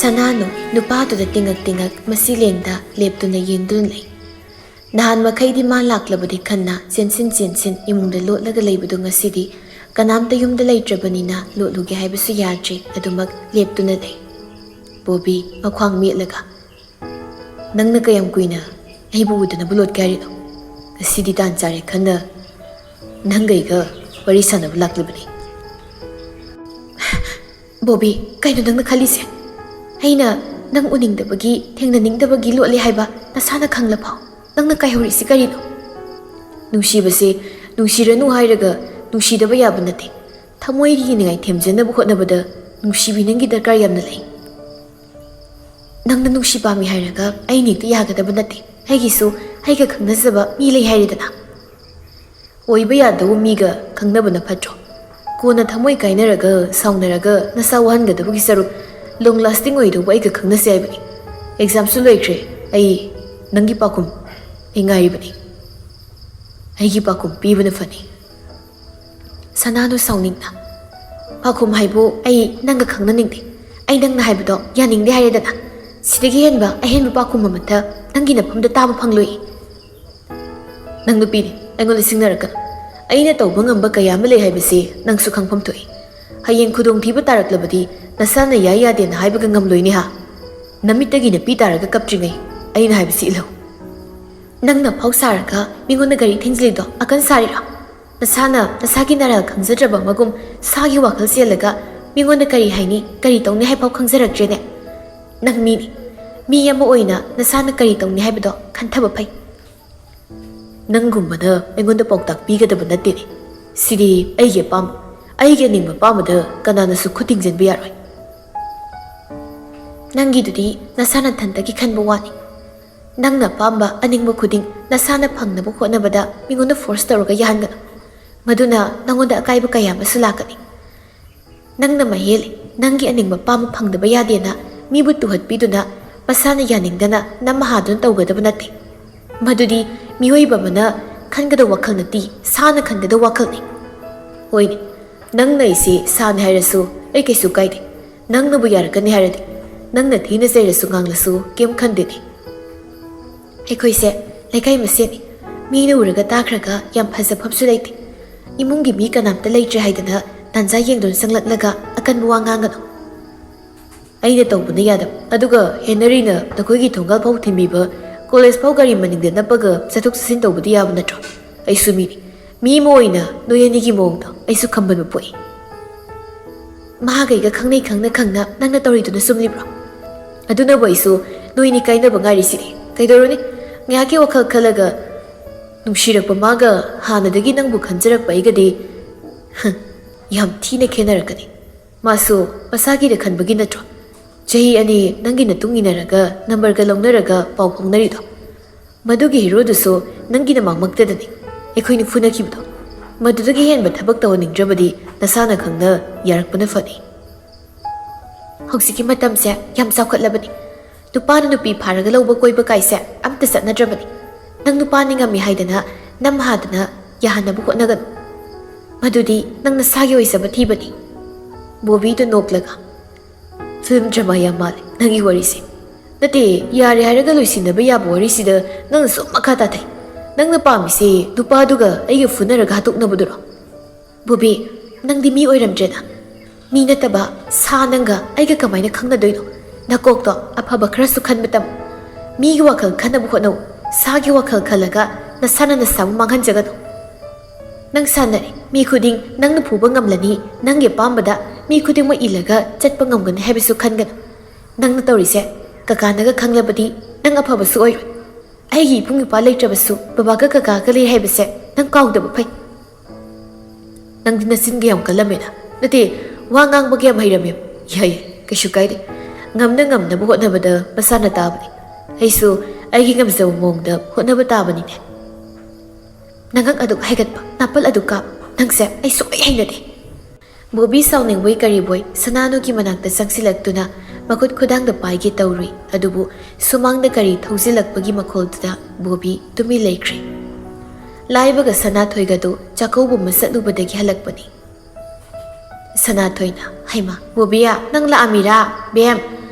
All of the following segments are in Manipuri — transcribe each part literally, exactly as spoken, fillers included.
ꯁꯅꯥꯅꯨ ꯅꯨꯄꯥꯗꯨꯗ ꯇꯤꯡꯉꯛ ꯇꯤꯡꯉꯛ ꯃꯁꯤ ꯂꯦꯡꯗ ꯂꯦꯞꯇꯨꯅ ꯌꯦꯡꯗꯨꯅ ꯂꯩ꯫ ꯅꯍꯥꯟ ꯃꯈꯩꯗꯤ ꯃꯥ ꯂꯥꯛꯂꯕꯗꯤ ꯈꯟꯅ ꯆꯦꯟꯁꯤꯟ ꯆꯦꯟꯁꯤꯟ ꯏꯃꯨꯡꯗ ꯂꯣꯠꯂꯒ ꯂꯩꯕꯗꯨ ꯉꯁꯤꯗꯤ ꯀꯅꯥꯝꯇ ꯌꯨꯝꯗ ꯂꯩꯇ꯭ꯔꯕꯅꯤꯅ ꯂꯣꯠꯂꯨꯒꯦ ꯍꯥꯏꯕꯁꯨ ꯌꯥꯗ꯭ꯔꯤ꯫ ꯑꯗꯨꯃꯛ ꯂꯦꯞꯇꯨꯅ ꯂꯩ꯫ ꯕꯣꯕꯤ ꯃꯈ꯭ꯋꯥꯡ ꯃꯦꯠꯂꯒ, "ꯅꯪꯅ ꯀꯌꯥꯝ ꯀꯨꯏꯅ ꯑꯩꯕꯨ ꯎꯗꯅꯕ ꯂꯣꯠꯀꯦ ꯍꯥꯏꯔꯤꯅꯣ? ꯉꯁꯤꯗꯤ ꯇꯥꯟ ꯆꯥꯔꯦ ꯈꯟꯅ ꯅꯪꯒ ꯑꯩꯒ ꯋꯥꯔꯤ ꯁꯥꯟꯅꯕ ꯂꯥꯛꯂꯤꯕꯅꯤ꯫" "ꯕꯣꯕꯤ, ꯀꯩꯅꯣ ꯅꯪꯅ ꯈꯜꯂꯤꯁꯦ? ꯑꯩꯅ ꯅꯪ ꯎꯅꯤꯡꯗꯕꯒꯤ, ꯊꯦꯡꯅꯅꯤꯡꯗꯕꯒꯤ ꯂꯣꯠꯂꯦ ꯍꯥꯏꯕ ꯅꯁꯥꯅ ꯈꯪꯂꯐꯥꯎ ꯅꯪꯅ ꯀꯥꯏꯍꯧꯔꯤꯁꯤ ꯀꯔꯤꯅꯣ? ꯅꯨꯡꯁꯤꯕꯁꯦ ꯅꯨꯡꯁꯤꯔꯅꯨ ꯍꯥꯏꯔꯒ ꯅꯨꯡꯁꯤꯗꯕ ꯌꯥꯕ ꯅꯠꯇꯦ꯫ ꯊꯃꯣꯏ ꯌꯦꯡꯅꯤꯡꯉꯥꯏ ꯊꯦꯝꯖꯅꯕ ꯍꯣꯠꯅꯕꯗ ꯅꯨꯡꯁꯤꯕꯤ ꯅꯪꯒꯤ ꯗꯔꯀꯥꯔ ꯌꯥꯝꯅ ꯂꯩ꯫ ꯅꯪꯅ ꯅꯨꯡꯁꯤ ꯄꯥꯝꯃꯤ ꯍꯥꯏꯔꯒ ꯑꯩꯅ ꯍꯦꯛꯇ ꯌꯥꯒꯗꯕ ꯅꯠꯇꯦ꯫ ꯑꯩꯒꯤꯁꯨ ꯑꯩꯒ ꯈꯪꯅꯖꯕ ꯃꯤ ꯂꯩ ꯍꯥꯏꯔꯦꯗꯅ꯫ ꯑꯣꯏꯕ ꯌꯥꯗꯕ ꯃꯤꯒ ꯈꯪꯅꯕꯅ ꯐꯠꯇ꯭ꯔꯣ? ꯀꯣꯟꯅ ꯊꯃꯣꯏ ꯀꯥꯏꯅꯔꯒ, ꯁꯥꯎꯅꯔꯒ ꯅꯁꯥ ꯋꯥꯍꯟꯒꯗꯕꯒꯤ ꯁꯔꯨꯛ, long lasting ꯑꯣꯏꯗꯧꯕ ꯑꯩꯒ ꯈꯪꯅꯁꯦ ꯍꯥꯏꯕꯅꯤ꯫ ꯑꯦꯛꯖꯥꯝꯁꯨ ꯂꯣꯏꯈ꯭ꯔꯦ꯫ ꯑꯩ ꯅꯪꯒꯤ ꯄꯥꯎꯈꯨꯝ ꯑꯩ ꯉꯥꯏꯔꯤꯕꯅꯤ꯫ ꯑꯩꯒꯤ ꯄꯥꯎꯈꯨꯝ ꯄꯤꯕꯅ ꯐꯅꯤ꯫" ꯁꯅꯥꯗꯨ ꯁꯥꯎꯅꯤꯡꯅ, "ꯄꯥꯎꯈꯨꯝ ꯍꯥꯏꯕꯨ ꯑꯩ ꯅꯪꯒ ꯈꯪꯅꯅꯤꯡꯗꯦ꯫ ꯑꯩ ꯅꯪꯅ ꯍꯥꯏꯕꯗꯣ ꯌꯥꯅꯤꯡꯗꯦ ꯍꯥꯏꯔꯦꯗꯅ꯫ ꯁꯤꯗꯒꯤ ꯍꯦꯟꯕ ꯑꯍꯦꯟꯕ ꯄꯥꯎꯈꯨꯝ ꯑꯃꯠꯇ ꯅꯪꯒꯤ ꯅꯐꯝꯗ ꯇꯥꯕ ꯐꯪꯂꯣꯏ꯫" "ꯅꯪ ꯅꯨꯄꯤꯅꯤ, ꯑꯩꯉꯣꯟꯗ ꯁꯤꯡꯅꯔꯛꯀꯅꯨ꯫ ꯑꯩꯅ ꯇꯧꯕ ꯉꯝꯕ ꯀꯌꯥ ꯑꯃ ꯂꯩ ꯍꯥꯏꯕꯁꯤ ꯅꯪꯁꯨ ꯈꯪꯐꯝ ꯊꯣꯛꯏ꯫ ꯍꯌꯦꯡ ꯈꯨꯗꯣꯡꯊꯤꯕ ꯇꯥꯔꯛꯂꯕꯗꯤ ꯅꯁꯥꯅ ꯌꯥꯏ ꯌꯥꯗꯦꯅ ꯍꯥꯏꯕꯒ ꯉꯝꯂꯣꯏꯅꯦ ꯍꯥ? ꯅꯃꯤꯠꯇꯒꯤ ꯅꯄꯤ ꯇꯥꯔꯒ ꯀꯞꯇ꯭ꯔꯤꯉꯩ ꯑꯩꯅ ꯍꯥꯏꯕꯁꯤ ꯏꯜꯍꯧ꯫" "ꯅꯪꯅ ꯐꯥꯎ ꯁꯥꯔꯒ ꯃꯤꯉꯣꯟꯗ ꯒꯥꯔꯤ ꯊꯦꯡꯖꯤꯜꯂꯤꯗꯣ ꯑꯀꯟ ꯁꯥꯔꯤꯔꯣ? ꯅꯁꯥꯅ ꯅꯁꯥꯒꯤ ꯅꯔꯥꯜ ꯈꯪꯖꯗ꯭ꯔꯕ ꯑꯃꯒꯨꯝ ꯁꯥꯒꯤ ꯋꯥꯈꯜ ꯆꯦꯜꯂꯒ ꯃꯤꯉꯣꯟꯗ ꯀꯔꯤ ꯍꯥꯏꯅꯤ, ꯀꯔꯤ ꯇꯧꯅꯤ ꯍꯥꯏꯐꯥꯎ ꯈꯪꯖꯔꯛꯇ꯭ꯔꯦꯅꯦ꯫ ꯅꯪ ꯃꯤꯅꯤ꯫ ꯃꯤ ꯑꯃ ꯑꯣꯏꯅ ꯅꯁꯥꯅ ꯀꯔꯤ ꯇꯧꯅꯤ ꯍꯥꯏꯕꯗꯣ ꯈꯟꯊꯕ ꯐꯩ꯫" "ꯅꯪꯒꯨꯝꯕꯅ ꯑꯩꯉꯣꯟꯗ ꯄꯥꯎꯇꯥꯛ ꯄꯤꯒꯗꯕ ꯅꯠꯇꯦꯅꯦ꯫ ꯁꯤꯗꯤ ꯑꯩꯒꯤ ꯑꯄꯥꯝꯕ, ꯑꯩꯒꯤ ꯑꯅꯤꯡꯕ ꯑꯄꯥꯝꯕꯗ ꯀꯅꯥꯅꯁꯨ ꯈꯨꯠ ꯊꯤꯡꯖꯤꯟꯕ ꯌꯥꯔꯣꯏ꯫" "ꯅꯪꯒꯤꯗꯨꯗꯤ ꯅꯁꯥ ꯅꯊꯟꯇꯒꯤ ꯈꯟꯕ ꯋꯥꯅꯤ꯫ ꯅꯪꯅ ꯑꯄꯥꯝꯕ ꯑꯅꯤꯡꯕ ꯈꯨꯗꯤꯡ ꯅꯁꯥꯅ ꯐꯪꯅꯕ ꯍꯣꯠꯅꯕꯗ ꯃꯤꯉꯣꯟꯗ ꯐꯣꯔꯁ ꯇꯧꯔꯒ ꯌꯥꯍꯟꯒꯅꯨ꯫ ꯃꯗꯨꯅ ꯅꯪꯉꯣꯟꯗ ꯑꯀꯥꯏꯕ ꯀꯌꯥ ꯑꯃꯁꯨ ꯂꯥꯛꯀꯅꯤ꯫ ꯅꯪꯅ ꯃꯍꯦꯜꯂꯤ, ꯅꯪꯒꯤ ꯑꯅꯤꯡꯕ ꯑꯄꯥꯝꯕ ꯐꯪꯗꯕ ꯌꯥꯗꯦꯅ ꯃꯤꯕꯨ ꯇꯨꯍꯠꯄꯤꯗꯨꯅ ꯃꯁꯥꯅ ꯌꯥꯅꯤꯡꯗꯅ ꯅꯝꯍꯥꯗꯨꯅ ꯇꯧꯒꯗꯕ ꯅꯠꯇꯦ꯫ ꯃꯗꯨꯗꯤ ꯃꯤꯑꯣꯏꯕ ꯑꯃꯅ ꯈꯟꯒꯗꯕ ꯋꯥꯈꯜ ꯅꯠꯇꯦ, ꯁꯥꯅ ꯈꯟꯒꯗꯕ ꯋꯥꯈꯜꯅꯤ꯫ ꯍꯣꯏꯅꯦ, ꯅꯪꯅ ꯑꯩꯁꯦ ꯁꯥꯅꯤ ꯍꯥꯏꯔꯁꯨ ꯑꯩ ꯀꯩꯁꯨ ꯀꯥꯏꯗꯦ꯫ ꯅꯪꯅꯕꯨ ꯌꯥꯔꯛꯀꯅꯤ ꯍꯥꯏꯔꯗꯤ꯫ ꯅꯪꯅ ꯊꯤꯅ ꯆꯩꯔꯁꯨ ꯉꯥꯡꯂꯁꯨ ꯀꯩꯝ ꯈꯟꯗꯦꯅꯦ꯫ ꯑꯩꯈꯣꯏꯁꯦ ꯂꯩꯀꯥꯏ ꯃꯁꯦꯟꯅꯤ꯫ ꯃꯤꯅ ꯎꯔꯒ ꯇꯥꯈ꯭ꯔꯒ ꯌꯥꯝ ꯐꯖꯐꯝꯁꯨ ꯂꯩꯇꯦ꯫ ꯏꯃꯨꯡꯒꯤ ꯃꯤ ꯀꯅꯥꯝꯇ ꯂꯩꯇ꯭ꯔꯦ ꯍꯥꯏꯗꯅ ꯇꯥꯟꯖꯥ ꯌꯦꯡꯗꯨꯅ ꯆꯪꯂꯛꯂꯒ ꯑꯀꯟꯕ ꯋꯥ ꯉꯥꯡꯒꯅꯨ꯫ ꯑꯩꯅ ꯇꯧꯕꯅ ꯌꯥꯗꯕ꯫ ꯑꯗꯨꯒ ꯍꯦꯅꯔꯤꯅ ꯅꯈꯣꯏꯒꯤ ꯊꯣꯡꯒꯥꯜ ꯐꯥꯎ ꯊꯤꯟꯕꯤꯕ, ꯀꯣꯂꯦꯖ ꯐꯥꯎ ꯒꯥꯔꯤ ꯃꯅꯤꯡꯗ ꯅꯞꯄꯒ ꯆꯠꯊꯣꯛ ꯆꯠꯁꯤꯟ ꯇꯧꯕꯗꯤ ꯌꯥꯕ ꯅꯠꯇ꯭ꯔꯣ? ꯑꯩꯁꯨ ꯃꯤꯅꯤ꯫ ꯃꯤ ꯑꯃ ꯑꯣꯏꯅ ꯅꯣꯏ ꯑꯅꯤꯒꯤ ꯃꯑꯣꯡꯗꯣ ꯑꯩꯁꯨ ꯈꯝꯕꯟꯕ ꯄꯣꯛꯏ꯫ ꯃꯍꯥꯛ ꯑꯩꯒ ꯈꯪꯅꯩ ꯈꯪꯅ ꯈꯪꯅ ꯅꯪꯅ ꯇꯧꯔꯤꯗꯨꯅ ꯆꯨꯝꯂꯤꯕ꯭ꯔꯣ? ꯑꯗꯨꯅꯕꯨ ꯑꯩꯁꯨ ꯅꯣꯏꯅꯤ ꯀꯥꯏꯅꯕ ꯉꯥꯏꯔꯤꯁꯤꯅꯤ꯫ ꯀꯩꯗꯧꯔꯨꯅꯤ? ꯉꯥꯏꯍꯥꯛꯀꯤ ꯋꯥꯈꯜ ꯈꯜꯂꯒ ꯅꯨꯡꯁꯤꯔꯛꯄ ꯃꯥꯒ ꯍꯥꯟꯅꯗꯒꯤ ꯅꯪꯕꯨ ꯈꯟꯖꯔꯛꯄ ꯑꯩꯒꯗꯤ, ꯍꯝ, ꯌꯥꯝ ꯊꯤꯅ ꯈꯦꯠꯅꯔꯛꯀꯅꯤ꯫ ꯃꯥꯁꯨ ꯃꯁꯥꯒꯤꯗ ꯈꯟꯕꯒꯤ ꯅꯠꯇ꯭ꯔꯣ ꯆꯍꯤ ꯑꯅꯤ ꯅꯪꯒꯤ ꯅꯇꯨꯡ ꯏꯟꯅꯔꯒ ꯅꯝꯕꯔꯒ ꯂꯧꯅꯔꯒ ꯄꯥꯎ ꯐꯥꯎꯅꯔꯤꯗꯣ? ꯃꯗꯨꯒꯤ ꯍꯤꯔꯣꯗꯨꯁꯨ ꯅꯪꯒꯤ ꯅꯃꯥꯡꯃꯛꯇꯗꯅꯤ ꯑꯩꯈꯣꯏꯅ ꯐꯨꯅꯈꯤꯕꯗꯣ꯫ ꯃꯗꯨꯗꯒꯤ ꯍꯦꯟꯕ ꯊꯕꯛ ꯇꯧꯍꯟꯅꯤꯡꯗ꯭ꯔꯕꯗꯤ ꯅꯁꯥꯅ ꯈꯪꯅ ꯌꯥꯔꯛꯄꯅ ꯐꯅꯤ꯫ ꯍꯧꯖꯤꯛꯀꯤ ꯃꯇꯝꯁꯦ ꯌꯥꯝ ꯆꯥꯎꯈꯠꯂꯕꯅꯤ꯫ ꯅꯨꯄꯥꯅ ꯅꯨꯄꯤ ꯐꯥꯔꯒ ꯂꯧꯕ ꯀꯣꯏꯕ ꯀꯥꯏꯁꯦ ꯑꯝꯇ ꯆꯠꯅꯗ꯭ꯔꯕꯅꯤ꯫ ꯅꯪ ꯅꯨꯄꯥꯅꯤ ꯉꯝꯃꯤ ꯍꯥꯏꯗꯅ ꯅꯝ ꯍꯥꯗꯅ ꯌꯥꯍꯟꯅꯕ ꯍꯣꯠꯅꯒꯅꯨ꯫ ꯃꯗꯨꯗꯤ ꯅꯪ ꯅꯁꯥꯒꯤ ꯑꯣꯏꯖꯕ ꯊꯤꯕꯅꯤ꯫ ꯕꯣꯕꯤꯗꯣ ꯅꯣꯛꯂꯒ, "ꯐꯤꯂꯝ ꯗ꯭ꯔꯃꯥ ꯌꯥꯝ ꯃꯥꯜꯂꯦ ꯅꯪꯒꯤ ꯋꯥꯔꯤꯁꯦ꯫ ꯅꯠꯇꯦ, ꯌꯥꯔꯦ ꯍꯥꯏꯔꯒ ꯂꯣꯏꯁꯤꯟꯅꯕ ꯌꯥꯕ ꯋꯥꯔꯤꯁꯤꯗ ꯅꯪꯅ ꯁꯨꯝ ꯃꯈꯥ ꯇꯥꯊꯩ꯫ ꯅꯪꯅ ꯄꯥꯝꯃꯤꯁꯦ ꯅꯨꯄꯥꯗꯨꯒ ꯑꯩꯒ ꯐꯨꯅꯔꯒ ꯍꯥꯠꯇꯣꯛꯅꯕꯗꯨꯔꯣ? ꯕꯣꯕꯤ, ꯅꯪꯗꯤ ꯃꯤ ꯑꯣꯏꯔꯝꯗ꯭ꯔꯦꯗ꯫ ꯃꯤ ꯅꯠꯇꯕ ꯁꯥ ꯅꯪꯒ ꯑꯩꯒ ꯀꯃꯥꯏꯅ ꯈꯪꯅꯗꯣꯏꯅꯣ? ꯅꯀꯣꯛꯇꯣ ꯑꯐꯕ ꯈꯔꯁꯨ ꯈꯟꯕ ꯇꯝꯃꯨ꯫ ꯃꯤꯒꯤ ꯋꯥꯈꯜ ꯈꯟꯅꯕ ꯍꯣꯠꯅꯧ꯫ ꯁꯥꯒꯤ ꯋꯥꯈꯜ ꯈꯜꯂꯒ ꯅꯁꯥꯅ ꯅꯁꯥꯕꯨ ꯃꯥꯡꯍꯟꯖꯒꯅꯨ꯫ ꯅꯪ ꯁꯥꯟꯅꯔꯦ꯫ ꯃꯤ ꯈꯨꯗꯤꯡ ꯅꯪꯅ ꯐꯨꯕ ꯉꯝꯂꯅꯤ, ꯅꯪꯒꯤ ꯑꯄꯥꯝꯕꯗ ꯃꯤ ꯈꯨꯗꯤꯡꯃꯛ ꯏꯜꯂꯒ ꯆꯠꯄ ꯉꯝꯒꯅꯤ ꯍꯥꯏꯕꯁꯨ ꯈꯟꯒꯅꯨ꯫ ꯅꯪꯅ ꯇꯧꯔꯤꯁꯦ ꯀꯀꯥꯅꯒ ꯈꯪꯂꯕꯗꯤ ꯅꯪ ꯑꯐꯕꯁꯨ ꯑꯣꯏꯔꯣꯏ꯫ ꯑꯩꯒꯤ ꯏꯕꯨꯡ ꯏꯄ꯭ꯋꯥ ꯂꯩꯇ꯭ꯔꯕꯁꯨ ꯕꯕꯥꯒ ꯀꯀꯥꯒ ꯂꯩ ꯍꯥꯏꯕꯁꯦ ꯅꯪ ꯀꯥꯎꯗꯕ ꯐꯩ꯫ ꯅꯪꯗꯤ ꯅꯆꯤꯟꯒ ꯌꯥꯝ ꯀꯜꯂꯝꯃꯦꯅ꯫ ꯅꯠꯇꯦ, ꯋꯥ ꯉꯥꯡꯕꯒ ꯌꯥꯝ ꯍꯩꯔꯝꯃꯦ꯫ ꯌꯥꯏ, ꯀꯩꯁꯨ ꯀꯥꯏꯗꯦ꯫ ꯉꯝꯅ ꯉꯝꯅꯕ ꯍꯣꯠꯅꯕꯗ ꯃꯁꯥꯅ ꯇꯥꯕꯅꯤ꯫ ꯑꯩꯁꯨ ꯑꯩꯒꯤ ꯉꯝꯖꯕ ꯃꯑꯣꯡꯗ ꯍꯣꯠꯅꯕ ꯇꯥꯕꯅꯤꯅꯦ꯫ ꯅꯉꯛ ꯑꯗꯨꯛ ꯍꯥꯏꯒꯠꯄ, ꯅꯥꯄꯜ ꯑꯗꯨꯛ ꯀꯥꯞ, ꯅꯪꯁꯦ ꯑꯩ ꯁꯨꯡꯍꯩ ꯍꯩꯅꯗꯦ꯫ ꯕꯣꯕꯤ ꯁꯥꯎꯅꯤꯡꯕꯣꯏ ꯀꯔꯤꯕꯣꯏ ꯁꯅꯥꯅꯨꯒꯤ ꯃꯅꯥꯛꯇ ꯆꯪꯁꯤꯜꯂꯛꯇꯨꯅ ꯃꯈꯨꯠ ꯈꯨꯗꯥꯡꯗ ꯄꯥꯏꯒꯦ ꯇꯧꯔꯨꯏ, ꯑꯗꯨꯕꯨ ꯁꯨꯃꯥꯡꯗ ꯒꯥꯔꯤ ꯊꯧꯖꯤꯜꯂꯛꯄꯒꯤ ꯃꯈꯣꯜꯗꯨꯗ ꯕꯣꯕꯤ ꯇꯨꯃꯤꯟ ꯂꯩꯈ꯭ꯔꯦ꯫ ꯂꯥꯏꯕꯒ ꯁꯅꯥꯊꯣꯏꯒꯗꯨ ꯆꯥꯛꯀꯧꯕ ꯑꯃ ꯆꯠꯂꯨꯕꯗꯒꯤ ꯍꯜꯂꯛꯄꯅꯤ꯫ ꯁꯅꯥꯊꯣꯏꯅ, "ꯍꯩꯃꯥ, ꯕꯣꯕꯤꯌꯥ, ꯅꯪ ꯂꯥꯛꯑꯝꯃꯤꯔꯥ? ꯕꯦꯝ,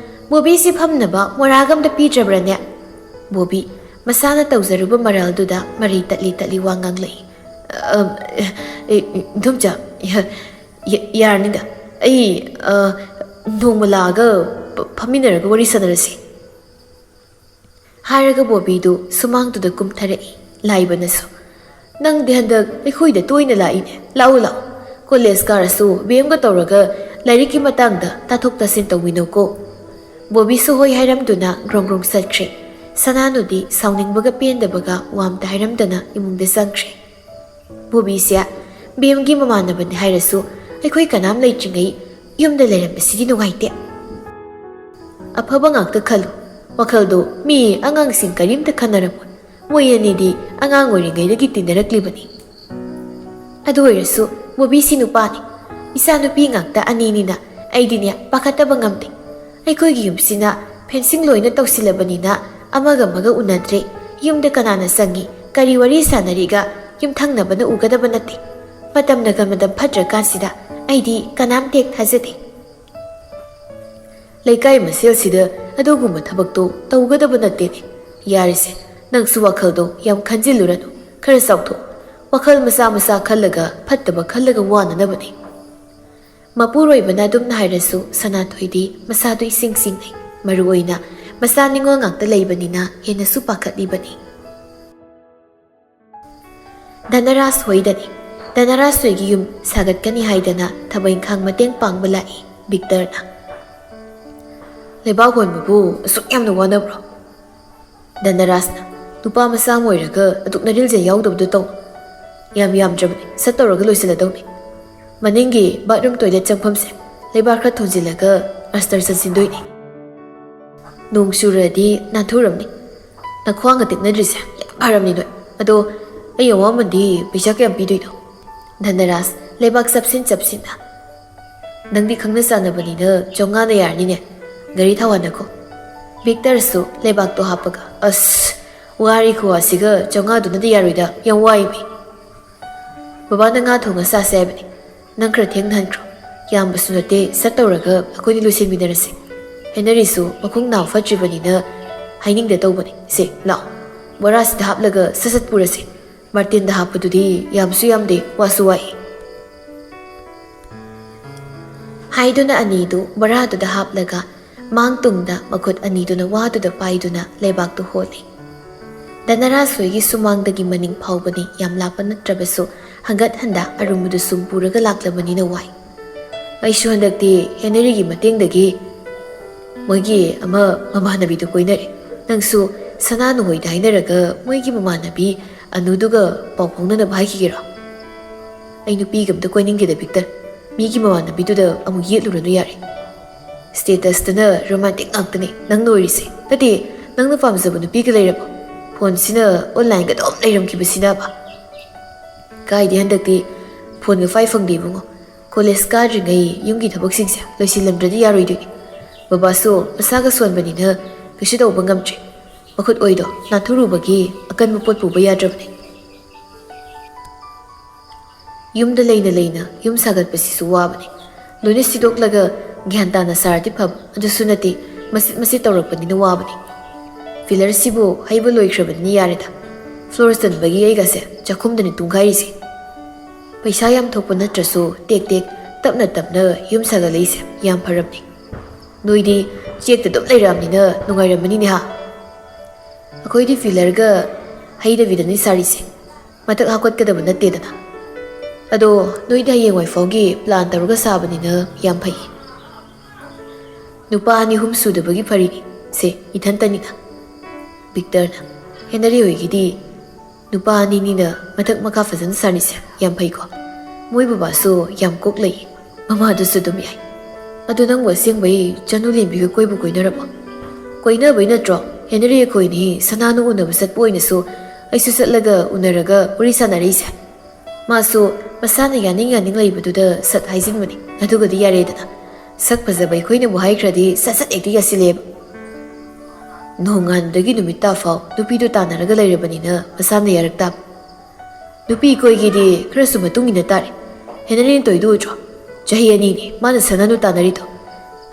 "ꯕꯣꯕꯤꯁꯤ ꯐꯝꯅꯕ ꯃꯣꯔꯥꯒ ꯑꯝꯇ ꯄꯤꯗ꯭ꯔꯕ꯭ꯔꯅꯦ?" ꯕꯣꯕꯤ ꯃꯁꯥꯅ ꯇꯧꯖꯔꯨꯕ ꯃꯔꯜꯗꯨꯗ ꯃꯔꯩ ꯇꯠꯂꯤ ꯇꯠꯂꯤ ꯋꯥ ꯉꯥꯡꯂꯛꯏ꯫ "ꯑ, ꯑꯦ, ꯏꯗꯣꯝꯆꯥ, ꯌꯥ-, ꯌꯥꯔꯅꯤꯗ꯫ ꯑꯩ, ꯑ, ꯅꯣꯡꯃ ꯂꯥꯛꯑꯒ ꯐ-, ꯐꯝꯃꯤꯟꯅꯔꯒ ꯋꯥꯔꯤ ꯁꯥꯟꯅꯔꯁꯤ," ꯍꯥꯏꯔꯒ ꯕꯣꯕꯤꯗꯨ ꯁꯨꯃꯥꯡꯗꯨꯗ ꯀꯨꯝꯊꯔꯛꯏ꯫ ꯂꯥꯏꯕꯅꯁꯨ, "ꯅꯪꯗꯤ ꯍꯟꯗꯛ ꯑꯩꯈꯣꯏꯗ ꯇꯣꯏꯅ ꯂꯥꯛꯏꯅꯦ꯫ ꯂꯥꯛꯎ, ꯂꯥꯛꯎ꯫ ꯀꯣꯂꯦꯖ ꯀꯥꯔꯁꯨ ꯕꯦꯝꯒ ꯇꯧꯔꯒ ꯂꯥꯏꯔꯤꯛꯀꯤ ꯃꯇꯥꯡꯗ ꯇꯥꯊꯣꯛ ꯇꯥꯁꯤꯟ ꯇꯧꯃꯤꯟꯅꯧꯀꯣ꯫" ꯕꯣꯕꯤꯁꯨ ꯍꯣꯏ ꯍꯥꯏꯔꯝꯗꯨꯅ ꯒ꯭ꯔꯣꯡ ꯒ꯭ꯔꯣꯡ ꯆꯠꯈ꯭ꯔꯦ꯫ ꯁꯅꯥꯅꯨꯗꯤ ꯁꯥꯎꯅꯤꯡꯕꯒ ꯄꯦꯟꯗꯕꯒ ꯋꯥ ꯑꯝꯇ ꯍꯥꯏꯔꯝꯗꯅ ꯏꯃꯨꯡꯗ ꯆꯪꯈ꯭ꯔꯦ꯫ ꯕꯣꯕꯤꯁꯦ ꯕꯦꯝꯒꯤ ꯃꯃꯥꯟꯅꯕꯅꯤ ꯍꯥꯏꯔꯁꯨ ꯑꯩꯈꯣꯏ ꯀꯅꯥꯝ ꯂꯩꯇ꯭ꯔꯤꯉꯩ ꯌꯨꯝꯗ ꯂꯩꯔꯝꯕꯁꯤꯗꯤ ꯅꯨꯡꯉꯥꯏꯇꯦ꯫ ꯑꯐꯕ ꯉꯥꯛꯇ ꯈꯜꯂꯨ꯫ ꯋꯥꯈꯜꯗꯣ ꯃꯤ ꯑꯉꯥꯡꯁꯤꯡ ꯀꯔꯤꯝꯇ ꯈꯟꯅꯔꯝꯃꯣꯏ꯫ ꯃꯣꯏ ꯑꯅꯤꯗꯤ ꯑꯉꯥꯡ ꯑꯣꯏꯔꯤꯉꯩꯗꯒꯤ ꯇꯤꯟꯅꯔꯛꯂꯤꯕꯅꯤ꯫ ꯑꯗꯨ ꯑꯣꯏꯔꯁꯨ ꯕꯣꯕꯤꯁꯤ ꯅꯨꯄꯥꯅꯤ꯫ ꯏꯆꯥ ꯅꯨꯄꯤ ꯉꯥꯛꯇ ꯑꯅꯤꯅꯤꯅ ꯑꯩꯗꯤꯅꯦ ꯄꯥꯈꯠꯇꯕ ꯉꯝꯗꯦ꯫ ꯑꯩꯈꯣꯏꯒꯤ ꯌꯨꯝꯁꯤꯅ ꯐꯦꯟꯁꯤꯡ ꯂꯣꯏꯅ ꯇꯧꯁꯤꯜꯂꯕꯅꯤꯅ ꯑꯃꯒ ꯑꯃꯒ ꯎꯅꯗ꯭ꯔꯦ꯫ ꯌꯨꯝꯗ ꯀꯅꯥꯅ ꯆꯪꯉꯤ, ꯀꯔꯤ ꯋꯥꯔꯤ ꯁꯥꯟꯅꯔꯤꯒ ꯌꯨꯝꯊꯪꯅꯕꯅ ꯎꯒꯗꯕ ꯅꯠꯇꯦ꯫ ꯃꯇꯝꯅꯒ ꯃꯇꯝ ꯐꯠꯇ꯭ꯔꯀꯥꯟꯁꯤꯗ ꯑꯩꯗꯤ ꯀꯅꯥꯝ ꯍꯦꯛ ꯊꯥꯖꯗꯦ꯫ ꯂꯩꯀꯥꯏ ꯃꯁꯦꯜꯁꯤꯗ ꯑꯗꯨꯒꯨꯝꯕ ꯊꯕꯛꯇꯣ ꯇꯧꯒꯗꯕ ꯅꯠꯇꯦꯅꯦ꯫ ꯌꯥꯔꯦꯁꯦ, ꯅꯪꯁꯨ ꯋꯥꯈꯜꯗꯣ ꯌꯥꯝ ꯈꯟꯖꯤꯜꯂꯨꯔꯅꯨ꯫ ꯈꯔ ꯆꯥꯎꯊꯣꯛ꯫ ꯋꯥꯈꯜ ꯃꯆꯥ ꯃꯆꯥ ꯈꯜꯂꯒ ꯐꯠꯇꯕ ꯈꯜꯂꯒ ꯋꯥꯅꯅꯕꯅꯦ꯫ ꯃꯄꯨꯔꯣꯏꯕꯅ ꯑꯗꯨꯝꯅ ꯍꯥꯏꯔꯁꯨ ꯁꯅꯥꯊꯣꯏꯗꯤ ꯃꯁꯥꯗꯨ ꯏꯁꯤꯡ ꯆꯤꯡꯅꯩ꯫ ꯃꯔꯨꯑꯣꯏꯅ ꯃꯆꯥ ꯅꯤꯉꯣꯜ ꯉꯥꯛꯇ ꯂꯩꯕꯅꯤꯅ ꯍꯦꯟꯅꯁꯨ ꯄꯥꯈꯠꯂꯤꯕꯅꯤ꯫ ꯙꯅꯔꯥꯖ ꯍꯣꯏꯗꯅꯤ꯫ ꯙꯅꯔꯥꯖ ꯍꯣꯏꯒꯤ ꯌꯨꯝ ꯁꯥꯒꯠꯀꯅꯤ ꯍꯥꯏꯗꯅ ꯊꯕꯛ ꯏꯪꯈꯥꯡ ꯃꯇꯦꯡ ꯄꯥꯡꯕ ꯂꯥꯛꯏ ꯚꯤꯛꯇꯔꯅ꯫ "ꯂꯩꯕꯥꯛ ꯍꯣꯟꯕꯕꯨ ꯑꯁꯨꯛ ꯌꯥꯝꯅ ꯋꯥꯅꯕ꯭ꯔꯣ?" ꯙꯅꯔꯥꯖꯅ꯫ "ꯅꯨꯄꯥ ꯃꯆꯥ ꯑꯃ ꯑꯣꯏꯔꯒ ꯑꯗꯨꯛ ꯅꯔꯤꯜꯁꯦ ꯌꯥꯎꯗꯕꯗꯣ ꯇꯧ꯫ ꯌꯥꯝ ꯌꯥꯝꯗ꯭ꯔꯕꯅꯤ, ꯁꯠ ꯇꯧꯔꯒ ꯂꯣꯏꯁꯤꯜꯂꯗꯧꯅꯤ꯫ ꯃꯅꯤꯡꯒꯤ ꯕꯥꯠꯔꯨꯝ ꯇꯣꯏꯂꯦꯠ ꯆꯪꯐꯝꯁꯦ ꯂꯩꯕꯥꯛ ꯈꯔ ꯊꯣꯟꯖꯤꯜꯂꯒ ꯑꯁꯇꯔ ꯆꯟꯁꯤꯟꯗꯣꯏꯅꯤ꯫ ꯅꯣꯡ ꯆꯨꯔꯗꯤ ꯅꯥꯟꯊꯨꯔꯝꯅꯤ꯫ ꯅꯈ꯭ꯋꯥꯡꯒ ꯇꯦꯛꯅꯗ꯭ꯔꯤꯁꯦ ꯌꯥꯝ ꯐꯔꯝꯅꯤ ꯅꯣꯏ꯫ ꯑꯗꯣ ꯑꯩ ꯑꯋꯥꯃꯟꯗꯤ ꯄꯩꯁꯥ ꯀꯌꯥꯝ ꯄꯤꯗꯣꯏꯅꯣ?" ꯙꯅꯔꯥꯖ ꯂꯩꯕꯥꯛ ꯆꯞꯁꯤꯟ ꯆꯞꯁꯤꯟꯅ꯫ "ꯅꯪꯗꯤ ꯈꯪꯅ ꯆꯥꯟꯅꯕꯅꯤꯅ ꯆꯥꯝꯃꯉꯥꯅ ꯌꯥꯔꯅꯤꯅꯦ꯫ ꯒꯥꯔꯤ ꯊꯥꯎ ꯍꯥꯟꯅꯈꯣ꯫" ꯚꯤꯛꯇꯔꯁꯨ ꯂꯩꯕꯥꯛꯇꯣ ꯍꯥꯞꯄꯒ, "ꯑꯁ, ꯋꯥꯔꯤ ꯈꯨꯋꯥꯁꯤꯒ ꯆꯥꯝꯃꯉꯥꯗꯨꯅꯗꯤ ꯌꯥꯔꯣꯏꯗ, ꯌꯥꯝ ꯋꯥꯏꯃꯤ꯫" "ꯕꯕꯥꯅ ꯉꯥ ꯊꯣꯡꯉ ꯆꯥꯁꯦ ꯍꯥꯏꯕꯅꯤ꯫ ꯅꯪ ꯈꯔ ꯊꯦꯡꯅ ꯍꯟꯈ꯭ꯔꯣ꯫ ꯌꯥꯝꯕꯁꯨ ꯅꯠꯇꯦ, ꯁꯠ ꯇꯧꯔꯒ ꯑꯩꯈꯣꯏꯅꯤ ꯂꯣꯏꯁꯤꯟꯃꯤꯟꯅꯔꯁꯤ꯫" ꯍꯦꯅꯔꯤꯁꯨ ꯃꯈꯣꯡ ꯅꯥꯎ ꯐꯠꯇ꯭ꯔꯤꯕꯅꯤꯅ ꯍꯥꯏꯅꯤꯡꯗ ꯇꯧꯕꯅꯤ꯫ ꯁꯦ, ꯂꯥꯛꯑꯣ, ꯕꯣꯔꯥꯁꯤꯗ ꯍꯥꯞꯂꯒ ꯁꯠ ꯁꯠ ꯄꯨꯔꯁꯦ꯫ ꯃꯥꯔꯇꯤꯟꯗ ꯍꯥꯞꯄꯗꯨꯗꯤ ꯌꯥꯝꯁꯨ ꯌꯥꯝꯗꯦ, ꯋꯥꯁꯨ ꯋꯥꯏ꯫ ꯍꯥꯏꯗꯨꯅ ꯑꯅꯤꯗꯨ ꯕꯣꯔꯥꯗꯨꯗ ꯍꯥꯞꯂꯒ ꯃꯥꯡ ꯇꯨꯡꯗ ꯃꯈꯨꯠ ꯑꯅꯤꯗꯨꯅ ꯋꯥꯗꯨꯗ ꯄꯥꯏꯗꯨꯅ ꯂꯩꯕꯥꯛꯇꯨ ꯍꯣꯜꯂꯤ꯫ ꯗꯅꯔꯥꯁ ꯍꯣꯏꯒꯤ ꯁꯨꯃꯥꯡꯗꯒꯤ ꯃꯅꯤꯡ ꯐꯥꯎꯕꯅꯤ, ꯌꯥꯝ ꯂꯥꯞꯄ ꯅꯠꯇ꯭ꯔꯕꯁꯨ ꯍꯪꯒꯠ ꯍꯟꯗ ꯑꯔꯨꯝꯕꯗꯨ ꯁꯨꯝ ꯄꯨꯔꯒ ꯂꯥꯛꯂꯕꯅꯤꯅ ꯋꯥꯏ꯫ ꯑꯩꯁꯨ ꯍꯟꯗꯛꯇꯤ ꯍꯦꯅꯔꯤꯒꯤ ꯃꯇꯦꯡꯗꯒꯤ ꯃꯣꯏꯒꯤ ꯑꯃ ꯃꯃꯥꯟꯅꯕꯤꯗꯨ ꯀꯣꯏꯅꯔꯦ꯫ ꯅꯪꯁꯨ ꯁꯅꯥꯅꯨ ꯍꯣꯏꯗ ꯍꯥꯏꯅꯔꯒ ꯃꯣꯏꯒꯤ ꯃꯃꯥꯟꯅꯕꯤ ꯑꯅꯨꯗꯨꯒ ꯄꯥꯎ ꯐꯥꯎꯅꯅꯕ ꯍꯥꯏꯈꯤꯒꯦꯔꯣ? ꯑꯩ ꯅꯨꯄꯤꯒ ꯑꯝꯇ ꯀꯣꯏꯅꯤꯡꯗꯦꯗ, ꯚꯤꯛꯇꯔ꯫ ꯃꯤꯒꯤ ꯃꯃꯥꯟꯅꯕꯤꯗꯨꯗ ꯑꯃꯨꯛ ꯌꯦꯠꯂꯨꯔꯅꯨ ꯌꯥꯔꯦ꯫ ꯁ꯭ꯇꯦꯇꯁꯇꯅ ꯔꯣꯃꯥꯟꯇꯤꯛ ꯉꯥꯛꯇꯅꯦ ꯅꯪꯅ ꯑꯣꯏꯔꯤꯁꯦ꯫ ꯅꯠꯇꯦ, ꯅꯪꯅ ꯄꯥꯝꯖꯕ ꯅꯨꯄꯤꯒ ꯂꯩꯔꯕꯣ? ꯐꯣꯟꯁꯤꯅ ꯑꯣꯟꯂꯥꯏꯟꯒ ꯑꯗꯨꯝ ꯂꯩꯔꯝꯈꯤꯕꯁꯤꯅꯕ꯫ ꯀꯥꯏꯗꯦ, ꯍꯟꯗꯛꯇꯤ ꯐꯣꯟꯒ ꯄꯥꯏ ꯐꯪꯗꯦ ꯏꯕꯨꯡꯉꯣ꯫ ꯀꯣꯂꯦꯖ ꯀꯥꯗ꯭ꯔꯤꯉꯩ ꯌꯨꯝꯒꯤ ꯊꯕꯛꯁꯤꯡꯁꯦ ꯂꯣꯏꯁꯤꯜꯂꯝꯗ꯭ꯔꯗꯤ ꯌꯥꯔꯣꯏꯗꯣꯏꯅꯤ꯫ ꯕꯕꯥꯁꯨ ꯃꯁꯥꯒ ꯁꯣꯟꯕꯅꯤꯅ ꯀꯩꯁꯨ ꯇꯧꯕ ꯉꯝꯗ꯭ꯔꯦ꯫ ꯃꯈꯨꯠ ꯑꯣꯏꯗꯣ ꯅꯥꯟꯊꯣꯛꯂꯨꯕꯒꯤ ꯑꯀꯟꯕ ꯄꯣꯠ ꯄꯨꯕ ꯌꯥꯗ꯭ꯔꯕꯅꯤ꯫ ꯌꯨꯝꯗ ꯂꯩꯅ ꯂꯩꯅ ꯌꯨꯝ ꯁꯥꯒꯠꯄꯁꯤꯁꯨ ꯋꯥꯕꯅꯤ꯫ ꯂꯣꯏꯅ ꯁꯤꯗꯣꯛꯂꯒ ꯒ꯭ꯌꯥꯟ ꯇꯥꯅ ꯁꯥꯔꯗꯤ ꯐꯕ, ꯑꯗꯨꯁꯨ ꯅꯠꯇꯦ, ꯃꯆꯤꯠ ꯃꯆꯤꯠ ꯇꯧꯔꯛꯄꯅꯤꯅ ꯋꯥꯕꯅꯤ꯫ ꯐꯤꯂꯔꯁꯤꯕꯨ ꯍꯩꯕ ꯂꯣꯏꯈ꯭ꯔꯕꯅꯤꯅ ꯌꯥꯔꯦꯗ꯫ ꯐ꯭ꯂꯣꯔ ꯆꯟꯕꯒꯤ ꯑꯩꯒꯁꯦ ꯆꯥꯛꯈꯨꯝꯗꯅꯤ ꯇꯨꯝꯈꯥꯏꯔꯤꯁꯦ꯫ ꯄꯩꯁꯥ ꯌꯥꯝ ꯊꯣꯛꯄ ꯅꯠꯇ꯭ꯔꯁꯨ ꯇꯦꯛ ꯇꯦꯛ ꯇꯞꯅ ꯇꯞꯅ ꯌꯨꯝ ꯁꯥꯒꯠꯂꯛꯏꯁꯦ ꯌꯥꯝ ꯐꯔꯕꯅꯤ꯫ ꯅꯣꯏꯗꯤ ꯆꯦꯛꯇ ꯑꯗꯨꯝ ꯂꯩꯔꯛꯑꯕꯅꯤꯅ ꯅꯨꯡꯉꯥꯏꯔꯝꯃꯅꯤꯅꯦ ꯍꯥ? ꯑꯩꯈꯣꯏꯗꯤ ꯐꯤꯂꯔꯒ ꯍꯩꯗꯕꯤꯗꯅꯤ ꯁꯥꯔꯤꯁꯦ꯫ ꯃꯊꯛ ꯍꯥꯞꯀꯠꯀꯗꯕ ꯅꯠꯇꯦꯗꯅ꯫ ꯑꯗꯣ ꯅꯣꯏꯗꯤ ꯍꯌꯦꯡꯋꯥꯏ ꯐꯥꯎꯒꯤ ꯄ꯭ꯂꯥꯟ ꯇꯧꯔꯒ ꯁꯥꯕꯅꯤꯅ ꯌꯥꯝ ꯐꯩ꯫ ꯅꯨꯄꯥ ꯑꯅꯤ ꯑꯍꯨꯝ ꯁꯨꯗꯕꯒꯤ ꯐꯔꯤꯅꯤ꯫ ꯁꯦ, ꯏꯊꯟꯇꯅꯤꯅ꯫ ꯚꯤꯛꯇꯔꯅ, ꯍꯦꯅꯔꯤ ꯍꯣꯏꯒꯤꯗꯤ ꯅꯨꯄꯥ ꯑꯅꯤꯅꯤꯅ ꯃꯊꯛ ꯃꯈꯥ ꯐꯖꯅ ꯁꯥꯔꯤꯁꯦ ꯌꯥꯝ ꯐꯩꯀꯣ꯫ ꯃꯣꯏ ꯕꯕꯥꯁꯨ ꯌꯥꯝ ꯀꯣꯛ ꯂꯩ꯫ ꯃꯃꯥꯗꯨꯁꯨ ꯑꯗꯨꯝ ꯌꯥꯏ꯫ ꯑꯗꯣ ꯅꯪꯕꯨ ꯑꯁꯦꯡꯕꯩ ꯆꯅꯨ ꯂꯦꯝꯕꯤꯒ ꯀꯣꯏꯕꯨ ꯀꯣꯏꯅꯔꯕꯣ? ꯀꯣꯏꯅꯕꯩ ꯅꯠꯇ꯭ꯔꯣ ꯍꯦꯅꯔꯤ ꯑꯩꯈꯣꯏꯅꯤ ꯁꯅꯥꯅꯨ ꯎꯅꯕ ꯆꯠꯄ ꯑꯣꯏꯅꯁꯨ ꯑꯩꯁꯨ ꯆꯠꯂꯒ ꯎꯅꯔꯒ ꯋꯥꯔꯤ ꯁꯥꯟꯅꯔꯛꯏꯁꯦ? ꯃꯥꯁꯨ ꯃꯁꯥꯅ ꯌꯥꯅꯤꯡ ꯌꯥꯅꯤꯡ ꯂꯩꯕꯗꯨꯗ ꯁꯠ ꯍꯥꯏꯖꯤꯟꯕꯅꯤ꯫ ꯑꯗꯨꯒꯗꯤ ꯌꯥꯔꯦꯗꯅ꯫ ꯁꯛ ꯐꯖꯕ ꯑꯩꯈꯣꯏꯅꯕꯨ ꯍꯥꯏꯈ꯭ꯔꯗꯤ ꯁꯠ ꯁꯠ ꯍꯦꯛꯇ ꯌꯥꯁꯤꯜꯂꯦꯕ꯫ ꯅꯣꯡꯉꯥꯟꯕꯗꯒꯤ ꯅꯨꯃꯤꯠ ꯇꯥꯐꯥꯎ ꯅꯨꯄꯤꯗꯣ ꯇꯥꯟꯅꯔꯒ ꯂꯩꯔꯕꯅꯤꯅ ꯃꯁꯥꯅ ꯌꯥꯔꯛ ꯇꯥꯕ꯫ ꯅꯨꯄꯤ ꯀꯣꯏꯒꯦꯗꯤ ꯈꯔꯁꯨ ꯃꯇꯨꯡ ꯏꯟꯅ ꯇꯥꯔꯦ꯫ ꯍꯦꯅꯔꯤꯅ ꯇꯧꯔꯤꯗꯨ ꯎꯗ꯭ꯔꯣ? ꯆꯍꯤ ꯑꯅꯤꯅꯤ ꯃꯥꯅ ꯁꯅꯥꯅꯨ ꯇꯥꯟꯅꯔꯤꯗꯣ꯫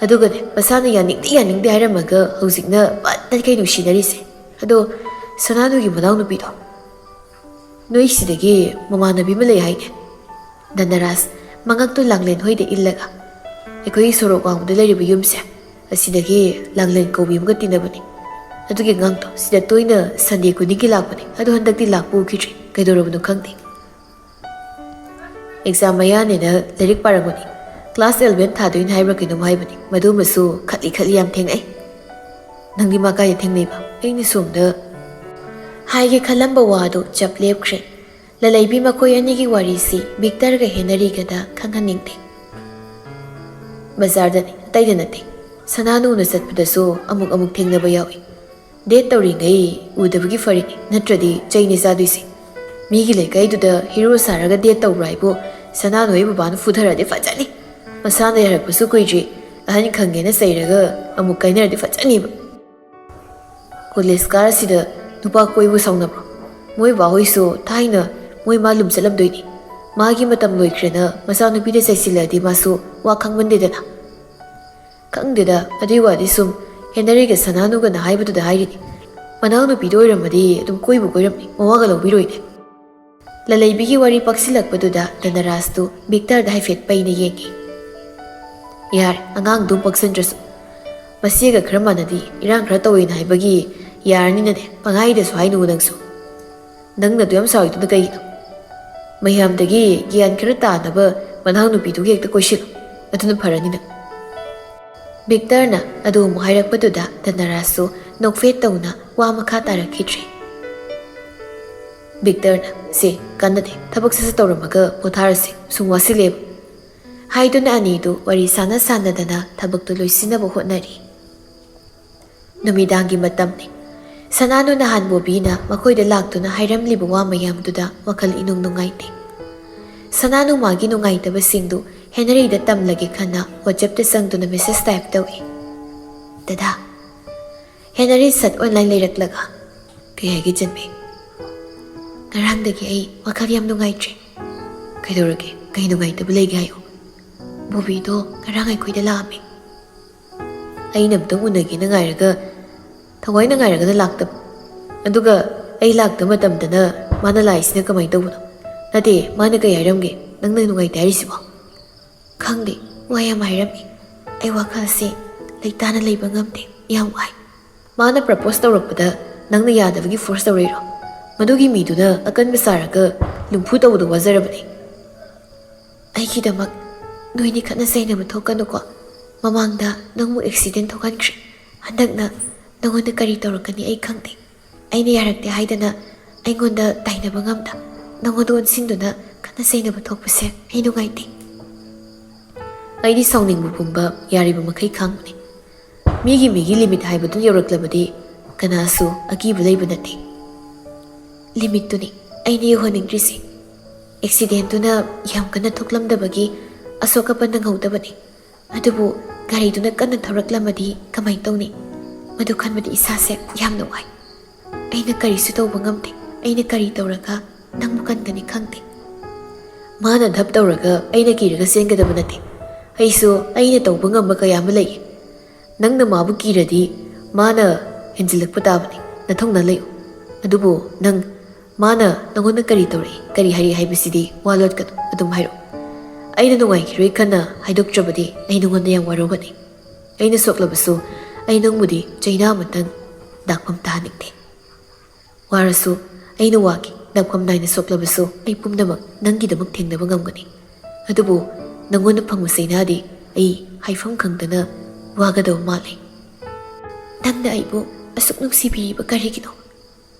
ꯑꯗꯨꯒꯅꯦ, ꯃꯁꯥꯅ ꯌꯥꯅꯤꯡꯗꯦ ꯌꯥꯅꯤꯡꯗꯦ ꯍꯥꯏꯔꯝꯃꯒ ꯍꯧꯖꯤꯛꯅ ꯄꯠ ꯇꯠꯈꯩ ꯅꯨꯡꯁꯤꯅꯔꯤꯁꯦ꯫ ꯑꯗꯣ ꯁꯅꯥꯅꯨꯒꯤ ꯃꯅꯥꯎꯅꯨꯄꯤꯗꯣ ꯅꯣꯏ ꯁꯤꯗꯒꯤ ꯃꯃꯥꯟꯅꯕꯤ ꯑꯃ ꯂꯩ ꯍꯥꯏꯅꯦ꯫ ꯙꯅꯔꯥꯖ ꯃꯉꯛꯇꯨ ꯂꯥꯡꯂꯦꯟ ꯍꯣꯏꯗ ꯏꯜꯂꯒ, ꯑꯩꯈꯣꯏꯒꯤ ꯁꯣꯔꯣꯛ ꯋꯥꯡꯃꯗ ꯂꯩꯔꯤꯕ ꯌꯨꯝꯁꯦ, ꯑꯁꯤꯗꯒꯤ ꯂꯥꯡꯂꯦꯟ ꯀꯧꯕꯤ ꯑꯃꯒ ꯇꯤꯟꯅꯕꯅꯤ꯫ ꯑꯗꯨꯒꯤ ꯑꯉꯥꯡꯗꯣ ꯁꯤꯗ ꯇꯣꯏꯅ ꯁꯟꯗꯦ ꯈꯨꯗꯤꯡꯒꯤ ꯂꯥꯛꯄꯅꯤ꯫ ꯑꯗꯣ ꯍꯟꯗꯛꯇꯤ ꯂꯥꯛꯄ ꯎꯈꯤꯗ꯭ꯔꯦ꯫ ꯀꯩꯗꯧꯔꯕꯅꯣ ꯈꯪꯗꯦ꯫ ꯑꯦꯛꯖꯥꯝ ꯃꯌꯥꯅꯦꯅ ꯂꯥꯏꯔꯤꯛ ꯄꯥꯔꯝꯒꯅꯤ꯫ ꯀ꯭ꯂꯥꯁ ꯑꯦꯂꯚꯦꯟ ꯊꯥꯗꯣꯏꯅꯦ ꯍꯥꯏꯕ꯭ꯔꯥ ꯀꯩꯅꯣꯝ ꯍꯥꯏꯕꯅꯤ꯫ ꯃꯗꯨꯃꯁꯨ ꯈꯠꯂꯤ ꯈꯠꯂꯤ ꯌꯥꯝ ꯊꯦꯡꯅꯩ꯫ ꯅꯪꯗꯤ ꯃꯥ ꯀꯥꯏꯗ ꯊꯦꯡꯅꯩꯕ? ꯑꯩꯅ ꯁꯣꯝꯗ ꯍꯥꯏꯒꯦ ꯈꯜꯂꯝꯕ ꯋꯥꯗꯨ ꯆꯞ ꯂꯦꯞꯈ꯭ꯔꯦ꯫ ꯂꯂꯩꯕꯤ ꯃꯈꯣꯏ ꯑꯅꯤꯒꯤ ꯋꯥꯔꯤꯁꯤ ꯚꯤꯛꯇꯔꯒ ꯍꯦꯅꯔꯤꯒꯗ ꯈꯪꯍꯟꯅꯤꯡꯗꯦ꯫ ꯕꯖꯥꯔꯗꯅꯤ, ꯑꯇꯩꯗ ꯅꯠꯇꯦ꯫ ꯁꯅꯥꯅꯨꯅ ꯆꯠꯄꯗꯁꯨ ꯑꯃꯨꯛ ꯑꯃꯨꯛ ꯊꯦꯡꯅꯕ ꯌꯥꯎꯏ꯫ ꯗꯦꯠ ꯇꯧꯔꯤꯉꯩ ꯎꯗꯕꯒꯤ ꯐꯔꯤꯅꯤ, ꯅꯠꯇ꯭ꯔꯗꯤ ꯆꯩꯅꯦ ꯆꯥꯗꯣꯏꯁꯦ꯫ ꯃꯤꯒꯤ ꯂꯩꯀꯥꯏꯗꯨꯗ ꯍꯤꯔꯣ ꯁꯥꯔꯒ ꯗꯦꯠ ꯇꯧꯕ꯭ꯔꯥ ꯍꯥꯏꯕꯨ? ꯁꯅꯥꯅꯨ ꯍꯣꯏ ꯕꯕꯥꯅ ꯐꯨꯊꯔꯗꯤ ꯐꯖꯅꯤ꯫ ꯃꯁꯥꯅ ꯌꯥꯔꯛꯄꯁꯨ ꯀꯨꯏꯗ꯭ꯔꯤ, ꯑꯍꯟ ꯈꯪꯉꯦꯅ ꯆꯩꯔꯒ ꯑꯃꯨꯛ ꯀꯥꯏꯅꯔꯗꯤ ꯐꯖꯅꯤꯕ꯫ ꯀꯣꯂꯦꯖ ꯀꯥꯔꯁꯤꯗ ꯅꯨꯄꯥ ꯀꯣꯏꯕ ꯁꯥꯎꯅꯕ꯭ꯔꯣ? ꯃꯣꯏ ꯕꯥꯍꯣꯏꯁꯨ ꯊꯥꯏꯅ ꯃꯣꯏ ꯃꯥ ꯂꯨꯝ ꯆꯠꯂꯝꯗꯣꯏꯅꯤ꯫ ꯃꯥꯒꯤ ꯃꯇꯝ ꯂꯣꯏꯈ꯭ꯔꯦꯅ ꯃꯆꯥꯅꯨꯄꯤꯗ ꯆꯩꯁꯤꯜꯂꯗꯤ ꯃꯥꯁꯨ ꯋꯥ ꯈꯪꯃꯟꯗꯦꯗꯅ꯫ ꯈꯪꯗꯦꯗ, ꯑꯗꯨꯏ ꯋꯥꯗꯤ ꯁꯨꯝ ꯍꯦꯅꯔꯤꯒ ꯁꯅꯥꯅꯨꯒꯅ ꯍꯥꯏꯕꯗꯨꯗ ꯍꯥꯏꯔꯤꯅꯤ꯫ ꯃꯅꯥꯎꯅꯨꯄꯤꯗꯣ ꯑꯣꯏꯔꯝꯃꯗꯤ ꯑꯗꯨꯝ ꯀꯣꯏꯕꯨ ꯀꯣꯏꯔꯝꯅꯤ, ꯃꯋꯥꯒ ꯂꯧꯕꯤꯔꯣꯏꯅꯦ꯫ ꯂꯂꯩꯕꯤꯒꯤ ꯋꯥꯔꯤ ꯄꯛꯁꯤꯜꯂꯛꯄꯗꯨꯗ ꯙꯅꯔꯥꯖꯇꯨ ꯚꯤꯛꯇꯔꯗ ꯍꯥꯏꯐꯦꯠ ꯄꯩꯅ ꯌꯦꯡꯉꯤ꯫ ꯌꯥꯔꯦ, ꯑꯉꯥꯡꯗꯨ ꯄꯛꯁꯟꯗ꯭ꯔꯁꯨ꯫ ꯃꯆꯦꯒ ꯈꯔ ꯃꯥꯟꯅꯗꯤ ꯏꯔꯥꯡ ꯈꯔ ꯇꯧꯋꯦꯅ ꯍꯥꯏꯕꯒꯤ ꯌꯥꯔꯅꯤꯅꯅꯦ, ꯄꯪꯍꯥꯏꯗꯁꯨ ꯍꯥꯏꯅꯨ ꯅꯪꯁꯨ꯫ ꯅꯪꯅ ꯑꯗꯨ ꯌꯥꯝ ꯁꯥꯎꯔꯤꯗꯨꯅ ꯀꯩꯒꯤꯅꯣ? ꯃꯌꯥꯝꯗꯒꯤ ꯒ꯭ꯌꯥꯟ ꯈꯔ ꯇꯥꯅꯕ ꯃꯅꯥꯎꯅꯨꯄꯤꯗꯨꯒ ꯍꯦꯛꯇ ꯀꯣꯏꯁꯤꯜꯂꯨ, ꯑꯗꯨꯅ ꯐꯔꯅꯤ ꯅꯪ꯫ ꯚꯤꯛꯇꯔꯅ ꯑꯗꯨ ꯑꯃꯨꯛ ꯍꯥꯏꯔꯛꯄꯗꯨꯗ ꯙꯅꯔꯥꯖꯁꯨ ꯅꯣꯛꯐꯦꯠ ꯇꯧꯅ ꯋꯥ ꯃꯈꯥ ꯇꯥꯔꯛꯈꯤꯗ꯭ꯔꯦ꯫ ꯚꯤꯛꯇꯔꯅ, "ꯁꯦ, ꯀꯥꯟꯅꯗꯦ, ꯊꯕꯛ ꯁꯠ ꯁꯠ ꯇꯧꯔꯝꯃꯒ ꯄꯣꯊꯥꯔꯁꯤ, ꯁꯨꯝ ꯋꯥꯁꯤꯜꯂꯦꯕ" ꯍꯥꯏꯗꯨꯅ ꯑꯅꯤꯗꯨ ꯋꯥꯔꯤ ꯁꯥꯟꯅ ꯁꯥꯟꯅꯗꯅ ꯊꯕꯛꯇꯨ ꯂꯣꯏꯁꯤꯟꯅꯕ ꯍꯣꯠꯅꯔꯤ꯫ ꯅꯨꯃꯤꯗꯥꯡꯒꯤ ꯃꯇꯝꯅꯤ꯫ ꯁꯅꯥꯅꯨ ꯅꯍꯥꯟ ꯕꯣꯕꯤꯅ ꯃꯈꯣꯏꯗ ꯂꯥꯛꯇꯨꯅ ꯍꯥꯏꯔꯝꯂꯤꯕ ꯋꯥ ꯃꯌꯥꯝꯗꯨꯗ ꯋꯥꯈꯜ ꯏꯅꯨꯡ ꯅꯨꯡꯉꯥꯏꯇꯦ꯫ ꯁꯅꯥꯅꯨ ꯃꯥꯒꯤ ꯅꯨꯡꯉꯥꯏꯇꯕꯁꯤꯡꯗꯨ ꯍꯦꯅꯔꯤꯗ ꯇꯝꯂꯒꯦ ꯈꯟꯅ WhatsAppꯇ ꯆꯪꯗꯨꯅ message type ꯇꯧꯏ꯫ "ꯗꯗꯥ, ꯍꯦꯅꯔꯤ ꯁꯠ online ꯂꯩꯔꯛꯂꯒ ꯀꯩ ꯍꯥꯏꯒꯦ ꯆꯟꯕꯤ? ꯉꯔꯥꯡꯗꯒꯤ ꯑꯩ ꯋꯥꯈꯜ ꯌꯥꯝ ꯅꯨꯡꯉꯥꯏꯇ꯭ꯔꯦ꯫" "ꯀꯩꯗꯧꯔꯒꯦ? ꯀꯩ ꯅꯨꯡꯉꯥꯏꯇꯕ ꯂꯩꯒꯦ ꯍꯥꯏꯌꯨ꯫" "ꯕꯣꯕꯤꯗꯣ ꯉꯔꯥꯡ ꯑꯩꯈꯣꯏꯗ ꯂꯥꯛꯑꯝꯃꯦ꯫" ꯑꯩꯅ ꯑꯝꯇꯪ ꯎꯅꯒꯦꯅ ꯉꯥꯏꯔꯒ, ꯊꯋꯥꯏꯅ ꯉꯥꯏꯔꯒꯅ ꯂꯥꯛꯇꯕ, ꯑꯗꯨꯒ ꯑꯩ ꯂꯥꯛꯇꯕ ꯃꯇꯝꯗꯅ ꯃꯥꯅ ꯂꯥꯛꯏꯁꯤꯅ ꯀꯃꯥꯏꯅ ꯇꯧꯕꯅꯣ? ꯅꯠꯇꯦ, ꯃꯥꯅ ꯀꯩ ꯍꯥꯏꯔꯝꯒꯦ? ꯅꯪꯅ ꯅꯨꯡꯉꯥꯏꯇꯦ ꯍꯥꯏꯔꯤꯁꯤꯕꯣ? ꯈꯪꯗꯦ, ꯋꯥ ꯌꯥꯝ ꯍꯥꯏꯔꯝꯃꯤ꯫ ꯑꯩ ꯋꯥꯈꯜꯁꯦ ꯂꯩꯇꯥꯅ ꯂꯩꯕ ꯉꯝꯗꯦ, ꯌꯥꯝ ꯋꯥꯏ꯫ ꯃꯥꯅ ꯄ꯭ꯔꯄꯣꯁ ꯇꯧꯔꯛꯄꯗ ꯅꯪꯅ ꯌꯥꯗꯕꯒꯤ ꯐꯣꯔꯁ ꯇꯧꯔꯛꯏꯔꯣ? ꯃꯗꯨꯒꯤ ꯃꯤꯗꯨꯅ ꯑꯀꯟꯕ ꯁꯥꯔꯒ ꯂꯨꯝꯐꯨ ꯇꯧꯕꯗ ꯋꯥꯖꯔꯕꯅꯤ꯫ ꯑꯩꯒꯤꯗꯃꯛ ꯅꯣꯏꯅꯤ ꯈꯠꯅ ꯆꯩꯅꯕ ꯊꯣꯛꯀꯅꯨꯀꯣ꯫ ꯃꯃꯥꯡꯗ ꯅꯪꯕꯨ ꯑꯦꯛꯁꯤꯗꯦꯟ ꯊꯣꯛꯍꯟꯈ꯭ꯔꯦ꯫ ꯍꯟꯗꯛꯅ ꯅꯉꯣꯟꯗ ꯀꯔꯤ ꯇꯧꯔꯛꯀꯅꯤ ꯑꯩ ꯈꯪꯗꯦ꯫ ꯑꯩꯅ ꯌꯥꯔꯛꯇꯦ ꯍꯥꯏꯗꯅ ꯑꯩꯉꯣꯟꯗ ꯇꯥꯏꯅꯕ ꯉꯝꯗ ꯅꯉꯣꯟꯗ ꯑꯣꯟꯁꯤꯟꯗꯨꯅ ꯈꯠꯅ ꯆꯩꯅꯕ ꯊꯣꯛꯄꯁꯦ ꯑꯩ ꯅꯨꯡꯉꯥꯏꯇꯦ꯫ ꯑꯩꯗꯤ ꯁꯥꯎꯅꯤꯡꯕ ꯄꯨꯝꯕ ꯌꯥꯔꯤꯕ ꯃꯈꯩ ꯈꯥꯡꯕꯅꯤ꯫ ꯃꯤꯒꯤ ꯃꯤꯒꯤ ꯂꯤꯃꯤꯠ ꯍꯥꯏꯕꯗꯨ ꯌꯧꯔꯛꯂꯕꯗꯤ ꯀꯅꯥꯁꯨ ꯑꯀꯤꯕ ꯂꯩꯕ ꯅꯠꯇꯦ꯫ ꯂꯤꯃꯤꯠꯇꯨꯅꯤ ꯑꯩꯅ ꯌꯧꯍꯟꯅꯤꯡꯗ꯭ꯔꯤꯁꯦ꯫ ꯑꯦꯛꯁꯤꯗꯦꯟꯇꯨꯅ ꯌꯥꯝ ꯀꯟꯅ ꯊꯣꯛꯂꯝꯗꯕꯒꯤ ꯑꯁꯣꯛ ꯑꯄꯟ ꯅꯪꯍꯧꯗꯕꯅꯤ꯫ ꯑꯗꯨꯕꯨ ꯒꯥꯔꯤꯗꯨꯅ ꯀꯟꯅ ꯊꯧꯔꯛꯂꯝꯃꯗꯤ ꯀꯃꯥꯏ ꯇꯧꯅꯤ? ꯃꯗꯨ ꯈꯟꯕꯗ ꯏꯁꯥꯁꯦ ꯌꯥꯝꯅ ꯋꯥꯏ꯫ ꯑꯩꯅ ꯀꯔꯤꯁꯨ ꯇꯧꯕ ꯉꯝꯗꯦ꯫ ꯑꯩꯅ ꯀꯔꯤ ꯇꯧꯔꯒ ꯅꯪꯕꯨ ꯀꯟꯒꯅꯤ ꯈꯪꯗꯦ꯫ ꯃꯥꯅ ꯙꯞ ꯇꯧꯔꯒ ꯑꯩꯅ ꯀꯤꯔꯒ ꯆꯦꯟꯒꯗꯕ ꯅꯠꯇꯦ꯫ ꯑꯩꯁꯨ ꯑꯩꯅ ꯇꯧꯕ ꯉꯝꯕ ꯀꯌꯥ ꯑꯃ ꯂꯩ꯫ ꯅꯪꯅ ꯃꯥꯕꯨ ꯀꯤꯔꯗꯤ ꯃꯥꯅ ꯍꯦꯟꯖꯤꯜꯂꯛꯄ ꯇꯥꯕꯅꯤ꯫ ꯅꯊꯧꯅꯥ ꯂꯩꯌꯨ꯫ ꯑꯗꯨꯕꯨ ꯅꯪ, ꯃꯥꯅ ꯅꯉꯣꯟꯗ ꯀꯔꯤ ꯇꯧꯔꯛꯏ, ꯀꯔꯤ ꯍꯥꯏꯔꯛꯏ ꯍꯥꯏꯕꯁꯤꯗꯤ ꯋꯥ ꯂꯣꯠꯀꯅꯨ, ꯑꯗꯨꯝ ꯍꯥꯏꯔꯛꯎ꯫ ꯑꯩꯅ ꯅꯨꯡꯉꯥꯏꯈꯤꯔꯣꯏ ꯈꯟꯅ ꯍꯥꯏꯗꯣꯛꯇ꯭ꯔꯕꯗꯤ ꯑꯩ ꯅꯉꯣꯟꯗ ꯌꯥꯝ ꯋꯥꯔꯧꯒꯅꯤ꯫ ꯑꯩꯅ ꯁꯣꯛꯂꯕꯁꯨ ꯑꯩ ꯅꯪꯕꯨꯗꯤ ꯆꯩꯅꯥ ꯑꯃꯇꯪ ꯗꯥꯛꯐꯝ ꯇꯥꯍꯟꯅꯤꯡꯗꯦ꯫ ꯋꯥꯔꯁꯨ ꯑꯩꯅ ꯋꯥꯈꯤ꯫ ꯗꯥꯛꯐꯝ ꯅꯥꯏꯅ ꯁꯣꯛꯂꯕꯁꯨ ꯑꯩ ꯄꯨꯝꯅꯃꯛ ꯅꯪꯒꯤꯗꯃꯛ ꯊꯦꯡꯅꯕ ꯉꯝꯒꯅꯤ꯫ ꯑꯗꯨꯕꯨ ꯅꯪꯉꯣꯟꯗ ꯐꯪꯕ ꯆꯩꯅꯥꯗꯤ ꯑꯩ ꯍꯥꯏꯐꯝ ꯈꯪꯗꯅ ꯋꯥꯒꯗꯕ ꯃꯥꯜꯂꯤ꯫ ꯅꯪꯅ ꯑꯩꯕꯨ ꯑꯁꯨꯛ ꯅꯨꯡꯁꯤꯕꯤꯔꯤꯕ ꯀꯔꯤꯒꯤꯅꯣ?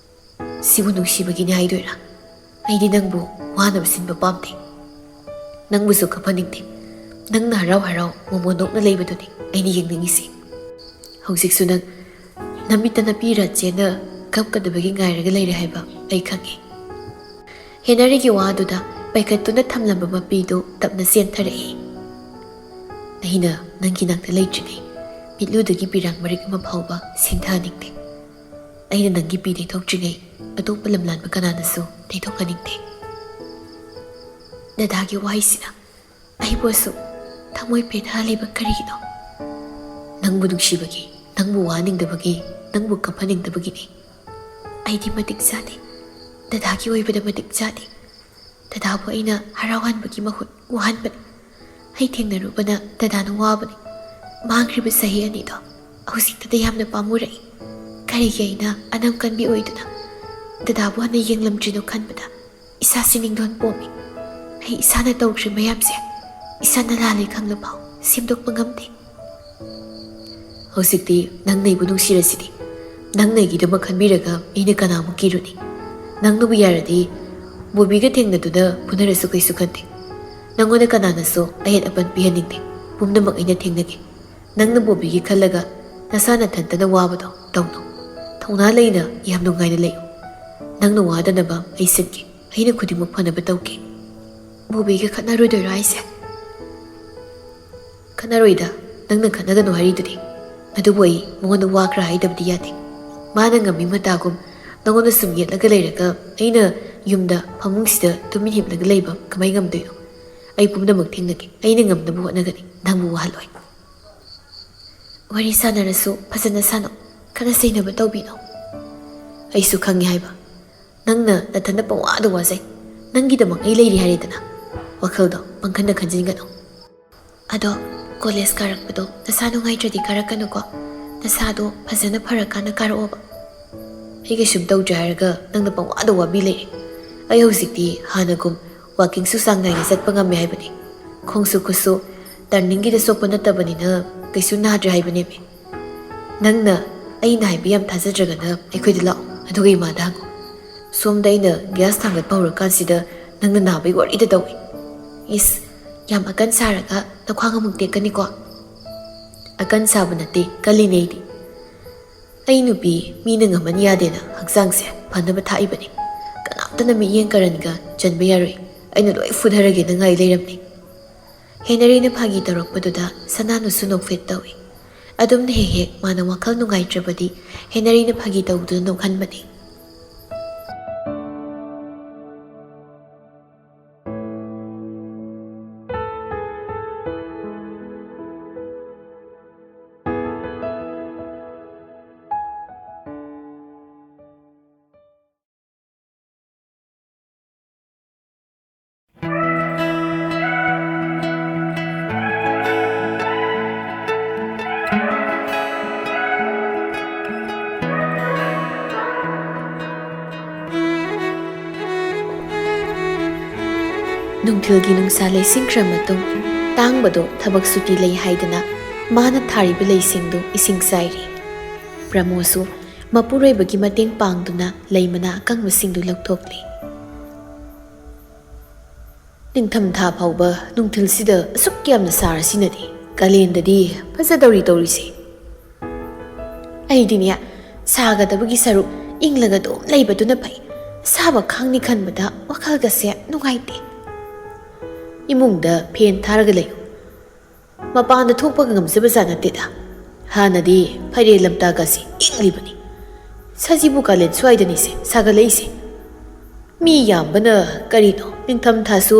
ꯁꯤꯕꯨ ꯅꯨꯡꯁꯤꯕꯒꯤꯅꯤ ꯍꯥꯏꯗꯣꯏꯔꯥ? ꯑꯩꯗꯤ ꯅꯪꯕꯨ ꯋꯥꯅꯕ ꯁꯤꯟꯕ ꯄꯥꯝꯗꯦ꯫ ꯅꯪꯕꯨꯁꯨ ꯀꯞꯍꯟꯅꯤꯡꯗꯦ꯫ ꯅꯪꯅ ꯍꯔꯥꯎ ꯍꯔꯥꯎ ꯃꯣꯃꯣꯟ ꯅꯣꯛꯅ ꯂꯩꯕꯗꯨꯅꯤ ꯑꯩꯅ ꯌꯦꯡꯅꯤꯡꯉꯤꯁꯦ꯫ ꯍꯧꯖꯤꯛꯁꯨ ꯅꯪ ꯅꯃꯤꯠꯇ ꯅꯄꯤ ꯔꯥꯆꯦꯟꯅ ꯀꯞꯀꯗꯕꯒꯤ ꯉꯥꯏꯔꯒ ꯂꯩꯔꯦ ꯍꯥꯏꯕ ꯑꯩ ꯈꯪꯉꯤ꯫ ꯍꯦꯅꯔꯤꯒꯤ ꯋꯥꯗꯨꯗ ꯄꯥꯏꯈꯠꯇꯨꯅ ꯊꯝꯂꯝꯕ ꯃꯄꯤꯗꯨ ꯇꯞꯅ ꯆꯦꯟꯊꯔꯛꯏ꯫ ꯑꯩꯅ ꯅꯪꯒꯤ ꯅꯥꯛꯇ ꯂꯩꯇ꯭ꯔꯤꯉꯩ ꯃꯤꯠꯂꯨꯗꯒꯤ ꯄꯤꯔꯥꯡ ꯃꯔꯤꯛ ꯑꯃ ꯐꯥꯎꯕ ꯁꯤꯡꯊꯍꯟꯅꯤꯡꯗꯦ꯫ ꯑꯩꯅ ꯅꯪꯒꯤ ꯄꯤ ꯇꯩꯊꯣꯛꯇ꯭ꯔꯤꯉꯩ ꯑꯇꯣꯞꯄ ꯂꯝꯂꯥꯟꯕ ꯀꯅꯥꯅꯁꯨ ꯇꯩꯊꯣꯛꯍꯟꯅꯤꯡꯗꯦ꯫ ꯗꯗꯥꯒꯤ ꯋꯥꯍꯩꯁꯤꯅ ꯑꯩꯕꯨ ꯑꯁꯨꯛ ꯊꯃꯣꯏ ꯄꯦꯟꯍꯜꯂꯤꯕ ꯀꯔꯤꯒꯤꯅꯣ? ꯅꯪꯕꯨ ꯅꯨꯡꯁꯤꯕꯒꯤ, ꯅꯪꯕꯨ ꯋꯥꯍꯟꯅꯤꯡꯗꯕꯒꯤ, ꯅꯪꯕꯨ ꯀꯞꯍꯟꯅꯤꯡꯗꯕꯒꯤꯅꯤ꯫ ꯑꯩꯗꯤ ꯃꯇꯤꯛ ꯆꯥꯗꯦ꯫ ꯗꯗꯥꯒꯤ ꯑꯣꯏꯕꯗ ꯃꯇꯤꯛ ꯆꯥꯗꯦ꯫ ꯗꯗꯥꯕꯨ ꯑꯩꯅ ꯍꯔꯥꯎꯍꯟꯕꯒꯤ ꯃꯍꯨꯠ ꯋꯥꯍꯟꯕꯅꯤ꯫ ꯑꯩ ꯊꯦꯡꯅꯔꯨꯕꯅ ꯗꯗꯥꯅ ꯋꯥꯕꯅꯤ꯫ ꯃꯥꯡꯈ꯭ꯔꯤꯕ ꯆꯍꯤ ꯑꯅꯤꯗꯣ ꯍꯧꯖꯤꯛꯇꯗ ꯌꯥꯝꯅ ꯄꯥꯝꯃꯨꯔꯛꯏ꯫ ꯀꯔꯤꯒꯤ ꯑꯩꯅ ꯑꯅꯝ ꯀꯟꯕꯤ ꯑꯣꯏꯗꯨꯅ ꯗꯗꯥꯕꯨ ꯍꯟꯅ ꯌꯦꯡꯂꯝꯗ꯭ꯔꯤꯅꯣ ꯈꯟꯕꯗ ꯏꯁꯥꯁꯤ ꯅꯤꯡꯊꯣꯟ ꯄꯣꯝꯃꯤ꯫ ꯑꯩ ꯏꯁꯥꯅ ꯇꯧꯈ꯭ꯔꯤ ꯃꯌꯥꯝꯁꯦ ꯏꯁꯥꯅ ꯂꯥꯜꯂꯦ ꯈꯪꯂꯐꯥꯎ ꯁꯦꯝꯗꯣꯛꯄ ꯉꯝꯗꯦ꯫ ꯍꯧꯖꯤꯛꯇꯤ ꯅꯪꯅ ꯑꯩꯕꯨ ꯅꯨꯡꯁꯤꯔꯁꯤꯗꯤ꯫ ꯅꯪꯅ ꯑꯩꯒꯤꯗꯃꯛ ꯈꯟꯕꯤꯔꯒ ꯑꯩꯅ ꯀꯅꯥꯃꯨꯛ ꯀꯤꯔꯨꯅꯤ? ꯅꯪꯅꯕꯨ ꯌꯥꯔꯗꯤ ꯕꯣꯕꯤꯒ ꯊꯦꯡꯅꯗꯨꯅ ꯐꯨꯅꯔꯁꯨ ꯀꯩꯁꯨ ꯈꯟꯗꯦ꯫ ꯅꯪꯉꯣꯟꯗ ꯀꯅꯥꯅꯁꯨ ꯑꯌꯦꯠ ꯑꯄꯟ ꯄꯤꯍꯟꯅꯤꯡꯗꯦ꯫ ꯄꯨꯝꯅꯃꯛ ꯑꯩꯅ ꯊꯦꯡꯅꯒꯦ꯫ ꯅꯪꯅ ꯕꯣꯕꯤꯒꯤ ꯈꯜꯂꯒ ꯅꯁꯥ ꯅꯊꯟꯇꯅ ꯋꯥꯕꯗꯣ ꯇꯧꯅꯨ꯫ ꯊꯧꯅꯥ ꯂꯩꯅ ꯌꯥꯝ ꯅꯨꯡꯉꯥꯏꯅ ꯂꯩꯌꯨ꯫ ꯅꯪꯅ ꯋꯥꯗꯅꯕ ꯑꯩ ꯁꯤꯟꯒꯦ꯫ ꯑꯩꯅ ꯈꯨꯗꯤꯡꯃꯛ ꯐꯅꯕ ꯇꯧꯒꯦ꯫ ꯕꯣꯕꯤꯒ ꯈꯠꯅꯔꯣꯏꯗꯣꯏꯔꯣ ꯍꯥꯏꯁꯦ? ꯈꯠꯅꯔꯣꯏꯗ, ꯅꯪꯅ ꯈꯠꯅꯒꯅꯨ ꯍꯥꯏꯔꯤꯗꯨꯗꯤ꯫ ꯑꯗꯨꯕꯨ ꯑꯩ ꯃꯉꯣꯟꯗ ꯋꯥ ꯈꯔ ꯍꯥꯏꯗꯕꯗꯤ ꯌꯥꯗꯦ꯫ ꯃꯥꯅ ꯉꯝꯃꯤ ꯃꯇꯥꯒꯨꯝ ꯅꯉꯣꯟꯗ ꯁꯨꯝ ꯌꯦꯠꯂꯒ ꯂꯩꯔꯒ ꯑꯩꯅ ꯌꯨꯝꯗ ꯐꯃꯨꯡꯁꯤꯗ ꯇꯨꯃꯤꯟ ꯍꯤꯞꯂꯒ ꯂꯩꯕ ꯀꯃꯥꯏ ꯉꯝꯗꯣꯏꯅꯣ? ꯑꯩ ꯄꯨꯝꯅꯃꯛ ꯊꯦꯡꯅꯒꯦ꯫ ꯑꯩꯅ ꯉꯝꯅꯕ ꯍꯣꯠꯅꯒꯅꯤ꯫ ꯅꯪꯕꯨ ꯋꯥꯍꯜꯂꯣꯏ꯫ ꯋꯥꯔꯤ ꯁꯥꯟꯅꯔꯁꯨ ꯐꯖꯅ ꯁꯥꯟꯅꯧ꯫ ꯈꯠꯅ ꯆꯩꯅꯕ ꯇꯧꯕꯤꯅꯣ꯫ ꯑꯩꯁꯨ ꯈꯪꯉꯤ ꯍꯥꯏꯕ꯫ ꯅꯪꯅ ꯅꯊꯟꯗ ꯄꯪꯋꯥꯗ ꯋꯥꯖꯩ꯫ ꯅꯪꯒꯤꯗꯃꯛ ꯑꯩ ꯂꯩꯔꯤ ꯍꯥꯏꯔꯦꯗꯅ꯫ ꯋꯥꯈꯜꯗꯣ ꯄꯪꯈꯟꯗ ꯈꯟꯖꯤꯟꯒꯅꯨ꯫ ꯑꯗꯣ ꯀꯣꯂꯦꯖ ꯀꯥꯔꯛꯄꯗꯣ ꯅꯁꯥ ꯅꯨꯡꯉꯥꯏꯇ꯭ꯔꯗꯤ ꯀꯥꯔꯛꯀꯅꯨꯀꯣ꯫ ꯅꯁꯥꯗꯣ ꯐꯖꯅ ꯐꯔꯀꯥꯟꯗ ꯀꯥꯔꯛꯑꯣꯕ꯫ ꯑꯩ ꯀꯩꯁꯨꯝ ꯇꯧꯗ꯭ꯔꯦ ꯍꯥꯏꯔꯒ ꯅꯪꯅ ꯄꯪꯋꯥꯗ ꯋꯥꯕꯤ ꯂꯩꯔꯦ꯫ ꯑꯩ ꯍꯧꯖꯤꯛꯇꯤ ꯍꯥꯟꯅꯒꯨꯝ ꯋꯥꯀꯤꯡꯁꯨ ꯆꯥꯡ ꯅꯥꯏꯅ ꯆꯠꯄ ꯉꯝꯃꯦ ꯍꯥꯏꯕꯅꯤ꯫ ꯈꯣꯡꯁꯨ ꯈꯨꯠꯁꯨ ꯇꯔꯅꯤꯡꯒꯤꯗ ꯁꯣꯛꯄ ꯅꯠꯇꯕꯅꯤꯅ ꯀꯩꯁꯨ ꯅꯥꯗ꯭ꯔꯦ ꯍꯥꯏꯕꯅꯦꯃꯤ꯫ ꯅꯪꯅ ꯑꯩꯅ ꯍꯥꯏꯕ ꯌꯥꯝ ꯊꯥꯖꯗ꯭ꯔꯒꯅ ꯑꯩꯈꯣꯏꯗ ꯂꯥꯛꯑꯣ, ꯑꯗꯨꯒ ꯏꯃꯥꯗ ꯍꯪꯉꯣ꯫ ꯁꯣꯝꯗ ꯑꯩꯅ ꯒ꯭ꯌꯥꯁ ꯊꯥꯡꯒꯠꯄ ꯍꯧꯔꯀꯥꯟꯁꯤꯗ ꯅꯪꯅ ꯅꯥꯕꯒꯤ ꯋꯥꯔꯤꯗ ꯇꯧꯏ꯫ ꯏꯁ, ꯌꯥꯝ ꯑꯀꯟ ꯁꯥꯔꯒ ꯅꯈ꯭ꯋꯥꯡ ꯑꯃꯨꯛ ꯇꯦꯛꯀꯅꯤꯀꯣ꯫ ꯑꯀꯟ ꯁꯥꯕ ꯅꯠꯇꯦ, ꯀꯜꯂꯤꯅꯦ ꯑꯩꯗꯤ꯫ ꯑꯩ ꯅꯨꯄꯤ ꯃꯤꯅ ꯉꯝꯍꯟ ꯌꯥꯗꯦꯅ ꯍꯛꯆꯥꯡꯁꯦ ꯐꯅꯕ ꯊꯥꯛꯏꯕꯅꯤ꯫ ꯀꯅꯥꯝꯇꯅ ꯃꯤꯠꯌꯦꯡ ꯀꯔꯟꯒ ꯆꯟꯕ ꯌꯥꯔꯣꯏ꯫ ꯑꯩꯅ ꯂꯣꯏ ꯐꯨꯊꯔꯒꯦꯅ ꯉꯥꯏ ꯂꯩꯔꯝꯅꯤ꯫ ꯍꯦꯅꯔꯤꯅ ꯐꯥꯒꯤ ꯇꯧꯔꯛꯄꯗꯨꯗ ꯁꯅꯥꯅꯨꯁꯨ ꯅꯣꯛꯐꯦꯠ ꯇꯧꯏ꯫ ꯑꯗꯨꯝꯅ ꯍꯦꯛ ꯍꯦꯛ ꯃꯥꯅ ꯋꯥꯈꯜ ꯅꯨꯡꯉꯥꯏꯇ꯭ꯔꯕꯗꯤ ꯍꯦꯅꯔꯤꯅ ꯐꯥꯒꯤ ꯇꯧꯗꯨꯅ ꯅꯣꯛꯍꯟꯕꯅꯤ꯫ ꯅꯨꯡꯊꯤꯜꯒꯤ ꯅꯨꯡꯁꯥ ꯂꯩꯁꯤꯟꯈ꯭ꯔ ꯃꯇꯨꯡ, ꯇꯥꯡꯕꯗꯣ ꯊꯕꯛ ꯁꯨꯇꯤ ꯂꯩ ꯍꯥꯏꯗꯅ ꯃꯥꯅ ꯊꯥꯔꯤꯕ ꯂꯩꯁꯤꯡꯗꯨ ꯏꯁꯤꯡ ꯆꯥꯏꯔꯤ꯫ ꯄ꯭ꯔꯃꯣꯁꯨ ꯃꯄꯨꯔꯣꯏꯕꯒꯤ ꯃꯇꯦꯡ ꯄꯥꯡꯗꯨꯅ ꯂꯩ ꯃꯅꯥ ꯑꯀꯪꯕꯁꯤꯡꯗꯨ ꯂꯧꯊꯣꯛꯂꯤ꯫ "ꯅꯤꯡꯊꯝꯊꯥ ꯐꯥꯎꯕ ꯅꯨꯡꯊꯤꯜꯁꯤꯗ ꯑꯁꯨꯛ ꯌꯥꯝꯅ ꯁꯥꯔꯁꯤꯅꯗꯤ, ꯀꯥꯂꯦꯟꯗꯗꯤ ꯐꯖꯗꯧꯔꯤ ꯇꯧꯔꯤꯁꯦ꯫ ꯑꯩꯗꯤꯅꯦ, ꯁꯥꯒꯗꯕꯒꯤ ꯁꯔꯨꯛ ꯏꯪꯂꯒ ꯑꯗꯨꯝ ꯂꯩꯕꯗꯨꯅ ꯐꯩ꯫ ꯑꯁꯥꯕ ꯈꯥꯡꯅꯤ ꯈꯟꯕꯗ ꯋꯥꯈꯜꯒꯁꯦ ꯅꯨꯡꯉꯥꯏꯇꯦ꯫ ꯏꯃꯨꯡꯗ ꯐꯦꯟ ꯊꯥꯔꯒ ꯂꯩꯌꯨ꯫ ꯃꯄꯥꯟꯗ ꯊꯣꯛꯄꯒ ꯉꯝꯖꯕꯖꯥꯠ ꯅꯠꯇꯦꯗ꯫ ꯍꯥꯟꯅꯗꯤ ꯐꯩꯔꯦꯜ ꯂꯝꯇꯥꯒꯁꯤ ꯏꯪꯂꯤꯕꯅꯤ꯫ ꯁꯖꯤꯕꯨ ꯀꯥꯂꯦꯟ ꯁ꯭ꯋꯥꯏꯗꯅꯤꯁꯦ ꯁꯥꯒꯠꯂꯛꯏꯁꯦ꯫ ꯃꯤ ꯌꯥꯝꯕꯅ ꯀꯔꯤꯅꯣ, ꯅꯤꯡꯊꯝꯊꯥꯁꯨ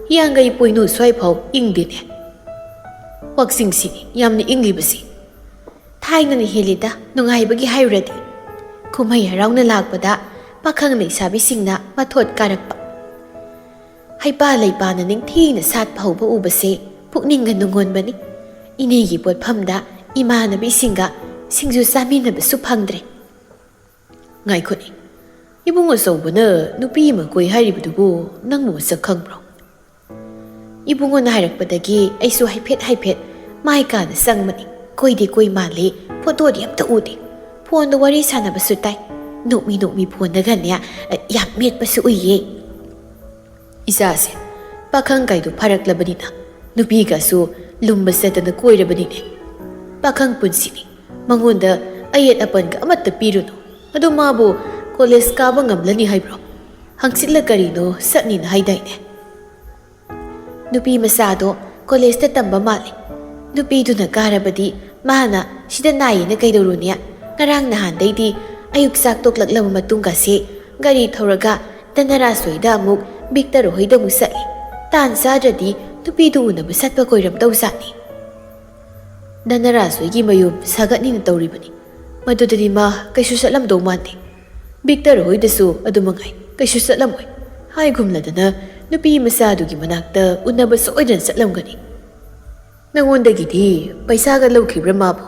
ꯍꯤꯌꯥꯡꯒꯩ ꯄꯣꯏꯅꯨ ꯁ꯭ꯋꯥꯏꯐꯥꯎ ꯏꯪꯗꯦꯅꯦ꯫ ꯋꯥꯛꯆꯤꯡꯁꯤꯅꯤ ꯌꯥꯝꯅ ꯏꯪꯂꯤꯕꯁꯤ꯫ ꯊꯥꯏꯅꯅ ꯍꯦꯜꯂꯤꯗ ꯅꯨꯡꯉꯥꯏꯕꯒꯤ ꯍꯥꯏꯔꯨꯔꯗꯤ꯫ ꯀꯨꯝꯍꯩ ꯍꯔꯥꯎꯅ ꯂꯥꯛꯄꯗ ꯄꯥꯈꯪ ꯂꯩꯁꯥꯕꯤꯁꯤꯡꯅ ꯃꯊꯣꯠ ꯀꯥꯔꯛꯄ, ꯍꯩꯄꯥ ꯂꯩꯄꯥꯅ ꯅꯤꯡꯊꯤꯅ ꯁꯥꯠꯄ ꯍꯧꯕ ꯎꯕꯁꯦ ꯄꯨꯛꯅꯤꯡꯒ ꯅꯨꯡꯉꯣꯟꯕꯅꯤ꯫ ꯏꯅꯦꯒꯤ ꯄꯣꯠꯐꯝꯗ ꯏꯃꯥꯟꯅꯕꯤꯁꯤꯡꯒ ꯁꯤꯡꯖꯨ ꯆꯥꯃꯤꯟꯅꯕꯁꯨ ꯐꯪꯗ꯭ꯔꯦ꯫ ꯉꯥꯏꯈꯣꯅꯦ, ꯏꯕꯨꯡ ꯑꯆꯧꯕꯅ ꯅꯨꯄꯤ ꯑꯃ ꯀꯣꯏ ꯍꯥꯏꯔꯤꯕꯗꯨꯕꯨ ꯅꯪꯕꯨ ꯃꯁꯛ ꯈꯪꯕ꯭ꯔꯣ?" ꯏꯕꯨꯡꯉꯣꯅ ꯍꯥꯏꯔꯛꯄꯗꯒꯤ ꯑꯩꯁꯨ ꯍꯥꯏꯐꯦꯠ ꯍꯥꯏꯐꯦꯠ ꯃꯥꯏ ꯀꯥꯗ ꯆꯪꯕꯅꯤ꯫ ꯀꯣꯏꯗꯤ ꯀꯣꯏ ꯃꯥꯜꯂꯤ, ꯐꯣꯇꯣꯗꯤ ꯑꯝꯇ ꯎꯗꯦ꯫ ꯐꯣꯟꯗ ꯋꯥꯔꯤ ꯁꯥꯟꯅꯕꯁꯨ ꯇꯥꯏ꯫ ꯅꯣꯛꯃꯤ ꯅꯣꯛꯃꯤ ꯐꯣꯟꯗꯒꯅꯦ, ꯌꯥꯝ ꯃꯦꯠꯄꯁꯨ ꯎꯏꯌꯦ꯫ ꯏꯆꯥꯁꯦ ꯄꯥꯈꯪ ꯀꯥꯏꯗꯨ ꯐꯥꯔꯛꯂꯕꯅꯤꯅ ꯅꯨꯄꯤꯒꯁꯨ ꯂꯨꯝꯕ ꯆꯠꯇꯅ ꯀꯣꯏꯔꯕꯅꯤꯅꯦ꯫ ꯄꯥꯈꯪ ꯄꯨꯟꯁꯤꯅꯤ, ꯃꯉꯣꯟꯗ ꯑꯌꯦꯠ ꯑꯄꯟꯒ ꯑꯃꯠꯇ ꯄꯤꯔꯨꯅꯨ꯫ ꯑꯗꯨ ꯃꯥꯕꯨ ꯀꯣꯂꯦꯖ ꯀꯥꯕ ꯉꯝꯂꯅꯤ ꯍꯥꯏꯕ꯭ꯔꯣ? ꯍꯪꯆꯤꯠꯂ ꯀꯔꯤꯅꯣ ꯆꯠꯅꯤꯅ ꯍꯥꯏꯗꯥꯏꯅꯦ? ꯅꯨꯄꯤ ꯃꯆꯥꯗꯣ ꯀꯣꯂꯦꯖꯇ ꯇꯝꯕ ꯃꯥꯜꯂꯤ꯫ ꯅꯨꯄꯤꯗꯨꯅ ꯀꯥꯔꯕꯗꯤ ꯃꯥꯅ ꯁꯤꯗ ꯅꯥꯏꯌꯦꯅ ꯀꯩꯗꯧꯔꯨꯅꯤ? ꯉꯔꯥꯡ ꯅꯍꯥꯟꯗꯩꯗꯤ ꯑꯌꯨꯛ ꯆꯥꯛ ꯇꯣꯛꯂꯛꯂꯕ ꯃꯇꯨꯡꯒꯁꯦ ꯒꯥꯔꯤ ꯊꯧꯔꯒ ꯗꯅꯔꯥꯖ ꯍꯣꯏꯗ ꯑꯃꯨꯛ ꯕꯤꯛꯇꯔ ꯍꯣꯏꯗ ꯑꯃꯨꯛ ꯆꯠꯂꯤ꯫ ꯇꯥꯟ ꯆꯥꯗ꯭ꯔꯗꯤ ꯅꯨꯄꯤꯗꯨ ꯎꯅꯕ ꯆꯠꯄ ꯀꯣꯏꯔꯝꯗꯧꯖꯥꯠꯅꯤ꯫ ꯗꯅꯔꯥꯖ ꯍꯣꯏꯒꯤ ꯃꯌꯨꯝ ꯁꯥꯒꯠꯅꯤꯅ ꯇꯧꯔꯤꯕꯅꯤ꯫ ꯃꯗꯨꯗꯗꯤ ꯃꯥ ꯀꯩꯁꯨ ꯆꯠꯂꯝꯗꯧ ꯃꯥꯟꯗꯦ꯫ ꯕꯤꯛꯇꯔ ꯍꯣꯏꯗꯁꯨ ꯑꯗꯨ ꯃꯉꯥꯏ, ꯀꯩꯁꯨ ꯆꯠꯂꯝꯃꯣꯏ꯫ ꯍꯥꯏꯒꯨꯝꯂꯗꯅ ꯅꯨꯄꯤ ꯃꯆꯥꯗꯨꯒꯤ ꯃꯅꯥꯛꯇ ꯎꯅꯕ ꯁꯣꯏꯗꯅ ꯆꯠꯂꯝꯒꯅꯤ꯫ ꯅꯉꯣꯟꯗꯒꯤꯗꯤ ꯄꯩꯁꯥꯒ ꯂꯧꯈꯤꯕ꯭ꯔꯥ ꯃꯥꯕꯨ?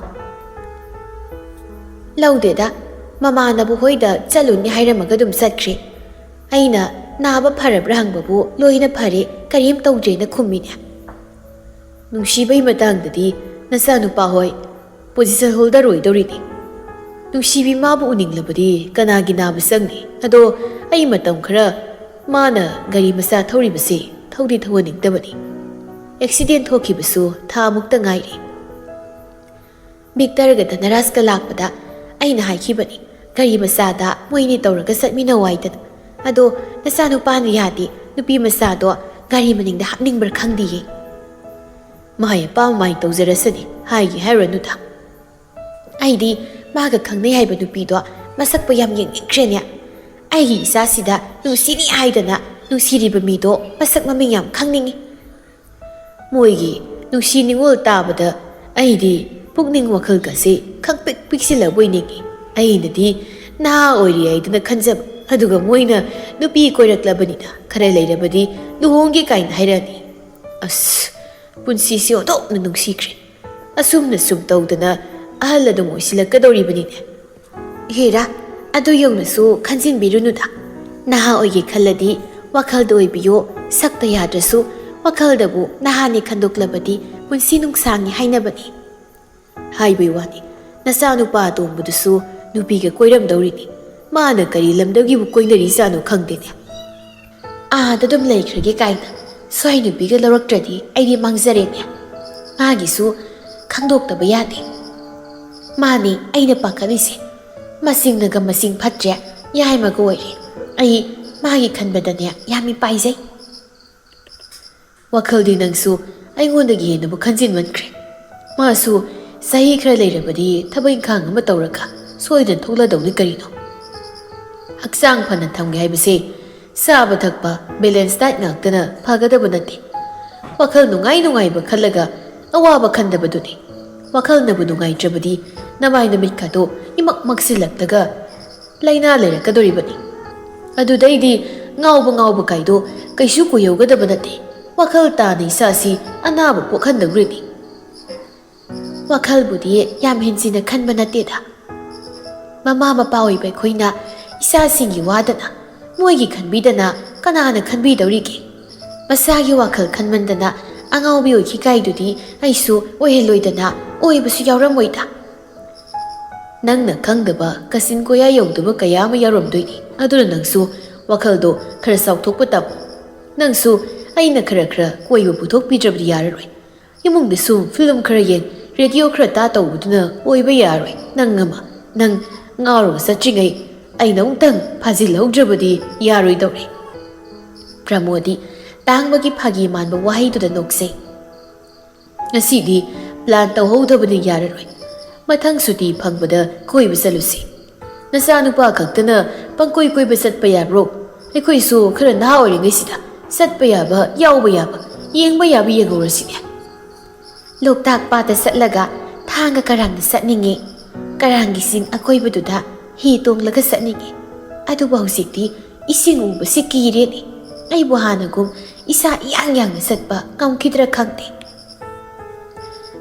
ꯂꯧꯗꯦꯗ, ꯃꯃꯥꯟꯅꯕ ꯍꯣꯏꯗ ꯆꯠꯂꯨꯅꯤ ꯍꯥꯏꯔꯝꯃꯒ ꯑꯗꯨꯝ ꯆꯠꯈ꯭ꯔꯦ꯫ ꯑꯩꯅ "ꯅꯥꯕ ꯐꯔꯕ꯭ꯔꯥ?" ꯍꯪꯕꯕꯨ, "ꯂꯣꯏꯅ ꯐꯔꯦ, ꯀꯔꯤꯝ ꯇꯧꯗ꯭ꯔꯦꯅ" ꯈꯨꯝꯃꯤꯅꯦ꯫ ꯅꯨꯡꯁꯤꯕꯒꯤ ꯃꯇꯥꯡꯗꯗꯤ ꯅꯆꯥꯅꯨꯄꯥ ꯍꯣꯏ position holder ꯑꯣꯏꯗꯧꯔꯤꯅꯤ꯫ ꯅꯨꯡꯁꯤꯕꯤ ꯃꯥꯕꯨ ꯎꯅꯤꯡꯂꯕꯗꯤ ꯀꯅꯥꯒꯤ ꯅꯥꯕ ꯆꯪꯅꯤ? ꯑꯗꯣ ꯑꯩ ꯃꯇꯝ ꯈꯔ ꯃꯥꯅ ꯒꯥꯔꯤ ꯃꯆꯥ ꯊꯧꯔꯤꯕꯁꯦ ꯊꯧꯗꯤ ꯊꯧꯍꯟꯅꯤꯡꯗꯕꯅꯤ꯫ ꯑꯦꯛꯁꯤꯗꯦꯟ ꯊꯣꯛꯈꯤꯕꯁꯨ ꯊꯥ ꯃꯨꯛꯇ ꯉꯥꯏꯔꯤ꯫ ꯕꯤꯛꯇꯔꯒ ꯙꯅꯔꯥꯖꯀ ꯂꯥꯛꯄꯗ ꯑꯩꯅ ꯍꯥꯏꯈꯤꯕꯅꯤ, "ꯒꯥꯔꯤ ꯃꯆꯥꯗ ꯃꯣꯏꯅꯤ ꯇꯧꯔꯒ ꯆꯠꯃꯤꯟꯅꯧ" ꯍꯥꯏꯗꯅ꯫ "ꯑꯗꯣ ꯅꯆꯥꯅꯨꯄꯥꯅ ꯌꯥꯗꯦ, ꯅꯨꯄꯤ ꯃꯆꯥꯗꯣ ꯒꯥꯔꯤ ꯃꯅꯤꯡꯗ ꯍꯥꯞꯅꯤꯡꯕ꯭ꯔꯥ ꯈꯪꯗꯦꯌꯦ꯫" "ꯃꯥꯏ ꯑꯄꯥꯝꯕ ꯃꯥꯏ ꯇꯧꯖꯔꯁꯅꯤ, ꯍꯥꯏꯒꯦ ꯍꯥꯏꯔꯨꯔꯅꯨꯗ꯫ ꯑꯩꯗꯤ ꯃꯥꯒ ꯈꯪꯅꯩ ꯍꯥꯏꯕ ꯅꯨꯄꯤꯗꯣ ꯃꯁꯛꯄꯨ ꯌꯥꯝ ꯌꯦꯡꯅꯤꯡꯈ꯭ꯔꯦꯅꯦ꯫ ꯑꯩꯒꯤ ꯏꯆꯥꯁꯤꯗ ꯅꯨꯡꯁꯤꯅꯤ ꯍꯥꯏꯗꯅ ꯅꯨꯡꯁꯤꯔꯤꯕ ꯃꯤꯗꯣ ꯃꯁꯛ ꯃꯃꯤꯡ ꯌꯥꯝ ꯈꯪꯅꯤꯡꯉꯤ꯫" ꯃꯣꯏꯒꯤ ꯅꯨꯡꯁꯤ ꯅꯤꯉꯣꯜ ꯇꯥꯕꯗ ꯑꯩꯗꯤ ꯄꯨꯛꯅꯤꯡ ꯋꯥꯈꯜꯒꯁꯦ ꯈꯪꯄꯤꯛ ꯄꯤꯛꯁꯤꯜꯂꯕꯣꯏ ꯅꯤꯡꯉꯤ꯫ ꯑꯩꯅꯗꯤ ꯅꯍꯥ ꯑꯣꯏꯔꯤ ꯍꯥꯏꯗꯨꯅ ꯈꯟꯖꯕ, ꯑꯗꯨꯒ ꯃꯣꯏꯅ ꯅꯨꯄꯤ ꯀꯣꯏꯔꯛꯂꯕꯅꯤꯅ ꯈꯔ ꯂꯩꯔꯕꯗꯤ ꯂꯨꯍꯣꯡꯒꯦ ꯀꯥꯏꯅ ꯍꯥꯏꯔꯛꯑꯅꯤ꯫ ꯑꯁ, ꯄꯨꯟꯁꯤꯁꯦ ꯑꯣꯟꯊꯣꯛꯅ ꯅꯨꯡꯁꯤꯈ꯭ꯔꯦ꯫ ꯑꯁꯨꯝꯅ ꯁꯨꯝ ꯇꯧꯗꯅ ꯑꯍꯜ ꯑꯗꯨꯝ ꯑꯣꯏꯁꯤꯜꯂꯛꯀꯗꯧꯔꯤꯕꯅꯤꯅꯦ꯫ ꯍꯦꯔꯥ, ꯑꯗꯨ ꯌꯧꯅꯁꯨ ꯈꯟꯖꯤꯟꯕꯤꯔꯨꯅꯨꯗ꯫ ꯅꯍꯥ ꯑꯣꯏꯒꯦ ꯈꯜꯂꯗꯤ ꯋꯥꯈꯜꯗ ꯑꯣꯏꯕꯤꯌꯣ, ꯁꯛꯇ ꯌꯥꯗ꯭ꯔꯁꯨ ꯋꯥꯈꯜꯗꯕꯨ ꯅꯍꯥꯅꯤ ꯈꯟꯗꯣꯛꯂꯕꯗꯤ ꯄꯨꯟꯁꯤ ꯅꯨꯡꯁꯥꯡꯉꯤ ꯍꯥꯏꯅꯕꯅꯤ꯫ ꯍꯥꯏꯕꯩ ꯋꯥꯅꯤ, ꯅꯆꯥꯅꯨꯄꯥ ꯑꯇꯣꯝꯕꯗꯨꯁꯨ ꯅꯨꯄꯤꯒ ꯀꯣꯏꯔꯝꯗꯧꯔꯤꯅꯤ꯫ ꯃꯥꯅ ꯀꯔꯤ ꯂꯝꯗꯒꯤꯕꯨ ꯀꯣꯏꯅꯔꯤꯖꯥꯠꯅꯣ ꯈꯪꯗꯦꯅꯦ꯫ ꯑꯥꯗ ꯑꯗꯨꯝ ꯂꯩꯈ꯭ꯔꯒꯦ ꯀꯥꯏꯅ ꯁ꯭ꯋꯥꯏ ꯅꯨꯄꯤꯒ ꯂꯧꯔꯛꯇ꯭ꯔꯗꯤ ꯑꯩꯗꯤ ꯃꯥꯡꯖꯔꯦꯅꯦ꯫ ꯃꯥꯒꯤꯁꯨ ꯈꯪꯗꯣꯛꯇꯕ ꯌꯥꯗꯦ꯫ ꯃꯥꯅꯤ ꯑꯩꯅ ꯄꯥꯈꯠꯂꯤꯁꯦ꯫ ꯃꯁꯤꯡꯅꯒ ꯃꯁꯤꯡ ꯐꯠꯇ꯭ꯔꯦ, ꯌꯥꯏꯃꯒ ꯑꯣꯏꯔꯦ꯫ ꯑꯩ ꯃꯥꯒꯤ ꯈꯟꯕꯗꯅꯦ ꯌꯥꯝ ꯃꯤꯄꯥꯏꯖꯩ꯫ ꯋꯥꯈꯜꯗꯤ ꯅꯪꯁꯨ ꯑꯩꯉꯣꯟꯗꯒꯤ ꯍꯦꯟꯅꯕꯨ ꯈꯟꯖꯤꯟꯃꯟꯈ꯭ꯔꯦ꯫ ꯃꯥꯁꯨ ꯆꯍꯤ ꯈꯔ ꯂꯩꯔꯕꯗꯤ ꯊꯕꯛ ꯏꯪꯈꯥꯡ ꯑꯃ ꯇꯧꯔꯒ ꯁꯣꯏꯗꯅ ꯊꯣꯛꯂꯗꯧꯅꯤ ꯀꯔꯤꯅꯣ꯫ ꯍꯛꯆꯥꯡ ꯐꯅ ꯊꯝꯒꯦ ꯍꯥꯏꯕꯁꯦ ꯆꯥꯕ ꯊꯛꯄ, balance diet ꯉꯥꯛꯇꯅ ꯐꯒꯗꯕ ꯅꯠꯇꯦ꯫ ꯋꯥꯈꯜ ꯅꯨꯡꯉꯥꯏ ꯅꯨꯡꯉꯥꯏꯕ ꯈꯜꯂꯒ ꯑꯋꯥꯕ ꯈꯟꯗꯕꯗꯨꯅꯤ꯫ ꯋꯥꯈꯜꯅꯕꯨ ꯅꯨꯡꯉꯥꯏꯇ꯭ꯔꯕꯗꯤ ꯅꯃꯥꯏ ꯅꯃꯤꯠꯀꯗꯣ ꯏꯃꯛ ꯃꯛꯁꯤꯜꯂꯛꯂꯒ ꯂꯥꯏꯅꯥ ꯂꯩꯔꯛꯀꯗꯧꯔꯤꯕꯅꯤ꯫ ꯑꯗꯨꯗꯩꯗꯤ ꯉꯥꯎꯕ ꯉꯥꯎꯕ ꯀꯥꯏꯗꯣ ꯀꯩꯁꯨ ꯀꯨꯏꯍꯧꯒꯗꯕ ꯅꯠꯇꯦ꯫ ꯋꯥꯈꯜ ꯇꯥꯅ ꯏꯁꯥꯁꯤ ꯑꯅꯥꯕ ꯄꯣꯛꯍꯟꯗꯧꯔꯤꯅꯤ꯫ ꯋꯥꯈꯜꯕꯨꯗꯤ ꯌꯥꯝ ꯍꯦꯟꯖꯤꯟꯅ ꯈꯟꯕ ꯅꯠꯇꯦꯗ꯫ ꯃꯃꯥ ꯃꯄꯥ ꯑꯣꯏꯕ ꯑꯩꯈꯣꯏꯅ ꯏꯆꯥꯁꯤꯡꯒꯤ ꯋꯥꯗꯅ, ꯃꯣꯏꯒꯤ ꯈꯟꯕꯤꯗꯅ ꯀꯅꯥꯅ ꯈꯟꯕꯤꯗꯧꯔꯤꯒꯦ? ꯃꯁꯥꯒꯤ ꯋꯥꯈꯜ ꯈꯟꯃꯟꯗꯅ ꯑꯉꯥꯎꯕꯤ ꯑꯣꯏꯈꯤ ꯀꯥꯏꯗꯨꯗꯤ ꯑꯩꯁꯨ ꯑꯣꯏꯍꯜꯂꯣꯏꯗꯅ, ꯑꯣꯏꯕꯁꯨ ꯌꯥꯎꯔꯝꯃꯣꯏꯗ꯫ ꯅꯪꯅ ꯈꯪꯗꯕ ꯀꯥꯆꯤꯟ ꯀꯣꯌꯥ ꯌꯧꯗꯕ ꯀꯌꯥ ꯑꯃ ꯌꯥꯎꯔꯝꯗꯣꯏꯅꯤ꯫ ꯑꯗꯨꯅ ꯅꯪꯁꯨ ꯋꯥꯈꯜꯗꯣ ꯈꯔ ꯆꯥꯎꯊꯣꯛꯄ ꯇꯝꯃꯨ꯫ ꯅꯪꯁꯨ ꯑꯩꯅ ꯈꯔ ꯈꯔ ꯀꯣꯏꯕ ꯄꯨꯊꯣꯛꯄꯤꯗ꯭ꯔꯕꯗꯤ ꯌꯥꯔꯔꯣꯏ꯫ ꯏꯃꯨꯡꯗ ꯁꯨꯝ ꯐꯤꯂꯝ ꯈꯔ ꯌꯦꯡ, ꯔꯦꯗꯤꯑꯣ ꯈꯔ ꯇꯥ ꯇꯧꯕꯗꯨꯅ ꯑꯣꯏꯕ ꯌꯥꯔꯣꯏ꯫ ꯅꯪ ꯑꯃ, ꯅꯪ ꯉꯥꯎꯔꯒ ꯆꯠꯇ꯭ꯔꯤꯉꯩ ꯑꯩꯅ ꯑꯃꯨꯛꯇꯪ ꯐꯥꯖꯤꯜꯍꯧꯗ꯭ꯔꯕꯗꯤ ꯌꯥꯔꯣꯏꯗꯧꯔꯦ꯫ ꯄ꯭ꯔꯃꯣꯗꯤ ꯇꯥꯡꯕꯒꯤ ꯐꯥꯒꯤ ꯃꯥꯟꯕ ꯋꯥꯍꯩꯗꯨꯗ ꯅꯣꯛꯆꯩ꯫ ꯉꯁꯤꯗꯤ ꯄ꯭ꯂꯥꯟ ꯇꯧꯍꯧꯗꯕꯅ ꯌꯥꯔꯔꯣꯏ꯫ ꯃꯊꯪ ꯁꯨꯇꯤ ꯐꯪꯕꯗ ꯀꯣꯏꯕ ꯆꯠꯂꯨꯁꯤ꯫ ꯅꯆꯥꯅꯨꯄꯥ ꯈꯛꯇꯅ ꯄꯪꯀꯣꯏ ꯀꯣꯏꯕ ꯆꯠꯄ ꯌꯥꯕ꯭ꯔꯣ? ꯑꯩꯈꯣꯏꯁꯨ ꯈꯔ ꯅꯍꯥ ꯑꯣꯏꯔꯤꯉꯩꯁꯤꯗ ꯆꯠꯄ ꯌꯥꯕ, ꯌꯥꯎꯕ ꯌꯥꯕ, ꯌꯦꯡꯕ ꯌꯥꯕ ꯌꯦꯡꯍꯧꯔꯁꯤꯅꯦ꯫ ꯂꯣꯛꯇꯥꯛ ꯄꯥꯠꯇ ꯆꯠꯂꯒ ꯊꯥꯡꯒ ꯀꯔꯥꯡꯗ ꯆꯠꯅꯤꯡꯉꯦ꯫ ꯀꯔꯥꯡꯒꯤ ꯆꯤꯡ ꯑꯀꯣꯏꯕꯗꯨꯗ ꯍꯤ ꯇꯣꯡꯂꯒ ꯆꯠꯅꯤꯡꯉꯦ꯫ ꯑꯗꯨꯕꯨ ꯍꯧꯖꯤꯛꯇꯤ ꯏꯁꯤꯡ ꯎꯕꯁꯤ ꯀꯤꯔꯦꯅꯦ꯫ ꯑꯩꯕꯨ ꯍꯥꯟꯅꯒꯨꯝ ꯏꯁꯥ ꯏꯌꯥꯡ ꯌꯥꯡꯅ ꯆꯠꯄ ꯉꯝꯈꯤꯗ꯭ꯔꯥ ꯈꯪꯗꯦ꯫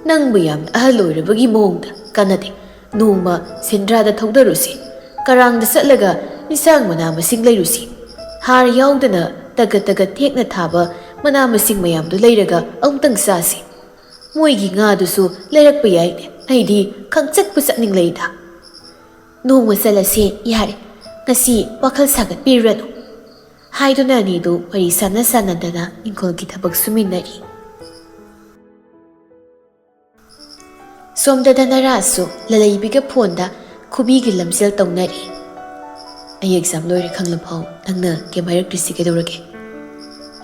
ꯅꯪꯕꯨ ꯌꯥꯝꯅ ꯑꯍꯜ ꯑꯣꯏꯔꯕꯒꯤ ꯃꯑꯣꯡꯗ꯫ ꯀꯥꯟꯅꯗꯦ꯫ ꯅꯣꯡꯃ ꯁꯦꯟꯗ꯭ꯔꯥꯗ ꯊꯧꯗꯔꯨꯁꯤ꯫ ꯀꯔꯥꯡꯗ ꯆꯠꯂꯒ ꯏꯟꯁꯥꯡ ꯃꯅꯥ ꯃꯁꯤꯡ ꯂꯩꯔꯨꯁꯤ꯫ ꯍꯥꯔ ꯌꯥꯎꯗꯅ ꯇꯒꯠ ꯇꯒꯠ ꯇꯦꯛꯅ ꯊꯥꯕ ꯃꯅꯥ ꯃꯁꯤꯡ ꯃꯌꯥꯝꯗꯨ ꯂꯩꯔꯒ ꯑꯃꯨꯛꯇꯪ ꯆꯥꯁꯤ꯫ ꯃꯣꯏꯒꯤ ꯉꯥꯗꯨꯁꯨ ꯂꯩꯔꯛꯄ ꯌꯥꯏꯅꯦ꯫ ꯑꯩꯗꯤ ꯈꯪꯆꯠꯄꯨ ꯆꯠꯅꯤꯡꯂꯩꯗ꯫ ꯅꯣꯡꯃ ꯆꯠꯂꯁꯦ, ꯌꯥꯔꯦ꯫ ꯉꯁꯤ ꯋꯥꯈꯜ ꯁꯥꯒꯠꯄꯤꯔꯨꯔꯅꯨ꯫ ꯍꯥꯏꯗꯨꯅ ꯑꯅꯤꯗꯨ ꯋꯥꯔꯤ ꯁꯥꯟꯅ ꯁꯥꯟꯅꯗꯅ ꯏꯪꯈꯣꯜꯒꯤ ꯊꯕꯛ ꯁꯨꯃꯤꯟꯅꯔꯤ꯫ ꯁꯣꯝꯗ ꯙꯅꯔꯥꯖꯁꯨ ꯂꯂꯩꯕꯤꯒ ꯐꯣꯟꯗ ꯈꯨꯕꯤꯒꯤ ꯂꯝꯖꯦꯜ ꯇꯧꯅꯔꯤ꯫ "ꯑꯩ ꯑꯦꯛꯖꯥꯝ ꯂꯣꯏꯔꯦ ꯈꯪꯂꯐꯥꯎ ꯅꯪꯅ ꯀꯩꯝ ꯍꯥꯏꯔꯛꯇ꯭ꯔꯤꯁꯤ ꯀꯩꯗꯧꯔꯒꯦ?"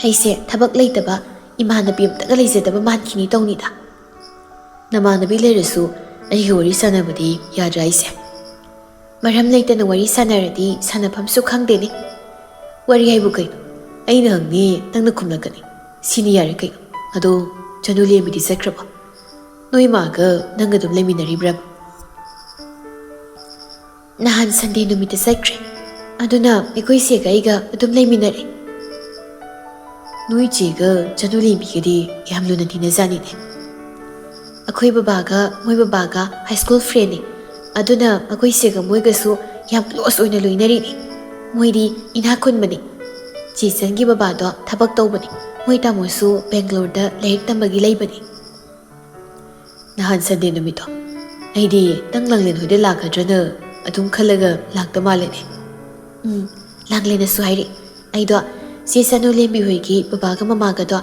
"ꯑꯩꯁꯦ ꯊꯕꯛ ꯂꯩꯇꯕ, ꯏꯃꯥꯟꯅꯕꯤ ꯑꯝꯇꯒ ꯂꯩꯖꯗꯕ ꯃꯥꯟꯈꯤꯅꯤ ꯇꯧꯅꯤꯗ꯫ ꯅꯃꯥꯟꯅꯕꯤ ꯂꯩꯔꯁꯨ ꯑꯩꯒ ꯋꯥꯔꯤ ꯁꯥꯟꯅꯕꯗꯤ ꯌꯥꯗ꯭ꯔꯥ ꯍꯥꯏꯁꯦ? ꯃꯔꯝ ꯂꯩꯇꯅ ꯋꯥꯔꯤ ꯁꯥꯟꯅꯔꯗꯤ ꯁꯥꯟꯅꯐꯝꯁꯨ ꯈꯪꯗꯦꯅꯦ꯫ ꯋꯥꯔꯤ ꯍꯥꯏꯕꯨ ꯀꯩꯅꯣ? ꯑꯩꯅ ꯍꯪꯉꯦ, ꯅꯪꯅ ꯈꯨꯝꯂꯛꯀꯅꯤ꯫ ꯁꯤꯅꯤ ꯌꯥꯔꯦ ꯀꯩꯅꯣ꯫ ꯑꯗꯣ ꯆꯅꯨ ꯂꯦꯝꯕꯤꯗꯤ ꯆꯠꯈ꯭ꯔꯕꯣ? ꯅꯣꯏ ꯃꯥꯒ ꯅꯪ ꯑꯗꯨꯝ ꯂꯩꯃꯤꯟꯅꯔꯤꯕ꯭ꯔꯥ?" "ꯅꯍꯥꯟ ꯁꯟꯗꯦ ꯅꯨꯃꯤꯠꯇ ꯆꯠꯈ꯭ꯔꯦ꯫ ꯑꯗꯨꯅ ꯑꯩꯈꯣꯏ ꯆꯦꯒ ꯑꯩꯒ ꯑꯗꯨꯝ ꯂꯩꯃꯤꯟꯅꯔꯦ꯫" "ꯅꯣꯏ ꯆꯦꯒ ꯆꯅꯨ ꯂꯦꯝꯕꯤꯒꯗꯤ ꯌꯥꯝ ꯂꯨꯅ ꯇꯤꯟꯅꯖꯥꯠꯅꯤꯅꯦ꯫" "ꯑꯩꯈꯣꯏ ꯕꯕꯥꯒ ꯃꯣꯏ ꯕꯕꯥꯒ ꯍꯥꯏ ꯁ꯭ꯀꯨꯜ ꯐ꯭ꯔꯦꯟꯅꯤ꯫ ꯑꯗꯨꯅ ꯑꯩꯈꯣꯏ ꯆꯦꯒ ꯃꯣꯏꯒꯁꯨ ꯌꯥꯝ ꯀ꯭ꯂꯣꯁ ꯑꯣꯏꯅ ꯂꯣꯏꯅꯔꯤꯅꯤ꯫ ꯃꯣꯏꯗꯤ ꯏꯅꯥꯛ ꯈꯨꯟꯕꯅꯤ꯫ ꯆꯦꯆꯟꯒꯤ ꯕꯕꯥꯗꯣ ꯊꯕꯛ ꯇꯧꯕꯅꯤ꯫ ꯃꯣꯏ ꯇꯥꯃꯣꯁꯨ ꯕꯦꯡꯒ꯭ꯂꯣꯔꯗ ꯂꯥꯏꯔꯤꯛ ꯇꯝꯕꯒꯤ ꯂꯩꯕꯅꯤ꯫ ꯅꯍꯥꯟ ꯁꯟꯗꯦ ꯅꯨꯃꯤꯠꯇꯣ ꯑꯩꯗꯤ ꯅꯪ ꯂꯥꯡꯂꯦꯟ ꯍꯣꯏꯗ ꯂꯥꯛꯀꯗ꯭ꯔꯅ ꯑꯗꯨꯝ ꯈꯜꯂꯒ ꯂꯥꯛꯇ ꯃꯥꯜꯂꯦꯅꯦ꯫ ꯎꯝ, ꯂꯥꯡꯂꯦꯟꯅꯁꯨ ꯍꯥꯏꯔꯛꯏ꯫ ꯑꯩꯗꯣ ꯆꯦ ꯆꯅꯨ ꯂꯦꯝꯕꯤ ꯍꯣꯏꯒꯤ ꯕꯕꯥꯒ ꯃꯃꯥꯒꯗꯣ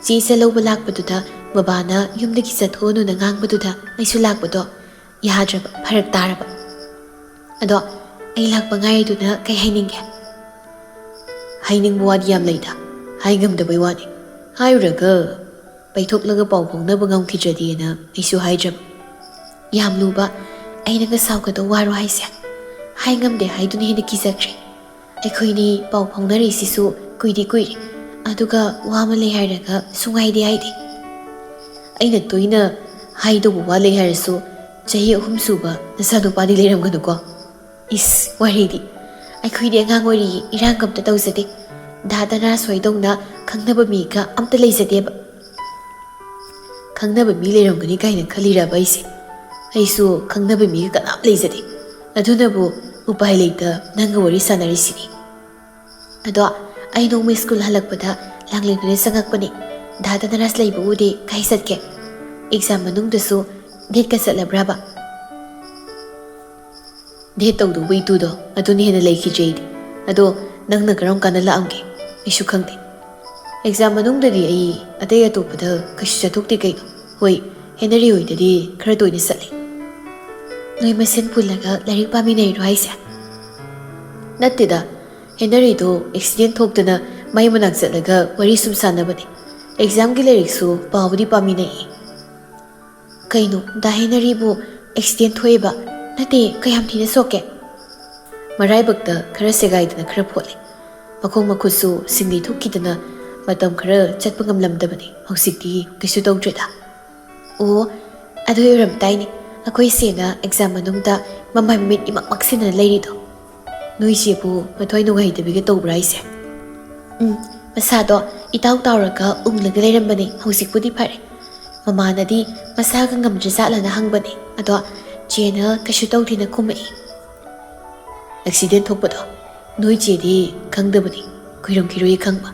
ꯆꯦ ꯆꯠꯂꯧꯕ ꯂꯥꯛꯄꯗꯨꯗ ꯕꯕꯥꯅ ꯌꯨꯝꯗꯒꯤ ꯆꯠꯊꯣꯛꯑꯅꯨꯅ ꯉꯥꯡꯕꯗꯨꯗ ꯑꯩꯁꯨ ꯂꯥꯛꯄꯗꯣ ꯌꯥꯗ꯭ꯔꯕ, ꯐꯔꯛ ꯇꯥꯔꯕ꯫ ꯑꯗꯣ ꯑꯩ ꯂꯥꯛꯄ ꯉꯥꯏꯔꯤꯗꯨꯅ ꯀꯩ ꯍꯥꯏꯅꯤꯡꯒꯦ? ꯍꯥꯏꯅꯤꯡꯕ ꯋꯥꯗꯤ ꯌꯥꯝ ꯂꯩꯗ, ꯍꯥꯏ ꯉꯝꯗꯕꯩ ꯋꯥꯅꯤ꯫ ꯍꯥꯏꯔꯨꯔꯒ ꯄꯩꯊꯣꯛꯂꯒ ꯄꯥꯎ ꯐꯥꯎꯅꯕ ꯉꯝꯈꯤꯗ꯭ꯔꯗꯤꯅ ꯑꯩꯁꯨ ꯍꯥꯏꯗ꯭ꯔꯕ꯫ ꯌꯥꯝ ꯂꯨꯕ, ꯑꯩꯅꯒ ꯁꯥꯎꯒꯗꯧ ꯋꯥꯔꯣ ꯍꯥꯏꯁꯦ? ꯍꯥꯏ ꯉꯝꯗꯦ ꯍꯥꯏꯗꯨꯅ ꯍꯦꯟꯅ ꯀꯤꯖꯈ꯭ꯔꯦ꯫ ꯑꯩꯈꯣꯏꯅꯤ ꯄꯥꯎ ꯐꯥꯎꯅꯔꯤꯁꯤꯁꯨ ꯀꯨꯏꯗꯤ ꯀꯨꯏꯔꯦ, ꯑꯗꯨꯒ ꯋꯥ ꯑꯃ ꯂꯩ ꯍꯥꯏꯔꯒ ꯁꯨꯡꯍꯥꯏꯗꯤ ꯍꯥꯏꯗꯦ꯫ ꯑꯩꯅ ꯇꯣꯏꯅ ꯍꯥꯏꯗꯧꯕ ꯋꯥ ꯂꯩ ꯍꯥꯏꯔꯁꯨ, ꯆꯍꯤ ꯑꯍꯨꯝ ꯁꯨꯕ ꯅꯆꯥꯅꯨꯄꯥꯗꯤ ꯂꯩꯔꯝꯒꯅꯨꯀꯣ꯫ ꯏꯁ, ꯋꯥꯔꯤꯗꯤ꯫ ꯑꯩꯈꯣꯏꯗꯤ ꯑꯉꯥꯡ ꯑꯣꯏꯔꯤꯌꯦ, ꯏꯔꯥꯡꯒ ꯑꯝꯇ ꯇꯧꯖꯗꯦ꯫ ꯗꯥ ꯗꯅꯔꯥꯖ ꯍꯣꯏꯗꯧꯅ ꯈꯪꯅꯕ ꯃꯤꯒ ꯑꯝꯇ ꯂꯩꯖꯗꯦꯕ꯫ ꯈꯪꯅꯕ ꯃꯤ ꯂꯩꯔꯝꯒꯅꯤ ꯀꯥꯏꯅ ꯈꯜꯂꯤꯔꯕ ꯑꯩꯁꯦ? ꯑꯩꯁꯨ ꯈꯪꯅꯕ ꯃꯤꯒ ꯀꯅꯥꯝ ꯂꯩꯖꯗꯦ꯫ ꯑꯗꯨꯅꯕꯨ ꯎꯄꯥꯏ ꯂꯩꯇ ꯅꯪꯒ ꯋꯥꯔꯤ ꯁꯥꯟꯅꯔꯤꯁꯤꯅꯤ꯫ ꯑꯗꯣ ꯑꯩ ꯅꯣꯡꯃ ꯁ꯭ꯀꯨꯜ ꯍꯜꯂꯛꯄꯗ ꯂꯥꯡꯂꯦꯟꯗꯨꯅ ꯆꯪꯉꯛꯄꯅꯤ꯫ ꯗꯥ ꯗꯅꯔꯥꯖ ꯂꯩꯕ ꯎꯗꯦ, ꯀꯥꯏ ꯆꯠꯀꯦ? ꯑꯦꯛꯖꯥꯝ ꯃꯅꯨꯡꯗꯁꯨ ꯗꯦꯠꯀ ꯆꯠꯂꯕ꯭ꯔꯕ? ꯗꯦꯠ ꯇꯧꯗꯧꯕ ꯏꯇꯨꯗꯣ ꯑꯗꯨꯅ ꯍꯦꯟꯅ ꯂꯩꯈꯤꯗ꯭ꯔꯦ ꯑꯩꯗꯤ꯫ ꯑꯗꯣ ꯅꯪꯅ ꯀꯔꯝ ꯀꯥꯟꯗ ꯂꯥꯛꯑꯝꯒꯦ? ꯑꯩꯁꯨ ꯈꯪꯗꯦ꯫ ꯑꯦꯛꯖꯥꯝ ꯃꯅꯨꯡꯗꯗꯤ ꯑꯩ ꯑꯇꯩ ꯑꯇꯣꯞꯄꯗ ꯀꯩꯁꯨ ꯆꯠꯊꯣꯛꯇꯦ ꯀꯩꯅꯣ꯫ ꯍꯣꯏ, ꯍꯦꯅꯔꯤ ꯍꯣꯏꯗꯗꯤ ꯈꯔ ꯇꯣꯏꯅ ꯆꯠꯂꯦ꯫ ꯅꯣꯏ ꯃꯁꯦꯟ ꯄꯨꯜꯂꯒ ꯂꯥꯏꯔꯤꯛ ꯄꯥꯃꯤꯟꯅꯩꯔꯣ ꯍꯥꯏꯁꯦ? ꯅꯠꯇꯦꯗ, ꯍꯦꯅꯔꯤꯗꯣ ꯑꯦꯛꯁꯤꯗꯦꯟ ꯊꯣꯛꯇꯅ ꯃꯩ ꯃꯅꯥꯛ ꯆꯠꯂꯒ ꯋꯥꯔꯤ ꯁꯨꯝ ꯁꯥꯟꯅꯕꯅꯦ꯫ ꯑꯦꯛꯖꯥꯝꯒꯤ ꯂꯥꯏꯔꯤꯛꯁꯨ ꯄꯥꯕꯨꯗꯤ ꯄꯥꯃꯤꯟꯅꯩꯌꯦ꯫ ꯀꯩꯅꯣ, ꯗꯥ ꯍꯦꯅꯔꯤꯕꯨ ꯑꯦꯛꯁꯤꯗꯦꯟ ꯊꯣꯛꯑꯦꯕ? ꯅꯠꯇꯦ, ꯀꯌꯥꯝ ꯊꯤꯅ ꯁꯣꯛꯀꯦ? ꯃꯔꯥꯏꯕꯛꯇ ꯈꯔ ꯁꯦꯒꯥꯏꯗꯅ ꯈꯔ ꯐꯣꯠꯂꯦ꯫ ꯃꯈꯣꯡ ꯃꯈꯨꯠꯁꯨ ꯁꯤꯡꯂꯤ ꯊꯣꯛꯈꯤꯗꯅ ꯃꯇꯝ ꯈꯔ ꯆꯠꯄ ꯉꯝꯂꯝꯗꯕꯅꯤ꯫ ꯍꯧꯖꯤꯛꯇꯤ ꯀꯩꯁꯨ ꯇꯧꯗ꯭ꯔꯦꯗ꯫ ꯑꯣ, ꯑꯗꯨ ꯑꯣꯏꯔꯝ ꯇꯥꯏꯅꯦ꯫ ꯑꯩꯈꯣꯏ ꯁꯦꯅ ꯑꯦꯛꯖꯥꯝ ꯃꯅꯨꯡꯗ ꯃꯃꯥꯏ ꯃꯃꯤꯠ ꯏꯃꯛ ꯃꯛꯁꯤꯟꯅ ꯂꯩꯔꯤꯗꯣ꯫ ꯅꯣꯏ ꯆꯦꯕꯨ ꯃꯊ꯭ꯋꯥꯏ ꯅꯨꯡꯉꯥꯏꯇꯕꯤꯒ ꯇꯧꯕ꯭ꯔꯥ ꯍꯥꯏꯁꯦ? ꯎꯝ, ꯃꯁꯥꯗꯣ ꯏꯇꯥꯎ ꯇꯥꯎꯔꯒ ꯎꯪꯂꯒ ꯂꯩꯔꯝꯕꯅꯦ, ꯍꯧꯖꯤꯛꯄꯨꯗꯤ ꯐꯔꯦ꯫ ꯃꯃꯥꯅꯗꯤ ꯃꯁꯥꯒ ꯉꯝꯗ꯭ꯔꯖꯥꯠꯂꯅ ꯍꯪꯕꯅꯦ, ꯑꯗꯣ ꯆꯦꯅ ꯀꯩꯁꯨ ꯇꯧꯗꯦꯅ ꯈꯨꯝꯃꯛꯏ꯫ ꯑꯦꯛꯁꯤꯗꯦꯟ ꯊꯣꯛꯄꯗꯣ ꯅꯣꯏ ꯆꯦꯗꯤ ꯈꯪꯗꯕꯅꯤ꯫ ꯑꯣꯏꯔꯝꯈꯤꯔꯣꯏ ꯈꯪꯕ꯫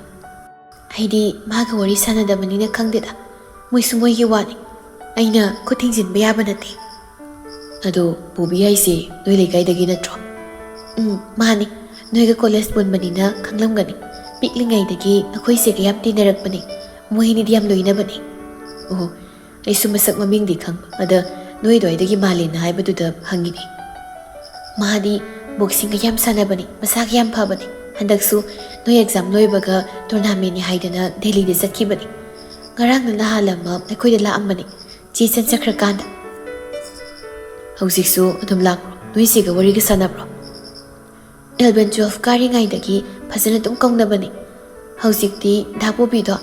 ꯑꯩꯗꯤ ꯃꯥꯒ ꯋꯥꯔꯤ ꯁꯥꯟꯅꯗꯕꯅꯤꯅ ꯈꯪꯗꯦꯗ꯫ ꯃꯣꯏꯁꯨ ꯃꯣꯏꯒꯤ ꯋꯥꯅꯤ꯫ ꯑꯩꯅ ꯈꯨꯠ ꯊꯤꯡꯖꯤꯟꯕ ꯌꯥꯕ ꯅꯠꯇꯦ꯫ ꯑꯗꯣ ꯄꯨꯕꯤ ꯍꯥꯏꯁꯦ ꯅꯣꯏ ꯂꯩꯀꯥꯏꯗꯒꯤ ꯅꯠꯇ꯭ꯔꯣ? ꯎꯝ, ꯃꯥꯅꯤ꯫ ꯅꯣꯏꯒ ꯀꯣꯂꯦꯖ ꯄꯨꯟꯕꯅꯤꯅ ꯈꯪꯂꯝꯒꯅꯤ꯫ ꯄꯤꯛꯂꯤꯉꯩꯗꯒꯤ ꯑꯩꯈꯣꯏ ꯆꯦꯒ ꯌꯥꯝ ꯇꯤꯟꯅꯔꯛꯄꯅꯤ꯫ ꯃꯣꯏ ꯑꯅꯤꯗꯤ ꯌꯥꯝ ꯂꯣꯏꯅꯕꯅꯤ꯫ ꯑꯣ, ꯑꯩꯁꯨ ꯃꯁꯛ ꯃꯃꯤꯡꯗꯤ ꯈꯪꯕ꯫ ꯑꯗ ꯅꯣꯏ ꯑꯗꯨꯋꯥꯏꯗꯒꯤ ꯃꯥꯂꯦꯅ ꯍꯥꯏꯕꯗꯨꯗ ꯍꯪꯉꯤꯅꯤ꯫ ꯃꯥꯗꯤ ꯕꯣꯛꯁꯤꯡꯒ ꯌꯥꯝ ꯁꯥꯟꯅꯕꯅꯤ, ꯃꯁꯥꯒ ꯌꯥꯝ ꯐꯕꯅꯤ꯫ ꯍꯟꯗꯛꯁꯨ ꯅꯣꯏ ꯑꯦꯛꯖꯥꯝ ꯂꯣꯏꯕꯒ ꯇꯣꯔꯅꯥꯃꯦꯟꯅꯤ ꯍꯥꯏꯗꯅ ꯗꯦꯜꯂꯤꯗ ꯆꯠꯈꯤꯕꯅꯤ꯫ ꯉꯔꯥꯡꯅ ꯅꯍꯥꯟ ꯑꯃ ꯑꯩꯈꯣꯏꯗ ꯂꯥꯛꯑꯝꯕꯅꯤ, ꯆꯦ ꯆꯟ ꯆꯠꯈ꯭ꯔꯀꯥꯟꯗ꯫ ꯍꯧꯖꯤꯛꯁꯨ ꯑꯗꯨꯝ ꯂꯥꯛꯄ꯭ꯔꯣ? ꯅꯣꯏ ꯆꯦꯒ ꯋꯥꯔꯤꯒ ꯁꯥꯟꯅꯕ꯭ꯔꯣ? ꯑꯦꯂꯚꯦꯟ ꯇꯨꯋꯦꯜꯐ ꯀꯥꯔꯤꯉꯩꯗꯒꯤ ꯐꯖꯅ ꯑꯗꯨꯝ ꯀꯧꯅꯕꯅꯤ꯫ ꯍꯧꯖꯤꯛꯇꯤ ꯗꯥ ꯕꯣꯕꯤꯗꯣ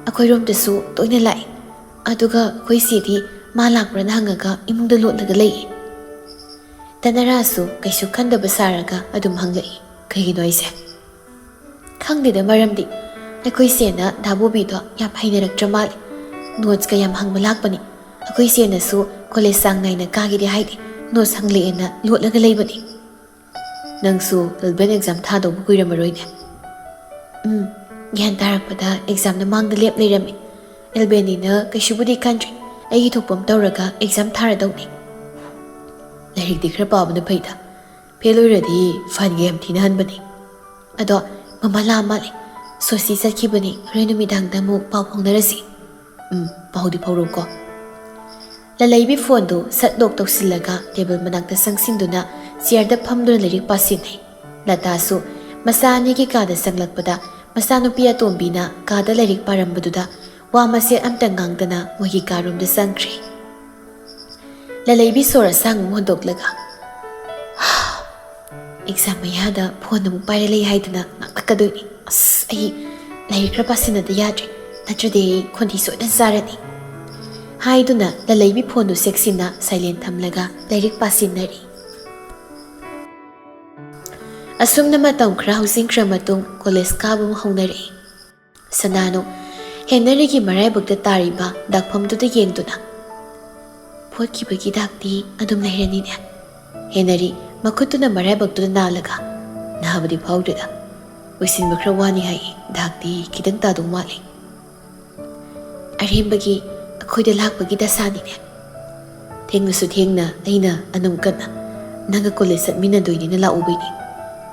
ꯑꯩꯈꯣꯏꯔꯣꯝꯗꯁꯨ ꯇꯣꯏꯅ ꯂꯥꯛꯑꯦ꯫ ꯑꯗꯨꯒ ꯑꯩꯈꯣꯏ ꯆꯦꯗꯤ ꯃꯥ ꯂꯥꯛꯄ꯭ꯔꯥꯅ ꯍꯪꯉꯒ ꯏꯃꯨꯡꯗ ꯂꯣꯠꯂꯒ ꯂꯩꯌꯦ꯫ ꯇꯅꯔꯥꯁꯨ ꯀꯩꯁꯨ ꯈꯟꯗꯕ ꯁꯥꯔꯒ ꯑꯗꯨꯝ ꯍꯪꯂꯛꯏ, "ꯀꯩꯒꯤꯅꯣ ꯍꯥꯏꯁꯦ?" "ꯈꯪꯗꯦꯗ ꯃꯔꯝꯗꯤ꯫ ꯑꯩꯈꯣꯏ ꯆꯦꯅ ꯗꯥ ꯕꯣꯕꯤꯗꯣ ꯌꯥꯝ ꯍꯩꯅꯔꯛꯇ꯭ꯔ ꯃꯥꯜꯂꯦ꯫ ꯅꯣꯠꯁꯀ ꯌꯥꯝ ꯍꯪꯕ ꯂꯥꯛꯄꯅꯤ꯫ ꯑꯩꯈꯣꯏ ꯆꯦꯅꯁꯨ ꯀꯣꯂꯦꯖ ꯆꯥꯡ ꯅꯥꯏꯅ ꯀꯥꯒꯦꯗꯤ ꯍꯥꯏꯗꯦ, ꯅꯣꯠꯁ ꯍꯪꯂꯛꯑꯦꯅ ꯂꯣꯠꯂꯒ ꯂꯩꯕꯅꯤ꯫" "ꯅꯪꯁꯨ ꯑꯦꯜꯕꯦꯟ ꯑꯦꯛꯖꯥꯝ ꯊꯥꯗꯧꯕ ꯀꯨꯏꯔꯝꯃꯔꯣꯏꯅꯦ꯫" "ꯎꯝ, ꯒ꯭ꯌꯥꯟ ꯇꯥꯔꯛꯄꯗ ꯑꯦꯛꯖꯥꯝꯅ ꯃꯥꯡꯗ ꯂꯦꯞ ꯂꯩꯔꯝꯃꯤ꯫ ꯑꯦꯜꯕꯦꯟꯅꯤꯅ ꯀꯩꯁꯨꯕꯨꯗꯤ ꯈꯟꯗ꯭ꯔꯦ꯫ ꯑꯩꯒꯤ ꯊꯣꯛꯄ ꯑꯃ ꯇꯧꯔꯒ ꯑꯦꯛꯖꯥꯝ ꯊꯥꯔꯗꯧꯅꯤ꯫" "ꯂꯥꯏꯔꯤꯛꯇꯤ ꯈꯔ ꯄꯥꯕꯅ ꯐꯩꯗ꯫ ꯐꯦꯜ ꯑꯣꯏꯔꯗꯤ ꯐꯥꯏꯟꯒ ꯌꯥꯝ ꯊꯤꯅ ꯍꯟꯕꯅꯤ꯫ ꯑꯗꯣ ꯃꯃꯥ ꯂꯥꯛꯑ ꯃꯥꯜꯂꯦ꯫ ꯁꯣꯁꯤ ꯆꯠꯈꯤꯕꯅꯤ꯫ ꯍꯣꯔꯦꯟ ꯅꯨꯃꯤꯗꯥꯡꯗ ꯑꯃꯨꯛ ꯄꯥꯎ ꯐꯥꯎꯅꯔꯁꯤ꯫" "ꯎꯝ, ꯄꯥꯎꯗꯤ ꯐꯥꯎꯔꯛꯎꯀꯣ꯫" ꯂꯂꯩꯕꯤ ꯐꯣꯟꯗꯨ ꯁꯠ ꯂꯣꯛ ꯇꯧꯁꯤꯜꯂꯒ ꯇꯦꯕꯜ ꯃꯅꯥꯛꯇ ꯆꯪꯁꯤꯟꯗꯨꯅ ꯆꯤꯌꯔꯗ ꯐꯝꯗꯨꯅ ꯂꯥꯏꯔꯤꯛ ꯄꯥꯁꯤꯟꯅꯩ꯫ ꯂꯇꯥꯁꯨ ꯃꯆꯥ ꯑꯅꯤꯒꯤ ꯀꯥꯗ ꯆꯪꯂꯛꯄꯗ ꯃꯆꯥꯅꯨꯄꯤ ꯑꯇꯣꯝꯕꯤꯅ ꯀꯥꯗ ꯂꯥꯏꯔꯤꯛ ꯄꯥꯔꯝꯕꯗꯨꯗ ꯋꯥ ꯃꯆꯦꯠ ꯑꯝꯇ ꯉꯥꯡꯗꯅ ꯃꯣꯏꯒꯤ ꯀꯥꯔꯣꯝꯗ ꯆꯪꯈ꯭ꯔꯦ꯫ ꯂꯂꯩꯕꯤ ꯁꯣꯔ ꯑꯁꯥꯡꯕ ꯑꯃ ꯍꯣꯟꯗꯣꯛꯂꯒ, "ꯑꯦꯛꯖꯥꯝ ꯃꯌꯥꯗ ꯐꯣꯟ ꯑꯃꯨꯛ ꯄꯥꯏꯔ ꯂꯩ ꯍꯥꯏꯗꯅ ꯉꯥꯡꯂꯛꯀꯗꯣꯏꯅꯤ꯫ ꯑꯁ, ꯑꯩ ꯂꯥꯏꯔꯤꯛ ꯈꯔ ꯄꯥꯁꯤꯟꯅꯗ ꯌꯥꯗ꯭ꯔꯦ, ꯅꯠꯇ꯭ꯔꯗꯤ ꯑꯩ ꯈꯣꯟꯊꯤ ꯁꯣꯏꯗꯅ ꯆꯥꯔꯅꯤ꯫" ꯍꯥꯏꯗꯨꯅ ꯂꯂꯩꯕꯤ ꯐꯣꯟꯗꯨ ꯆꯦꯛꯁꯤꯟꯅ ꯁꯥꯏꯂꯦꯟ ꯊꯝꯂꯒ ꯂꯥꯏꯔꯤꯛ ꯄꯥꯁꯤꯟꯅꯔꯤ꯫ ꯑꯁꯨꯝꯅ ꯃꯇꯝ ꯈꯔ ꯍꯧꯖꯤꯟꯈ꯭ꯔ ꯃꯇꯨꯡ ꯀꯣꯂꯦꯖ ꯀꯥꯕ ꯑꯃ ꯍꯧꯅꯔꯛꯏ꯫ ꯁꯅꯥꯅꯨ ꯍꯦꯅꯔꯤꯒꯤ ꯃꯔꯥꯏꯕꯛꯇ ꯇꯥꯔꯤꯕ ꯗꯥꯛꯐꯝꯗꯨꯗ ꯌꯦꯡꯗꯨꯅ, "ꯐꯣꯠꯈꯤꯕꯒꯤ ꯗꯥꯛꯇꯤ ꯑꯗꯨꯝ ꯂꯩꯔꯅꯤꯅꯦ꯫" ꯍꯦꯅꯔꯤ ꯃꯈꯨꯠꯇꯨꯅ ꯃꯔꯥꯏꯕꯛꯇꯨꯗ ꯅꯥꯜꯂꯒ, "ꯅꯥꯕꯗꯤ ꯐꯥꯎꯗ꯭ꯔꯤꯗ꯫" ꯂꯣꯏꯁꯤꯟꯕ ꯈꯔ ꯋꯥꯅꯤ ꯍꯥꯏ꯫ ꯗꯥꯛꯇꯤ ꯈꯤꯇꯪ ꯇꯥꯗꯧ ꯃꯥꯜꯂꯤ꯫ ꯑꯔꯦꯝꯕꯒꯤ ꯑꯩꯈꯣꯏꯗ ꯂꯥꯛꯄꯒꯤ ꯗꯁꯥꯅꯤꯅꯦ꯫ ꯊꯦꯡꯅꯁꯨ ꯊꯦꯡꯅ ꯑꯩꯅ ꯑꯅꯧ ꯀꯟꯅ ꯅꯪꯒ ꯀꯣꯂꯦꯖ ꯆꯠꯃꯤꯟꯅꯗꯣꯏꯅꯤꯅ ꯂꯥꯛꯎꯕꯩꯅꯤ꯫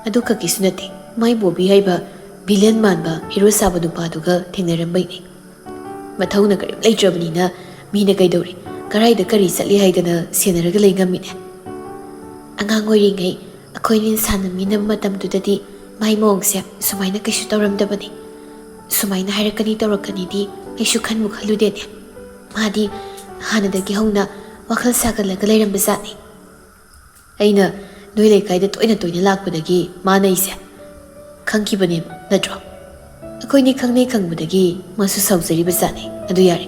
ꯑꯗꯨ ꯈꯛꯀꯤꯁꯨ ꯅꯠꯇꯦ, ꯃꯥꯏ ꯕꯣꯕꯤ ꯍꯥꯏꯕ ꯚꯤꯂꯦꯟ ꯃꯥꯟꯕ ꯍꯤꯔꯣ ꯁꯥꯕ ꯅꯨꯄꯥꯗꯨꯒ ꯊꯦꯡꯅꯔꯝꯕꯩꯅꯤ꯫ ꯃꯊꯧꯅ ꯀꯔꯤꯝ ꯂꯩꯇ꯭ꯔꯕꯅꯤꯅ ꯃꯤꯅ ꯀꯩꯗꯧꯔꯤ, ꯀꯔꯥꯏꯗ ꯀꯔꯤ ꯆꯠꯂꯤ ꯍꯥꯏꯗꯅ ꯁꯦꯟꯅꯔꯒ ꯂꯩ ꯉꯝꯃꯤꯅꯦ꯫ ꯑꯉꯥꯡ ꯑꯣꯏꯔꯤꯉꯩ ꯑꯩꯈꯣꯏꯅꯤ ꯁꯥꯟꯅꯃꯤꯟꯅꯕ ꯃꯇꯝꯗꯨꯗꯗꯤ ꯃꯥꯏ ꯃꯑꯣꯡꯁꯦ ꯁꯨꯃꯥꯏꯅ ꯀꯩꯁꯨ ꯇꯧꯔꯝꯗꯕꯅꯤ꯫ ꯁꯨꯃꯥꯏꯅ ꯍꯥꯏꯔꯛꯀꯅꯤ ꯇꯧꯔꯛꯀꯅꯤꯗꯤ ꯑꯩꯁꯨ ꯈꯟꯕꯨ ꯈꯜꯂꯨꯗꯦꯅꯦ꯫ ꯃꯥꯗꯤ ꯍꯥꯟꯅꯗꯒꯤ ꯍꯧꯅ ꯋꯥꯈꯜ ꯁꯥꯒꯠꯂꯒ ꯂꯩꯔꯝꯕꯖꯥꯠꯅꯤ꯫ ꯑꯩꯅ ꯅꯣꯏ ꯂꯩꯀꯥꯏꯗ ꯇꯣꯏꯅ ꯇꯣꯏꯅ ꯂꯥꯛꯄꯗꯒꯤ ꯃꯥꯅ ꯑꯩꯁꯦ ꯈꯪꯈꯤꯕꯅꯦꯕ, ꯅꯠꯇ꯭ꯔꯣ? ꯑꯩꯈꯣꯏꯅꯤ ꯈꯪꯅꯩ ꯈꯪꯕꯗꯒꯤ ꯃꯥꯁꯨ ꯁꯥꯎꯖꯔꯤꯕ ꯖꯥꯠꯅꯤ꯫ ꯑꯗꯨ ꯌꯥꯔꯦ,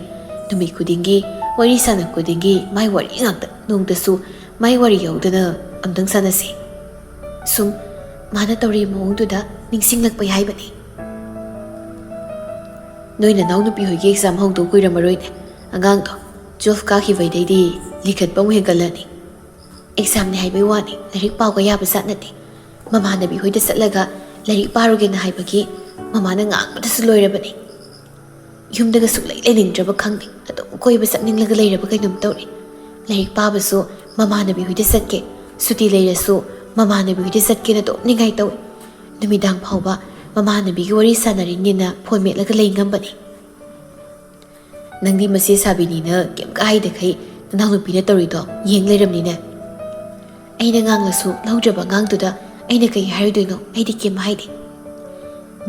ꯅꯨꯃꯤꯠ ꯈꯨꯗꯤꯡꯒꯤ ꯋꯥꯔꯤ ꯁꯥꯟꯅ ꯈꯨꯗꯤꯡꯒꯤ ꯃꯥꯏ ꯋꯥꯔꯤ ꯉꯥꯛꯇ, ꯅꯣꯡꯇꯁꯨ ꯃꯥꯏ ꯋꯥꯔꯤ ꯌꯥꯎꯗꯅ ꯑꯝꯇꯪ ꯁꯥꯟꯅꯁꯤ꯫ ꯁꯨꯝ ꯃꯥꯅ ꯇꯧꯔꯤꯕ ꯃꯑꯣꯡꯗꯨꯗ ꯅꯤꯡꯁꯤꯡꯂꯛꯄꯩ ꯍꯥꯏꯕꯅꯤ꯫ ꯅꯣꯏ ꯅꯅꯥꯎ ꯅꯨꯄꯤ ꯍꯣꯏꯒꯤ ꯑꯦꯛꯖꯥꯝ ꯍꯧꯗꯧ ꯀꯨꯏꯔꯝꯃꯔꯣꯏꯅꯦ꯫ ꯑꯉꯥꯡꯗꯣ ꯇꯨꯋꯦꯜꯐ ꯀꯥꯈꯤꯕꯩꯗꯩꯗꯤ ꯂꯤꯈꯠꯄ ꯑꯃꯨꯛ ꯍꯦꯟꯒꯠꯂꯅꯤ꯫ ꯑꯦꯛꯖꯥꯝꯅꯤ ꯍꯥꯏꯕꯩ ꯋꯥꯅꯤ, ꯂꯥꯏꯔꯤꯛ ꯄꯥꯎꯒ ꯌꯥꯕ ꯖꯥꯠ ꯅꯠꯇꯦ꯫ ꯃꯃꯥꯟꯅꯕꯤ ꯍꯣꯏꯗ ꯆꯠꯂꯒ ꯂꯥꯏꯔꯤꯛ ꯄꯥꯔꯨꯒꯦꯅ ꯍꯥꯏꯕꯒꯤ ꯃꯃꯥꯅ ꯉꯥꯡꯕꯗꯁꯨ ꯂꯣꯏꯔꯕꯅꯤ꯫ ꯌꯨꯝꯗꯒ ꯁꯨꯛꯂꯩ ꯂꯩꯅꯤꯡꯗ꯭ꯔꯕ ꯈꯪꯗꯦ, ꯑꯗꯨꯝ ꯀꯣꯏꯕ ꯆꯠꯅꯤꯡꯂꯒ ꯂꯩꯔꯕ ꯀꯩꯅꯣꯝ ꯇꯧꯔꯦ꯫ ꯂꯥꯏꯔꯤꯛ ꯄꯥꯕꯁꯨ ꯃꯃꯥꯟꯅꯕꯤ ꯍꯣꯏꯗ ꯆꯠꯀꯦ, ꯁꯨꯇꯤ ꯂꯩꯔꯁꯨ ꯃꯃꯥꯟꯅꯕꯤ ꯍꯣꯏꯗ ꯆꯠꯀꯦꯅ ꯑꯗꯨꯝ ꯅꯤꯡꯉꯥꯏ ꯇꯧꯏ꯫ ꯅꯨꯃꯤꯗꯥꯡ ꯐꯥꯎꯕ ꯃꯃꯥꯟꯅꯕꯤꯒꯤ ꯋꯥꯔꯤ ꯁꯥꯟꯅꯔꯤꯅꯦꯅ ꯐꯣꯟ ꯃꯦꯠꯂꯒ ꯂꯩ ꯉꯝꯕꯅꯤ꯫ ꯅꯪꯗꯤ ꯃꯆꯦ ꯁꯥꯕꯤꯅꯤꯅ ꯀꯩꯝ ꯀꯥꯏꯗꯈꯩ ꯅꯅꯥꯎꯅꯨꯄꯤꯅ ꯇꯧꯔꯤꯗꯣ ꯌꯦꯡ ꯂꯩꯔꯝꯅꯤꯅꯦ꯫ ꯑꯩꯅ ꯉꯥꯡꯂꯁꯨ ꯂꯧꯗ꯭ꯔꯕ ꯑꯉꯥꯡꯗꯨꯗ ꯑꯩꯅ ꯀꯩ ꯍꯥꯏꯔꯨꯗꯣꯏꯅꯣ? ꯑꯩꯗꯤ ꯀꯩꯝ ꯍꯥꯏꯗꯦ꯫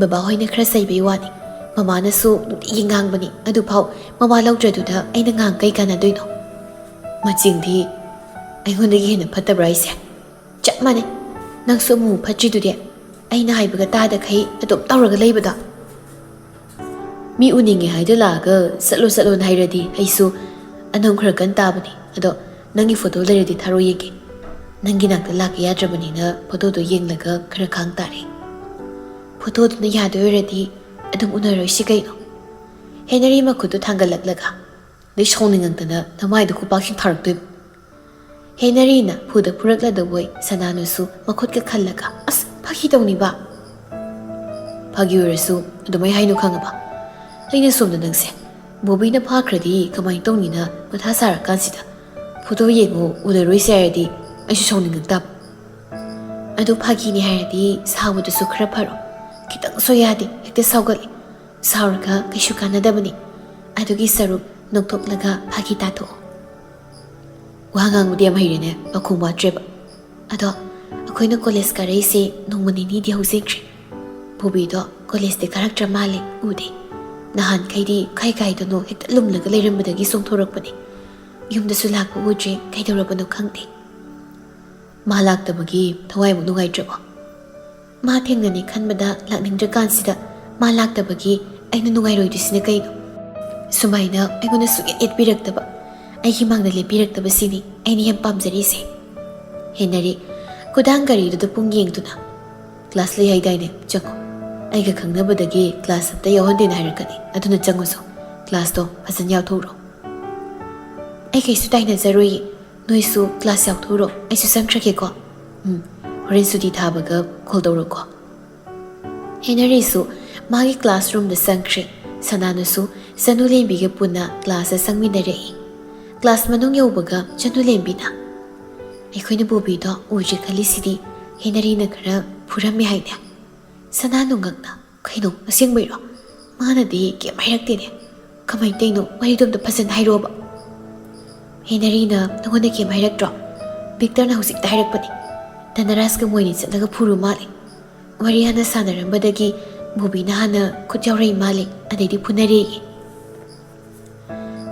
ꯕꯕꯥ ꯍꯣꯏꯅ ꯈꯔ ꯆꯩꯕꯩ ꯋꯥꯅꯤ, ꯃꯃꯥꯅꯁꯨ ꯅꯨꯡꯇꯤꯒꯤ ꯉꯥꯡꯕꯅꯤ꯫ ꯑꯗꯨꯐꯥꯎ ꯃꯋꯥ ꯂꯧꯗ꯭ꯔꯗꯨꯗ ꯑꯩꯅ ꯉꯥꯡ ꯀꯩ ꯀꯥꯟꯅꯗꯣꯏꯅꯣ? ꯃꯆꯤꯡꯗꯤ ꯑꯩꯉꯣꯟꯗꯒꯤ ꯍꯦꯟꯅ ꯐꯠꯇꯕ꯭ꯔꯥ ꯑꯩꯁꯦ? ꯆꯞ ꯃꯥꯟꯅꯩ꯫ ꯅꯪꯁꯨ ꯑꯃꯨꯛ ꯐꯠꯇ꯭ꯔꯤꯗꯨꯗꯤ꯫ ꯑꯩꯅ ꯍꯥꯏꯕꯒ ꯇꯥꯗꯈꯩ ꯑꯗꯨꯝ ꯇꯧꯔꯒ ꯂꯩꯕꯗꯣ꯫ ꯃꯤ ꯎꯅꯤꯡꯉꯦ ꯍꯥꯏꯗ ꯂꯥꯛꯑꯒ ꯆꯠꯂꯣ ꯆꯠꯂꯣꯅ ꯍꯥꯏꯔꯗꯤ ꯑꯩꯁꯨ ꯑꯅꯝ ꯈꯔ ꯀꯟ ꯇꯥꯕꯅꯤ꯫ ꯑꯗꯣ ꯅꯪꯒꯤ ꯐꯣꯇꯣ ꯂꯩꯔꯗꯤ ꯊꯥꯔꯣ ꯌꯦꯡꯒꯦ꯫ ꯅꯪꯒꯤ ꯅꯥꯛꯇ ꯂꯥꯛꯀꯦ ꯌꯥꯗ꯭ꯔꯕꯅꯤꯅ ꯐꯣꯇꯣꯗꯣ ꯌꯦꯡꯂꯒ ꯈꯔ ꯈꯥꯡ ꯇꯥꯔꯦ꯫ ꯐꯣꯇꯣꯗꯨꯅ ꯌꯥꯗꯣꯏ ꯑꯣꯏꯔꯗꯤ ꯑꯗꯨꯝ ꯎꯅꯔꯣꯏꯁꯤ ꯀꯩꯅꯣ꯫ ꯍꯦꯅꯔꯤ ꯃꯈꯨꯠꯇꯨ ꯊꯥꯡꯒꯠꯂꯛꯂꯒ, "ꯅꯣꯏ ꯁꯥꯎꯅꯤꯡꯉꯛꯇꯅ ꯅꯃꯥꯏꯗ ꯈꯨꯄꯥꯛꯁꯤꯡ ꯊꯥꯔꯛꯇꯣꯏꯕ"꯫ ꯍꯦꯅꯔꯤꯅ ꯐꯨꯗ ꯐꯨꯔꯛꯂꯗꯕꯣꯏ ꯁꯅꯥꯅꯨꯁꯨ ꯃꯈꯨꯠꯀ ꯈꯜꯂꯒ, "ꯑꯁ, ꯐꯥꯒꯤ ꯇꯧꯅꯤꯕ"꯫ ꯐꯥꯒꯤ ꯑꯣꯏꯔꯁꯨ ꯑꯗꯨꯃꯥꯏ ꯍꯥꯏꯅꯨ, ꯈꯪꯉꯕ? ꯑꯩꯅ ꯁꯣꯝꯗ ꯅꯪꯁꯦ ꯕꯣꯕꯤꯅ ꯐꯥꯈ꯭ꯔꯗꯤ ꯀꯃꯥꯏꯅ ꯇꯧꯅꯤꯅ ꯃꯊꯥ ꯁꯥꯔꯀꯥꯟꯁꯤꯗ ꯐꯣꯇꯣ ꯌꯦꯡꯉꯨ ꯎꯅꯔꯣꯏꯁꯦ ꯍꯥꯏꯔꯗꯤ ꯑꯩꯁꯨ ꯁꯥꯎꯅꯤꯡꯉꯛꯇꯕ꯫ ꯑꯗꯨ ꯐꯥꯒꯤꯅꯤ ꯍꯥꯏꯔꯗꯤ ꯁꯥꯎꯕꯗꯨꯁꯨ ꯈꯔ ꯐꯔꯣ꯫ ꯈꯤꯇꯪ ꯁꯣꯏ ꯌꯥꯗꯦ, ꯍꯦꯛꯇ ꯁꯥꯎꯒꯠꯂꯤ꯫ ꯁꯥꯎꯔꯒ ꯀꯩꯁꯨ ꯀꯥꯟꯅꯗꯕꯅꯤ꯫ ꯑꯗꯨꯒꯤ ꯁꯔꯨꯛ ꯅꯣꯛꯊꯣꯛꯂꯒ ꯐꯥꯒꯤ ꯇꯥꯊꯣꯛꯑꯣ꯫ ꯋꯥ ꯉꯥꯡꯕꯗꯤ ꯌꯥꯝ ꯍꯩꯔꯦꯅꯦ, ꯃꯈꯣꯡ ꯋꯥꯠꯇ꯭ꯔꯦꯕ꯫ ꯑꯗꯣ ꯑꯩꯈꯣꯏꯅ ꯀꯣꯂꯦꯖ ꯀꯥꯔꯛꯏꯁꯦ ꯅꯣꯡꯃ ꯅꯤꯅꯤꯗꯤ ꯍꯧꯖꯤꯟꯈ꯭ꯔꯦ꯫ ꯕꯣꯕꯤꯗꯣ ꯀꯣꯂꯦꯖꯇꯤ ꯀꯥꯔꯛꯇ꯭ꯔ ꯃꯥꯜꯂꯦ, ꯎꯗꯦ꯫ ꯅꯍꯥꯟꯈꯩꯗꯤ ꯀꯥꯏ ꯀꯥꯏꯗꯅꯣ ꯍꯦꯛꯇ ꯂꯨꯝꯂꯒ ꯂꯩꯔꯝꯕꯗꯒꯤ ꯆꯣꯡꯊꯣꯔꯛꯄꯅꯦ꯫ ꯌꯨꯝꯗꯁꯨ ꯂꯥꯛꯄ ꯎꯗ꯭ꯔꯦ, ꯀꯩꯗꯧꯔꯕꯅꯣ ꯈꯪꯗꯦ꯫ ꯃꯥ ꯂꯥꯛꯇꯕꯒꯤ ꯊꯋꯥꯏꯃꯨꯛ ꯅꯨꯡꯉꯥꯏꯇ꯭ꯔꯕꯣ? ꯃꯥ ꯊꯦꯡꯅꯅꯤ ꯈꯟꯕꯗ ꯂꯥꯛꯅꯤꯡꯗ꯭ꯔꯀꯥꯟꯁꯤꯗ ꯃꯥ ꯂꯥꯛꯇꯕꯒꯤ ꯑꯩꯅ ꯅꯨꯡꯉꯥꯏꯔꯣꯏꯗꯣꯏꯁꯤꯅ ꯀꯩꯅꯣ? ꯁꯨꯃꯥꯏꯅ ꯑꯩꯉꯣꯟꯗ ꯁꯨꯛꯌꯦꯠ ꯌꯦꯠꯄꯤꯔꯛꯇꯕ, ꯑꯩꯒꯤ ꯃꯥꯡꯗ ꯂꯦꯞꯄꯤꯔꯛꯇꯕꯁꯤꯅꯤ ꯑꯩꯅ ꯌꯥꯝ ꯄꯥꯝꯖꯔꯤꯁꯦ꯫ ꯍꯦꯅꯔꯤ, ꯈꯨꯗꯥꯡ ꯒꯥꯔꯤꯗꯨꯗ ꯄꯨꯡ ꯌꯦꯡꯗꯨꯅ, "ꯀ꯭ꯂꯥꯁ ꯂꯩ ꯍꯥꯏꯗꯥꯏꯅꯦ? ꯆꯪꯉꯣ꯫ ꯑꯩꯒ ꯈꯪꯅꯕꯗꯒꯤ ꯀ꯭ꯂꯥꯁ ꯑꯝꯇ ꯌꯥꯎꯍꯟꯗꯦꯅ ꯍꯥꯏꯔꯛꯀꯅꯤ, ꯑꯗꯨꯅ ꯆꯪꯉꯨꯁꯣ꯫ ꯀ꯭ꯂꯥꯁꯇꯣ ꯐꯖꯅ ꯌꯥꯎꯊꯣꯛꯎꯔꯣ꯫" "ꯑꯩ ꯀꯩꯁꯨ ꯇꯥꯏꯅꯖꯔꯣꯏꯌꯦ꯫ ꯅꯣꯏꯁꯨ ꯀ꯭ꯂꯥꯁ ꯌꯥꯎꯊꯣꯛꯎꯔꯣ, ꯑꯩꯁꯨ ꯆꯪꯈ꯭ꯔꯒꯦꯀꯣ꯫" "ꯎꯝ, ꯍꯣꯔꯦꯟ ꯁꯨꯇꯤ ꯊꯥꯕꯒ ꯀꯣꯜ ꯇꯧꯔꯛꯑꯣꯀꯣ꯫" ꯍꯦꯅꯔꯤꯁꯨ ꯃꯥꯒꯤ ꯀ꯭ꯂꯥꯁꯔꯨꯝꯗ ꯆꯪꯈ꯭ꯔꯦ꯫ ꯁꯅꯥꯅꯨꯁꯨ ꯆꯅꯨꯂꯦꯝꯕꯤꯒ ꯄꯨꯟꯅ ꯀ꯭ꯂꯥꯁꯇ ꯆꯪꯃꯤꯟꯅꯔꯛꯏ꯫ ꯀ꯭ꯂꯥꯁ ꯃꯅꯨꯡ ꯌꯧꯕꯒ ꯆꯅꯨꯂꯦꯝꯕꯤꯅ, "ꯑꯩꯈꯣꯏꯅ ꯕꯣꯕꯤꯗꯣ ꯎꯗ꯭ꯔꯦ ꯈꯜꯂꯤꯁꯤꯗꯤ ꯍꯦꯅꯔꯤꯅ ꯈꯔ ꯐꯨꯔꯝꯃꯦ ꯍꯥꯏꯅꯦ꯫" ꯁꯅꯥꯅꯨ ꯉꯛꯅ, "ꯀꯩꯅꯣ, ꯑꯁꯦꯡꯕꯩꯔꯣ? ꯃꯥꯅꯗꯤ ꯀꯩꯝ ꯍꯥꯏꯔꯛꯇꯦꯅꯦ꯫ ꯀꯃꯥꯏꯅ ꯇꯧꯔꯤꯅꯣ? ꯋꯥꯔꯤꯗꯣ ꯑꯝꯇ ꯐꯖꯅ ꯍꯥꯏꯔꯛꯑꯣꯕ꯫" "ꯍꯦꯅꯔꯤꯅ ꯅꯉꯣꯟꯗ ꯀꯩꯝ ꯍꯥꯏꯔꯛꯇ꯭ꯔꯣ? ꯚꯤꯛꯇꯔꯅ ꯍꯧꯖꯤꯛꯇ ꯍꯥꯏꯔꯛꯄꯅꯦ꯫ ꯙꯅꯔꯥꯖꯀ ꯃꯣꯏꯅꯤ ꯆꯠꯂꯒ ꯐꯨꯔꯨ ꯃꯥꯜꯂꯦ꯫ ꯋꯥꯔꯤ ꯍꯥꯟꯅ ꯁꯥꯟꯅꯔꯝꯕꯗꯒꯤ ꯕꯣꯕꯤꯅ ꯍꯥꯟꯅ ꯈꯨꯠ ꯌꯥꯎꯔꯛꯏ ꯃꯥꯜꯂꯦ, ꯑꯗꯩꯗꯤ ꯐꯨꯅꯔꯦꯌꯦ꯫"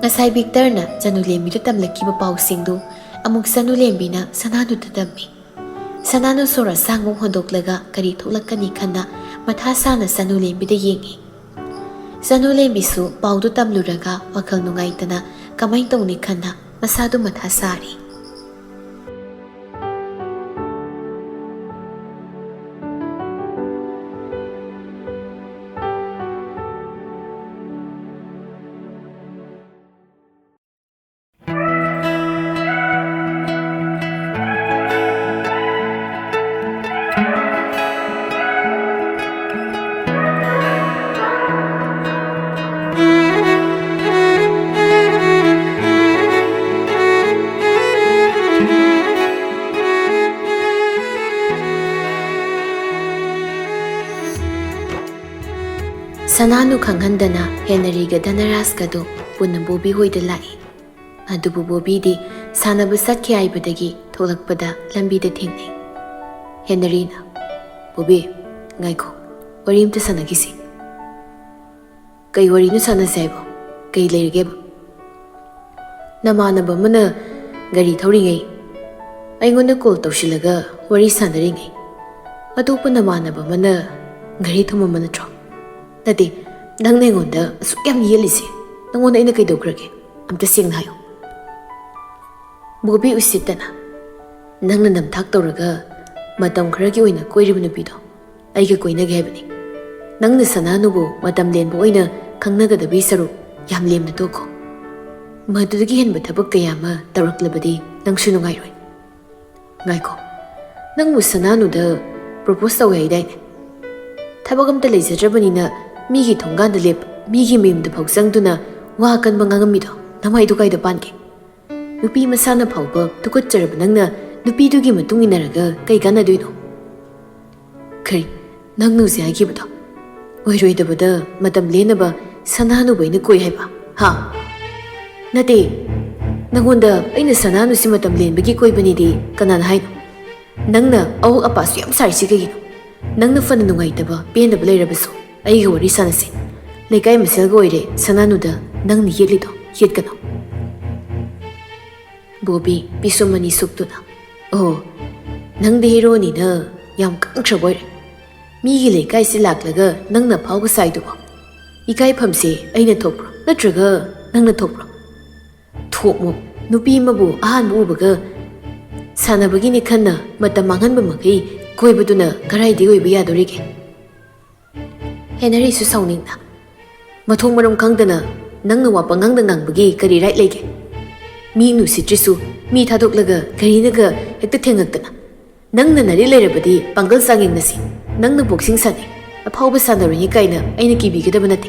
ꯉꯁꯥꯏ ꯚꯤꯛꯇꯔꯅ ꯆꯅꯨꯂꯦꯝꯕꯤꯗ ꯇꯝꯂꯛꯈꯤꯕ ꯄꯥꯎꯁꯤꯡꯗꯨ ꯑꯃꯨꯛ ꯆꯅꯨꯂꯦꯝꯕꯤꯅ ꯁꯅꯥꯅꯨꯗ ꯇꯝꯃꯤ꯫ ꯁꯅꯥꯅꯨ ꯁꯣꯔ ꯑꯁꯥꯡꯕ ꯍꯣꯟꯗꯣꯛꯂꯒ ꯀꯔꯤ ꯊꯣꯛꯂꯛꯀꯅꯤ ꯈꯟꯅ ꯃꯊꯥ ꯁꯥꯅ ꯆꯅꯨꯂꯦꯝꯕꯤꯗ ꯌꯦꯡꯉꯤ꯫ ꯆꯅꯨꯂꯦꯝꯕꯤꯁꯨ ꯄꯥꯎꯗꯨ ꯇꯝꯂꯨꯔꯒ ꯋꯥꯈꯜ ꯅꯨꯡꯉꯥꯏꯇꯅ ꯀꯃꯥꯏ ꯇꯧꯅꯤ ꯈꯟꯅ ꯃꯁꯥꯗꯨ ꯃꯊꯥ ꯁꯥꯔꯤ꯫ ꯁꯅꯥꯅꯨ ꯈꯪꯍꯟꯗꯅ ꯍꯦꯅꯔꯤꯒ ꯙꯅꯔꯥꯖꯀꯗꯣ ꯄꯨꯟꯅ ꯕꯣꯕꯤ ꯍꯣꯏꯗ ꯂꯥꯛꯏ꯫ ꯑꯗꯨꯕꯨ ꯕꯣꯕꯤꯗꯤ ꯁꯥꯟꯅꯕ ꯆꯠꯈꯤ ꯍꯥꯏꯕꯗꯒꯤ ꯊꯣꯛꯂꯛꯄꯗ ꯂꯝꯕꯤꯗ ꯊꯦꯡꯅꯩ꯫ ꯍꯦꯅꯔꯤꯅ, "ꯕꯣꯕꯤ, ꯉꯥꯏꯈꯣ, ꯋꯥꯔꯤ ꯑꯝꯇ ꯁꯥꯟꯅꯈꯤꯁꯤ꯫" "ꯀꯩ ꯋꯥꯔꯤꯅꯣ ꯁꯥꯟꯅꯁꯦ ꯍꯥꯏꯕꯣ? ꯀꯩ ꯂꯩꯔꯒꯦꯕ?" "ꯅꯃꯥꯟꯅꯕ ꯑꯃꯅ ꯒꯥꯔꯤ ꯊꯧꯔꯤꯉꯩ, ꯑꯩꯉꯣꯟꯗ ꯀꯣꯜ ꯇꯧꯁꯤꯜꯂꯒ ꯋꯥꯔꯤ ꯁꯥꯟꯅꯔꯤꯉꯩ, ꯑꯇꯣꯞꯄ ꯅꯃꯥꯟꯅꯕ ꯑꯃꯅ ꯒꯥꯔꯤ ꯊꯣꯝꯃꯝꯕ ꯅꯠꯇ꯭ꯔꯣ?" "ꯅꯠꯇꯦ, ꯅꯪꯅ ꯑꯩꯉꯣꯟꯗ ꯑꯁꯨꯛ ꯌꯥꯝ ꯌꯦꯠꯂꯤꯁꯦ, ꯅꯪꯉꯣꯟꯗ ꯑꯩꯅ ꯀꯩꯗꯧꯈ꯭ꯔꯒꯦ? ꯑꯝꯇ ꯁꯦꯡꯅ ꯍꯥꯏꯌꯨ꯫" ꯕꯣꯕꯤ ꯎꯁꯤꯠꯇꯅ, "ꯅꯪꯅ ꯅꯝꯊꯥꯛ ꯇꯧꯔꯒ ꯃꯇꯝ ꯈꯔꯒꯤ ꯑꯣꯏꯅ ꯀꯣꯏꯔꯤꯕ ꯅꯨꯄꯤꯗꯣ ꯑꯩꯒ ꯀꯣꯏꯅꯒꯦ ꯍꯥꯏꯕꯅꯤ꯫ ꯅꯪꯅ ꯁꯅꯥꯅꯨꯕꯨ ꯃꯇꯝ ꯂꯦꯟꯕ ꯑꯣꯏꯅ ꯈꯪꯅꯒꯗꯕꯒꯤ ꯁꯔꯨꯛ ꯌꯥꯝ ꯂꯦꯝꯅ ꯇꯣꯛꯈꯣ꯫ ꯃꯗꯨꯗꯒꯤ ꯍꯦꯟꯕ ꯊꯕꯛ ꯀꯌꯥ ꯑꯃ ꯇꯧꯔꯛꯂꯕꯗꯤ ꯅꯪꯁꯨ ꯅꯨꯡꯉꯥꯏꯔꯣꯏ꯫" "ꯉꯥꯏꯈꯣ, ꯅꯪꯕꯨ ꯁꯅꯥꯅꯨꯗ ꯄ꯭ꯔꯣꯄꯣꯁ ꯇꯧꯋꯦ ꯍꯥꯏꯗꯥꯏꯅꯦ? ꯊꯕꯛ ꯑꯝꯇ ꯂꯩꯖꯗ꯭ꯔꯕꯅꯤꯅ ꯃꯤꯒꯤ ꯊꯣꯡꯒꯥꯟꯗ ꯂꯦꯞ, ꯃꯤꯒꯤ ꯃꯌꯨꯝꯗ ꯐꯥꯎ ꯆꯪꯗꯨꯅ ꯋꯥ ꯑꯀꯟꯕ ꯉꯥꯡꯉꯝꯃꯤꯗꯣ ꯅꯃꯥꯏꯗꯨ ꯀꯥꯏꯗ ꯄꯥꯟꯒꯦ? ꯅꯨꯄꯤ ꯃꯁꯥꯅ ꯐꯥꯎꯕ ꯇꯨꯀꯠꯆꯔꯕ ꯅꯪꯅ ꯅꯨꯄꯤꯗꯨꯒꯤ ꯃꯇꯨꯡ ꯏꯟꯅꯔꯒ ꯀꯩ ꯀꯥꯟꯅꯗꯣꯏꯅꯣ?" "ꯀꯔꯤ? ꯅꯪꯅ ꯍꯧꯖꯤꯛ ꯍꯥꯏꯈꯤꯕꯗꯣ? ꯑꯣꯏꯔꯣꯏꯗꯕꯗ ꯃꯇꯝ ꯂꯦꯟꯅꯕ ꯁꯅꯥꯅꯨꯕ ꯑꯩꯅ ꯀꯣꯏ ꯍꯥꯏꯕ? ꯍꯥ?" "ꯅꯠꯇꯦ, ꯅꯪꯉꯣꯟꯗ ꯑꯩꯅ ꯁꯅꯥꯅꯨꯁꯤ ꯃꯇꯝ ꯂꯦꯟꯕꯒꯤ ꯀꯣꯏꯕꯅꯤꯗꯤ ꯀꯅꯥꯅ ꯍꯥꯏꯅꯣ? ꯅꯪꯅ ꯑꯋꯣꯛ ꯑꯄꯥꯁꯨ ꯌꯥꯝ ꯁꯥꯔꯤꯁꯤ ꯀꯩꯒꯤꯅꯣ? ꯅꯪꯅ ꯐꯅ ꯅꯨꯡꯉꯥꯏꯇꯕ, ꯄꯦꯟꯗꯕ ꯂꯩꯔꯕꯁꯨ ꯑꯩꯒ ꯋꯥꯔꯤ ꯁꯥꯟꯅꯁꯦ꯫ ꯂꯩꯀꯥꯏ ꯃꯁꯦꯜꯒ ꯑꯣꯏꯔꯦ ꯁꯅꯥꯅꯨꯗ ꯅꯪꯅ ꯌꯦꯠꯂꯤꯗꯣ ꯌꯦꯠꯀꯅꯨ꯫" ꯕꯣꯕꯤ ꯄꯤꯁꯨꯝ ꯑꯅꯤ ꯁꯨꯛꯇꯨꯅ, "ꯑꯣ, ꯅꯪꯗꯤ ꯍꯦꯔꯣꯅꯤꯅ ꯌꯥꯝ ꯀꯪꯈ꯭ꯔꯕ ꯑꯣꯏꯔꯦ꯫ ꯃꯤꯒꯤ ꯂꯩꯀꯥꯏꯁꯤ ꯂꯥꯛꯂꯒ ꯅꯪꯅ ꯐꯥꯎꯕ ꯁꯥꯏꯗꯨꯕꯣ? ꯏꯀꯥꯏꯐꯝꯁꯦ ꯑꯩꯅ ꯊꯣꯛꯄ꯭ꯔꯣ, ꯅꯠꯇ꯭ꯔꯒ ꯅꯪꯅ ꯊꯣꯛꯄ꯭ꯔꯣ? ꯊꯣꯛꯃꯣ, ꯅꯨꯄꯤ ꯑꯃꯕꯨ ꯑꯍꯥꯟꯕ ꯎꯕꯒ ꯁꯥꯟꯅꯕꯒꯤꯅꯤ ꯈꯟꯅ ꯃꯇꯝ ꯃꯥꯡꯍꯟꯕ ꯃꯈꯩ ꯀꯣꯏꯕꯗꯨꯅ ꯀꯔꯥꯏꯗꯒꯤ ꯑꯣꯏꯕ ꯌꯥꯗꯣꯔꯤꯒꯦ?" ꯍꯦꯅꯔꯤꯁꯨ ꯁꯥꯎꯅꯤꯡꯅ, "ꯃꯊꯣꯡ ꯃꯔꯝ ꯈꯪꯗꯅ ꯅꯪꯅ ꯋꯥ ꯄꯉꯥꯡꯗ ꯉꯥꯡꯕꯒꯤ ꯀꯔꯤ ꯔꯥꯏꯠ ꯂꯩꯒꯦ? ꯃꯤ ꯅꯨꯡꯁꯤꯠꯇ꯭ꯔꯤꯁꯨ ꯃꯤ ꯊꯥꯗꯣꯛꯂꯒ ꯒꯥꯔꯤꯅꯒ ꯍꯦꯛꯇ ꯊꯦꯡꯉꯛꯇꯅ꯫ ꯅꯪꯅ ꯅꯔꯤ ꯂꯩꯔꯕꯗꯤ ꯄꯥꯡꯒꯜ ꯆꯥꯡꯌꯦꯡꯅꯁꯤ꯫ ꯅꯪꯅ ꯕꯣꯛꯁꯤꯡ ꯁꯥꯟꯅꯩ, ꯑꯐꯥꯎꯕ ꯁꯥꯟꯅꯔꯣꯏꯅꯤ ꯀꯥꯏꯅ ꯑꯩꯅ ꯀꯤꯕꯤꯒꯗꯕ ꯅꯠꯇꯦ꯫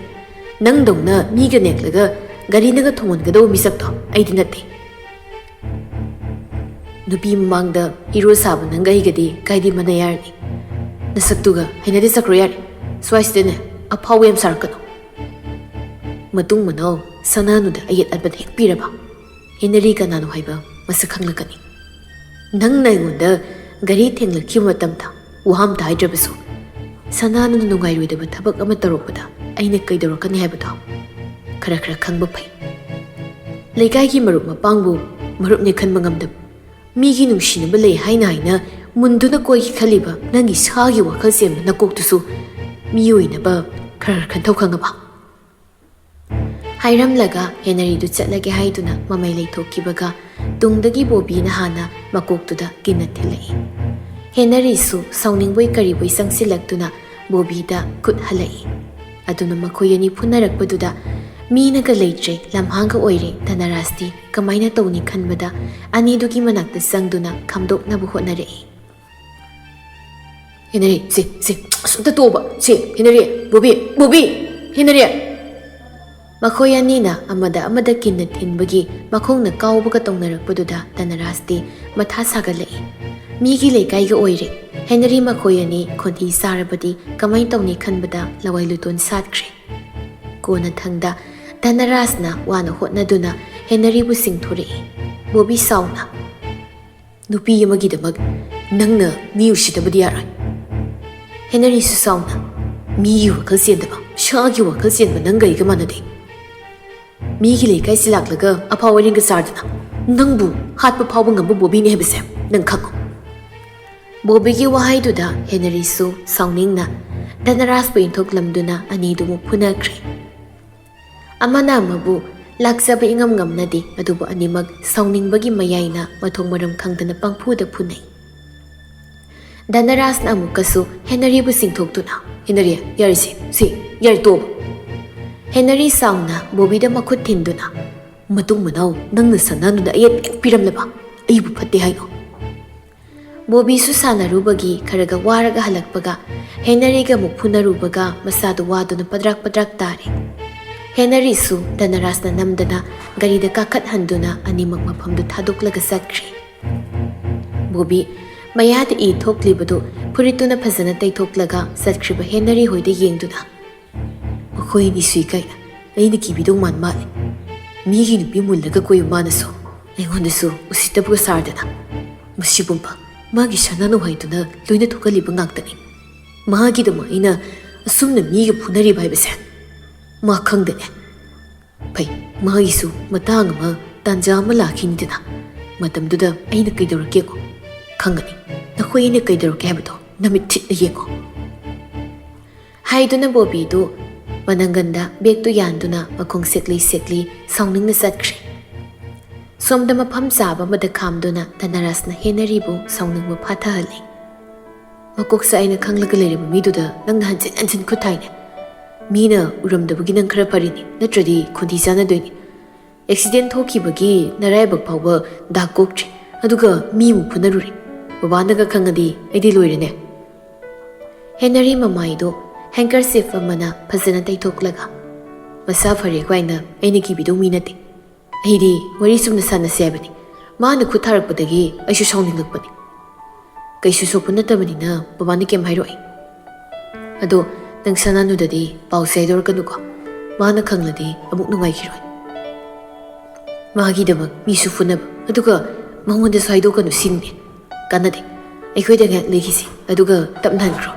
ꯅꯪꯗꯧꯅ ꯃꯤꯒ ꯅꯦꯛꯂꯒ ꯒꯥꯔꯤꯅꯒ ꯊꯣꯡꯍꯟꯒꯗꯧꯕ ꯃꯤꯁꯛꯇꯣ ꯑꯩꯗꯤ ꯅꯠꯇꯦ꯫ ꯅꯨꯄꯤ ꯃꯃꯥꯡꯗ ꯍꯤꯔꯣ ꯁꯥꯕ ꯅꯪꯒ ꯑꯩꯒꯗꯤ ꯀꯥꯏꯗꯤ ꯃꯥꯟꯅ ꯌꯥꯔꯅꯤ? ꯅꯁꯛꯇꯨꯒ ꯍꯩꯅꯗꯦ, ꯆꯠꯈ꯭ꯔꯣ ꯌꯥꯔꯦ꯫ ꯁ꯭ꯋꯥꯏꯁꯤꯗꯅꯦ ꯑꯐꯥꯎꯕ ꯌꯥꯝ ꯁꯥꯔꯛꯀꯅꯨ꯫ ꯃꯇꯨꯡ ꯃꯅꯥꯎ ꯁꯅꯥꯅꯨꯗ ꯑꯌꯦꯠ ꯑꯄꯟ ꯍꯦꯛ ꯄꯤꯔꯕ, ꯍꯦꯅꯔꯤ ꯀꯅꯥꯅꯣ ꯍꯥꯏꯕ ꯃꯁꯛ ꯈꯪꯂꯛꯀꯅꯤ꯫ ꯅꯪꯅ ꯑꯩꯉꯣꯟꯗ ꯘꯔꯤ ꯊꯦꯡꯂꯛꯈꯤꯕ ꯃꯇꯝꯗ ꯋꯥ ꯑꯝꯇ ꯍꯥꯏꯗ꯭ꯔꯕꯁꯨ, ꯁꯅꯥꯅꯨꯅ ꯅꯨꯡꯉꯥꯏꯔꯣꯏꯗꯕ ꯊꯕꯛ ꯑꯃ ꯇꯧꯔꯛꯄꯗ ꯑꯩꯅ ꯀꯩꯗꯧꯔꯛꯀꯅꯤ ꯍꯥꯏꯕꯗꯣ ꯈꯔ ꯈꯔ ꯈꯪꯕ ꯐꯩ꯫ ꯂꯩꯀꯥꯏꯒꯤ ꯃꯔꯨꯞ ꯃꯄꯥꯡꯕꯨ ꯃꯔꯨꯞꯅꯦ ꯈꯟꯕ ꯉꯝꯗꯕ, ꯃꯤꯒꯤ ꯅꯨꯡꯁꯤꯅꯕ ꯂꯩ ꯍꯥꯏꯅ ꯍꯥꯏꯅ ꯃꯨꯟꯗꯨꯅ ꯀꯣꯏꯒꯦ ꯈꯜꯂꯤꯕ ꯅꯪꯒꯤ ꯁꯥꯒꯤ ꯋꯥꯈꯜ ꯆꯦꯟꯕ ꯅꯀꯣꯛꯇꯨꯁꯨ ꯃꯤ ꯑꯣꯏꯅꯕ ꯈꯔ ꯈꯟꯊꯧ ꯈꯪꯉꯕ? ꯍꯥꯏꯔꯝꯂꯒ ꯍꯦꯅꯔꯤꯗꯨ ꯆꯠꯂꯒꯦ ꯍꯥꯏꯗꯨꯅ ꯃꯃꯩ ꯂꯩꯊꯣꯛꯈꯤꯕꯒ, ꯇꯨꯡꯗꯒꯤ ꯕꯣꯕꯤꯅ ꯍꯥꯟꯅ ꯃꯀꯣꯛꯇꯨꯗ ꯀꯤꯟꯅ ꯊꯤꯜꯂꯛꯏ꯫ ꯍꯦꯅꯔꯤꯁꯨ ꯁꯥꯎꯅꯤꯡꯕꯣꯏ ꯀꯔꯤꯕꯣꯏ ꯆꯪꯁꯤꯜꯂꯛꯇꯨꯅ ꯕꯣꯕꯤꯗ ꯈꯨꯠ ꯍꯜꯂꯛꯏ꯫ ꯑꯗꯨꯅ ꯃꯈꯣꯏ ꯑꯅꯤ ꯐꯨꯅꯔꯛꯄꯗꯨꯗ ꯃꯤꯅꯒ ꯂꯩꯇ꯭ꯔꯦ, ꯂꯝꯍꯥꯡꯒ ꯑꯣꯏꯔꯦ꯫ ꯙꯅꯔꯥꯖꯇꯤ ꯀꯃꯥꯏꯅ ꯇꯧꯅꯤ ꯈꯟꯕꯗ ꯑꯅꯤꯗꯨꯒꯤ ꯃꯅꯥꯛꯇ ꯆꯪꯗꯨꯅ ꯈꯥꯝꯗꯣꯛꯅꯕ ꯍꯣꯠꯅꯔꯛꯏ꯫ "ꯍꯦꯅꯔꯤ, ꯁꯤ, ꯁꯤ, ꯑꯁ, ꯑꯝꯇ ꯇꯣꯛꯑꯣꯕ꯫ ꯁꯤ, ꯍꯦꯅꯔꯤ, ꯕꯣꯕꯤ, ꯕꯣꯕꯤ, ꯍꯦꯅꯔꯤ!" ꯃꯈꯣꯏ ꯑꯅꯤꯅ ꯑꯃꯗ ꯑꯃꯗ ꯀꯤꯟꯅ ꯊꯤꯟꯕꯒꯤ ꯃꯈꯣꯡꯅ ꯀꯥꯎꯕꯒ ꯇꯧꯅꯔꯛꯄꯗꯨꯗ ꯙꯅꯔꯥꯖꯇꯤ ꯃꯊꯥ ꯁꯥꯒꯠꯂꯛꯏ꯫ ꯃꯤꯒꯤ ꯂꯩꯀꯥꯏꯒ ꯑꯣꯏꯔꯦ꯫ ꯍꯦꯅꯔꯤ ꯃꯈꯣꯏ ꯑꯅꯤ ꯈꯣꯟꯊꯤ ꯆꯥꯔꯕꯗꯤ ꯀꯃꯥꯏ ꯇꯧꯅꯤ ꯈꯟꯕꯗ ꯂꯋꯥꯏ ꯂꯨꯇꯣꯟ ꯁꯥꯠꯈ꯭ꯔꯦ꯫ ꯀꯣꯟꯅꯊꯪꯗ ꯙꯅꯔꯥꯖꯅ ꯋꯥꯅ ꯍꯣꯠꯅꯗꯨꯅ ꯍꯦꯅꯔꯤꯕꯨ ꯆꯤꯡꯊꯣꯔꯛꯏ꯫ ꯕꯣꯕꯤ ꯁꯥꯎꯅ, "ꯅꯨꯄꯤ ꯑꯃꯒꯤꯗꯃꯛ ꯅꯪꯅ ꯃꯤ ꯎꯁꯤꯠꯇꯕꯗꯤ ꯌꯥꯔꯣꯏ꯫" ꯍꯦꯅꯔꯤꯁꯨ ꯁꯥꯎꯅ, "ꯃꯤꯒꯤ ꯋꯥꯈꯜ ꯆꯦꯟꯗꯕ, ꯁꯥꯒꯤ ꯋꯥꯈꯜ ꯆꯦꯟꯕ ꯅꯪꯒ ꯑꯩꯒ ꯃꯥꯟꯅꯗꯦ꯫ ꯃꯤꯒꯤ ꯂꯩꯀꯥꯏꯁꯤ ꯂꯥꯛꯂꯒ ꯑꯐꯥꯎ ꯑꯔꯤꯡꯒ ꯆꯥꯗꯅ ꯅꯪꯕꯨ ꯍꯥꯠꯄ ꯐꯥꯎꯕ ꯉꯝꯕ ꯕꯣꯕꯤꯅꯤ ꯍꯥꯏꯕꯁꯦ ꯅꯪ ꯈꯪꯉꯨ꯫" ꯕꯣꯕꯤꯒꯤ ꯋꯥꯍꯩꯗꯨꯗ ꯍꯦꯅꯔꯤꯁꯨ ꯁꯥꯎꯅꯤꯡꯅ ꯙꯅꯔꯥꯖꯄꯨ ꯏꯟꯊꯣꯛꯂꯝꯗꯨꯅ ꯑꯅꯤꯗꯨꯃꯛ ꯐꯨꯅꯈ꯭ꯔꯦ꯫ ꯑꯃꯅ ꯑꯃꯕꯨ ꯂꯥꯛꯆꯕ ꯏꯉꯝ ꯉꯝꯅꯗꯦ, ꯑꯗꯨꯕꯨ ꯑꯅꯤꯃꯛ ꯁꯥꯎꯅꯤꯡꯕꯒꯤ ꯃꯌꯥꯏꯅ ꯃꯊꯣꯡ ꯃꯔꯝ ꯈꯪꯗꯅ ꯄꯪꯐꯨꯗ ꯐꯨꯅꯩ꯫ ꯙꯅꯔꯥꯖꯅ ꯑꯃꯨꯛꯀꯁꯨ ꯍꯦꯅꯔꯤꯕꯨ ꯆꯤꯡꯊꯣꯛꯇꯨꯅ, "ꯍꯦꯅꯔꯤ, ꯌꯥꯔꯦꯁꯦ, ꯁꯤ, ꯌꯥꯔꯦ, ꯇꯣꯛꯑꯣ꯫" ꯍꯦꯅꯔꯤ ꯁꯥꯎꯅ ꯕꯣꯕꯤꯗ ꯃꯈꯨꯠ ꯊꯤꯟꯗꯨꯅ, "ꯃꯇꯨꯡ ꯃꯅꯥꯎ ꯅꯪꯅ ꯁꯅꯥꯅꯨꯗ ꯑꯌꯦꯠ ꯍꯦꯛ ꯄꯤꯔꯝꯂꯕ ꯑꯩꯕꯨ ꯐꯠꯇꯦ ꯍꯥꯏꯅꯣ?" ꯕꯣꯕꯤꯁꯨ ꯁꯥꯟꯅꯔꯨꯕꯒꯤ ꯈꯔꯒ ꯋꯥꯔꯒ ꯍꯜꯂꯛꯄꯒ ꯍꯦꯅꯔꯤꯒ ꯑꯃꯨꯛ ꯐꯨꯅꯔꯨꯕꯒ ꯃꯁꯥꯗꯨ ꯋꯥꯗꯨꯅ ꯄꯗ꯭ꯔꯥꯛ ꯄꯗ꯭ꯔꯥꯛ ꯇꯥꯔꯦ꯫ ꯍꯦꯅꯔꯤꯁꯨ ꯙꯅꯔꯥꯖꯅ ꯅꯝꯗꯅ ꯒꯥꯔꯤꯗ ꯀꯥꯈꯠꯍꯟꯗꯨꯅ ꯑꯅꯤꯃꯛ ꯃꯐꯝꯗꯨ ꯊꯥꯗꯣꯛꯂꯒ ꯆꯠꯈ꯭ꯔꯦ꯫ ꯕꯣꯕꯤ ꯃꯌꯥꯗ ꯏ ꯊꯣꯛꯂꯤꯕꯗꯨ ꯐꯨꯔꯤꯠꯇꯨꯅ ꯐꯖꯅ ꯇꯩꯊꯣꯛꯂꯒ ꯆꯠꯈ꯭ꯔꯤꯕ ꯍꯦꯅꯔꯤ ꯍꯣꯏꯗ ꯌꯦꯡꯗꯨꯅ, ꯃꯈꯣꯏ ꯑꯅꯤꯁꯨ ꯏꯀꯥꯏꯅ ꯑꯩꯅ ꯀꯤꯕꯤꯗꯧ ꯃꯥꯟ ꯃꯥꯜꯂꯦ꯫ ꯃꯤꯒꯤ ꯅꯨꯄꯤ ꯃꯨꯜꯂꯒ ꯀꯣꯏꯕ ꯃꯥꯅꯁꯨ ꯑꯩꯉꯣꯟꯗꯁꯨ ꯎꯁꯤꯠꯇꯕꯒ ꯁꯥꯔꯗꯅ꯫ ꯃꯁꯤꯒꯨꯝꯕ ꯃꯥꯒꯤ ꯁꯅꯥꯅꯨ ꯍꯥꯏꯗꯨꯅ ꯂꯣꯏꯅ ꯊꯣꯛꯍꯜꯂꯤꯕ ꯉꯥꯛꯇꯅꯤ꯫ ꯃꯥꯒꯤꯗꯃꯛ ꯑꯩꯅ ꯑꯁꯨꯝꯅ ꯃꯤꯒ ꯐꯨꯅꯔꯤꯕ ꯍꯥꯏꯕꯁꯦ ꯃꯥ ꯈꯪꯗꯦꯅꯦ꯫ ꯐꯩ, ꯃꯥꯒꯤꯁꯨ ꯃꯇꯥꯡ ꯑꯃ ꯇꯥꯟꯖꯥ ꯑꯃ ꯂꯥꯛꯈꯤꯅꯤꯗꯅ꯫ ꯃꯇꯝꯗꯨꯗ ꯑꯩꯅ ꯀꯩꯗꯧꯔꯛꯀꯦꯀꯣ ꯈꯪꯒꯅꯤ꯫ ꯅꯈꯣꯏ ꯑꯩꯅ ꯀꯩꯗꯧꯔꯛꯀꯦ ꯍꯥꯏꯕꯗꯣ ꯅꯃꯤꯠ ꯊꯤꯠꯅ ꯌꯦꯡꯉꯣ꯫ ꯍꯥꯏꯗꯨꯅ ꯕꯣꯕꯤꯗꯨ ꯃꯅꯪꯒꯟꯗ ꯕꯦꯒꯇꯨ ꯌꯥꯟꯗꯨꯅ ꯃꯈꯣꯡ ꯁꯦꯛꯂꯤ ꯁꯦꯛꯂꯤ ꯁꯥꯎꯅꯤꯡꯅ ꯆꯠꯈ꯭ꯔꯦ꯫ ꯁꯣꯝꯗ ꯃꯐꯝ ꯆꯥꯕ ꯑꯃꯗ ꯈꯥꯝꯗꯨꯅ ꯙꯅꯔꯥꯖꯅ ꯍꯦꯅꯔꯤꯕꯨ ꯁꯥꯎꯅꯤꯡꯕ ꯐꯥꯊꯍꯜꯂꯤ꯫ ꯃꯀꯣꯛ ꯆꯥꯛꯏꯅ ꯈꯪꯂꯒ ꯂꯩꯔꯕ ꯃꯤꯗꯨꯗ ꯅꯪꯅ ꯍꯟꯖꯤꯟ ꯍꯟꯖꯤꯟ ꯈꯨꯠ ꯊꯥꯏꯅꯦ꯫ ꯃꯤꯅ ꯎꯔꯝꯗꯕꯒꯤ ꯅꯪ ꯈꯔ ꯐꯔꯤꯅꯤ, ꯅꯠꯇ꯭ꯔꯗꯤ ꯈꯣꯟꯊꯤ ꯆꯥꯅꯗꯣꯏꯅꯤ꯫ ꯑꯦꯛꯁꯤꯗꯦꯟ ꯊꯣꯛꯈꯤꯕꯒꯤ ꯅꯔꯥꯏꯕꯛ ꯐꯥꯎꯕ ꯗꯥꯛ ꯀꯣꯛꯇ꯭ꯔꯤ, ꯑꯗꯨꯒ ꯃꯤ ꯑꯃꯨꯛ ꯐꯨꯅꯔꯨꯔꯦ꯫ ꯕꯕꯥꯅꯒ ꯈꯪꯉꯗꯤ ꯑꯩꯗꯤ ꯂꯣꯏꯔꯦꯅꯦ꯫ ꯍꯦꯅꯔꯤ ꯃꯃꯥꯏꯗꯣ ꯍꯦꯡꯀꯔꯁꯤꯐ ꯑꯃꯅ ꯐꯖꯅ ꯇꯩꯊꯣꯛꯂꯒ, "ꯃꯁꯥ ꯐꯔꯦ ꯀꯥꯏꯅ ꯑꯩꯅ ꯀꯤꯕꯤꯗꯧ ꯃꯤ ꯅꯠꯇꯦ꯫ ꯑꯩꯗꯤ ꯋꯥꯔꯤ ꯆꯨꯝꯅ ꯁꯥꯟꯅꯁꯦ ꯍꯥꯏꯕꯅꯤ꯫ ꯃꯥꯅ ꯈꯨꯠ ꯊꯥꯔꯛꯄꯗꯒꯤ ꯑꯩꯁꯨ ꯁꯥꯎꯅꯤꯡꯂꯛꯄꯅꯤ꯫ ꯀꯩꯁꯨ ꯁꯣꯛꯄ ꯅꯠꯇꯕꯅꯤꯅ ꯕꯕꯥꯅ ꯀꯩꯝ ꯍꯥꯏꯔꯣꯏ꯫ ꯑꯗꯣ ꯅꯪ ꯁꯅꯥꯅꯨꯗꯗꯤ ꯄꯥꯎꯁꯦ ꯍꯥꯏꯗꯣꯔꯛꯀꯅꯨꯀꯣ꯫ ꯃꯥꯅ ꯈꯪꯂꯗꯤ ꯑꯃꯨꯛ ꯅꯨꯡꯉꯥꯏꯈꯤꯔꯣꯏ꯫ ꯃꯥꯒꯤꯗꯃꯛ ꯃꯤꯁꯨ ꯐꯨꯅꯕ, ꯑꯗꯨꯒ ꯃꯉꯣꯟꯗꯁꯨ ꯍꯥꯏꯗꯣꯛꯀꯅꯨ ꯁꯤꯅꯤ꯫ ꯀꯥꯟꯅꯗꯦ꯫ ꯑꯩꯈꯣꯏꯗ ꯉꯥꯏꯍꯥꯛ ꯂꯩꯈꯤꯁꯤ, ꯑꯗꯨꯒ ꯇꯞꯅ ꯍꯟꯈ꯭ꯔꯣ꯫"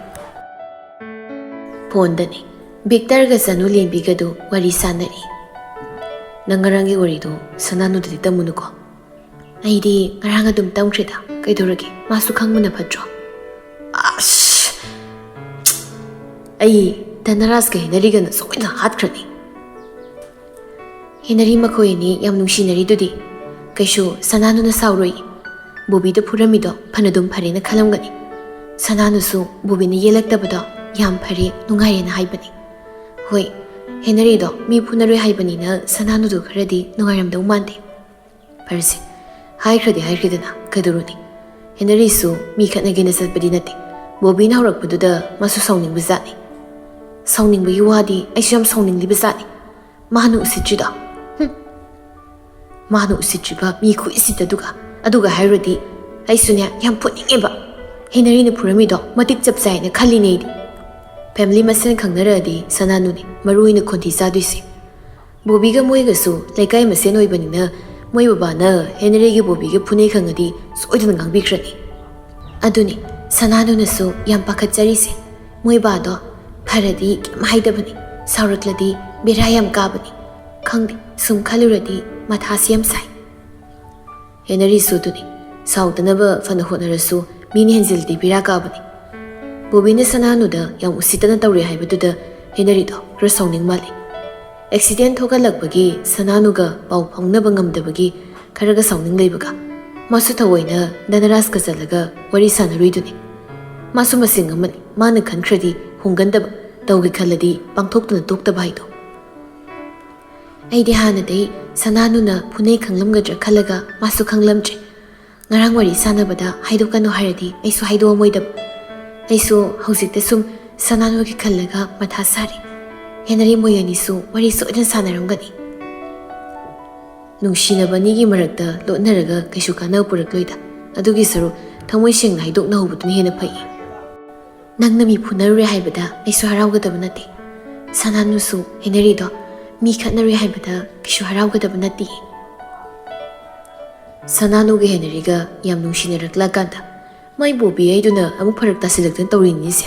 ꯐꯣꯟꯗꯅꯤ꯫ ꯕꯤꯛꯇꯔꯒ ꯆꯅꯨ ꯂꯦꯝꯕꯤꯒꯗꯨ ꯋꯥꯔꯤ ꯁꯥꯟꯅꯔꯤ꯫ "ꯅꯪ ꯉꯔꯥꯡꯒꯤ ꯋꯥꯔꯤꯗꯣ ꯁꯅꯥꯅꯨꯗꯗꯤ ꯇꯝꯃꯨꯅꯨꯀꯣ꯫" "ꯑꯩꯗꯤ ꯉꯔꯥꯡ ꯑꯗꯨꯝ ꯇꯝꯈ꯭ꯔꯦꯗ꯫ ꯀꯩꯗꯧꯔꯒꯦ? ꯃꯥꯁꯨ ꯈꯪꯕꯅ ꯐꯠꯇ꯭ꯔꯣ?" "ꯑꯁ! ꯑꯩ ꯙꯅꯔꯥꯖꯀ ꯍꯦꯅꯔꯤꯒꯅ ꯁꯣꯏꯗꯅ ꯍꯥꯠꯈ꯭ꯔꯅꯤ꯫" "ꯍꯦꯅꯔꯤ ꯃꯈꯣꯏ ꯑꯅꯤ ꯌꯥꯝ ꯅꯨꯡꯁꯤꯅꯔꯤꯗꯨꯗꯤ꯫ ꯀꯩꯁꯨ ꯁꯅꯥꯅꯨꯅ ꯁꯥꯎꯔꯣꯏ꯫ ꯕꯣꯕꯤꯗ ꯐꯨꯔꯝꯃꯤꯗꯣ ꯐꯅꯗꯨꯝ ꯐꯔꯦꯅ ꯈꯜꯂꯝꯒꯅꯤ꯫ ꯁꯅꯥꯅꯨꯁꯨ ꯕꯣꯕꯤꯅ ꯌꯦꯜꯂꯛꯇꯕꯗꯣ ꯌꯥꯝ ꯐꯔꯦ, ꯅꯨꯡꯉꯥꯏꯔꯦꯅ ꯍꯥꯏꯕꯅꯤ꯫ ꯍꯣꯏ, ꯍꯦꯅꯔꯤꯗꯣ ꯃꯤ ꯐꯨꯅꯔꯣꯏ ꯍꯥꯏꯕꯅꯤꯅ ꯁꯅꯥꯅꯨꯗꯣ ꯈꯔꯗꯤ ꯅꯨꯡꯉꯥꯏꯔꯝꯗꯧ ꯃꯥꯟꯗꯦ꯫ ꯐꯔꯦꯁꯦ, ꯍꯥꯏꯈ꯭ꯔꯗꯤ ꯍꯥꯏꯈ꯭ꯔꯦꯗꯅ, ꯀꯩꯗꯧꯔꯨꯅꯤ? ꯍꯦꯅꯔꯤꯁꯨ ꯃꯤ ꯈꯠꯅꯒꯦꯅ ꯆꯠꯄꯗꯤ ꯅꯠꯇꯦ꯫ ꯕꯣꯕꯤꯅ ꯍꯧꯔꯛꯄꯗꯨꯗ ꯃꯥꯁꯨ ꯁꯥꯎꯅꯤꯡꯕ ꯖꯥꯠꯅꯤ꯫ ꯁꯥꯎꯅꯤꯡꯕꯒꯤ ꯋꯥꯗꯤ ꯑꯩꯁꯨ ꯌꯥꯝ ꯁꯥꯎꯅꯤꯡꯂꯤꯕ ꯖꯥꯠꯅꯤ꯫ ꯃꯥꯅ ꯎꯁꯤꯠꯇ꯭ꯔꯤꯗꯣ꯫ ꯍꯨꯝ꯫ ꯃꯥꯅ ꯎꯁꯤꯠꯇ꯭ꯔꯤꯕ ꯃꯤ ꯈꯨꯏꯁꯤꯠꯇꯗꯨꯒ꯫ ꯑꯗꯨꯒ ꯍꯥꯏꯔꯨꯔꯗꯤ ꯑꯩꯁꯨꯅꯦ ꯌꯥꯝ ꯐꯨꯅꯤꯡꯉꯦꯕ꯫ ꯍꯦꯅꯔꯤꯅ ꯐꯨꯔꯝꯃꯤꯗꯣ ꯃꯇꯤꯛ ꯆꯞ ꯆꯥꯏꯅ ꯈꯜꯂꯤꯅꯦ ꯑꯩꯗꯤ꯫ ꯐꯦꯃꯤꯂꯤ ꯃꯁꯦꯟ ꯈꯪꯅꯔꯛꯑꯗꯤ ꯁꯅꯥꯅꯨꯅꯤ ꯃꯔꯨ ꯑꯣꯏꯅ ꯈꯣꯟꯊꯤ ꯆꯥꯗꯣꯏꯁꯦ꯫ ꯕꯣꯕꯤꯒ ꯃꯣꯏꯒꯁꯨ ꯂꯩꯀꯥꯏ ꯃꯁꯦꯟ ꯑꯣꯏꯕꯅꯤꯅ ꯃꯣꯏ ꯕꯕꯥꯅ ꯍꯦꯅꯔꯤꯒꯤ ꯕꯣꯕꯤꯒ ꯐꯨꯅꯩ ꯈꯪꯉꯗꯤ ꯁꯣꯏꯗꯅ ꯉꯥꯡꯕꯤꯈ꯭ꯔꯅꯤ꯫ ꯑꯗꯨꯅꯤ ꯁꯅꯥꯅꯨꯅꯁꯨ ꯌꯥꯝ ꯄꯥꯈꯠꯆꯔꯤꯁꯦ꯫ ꯃꯣꯏ ꯕꯥꯗꯣ ꯐꯔꯗꯤ ꯀꯩꯝ ꯍꯥꯏꯗꯕꯅꯤ, ꯁꯥꯎꯔꯛꯂꯗꯤ ꯕꯦꯔꯥ ꯌꯥꯝ ꯀꯥꯕꯅꯤ꯫ ꯈꯪꯗꯦ, ꯁꯨꯝ ꯈꯜꯂꯨꯔꯗꯤ ꯃꯊꯥꯁꯤ ꯌꯥꯝ ꯁꯥꯏ꯫ ꯍꯦꯅꯔꯤꯁꯨ ꯑꯗꯨꯅꯤ, ꯁꯥꯎꯗꯅꯕ ꯐꯅ ꯍꯣꯠꯅꯔꯁꯨ ꯃꯤꯅ ꯍꯦꯟꯖꯤꯜꯂꯗꯤ ꯕꯦꯔꯥ ꯀꯥꯕꯅꯤ꯫ ꯕꯣꯕꯤꯅ ꯁꯅꯥꯅꯨꯗ ꯌꯥꯝ ꯎꯁꯤꯠꯇꯅ ꯇꯧꯔꯦ ꯍꯥꯏꯕꯗꯨꯗ ꯍꯦꯅꯔꯤꯗꯣ ꯈꯔ ꯁꯥꯎꯅꯤꯡ ꯃꯥꯜꯂꯤ꯫ ꯑꯦꯛꯁꯤꯗꯦꯟ ꯊꯣꯛꯍꯜꯂꯛꯄꯒꯤ ꯁꯅꯥꯅꯨꯒ ꯄꯥꯎ ꯐꯥꯎꯅꯕ ꯉꯝꯗꯕꯒꯤ ꯈꯔꯒ ꯁꯥꯎꯅꯤꯡ ꯂꯩꯕꯒ ꯃꯥꯁꯨ ꯊꯑꯣꯏꯅ ꯙꯅꯔꯥꯖꯀ ꯆꯠꯂꯒ ꯋꯥꯔꯤ ꯁꯥꯟꯅꯔꯨꯏꯗꯨꯅꯤ꯫ ꯃꯥꯁꯨ ꯃꯁꯤꯡ ꯑꯃꯅꯤ, ꯃꯥꯅ ꯈꯟꯈ꯭ꯔꯗꯤ ꯍꯣꯡꯒꯟꯗꯕ, ꯇꯧꯒꯦ ꯈꯜꯂꯗꯤ ꯄꯥꯡꯊꯣꯛꯇꯅ ꯇꯣꯛꯇꯕ ꯍꯥꯏꯗꯣ꯫ ꯑꯩꯗꯤ ꯍꯥꯟꯅꯗꯩ ꯁꯅꯥꯅꯨꯅ ꯐꯨꯅꯩ ꯈꯪꯂꯝꯒꯗ꯭ꯔꯥ ꯈꯜꯂꯒ ꯃꯥꯁꯨ ꯈꯪꯂꯝꯗ꯭ꯔꯦ꯫ ꯉꯔꯥꯡ ꯋꯥꯔꯤ ꯁꯥꯟꯅꯕꯗ ꯍꯥꯏꯗꯣꯛꯀꯅꯨ ꯍꯥꯏꯔꯗꯤ ꯑꯩꯁꯨ ꯍꯥꯏꯗꯣꯛꯑꯝꯃꯣꯏꯗꯕ꯫ ꯑꯩꯁꯨ ꯍꯧꯖꯤꯛꯇ ꯁꯨꯝ ꯁꯅꯥꯅꯨꯒꯤ ꯈꯜꯂꯒ ꯃꯊꯥ ꯁꯥꯔꯤ꯫ ꯍꯦꯅꯔꯤ ꯃꯣꯏ ꯑꯅꯤꯁꯨ ꯋꯥꯔꯤ ꯁꯣꯏꯗꯅ ꯁꯥꯟꯅꯔꯝꯒꯅꯤ꯫ ꯅꯨꯡꯁꯤꯅꯕ ꯑꯅꯤꯒꯤ ꯃꯔꯛꯇ ꯂꯣꯠꯅꯔꯒ ꯀꯩꯁꯨ ꯀꯥꯟꯅꯕ ꯄꯨꯔꯛꯂꯣꯏꯗ꯫ ꯑꯗꯨꯒꯤ ꯁꯔꯨꯛ ꯊꯃꯣꯏ ꯁꯦꯡꯅ ꯍꯥꯏꯗꯣꯛꯅꯍꯧꯕꯗꯨꯅ ꯍꯦꯟꯅ ꯐꯩ꯫ ꯅꯪꯅ ꯃꯤ ꯐꯨꯅꯔꯨꯔꯦ ꯍꯥꯏꯕꯗ ꯑꯩꯁꯨ ꯍꯔꯥꯎꯒꯗꯕ ꯅꯠꯇꯦ꯫ ꯁꯅꯥꯅꯨꯁꯨ ꯍꯦꯅꯔꯤꯗꯣ ꯃꯤ ꯈꯠꯅꯔꯨꯏ ꯍꯥꯏꯕꯗ ꯀꯩꯁꯨ ꯍꯔꯥꯎꯒꯗꯕ ꯅꯠꯇꯦ꯫ ꯁꯅꯥꯅꯨꯒ ꯍꯦꯅꯔꯤꯒ ꯌꯥꯝ ꯅꯨꯡꯁꯤꯅꯔꯛꯂꯀꯥꯟꯗ ꯃꯥꯏ ꯕꯣꯕꯤ ꯍꯥꯏꯗꯨꯅ ꯑꯃꯨꯛ ꯐꯔꯛ ꯇꯥꯁꯤꯜꯂꯛꯇꯅ ꯇꯧꯔꯤꯅꯤꯁꯦ꯫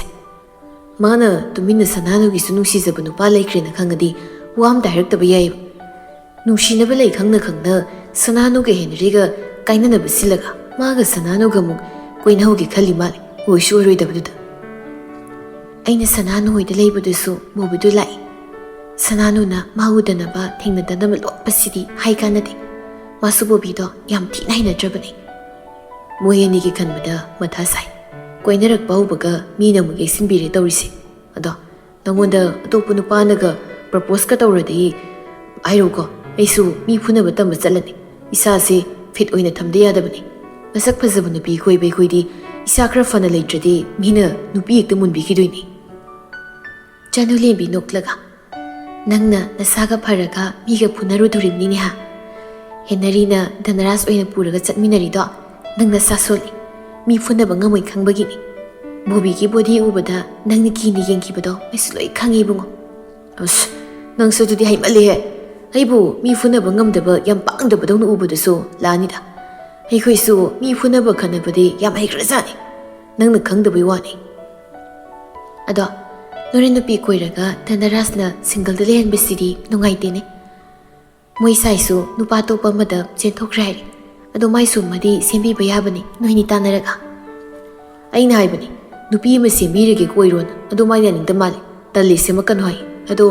ꯃꯥꯅ ꯇꯨꯃꯤꯟꯅ ꯁꯅꯥꯅꯨꯒꯤꯁꯨ ꯅꯨꯡꯁꯤꯖꯕ ꯅꯨꯄꯥ ꯂꯩꯈ꯭ꯔꯦꯅ ꯈꯪꯉꯗꯤ ꯋꯥ ꯑꯝꯇ ꯍꯥꯏꯔꯛꯇꯕ ꯌꯥꯏꯌꯦꯕ꯫ ꯅꯨꯡꯁꯤꯅꯕ ꯂꯩ ꯈꯪꯅ ꯈꯪꯅ ꯁꯅꯥꯅꯨꯒ ꯍꯦꯅꯔꯤꯒ ꯀꯥꯏꯅꯅꯕ ꯁꯤꯜꯂꯒ ꯃꯥꯒ ꯁꯅꯥꯅꯨꯒ ꯑꯃꯨꯛ ꯀꯣꯏꯅꯍꯧꯒꯦ ꯈꯜꯂꯤ ꯃꯥꯜꯂꯦ, ꯑꯣꯏꯁꯨ ꯑꯣꯏꯔꯣꯏꯗꯕꯗꯨꯗ꯫ ꯑꯩꯅ ꯁꯅꯥꯅꯨ ꯍꯣꯏꯗ ꯂꯩꯕꯗꯨꯁꯨ ꯕꯣꯕꯤꯗꯨ ꯂꯥꯛꯏ꯫ ꯁꯅꯥꯅꯨꯅ ꯃꯥ ꯎꯗꯅꯕ ꯊꯦꯡꯅꯗꯅꯕ ꯂꯣꯠꯄꯁꯤꯗꯤ ꯍꯥꯏ ꯀꯥꯟꯅꯗꯦ꯫ ꯃꯥꯁꯨ ꯕꯣꯕꯤꯗꯣ ꯌꯥꯝ ꯊꯤꯅ ꯍꯩꯅꯗ꯭ꯔꯕꯅꯤ꯫ ꯃꯣꯏ ꯑꯅꯤꯒꯤ ꯈꯟꯕꯗ ꯃꯊꯥ ꯁꯥꯏ꯫ ꯀꯣꯏꯅꯔꯛꯄ ꯍꯧꯕꯒ ꯃꯤꯅ ꯑꯃꯨꯛ ꯌꯩꯁꯤꯟꯕꯤꯔꯦ ꯇꯧꯔꯤꯁꯦ꯫ ꯑꯗꯣ ꯅꯉꯣꯟꯗ ꯑꯇꯣꯞꯄ ꯅꯨꯄꯥꯅꯒ ꯄ꯭ꯔꯄꯣꯁꯀ ꯇꯧꯔꯗꯤ ꯍꯥꯏꯔꯨꯀꯣ, ꯑꯩꯁꯨ ꯃꯤ ꯐꯨꯅꯕ ꯇꯝꯕ ꯆꯠꯂꯅꯤ꯫ ꯏꯁꯥꯁꯦ ꯐꯤꯠ ꯑꯣꯏꯅ ꯊꯝꯗ ꯌꯥꯗꯕꯅꯤ꯫ ꯃꯁꯛ ꯐꯖꯕ ꯅꯨꯄꯤ ꯀꯣꯏꯕ ꯑꯩꯈꯣꯏꯗꯤ ꯏꯁꯥ ꯈꯔ ꯐꯅ ꯂꯩꯇ꯭ꯔꯗꯤ ꯃꯤꯅ ꯅꯨꯄꯤ ꯍꯦꯛꯇ ꯃꯨꯟꯕꯤꯈꯤꯗꯣꯏꯅꯤ꯫ ꯆꯅꯨꯂꯦꯝꯕꯤ ꯅꯣꯛꯂꯒ, "ꯅꯪꯅ ꯅꯁꯥꯒ ꯐꯔꯒ ꯃꯤꯒ ꯐꯨꯅꯔꯨꯗꯣꯔꯤꯕꯅꯤꯅꯦ ꯍꯥ? ꯍꯦꯅꯔꯤꯅ ꯙꯅꯔꯥꯖ ꯑꯣꯏꯅ ꯄꯨꯔꯒ ꯆꯠꯃꯤꯟꯅꯔꯤꯗꯣ ꯅꯪ ꯅꯁꯥ ꯁꯣꯜꯂꯤ, ꯃꯤ ꯐꯨꯅꯕ ꯉꯝꯃꯣꯏ ꯈꯪꯕꯒꯤꯅꯤ꯫ ꯕꯣꯕꯤꯒꯤ ꯕꯣꯗꯤ ꯎꯕꯗ ꯅꯪꯅ ꯀꯤꯅ ꯌꯦꯡꯈꯤꯕꯗꯣ ꯑꯩꯁꯨ ꯂꯣꯏ ꯈꯪꯉꯤꯕꯨꯡꯉꯣ꯫ ꯑꯁ, ꯅꯪꯁꯨ ꯑꯗꯨꯗꯤ ꯍꯩꯃꯜꯂꯦꯍꯦ꯫ ꯑꯩꯕꯨ ꯃꯤ ꯐꯨꯅꯕ ꯉꯝꯗꯕ ꯌꯥꯝ ꯄꯥꯡꯗꯕꯗꯧꯅ ꯎꯕꯗꯨꯁꯨ ꯂꯥꯟꯅꯤꯗ꯫ ꯑꯩꯈꯣꯏꯁꯨ ꯃꯤ ꯐꯨꯅꯕ ꯈꯠꯅꯕꯗꯤ ꯌꯥꯝ ꯍꯩꯈ꯭ꯔꯖꯥꯠꯅꯤ꯫ ꯅꯪꯅ ꯈꯪꯗꯕꯩ ꯋꯥꯅꯤ꯫ ꯑꯗꯣ, ꯅꯣꯔꯦꯟ ꯅꯨꯄꯤ ꯀꯣꯏꯔꯒ ꯙꯅꯔꯥꯖꯅ ꯁꯤꯡꯒꯜꯗ ꯂꯩꯍꯟꯕꯁꯤꯗꯤ ꯅꯨꯡꯉꯥꯏꯇꯦꯅꯦ꯫ ꯃꯣꯏ ꯁꯥꯏꯁꯨ ꯅꯨꯄꯥ ꯑꯇꯣꯞꯄ ꯑꯃꯗ ꯆꯦꯟꯊꯣꯛꯈ꯭ꯔꯦ ꯍꯥꯏꯔꯤ꯫ ꯑꯗꯣ ꯃꯥꯏꯁꯨ ꯑꯃꯗꯤ ꯁꯦꯝꯕꯤꯕ ꯌꯥꯕꯅꯤ, ꯅꯣꯏꯅꯤ ꯇꯥꯟꯅꯔꯒ꯫ ꯑꯩꯅ ꯍꯥꯏꯕꯅꯤ, ꯅꯨꯄꯤ ꯑꯃ ꯁꯦꯝꯕꯤꯔꯒꯦ ꯀꯣꯏꯔꯣꯅ, ꯑꯗꯣ ꯃꯥ ꯌꯥꯅꯤꯡꯗ ꯃꯥꯜꯂꯦ, ꯇꯜꯂꯤ ꯁꯦꯝꯃꯛꯀꯅꯨ ꯍꯥꯏ꯫ ꯑꯗꯣ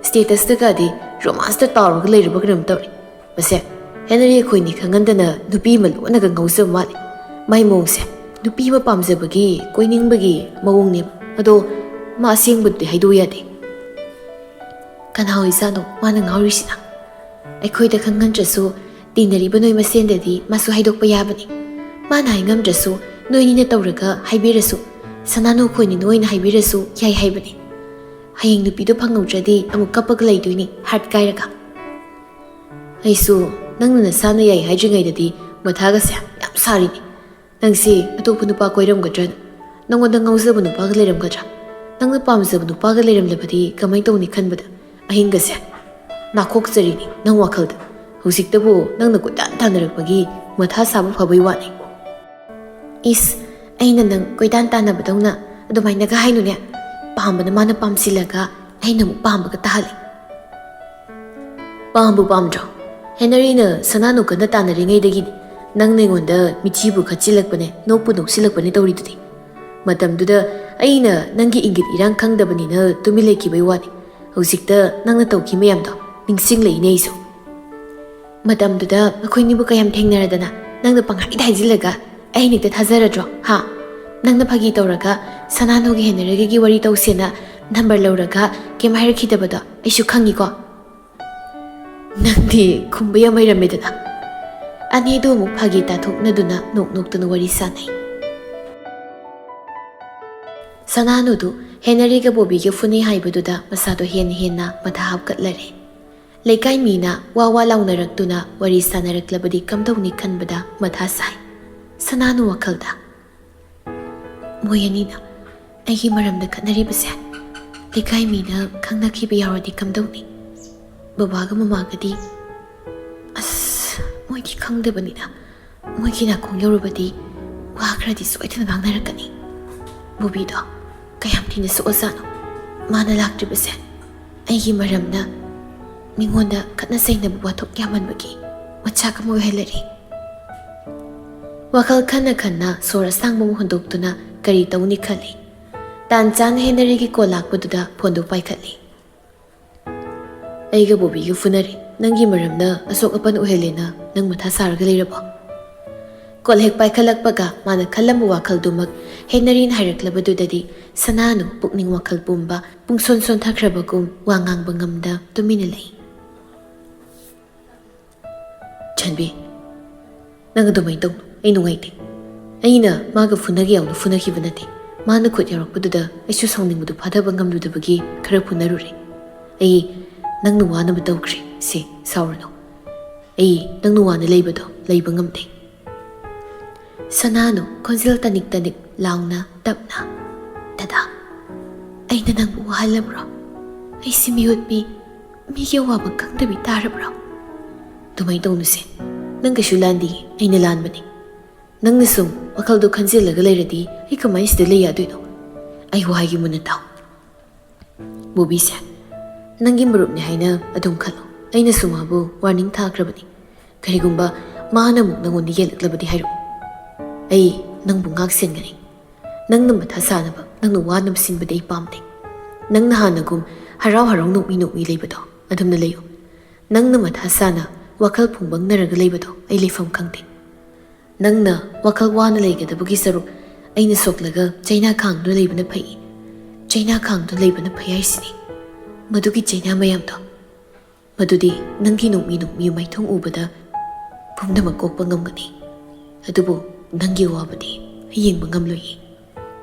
statusꯇꯒꯗꯤ romanceꯇ ꯇꯥꯎꯔꯒ ꯂꯩꯔꯕ ꯀꯩꯅꯣꯝ ꯇꯧꯔꯦ꯫ ꯃꯁꯦ, ꯍꯦꯅꯔꯤ ꯑꯩꯈꯣꯏꯅꯤ ꯈꯪꯍꯟꯗꯅ ꯅꯨꯄꯤ ꯑꯃ ꯂꯣꯟꯅꯒ ꯉꯥꯎꯖꯕ ꯃꯥꯜꯂꯦ꯫ ꯃꯥꯏ ꯃꯑꯣꯡꯁꯦ ꯅꯨꯄꯤ ꯑꯃ ꯄꯥꯝꯖꯕꯒꯤ, ꯀꯣꯏꯅꯤꯡꯕꯒꯤ ꯃꯑꯣꯡꯅꯦꯕ꯫ ꯑꯗꯣ ꯃꯥ ꯑꯁꯦꯡꯕꯗꯨꯗꯤ ꯍꯥꯏꯗꯣꯛꯎ ꯌꯥꯗꯦ꯫ ꯀꯅꯥ ꯑꯣꯏꯖꯥꯠꯅꯣ ꯃꯥꯅ ꯉꯥꯎꯔꯤꯁꯤꯅ? ꯑꯩꯈꯣꯏꯗ ꯈꯪꯍꯟꯗ꯭ꯔꯁꯨ ꯇꯤꯟꯅꯔꯤꯕ ꯅꯣꯏ ꯃꯁꯦꯟꯗꯗꯤ ꯃꯥꯁꯨ ꯍꯥꯏꯗꯣꯛꯄ ꯌꯥꯕꯅꯤ꯫ ꯃꯥꯅ ꯍꯥꯏꯉꯝꯗ꯭ꯔꯁꯨ ꯅꯣꯏꯅꯤꯅ ꯇꯧꯔꯒ ꯍꯥꯏꯕꯤꯔꯁꯨ, ꯁꯅꯥꯅꯨ ꯑꯩꯈꯣꯏꯅꯤ ꯅꯣꯏꯅ ꯍꯥꯏꯕꯤꯔꯁꯨ ꯌꯥꯏ ꯍꯥꯏꯕꯅꯤ꯫ ꯍꯌꯦꯡ ꯅꯨꯄꯤꯗꯣ ꯐꯪꯍꯧꯗ꯭ꯔꯗꯤ ꯑꯃꯨꯛ ꯀꯞꯄꯒ ꯂꯩꯗꯣꯏꯅꯤ, heart ꯀꯥꯏꯔꯒ꯫ ꯑꯩꯁꯨ ꯅꯪꯅ ꯅꯁꯥꯅ ꯌꯥꯏ ꯍꯥꯏꯗ꯭ꯔꯤꯉꯩꯗꯗꯤ ꯃꯊꯥꯒꯁꯦ ꯌꯥꯝ ꯁꯥꯔꯤꯅꯤ꯫ ꯅꯪꯁꯤ ꯑꯇꯣꯞꯄ ꯅꯨꯄꯥ ꯀꯣꯏꯔꯝꯒꯗ꯭ꯔꯅ? ꯅꯪꯉꯣꯟꯗ ꯉꯥꯎꯖꯕ ꯅꯨꯄꯥꯒ ꯂꯩꯔꯝꯒꯗ꯭ꯔꯥ? ꯅꯪꯅ ꯄꯥꯝꯖꯕ ꯅꯨꯄꯥꯒ ꯂꯩꯔꯝꯂꯕꯗꯤ ꯀꯃꯥꯏ ꯇꯧꯅꯤ ꯈꯟꯕꯗ ꯑꯍꯤꯡꯒꯁꯦ ꯅꯥꯈꯣꯛꯆꯔꯤꯅꯤ ꯅꯪ ꯋꯥꯈꯜꯗ꯫ ꯍꯧꯖꯤꯛꯇꯕꯨ ꯅꯪꯅ ꯀꯣꯏꯇꯥꯟ ꯇꯥꯟꯅꯔꯛꯄꯒꯤ ꯃꯊꯥ ꯁꯥꯕ ꯐꯕꯩ ꯋꯥꯅꯤ꯫ ꯏꯁ, ꯑꯩꯅ ꯅꯪ ꯀꯣꯏꯇꯥꯟ ꯇꯥꯟꯅꯕꯗꯧꯅ ꯑꯗꯨꯃꯥꯏꯅꯒ ꯍꯥꯏꯅꯨꯅꯦ꯫ ꯄꯥꯝꯕꯅ ꯃꯥꯅ ꯄꯥꯝꯁꯤꯜꯂꯒ ꯑꯩꯅ ꯑꯃꯨꯛ ꯄꯥꯝꯕꯒ ꯇꯥꯍꯜꯂꯤ꯫ ꯄꯥꯝꯕꯨ ꯄꯥꯝꯗ꯭ꯔꯣ? ꯍꯦꯅꯔꯤꯅ ꯁꯅꯥꯅꯨ ꯀꯟꯅ ꯇꯥꯟꯅꯔꯤꯉꯩꯗꯒꯤꯅꯤ ꯅꯪꯅ ꯑꯩꯉꯣꯟꯗ ꯃꯤꯊꯤꯕꯨ ꯈꯠꯆꯤꯜꯂꯛꯄꯅꯦ, ꯅꯣꯛꯄꯨ ꯅꯣꯛꯁꯤꯜꯂꯛꯄꯅꯦ ꯇꯧꯔꯤꯗꯨꯗꯤ꯫ ꯃꯇꯝꯗꯨꯗ ꯑꯩꯅ ꯅꯪꯒꯤ ꯏꯪꯒꯤꯠ ꯏꯔꯥꯡ ꯈꯪꯗꯕꯅꯤꯅ ꯇꯨꯃꯤꯟ ꯂꯩꯈꯤꯕꯩ ꯋꯥꯅꯤ꯫ ꯍꯧꯖꯤꯛꯇ ꯅꯪꯅ ꯇꯧꯈꯤ ꯃꯌꯥꯝꯗꯣ ꯅꯤꯡꯁꯤꯡꯂꯛꯏꯅꯦ ꯑꯩꯁꯨ꯫ ꯃꯇꯝꯗꯨꯗ ꯑꯩꯈꯣꯏꯅꯤꯕꯨ ꯀꯌꯥꯝ ꯊꯦꯡꯅꯔꯗꯅ ꯅꯪꯅ ꯄꯪꯍꯥꯏꯗ ꯍꯥꯏꯖꯤꯜꯂꯒ ꯑꯩꯅ ꯍꯦꯛꯇ ꯊꯥꯖꯔꯗ꯭ꯔꯣ? ꯍꯥ? ꯅꯪꯅ ꯐꯥꯒꯤ ꯇꯧꯔꯒ ꯁꯅꯥꯅꯨꯒꯤ ꯍꯦꯅꯔꯤꯒꯤ ꯋꯥꯔꯤ ꯇꯧꯁꯦꯅ ꯅꯝꯕꯔ ꯂꯧꯔꯒ ꯀꯩꯝ ꯍꯥꯏꯔꯛꯈꯤꯗꯕꯗꯣ ꯑꯩꯁꯨ ꯈꯪꯉꯤꯀꯣ꯫ ꯅꯪꯗꯤ ꯈꯨꯝꯕ ꯌꯥꯝ ꯍꯩꯔꯝꯃꯦꯗꯅ꯫ ꯑꯅꯤꯗꯨ ꯑꯃꯨꯛ ꯐꯥꯒꯤ ꯇꯥꯊꯣꯛꯅꯗꯨꯅ ꯅꯣꯛ ꯅꯣꯛꯇꯨꯅ ꯋꯥꯔꯤ ꯁꯥꯟꯅꯩ꯫ ꯁꯅꯥꯅꯨꯗꯨ ꯍꯦꯅꯔꯤꯒ ꯕꯣꯕꯤꯒ ꯐꯨꯅꯩ ꯍꯥꯏꯕꯗꯨꯗ ꯃꯁꯥꯗꯣ ꯍꯦꯟꯅ ꯍꯦꯟꯅ ꯃꯊꯥ ꯍꯥꯞꯀꯠꯂꯔꯦ꯫ ꯂꯩꯀꯥꯏ ꯃꯤꯅ ꯋꯥ ꯋꯥ ꯂꯥꯎꯅꯔꯛꯇꯨꯅ ꯋꯥꯔꯤ ꯁꯥꯟꯅꯔꯛꯂꯕꯗꯤ ꯀꯝꯗꯧꯅꯤ ꯈꯟꯕꯗ ꯃꯊꯥ ꯁꯥꯏ ꯁꯅꯥꯅꯨ ꯋꯥꯈꯜꯗ꯫ ꯃꯣꯏ ꯑꯅꯤꯅ ꯑꯩꯒꯤ ꯃꯔꯝꯗ ꯈꯠꯅꯔꯤꯕꯁꯦ ꯂꯩꯀꯥꯏ ꯃꯤꯅ ꯈꯪꯅꯈꯤꯕ ꯌꯥꯎꯔꯗꯤ ꯀꯝꯗꯧꯅꯤ? ꯕꯕꯥꯒ ꯃꯃꯥꯒꯗꯤ, ꯑꯁ, ꯃꯣꯏꯗꯤ ꯈꯪꯗꯕꯅꯤꯅ, ꯃꯣꯏꯒꯤ ꯅꯥꯀꯣꯡ ꯌꯧꯔꯕꯗꯤ ꯋꯥ ꯈꯔꯗꯤ ꯁꯣꯏꯗꯅ ꯉꯥꯡꯅꯔꯛꯀꯅꯤ꯫ ꯕꯣꯕꯤꯗꯣ ꯀꯌꯥꯝ ꯊꯤꯅ ꯁꯣꯛꯑꯖꯥꯠꯅꯣ? ꯃꯥꯅ ꯂꯥꯛꯇ꯭ꯔꯤꯕꯁꯦ ꯑꯩꯒꯤ ꯃꯔꯝꯅ ꯃꯤꯉꯣꯟꯗ ꯈꯠꯅ ꯆꯩꯅꯕ ꯋꯥꯊꯣꯛ ꯌꯥꯝꯃꯟꯕꯒꯤ ꯃꯆꯥꯛ ꯑꯃ ꯑꯣꯏꯍꯜꯂꯔꯦ꯫ ꯋꯥꯈꯜ ꯈꯟꯅ ꯈꯟꯅ ꯁꯣꯔ ꯑꯁꯥꯡꯕ ꯑꯃ ꯍꯣꯟꯗꯣꯛꯇꯨꯅ ꯀꯔꯤ ꯇꯧꯅꯤ ꯈꯜꯂꯤ꯫ ꯇꯥꯟ ꯆꯥꯅ ꯍꯦꯅꯔꯤꯒꯤ ꯀꯣꯜ ꯂꯥꯛꯄꯗꯨꯗ ꯐꯣꯟꯗꯨ ꯄꯥꯏꯈꯠꯂꯤ꯫ "ꯑꯩꯒ ꯕꯣꯕꯤꯒ ꯐꯨꯅꯔꯦ, ꯅꯪꯒꯤ ꯃꯔꯝꯅ ꯑꯁꯣꯛ ꯑꯄꯟ ꯑꯣꯏꯍꯜꯂꯦꯅ ꯅꯪ ꯃꯊꯥ ꯁꯥꯔꯒ ꯂꯩꯔꯕꯣ?" ꯀꯣꯜ ꯍꯦꯛ ꯄꯥꯏꯈꯠꯂꯛꯄꯒ ꯃꯥꯅ ꯈꯜꯂꯝꯕ ꯋꯥꯈꯜꯗꯨꯃꯛ ꯍꯦꯅꯔꯤꯅ ꯍꯥꯏꯔꯛꯂꯕꯗꯨꯗꯗꯤ ꯁꯅꯥꯅꯨ ꯄꯨꯛꯅꯤꯡ ꯋꯥꯈꯜ ꯄꯨꯝꯕ ꯄꯨꯡꯁꯣꯟ ꯁꯣꯟꯊꯈ꯭ꯔꯕꯒꯨꯝ ꯋꯥ ꯉꯥꯡꯕ ꯉꯝꯗ ꯇꯨꯃꯤꯟꯅ ꯂꯩ꯫ "ꯆꯟꯕꯤ, ꯅꯪ ꯑꯗꯨꯃꯥꯏꯅ ꯇꯧꯅꯨ, ꯑꯩ ꯅꯨꯡꯉꯥꯏꯇꯦ꯫ ꯑꯩꯅ ꯃꯥꯒ ꯐꯨꯅꯒꯦ ꯌꯥꯎꯅ ꯐꯨꯅꯈꯤꯕ ꯅꯠꯇꯦ꯫ ꯃꯥꯅ ꯈꯨꯠ ꯌꯥꯎꯔꯛꯄꯗꯨꯗ ꯑꯩꯁꯨ ꯁꯥꯎꯅꯤꯡꯕꯗꯨ ꯐꯥꯊꯕ ꯉꯝꯂꯨꯗꯕꯒꯤ ꯈꯔ ꯐꯨꯅꯔꯨꯔꯦ꯫ ꯑꯩ ꯅꯪꯅ ꯋꯥꯅꯕ ꯇꯧꯈ꯭ꯔꯦ꯫ ꯁꯦ, ꯁꯥꯎꯔꯅꯨ꯫ ꯑꯩ ꯅꯪꯅ ꯋꯥꯅ ꯂꯩꯕꯗꯣ ꯂꯩꯕ ꯉꯝꯗꯦ꯫" ꯁꯅꯥꯅꯨ ꯈꯣꯟꯖꯦꯜ ꯇꯅꯤꯛ ꯇꯅꯤꯛ ꯂꯥꯎꯅ ꯇꯞꯅ, "ꯗꯗꯥ, ꯑꯩꯅ ꯅꯪꯕꯨ ꯋꯥꯍꯜꯂꯕ꯭ꯔꯣ? ꯑꯩꯁꯤ ꯃꯤꯑꯣꯠ ꯃꯤ, ꯃꯤꯒꯤ ꯑꯋꯥꯕ ꯈꯪꯗꯕꯤ ꯇꯥꯔꯕ꯭ꯔꯣ?" "ꯑꯗꯨꯃꯥꯏꯅ ꯇꯧꯅꯨꯁꯦ꯫ ꯅꯪ ꯀꯩꯁꯨ ꯂꯥꯟꯗꯤꯌꯦ, ꯑꯩꯅ ꯂꯥꯟꯕꯅꯤ꯫ ꯅꯪꯅ ꯁꯨꯝ ꯋꯥꯈꯜꯗꯣ ꯈꯟꯖꯤꯜꯂꯒ ꯂꯩꯔꯗꯤ ꯑꯩ ꯀꯃꯥꯏꯅ ꯁꯤꯗ ꯂꯩ ꯌꯥꯗꯣꯏꯅꯣ? ꯑꯩ ꯋꯥ ꯍꯥꯏꯒꯦ ꯃꯨꯟꯅ ꯇꯥꯎ꯫ ꯕꯣꯕꯤꯁꯦ ꯅꯪꯒꯤ ꯃꯔꯨꯞꯅꯤ ꯍꯥꯏꯅ ꯑꯗꯨꯝ ꯈꯜꯂꯣ꯫ ꯑꯩꯅꯁꯨ ꯃꯥꯕꯨ ꯋꯥꯔꯅꯤꯡ ꯊꯥꯈ꯭ꯔꯕꯅꯤ꯫ ꯀꯔꯤꯒꯨꯝꯕ ꯃꯥꯅ ꯑꯃꯨꯛ ꯅꯪꯉꯣꯟꯗ ꯌꯦꯜꯂꯛꯂꯕꯗꯤ ꯍꯥꯏꯔꯛꯎ꯫ ꯑꯩ ꯅꯪꯕꯨ ꯉꯥꯛ ꯁꯦꯟꯒꯅꯤ꯫ ꯅꯪꯅ ꯃꯊꯥ ꯁꯥꯅꯕ, ꯅꯪꯅ ꯋꯥꯅꯕ ꯁꯤꯟꯕꯗꯤ ꯑꯩ ꯄꯥꯝꯗꯦ꯫ ꯅꯪꯅ ꯍꯥꯟꯅꯒꯨꯝ ꯍꯔꯥꯎ ꯍꯔꯥꯎ ꯅꯣꯛꯃꯤ ꯅꯣꯛꯃꯤ ꯂꯩꯕꯗꯣ ꯑꯗꯨꯝꯅ ꯂꯩꯌꯨ꯫ ꯅꯪꯅ ꯃꯊꯥ ꯁꯥꯅ ꯋꯥꯈꯜ ꯐꯨꯡꯕꯪꯅꯔꯒ ꯂꯩꯕꯗꯣ ꯑꯩ ꯂꯩꯐꯝ ꯈꯪꯗꯦ꯫ ꯅꯪꯅ ꯋꯥꯈꯜ ꯋꯥꯅ ꯂꯩꯒꯗꯕꯒꯤ ꯁꯔꯨꯛ ꯑꯩꯅ ꯁꯣꯛꯂꯒ ꯆꯩꯅꯥ ꯈꯥꯡꯗꯨꯅ ꯂꯩꯕꯅ ꯐꯩ꯫ ꯆꯩꯅꯥ ꯈꯥꯡꯗꯨꯅ ꯂꯩꯕꯅ ꯐꯩ ꯍꯥꯏꯁꯤꯅꯤ꯫ ꯃꯗꯨꯒꯤ ꯆꯩꯅꯥ ꯃꯌꯥꯝꯗꯣ, ꯃꯗꯨꯗꯤ ꯅꯪꯒꯤ ꯅꯣꯛꯃꯤ ꯅꯣꯛꯃꯤ ꯃꯥꯏꯊꯣꯡ ꯎꯕꯗ ꯄꯨꯝꯅꯃꯛ ꯀꯣꯛꯄ ꯉꯝꯒꯅꯤ꯫ ꯑꯗꯨꯕꯨ ꯅꯪꯒꯤ ꯑꯋꯥꯕꯗꯤ ꯑꯩ ꯌꯦꯡꯕ ꯉꯝꯂꯣꯏꯌꯦ꯫"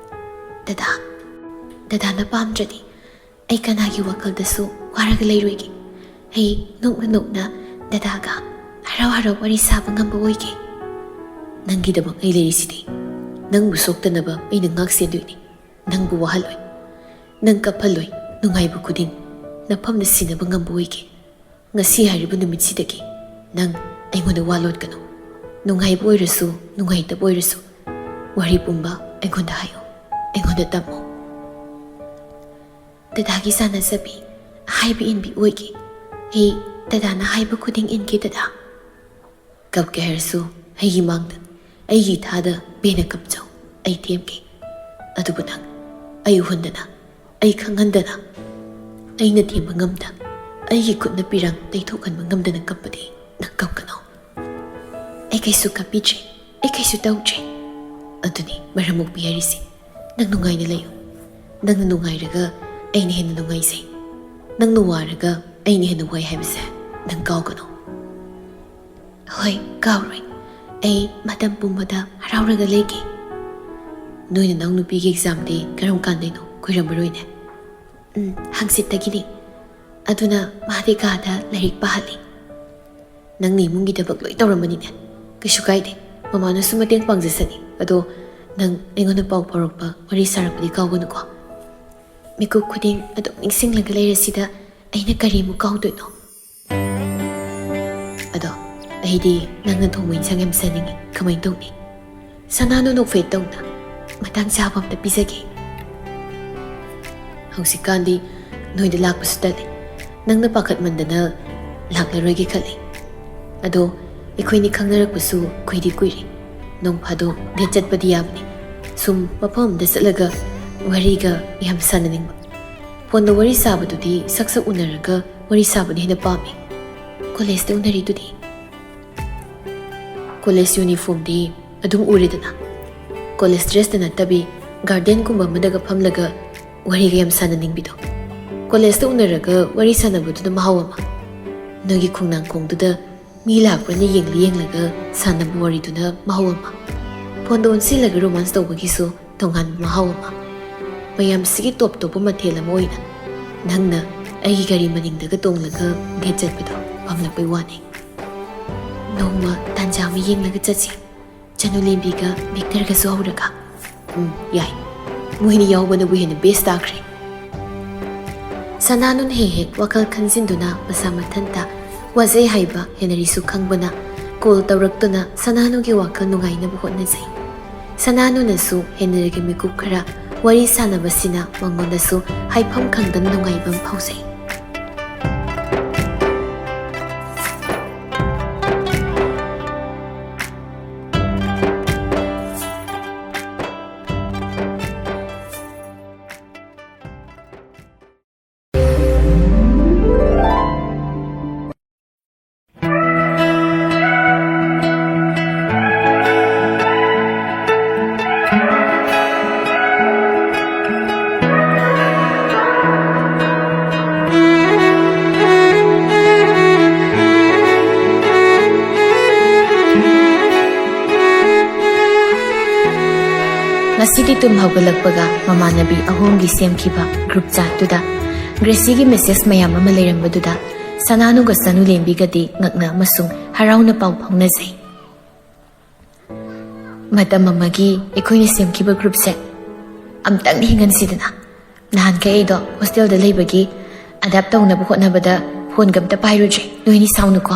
"ꯗꯗꯥ, ꯗꯗꯥꯅ ꯄꯥꯝꯗ꯭ꯔꯗꯤ ꯑꯩ ꯀꯅꯥꯒꯤ ꯋꯥꯈꯜꯗꯁꯨ ꯋꯥꯔꯒ ꯂꯩꯔꯣꯏꯒꯦ꯫ ꯑꯩ ꯅꯣꯛꯅ ꯅꯣꯛꯅ ꯗꯗꯥꯒ ꯍꯔꯥꯎ ꯍꯔꯥꯎ ꯋꯥꯔꯤ ꯁꯥꯕ ꯉꯝꯕ ꯑꯣꯏꯒꯦ꯫" "ꯅꯪꯒꯤꯗꯃꯛ ꯑꯩ ꯂꯩꯔꯤꯁꯤꯗꯤ꯫ ꯅꯪꯕꯨ ꯁꯣꯛꯇꯅꯕ ꯑꯩꯅ ꯉꯥꯛ ꯁꯦꯟꯗꯣꯏꯅꯤ꯫ ꯅꯪꯕꯨ ꯋꯥꯍꯜꯂꯣꯏ, ꯅꯪ ꯀꯞꯍꯜꯂꯣꯏ꯫ ꯅꯨꯡꯉꯥꯏꯕ ꯈꯨꯗꯤꯡ ꯅꯐꯝꯗ ꯁꯤꯟꯅꯕ ꯉꯝꯕ ꯑꯣꯏꯒꯦ꯫ ꯉꯁꯤ ꯍꯥꯏꯔꯤꯕ ꯅꯨꯃꯤꯠꯁꯤꯗꯒꯤ ꯅꯪ ꯑꯩꯉꯣꯟꯗ ꯋꯥ ꯂꯣꯠꯀꯅꯨ꯫ ꯅꯨꯡꯉꯥꯏꯕ ꯑꯣꯏꯔꯁꯨ, ꯅꯨꯡꯉꯥꯏꯇꯕ ꯑꯣꯏꯔꯁꯨ, ꯋꯥꯔꯤ ꯄꯨꯝꯕ ꯑꯩꯉꯣꯟꯗ ꯍꯥꯏꯌꯨ, ꯑꯩꯉꯣꯟꯗ ꯇꯝꯃꯨ꯫ ꯗꯗꯥꯒꯤ ꯆꯥꯟꯅꯖꯕꯤ, ꯍꯥꯏꯕ ꯏꯟꯕꯤ ꯑꯣꯏꯒꯦ꯫ ꯑꯩ ꯗꯗꯥꯅ ꯍꯥꯏꯕ ꯈꯨꯗꯤꯡ ꯏꯟꯒꯦ, ꯗꯗꯥ꯫ ꯀꯞꯀꯦ ꯍꯥꯏꯔꯁꯨ ꯑꯩꯒꯤ ꯃꯥꯡꯗ, ꯑꯩꯒꯤ ꯏꯊꯥꯗ ꯄꯦꯟꯅ ꯀꯞꯆꯧ꯫ ꯑꯩ ꯊꯦꯝꯒꯦ꯫ ꯑꯗꯨꯕꯨ ꯅꯪ ꯑꯩ ꯎꯍꯟꯗꯅ, ꯑꯩ ꯈꯪꯍꯟꯗꯅ, ꯑꯩꯅ ꯊꯦꯝꯕ ꯉꯝꯗ, ꯑꯩꯒꯤ ꯈꯨꯠꯅ ꯄꯤꯔꯥꯡ ꯇꯩꯊꯣꯛꯍꯟꯕ ꯉꯝꯗꯅ ꯀꯞꯄꯗꯤ ꯅꯪ ꯀꯞꯀꯅꯨ꯫ ꯑꯩ ꯀꯩꯁꯨ ꯀꯞꯄꯤꯗ꯭ꯔꯦ, ꯑꯩ ꯀꯩꯁꯨ ꯇꯧꯗ꯭ꯔꯦ꯫ ꯑꯗꯨꯅꯤ ꯃꯔꯝ ꯃꯣꯛꯄꯤ ꯍꯥꯏꯔꯤꯁꯦ꯫ ꯅꯪ ꯅꯨꯡꯉꯥꯏꯅ ꯂꯩꯌꯨ꯫ ꯅꯪꯅ ꯅꯨꯡꯉꯥꯏꯔꯒ ꯑꯩꯅ ꯍꯦꯟꯅ ꯅꯨꯡꯉꯥꯏꯖꯩ꯫ ꯅꯪꯅ ꯋꯥꯔꯒ ꯑꯩꯅ ꯍꯦꯟꯅ ꯋꯥꯏ ꯍꯥꯏꯕꯁꯦ ꯅꯪ ꯀꯥꯎꯒꯅꯨ꯫ ꯍꯣꯏ, ꯀꯥꯎꯔꯣꯏ꯫ ꯑꯩ ꯃꯇꯝ ꯄꯨꯝꯕꯗ ꯍꯔꯥꯎꯔꯒ ꯂꯩꯒꯦ꯫ ꯅꯣꯏ ꯅꯅꯥꯎ ꯅꯨꯄꯤꯒꯤ ꯑꯦꯛꯖꯥꯝꯗꯤ ꯀꯔꯝ ꯀꯥꯟꯗꯩꯅꯣ? ꯀꯨꯏꯔꯝꯃꯔꯣꯏꯅꯦ꯫ ꯎꯝ, ꯍꯪꯆꯤꯠꯇꯒꯤꯅꯤ꯫ ꯑꯗꯨꯅ ꯃꯥꯗꯤ ꯀꯥꯗ ꯂꯥꯏꯔꯤꯛ ꯄꯥꯍꯜꯂꯤ꯫ ꯅꯪꯅ ꯏꯃꯨꯡꯒꯤ ꯊꯕꯛ ꯂꯣꯏ ꯇꯧꯔꯝꯃꯅꯤꯅꯦ꯫ ꯀꯩꯁꯨ ꯀꯥꯏꯗꯦ, ꯃꯃꯥꯅꯁꯨ ꯃꯇꯦꯡ ꯄꯥꯡꯖꯁꯅꯤ꯫ ꯑꯗꯣ ꯅꯪ ꯑꯩꯉꯣꯟꯗ ꯄꯥꯎ ꯐꯥꯎꯔꯛꯄ, ꯋꯥꯔꯤ ꯁꯥꯔꯛꯄꯗꯤ ꯀꯥꯎꯒꯅꯨꯀꯣ꯫ ꯃꯤꯀꯨꯞ ꯈꯨꯗꯤꯡ ꯑꯗꯨꯝ ꯅꯤꯡꯁꯤꯡꯂꯒ ꯂꯩꯔꯁꯤꯗ ꯑꯩꯅ ꯀꯔꯤꯃꯨꯛ ꯀꯥꯎꯗꯣꯏꯅꯣ? ꯑꯗꯣ ꯑꯩꯗꯤ ꯅꯪꯅ ꯊꯣꯡꯕ ꯏꯟꯁꯥꯡ ꯌꯥꯝ ꯆꯥꯅꯤꯡꯉꯤ꯫ ꯀꯃꯥꯏꯅ ꯇꯧꯅꯤ? ꯁꯅꯥꯅ ꯅꯣꯛꯐꯦꯠ ꯇꯧꯅ ꯃꯇꯥꯡ ꯆꯥꯕ ꯑꯝꯇ ꯄꯤꯖꯒꯦ꯫ ꯍꯧꯖꯤꯛꯀꯥꯟꯗꯤ ꯅꯣꯏꯗ ꯂꯥꯛꯄꯁꯨ ꯇꯜꯂꯦ꯫ ꯅꯪꯅ ꯄꯥꯈꯠꯃꯟꯗꯅ ꯂꯥꯛꯂꯔꯣꯏꯒꯦ ꯈꯜꯂꯤ꯫ ꯑꯗꯣ ꯑꯩꯈꯣꯏꯅꯤ ꯈꯪꯅꯔꯛꯄꯁꯨ ꯀꯨꯏꯗꯤ ꯀꯨꯏꯔꯦ꯫ ꯅꯣꯡ ꯐꯥꯗꯣꯛ ꯗꯦꯠ ꯆꯠꯄꯗꯤ ꯌꯥꯕꯅꯤ꯫ ꯁꯨꯝ ꯃꯐꯝ ꯑꯃꯗ ꯆꯠꯂꯒ ꯋꯥꯔꯤꯒ ꯌꯥꯝ ꯁꯥꯟꯅꯅꯤꯡꯕ꯫ ꯐꯣꯟꯗ ꯋꯥꯔꯤ ꯁꯥꯕꯗꯨꯗꯤ ꯁꯛ ꯁꯛ ꯎꯅꯔꯒ ꯋꯥꯔꯤ ꯁꯥꯕꯅ ꯍꯦꯟꯅ ꯄꯥꯝꯃꯤ꯫ ꯀꯣꯂꯦꯖꯇ ꯎꯅꯔꯤꯗꯨꯗꯤ? ꯀꯣꯂꯦꯖ ꯌꯨꯅꯤꯐꯣꯔꯝꯗꯤ ꯑꯗꯨꯝ ꯎꯔꯦꯗꯅ꯫ ꯀꯣꯂꯦꯖ ꯗ꯭ꯔꯦꯁꯇ ꯅꯠꯇꯕꯤ ꯒꯥꯔꯗꯦꯟꯒꯨꯝꯕ ꯑꯃꯗꯒ ꯐꯝꯂꯒ ꯋꯥꯔꯤꯒ ꯌꯥꯝ ꯁꯥꯟꯅꯅꯤꯡꯕꯤꯗꯣ꯫ ꯀꯣꯂꯦꯖꯇ ꯎꯅꯔꯒ ꯋꯥꯔꯤ ꯁꯥꯟꯅꯕꯗꯨꯅ ꯃꯍꯥꯎ ꯑꯃ꯫ ꯅꯣꯏꯒꯤ ꯈꯣꯡꯅꯥꯡꯈꯣꯡꯗꯨꯗ ꯃꯤ ꯂꯥꯛꯄ꯭ꯔꯅ ꯌꯦꯡꯂꯤ ꯌꯦꯡꯂꯒ ꯁꯥꯟꯅꯕ ꯋꯥꯔꯤꯗꯨꯅ ꯃꯍꯥꯎ ꯑꯃ꯫ ꯐꯣꯟꯗ ꯑꯣꯟꯁꯤꯜꯂꯒ ꯔꯣꯃꯥꯟꯁ ꯇꯧꯕꯒꯤꯁꯨ ꯇꯣꯉꯥꯟꯕ ꯃꯍꯥꯎ ꯑꯃ꯫ ꯃꯌꯥꯝꯁꯤꯒꯤ ꯇꯣꯞ ꯇꯣꯞꯄ ꯃꯊꯦꯜ ꯑꯃ ꯑꯣꯏꯅ ꯅꯪꯅ ꯑꯩꯒꯤ ꯒꯥꯔꯤ ꯃꯅꯤꯡꯗꯒ ꯇꯣꯡꯂꯒ ꯗꯦꯠ ꯆꯠꯄꯗꯣ ꯄꯥꯝꯂꯛꯄꯩ ꯋꯥꯅꯤ꯫ ꯅꯣꯡꯃ ꯇꯥꯟꯖꯥ ꯑꯃ ꯌꯦꯡꯂꯒ ꯆꯠꯁꯤ꯫ ꯆꯅꯨꯂꯦꯝꯕꯤꯒ ꯚꯤꯛꯇꯔꯒꯁꯨ ꯍꯧꯔꯒ꯫ "ꯎꯝ, ꯌꯥꯏ꯫ ꯃꯣꯏꯅꯤ ꯌꯥꯎꯕꯅꯕꯨ ꯍꯦꯟꯅ ꯕꯦꯁ ꯇꯥꯈ꯭ꯔꯦ꯫" ꯁꯅꯥꯅꯨꯅ ꯍꯦꯛ ꯍꯦꯛ ꯋꯥꯈꯜ ꯈꯟꯖꯤꯟꯗꯨꯅ ꯃꯁꯥ ꯃꯊꯟꯇ ꯋꯥꯖꯩ ꯍꯥꯏꯕ ꯍꯦꯅꯔꯤꯁꯨ ꯈꯪꯕꯅ ꯀꯣꯜ ꯇꯧꯔꯛꯇꯨꯅ ꯁꯅꯥꯅꯨꯒꯤ ꯋꯥꯈꯜ ꯅꯨꯡꯉꯥꯏꯅꯕ ꯍꯣꯠꯅꯖꯩ꯫ ꯁꯅꯥꯅꯨꯅꯁꯨ ꯍꯦꯅꯔꯤꯒ ꯃꯤꯀꯨꯞ ꯈꯔ ꯋꯥꯔꯤ ꯁꯥꯟꯅꯕꯁꯤꯅ ꯃꯉꯣꯟꯗꯁꯨ ꯍꯥꯏꯐꯝ ꯈꯪꯗꯅ ꯅꯨꯡꯉꯥꯏꯕ ꯑꯃ ꯐꯥꯎꯖꯩ꯫ ꯉꯁꯤꯗꯤ ꯇꯨꯝ ꯍꯧꯒꯠꯂꯛꯄꯒ ꯃꯃꯥꯟꯅꯕꯤ ꯑꯍꯨꯝꯒꯤ ꯁꯦꯝꯈꯤꯕ ꯒ꯭ꯔꯨꯞ ꯆꯥꯠꯇꯨꯗ ꯒ꯭ꯔꯦꯁꯤꯒꯤ ꯃꯦꯁꯦꯖ ꯃꯌꯥꯝ ꯑꯃ ꯂꯩꯔꯝꯕꯗꯨꯗ ꯁꯅꯥꯅꯨꯒ ꯆꯅꯨꯂꯦꯝꯕꯤꯒꯗꯤ ꯉꯛꯅ ꯑꯃꯁꯨꯡ ꯍꯔꯥꯎꯅ ꯄꯥꯎ ꯐꯥꯎꯅꯖꯩ꯫ ꯃꯇꯝ ꯑꯃꯒꯤ ꯑꯩꯈꯣꯏꯅ ꯁꯦꯝꯈꯤꯕ ꯒ꯭ꯔꯨꯞꯁꯦ ꯑꯝꯇꯪ ꯍꯤꯡꯍꯟꯁꯤꯗꯅ꯫ ꯅꯍꯥꯟꯈꯩ ꯑꯩꯗꯣ ꯍꯣꯁꯇꯦꯜꯗ ꯂꯩꯕꯒꯤ ꯑꯦꯗꯥꯞ ꯇꯧꯅꯕ ꯍꯣꯠꯅꯕꯗ ꯐꯣꯟꯒ ꯑꯝꯇ ꯄꯥꯏꯔꯨꯗ꯭ꯔꯦ꯫ ꯅꯣꯏꯅꯤ ꯁꯥꯎꯅꯨꯀꯣ꯫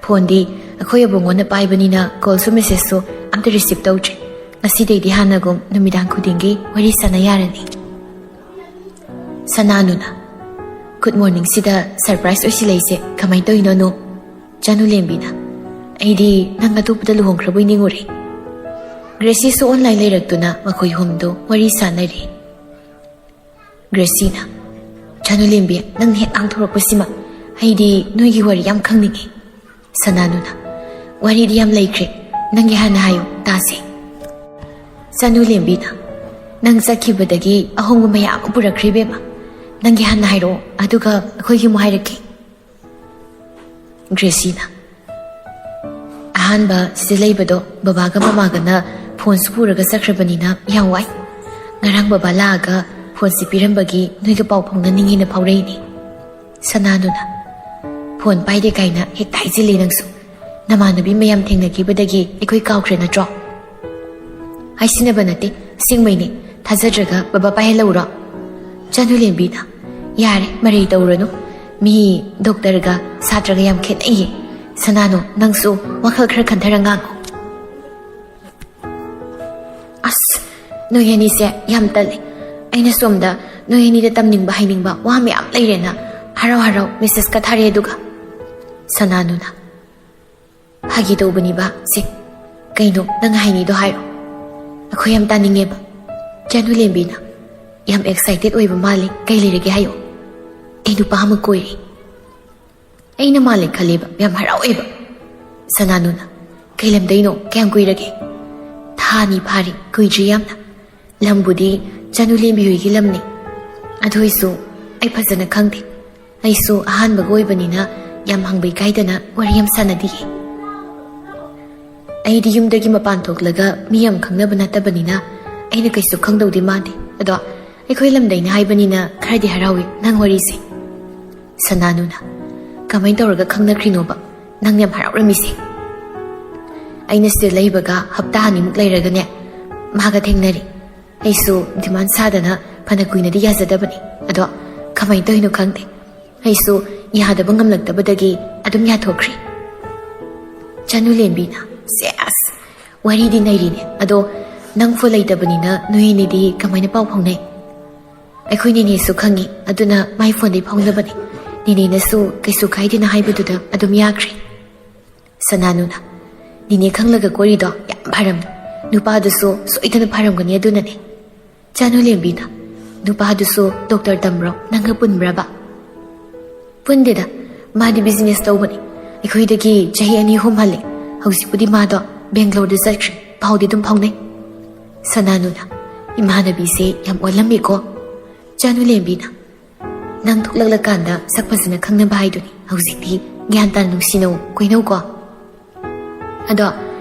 ꯐꯣꯟꯗꯤ ꯑꯩꯈꯣꯏ ꯑꯕꯨꯡꯉꯣꯅ ꯄꯥꯏꯕꯅꯤꯅ ꯀꯣꯜꯁꯨ ꯃꯦꯁꯦꯖꯁꯨ ꯑꯝꯇ ꯔꯤꯁꯤꯞ ꯇꯧꯗ꯭ꯔꯦ꯫ ꯉꯁꯤꯗꯩꯗꯤ ꯍꯥꯟꯅꯒꯨꯝ ꯅꯨꯃꯤꯗꯥꯡ ꯈꯨꯗꯤꯡꯒꯤ ꯋꯥꯔꯤ ꯁꯥꯟꯅ ꯌꯥꯔꯅꯤ꯫ ꯁꯅꯥꯅꯨꯅ, "ꯒꯨꯗ ꯃꯣꯔꯅꯤꯡꯁꯤꯗ ꯁꯔꯄ꯭ꯔꯥꯏꯁ ꯑꯣꯏꯁꯤꯜꯂꯛꯏꯁꯦ ꯀꯃꯥꯏꯅ ꯇꯧꯔꯤꯅꯣ, ꯅꯨ?" ꯆꯅꯨꯂꯦꯝꯕꯤꯅ, "ꯑꯩꯗꯤ ꯅꯪ ꯑꯇꯣꯞꯄꯗ ꯂꯨꯍꯣꯡꯈ꯭ꯔꯕꯣꯏ ꯅꯤꯡꯉꯨꯔꯦ꯫" ꯒ꯭ꯔꯦꯁꯤꯁꯨ ꯑꯣꯟꯂꯥꯏꯟ ꯂꯩꯔꯛꯇꯨꯅ ꯃꯈꯣꯏ ꯑꯍꯨꯝꯗꯨ ꯋꯥꯔꯤ ꯁꯥꯟꯅꯔꯤ꯫ ꯒ꯭ꯔꯦꯁꯤꯅ, "ꯆꯅꯨꯂꯦꯝꯕꯤ, ꯅꯪꯅ ꯍꯦꯛ ꯉꯥꯡꯊꯣꯔꯛꯄꯁꯤꯃ ꯑꯩꯗꯤ ꯅꯣꯏꯒꯤ ꯋꯥꯔꯤ ꯌꯥꯝ ꯈꯪꯅꯤꯡꯉꯤ꯫" ꯁꯅꯥꯅꯨꯅ, "ꯋꯥꯔꯤꯗꯤ ꯌꯥꯝ ꯂꯩꯈ꯭ꯔꯦ, ꯅꯪꯒꯤ ꯍꯥꯟꯅ ꯍꯥꯏꯌꯨ, ꯇꯥꯁꯦ꯫" ꯆꯅꯨꯂꯦꯝꯕꯤꯅ, "ꯅꯪ ꯆꯠꯈꯤꯕꯗꯒꯤ ꯑꯍꯣꯡꯕ ꯃꯌꯥꯝ ꯑꯃ ꯄꯨꯔꯛꯈ꯭ꯔꯦ ꯏꯕꯦꯝꯃ꯫ ꯅꯪꯒꯤ ꯍꯥꯟꯅ ꯍꯥꯏꯔꯛꯑꯣ, ꯑꯗꯨꯒ ꯑꯩꯈꯣꯏꯒꯤ ꯑꯃꯨꯛ ꯍꯥꯏꯔꯛꯀꯦ꯫" ꯒ꯭ꯔꯦꯁꯤꯅ, "ꯑꯍꯥꯟꯕ ꯁꯤꯗ ꯂꯩꯕꯗꯣ ꯕꯕꯥꯒ ꯃꯃꯥꯒꯅ ꯐꯣꯟꯁꯨ ꯄꯨꯔꯒ ꯆꯠꯈ꯭ꯔꯕꯅꯤꯅ ꯌꯥꯝ ꯋꯥꯏ꯫ ꯉꯔꯥꯡ ꯕꯕꯥ ꯂꯥꯛꯑꯒ ꯐꯣꯟꯁꯤ ꯄꯤꯔꯝꯕꯒꯤ ꯅꯣꯏꯒ ꯄꯥꯎ ꯐꯥꯎꯅꯅꯤꯡꯉꯦꯅ ꯐꯥꯎꯔꯛꯏꯅꯤ꯫" ꯁꯅꯥꯅꯨꯅ, "ꯐꯣꯟ ꯄꯥꯏꯗꯦ ꯀꯥꯏꯅ ꯍꯦꯛꯇ ꯍꯥꯏꯖꯤꯜꯂꯤ ꯅꯪꯁꯨ꯫ ꯅꯃꯥꯟꯅꯕꯤ ꯃꯌꯥꯝ ꯊꯦꯡꯅꯈꯤꯕꯗꯒꯤ ꯑꯩꯈꯣꯏ ꯀꯥꯎꯈ꯭ꯔꯦ ꯅꯠꯇ꯭ꯔꯣ? ꯍꯥꯏꯁꯤꯟꯅꯕ ꯅꯠꯇꯦ, ꯑꯁꯦꯡꯕꯩꯅꯦ꯫ ꯊꯥꯖꯗ꯭ꯔꯒ ꯕꯕꯥ ꯄꯥꯏꯍꯜꯂꯛꯎꯔꯣ? ꯆꯅꯨꯂꯦꯝꯕꯤꯅ, "ꯌꯥꯔꯦ, ꯃꯔꯩ ꯇꯧꯔꯅꯨ꯫ ꯃꯤ ꯗꯣꯛꯇꯔꯒ ꯁꯥꯇ꯭ꯔꯒ ꯌꯥꯝ ꯈꯦꯠꯅꯩꯌꯦ꯫ ꯁꯅꯥꯅꯨ, ꯅꯪꯁꯨ ꯋꯥꯈꯜ ꯈꯔ ꯈꯟꯊꯔ ꯉꯥꯡꯉꯨ꯫" "ꯑꯁ, ꯅꯣꯏ ꯑꯅꯤꯁꯦ ꯌꯥꯝ ꯇꯜꯂꯦ꯫ ꯑꯩꯅ ꯁꯣꯝꯗ ꯅꯣꯏ ꯑꯅꯤꯗ ꯇꯝꯅꯤꯡꯕ ꯍꯥꯏꯅꯤꯡꯕ ꯋꯥ ꯃꯌꯥꯝ ꯂꯩꯔꯦꯅ ꯍꯔꯥꯎ ꯍꯔꯥꯎ ꯃꯦꯁꯦꯖꯀ ꯊꯥꯔꯛꯑꯦ, ꯑꯗꯨꯒ..." ꯁꯅꯥꯅꯨꯅ, "ꯐꯥꯒꯤ ꯇꯧꯕꯅꯤꯕ ꯁꯦ꯫ ꯀꯩꯅꯣ ꯅꯪ ꯍꯥꯏꯅꯤꯗꯣ ꯍꯥꯏꯔꯣ꯫ ꯑꯩꯈꯣꯏ ꯌꯥꯝ ꯇꯥꯅꯤꯡꯉꯦꯕ꯫" ꯆꯅꯨꯂꯦꯝꯕꯤꯅ, "ꯌꯥꯝ ꯑꯦꯛꯁꯥꯏꯇꯦꯠ ꯑꯣꯏꯕ ꯃꯥꯜꯂꯤ, ꯀꯩ ꯂꯩꯔꯒꯦ ꯍꯥꯏꯌꯣ꯫" "ꯑꯩ ꯅꯨꯄꯥ ꯑꯃ ꯀꯣꯏꯔꯦ꯫" "ꯑꯩꯅ ꯃꯥꯜꯂꯦ ꯈꯜꯂꯦꯕ, ꯌꯥꯝ ꯍꯔꯥꯎꯋꯦꯕ꯫" ꯁꯅꯥꯅꯨꯅ, "ꯀꯩ ꯂꯝꯗꯩꯅꯣ? ꯀꯌꯥꯝ ꯀꯨꯏꯔꯒꯦ?" "ꯊꯥ ꯑꯅꯤ ꯐꯥꯔꯦ, ꯀꯨꯏꯗ꯭ꯔꯤ ꯌꯥꯝꯅ꯫ ꯂꯝꯕꯨꯗꯤ ꯆꯅꯨꯂꯦꯝꯕꯤ ꯍꯣꯏꯒꯤ ꯂꯝꯅꯤ, ꯑꯗꯨ ꯑꯣꯏꯁꯨ ꯑꯩ ꯐꯖꯅ ꯈꯪꯗꯦ꯫ ꯑꯩꯁꯨ ꯑꯍꯥꯟꯕꯒ ꯑꯣꯏꯕꯅꯤꯅ ꯌꯥꯝ ꯍꯪꯕ ꯏꯀꯥꯏꯗꯅ ꯋꯥꯔꯤ ꯌꯥꯝ ꯁꯥꯟꯅꯗꯤꯌꯦ꯫ ꯑꯩꯗꯤ ꯌꯨꯝꯗꯒꯤ ꯃꯄꯥꯟ ꯊꯣꯛꯂꯒ ꯃꯤ ꯌꯥꯝ ꯈꯪꯅꯕ ꯅꯠꯇꯕꯅꯤꯅ ꯑꯩꯅ ꯀꯩꯁꯨ ꯈꯪꯗꯧꯗꯤ ꯃꯥꯟꯗꯦ꯫ ꯑꯗꯣ ꯑꯩꯈꯣꯏ ꯂꯝꯗꯩꯅ ꯍꯥꯏꯕꯅꯤꯅ ꯈꯔꯗꯤ ꯍꯔꯥꯎꯏ ꯅꯪ ꯋꯥꯔꯤꯁꯦ꯫" ꯁꯅꯥꯅꯨꯅ, "ꯀꯃꯥꯏꯅ ꯇꯧꯔꯒ ꯈꯪꯅꯈ꯭ꯔꯤꯅꯣꯕ ꯅꯪ ꯌꯥꯝ ꯍꯔꯥꯎꯔꯝꯃꯤꯁꯦ?" "ꯑꯩꯅ ꯁꯤꯗ ꯂꯩꯕꯒ ꯍꯞꯇꯥ ꯑꯅꯤꯃꯨꯛ ꯂꯩꯔꯒꯅꯦ, ꯃꯥꯒ ꯊꯦꯡꯅꯔꯦ꯫ ꯑꯩꯁꯨ ꯗꯤꯃꯥꯟ ꯁꯥꯗꯅ ꯐꯅ ꯀꯨꯏꯅꯗꯤ ꯌꯥꯖꯗꯕꯅꯤ, ꯑꯗꯣ ꯀꯃꯥꯏꯅ ꯇꯧꯔꯤꯅꯣ ꯈꯪꯗꯦ, ꯑꯩꯁꯨ ꯌꯥꯗꯕ ꯉꯝꯂꯛꯇꯕꯗꯒꯤ ꯑꯗꯨꯝ ꯌꯥꯊꯣꯛꯈ꯭ꯔꯦ꯫" ꯆꯅꯨꯂꯦꯝꯕꯤꯅ, "ꯁꯦꯁ, ꯋꯥꯔꯤꯗꯤ ꯅꯩꯔꯤꯅꯦ꯫ ꯑꯗꯣ ꯅꯪ ꯐꯣꯟ ꯂꯩꯇꯕꯅꯤꯅ ꯅꯣꯏ ꯑꯅꯤꯗꯤ ꯀꯃꯥꯏꯅ ꯄꯥꯎ ꯐꯥꯎꯅꯩ?" "ꯑꯩꯈꯣꯏ ꯅꯦꯅꯦꯁꯨ ꯈꯪꯉꯤ, ꯑꯗꯨꯅ ꯃꯥꯏ ꯐꯣꯟꯗꯩ ꯐꯥꯎꯅꯕꯅꯦ꯫ ꯅꯦꯅꯦꯅꯁꯨ ꯀꯩꯁꯨ ꯀꯥꯏꯗꯦꯅ ꯍꯥꯏꯕꯗꯨꯗ ꯑꯗꯨꯝ ꯌꯥꯈ꯭ꯔꯦ꯫" ꯁꯅꯥꯅꯨꯅ, "ꯅꯦꯅꯦ ꯈꯪꯂꯒ ꯀꯣꯏꯔꯤꯗꯣ ꯌꯥꯝ ꯐꯔꯝꯅꯤ꯫ ꯅꯨꯄꯥꯗꯨꯁꯨ ꯁꯣꯏꯗꯅ ꯐꯔꯝꯒꯅꯤ ꯑꯗꯨꯅꯅꯦ꯫" ꯆꯅꯨꯂꯦꯝꯕꯤꯅ, "ꯅꯨꯄꯥꯗꯨꯁꯨ ꯗꯣꯛꯇꯔ ꯇꯝꯕ꯭ꯔꯣ? ꯅꯪꯒ ꯄꯨꯟꯕ꯭ꯔꯕ?" "ꯄꯨꯟꯗꯦꯗ, ꯃꯥꯗꯤ ꯕꯤꯖꯤꯅꯦꯁ ꯇꯧꯕꯅꯤ꯫ ꯑꯩꯈꯣꯏꯗꯒꯤ ꯆꯍꯤ ꯑꯅꯤ ꯑꯍꯨꯝ ꯍꯜꯂꯦ꯫ ꯍꯧꯖꯤꯛꯄꯨꯗꯤ ꯃꯥꯗꯣ ꯕꯦꯡꯒ꯭ꯂꯣꯔꯗ ꯆꯠꯈ꯭ꯔꯦ꯫ ꯄꯥꯎꯗꯤ ꯑꯗꯨꯝ ꯐꯥꯎꯅꯩ꯫" ꯁꯅꯥꯅꯨꯅ, "ꯏꯃꯥꯟꯅꯕꯤꯁꯦ ꯌꯥꯝ ꯑꯣꯜꯂꯝꯃꯦꯀꯣ꯫" ꯆꯅꯨꯂꯦꯝꯕꯤꯅ, "ꯅꯪ ꯊꯣꯛꯂꯛꯂꯀꯥꯟꯗ ꯁꯛ ꯐꯖꯅ ꯈꯪꯅꯕ ꯍꯥꯏꯗꯨꯅꯤ꯫ ꯍꯧꯖꯤꯛꯇꯤ ꯒ꯭ꯌꯥꯟ ꯇꯥꯅ ꯅꯨꯡꯁꯤꯅꯧ, ꯀꯣꯏꯅꯧꯀꯣ꯫" "ꯑꯗꯣ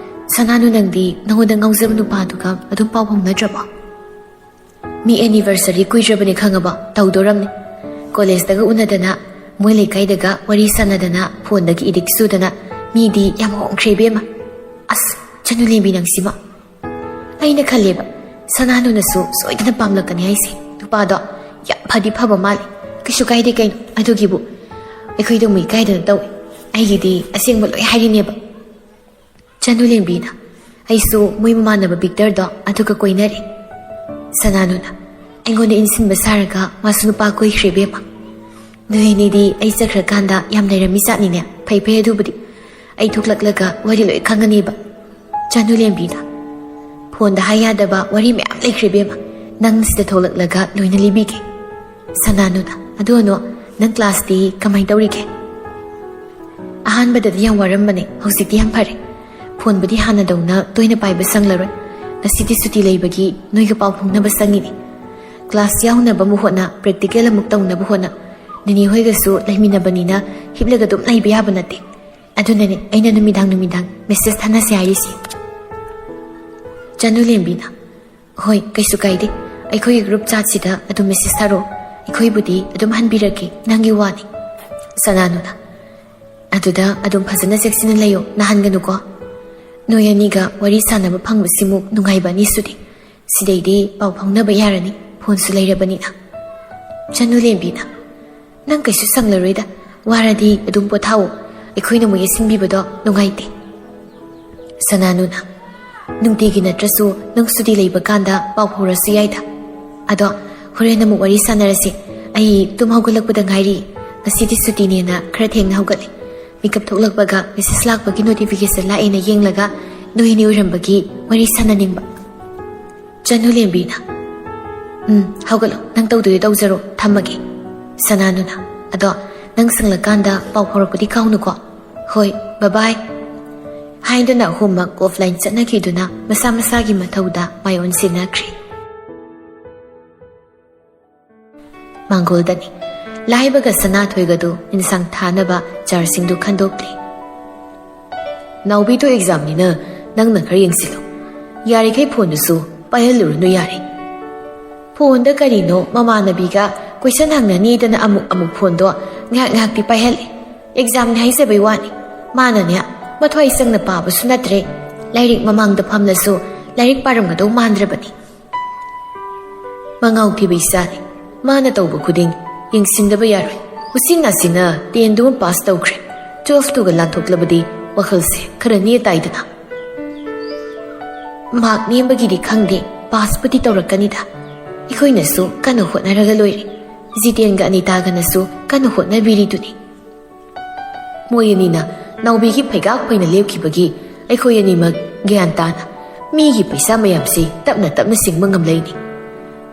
ꯁꯅꯥꯅꯨ, ꯅꯪꯗꯤ ꯅꯉꯣꯟꯗ ꯉꯥꯎꯖꯕ ꯅꯨꯄꯥꯗꯨꯒ ꯑꯗꯨꯝ ꯄꯥꯎ ꯐꯥꯎꯅꯗ꯭ꯔꯕꯣ?" "ꯃꯤ ꯑꯦꯅꯤꯚꯔꯁꯔꯤ ꯀꯨꯏꯗ꯭ꯔꯕꯅꯤ ꯈꯪꯉꯕꯣ? ꯇꯧꯗꯣꯔꯝꯅꯤ꯫ ꯀꯣꯂꯦꯖꯇꯒ ꯎꯅꯗꯅ, ꯃꯣꯏ ꯂꯩꯀꯥꯏꯗꯒ ꯋꯥꯔꯤ ꯁꯥꯟꯅꯗꯅ, ꯐꯣꯟꯗꯒꯤ ꯏꯗꯤꯛ ꯆꯨꯗꯅ ꯃꯤꯗꯤ ꯌꯥꯝ ꯍꯣꯡꯈ꯭ꯔꯦ ꯏꯕꯦꯝꯃ꯫ ꯑꯁ, ꯆꯅꯨꯂꯦꯝꯕꯤ ꯅꯪꯁꯤꯃ꯫ ꯑꯩꯅ ꯈꯜꯂꯦꯕ, ꯁꯅꯥꯅꯨꯅꯁꯨ ꯁꯣꯏꯗꯅ ꯄꯥꯝꯂꯛꯀꯅꯤ ꯍꯥꯏꯁꯦ꯫ ꯅꯨꯄꯥꯗꯣ ꯌꯥꯝ ꯐꯗꯤ ꯐꯕ ꯃꯥꯜꯂꯦ꯫ ꯀꯩꯁꯨ ꯀꯥꯏꯗꯦ ꯀꯩꯅꯣ, ꯑꯗꯨꯒꯤꯕꯨ ꯑꯩꯈꯣꯏꯗꯣ ꯃꯨꯏ ꯀꯥꯏꯗꯅ ꯇꯧꯏ꯫ ꯑꯩꯒꯤꯗꯤ ꯑꯁꯦꯡꯕ ꯂꯣꯏ ꯍꯥꯏꯔꯤꯅꯦꯕ꯫ ꯆꯅꯨꯂꯦꯝꯕꯤꯅ, ꯑꯩꯁꯨ ꯃꯣꯏ ꯃꯃꯥꯟꯅꯕ ꯕꯤꯛꯇꯔꯗꯣ ꯑꯗꯨꯒ ꯀꯣꯏꯅꯔꯦ꯫ ꯁꯅꯥꯅꯨꯅ, ꯑꯩꯉꯣꯟꯗ ꯏꯟꯁꯤꯟꯕ ꯁꯥꯔꯒ ꯃꯥꯁꯨ ꯅꯨꯄꯥ ꯀꯣꯏꯈ꯭ꯔꯦ ꯏꯕꯦꯝꯃ꯫ ꯅꯣꯏ ꯑꯅꯤꯗꯤ ꯑꯩ ꯆꯠꯈ꯭ꯔꯀꯥꯟꯗ ꯌꯥꯝ ꯂꯩꯔꯝꯃꯤ ꯖꯥꯠꯅꯤꯅꯦ꯫ ꯐꯩ ꯐꯩ, ꯑꯗꯨꯕꯨꯗꯤ ꯑꯩ ꯊꯣꯛꯂꯛꯂꯒ ꯋꯥꯔꯤ ꯂꯣꯏ ꯈꯪꯉꯅꯦꯕ꯫ ꯆꯅꯨꯂꯦꯝꯕꯤꯅ, ꯐꯣꯟꯗ ꯍꯥꯏ ꯌꯥꯗꯕ ꯋꯥꯔꯤ ꯃꯌꯥꯝ ꯂꯩꯈ꯭ꯔꯦ ꯏꯕꯦꯝꯃ꯫ ꯅꯪ ꯁꯤꯗ ꯊꯣꯛꯂꯛꯂꯒ ꯂꯣꯏꯅ ꯂꯤꯕꯤꯒꯦ꯫ ꯁꯅꯥꯅꯨꯅ, ꯑꯗꯨ ꯑꯅꯣ, ꯅꯪ ꯀ꯭ꯂꯥꯁꯇꯤ ꯀꯃꯥꯏ ꯇꯧꯔꯤꯒꯦ? ꯑꯍꯥꯟꯕꯗꯗꯤ ꯌꯥꯝ ꯋꯥꯔꯝꯕꯅꯦ, ꯍꯧꯖꯤꯛꯇꯤ ꯌꯥꯝ ꯐꯔꯦ꯫ ꯐꯣꯟꯕꯨꯗꯤ ꯍꯥꯟꯅꯗꯧꯅ ꯇꯣꯏꯅ ꯄꯥꯏꯕ ꯁꯪꯂꯔꯣꯏ꯫ ꯉꯁꯤꯗꯤ ꯁꯨꯇꯤ ꯂꯩꯕꯒꯤ ꯅꯣꯏꯒ ꯄꯥꯎ ꯐꯥꯎꯅꯕ ꯁꯪꯉꯤꯅꯦ꯫ ꯀ꯭ꯂꯥꯁ ꯌꯥꯎꯅꯕ ꯑꯃꯨꯛ ꯍꯣꯠꯅ, ꯄ꯭ꯔꯦꯛꯇꯤꯀꯦꯜ ꯑꯃꯨꯛ ꯇꯧꯅꯕ ꯍꯣꯠꯅ꯫ ꯅꯤꯅꯦ ꯍꯣꯏꯒꯁꯨ ꯂꯩꯃꯤꯟꯅꯕꯅꯤꯅ ꯍꯤꯞꯂꯒ ꯑꯗꯨꯝ ꯂꯩꯕ ꯌꯥꯕ ꯅꯠꯇꯦ꯫ ꯑꯗꯨꯅꯅꯦ ꯑꯩꯅ ꯅꯨꯃꯤꯗꯥꯡ ꯅꯨꯃꯤꯗꯥꯡ ꯃꯦꯁꯦꯖ ꯊꯥꯅꯁꯦ ꯍꯥꯏꯔꯤꯁꯦ꯫ ꯆꯅꯨꯂꯦꯝꯕꯤꯅ, ꯍꯣꯏ, ꯀꯩꯁꯨ ꯀꯥꯏꯗꯦ꯫ ꯑꯩꯈꯣꯏꯒꯤ ꯒ꯭ꯔꯨꯞ ꯆꯥꯠꯁꯤꯗ ꯑꯗꯨꯝ ꯃꯦꯁꯦꯖ ꯊꯥꯔꯛꯑꯣ꯫ ꯑꯩꯈꯣꯏꯕꯨꯗꯤ ꯑꯗꯨꯝ ꯍꯟꯕꯤꯔꯛꯀꯦ, ꯅꯪꯒꯤ ꯋꯥꯅꯤ꯫ ꯁꯅꯥꯅꯨꯅ, ꯑꯗꯨꯗ ꯑꯗꯨꯝ ꯐꯖꯅ ꯆꯦꯛꯁꯤꯟꯅ ꯂꯩꯌꯣ, ꯅꯥꯍꯟꯒꯅꯨꯀꯣ꯫ ꯅꯣꯏ ꯑꯅꯤꯒ ꯋꯥꯔꯤ ꯁꯥꯟꯅꯕ ꯐꯪꯕꯁꯤꯃꯨꯛ ꯅꯨꯡꯉꯥꯏꯕ ꯑꯅꯤ ꯁꯨꯗꯦ꯫ ꯁꯤꯗꯩꯗꯤ ꯄꯥꯎ ꯐꯥꯎꯅꯕ ꯌꯥꯔꯅꯤ, ꯐꯣꯟꯁꯨ ꯂꯩꯔꯕꯅꯤꯅ꯫ ꯆꯅꯨꯂꯦꯝꯕꯤꯅ, ꯅꯪ ꯀꯩꯁꯨ ꯁꯪꯂꯔꯣꯏꯗ, ꯋꯥꯔꯗꯤ ꯑꯗꯨꯝ ꯄꯣꯊꯥꯑꯣ, ꯑꯩꯈꯣꯏꯅ ꯑꯃꯨꯛ ꯌꯦꯠꯁꯤꯟꯕꯤꯕꯗꯣ ꯅꯨꯡꯉꯥꯏꯇꯦ꯫ ꯁꯅꯥꯅꯨꯅ, ꯅꯨꯡꯇꯤꯒꯤ ꯅꯠꯇ꯭ꯔꯁꯨ ꯅꯪ ꯁꯨꯇꯤ ꯂꯩꯕ ꯀꯥꯟꯗ ꯄꯥꯎ ꯐꯥꯎꯔꯁꯨ ꯌꯥꯏꯗ꯫ ꯑꯗꯣ ꯍꯣꯔꯦꯟ ꯑꯃꯨꯛ ꯋꯥꯔꯤ ꯁꯥꯟꯅꯔꯁꯤ꯫ ꯑꯩ ꯇꯨꯝ ꯍꯧꯒꯠꯂꯛꯄꯗ ꯉꯥꯏꯔꯤ꯫ ꯉꯁꯤꯗꯤ ꯁꯨꯇꯤꯅꯦꯅ ꯈꯔ ꯊꯦꯡꯅ ꯍꯧꯒꯠꯂꯦ꯫ ꯃꯤꯀꯞ ꯊꯣꯛꯂꯛꯄꯒ ꯃꯦꯁꯦꯖ ꯂꯥꯛꯄꯒꯤ ꯅꯣꯇꯤꯐꯤꯀꯦꯁꯟ ꯂꯥꯛꯑꯦꯅ ꯌꯦꯡꯂꯒ ꯅꯣꯏ ꯑꯅꯤ ꯑꯣꯏꯔꯝꯕꯒꯤ ꯋꯥꯔꯤ ꯁꯥꯟꯅꯅꯤꯡꯕ꯫ ꯆꯅꯨꯂꯦꯝꯕꯤꯅ, ꯎꯝ, ꯍꯧꯒꯠꯂꯣ, ꯅꯪ ꯇꯧꯗꯣꯏꯗꯣ ꯇꯧꯖꯔꯣ, ꯊꯝꯃꯒꯦ꯫ ꯁꯅꯥꯅꯨꯅ, ꯑꯗꯣ ꯅꯪ ꯁꯪꯂꯀꯥꯟꯗ ꯄꯥꯎ ꯐꯥꯎꯔꯛꯄꯗꯤ ꯀꯥꯎꯅꯨꯀꯣ꯫ ꯍꯣꯏ, ꯕꯥꯏ ꯕꯥꯏ꯫ ꯍꯥꯏꯗꯨꯅ ꯑꯍꯨꯝꯃꯛ ꯑꯣꯐꯂꯥꯏꯟ ꯆꯠꯅꯈꯤꯗꯨꯅ ꯃꯁꯥ ꯃꯁꯥꯒꯤ ꯃꯊꯧꯗ ꯃꯥꯏ ꯑꯣꯟꯁꯤꯟꯅꯈ꯭ꯔꯦ꯫ ꯃꯥꯡꯒꯣꯜꯗꯅꯤ꯫ ꯂꯥꯏꯕꯒ ꯁꯅꯥꯊꯣꯏꯒꯗꯨ ꯏꯟꯁꯥꯡ ꯊꯥꯅꯕ ꯆꯥꯔꯁꯤꯡꯗꯨ ꯈꯟꯗꯣꯛꯂꯤ꯫ ꯅꯥꯎꯕꯤꯗꯣ ꯑꯦꯛꯖꯥꯝꯅꯤꯅ ꯅꯪꯅ ꯈꯔ ꯌꯦꯡꯁꯤꯜꯂꯨ꯫ ꯌꯥꯔꯤꯈꯩ ꯐꯣꯟꯗꯨꯁꯨ ꯄꯥꯏꯍꯜꯂꯨꯔꯅꯨ ꯌꯥꯔꯦ꯫ ꯐꯣꯟꯗ ꯀꯔꯤꯅꯣ ꯃꯃꯥꯟꯅꯕꯤꯒ ꯀꯣꯏꯁꯟ ꯍꯪꯅꯅꯤꯗꯅ ꯑꯃꯨꯛ ꯑꯃꯨꯛ ꯐꯣꯟꯗꯣ ꯉꯥꯏꯍꯥꯛ ꯉꯥꯏꯍꯥꯛꯇꯤ ꯄꯥꯏꯍꯜꯂꯤ꯫ ꯑꯦꯛꯖꯥꯝꯅꯤ ꯍꯥꯏꯖꯕꯩ ꯋꯥꯅꯤ꯫ ꯃꯥꯅꯅꯦ, ꯃꯊ꯭ꯋꯥꯏ ꯆꯪꯅ ꯄꯥꯕꯁꯨ ꯅꯠꯇ꯭ꯔꯦ, ꯂꯥꯏꯔꯤꯛ ꯃꯃꯥꯡꯗ ꯐꯝꯂꯁꯨ ꯂꯥꯏꯔꯤꯛ ꯄꯥꯔꯝꯒꯗꯧ ꯃꯥꯟꯗ꯭ꯔꯕꯅꯤ꯫ ꯃꯉꯥꯎ ꯊꯤꯕ ꯏꯆꯥꯅꯤ꯫ ꯃꯥꯅ ꯇꯧꯕ ꯈꯨꯗꯤꯡ ꯌꯦꯡꯁꯤꯟꯗꯕ ꯌꯥꯔꯣꯏ꯫ ꯎꯆꯤꯟ ꯅꯥꯆꯤꯟꯅ ꯇꯦꯟꯗꯨꯃ ꯄꯥꯁ ꯇꯧꯈ꯭ꯔꯦ꯫ ꯇꯨꯋꯦꯜꯐꯇꯨꯒ ꯂꯥꯟꯊꯣꯛꯂꯕꯗꯤ ꯋꯥꯈꯜꯁꯦ ꯈꯔ ꯅꯦ ꯇꯥꯏꯗꯅ꯫ ꯃꯥꯔꯛ ꯅꯦꯝꯕꯒꯤꯗꯤ ꯈꯪꯗꯦ, ꯄꯥꯁꯄꯨꯗꯤ ꯇꯧꯔꯛꯀꯅꯤꯗ꯫ ꯑꯩꯈꯣꯏꯅꯁꯨ ꯀꯟꯅ ꯍꯣꯠꯅꯔꯒ ꯂꯣꯏꯔꯦ꯫ ꯖꯤꯇꯦꯟꯒ ꯑꯅꯤꯇꯥꯒꯅꯁꯨ ꯀꯟꯅ ꯍꯣꯠꯅꯕꯤꯔꯤꯗꯨꯅꯤ꯫ ꯃꯣꯏ ꯑꯅꯤꯅ ꯅꯥꯎꯕꯤꯒꯤ ꯐꯩꯒꯥꯛ ꯐꯩꯅ ꯂꯦꯞꯈꯤꯕꯒꯤ ꯑꯩꯈꯣꯏ ꯑꯅꯤꯃꯛ ꯒ꯭ꯌꯥꯟ ꯇꯥꯅ ꯃꯤꯒꯤ ꯄꯩꯁꯥ ꯃꯌꯥꯝꯁꯤ ꯇꯞꯅ ꯇꯞꯅ ꯁꯤꯡꯕ ꯉꯝꯂꯛꯏꯅꯤ꯫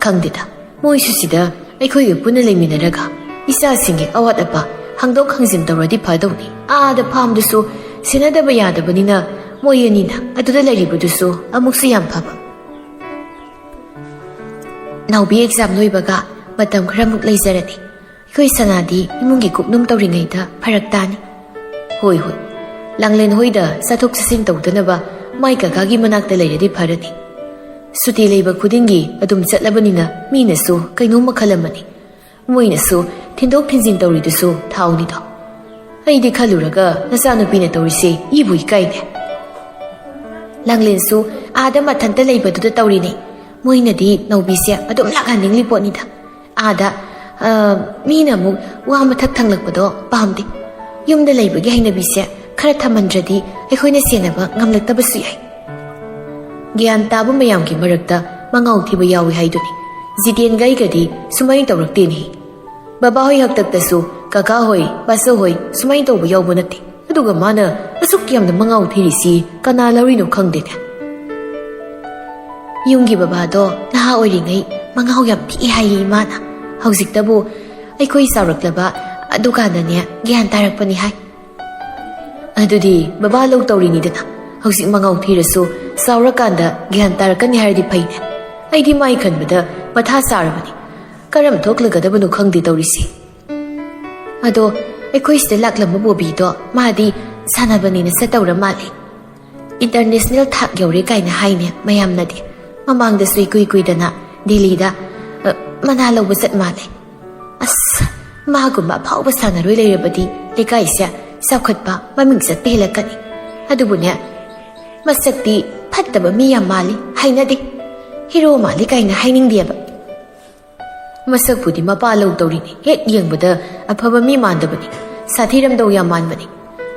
ꯈꯪꯗꯦꯗ, ꯃꯣꯏꯁꯨ ꯁꯤꯗ ꯑꯩꯈꯣꯏꯒ ꯄꯨꯟꯅ ꯂꯩꯃꯤꯟꯅꯔꯒ ꯏꯆꯥꯁꯤꯡꯒꯤ ꯑꯋꯥꯠ ꯑꯄꯥ ꯍꯪꯗꯣꯛ ꯍꯪꯖꯤꯟ ꯇꯧꯔꯗꯤ ꯐꯗꯧꯅꯤ꯫ ꯑꯥꯗ ꯐꯥꯝꯗꯨꯁꯨ ꯁꯦꯟꯅꯗꯕ ꯌꯥꯗꯕꯅꯤꯅ ꯃꯣꯏ ꯑꯅꯤꯅ ꯑꯗꯨꯗ ꯂꯩꯔꯤꯕꯗꯨꯁꯨ ꯑꯃꯨꯛꯁꯨ ꯌꯥꯝ ꯐꯕ꯫ ꯅꯥꯎꯕꯤ ꯑꯦꯛꯖꯥꯝ ꯂꯣꯏꯕꯒ ꯃꯇꯝ ꯈꯔꯃꯨꯛ ꯂꯩꯖꯔꯅꯤ꯫ ꯑꯩꯈꯣꯏ ꯁꯅꯥꯗꯤ ꯏꯃꯨꯡꯒꯤ ꯀꯨꯞꯅꯣꯝ ꯇꯧꯔꯤꯉꯩꯗ ꯐꯔꯛ ꯇꯥꯅꯤ꯫ ꯍꯣꯏ, ꯍꯣꯏ, ꯂꯥꯡꯂꯦꯟ ꯍꯣꯏꯗ ꯆꯠꯊꯣꯛ ꯆꯠꯁꯤꯟ ꯇꯧꯗꯅꯕ ꯃꯥꯏ ꯀꯀꯥꯒꯤ ꯃꯅꯥꯛꯇ ꯂꯩꯔꯗꯤ ꯐꯔꯅꯤ꯫ ꯁꯨꯇꯤ ꯂꯩꯕ ꯈꯨꯗꯤꯡꯒꯤ ꯑꯗꯨꯝ ꯆꯠꯂꯕꯅꯤꯅ ꯃꯤꯅꯁꯨ ꯀꯩꯅꯣꯝ ꯃꯈꯜ ꯑꯃꯅꯤ꯫ ꯃꯣꯏꯅꯁꯨ ꯊꯤꯟꯗꯣꯛ ꯊꯤꯟꯖꯤꯟ ꯇꯧꯔꯤꯗꯨꯁꯨ ꯊꯥꯎꯅꯤꯗꯣ꯫ ꯑꯩꯗꯤ ꯈꯜꯂꯨꯔꯒ ꯅꯆꯥꯅꯨꯄꯤꯅ ꯇꯧꯔꯤꯁꯦ ꯏꯕꯨ ꯏꯀꯥꯏꯅꯦ꯫ ꯂꯥꯡꯂꯦꯟꯁꯨ ꯑꯥꯗ ꯃꯊꯟꯇ ꯂꯩꯕꯗꯨꯗ ꯇꯧꯔꯤꯅꯦ꯫ ꯃꯣꯏꯅꯗꯤ ꯅꯧꯕꯤꯁꯦ ꯑꯗꯨꯝ ꯂꯥꯛꯍꯟꯅꯤꯡꯂꯤ ꯄꯣꯠꯅꯤꯗ꯫ ꯑꯥꯗ, ꯑ, ꯃꯤꯅ ꯑꯃꯨꯛ ꯋꯥ ꯃꯊꯛ ꯊꯪꯂꯛꯄꯗꯣ ꯄꯥꯝꯗꯦ꯫ ꯌꯨꯝꯗ ꯂꯩꯕꯒꯤ ꯍꯩꯅꯕꯤꯁꯦ ꯈꯔ ꯊꯝꯍꯟꯗ꯭ꯔꯗꯤ ꯑꯩꯈꯣꯏꯅ ꯁꯦꯟꯅꯕ ꯉꯝꯂꯛꯇꯕꯁꯨ ꯌꯥꯏ꯫ ꯒ꯭ꯌꯥꯟ ꯇꯥꯕ ꯃꯌꯥꯝꯒꯤ ꯃꯔꯛꯇ ꯃꯉꯥꯎ ꯊꯤꯕ ꯌꯥꯎꯏ ꯍꯥꯏꯗꯨꯅꯤ꯫ ꯖꯤꯇꯦꯟꯒ ꯑꯩꯒꯗꯤ ꯁꯨꯃꯥꯏꯅ ꯇꯧꯔꯛꯇꯦꯅꯦ꯫ ꯕꯕꯥ ꯍꯣꯏ ꯍꯥꯛꯇꯛꯇꯁꯨ ꯀꯀꯥ ꯍꯣꯏ, ꯕꯥꯆꯧ ꯍꯣꯏ ꯁꯨꯃꯥꯏꯅ ꯇꯧꯕ ꯌꯥꯎꯕ ꯅꯠꯇꯦ꯫ ꯑꯗꯨꯒ ꯃꯥꯅ ꯑꯁꯨꯛ ꯌꯥꯝꯅ ꯃꯉꯥꯎ ꯊꯤꯔꯤꯁꯤ ꯀꯅꯥ ꯂꯧꯔꯤꯅꯣ ꯈꯪꯗꯦꯅꯦ꯫ ꯌꯨꯝꯒꯤ ꯕꯕꯥꯗꯣ ꯅꯍꯥ ꯑꯣꯏꯔꯤꯉꯩ ꯃꯉꯥꯎ ꯌꯥꯝ ꯊꯤꯛꯏ ꯍꯥꯏꯌꯦ ꯏꯃꯥꯅ꯫ ꯍꯧꯖꯤꯛꯇꯕꯨ ꯑꯩꯈꯣꯏ ꯆꯥꯎꯔꯛꯂꯕ ꯑꯗꯨꯀꯥꯟꯗꯅꯦ ꯒ꯭ꯌꯥꯟ ꯇꯥꯔꯛꯄꯅꯤ ꯍꯥꯏ꯫ ꯑꯗꯨꯗꯤ ꯕꯕꯥ ꯂꯧ ꯇꯧꯔꯤꯅꯤꯗꯅ꯫ ꯍꯧꯖꯤꯛ ꯃꯉꯥꯎ ꯊꯤꯔꯁꯨ ꯆꯥꯎꯔꯀꯥꯟꯗ ꯒ꯭ꯌꯥꯟ ꯇꯥꯔꯛꯀꯅꯤ ꯍꯥꯏꯔꯗꯤ ꯐꯩꯅꯦ꯫ ꯑꯩꯗꯤ ꯃꯥꯏ ꯈꯟꯕꯗ ꯃꯊꯥ ꯁꯥꯔꯕꯅꯤ꯫ ꯀꯔꯝ ꯊꯣꯛꯂꯒꯗꯕꯅꯣ ꯈꯪꯗꯦ ꯇꯧꯔꯤꯁꯤ꯫ ꯑꯗꯣ ꯑꯩꯈꯣꯏ ꯁꯤꯗ ꯂꯥꯛꯂꯝꯕ ꯕꯣꯕꯤꯗꯣ ꯃꯥꯗꯤ ꯁꯥꯟꯅꯕꯅꯦꯅ ꯆꯠꯇꯧꯔ ꯃꯥꯜꯂꯦ꯫ ꯏꯟꯇꯔꯅꯦꯁꯅꯦꯜ ꯊꯥꯛ ꯌꯧꯔꯦ ꯀꯥꯏꯅ ꯍꯥꯏꯅꯦ ꯃꯌꯥꯝꯅꯗꯤ꯫ ꯃꯃꯥꯡꯗꯁꯨ ꯏꯀꯨꯏ ꯀꯨꯏꯗꯅ ꯗꯦꯜꯂꯤꯗ, ꯑ, ꯃꯅꯥ ꯂꯧꯕ ꯆꯠ ꯃꯥꯜꯂꯦ꯫ ꯑꯁ, ꯃꯥꯒꯨꯝꯕ ꯑꯐꯥꯎꯕ ꯁꯥꯟꯅꯔꯣꯏ ꯂꯩꯔꯕꯗꯤ ꯂꯩꯀꯥꯏꯁꯦ ꯆꯥꯎꯈꯠꯄ ꯃꯃꯤꯡ ꯆꯠꯄ ꯍꯦꯜꯂꯛꯀꯅꯤ꯫ ꯑꯗꯨꯕꯨꯅꯦ, ꯃꯁꯛꯇꯤ ꯐꯠꯇꯕ ꯃꯤ ꯌꯥꯝ ꯃꯥꯜꯂꯤ, ꯍꯩꯅꯗꯦ꯫ ꯍꯤꯔꯣ ꯃꯥꯜꯂꯤ ꯀꯥꯏꯅ ꯍꯥꯏꯅꯤꯡꯗꯦꯕ꯫ ꯃꯁꯛꯄꯨꯗꯤ ꯃꯄꯥ ꯂꯧ ꯇꯧꯔꯤꯅꯤ, ꯍꯦꯛ ꯌꯦꯡꯕꯗ ꯑꯐꯕ ꯃꯤ ꯃꯥꯟꯗꯕꯅꯤ, ꯁꯥꯊꯤꯔꯝꯗꯧ ꯌꯥꯝ ꯃꯥꯟꯕꯅꯤ꯫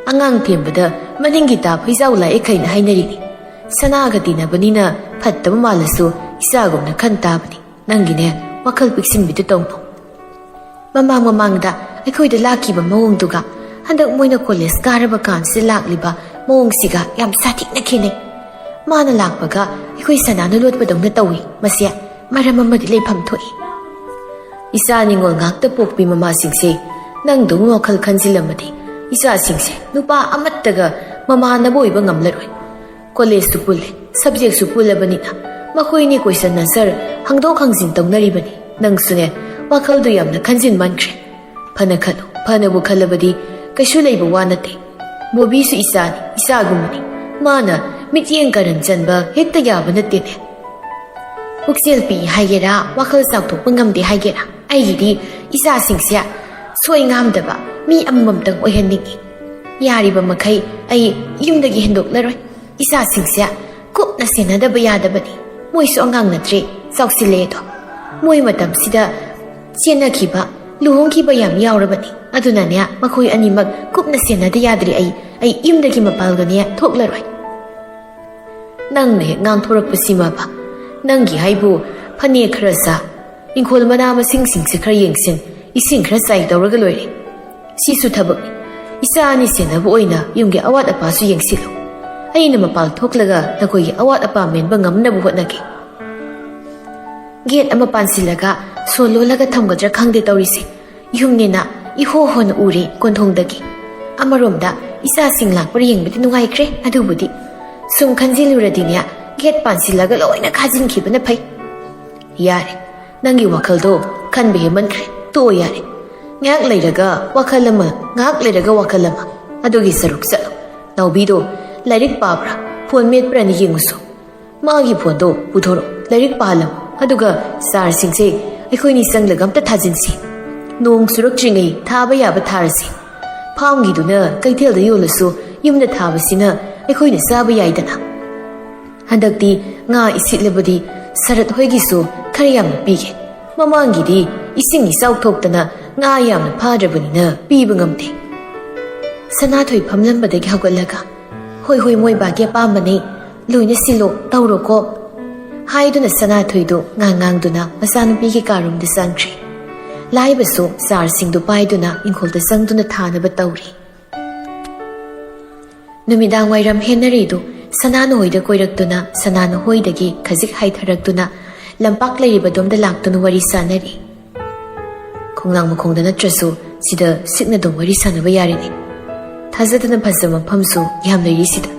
ꯑꯉꯥꯡ ꯊꯦꯝꯕꯗ ꯃꯅꯤꯡꯒꯤ ꯇꯥ ꯐꯩꯖꯥꯎ ꯂꯥꯛꯑꯦ ꯈꯩꯅ ꯍꯥꯏꯅꯔꯤꯅꯤ꯫ ꯁꯅꯥꯒ ꯇꯤꯟꯅꯕꯅꯤꯅ ꯐꯠꯇꯕ ꯃꯥꯜꯂꯁꯨ ꯏꯆꯥꯒꯨꯝꯅ ꯈꯟ ꯇꯥꯕꯅꯤ꯫ ꯅꯪꯒꯤꯅꯦ, ꯋꯥꯈꯜ ꯄꯤꯛꯁꯤꯟꯕꯤꯗꯨ ꯇꯧꯅꯨ꯫ ꯃꯃꯥꯡ ꯃꯃꯥꯡꯗ ꯑꯩꯈꯣꯏꯗ ꯂꯥꯛꯈꯤꯕ ꯃꯑꯣꯡꯗꯨꯒ ꯍꯟꯗꯛ ꯃꯣꯏꯅ ꯀꯣꯂꯦꯖ ꯀꯥꯔꯕ ꯀꯥꯟꯁꯤꯗ ꯂꯥꯛꯂꯤꯕ ꯃꯑꯣꯡꯁꯤꯒ ꯌꯥꯝ ꯁꯥꯊꯤꯅ ꯈꯦꯠꯅꯩ꯫ ꯃꯥꯅ ꯂꯥꯛꯄꯒ ꯑꯩꯈꯣꯏ ꯁꯅꯥꯅ ꯂꯣꯠꯄꯗꯧꯅ ꯇꯧꯏ꯫ ꯃꯁꯦ ꯃꯔꯝ ꯑꯃꯗꯤ ꯂꯩꯐꯝ ꯊꯣꯛꯏ꯫ ꯏꯆꯥ ꯅꯤꯉꯣꯜ ꯉꯥꯛꯇ ꯄꯣꯛꯄꯤ ꯃꯃꯥꯁꯤꯡꯁꯦ, ꯅꯪꯗꯧꯅ ꯋꯥꯈꯜ ꯈꯟꯖꯤꯜꯂꯝꯃꯗꯤ ꯏꯆꯥꯁꯤꯡꯁꯦ ꯅꯨꯄꯥ ꯑꯃꯠꯇꯒ ꯃꯃꯥꯟꯅꯕ ꯑꯣꯏꯕ ꯉꯝꯂꯔꯣꯏ꯫ ꯀꯣꯂꯦꯖꯁꯨ ꯄꯨꯜꯂꯦ, ꯁꯕꯖꯦꯛꯁꯨ ꯄꯨꯜꯂꯕꯅꯤꯅ ꯃꯈꯣꯏꯅꯤ ꯀꯣꯏꯁꯟ ꯑꯟꯁꯔ ꯍꯪꯗꯣꯛ ꯍꯪꯖꯤꯟ ꯇꯧꯅꯔꯤꯕꯅꯤ꯫ ꯅꯪꯁꯨꯅꯦ, ꯋꯥꯈꯜꯗꯨ ꯌꯥꯝꯅ ꯈꯟꯖꯤꯟ ꯃꯟꯈ꯭ꯔꯦ꯫ ꯐꯅ ꯈꯜꯂꯨ, ꯐꯅꯕꯨ ꯈꯜꯂꯕꯗꯤ ꯀꯩꯁꯨ ꯂꯩꯕ ꯋꯥ ꯅꯠꯇꯦ꯫ ꯕꯣꯕꯤꯁꯨ ꯏꯆꯥꯅꯤ, ꯏꯆꯥꯒꯨꯝꯕꯅꯤ꯫ ꯃꯥꯅ ꯃꯤꯠꯌꯦꯡ ꯀꯔꯟ ꯆꯟꯕ ꯍꯦꯛꯇ ꯌꯥꯕ ꯅꯠꯇꯦꯅꯦ꯫ ꯄꯨꯛꯆꯦꯜ ꯄꯤꯛꯏ ꯍꯥꯏꯒꯦꯔꯥ, ꯋꯥꯈꯜ ꯆꯥꯎꯊꯣꯛꯄ ꯉꯝꯗꯦ ꯍꯥꯏꯒꯦꯔꯥ, ꯑꯩꯒꯤꯗꯤ ꯏꯆꯥꯁꯤꯡꯁꯦ ꯁꯣꯏ ꯉꯥꯝꯗꯕ ꯃꯤ ꯑꯃꯃꯝꯇꯪ ꯑꯣꯏꯍꯟꯅꯤꯡꯏ꯫ ꯌꯥꯔꯤꯕ ꯃꯈꯩ ꯑꯩ ꯌꯨꯝꯗꯒꯤ ꯍꯦꯟꯗꯣꯛꯂꯔꯣꯏ꯫ ꯏꯆꯥꯁꯤꯡꯁꯦ ꯀꯨꯞꯅ ꯁꯦꯟꯅꯗꯕ ꯌꯥꯗꯕꯅꯤ꯫ ꯃꯣꯏꯁꯨ ꯑꯉꯥꯡ ꯅꯠꯇ꯭ꯔꯦ, ꯆꯥꯎꯁꯤꯜꯂꯦ ꯑꯗꯣ꯫ ꯃꯣꯏ ꯃꯇꯝꯁꯤꯗ ꯆꯦꯟꯅꯈꯤꯕ, ꯂꯨꯍꯣꯡꯈꯤꯕ ꯌꯥꯝ ꯌꯥꯎꯔꯕꯅꯤ꯫ ꯑꯗꯨꯅꯅꯦ, ꯃꯈꯣꯏ ꯑꯅꯤꯃꯛ ꯀꯨꯞꯅ ꯁꯦꯟꯅꯗ ꯌꯥꯗ꯭ꯔꯦ꯫ ꯑꯩ, ꯑꯩ ꯌꯨꯝꯗꯒꯤ ꯃꯄꯥꯜꯒꯅꯦ ꯊꯣꯛꯂꯔꯣꯏ꯫ ꯅꯪꯅ ꯍꯦꯛ ꯉꯥꯡꯊꯣꯔꯛꯄꯁꯤꯃꯕ, ꯅꯪꯒꯤ ꯍꯥꯏꯕꯨ ꯐꯅꯦꯛ ꯈꯔ ꯁꯥ, ꯏꯪꯈꯣꯜ ꯃꯅꯥ ꯃꯁꯤꯡꯁꯤꯡꯁꯦ ꯈꯔ ꯌꯦꯡꯁꯤꯟ, ꯏꯁꯤꯡ ꯈꯔ ꯆꯥꯏ ꯇꯧꯔꯒ ꯂꯣꯏꯔꯦ꯫ ꯁꯤꯁꯨ ꯊꯕꯛꯅꯤ꯫ ꯏꯆꯥ ꯑꯅꯤ ꯁꯦꯟꯅꯕ ꯑꯣꯏꯅ ꯌꯨꯝꯒꯤ ꯑꯋꯥꯠ ꯑꯄꯥꯁꯨ ꯌꯦꯡꯁꯤꯜꯂꯨ꯫ ꯑꯩꯅ ꯃꯄꯥꯜ ꯊꯣꯛꯂꯒ ꯅꯈꯣꯏꯒꯤ ꯑꯋꯥꯠ ꯑꯄꯥ ꯃꯦꯟꯕ ꯉꯝꯅꯕ ꯍꯣꯠꯅꯒꯦ꯫ ꯒꯦꯠ ꯑꯃ ꯄꯥꯟꯁꯤꯜꯂꯒ ꯁꯣ ꯂꯣꯜꯂꯒ ꯊꯝꯒꯗ꯭ꯔꯥ ꯈꯪꯗꯦ ꯇꯧꯔꯤꯁꯦ꯫ ꯌꯨꯝꯅꯦꯅ ꯏꯍꯣ ꯍꯣꯅ ꯎꯔꯦ ꯀꯣꯟꯊꯣꯡꯗꯒꯤ꯫ ꯑꯃꯔꯣꯝꯗ ꯏꯆꯥꯁꯤꯡ ꯂꯥꯛꯄ꯭ꯔꯥ ꯌꯦꯡꯕꯗꯤ ꯅꯨꯡꯉꯥꯏꯈ꯭ꯔꯦ꯫ ꯑꯗꯨꯕꯨꯗꯤ ꯁꯨꯝ ꯈꯟꯖꯤꯜꯂꯨꯔꯗꯤꯅꯦ, ꯒꯦꯠ ꯄꯥꯟꯁꯤꯜꯂꯒ ꯂꯣꯏꯅ ꯈꯥꯖꯤꯟꯈꯤꯕꯅ ꯐꯩ꯫ ꯌꯥꯔꯦ, ꯅꯪꯒꯤ ꯋꯥꯈꯜꯗꯣ ꯈꯟꯕ ꯍꯦꯟꯃꯟꯈ꯭ꯔꯦ꯫ ꯇꯣꯛꯑꯣ ꯌꯥꯔꯦ꯫ ꯉꯥꯏꯍꯥꯛ ꯂꯩꯔꯒ ꯋꯥꯈꯜ ꯑꯃ, ꯉꯥꯏꯍꯥꯛ ꯂꯩꯔꯒ ꯋꯥꯈꯜ ꯑꯃ꯫ ꯑꯗꯨꯒꯤ ꯁꯔꯨꯛ ꯆꯠꯂꯣ꯫ ꯅꯥꯎꯕꯤꯗꯣ ꯂꯥꯏꯔꯤꯛ ꯄꯥꯕ꯭ꯔꯥ, ꯐꯣꯟ ꯃꯦꯠꯄ꯭ꯔꯥꯅ ꯌꯦꯡꯉꯨꯁꯨ꯫ ꯃꯥꯒꯤ ꯐꯣꯟꯗꯣ ꯄꯨꯊꯣꯔꯛꯑꯣ, ꯂꯥꯏꯔꯤꯛ ꯄꯥꯍꯜꯂꯝꯃꯣ꯫ ꯑꯗꯨꯒ ꯆꯥꯔꯁꯤꯡꯁꯦ ꯑꯩꯈꯣꯏꯅꯤ ꯆꯪꯂꯒ ꯑꯝꯇ ꯊꯥꯖꯤꯟꯁꯤ꯫ ꯅꯣꯡ ꯆꯨꯔꯛꯇ꯭ꯔꯤꯉꯩ ꯊꯥꯕ ꯌꯥꯕ ꯊꯥꯔꯁꯤ꯫ ꯐꯥꯝꯒꯤꯗꯨꯅ ꯀꯩꯊꯦꯜꯗ ꯌꯣꯜꯂꯁꯨ ꯌꯨꯝꯗ ꯊꯥꯕꯁꯤꯅ ꯑꯩꯈꯣꯏꯅ ꯆꯥꯕ ꯌꯥꯏꯗꯅ꯫ ꯍꯟꯗꯛꯇꯤ ꯉꯥ ꯏꯁꯤꯠꯂꯕꯗꯤ ꯁꯔꯠ ꯍꯣꯏꯒꯤꯁꯨ ꯈꯔ ꯌꯥꯝꯅ ꯄꯤꯒꯦ꯫ ꯃꯃꯥꯡꯒꯤꯗꯤ ꯏꯁꯤꯡ ꯏꯆꯥꯎ ꯊꯣꯛꯇꯅ ꯉꯥ ꯌꯥꯝꯅ ꯐꯥꯗ꯭ꯔꯕꯅꯤꯅ ꯄꯤꯕ ꯉꯝꯗꯦ꯫ ꯁꯅꯥꯊꯣꯏ ꯐꯝꯂꯝꯕꯗꯒꯤ ꯍꯧꯒꯠꯂꯒ, "ꯍꯣꯏ ꯍꯣꯏ, ꯃꯣꯏꯕꯥꯒꯤ ꯑꯄꯥꯝꯕꯅꯤ," ꯂꯣꯏꯅ ꯁꯤꯜꯂꯣ, ꯇꯧꯔꯣꯀꯣ ꯍꯥꯏꯗꯨꯅ ꯁꯅꯥꯊꯣꯏꯗꯨ ꯉꯥꯡ ꯉꯥꯡꯗꯨꯅ ꯃꯆꯥꯅꯨꯄꯤꯒꯤ ꯀꯥꯔꯨꯝꯗ ꯆꯪꯈ꯭ꯔꯦ꯫ ꯂꯥꯏꯕꯁꯨ ꯆꯥꯔꯁꯤꯡꯗꯨ ꯄꯥꯏꯗꯨꯅ ꯏꯪꯈꯣꯜꯗ ꯆꯪꯗꯨꯅ ꯊꯥꯅꯕ ꯇꯧꯔꯤ꯫ ꯅꯨꯃꯤꯗꯥꯡ ꯋꯥꯏꯔꯝ ꯍꯦꯟꯅꯔꯤꯗꯨ ꯁꯅꯥꯅ ꯍꯣꯏꯗ ꯀꯣꯏꯔꯛꯇꯨꯅ, ꯁꯅꯥꯅ ꯍꯣꯏꯗꯒꯤ ꯈꯖꯤꯛ ꯍꯥꯏꯊꯔꯛꯇꯨꯅ ꯂꯝꯄꯥꯛ ꯂꯩꯔꯤꯕꯗꯣꯝꯗ ꯂꯥꯛꯇꯨꯅ ꯋꯥꯔꯤ ꯁꯥꯟꯅꯔꯤ꯫ ꯈꯣꯡꯅꯥꯡ ꯃꯈꯣꯡꯗ ꯅꯠꯇ꯭ꯔꯁꯨ ꯁꯤꯗ ꯁꯤꯛꯅ ꯑꯗꯨꯝ ꯋꯥꯔꯤ ꯁꯥꯟꯅꯕ ꯌꯥꯔꯦꯅꯦ꯫ ꯊꯥꯖꯗꯅ ꯐꯖꯕ ꯃꯐꯝꯁꯨ ꯌꯥꯝ ꯂꯩꯔꯤ ꯁꯤꯗ꯫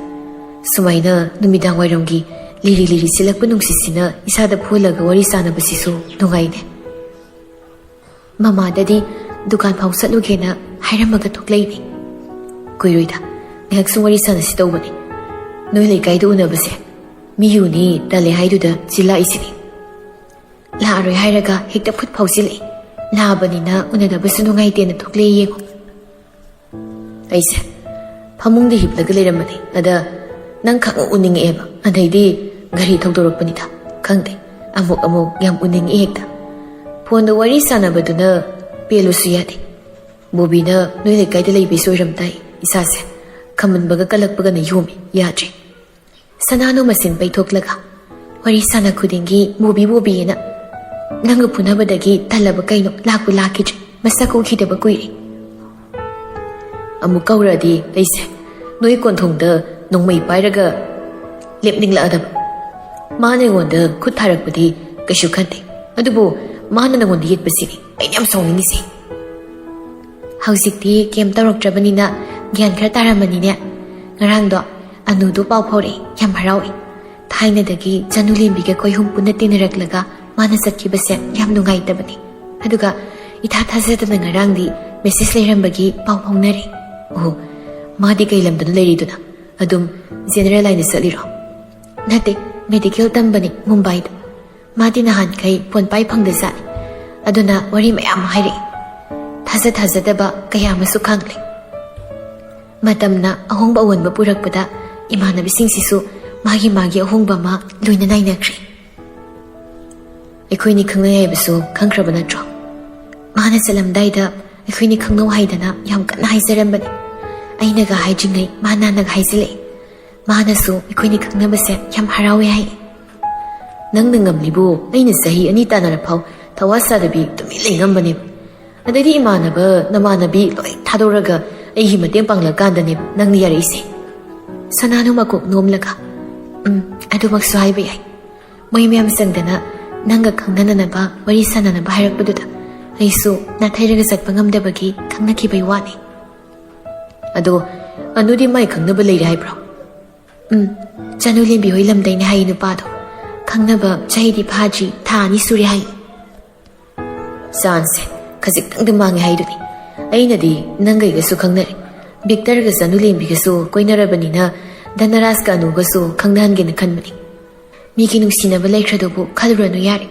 ꯁꯨꯃꯥꯏꯅ ꯅꯨꯃꯤꯗꯥꯡ ꯋꯥꯏꯔꯝꯒꯤ ꯂꯤꯔꯤ ꯂꯤꯔꯤ ꯁꯤꯠꯂꯛꯄ ꯅꯨꯡꯁꯤꯠꯁꯤꯅ ꯏꯁꯥꯗ ꯐꯨꯍꯜꯂꯒ ꯋꯥꯔꯤ ꯁꯥꯟꯅꯕꯁꯤꯁꯨ ꯅꯨꯡꯉꯥꯏꯅꯦ꯫ ꯃꯃꯥꯗꯗꯤ ꯗꯨꯀꯥꯟ ꯐꯥꯎ ꯆꯠꯂꯨꯒꯦꯅ ꯍꯥꯏꯔꯝꯃꯒ ꯊꯣꯛꯂꯛꯏꯅꯦ꯫ ꯀꯨꯏꯔꯣꯏꯗ, ꯉꯥꯏꯍꯥꯛ ꯁꯨꯝ ꯋꯥꯔꯤ ꯁꯥꯟꯅꯁꯤ ꯇꯧꯕꯅꯦ꯫ ꯅꯣꯏ ꯂꯩꯀꯥꯏꯗ ꯎꯅꯕꯁꯦ ꯃꯤ ꯌꯨꯅꯤ ꯇꯜꯂꯦ ꯍꯥꯏꯗꯨꯗ ꯆꯤꯜꯂꯛꯏꯁꯤꯅꯤ꯫ ꯂꯥꯛꯑꯔꯣꯏ ꯍꯥꯏꯔꯒ ꯍꯦꯛꯇ ꯐꯨꯠ ꯐꯥꯎꯁꯤꯜꯂꯛꯏ꯫ ꯂꯥꯛꯑꯕꯅꯤꯅ ꯎꯅꯗꯕꯁꯨ ꯅꯨꯡꯉꯥꯏꯇꯦꯅ ꯊꯣꯛꯂꯛꯑꯦ ꯌꯦꯡꯉꯣ꯫ ꯑꯩꯁꯦ ꯐꯃꯨꯡꯗ ꯍꯤꯞꯂꯒ ꯂꯩꯔꯝꯕꯅꯤ꯫ ꯑꯗ ꯅꯪ ꯈꯪꯎ ꯎꯅꯤꯡꯉꯛꯑꯦꯕ꯫ ꯑꯗꯩꯗꯤ ꯒꯥꯔꯤ ꯊꯧꯗꯣꯔꯛꯄꯅꯤꯗ꯫ ꯈꯪꯗꯦ, ꯑꯃꯨꯛ ꯑꯃꯨꯛ ꯌꯥꯝ ꯎꯅꯤꯡꯉꯛꯑꯦ ꯍꯦꯛꯇ꯫ ꯐꯣꯟꯗ ꯋꯥꯔꯤ ꯁꯥꯟꯅꯕꯗꯨꯅ ꯄꯦꯜꯂꯨꯁꯨ ꯌꯥꯗꯦ꯫ ꯕꯣꯕꯤꯅ ꯅꯣꯏ ꯂꯩꯀꯥꯏꯗ ꯂꯩꯕꯩꯁꯨ ꯑꯣꯏꯔꯝ ꯇꯥꯏ꯫ ꯏꯁꯥꯁꯦ ꯈꯝꯃꯟꯕꯒ ꯀꯜꯂꯛꯄꯒꯅ ꯌꯣꯝꯃꯤ꯫ ꯌꯥꯗ꯭ꯔꯦ꯫ ꯁꯅꯥꯅꯨ ꯃꯁꯤꯟ ꯄꯩꯊꯣꯛꯂꯒ, "ꯋꯥꯔꯤ ꯁꯥꯟꯅ ꯈꯨꯗꯤꯡꯒꯤ ꯕꯣꯕꯤ ꯕꯣꯕꯤꯑꯅ꯫ ꯅꯪꯒ ꯐꯨꯅꯕꯗꯒꯤ ꯇꯜꯂꯕ ꯀꯩꯅꯣ? ꯂꯥꯛꯄꯨ ꯂꯥꯛꯈꯤꯗ꯭ꯔꯦ꯫ ꯃꯁꯛ ꯎꯈꯤꯗꯕ ꯀꯨꯏꯔꯦ꯫" ꯑꯃꯨꯛ ꯀꯧꯔꯛꯑꯗꯤ ꯑꯩꯁꯦ ꯅꯣꯏ ꯀꯣꯟꯊꯣꯡꯗ ꯅꯣꯡꯃꯩ ꯄꯥꯏꯔꯒ ꯂꯦꯞꯅꯤꯡꯂꯛꯑꯗꯕ꯫ ꯃꯥꯅ ꯑꯩꯉꯣꯟꯗ ꯈꯨꯠ ꯊꯥꯔꯛꯄꯗꯤ ꯀꯩꯁꯨ ꯈꯟꯗꯦ, ꯑꯗꯨꯕꯨ ꯃꯥꯅ ꯅꯉꯣꯟꯗ ꯌꯦꯠꯄꯁꯤꯅꯤ ꯑꯩꯅ ꯌꯥꯝ ꯁꯥꯎꯅꯤꯡꯉꯤꯁꯦ꯫ ꯍꯧꯖꯤꯛꯇꯤ ꯀꯩꯝ ꯇꯧꯔꯛꯇ꯭ꯔꯕꯅꯤꯅ ꯒ꯭ꯌꯥꯟ ꯈꯔ ꯇꯥꯔꯝꯃꯅꯤꯅꯦ꯫ ꯉꯔꯥꯡꯗꯣ ꯑꯅꯨꯗꯣ ꯄꯥꯎ ꯐꯥꯎꯔꯛꯑꯦ, ꯌꯥꯝ ꯍꯔꯥꯎꯏ꯫ ꯊꯥꯏꯅꯗꯒꯤ ꯆꯅꯨ ꯂꯦꯝꯕꯤꯒ ꯑꯩꯈꯣꯏ ꯑꯍꯨꯝ ꯄꯨꯟꯅ ꯇꯤꯟꯅꯔꯛꯂꯒ ꯃꯥꯅ ꯆꯠꯈꯤꯕꯁꯦ ꯌꯥꯝ ꯅꯨꯡꯉꯥꯏꯇꯕꯅꯤ꯫ ꯑꯗꯨꯒ ꯏꯊꯥ ꯊꯥꯖꯗꯅ ꯉꯔꯥꯡꯗꯤ ꯃꯦꯁꯦꯖ ꯂꯩꯔꯝꯕꯒꯤ ꯄꯥꯎ ꯐꯥꯎꯅꯔꯦ꯫ ꯑꯣ, ꯃꯥꯗꯤ ꯀꯩ ꯂꯝꯗꯅꯣ ꯂꯩꯔꯤꯗꯨꯅ? ꯑꯗꯨꯝ ꯖꯦꯅꯦꯔꯦꯜ ꯂꯥꯏꯟꯗ ꯆꯠꯂꯤꯔꯣ? ꯅꯠꯇꯦ, ꯃꯦꯗꯤꯀꯦꯜ ꯇꯝꯕꯅꯤ ꯃꯨꯝꯕꯥꯏꯗ꯫ ꯃꯥꯗꯤ ꯅꯍꯥꯟꯈꯩ ꯐꯣꯟ ꯄꯥꯏ ꯐꯪꯗꯖꯥꯠꯅꯤ꯫ ꯑꯗꯨꯅ ꯋꯥꯔꯤ ꯃꯌꯥꯝ ꯑꯃ ꯍꯥꯏꯔꯛꯏ꯫ ꯊꯥꯖ ꯊꯥꯖꯗꯕ ꯀꯌꯥ ꯑꯃꯁꯨ ꯈꯪꯂꯦ꯫ ꯃꯇꯝꯅ ꯑꯍꯣꯡꯕ ꯑꯑꯣꯟꯕ ꯄꯨꯔꯛꯄꯗ ꯏꯃꯥꯟꯅꯕꯤꯁꯤꯡꯁꯤꯁꯨ ꯃꯥꯒꯤ ꯃꯥꯒꯤ ꯑꯍꯣꯡꯕ ꯑꯃ ꯂꯣꯏꯅ ꯅꯥꯏꯅꯈ꯭ꯔꯦ꯫ ꯑꯩꯈꯣꯏꯅꯤ ꯈꯪꯅꯩ ꯍꯥꯏꯕꯁꯨ ꯈꯪꯈ꯭ꯔꯕ ꯅꯠꯇ꯭ꯔꯣ? ꯃꯥꯅ ꯆꯠꯂꯝꯗꯥꯏꯗ ꯑꯩꯈꯣꯏꯅꯤ ꯈꯪꯅꯧ ꯍꯥꯏꯗꯅ ꯌꯥꯝ ꯀꯟꯅ ꯍꯥꯏꯖꯔꯝꯕꯅꯤ꯫ ꯑꯩꯅꯒ ꯍꯥꯏꯗ꯭ꯔꯤꯉꯩ ꯃꯥ ꯅꯥꯟꯅꯒ ꯍꯥꯏꯖꯤꯜꯂꯛꯑꯦ꯫ ꯃꯥꯅꯁꯨ ꯑꯩꯈꯣꯏꯅꯤ ꯈꯪꯅꯕꯁꯦ ꯌꯥꯝ ꯍꯔꯥꯎꯋꯦ ꯍꯥꯏ꯫ ꯅꯪꯅ ꯉꯝꯂꯤꯕꯨ ꯑꯩꯅ ꯆꯍꯤ ꯑꯅꯤ ꯇꯥꯟꯅꯔ ꯐꯥꯎ ꯊꯋꯥ ꯁꯥꯗꯕꯤ ꯇꯨꯃꯤꯟ ꯂꯩ ꯉꯝꯕꯅꯦꯕ꯫ ꯑꯗꯩꯗꯤ ꯏꯃꯥꯟꯅꯕ ꯅꯃꯥꯟꯅꯕꯤ ꯂꯣꯏ ꯊꯥꯗꯣꯔꯒ ꯑꯩꯒꯤ ꯃꯇꯦꯡ ꯄꯥꯡꯂꯀꯥꯟꯗꯅꯦꯕ ꯅꯪꯅ ꯌꯥꯔꯛꯏꯁꯦ꯫ ꯁꯅꯥꯅꯨ ꯃꯀꯣꯛ ꯅꯣꯝꯂꯒ, "ꯎꯝ, ꯑꯗꯨꯃꯛꯁꯨ ꯍꯥꯏꯕ ꯌꯥꯏ꯫ ꯃꯣꯏ ꯃꯌꯥꯝ ꯆꯪꯗꯅ ꯅꯪꯒ ꯈꯪꯅꯅꯅꯕ ꯋꯥꯔꯤ ꯁꯥꯟꯅꯅꯕ ꯍꯥꯏꯔꯛꯄꯗꯨꯗ ꯑꯩꯁꯨ ꯅꯥꯊꯩꯔꯒ ꯆꯠꯄ ꯉꯝꯗꯕꯒꯤ ꯈꯪꯅꯈꯤꯕꯩ ꯋꯥꯅꯤ꯫" "ꯑꯗꯣ ꯑꯅꯨꯗꯤ ꯃꯥꯏ ꯈꯪꯅꯕ ꯂꯩꯔꯦ ꯍꯥꯏꯕ꯭ꯔꯣ?" "ꯎꯝ, ꯆꯅꯨ ꯂꯦꯝꯕꯤ ꯍꯣꯏ ꯂꯝꯗꯩꯅꯦ ꯍꯥꯏꯌꯦ ꯅꯨꯄꯥꯗꯣ꯫ ꯈꯪꯅꯕ ꯆꯍꯤꯗꯤ ꯐꯥꯗ꯭ꯔꯤ, ꯊꯥ ꯑꯅꯤ ꯁꯨꯔꯦ ꯍꯥꯏꯌꯦ꯫" "ꯆꯥꯟꯁꯁꯦ ꯈꯖꯤꯛꯇꯪꯗꯤ ꯃꯥꯡꯉꯦ ꯍꯥꯏꯗꯨꯅꯤ꯫ ꯑꯩꯅꯗꯤ ꯅꯪꯒꯩꯒꯁꯨ ꯈꯪꯅꯔꯦ꯫ ꯕꯤꯛꯇꯔꯒ ꯆꯅꯨ ꯂꯦꯝꯕꯤꯒꯁꯨ ꯀꯣꯏꯅꯔꯕꯅꯤꯅ ꯙꯅꯔꯥꯖꯀ ꯑꯅꯨꯒꯁꯨ ꯈꯪꯅꯍꯟꯒꯦꯅ ꯈꯟꯕꯅꯤ꯫ ꯃꯤꯒꯤ ꯅꯨꯡꯁꯤꯅꯕ ꯂꯩꯈ꯭ꯔꯗꯨꯕꯨ ꯈꯜꯂꯨꯔꯅꯨ ꯌꯥꯔꯦ꯫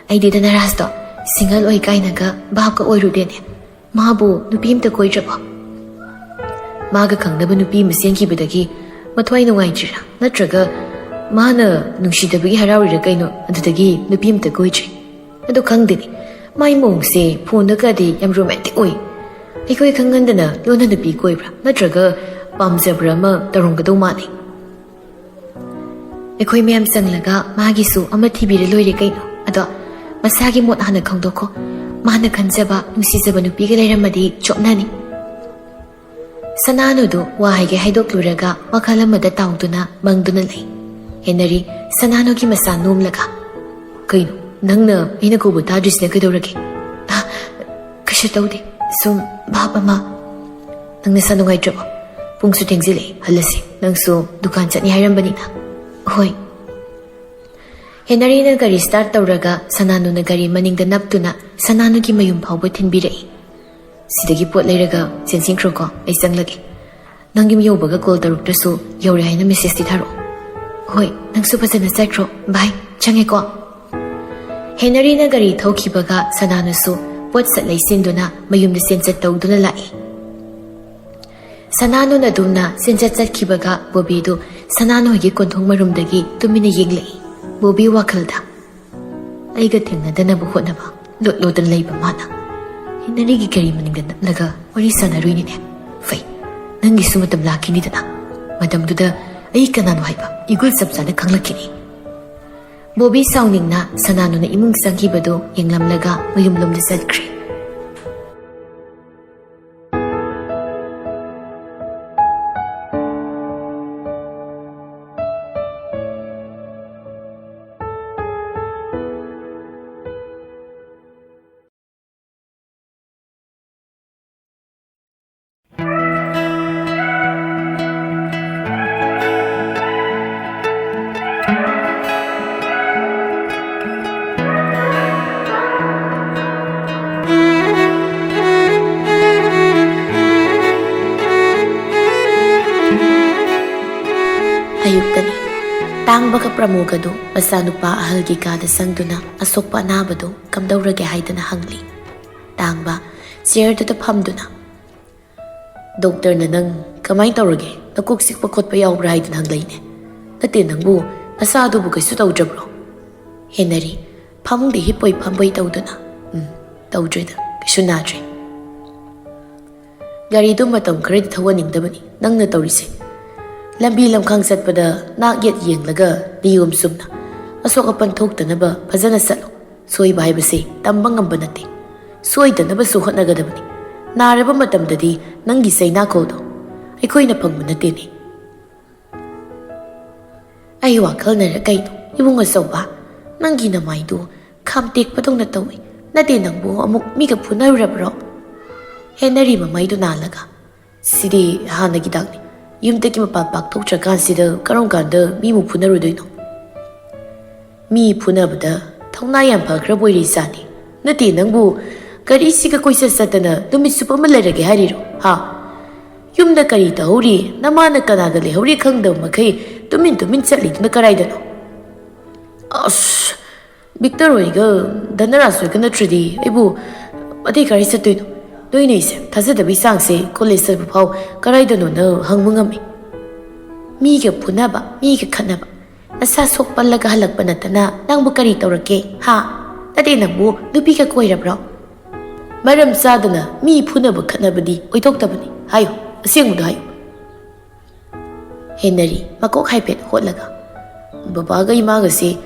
ꯑꯩꯗꯤ ꯙꯅꯔꯥꯖꯇꯣ ꯁꯤꯡꯒꯜ ꯑꯣꯏ ꯀꯥꯏꯅꯒ ꯚꯥꯞꯀ ꯑꯣꯏꯔꯨꯗꯦꯅꯦ꯫ ꯃꯥꯕꯨ ꯅꯨꯄꯤ ꯑꯝꯇ ꯀꯣꯏꯗ꯭ꯔꯕꯣ? ꯃꯥꯒ ꯈꯪꯅꯕ ꯅꯨꯄꯤ ꯑꯃ ꯆꯦꯟꯈꯤꯕꯗꯒꯤ ꯃꯊ꯭ꯋꯥꯏ ꯅꯨꯡꯉꯥꯏꯇ꯭ꯔꯤꯔꯥ? ꯅꯠꯇ꯭ꯔꯒ ꯃꯥꯅ ꯅꯨꯡꯁꯤꯗꯕꯒꯤ ꯍꯔꯥꯎꯔꯤꯔꯥ ꯀꯩꯅꯣ? ꯑꯗꯨꯗꯒꯤ ꯅꯨꯄꯤ ꯑꯝꯇ ꯀꯣꯏꯗ꯭ꯔꯤ꯫ ꯑꯗꯣ ꯈꯪꯗꯦꯅꯦ, ꯃꯥꯏ ꯃꯑꯣꯡꯁꯦ ꯐꯣꯟꯗꯒꯗꯤ ꯌꯥꯝ ꯔꯣꯃꯥꯟꯇꯤꯛ ꯑꯣꯏ꯫ ꯑꯩꯈꯣꯏ ꯈꯪꯍꯟꯗꯅ ꯂꯣꯟꯅ ꯅꯨꯄꯤ ꯀꯣꯏꯕ꯭ꯔꯥ? ꯅꯠꯇ꯭ꯔꯒ ꯄꯥꯝꯖꯕ꯭ꯔꯥ ꯑꯃ ꯇꯧꯔꯝꯒꯗꯧ ꯃꯥꯜꯂꯤ꯫" "ꯑꯩꯈꯣꯏ ꯃꯌꯥꯝ ꯆꯪꯂꯒ ꯃꯥꯒꯤꯁꯨ ꯑꯃ ꯊꯤꯕꯤꯔ ꯂꯣꯏꯔꯦ ꯀꯩꯅꯣ꯫ ꯑꯗꯣ ꯃꯁꯥꯒꯤ ꯃꯣꯠ ꯍꯥꯟꯅ ꯈꯪꯗꯣꯛꯈꯣ꯫ ꯃꯥꯅ ꯈꯟꯖꯕ, ꯅꯨꯡꯁꯤꯖꯕ ꯅꯨꯄꯤꯒ ꯂꯩꯔꯝꯃꯗꯤ ꯆꯣꯞꯅꯅꯤ꯫" ꯁꯅꯥꯅꯨꯗꯨ ꯋꯥ ꯍꯥꯏꯒꯦ ꯍꯥꯏꯗꯣꯛꯂꯨꯔꯒ ꯋꯥꯈꯜ ꯑꯃꯗ ꯇꯥꯎꯗꯨꯅ ꯃꯪꯗꯨꯅ ꯂꯩ꯫ ꯍꯦꯅꯔꯤ ꯁꯅꯥꯅꯨꯒꯤ ꯃꯁꯥ ꯅꯣꯝꯂꯒ, "ꯀꯩꯅꯣ, ꯅꯪꯅ ꯑꯩꯅ ꯀꯧꯕ ꯇꯥꯗ꯭ꯔꯤꯁꯤꯅ ꯀꯩꯗꯧꯔꯒꯦ?" "ꯑ, ꯀꯩꯁꯨ ꯇꯧꯗꯦ, ꯁꯨꯝ ꯚꯥꯞ ꯑꯃ꯫" "ꯅꯪ ꯅꯁꯥ ꯅꯨꯡꯉꯥꯏꯇ꯭ꯔꯕꯣ? ꯄꯨꯡꯁꯨ ꯊꯦꯡꯖꯤꯜꯂꯛꯑꯦ, ꯍꯜꯂꯁꯤ꯫ ꯅꯪꯁꯨ ꯗꯨꯀꯥꯟ ꯆꯠꯅꯤ ꯍꯥꯏꯔꯝꯕꯅꯤꯅ꯫" "ꯍꯣꯏ꯫" ꯍꯦꯅꯔꯤꯅ ꯒꯥꯔꯤ ꯁ꯭ꯇꯥꯔꯠ ꯇꯧꯔꯒ ꯁꯅꯥꯅꯨꯅ ꯒꯥꯔꯤ ꯃꯅꯤꯡꯗ ꯅꯞꯇꯨꯅ ꯁꯅꯥꯅꯨꯒꯤ ꯃꯌꯨꯝ ꯐꯥꯎꯕ ꯊꯤꯟꯕꯤꯔꯛꯏ꯫ "ꯁꯤꯗꯒꯤ ꯄꯣꯠ ꯂꯩꯔꯒ ꯆꯦꯟꯁꯤꯟꯈ꯭ꯔꯣꯀꯣ, ꯑꯩ ꯆꯪꯂꯒꯦ꯫ ꯅꯪ ꯌꯨꯝ ꯌꯧꯕꯒ ꯀꯣꯜ ꯇꯧꯔꯛꯇ꯭ꯔꯁꯨ ꯌꯧꯔꯦ ꯍꯥꯏꯅ ꯃꯦꯁꯦꯖꯇꯤ ꯊꯥꯔꯛꯑꯣ꯫" "ꯍꯣꯏ, ꯅꯪꯁꯨ ꯐꯖꯅ ꯆꯠꯈ꯭ꯔꯣ꯫ ꯕꯥꯏ, ꯆꯪꯉꯦꯀꯣ꯫" ꯍꯦꯅꯔꯤꯅ ꯒꯥꯔꯤ ꯊꯧꯈꯤꯕꯒ ꯁꯅꯥꯅꯨꯁꯨ ꯄꯣꯠ ꯁꯠ ꯂꯩꯁꯤꯟꯗꯨꯅ ꯃꯌꯨꯝꯗ ꯆꯦꯟꯆꯠ ꯇꯧꯗꯨꯅ ꯂꯥꯛꯏ꯫ ꯁꯅꯥꯅꯨꯅ ꯑꯗꯨꯝꯅ ꯆꯦꯟꯆꯠ ꯆꯠꯈꯤꯕꯒ ꯕꯣꯕꯤꯗꯨ ꯁꯅꯥꯅꯨ ꯍꯣꯏꯒꯤ ꯀꯣꯟꯊꯣꯡ ꯃꯔꯨꯝꯗꯒꯤ ꯇꯨꯃꯤꯟꯅ ꯌꯦꯡꯂꯛꯏ꯫ ꯕꯣꯕꯤ ꯋꯥꯈꯜꯗ, "ꯑꯩꯒ ꯊꯦꯡꯅꯗꯅꯕ ꯍꯣꯠꯅꯕ ꯂꯣꯠ ꯂꯣꯠꯇꯅ ꯂꯩꯕ ꯃꯥꯅ ꯍꯦꯅꯔꯤꯒꯤ ꯒꯥꯔꯤ ꯃꯅꯤꯡꯗ ꯅꯞꯂꯒ ꯋꯥꯔꯤ ꯁꯥꯟꯅꯔꯨꯏꯅꯤꯅꯦ꯫ ꯐꯩ, ꯅꯪꯒꯤꯁꯨ ꯃꯇꯝ ꯂꯥꯛꯈꯤꯅꯤꯗꯅ꯫ ꯃꯇꯝꯗꯨꯗ ꯑꯩ ꯀꯅꯥꯅꯣ ꯍꯥꯏꯕ ꯏꯒꯨꯜ ꯆꯞ ꯆꯥꯅ ꯈꯪꯂꯛꯈꯤꯅꯤ꯫" ꯕꯣꯕꯤ ꯁꯥꯎꯅꯤꯡꯅ ꯁꯅꯥꯅꯨꯅ ꯏꯃꯨꯡ ꯆꯪꯈꯤꯕꯗꯨ ꯌꯦꯡꯂꯝꯂꯒ ꯃꯌꯨꯝꯂꯣꯝꯗ ꯆꯠꯈ꯭ꯔꯦ꯫ ꯑꯌꯨꯛꯇꯅꯤ꯫ ꯇꯥꯡꯕꯒ ꯄ꯭ꯔꯃꯣꯒꯗꯨ ꯃꯆꯥꯅꯨꯄꯥ ꯑꯍꯜꯒꯤ ꯀꯥꯗ ꯆꯪꯗꯨꯅ ꯑꯁꯣꯛꯄ ꯑꯅꯥꯕꯗꯨ ꯀꯝꯗꯧꯔꯒꯦ ꯍꯥꯏꯗꯅ ꯍꯪꯂꯤ꯫ ꯇꯥꯡꯕ ꯆꯤꯌꯔꯗꯨꯗ ꯐꯝꯗꯨꯅ, "ꯗꯣꯛꯇꯔꯅ ꯅꯪ ꯀꯃꯥꯏ ꯇꯧꯔꯒꯦ? ꯅꯀꯣꯛ ꯆꯤꯛꯄ ꯈꯣꯠꯄ ꯌꯥꯎꯕ꯭ꯔꯥ?" ꯍꯥꯏꯗꯨꯅ ꯍꯪꯂꯛꯏꯅꯦ꯫ "ꯅꯠꯇꯦ, ꯅꯪꯕꯨ ꯅꯁꯥꯗꯨꯕꯨ ꯀꯩꯁꯨ ꯇꯧꯗ꯭ꯔꯕ꯭ꯔꯣ?" ꯍꯦꯅꯔꯤ ꯐꯃꯨꯡꯗ ꯍꯤꯞꯄꯣꯏ ꯐꯝꯕꯣꯏ ꯇꯧꯗꯨꯅ, "ꯎꯝ, ꯇꯧꯗ꯭ꯔꯦꯗ, ꯀꯩꯁꯨ ꯅꯥꯗ꯭ꯔꯦ꯫" ꯒꯥꯔꯤꯗꯨ ꯃꯇꯝ ꯈꯔꯗꯤ ꯊꯧꯍꯟꯅꯤꯡꯗꯕꯅꯤ ꯅꯪꯅ ꯇꯧꯔꯤꯁꯦ꯫ ꯂꯝꯕꯤ ꯂꯝꯈꯥꯡ ꯆꯠꯄꯗ ꯅꯥꯛ ꯌꯦꯠ ꯌꯦꯡꯂꯒ ꯅꯤꯌꯣꯝ ꯆꯨꯝꯅ ꯑꯁꯣꯛ ꯑꯄꯟ ꯊꯣꯛꯇꯅꯕ ꯐꯖꯅ ꯆꯠꯂꯨ꯫ ꯁꯣꯏꯕ ꯍꯥꯏꯕꯁꯤ ꯇꯝꯕ ꯉꯝꯕ ꯅꯠꯇꯦ꯫ ꯁꯣꯏꯗꯅꯕꯁꯨ ꯍꯣꯠꯅꯒꯗꯕꯅꯤ꯫ ꯅꯥꯔꯕ ꯃꯇꯝꯗꯗꯤ ꯅꯪꯒꯤ ꯆꯩꯅꯥꯈꯣꯜꯗꯣ ꯑꯩꯈꯣꯏꯅ ꯐꯪꯕ ꯅꯠꯇꯦꯅꯦ꯫ ꯑꯩ ꯋꯥꯈꯜꯅꯔ ꯀꯩꯅꯣ, ꯏꯕꯨꯡ ꯑꯆꯧꯕ? ꯅꯪꯒꯤ ꯅꯃꯥꯏꯗꯨ ꯈꯥꯝꯇꯦꯛꯄꯗꯧꯅ ꯇꯧꯏ꯫ ꯅꯠꯇꯦ, ꯅꯪꯕꯨ ꯑꯃꯨꯛ ꯃꯤꯒ ꯐꯨꯅꯔꯨꯔꯕ꯭ꯔꯣ? ꯍꯦꯅꯔꯤ ꯃꯃꯥꯏꯗꯨ ꯅꯥꯜꯂꯒ, "ꯁꯤꯗꯤ ꯍꯥꯟꯅꯒꯤ ꯗꯥꯛꯅꯤ꯫ ꯌꯨꯝꯗꯒꯤ ꯃꯄꯥꯟ ꯄꯥꯛꯊꯣꯛꯇ꯭ꯔꯀꯥꯟꯁꯤꯗ ꯀꯔꯝ ꯀꯥꯟꯗ ꯃꯤꯕꯨ ꯐꯨꯅꯔꯨꯗꯣꯏꯅꯣ?" "ꯃꯤ ꯐꯨꯅꯕꯗ ꯊꯧꯅꯥ ꯌꯥꯝ ꯐꯈ꯭ꯔꯕ ꯑꯣꯏꯔꯤ ꯖꯥꯠꯅꯤ꯫ ꯅꯠꯇꯦ, ꯅꯪꯕꯨ ꯒꯥꯔꯤꯁꯤꯒ ꯀꯣꯏꯆꯠ ꯆꯠꯇꯅ ꯅꯨꯃꯤꯠ ꯆꯨꯞꯄ ꯑꯃ ꯂꯩꯔꯒꯦ ꯍꯥꯏꯔꯤꯔꯣ? ꯍꯥ? ꯌꯨꯝꯗ ꯀꯔꯤ ꯇꯧꯍꯧꯔꯤ, ꯅꯃꯥꯅ ꯀꯅꯥꯒ ꯂꯩꯍꯧꯔꯤ ꯈꯪꯗꯕ ꯃꯈꯩ ꯇꯨꯃꯤꯟ ꯇꯨꯃꯤꯟ ꯆꯠꯂꯤꯗꯨꯅ ꯀꯔꯥꯏꯗꯅꯣ?" "ꯑꯁ, ꯚꯤꯛꯇꯔ ꯍꯣꯏꯒ ꯙꯅꯔꯥꯖ ꯍꯣꯏꯒ ꯅꯠꯇ꯭ꯔꯗꯤ ꯑꯩꯕꯨ ꯑꯇꯩ ꯀꯔꯥꯏ ꯆꯠꯇꯣꯏꯅꯣ? ꯅꯣꯏꯅ ꯑꯩꯁꯦ ꯊꯥꯖꯗꯕꯒꯤ ꯆꯥꯡꯁꯦ ꯀꯣꯂꯦꯖ ꯆꯠꯄ ꯐꯥꯎ ꯀꯗꯥꯏꯗꯅꯣꯅ ꯍꯪꯕ ꯉꯝꯃꯤ꯫ ꯃꯤꯒ ꯐꯨꯅꯕ, ꯃꯤꯒ ꯈꯠꯅꯕ, ꯅꯁꯥ ꯁꯣꯛꯄꯜꯂꯒ ꯍꯜꯂꯛꯄ ꯅꯠꯇꯅ ꯅꯪꯕꯨ ꯀꯔꯤ ꯇꯧꯔꯛꯀꯦ? ꯍꯥ? ꯅꯠꯇꯦ, ꯅꯪꯕꯨ ꯅꯨꯄꯤꯒ ꯀꯣꯏꯔꯕ꯭ꯔꯣ? ꯃꯔꯝ ꯆꯥꯗꯅ ꯃꯤ ꯐꯨꯅꯕ ꯈꯠꯅꯕꯗꯤ ꯑꯣꯏꯊꯣꯛꯇꯕꯅꯤ꯫ ꯍꯥꯏꯌꯨ, ꯑꯁꯦꯡꯕꯗꯣ ꯍꯥꯏꯌꯨ꯫ ꯍꯦꯟꯅꯔꯤ ꯃꯀꯣꯛ ꯍꯥꯏꯐꯦꯠ ꯍꯣꯠꯂꯒ꯫ ꯕꯕꯥꯒ ꯏꯃꯥꯒꯁꯦ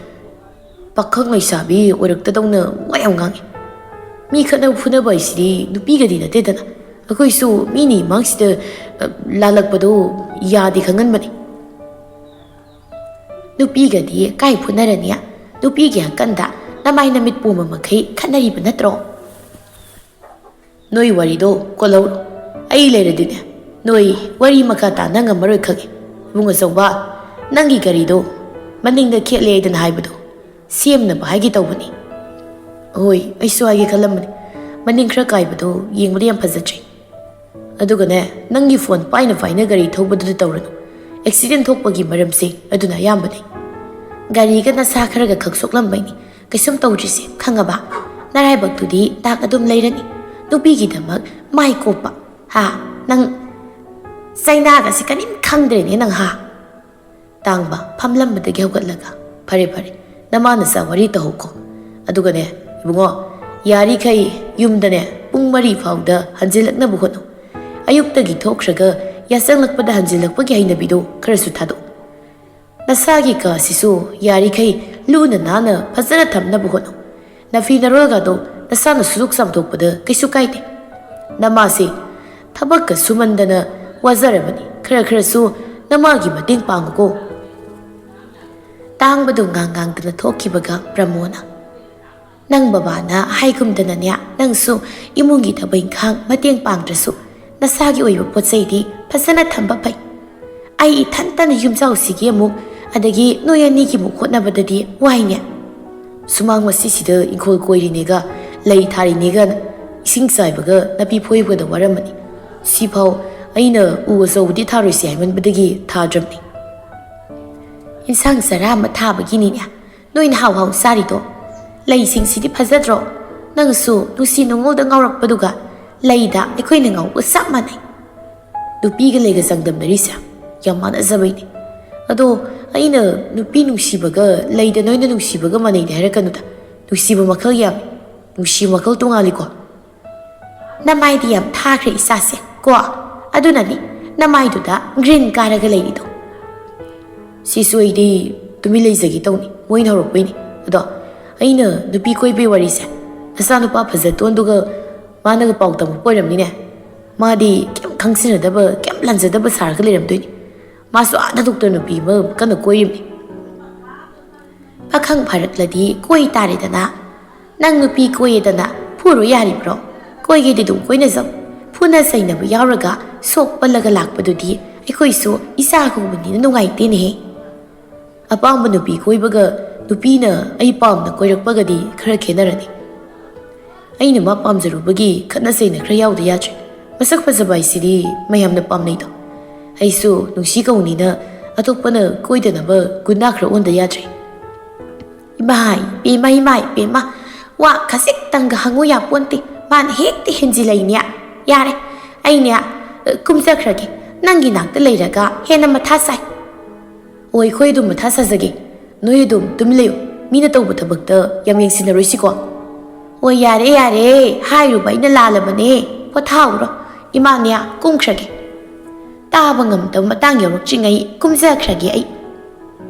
ꯄꯥꯈꯪ ꯂꯩꯁꯥꯕꯤ ꯑꯣꯏꯔꯛꯇꯗꯧꯅ ꯋꯥ ꯌꯥꯝ ꯉꯥꯡꯉꯤ꯫ ꯃꯤ ꯈꯠꯅꯕ ꯐꯨꯅꯕ ꯍꯥꯏꯁꯤꯗꯤ ꯅꯨꯄꯤꯒꯗꯤ ꯅꯠꯇꯦꯗꯅ꯫ ꯑꯩꯈꯣꯏꯁꯨ ꯃꯤꯅꯤ ꯃꯥꯡꯁꯤꯗ, ꯑ, ꯂꯥꯜꯂꯛꯄꯗꯣ ꯌꯥꯗꯦ ꯈꯪꯍꯟꯕꯅꯤ꯫ ꯅꯨꯄꯤꯒꯗꯤ ꯀꯥꯏ ꯐꯨꯅꯔꯅꯤ? ꯅꯨꯄꯤꯒꯤ ꯑꯀꯟꯗ ꯅꯃꯥꯏ ꯅꯃꯤꯠ ꯄꯣꯝꯕ ꯃꯈꯩ ꯈꯠꯅꯔꯤꯕ ꯅꯠꯇ꯭ꯔꯣ? ꯅꯣꯏ ꯋꯥꯔꯤꯗꯣ ꯀꯣꯜꯍꯧꯔꯣ꯫ ꯑꯩ ꯂꯩꯔꯗꯤꯅꯦ, ꯅꯣꯏ ꯋꯥꯔꯤ ꯃꯈꯥ ꯇꯥꯅ ꯉꯝꯃꯔꯣꯏ ꯈꯪꯉꯦ꯫ ꯏꯕꯨꯡ ꯑꯆꯧꯕ, ꯅꯪꯒꯤ ꯒꯥꯔꯤꯗꯣ ꯃꯅꯤꯡꯗ ꯈꯦꯠꯂꯦ ꯍꯥꯏꯗꯅ ꯍꯥꯏꯕꯗꯣ ꯁꯦꯝꯅꯕ ꯍꯥꯏꯒꯦ ꯇꯧꯕꯅꯤ꯫ ꯍꯣꯏ, ꯑꯩꯁꯨ ꯍꯥꯏꯒꯦ ꯈꯜꯂꯝꯕꯅꯤ꯫ ꯃꯅꯤꯡ ꯈꯔ ꯀꯥꯏꯕꯗꯣ ꯌꯦꯡꯕꯗ ꯌꯥꯝ ꯐꯖꯗ꯭ꯔꯦ꯫ ꯑꯗꯨꯒꯅꯦ, ꯅꯪꯒꯤ ꯐꯣꯟ ꯄꯥꯏꯅ ꯄꯥꯏꯅ ꯒꯥꯔꯤ ꯊꯧꯕꯗꯨꯗꯤ ꯇꯧꯔꯅꯨ꯫ ꯑꯦꯛꯁꯤꯗꯦꯟ ꯊꯣꯛꯄꯒꯤ ꯃꯔꯝꯁꯦ ꯑꯗꯨꯅ ꯑꯌꯥꯝꯕꯅꯤ꯫ ꯒꯥꯔꯤꯒ ꯅꯁꯥ ꯈꯔꯒ ꯈꯛ ꯁꯣꯛꯂꯝꯕꯩꯅꯤ꯫ ꯀꯩꯁꯨꯝ ꯇꯧꯗ꯭ꯔꯤꯁꯦ, ꯈꯪꯉꯕ? ꯅꯔꯥꯏꯕꯛꯇꯨꯗꯤ ꯗꯥꯛ ꯑꯗꯨꯝ ꯂꯩꯔꯅꯤ꯫ ꯅꯨꯄꯤꯒꯤꯗꯃꯛ ꯃꯥꯏ ꯀꯣꯞꯄ, ꯍꯥ? ꯅꯪ ꯆꯩꯅꯥꯒꯁꯦ ꯀꯔꯤꯝ ꯈꯪꯗ꯭ꯔꯦꯅꯦ ꯅꯪ, ꯍꯥ? ꯇꯥꯡꯕ ꯐꯝꯂꯝꯕꯗꯒꯤ ꯍꯧꯒꯠꯂꯒ, "ꯐꯔꯦ, ꯐꯔꯦ, ꯅꯃꯥ ꯅꯆꯥ ꯋꯥꯔꯤ ꯇꯧꯍꯧꯀꯣ꯫ ꯑꯗꯨꯒꯅꯦ, ꯏꯕꯨꯡꯉꯣ, ꯌꯥꯔꯤꯈꯩ ꯌꯨꯝꯗꯅꯦ ꯄꯨꯡ ꯃꯔꯤ ꯐꯥꯎꯗ ꯍꯟꯖꯤꯜꯂꯛꯅꯕ ꯍꯣꯠꯅꯧ꯫ ꯑꯌꯨꯛꯇꯒꯤ ꯊꯣꯛꯈ꯭ꯔꯒ ꯌꯥꯆꯪꯂꯛꯄꯗ ꯍꯟꯖꯤꯜꯂꯛꯄꯒꯤ ꯍꯩꯅꯕꯤꯗꯣ ꯈꯔꯁꯨ ꯊꯥꯗꯣꯛꯎ꯫ ꯅꯁꯥꯒꯤ ꯀꯥꯁꯤꯁꯨ ꯌꯥꯔꯤꯈꯩ ꯂꯨꯅ ꯅꯥꯟꯅ ꯐꯖꯅ ꯊꯝꯅꯕ ꯍꯣꯠꯅꯧ꯫ ꯅꯐꯤ ꯅꯔꯣꯜꯒꯗꯣ ꯅꯁꯥꯅ ꯁꯨꯗꯣꯛ ꯆꯥꯝꯊꯣꯛꯄꯗ ꯀꯩꯁꯨ ꯀꯥꯏꯗꯦ꯫ ꯅꯃꯥꯁꯦ ꯊꯕꯛꯀ ꯁꯨꯃꯟꯗꯅ ꯋꯥꯖꯔꯕꯅꯤ꯫ ꯈꯔ ꯈꯔꯁꯨ ꯅꯃꯥꯒꯤ ꯃꯇꯦꯡ ꯄꯥꯡꯉꯨꯀꯣ꯫" ꯇꯥꯡꯕꯗꯨ ꯉꯥꯡ ꯉꯥꯡꯗꯅ ꯊꯣꯛꯈꯤꯕꯒ ꯄ꯭ꯔꯃꯣꯅ, "ꯅꯪ ꯕꯕꯥꯅ ꯍꯥꯏꯒꯨꯝꯗꯅꯅꯦ, ꯅꯪꯁꯨ ꯏꯃꯨꯡꯒꯤ ꯊꯕꯛ ꯏꯪꯈꯥꯡ ꯃꯇꯦꯡ ꯄꯥꯡꯗ꯭ꯔꯁꯨ ꯅꯁꯥꯒꯤ ꯑꯣꯏꯕ ꯄꯣꯠ ꯆꯩꯗꯤ ꯐꯖꯅ ꯊꯝꯕ ꯐꯩ꯫ ꯑꯩ ꯏꯊꯟꯇꯅ ꯌꯨꯝꯖꯥꯎꯁꯤꯒꯤ ꯑꯃꯨꯛ, ꯑꯗꯒꯤ ꯅꯣꯏ ꯑꯅꯤꯒꯤ ꯑꯃꯨꯛ ꯍꯣꯠꯅꯕꯗꯗꯤ ꯋꯥꯏꯅꯦ꯫ ꯁꯨꯃꯥꯡ ꯃꯁꯤꯁꯤꯗ ꯏꯪꯈꯣꯜ ꯀꯣꯏꯔꯤꯅꯦꯒ, ꯂꯩ ꯊꯥꯔꯤꯅꯦꯒ, ꯏꯁꯤꯡ ꯆꯥꯏꯕꯒ, ꯅꯥꯄꯤ ꯐꯣꯏꯕꯒꯗ ꯋꯥꯔꯝꯃꯅꯤ꯫ ꯁꯤꯐꯥꯎ ꯑꯩꯅ ꯎ ꯑꯆꯧꯕꯗꯤ ꯊꯥꯔꯣꯏꯁꯤ ꯍꯥꯏꯃꯟꯕꯗꯒꯤ ꯊꯥꯗ꯭ꯔꯕꯅꯤ꯫ ꯏꯟꯁꯥꯡ ꯆꯔꯥ ꯑꯃ ꯊꯥꯕꯒꯤꯅꯤꯅꯦ ꯅꯣꯏꯅ ꯍꯥꯎ ꯍꯥꯎ ꯆꯥꯔꯤꯗꯣ꯫ ꯂꯩꯁꯤꯡꯁꯤꯗꯤ ꯐꯖꯗ꯭ꯔꯣ? ꯅꯪꯁꯨ ꯅꯨꯡꯁꯤ ꯅꯨꯡꯉꯣꯜꯗ ꯉꯥꯎꯔꯛꯄꯗꯨꯒ ꯂꯩꯗ ꯑꯩꯈꯣꯏꯅ ꯉꯧꯕ ꯆꯞ ꯃꯥꯟꯅꯩ꯫ ꯅꯨꯄꯤꯒ ꯂꯩꯒ ꯆꯥꯡꯗꯝꯅꯔꯤꯁꯦ ꯌꯥꯝ ꯃꯥꯟꯅꯖꯕꯩꯅꯦ꯫ ꯑꯗꯣ ꯑꯩꯅ ꯅꯨꯄꯤ ꯅꯨꯡꯁꯤꯕꯒ ꯂꯩꯗ ꯅꯣꯏꯅ ꯅꯨꯡꯁꯤꯕꯒ ꯃꯥꯟꯅꯩꯗꯤ ꯍꯥꯏꯔꯛꯀꯅꯨꯗ꯫ ꯅꯨꯡꯁꯤꯕ ꯃꯈꯜ ꯌꯥꯝꯃꯤ꯫ ꯅꯨꯡꯁꯤꯕ ꯃꯈꯜ ꯇꯣꯉꯥꯜꯂꯤꯀꯣ꯫ ꯅꯃꯥꯏꯗꯤ ꯌꯥꯝ ꯊꯥꯈ꯭ꯔꯦ ꯏꯆꯥꯁꯦ ꯀꯣ꯫ ꯑꯗꯨꯅꯅꯤ ꯅꯃꯥꯏꯗꯨꯗ ꯒ꯭ꯔꯤꯟ ꯀꯥꯔꯒ ꯂꯩꯔꯤꯗꯣ꯫ ꯁꯤꯁꯨ ꯑꯩꯗꯤ ꯇꯨꯃꯤꯟ ꯂꯩꯖꯒꯦ ꯇꯧꯅꯤ, ꯃꯣꯏꯅ ꯍꯧꯔꯛꯄꯩꯅꯤ꯫ ꯑꯗꯣ ꯑꯩꯅ ꯅꯨꯄꯤ ꯀꯣꯏꯕꯩ ꯋꯥꯔꯤꯁꯦ ꯅꯆꯥꯅꯨꯄꯥ ꯐꯖꯇꯣꯟꯗꯨꯒ ꯃꯥꯅꯒ ꯄꯥꯎ ꯇꯝꯃꯛꯄ ꯑꯣꯏꯔꯝꯅꯤꯅꯦ꯫ ꯃꯥꯗꯤ ꯀꯩꯝ ꯈꯪꯖꯤꯟꯅꯗꯕ, ꯀꯩꯝ ꯂꯥꯟꯖꯗꯕ ꯁꯥꯔꯒ ꯂꯩꯔꯝꯗꯣꯏꯅꯤ꯫ ꯃꯥꯁꯨ ꯑꯥꯗ ꯗꯣꯛꯇꯔ ꯅꯨꯄꯤ ꯑꯃ ꯀꯟꯅ ꯀꯣꯏꯔꯤꯕꯅꯤ꯫ ꯄꯥꯈꯪ ꯐꯥꯔꯛꯂꯗꯤ ꯀꯣꯏ ꯇꯥꯔꯦꯗꯅ꯫ ꯅꯪ ꯅꯨꯄꯤ ꯀꯣꯏꯌꯦꯗꯅ ꯐꯨꯔꯨ ꯌꯥꯔꯤꯕ꯭ꯔꯣ? ꯀꯣꯏꯒꯦꯗꯤ ꯑꯗꯨꯝ ꯀꯣꯏꯅꯖꯧ꯫ ꯐꯨꯅ ꯆꯩꯅꯕ ꯌꯥꯎꯔꯒ ꯁꯣꯛ ꯄꯜꯂꯒ ꯂꯥꯛꯄꯗꯨꯗꯤ ꯑꯩꯈꯣꯏꯁꯨ ꯏꯆꯥ ꯍꯧꯕꯅꯤꯅ ꯅꯨꯡꯉꯥꯏꯇꯦꯅꯦꯍꯦ꯫ ꯑꯄꯥꯝꯕ ꯅꯨꯄꯤ ꯀꯣꯏꯕꯒ ꯅꯨꯄꯤꯅ ꯑꯩ ꯄꯥꯝꯅ ꯀꯣꯏꯔꯛꯄꯒꯗꯤ ꯈꯔ ꯈꯦꯠꯅꯔꯅꯤ꯫ ꯑꯩꯅ ꯃꯥ ꯄꯥꯝꯖꯔꯨꯕꯒꯤ ꯈꯠꯅ ꯆꯩꯅ ꯈꯔ ꯌꯥꯎꯗ ꯌꯥꯗ꯭ꯔꯦ꯫ ꯃꯁꯛ ꯐꯖꯕ ꯍꯥꯏꯁꯤꯗꯤ ꯃꯌꯥꯝꯅ ꯄꯥꯝꯅꯩꯗꯣ꯫ ꯑꯩꯁꯨ ꯅꯨꯡꯁꯤ ꯀꯧꯅꯤꯅ ꯑꯇꯣꯞꯄꯅ ꯀꯣꯏꯗꯅꯕ ꯒꯨꯟꯗꯥ ꯈꯔ ꯑꯣꯟꯗ ꯌꯥꯗ꯭ꯔꯦ꯫ ꯏꯃꯥꯏ ꯄꯦꯝꯃ, ꯏꯃꯥꯏ ꯄꯦꯝꯃ, ꯋꯥ ꯈꯖꯤꯛꯇꯪꯒ ꯍꯪꯉꯨ ꯌꯥꯄꯣꯟꯇꯦ꯫ ꯃꯥꯅ ꯍꯦꯛꯇ ꯍꯦꯟꯖꯤꯜꯂꯛꯏꯅꯦ꯫ ꯌꯥꯔꯦ, ꯑꯩꯅꯦ, ꯑ, ꯀꯨꯝꯖꯈ꯭ꯔꯒꯦ꯫ ꯅꯪꯒꯤ ꯅꯥꯛꯇ ꯂꯩꯔꯒ ꯍꯦꯟꯅ ꯃꯊꯥ ꯁꯥꯏ꯫ ꯑꯣ, ꯑꯩꯈꯣꯏ ꯑꯗꯨꯝ ꯃꯊꯥ ꯁꯥꯖꯒꯦ꯫ ꯅꯣꯏ ꯑꯗꯨꯝ ꯇꯨꯃꯤꯟ ꯂꯩꯌꯨ꯫ ꯃꯤꯅ ꯇꯧꯕ ꯊꯕꯛꯇ ꯌꯥꯝ ꯌꯦꯡꯁꯤꯟꯅꯔꯣꯏꯁꯤꯀꯣ꯫ ꯑꯣ, ꯌꯥꯔꯦ, ꯌꯥꯔꯦ꯫ ꯍꯥꯏꯔꯨꯕ ꯑꯩꯅ ꯂꯥꯜꯂꯕꯅꯦ꯫ ꯄꯣꯊꯥꯍꯧꯔꯣ꯫ ꯏꯃꯥꯅꯦ, ꯀꯨꯝꯈ꯭ꯔꯒꯦ꯫ ꯇꯥꯕ ꯉꯝꯗꯕ ꯃꯇꯥꯡ ꯌꯧꯔꯛꯇ꯭ꯔꯤꯉꯩ ꯀꯨꯝꯖꯈ꯭ꯔꯒꯦ ꯑꯩ꯫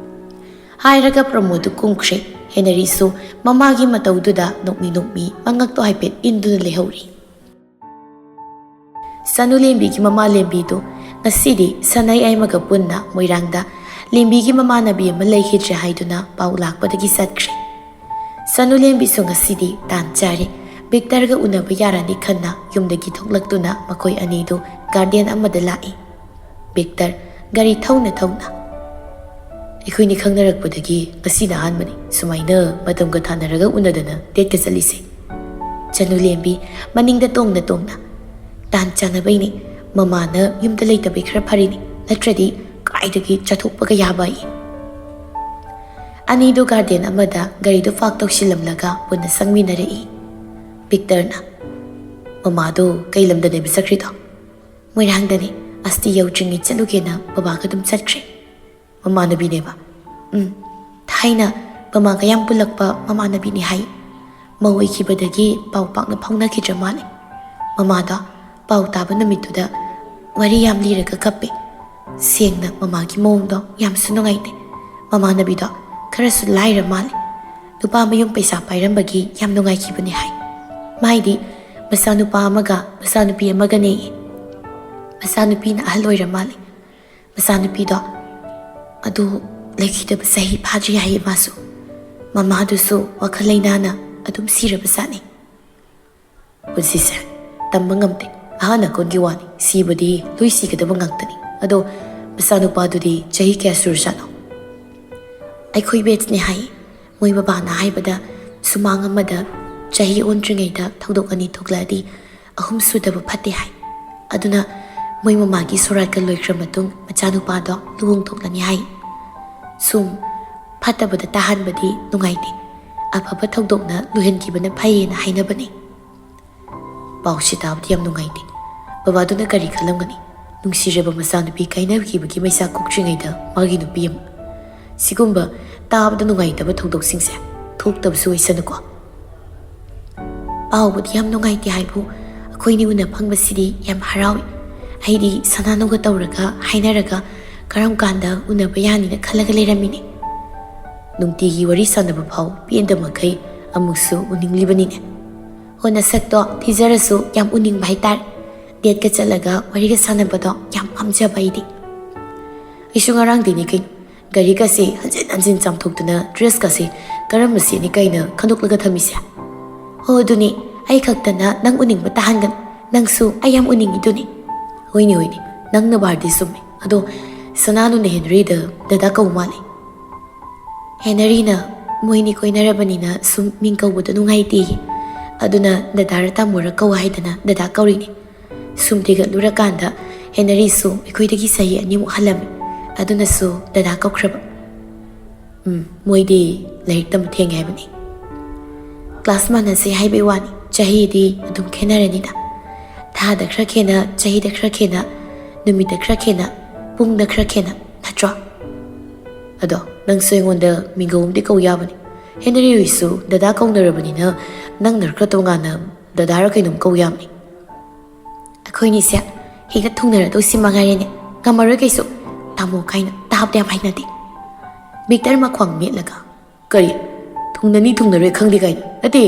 ꯍꯥꯏꯔꯒ ꯄ꯭ꯔꯃꯣꯗ ꯀꯨꯝꯈ꯭ꯔꯦ꯫ ꯍꯦꯅꯔꯤꯁꯨ ꯃꯃꯥꯒꯤ ꯃꯇꯧꯗꯨꯗ ꯅꯣꯛꯃꯤ ꯅꯣꯛꯃꯤ ꯃꯉꯛꯇꯣ ꯍꯥꯏꯐꯦꯠ ꯏꯟꯗꯨꯅ ꯂꯩꯍꯧꯔꯤ꯫ ꯁꯅꯨꯂꯦꯝꯕꯤꯒꯤ ꯃꯃꯥ ꯂꯦꯝꯕꯤꯗꯨ ꯉꯁꯤꯗꯤ ꯁꯅꯩ ꯑꯩꯃꯒ ꯄꯨꯟꯅ ꯃꯣꯏꯔꯥꯡꯗ ꯂꯦꯝꯕꯤꯒꯤ ꯃꯃꯥꯟꯅꯕꯤ ꯑꯃ ꯂꯩꯈꯤꯗ꯭ꯔꯦ ꯍꯥꯏꯗꯨꯅ ꯄꯥꯎ ꯂꯥꯛꯄꯗꯒꯤ ꯆꯠꯈ꯭ꯔꯦ꯫ ꯁꯅꯨꯂꯦꯝꯕꯤꯁꯨ ꯉꯁꯤꯗꯤ ꯇꯥꯟ ꯆꯥꯔꯦ꯫ ꯕꯤꯛꯇꯔꯒ ꯎꯅꯕ ꯌꯥꯔꯅꯤ ꯈꯟꯅ ꯌꯨꯝꯗꯒꯤ ꯊꯣꯛꯂꯛꯇꯨꯅ ꯃꯈꯣꯏ ꯑꯅꯤꯗꯨ ꯒꯥꯔꯗꯦꯟ ꯑꯃꯗ ꯂꯥꯛꯏ꯫ ꯕꯤꯛꯇꯔ ꯒꯥꯔꯤ ꯊꯧꯅ ꯊꯧꯅ, "ꯑꯩꯈꯣꯏꯅꯤ ꯈꯪꯅꯔꯛꯄꯗꯒꯤ ꯉꯁꯤꯅ ꯑꯍꯥꯟꯕꯅꯤ꯫ ꯁꯨꯃꯥꯏꯅ ꯃꯇꯝꯒ ꯊꯥꯅꯔꯒ ꯎꯅꯗꯅ ꯗꯦꯠꯀ ꯆꯠꯂꯤꯁꯦ?" ꯆꯅꯨꯂꯦꯝꯕꯤ ꯃꯅꯤꯡꯗ ꯇꯣꯡꯅ ꯇꯣꯡꯅ, "ꯇꯥꯟ ꯆꯥꯅꯕꯩꯅꯤ꯫ ꯃꯃꯥꯅ ꯌꯨꯝꯗ ꯂꯩꯇꯕꯩ ꯈꯔ ꯐꯔꯤꯅꯤ, ꯅꯠꯇ꯭ꯔꯗꯤ ꯀꯥꯏꯗꯒꯤ ꯆꯠꯊꯣꯛꯄꯒ ꯌꯥꯕ ꯑꯩ?" ꯑꯅꯤꯗꯨ ꯒꯥꯔꯗꯦꯟ ꯑꯃꯗ ꯒꯥꯔꯤꯗꯨ ꯄꯥꯔꯛ ꯇꯧꯁꯤꯜꯂꯝꯂꯒ ꯄꯨꯟꯅ ꯆꯪꯃꯤꯟꯅꯔꯛꯏ꯫ ꯕꯤꯛꯇꯔꯅ, "ꯃꯃꯥꯗꯣ ꯀꯩ ꯂꯝꯗꯅꯦꯕ ꯆꯠꯈ꯭ꯔꯤꯗꯣ?" "ꯃꯣꯏꯔꯥꯡꯗꯅꯦ꯫ ꯑꯁꯇꯤ ꯌꯧꯗ꯭ꯔꯤꯉꯩ ꯆꯠꯂꯨꯒꯦꯅ ꯕꯕꯥꯒ ꯑꯗꯨꯝ ꯆꯠꯈ꯭ꯔꯦ꯫" "ꯃꯃꯥꯟꯅꯕꯤꯅꯦꯕ?" "ꯎꯝ, ꯊꯥꯏꯅ ꯃꯃꯥꯒ ꯌꯥꯝ ꯄꯨꯜꯂꯛꯄ ꯃꯃꯥꯟꯅꯕꯤꯅꯤ ꯍꯥꯏ꯫ ꯃꯧ ꯑꯣꯏꯈꯤꯕꯗꯒꯤ ꯄꯥꯎ ꯄꯥꯛꯅ ꯐꯥꯎꯅꯈꯤꯗ꯭ꯔ ꯃꯥꯜꯂꯦ꯫ ꯃꯃꯥꯗꯣ ꯄꯥꯎ ꯇꯥꯕ ꯅꯨꯃꯤꯠꯇꯨꯗ ꯋꯥꯔꯤ ꯌꯥꯝ ꯂꯤꯔꯒ ꯀꯞꯄꯦ꯫ ꯁꯦꯡꯅ ꯃꯃꯥꯒꯤ ꯃꯑꯣꯡꯗꯣ ꯌꯥꯝꯁꯨ ꯅꯨꯡꯉꯥꯏꯇꯦ꯫ ꯃꯃꯥꯟꯅꯕꯤꯗꯣ ꯈꯔꯁꯨ ꯂꯥꯏꯔ ꯃꯥꯜꯂꯦ꯫ ꯅꯨꯄꯥ ꯃꯌꯨꯝ ꯄꯩꯁꯥ ꯄꯥꯏꯔꯝꯕꯒꯤ ꯌꯥꯝ ꯅꯨꯡꯉꯥꯏꯈꯤꯕꯅꯤ ꯍꯥꯏ꯫ ꯃꯥꯏꯗꯤ ꯃꯆꯥꯅꯨꯄꯥ ꯑꯃꯒ ꯃꯆꯥꯅꯨꯄꯤ ꯑꯃꯒꯅꯦꯌꯦ꯫ ꯃꯆꯥꯅꯨꯄꯤꯅ ꯑꯍꯜ ꯑꯣꯏꯔ ꯃꯥꯜꯂꯦ꯫ ꯃꯆꯥꯅꯨꯄꯤꯗꯣ ꯑꯗꯨ ꯂꯩꯈꯤꯗꯕ ꯆꯍꯤ ꯐꯥꯗ꯭ꯔꯤ ꯍꯥꯏꯌꯦ ꯃꯥꯁꯨ꯫ ꯃꯃꯥꯗꯨꯁꯨ ꯋꯥꯈꯜ ꯂꯩꯅꯥꯅ ꯑꯗꯨꯝ ꯁꯤꯔꯕ ꯖꯥꯠꯅꯤ꯫" ꯄꯨꯟꯁꯤꯁꯦ ꯇꯝꯕ ꯉꯝꯗꯦ꯫ ꯑꯍꯥꯟ ꯑꯀꯣꯟꯒꯤ ꯋꯥꯅꯤ, ꯁꯤꯕꯗꯤ ꯂꯣꯏ ꯁꯤꯒꯗꯕ ꯉꯥꯛꯇꯅꯤ꯫ ꯑꯗꯣ ꯃꯆꯥꯅꯨꯄꯥꯗꯨꯗꯤ ꯆꯍꯤ ꯀꯌꯥ ꯁꯨꯔꯖꯥꯠꯅꯣ? "ꯑꯩꯈꯣꯏ ꯕꯦꯠꯁꯅꯦ ꯍꯥꯏ꯫ ꯃꯣꯏ ꯕꯕꯥꯅ ꯍꯥꯏꯕꯗ ꯁꯨꯃꯥꯡ ꯑꯃꯗ ꯆꯍꯤ ꯑꯣꯟꯗ꯭ꯔꯤꯉꯩꯗ ꯊꯧꯗꯣꯛ ꯑꯅꯤ ꯊꯣꯛꯂꯛꯑꯗꯤ ꯑꯍꯨꯝ ꯁꯨꯗꯕ ꯐꯠꯇꯦ ꯍꯥꯏ꯫ ꯑꯗꯨꯅ ꯃꯣꯏ ꯃꯃꯥꯒꯤ ꯁꯣꯔꯥꯠꯀ ꯂꯣꯏꯈ꯭ꯔ ꯃꯇꯨꯡ ꯃꯆꯥꯅꯨꯄꯥꯗꯣ ꯂꯨꯍꯣꯡꯊꯣꯛꯂꯅꯤ ꯍꯥꯏ꯫ ꯁꯨꯝ ꯐꯠꯇꯕꯗ ꯇꯥꯍꯟꯕꯗꯤ ꯅꯨꯡꯉꯥꯏꯇꯦ꯫ ꯑꯐꯕ ꯊꯧꯗꯣꯛꯅ ꯂꯣꯏꯍꯟꯈꯤꯕꯅ ꯐꯩꯌꯦꯅ ꯍꯥꯏꯅꯕꯅꯦ꯫" ꯄꯥꯎꯁꯤ ꯇꯥꯕꯗꯤ ꯌꯥꯝ ꯅꯨꯡꯉꯥꯏꯇꯦ꯫ ꯕꯕꯥꯗꯨꯅ ꯀꯔꯤ ꯈꯜꯂꯝꯒꯅꯤ? ꯅꯨꯡꯁꯤꯔꯕ ꯃꯆꯥꯅꯨꯄꯤ ꯀꯥꯏꯅꯈꯤꯕꯒꯤ ꯃꯩꯁꯥ ꯀꯣꯛꯇ꯭ꯔꯤꯉꯩꯗ ꯃꯥꯒꯤ ꯅꯨꯄꯤ ꯑꯃ꯫ ꯁꯤꯒꯨꯝꯕ ꯇꯥꯕꯗ ꯅꯨꯡꯉꯥꯏꯇꯕ ꯊꯧꯗꯣꯛꯁꯤꯡꯁꯦ ꯊꯣꯛꯇꯕꯁꯨ ꯑꯣꯏꯁꯅꯨꯀꯣ꯫ ꯄꯥꯎꯕꯨꯗꯤ ꯌꯥꯝ ꯅꯨꯡꯉꯥꯏꯇꯦ ꯍꯥꯏꯕꯨ, ꯑꯩꯈꯣꯏꯅꯤ ꯎꯅ ꯐꯪꯕꯁꯤꯗꯤ ꯌꯥꯝ ꯍꯔꯥꯎꯏ꯫ ꯑꯩꯗꯤ ꯁꯅꯥꯅꯨꯒ ꯇꯧꯔꯒ ꯍꯥꯏꯅꯔꯒ ꯀꯔꯝ ꯀꯥꯟꯗ ꯎꯅꯕ ꯌꯥꯅꯤꯅ ꯈꯜꯂꯒ ꯂꯩꯔꯝꯃꯤꯅꯤ꯫ ꯅꯨꯡꯇꯤꯒꯤ ꯋꯥꯔꯤ ꯁꯥꯟꯅꯕ ꯐꯥꯎ ꯄꯦꯟꯗ ꯃꯈꯩ ꯑꯃꯨꯛꯁꯨ ꯎꯅꯤꯡꯂꯤꯕꯅꯤꯅꯦ꯫ ꯍꯣ, ꯅꯁꯛꯇꯣ ꯊꯤꯖꯔꯁꯨ ꯌꯥꯝ ꯎꯅꯤꯡꯕ ꯍꯥꯏꯇꯥꯔꯦ꯫ ꯗꯦꯠꯀ ꯆꯠꯂꯒ ꯋꯥꯔꯤꯒ ꯁꯥꯟꯅꯕꯗꯣ ꯌꯥꯝ ꯄꯥꯝꯖꯕ ꯑꯩꯗꯤ꯫ ꯑꯩꯁꯨ ꯉꯔꯥꯡꯗꯩꯅꯤ ꯀꯩꯅꯣ, ꯒꯥꯔꯤꯒꯁꯦ ꯍꯟꯖꯤꯟ ꯍꯟꯖꯤꯟ ꯆꯥꯝꯊꯣꯛꯇꯅ ꯗ꯭ꯔꯦꯁꯀꯁꯦ ꯀꯔꯝꯕ ꯁꯦꯠꯅꯤ ꯀꯥꯏꯅ ꯈꯟꯗꯣꯛꯂꯒ ꯊꯝꯃꯤꯁꯦ꯫ ꯍꯣ, ꯑꯗꯨꯅꯤ, ꯑꯩ ꯈꯛꯇꯅ ꯅꯪ ꯎꯅꯤꯡꯕ ꯇꯥꯍꯟꯒꯅꯨ꯫ ꯅꯪꯁꯨ ꯑꯩ ꯌꯥꯝ ꯎꯅꯤꯡꯉꯤꯗꯨꯅꯤ꯫ ꯍꯣꯏꯅꯦ, ꯍꯣꯏꯅꯦ, ꯅꯪ ꯅꯕꯥꯔꯗꯤ ꯆꯨꯝꯃꯦ꯫ ꯑꯗꯣ ꯁꯅꯥꯅꯨꯅ ꯍꯦꯅꯔꯤꯗ ꯗꯗꯥ ꯀꯧ ꯃꯥꯜꯂꯦ꯫ ꯍꯦꯅꯔꯤꯅ ꯃꯣꯏꯅꯤ ꯀꯣꯏꯅꯔꯕꯅꯤꯅ ꯁꯨꯝ ꯃꯤꯡ ꯀꯧꯕꯗꯣ ꯅꯨꯡꯉꯥꯏꯇꯦꯌꯦ꯫ ꯑꯗꯨꯅ ꯗꯗꯥꯔ ꯇꯥꯃꯣꯔ ꯀꯧ ꯍꯥꯏꯗꯅ ꯗꯗꯥ ꯀꯧꯔꯤꯅꯦ꯫ ꯁꯨꯝ ꯊꯤꯒꯠꯂꯨꯔꯀꯥꯟꯗ ꯍꯦꯅꯔꯤꯁꯨ ꯑꯩꯈꯣꯏꯗꯒꯤ ꯆꯍꯤ ꯑꯅꯤꯃꯨꯛ ꯍꯜꯂꯝꯃꯤ꯫ ꯑꯗꯨꯅꯁꯨ ꯗꯗꯥ ꯀꯧꯈ꯭ꯔꯕ꯫ ꯎꯝ, ꯃꯣꯏꯗꯤ ꯂꯥꯏꯔꯤꯛ ꯇꯝꯕ ꯊꯦꯡꯉꯦ ꯍꯥꯏꯕꯅꯤ꯫ ꯀ꯭ꯂꯥꯁ ꯃꯥꯟꯅꯁꯦ ꯍꯥꯏꯕꯩ ꯋꯥꯅꯤ꯫ ꯆꯍꯤꯗꯤ ꯑꯗꯨꯝ ꯈꯦꯠꯅꯔꯅꯤꯗ꯫ ꯊꯥꯗ ꯈꯔ ꯈꯦꯠꯅ, ꯆꯍꯤꯗ ꯈꯔ ꯈꯦꯠꯅ, ꯅꯨꯃꯤꯠꯇ ꯈꯔ ꯈꯦꯠꯅ, ꯄꯨꯡꯗ ꯈꯔ ꯈꯦꯠꯅ, ꯅꯠꯇ꯭ꯔꯣ? ꯑꯗꯣ ꯅꯪꯁꯨ ꯑꯩꯉꯣꯟꯗ ꯃꯤꯡꯒꯧ ꯑꯃꯗꯤ ꯀꯧ ꯌꯥꯕꯅꯤ꯫ ꯍꯦꯅꯔꯤ ꯍꯣꯏꯁꯨ ꯗꯗꯥ ꯀꯧꯅꯔꯕꯅꯤꯅ ꯅꯪꯅ ꯈꯔ ꯇꯣꯉꯥꯟꯅ ꯗꯗꯥꯔ ꯀꯩꯅꯣꯝ ꯀꯧ ꯌꯥꯕꯅꯤ꯫ ꯑꯩꯈꯣꯏꯅꯤꯁꯦ ꯍꯦꯛꯇ ꯊꯨꯡꯅꯔꯗꯧꯁꯤ ꯃꯉꯥꯏꯔꯦꯅꯦ꯫ ꯉꯝꯃꯔꯣꯏ ꯀꯩꯁꯨ꯫ ꯇꯥꯃꯣ ꯀꯥꯏꯅ ꯇꯥꯕꯗ ꯌꯥꯝ ꯍꯩꯅꯗꯦ꯫ ꯚꯤꯛꯇꯔ ꯃꯈ꯭ꯋꯥꯡ ꯃꯦꯠꯂꯒ, "ꯀꯔꯤ? ꯊꯨꯡꯅꯅꯤ ꯊꯨꯡꯅꯔꯣꯏ ꯈꯪꯗꯦ ꯀꯥꯏꯅ? ꯅꯠꯇꯦ,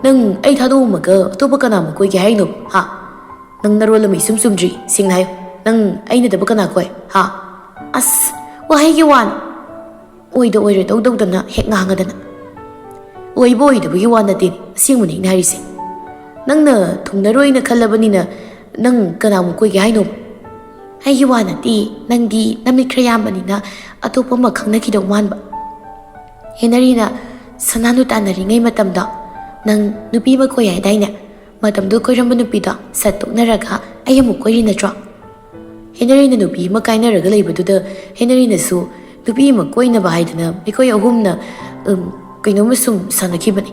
ꯅꯪ ꯑꯩ ꯊꯥꯗꯣꯛꯑꯝꯃꯒ ꯑꯇꯣꯞꯄ ꯀꯅꯥꯃꯨꯛ ꯀꯣꯏꯒꯦ ꯍꯥꯏꯅꯣ? ꯍꯥ? ꯅꯪ ꯅꯔꯣꯜ ꯑꯃ ꯏꯆꯨꯝ ꯆꯨꯝꯗ꯭ꯔꯤ, ꯁꯦꯡꯅ ꯍꯥꯏꯌꯨ꯫ ꯅꯪ ꯑꯩ ꯅꯠꯇꯕ ꯀꯅꯥ ꯀꯣꯏ? ꯍꯥ?" ꯑꯁ, ꯋꯥꯍꯩꯒꯤ ꯋꯥꯅꯤ꯫ ꯑꯣꯏꯗ ꯑꯣꯏꯔꯣꯏꯗꯧ ꯇꯧꯗꯅ ꯍꯦꯛ ꯉꯥꯡꯉꯗꯅ꯫ ꯑꯣꯏꯕ ꯑꯣꯏꯗꯕꯒꯤ ꯋꯥ ꯅꯠꯇꯦꯅꯦ, ꯑꯁꯦꯡꯕꯅꯦ ꯑꯩꯅ ꯍꯥꯏꯔꯤꯁꯦ꯫ ꯅꯪꯅ ꯊꯨꯡꯅꯔꯣꯏꯅ ꯈꯜꯂꯕꯅꯤꯅ ꯅꯪ ꯀꯅꯥꯃꯨꯛ ꯀꯣꯏꯒꯦ ꯍꯥꯏꯅꯣ? ꯑꯩꯒꯤ ꯋꯥ ꯅꯠꯇꯦ, ꯅꯪꯗꯤ ꯅꯃꯤꯠ ꯈꯔ ꯌꯥꯝꯕꯅꯤꯅ ꯑꯇꯣꯞꯄ ꯑꯃ ꯈꯪꯅꯈꯤꯗꯧ ꯃꯥꯟꯕ꯫ ꯍꯦꯅꯔꯤꯅ ꯁꯅꯥꯅꯨ ꯇꯥꯟꯅꯔꯤꯉꯩ ꯃꯇꯝꯗ ꯅꯪ ꯅꯨꯄꯤ ꯑꯃ ꯀꯣꯏ ꯍꯥꯏꯗꯥꯏꯅꯦ? ꯃꯇꯝꯗꯨ ꯀꯣꯏꯔꯝꯕ ꯅꯨꯄꯤꯗꯣ ꯁꯠ ꯇꯣꯛꯅꯔꯒ ꯑꯩ ꯑꯃꯨꯛ ꯀꯣꯏꯔꯤ ꯅꯠꯇ꯭ꯔꯣ? ꯍꯦꯅꯔꯤꯅ ꯅꯨꯄꯤ ꯑꯃ ꯀꯥꯏꯅꯔꯒ ꯂꯩꯕꯗꯨꯗ ꯍꯦꯅꯔꯤꯅꯁꯨ ꯅꯨꯄꯤ ꯑꯃ ꯀꯣꯏꯅꯕ ꯍꯥꯏꯗꯅ ꯑꯩꯈꯣꯏ ꯑꯍꯨꯝꯅ, ꯎꯝ, ꯀꯩꯅꯣꯝꯃ ꯁꯨꯝ ꯁꯥꯟꯅꯈꯤꯕꯅꯤ꯫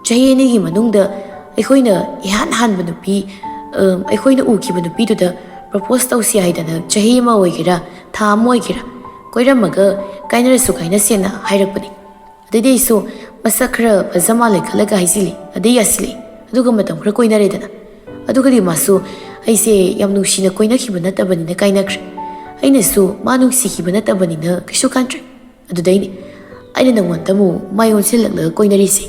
ꯆꯍꯤ ꯑꯅꯤꯒꯤ ꯃꯅꯨꯡꯗ ꯑꯩꯈꯣꯏꯅ ꯏꯍꯥꯟ ꯍꯥꯟꯕ ꯅꯨꯄꯤ, ꯎꯝ, ꯑꯩꯈꯣꯏꯅ ꯎꯈꯤꯕ ꯅꯨꯄꯤꯗꯨꯗ ꯄ꯭ꯔꯄꯣꯁ ꯇꯧꯁꯤ ꯍꯥꯏꯗꯅ ꯆꯍꯤ ꯑꯃ ꯑꯣꯏꯒꯦꯔꯥ, ꯊꯥ ꯑꯃ ꯑꯣꯏꯒꯦꯔꯥ, ꯀꯣꯏꯔꯝꯃꯒ ꯀꯥꯏꯅꯔꯁꯨ ꯀꯥꯏꯅꯁꯦꯅ ꯍꯥꯏꯔꯛꯄꯅꯤ꯫ ꯑꯗꯩꯗꯤ ꯑꯩꯁꯨ ꯃꯁꯛ ꯈꯔ ꯐꯖ ꯃꯥꯜꯂꯦ ꯈꯜꯂꯒ ꯍꯥꯏꯖꯤꯜꯂꯤ, ꯑꯗꯩ ꯌꯥꯁꯤꯜꯂꯤ꯫ ꯑꯗꯨꯒ ꯃꯇꯝ ꯈꯔ ꯀꯣꯏꯅꯔꯦꯗꯅ꯫ ꯑꯗꯨꯒꯗꯤ ꯃꯥꯁꯨ ꯑꯩꯁꯦ ꯌꯥꯝ ꯅꯨꯡꯁꯤꯅ ꯀꯣꯏꯅꯈꯤꯕ ꯅꯠꯇꯕꯅꯤꯅ ꯀꯥꯏꯅꯈ꯭ꯔꯦ꯫ ꯑꯩꯅꯁꯨ ꯃꯥ ꯅꯨꯡꯁꯤꯈꯤꯕ ꯅꯠꯇꯕꯅꯤꯅ ꯀꯩꯁꯨ ꯈꯟꯗ꯭ꯔꯦ꯫ ꯑꯗꯨꯗꯩꯅꯦ ꯑꯩꯅ ꯅꯪꯉꯣꯟꯗ ꯑꯃꯨꯛ ꯃꯥꯏ ꯑꯣꯟꯁꯤꯜꯂꯛꯂꯒ ꯀꯣꯏꯅꯔꯤꯁꯦ꯫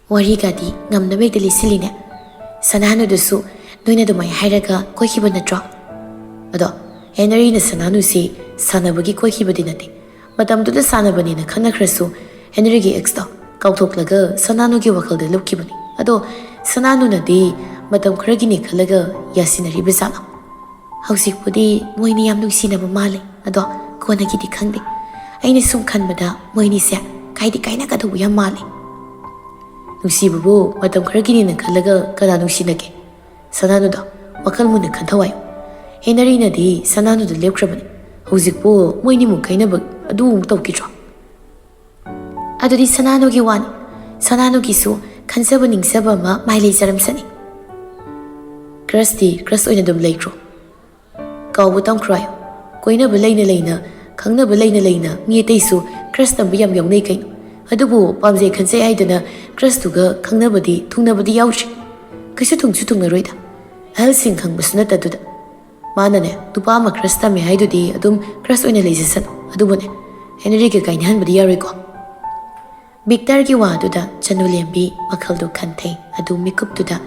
ꯋꯥꯔꯤꯒꯗꯤ ꯉꯝꯅꯕ ꯍꯦꯛꯇ ꯂꯤꯁꯤꯜꯂꯤꯅꯦ꯫ ꯁꯅꯥꯅꯨꯗꯨꯁꯨ ꯅꯣꯏꯅ ꯑꯗꯨꯃꯥꯏꯅ ꯍꯥꯏꯔꯒ ꯀꯣꯏꯈꯤꯕ ꯅꯠꯇ꯭ꯔꯣ? ꯑꯗꯣ ꯍꯦꯅꯔꯤꯅ ꯁꯅꯥꯅꯨꯁꯤ ꯁꯥꯟꯅꯕꯒꯤ ꯀꯣꯏꯈꯤꯕꯗꯤ ꯅꯠꯇꯦ꯫ ꯃꯇꯝꯗꯨꯗ ꯁꯥꯟꯅꯕꯅꯦꯅ ꯈꯟꯅꯈ꯭ꯔꯁꯨ ꯍꯦꯅꯔꯤꯒꯤ ꯑꯦꯛꯁꯇꯣ ꯀꯥꯎꯊꯣꯛꯂꯒ ꯁꯅꯥꯅꯨꯒꯤ ꯋꯥꯈꯜꯗ ꯂꯨꯞꯈꯤꯕꯅꯤ꯫ ꯑꯗꯣ ꯁꯅꯥꯅꯨꯅꯗꯤ ꯃꯇꯝ ꯈꯔꯒꯤꯅꯤ ꯈꯜꯂꯒ ꯌꯥꯁꯤꯟꯅꯔꯤꯕ ꯖꯥꯠꯂꯣ? ꯍꯧꯖꯤꯛꯄꯨꯗꯤ ꯃꯣꯏꯅꯤ ꯌꯥꯝ ꯅꯨꯡꯁꯤꯅꯕ ꯃꯥꯜꯂꯦ, ꯑꯗꯣ ꯀꯣꯟꯅꯒꯤꯗꯤ ꯈꯪꯗꯦ꯫ ꯑꯩꯅ ꯁꯨꯝ ꯈꯟꯕꯗ ꯃꯣꯏꯅꯤꯁꯦ ꯀꯥꯏꯗꯤ ꯀꯥꯏꯅꯒꯗꯧꯕ ꯌꯥꯝ ꯃꯥꯜꯂꯦ꯫ ꯅꯨꯡꯁꯤꯕꯕꯨ ꯃꯇꯝ ꯈꯔꯒꯤꯅꯤꯅ ꯈꯜꯂꯒ ꯀꯅꯥ ꯅꯨꯡꯁꯤꯅꯒꯦ? ꯁꯅꯥꯅꯨꯗꯣ ꯋꯥꯈꯜ ꯃꯨꯟꯅ ꯈꯟꯊꯧ ꯍꯥꯏꯌꯨ꯫ ꯍꯦꯅꯔꯤꯅꯗꯤ ꯁꯅꯥꯅꯨꯗ ꯂꯦꯞꯈ꯭ꯔꯕꯅꯤ꯫ ꯍꯧꯖꯤꯛꯄꯨ ꯃꯣꯏꯅꯤꯃꯨꯛ ꯀꯥꯏꯅꯕ ꯑꯗꯨ ꯑꯃꯨꯛ ꯇꯧꯈꯤꯗ꯭ꯔꯣ? ꯑꯗꯨꯗꯤ ꯁꯅꯥꯅꯨꯒꯤ ꯋꯥꯅꯤ꯫ ꯁꯅꯥꯅꯨꯒꯤꯁꯨ ꯈꯟꯖꯕ ꯅꯤꯡꯖꯕ ꯑꯃ ꯃꯥꯏ ꯂꯩꯖꯔꯝꯁꯅꯤ꯫ ꯀ꯭ꯔꯁꯇꯤ ꯀ꯭ꯔꯁ ꯑꯣꯏꯅ ꯑꯗꯨꯝ ꯂꯩꯈ꯭ꯔꯣ꯫ ꯀꯥꯎꯕ ꯇꯝꯈ꯭ꯔꯣ ꯍꯥꯏꯌꯣ꯫ ꯀꯣꯏꯅꯕ ꯂꯩꯅ ꯂꯩꯅ, ꯈꯪꯅꯕ ꯂꯩꯅ ꯂꯩꯅ ꯃꯤ ꯑꯇꯩꯁꯨ ꯀ꯭ꯔꯁ ꯇꯝꯕ ꯌꯥꯝ ꯌꯥꯎꯅꯩ ꯀꯩꯅꯣ꯫ ꯑꯗꯨꯕꯨ ꯄꯥꯝꯖꯩ ꯈꯟꯖꯩ ꯍꯥꯏꯗꯅ ꯀ꯭ꯔꯁꯇꯨꯒ ꯈꯪꯅꯕꯗꯤ, ꯊꯨꯡꯅꯕꯗꯤ ꯌꯥꯎꯗ꯭ꯔꯤ꯫ ꯀꯩꯁꯨ ꯊꯨꯡꯁꯨ ꯊꯨꯡꯅꯔꯣꯏꯗ꯫ ꯑꯍꯜꯁꯤꯡ ꯈꯪꯕꯁꯨ ꯅꯠꯇꯗꯨꯗ꯫ ꯃꯥꯅꯅꯦ, ꯅꯨꯄꯥ ꯑꯃ ꯀ꯭ꯔꯁ ꯇꯝꯃꯦ ꯍꯥꯏꯗꯨꯗꯤ ꯑꯗꯨꯝ ꯀ꯭ꯔꯁ ꯑꯣꯏꯅ ꯂꯩꯖꯁꯅꯨ꯫ ꯑꯗꯨꯕꯨꯅꯦ, ꯍꯦꯅꯔꯤꯒ ꯀꯥꯏꯅꯍꯟꯕꯗꯤ ꯌꯥꯔꯣꯏꯀꯣ꯫ ꯚꯤꯛꯇꯔꯒꯤ ꯋꯥꯗꯨꯗ ꯆꯅꯨꯂꯦꯝꯕꯤ ꯋꯥꯈꯜꯗꯨ ꯈꯟꯊꯩ꯫ ꯑꯗꯨ ꯃꯤꯀꯨꯞꯇꯨꯗ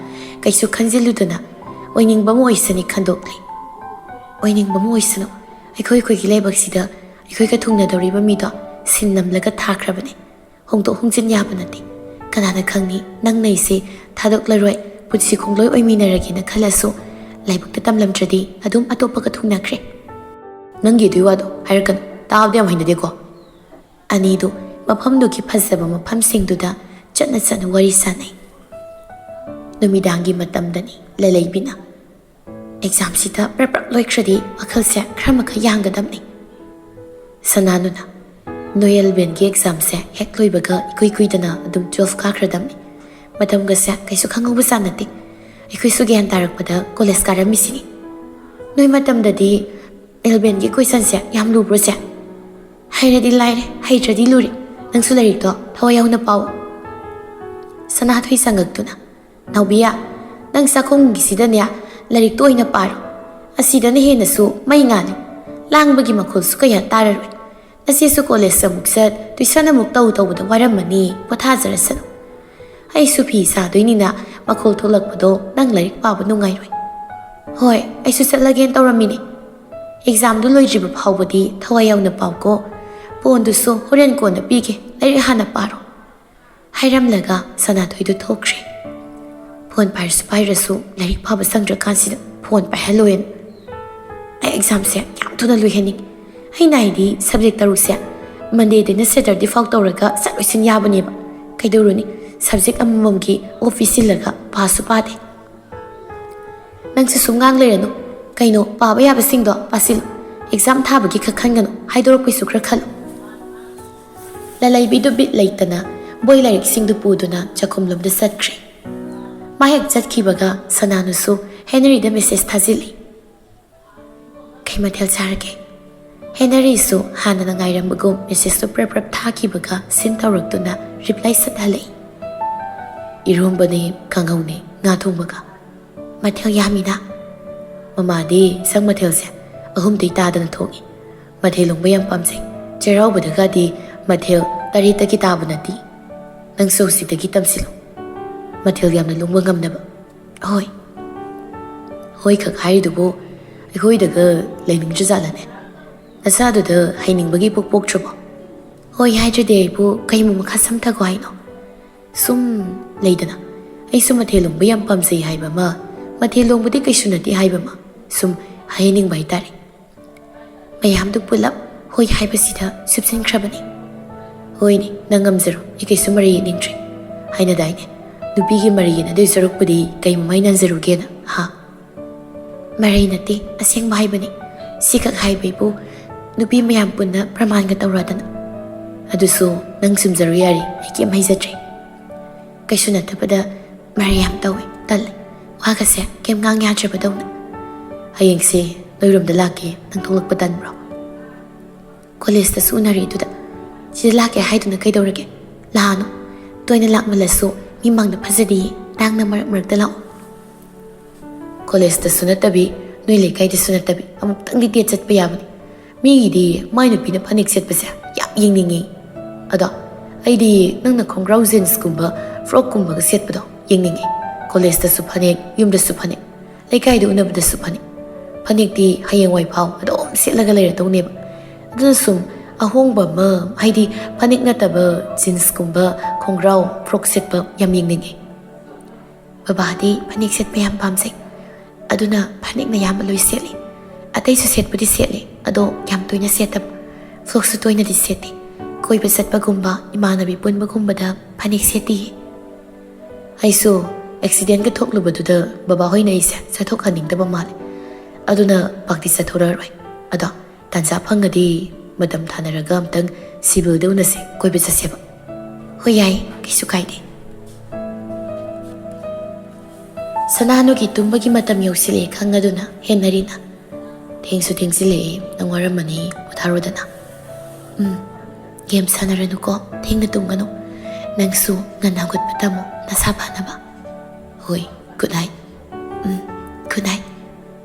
ꯀꯩꯁꯨ ꯈꯟꯖꯤꯜꯂꯨꯗꯅ ꯑꯣꯏꯅꯤꯡꯕ ꯑꯃ ꯑꯣꯏꯁꯅꯤ ꯈꯟꯗꯣꯛꯂꯦ꯫ ꯑꯣꯏꯅꯤꯡꯕ ꯑꯃ ꯑꯣꯏꯁꯅꯨ꯫ ꯑꯩꯈꯣꯏ ꯑꯩꯈꯣꯏꯒꯤ ꯂꯥꯏꯕꯛꯁꯤꯗ ꯑꯩꯈꯣꯏꯒ ꯊꯨꯡꯅꯗꯧꯔꯤꯕ ꯃꯤꯗꯣ ꯁꯤꯟ ꯅꯝꯂꯒ ꯊꯥꯈ꯭ꯔꯕꯅꯦ꯫ ꯍꯣꯡꯗꯣꯛ ꯍꯣꯡꯖꯤꯟ ꯌꯥꯕ ꯅꯠꯇꯦ꯫ ꯀꯅꯥꯅ ꯈꯪꯅꯤ, ꯅꯪꯅ ꯑꯩꯁꯦ ꯊꯥꯗꯣꯛꯂꯔꯣꯏ, ꯄꯨꯟꯁꯤ ꯈꯣꯡꯂꯣꯏ ꯑꯣꯏꯃꯤꯟꯅꯔꯒꯦꯅ ꯈꯜꯂꯁꯨ ꯂꯥꯏꯕꯛꯇ ꯇꯝꯂꯝꯗ꯭ꯔꯗꯤ ꯑꯗꯨꯝ ꯑꯇꯣꯞꯄꯒ ꯊꯨꯡꯅꯈ꯭ꯔꯦ꯫ ꯅꯪꯒꯤ ꯑꯗꯨꯏ ꯋꯥꯗꯣ ꯍꯥꯏꯔꯛꯀꯅꯨ, ꯇꯥꯕꯗ ꯌꯥꯝ ꯍꯩꯅꯗꯦꯀꯣ꯫ ꯑꯅꯤꯗꯨ ꯃꯐꯝꯗꯨꯒꯤ ꯐꯖꯕ ꯃꯐꯝꯁꯤꯡꯗꯨꯗ ꯆꯠꯅ ꯆꯠꯅ ꯋꯥꯔꯤ ꯁꯥꯟꯅꯩ꯫ ꯅꯨꯃꯤꯗꯥꯡꯒꯤ ꯃꯇꯝꯗꯅꯤ ꯂꯂꯩꯕꯤꯅ, "ꯑꯦꯛꯖꯥꯝꯁꯤꯗ ꯄ꯭ꯔꯞ ꯄ꯭ꯔꯞ ꯂꯣꯏꯈ꯭ꯔꯗꯤ ꯋꯥꯈꯜꯁꯦ ꯈꯔ ꯃꯈꯩ ꯌꯥꯡꯒꯗꯕꯅꯤ꯫ ꯁꯅꯥꯅꯨꯅ, ꯅꯣꯏ ꯑꯦꯜꯕꯦꯟꯒꯤ ꯑꯦꯛꯖꯥꯝꯁꯦ ꯍꯦꯛ ꯂꯣꯏꯕꯒ ꯏꯀꯨꯏ ꯀꯨꯏꯗꯅ ꯑꯗꯨꯝ ꯇꯨꯋꯦꯜꯐ ꯀꯥꯈ꯭ꯔꯗꯕꯅꯤ꯫ ꯃꯇꯝꯒꯁꯦ ꯀꯩꯁꯨ ꯈꯪꯍꯧꯕꯖꯥꯠ ꯅꯠꯇꯦ꯫ ꯑꯩꯈꯣꯏꯁꯨ ꯒ꯭ꯌꯥꯟ ꯇꯥꯔꯛꯄꯗ ꯀꯣꯂꯦꯖ ꯀꯥꯔꯝꯃꯤꯁꯤꯅꯤ꯫ ꯅꯣꯏ ꯃꯇꯝꯗꯗꯤ ꯑꯦꯜꯕꯦꯟꯒꯤ ꯀꯣꯏꯁꯟꯁꯦ ꯌꯥꯝ ꯂꯨꯕ꯭ꯔꯣ ꯆꯦ?" "ꯍꯩꯔꯗꯤ ꯂꯥꯏꯔꯦ, ꯍꯩꯇ꯭ꯔꯗꯤ ꯂꯨꯔꯦ꯫ ꯅꯪꯁꯨ ꯂꯥꯏꯔꯤꯛꯇꯣ ꯊꯋꯥꯏ ꯌꯥꯎꯅ ꯄꯥꯎ꯫" ꯁꯅꯥꯊꯣꯏ ꯆꯪꯉꯛꯇꯨꯅ, "ꯅꯥꯎꯕꯤꯌꯥ, ꯅꯪ ꯆꯥꯛꯈꯨꯝꯒꯤꯁꯤꯗꯅꯦ ꯂꯥꯏꯔꯤꯛꯇꯣ ꯑꯣꯏꯅ ꯄꯥꯔꯣ꯫ ꯑꯁꯤꯗꯅ ꯍꯦꯟꯅꯁꯨ ꯃꯩ ꯉꯥꯜꯂꯤ꯫ ꯂꯥꯡꯕꯒꯤ ꯃꯈꯣꯜꯁꯨ ꯀꯌꯥ ꯇꯥꯔꯔꯣꯏ꯫ ꯅꯆꯦꯁꯨ ꯀꯣꯂꯦꯖ ꯑꯃꯨꯛ ꯆꯠ, ꯇꯨꯏꯁꯟ ꯑꯃꯨꯛ ꯇꯧ ꯇꯧꯕꯗ ꯋꯥꯔꯝꯃꯅꯤ, ꯄꯣꯊꯥꯖꯔꯁꯅꯨ꯫ ꯑꯩꯁꯨ ꯐꯤ ꯁꯥꯗꯣꯏꯅꯤꯅ ꯃꯈꯣꯜ ꯊꯣꯛꯂꯛꯄꯗꯣ ꯅꯪ ꯂꯥꯏꯔꯤꯛ ꯄꯥꯕ ꯅꯨꯡꯉꯥꯏꯔꯣꯏ꯫" "ꯍꯣꯏ, ꯑꯩꯁꯨ ꯆꯠꯂꯒꯦꯅ ꯇꯧꯔꯝꯃꯤꯅꯦ꯫ ꯑꯦꯛꯖꯥꯝꯗꯨ ꯂꯣꯏꯗ꯭ꯔꯤꯕ ꯐꯥꯎꯕꯗꯤ ꯊꯋꯥꯏ ꯌꯥꯎꯅ ꯄꯥꯎꯀꯣ꯫ ꯐꯣꯟꯗꯨꯁꯨ ꯍꯣꯔꯦꯟ ꯀꯣꯟꯅ ꯄꯤꯒꯦ, ꯂꯥꯏꯔꯤꯛ ꯍꯥꯟꯅ ꯄꯥꯔꯣ꯫" ꯍꯥꯏꯔꯝꯂꯒ ꯁꯅꯥꯊꯣꯏꯗꯨ ꯊꯣꯛꯈ꯭ꯔꯦ꯫ ꯐꯣꯟ ꯄꯥꯏꯔꯁꯨ ꯄꯥꯏꯔꯁꯨ ꯂꯥꯏꯔꯤꯛ ꯄꯥꯕ ꯆꯪꯗ꯭ꯔꯀꯥꯟꯁꯤꯗ ꯐꯣꯟ ꯄꯥꯏꯍꯜꯂꯣꯏꯅ꯫ ꯑꯩ ꯑꯦꯛꯖꯥꯝꯁꯦ ꯌꯥꯝ ꯊꯨꯅ ꯂꯣꯏꯍꯟꯅꯤꯡꯉꯤ꯫ ꯑꯩꯅ ꯍꯥꯏꯗꯤ ꯁꯕꯖꯦꯛ ꯇꯔꯨꯛꯁꯦ ꯃꯟꯗꯦꯗꯩꯅ ꯁꯦꯇꯔꯗꯦ ꯐꯥꯎ ꯇꯧꯔꯒ ꯆꯠꯂꯣꯏꯁꯤꯟ ꯌꯥꯕꯅꯦꯕ꯫ ꯀꯩꯗꯧꯔꯨꯅꯤ, ꯁꯕꯖꯦꯛ ꯑꯃꯃꯝꯒꯤ ꯑꯣꯐ ꯄꯤꯁꯤꯜꯂꯒ ꯄꯥꯁꯨ ꯄꯥꯗꯦ꯫ "ꯅꯪꯁꯨ ꯁꯨꯝ ꯉꯥꯡ ꯂꯩꯔꯅꯨ꯫ ꯀꯩꯅꯣ, ꯄꯥꯕ ꯌꯥꯕꯁꯤꯡꯗꯣ ꯄꯥꯁꯤꯜꯂꯨ꯫ ꯑꯦꯛꯖꯥꯝ ꯊꯥꯕꯒꯤ ꯈꯛ ꯈꯟꯒꯅꯨ, ꯍꯥꯏꯗꯣꯔꯛꯄꯩꯁꯨ ꯈꯔ ꯈꯜꯂꯨ꯫" ꯂꯂꯩꯕꯤꯗꯨ ꯕꯤꯠ ꯂꯩꯇꯅ ꯃꯣꯏ ꯂꯥꯏꯔꯤꯛꯁꯤꯡꯗꯨ ꯄꯨꯗꯨꯅ ꯆꯥꯛꯈꯨꯝꯂꯣꯝꯗ ꯆꯠꯈ꯭ꯔꯦ꯫ ꯃꯥ ꯍꯦꯛ ꯆꯠꯈꯤꯕꯒ ꯁꯅꯥꯅꯨꯁꯨ ꯍꯦꯅꯔꯤꯗ ꯃꯦꯁꯦꯖ ꯊꯥꯖꯤꯜꯂꯤ꯫ "ꯀꯩ ꯃꯊꯦꯜ ꯆꯥꯔꯒꯦ?" ꯍꯦꯅꯔꯤꯁꯨ ꯍꯥꯟꯅꯅ ꯉꯥꯏꯔꯝꯕꯒꯨꯝ ꯃꯦꯁꯦꯖꯇꯨ ꯄ꯭ꯔꯞ ꯄ꯭ꯔꯞ ꯊꯥꯈꯤꯕꯒ ꯁꯤꯟ ꯇꯧꯔꯛꯇꯨꯅ ꯔꯤꯄ꯭ꯂꯥꯏ ꯁꯠ ꯍꯜꯂꯛꯏ꯫ "ꯏꯔꯣꯝꯕꯅꯦ, ꯀꯥꯡꯍꯧꯅꯦ, ꯉꯥ ꯊꯣꯡꯕꯒ꯫ ꯃꯊꯦꯜ ꯌꯥꯝꯃꯤꯅ꯫ ꯃꯃꯥꯗꯤ ꯁꯪ ꯃꯊꯦꯜꯁꯦ ꯑꯍꯨꯝꯗꯩ ꯇꯥꯗꯅ ꯊꯣꯡꯉꯤ꯫ ꯃꯊꯦꯜ ꯂꯣꯡꯕ ꯌꯥꯝ ꯄꯥꯝꯖꯩ꯫ ꯆꯩꯔꯥꯎꯕꯗꯒꯗꯤ ꯃꯊꯦꯜ ꯇꯔꯦꯠꯇꯒꯤ ꯇꯥꯕ ꯅꯠꯇꯦ꯫ ꯅꯪꯁꯨ ꯍꯧꯖꯤꯛꯇꯒꯤ ꯇꯝꯁꯤꯜꯂꯨ, ꯃꯊꯦꯜ ꯌꯥꯝꯅ ꯂꯣꯡꯕ ꯉꯝꯅꯕ꯫" "ꯍꯣꯏ꯫" "ꯍꯣꯏ" ꯈꯛ ꯍꯥꯏꯔꯤꯗꯨꯕꯨ ꯑꯩꯈꯣꯏꯗꯒ ꯂꯩꯅꯤꯡꯗ꯭ꯔꯖꯥꯠꯂꯅꯦ? ꯅꯁꯥꯗꯨꯗ ꯍꯩꯅꯤꯡꯕꯒꯤ ꯄꯣꯛ ꯄꯣꯛꯇ꯭ꯔꯕꯣ? "ꯍꯣꯏ" ꯍꯥꯏꯗ꯭ꯔꯗꯤ ꯑꯩꯕꯨ ꯀꯩꯃꯨꯛ ꯃꯈꯥ ꯁꯝꯊꯒꯣ ꯍꯥꯏꯅꯣ? ꯁꯨꯝ ꯂꯩꯗꯅ, ꯑꯩꯁꯨ ꯃꯊꯦꯜ ꯂꯣꯡꯕ ꯌꯥꯝ ꯄꯥꯝꯖꯩ ꯍꯥꯏꯕ ꯑꯃ, ꯃꯊꯦꯜ ꯂꯣꯡꯕꯗꯤ ꯀꯩꯁꯨ ꯅꯠꯇꯦ ꯍꯥꯏꯕ ꯑꯃ, ꯁꯨꯝ ꯍꯥꯏꯍꯟꯅꯤꯡꯕ ꯍꯥꯏꯇꯥꯔꯦ꯫ ꯃꯌꯥꯝꯗꯨ ꯄꯨꯂꯞ "ꯍꯣꯏ" ꯍꯥꯏꯕꯁꯤꯗ ꯁꯨꯞꯆꯤꯟꯈ꯭ꯔꯕꯅꯤ꯫ "ꯍꯣꯏꯅꯦ, ꯅꯪ ꯉꯝꯖꯔꯣ, ꯑꯩ ꯀꯩꯁꯨ ꯃꯔꯩ ꯌꯦꯠꯅꯤꯡꯗ꯭ꯔꯦ" ꯍꯥꯏꯅꯗꯥꯏꯅꯦ? ꯅꯨꯄꯤꯒꯤ ꯃꯔꯩ ꯌꯦꯠꯅꯗꯣꯏ ꯁꯔꯨꯛꯄꯨꯗꯤ ꯀꯩ ꯃꯃꯥꯏ ꯅꯟꯖꯔꯨꯒꯦꯅ, ꯍꯥ? ꯃꯔꯩ ꯅꯠꯇꯦ, ꯑꯁꯦꯡꯕ ꯍꯥꯏꯕꯅꯤ꯫ ꯁꯤꯈꯛ ꯍꯥꯏꯕꯩꯕꯨ ꯅꯨꯄꯤ ꯃꯌꯥꯝ ꯄꯨꯟꯅ ꯄ꯭ꯔꯃꯥꯟꯒ ꯇꯧꯔꯗꯅ꯫ ꯑꯗꯨꯁꯨ ꯅꯪ ꯆꯨꯝꯖꯔꯣ ꯌꯥꯔꯦ, ꯑꯩ ꯀꯩꯝ ꯍꯥꯏꯖꯗ꯭ꯔꯦ꯫ ꯀꯩꯁꯨ ꯅꯠꯇꯕꯗ ꯃꯔꯩ ꯌꯥꯝ ꯇꯧꯋꯦ, ꯇꯜꯂꯦ꯫ ꯋꯥꯒꯁꯦ ꯀꯩꯝ ꯉꯥꯡ ꯌꯥꯗ꯭ꯔꯕꯗꯧꯅ꯫ "ꯍꯌꯦꯡꯁꯦ ꯅꯣꯏꯔꯣꯝꯗ ꯂꯥꯛꯀꯦ, ꯅꯪ ꯊꯣꯛꯂꯛꯄ ꯇꯟꯕ꯭ꯔꯣ?" "ꯀꯣꯂꯦꯖꯇꯁꯨ ꯎꯅꯔꯤꯗꯨꯗ꯫ ꯁꯤꯗ ꯂꯥꯛꯀꯦ ꯍꯥꯏꯗꯨꯅ ꯀꯩꯗꯧꯔꯒꯦ? ꯂꯥꯛꯑꯅꯨ꯫ ꯇꯣꯏꯅ ꯂꯥꯛꯃꯜꯂꯁꯨ ꯃꯤ ꯃꯥꯡꯗ ꯐꯖꯗꯦꯌꯦ꯫ ꯇꯥꯡꯅ ꯃꯔꯛ ꯃꯔꯛꯇ ꯂꯥꯛꯑꯣ꯫" "ꯀꯣꯂꯦꯖꯇꯁꯨ ꯅꯠꯇꯕꯤ, ꯅꯣꯏ ꯂꯩꯀꯥꯏꯗꯁꯨ ꯅꯠꯇꯕꯤ, ꯑꯃꯨꯛꯇꯪꯗꯤ ꯗꯦꯠ ꯆꯠꯄ ꯌꯥꯕꯅꯤ꯫ ꯃꯤꯒꯤꯗꯤ ꯃꯥꯏ ꯅꯨꯄꯤꯅ ꯐꯅꯦꯛ ꯁꯦꯠꯄꯁꯦ ꯌꯥꯝ ꯌꯦꯡꯅꯤꯡꯉꯤ꯫ ꯑꯗꯣ ꯑꯩꯗꯤ ꯅꯪꯅ ꯈꯣꯡꯒ꯭ꯔꯥꯎ ꯖꯤꯟꯁꯀꯨꯝꯕ, ꯐ꯭ꯔꯣꯛꯀꯨꯝꯕꯒ ꯁꯦꯠꯄꯗꯣ ꯌꯦꯡꯅꯤꯡꯉꯤ꯫ ꯀꯣꯂꯦꯖꯇꯁꯨ ꯐꯅꯦꯛ, ꯌꯨꯝꯗꯁꯨ ꯐꯅꯦꯛ, ꯂꯩꯀꯥꯏꯗ ꯎꯅꯕꯗꯁꯨ ꯐꯅꯦꯛ꯫ ꯐꯅꯦꯛꯇꯤ ꯍꯌꯦꯡꯋꯥꯏ ꯐꯥꯎ ꯑꯗꯨꯝ ꯁꯦꯠꯂꯒ ꯂꯩꯔꯗꯧꯅꯦꯕ꯫ ꯑꯗꯨꯅ ꯁꯨꯝ ꯑꯍꯣꯡꯕ ꯑꯃ, ꯍꯥꯏꯗꯤ ꯐꯅꯦꯛ ꯅꯠꯇꯕ ꯖꯤꯟꯁꯀꯨꯝꯕ, ꯈꯣꯡꯒ꯭ꯔꯥꯎ, ꯐ꯭ꯔꯣꯛ ꯁꯦꯠꯄ ꯌꯥꯝ ꯌꯦꯡꯅꯤꯡꯉꯤ꯫" ꯕꯕꯥꯗꯤ ꯐꯅꯦꯛ ꯁꯦꯠꯄ ꯌꯥꯝ ꯄꯥꯝꯖꯩ꯫ ꯑꯗꯨꯅ ꯐꯅꯦꯛꯅ ꯑꯌꯥꯝꯕ ꯂꯣꯏ ꯁꯦꯠꯂꯤ꯫ ꯑꯇꯩꯁꯨ ꯁꯦꯠꯄꯨꯗꯤ ꯁꯦꯠꯂꯤ, ꯑꯗꯣ ꯌꯥꯝ ꯇꯣꯏꯅ ꯁꯦꯠꯇꯕ꯫ ꯐ꯭ꯔꯣꯛꯁꯨ ꯇꯣꯏꯅꯗꯤ ꯁꯦꯠꯇꯦ꯫ ꯀꯣꯏꯕ ꯆꯠꯄꯒꯨꯝꯕ, ꯏꯃꯥꯟꯅꯕꯤ ꯄꯨꯟꯕꯒꯨꯝꯕꯗ ꯐꯅꯦꯛ ꯁꯦꯠꯇꯤꯌꯦ꯫ ꯑꯩꯁꯨ ꯑꯦꯛꯁꯤꯗꯦꯟꯒ ꯊꯣꯛꯂꯨꯕꯗꯨꯗ ꯕꯕꯥ ꯍꯣꯏꯅ ꯑꯩꯁꯦ ꯆꯠꯊꯣꯛꯍꯟꯅꯤꯡꯗꯕ ꯃꯥꯜꯂꯦ꯫ ꯑꯗꯨꯅ ꯄꯥꯛꯇꯤ ꯆꯠꯊꯣꯔꯛꯑꯔꯣꯏ꯫ ꯑꯗꯣ ꯇꯥꯟꯖꯥ ꯐꯪꯉꯗꯤ ꯃꯇꯝ ꯊꯥꯅꯔꯒ ꯑꯝꯇꯪ ꯁꯤꯕꯤꯜꯗ ꯎꯅꯁꯦ, ꯀꯣꯏꯕ ꯆꯠꯁꯦꯕ꯫ "ꯍꯣꯏ, ꯌꯥꯏ, ꯀꯩꯁꯨ ꯀꯥꯏꯗꯦ꯫" ꯁꯅꯥꯅꯨꯒꯤ ꯇꯨꯝꯕꯒꯤ ꯃꯇꯝ ꯌꯧꯁꯤꯜꯂꯛꯑꯦ ꯈꯪꯂꯗꯨꯅ ꯍꯦꯟꯅꯔꯤꯅ, "ꯊꯦꯡꯁꯨ ꯊꯦꯡꯖꯤꯜꯂꯛꯑꯦ, ꯅꯪ ꯋꯥꯔꯝꯃꯅꯤ, ꯄꯣꯊꯥꯔꯣꯗꯅ꯫" "ꯎꯝ, ꯒꯦꯝ ꯁꯥꯟꯅꯔꯅꯨꯀꯣ, ꯊꯦꯡꯅ ꯇꯨꯝꯒꯅꯨ꯫ ꯅꯪꯁꯨ ꯉꯟꯅ ꯍꯧꯒꯠꯄ ꯇꯝꯃꯣ, ꯅꯁꯥ ꯐꯅꯕ꯫" "ꯍꯣꯏ, ꯒꯨꯗ ꯅꯥꯏꯠ꯫" "ꯎꯝ, ꯒꯨꯗ ꯅꯥꯏꯠ꯫"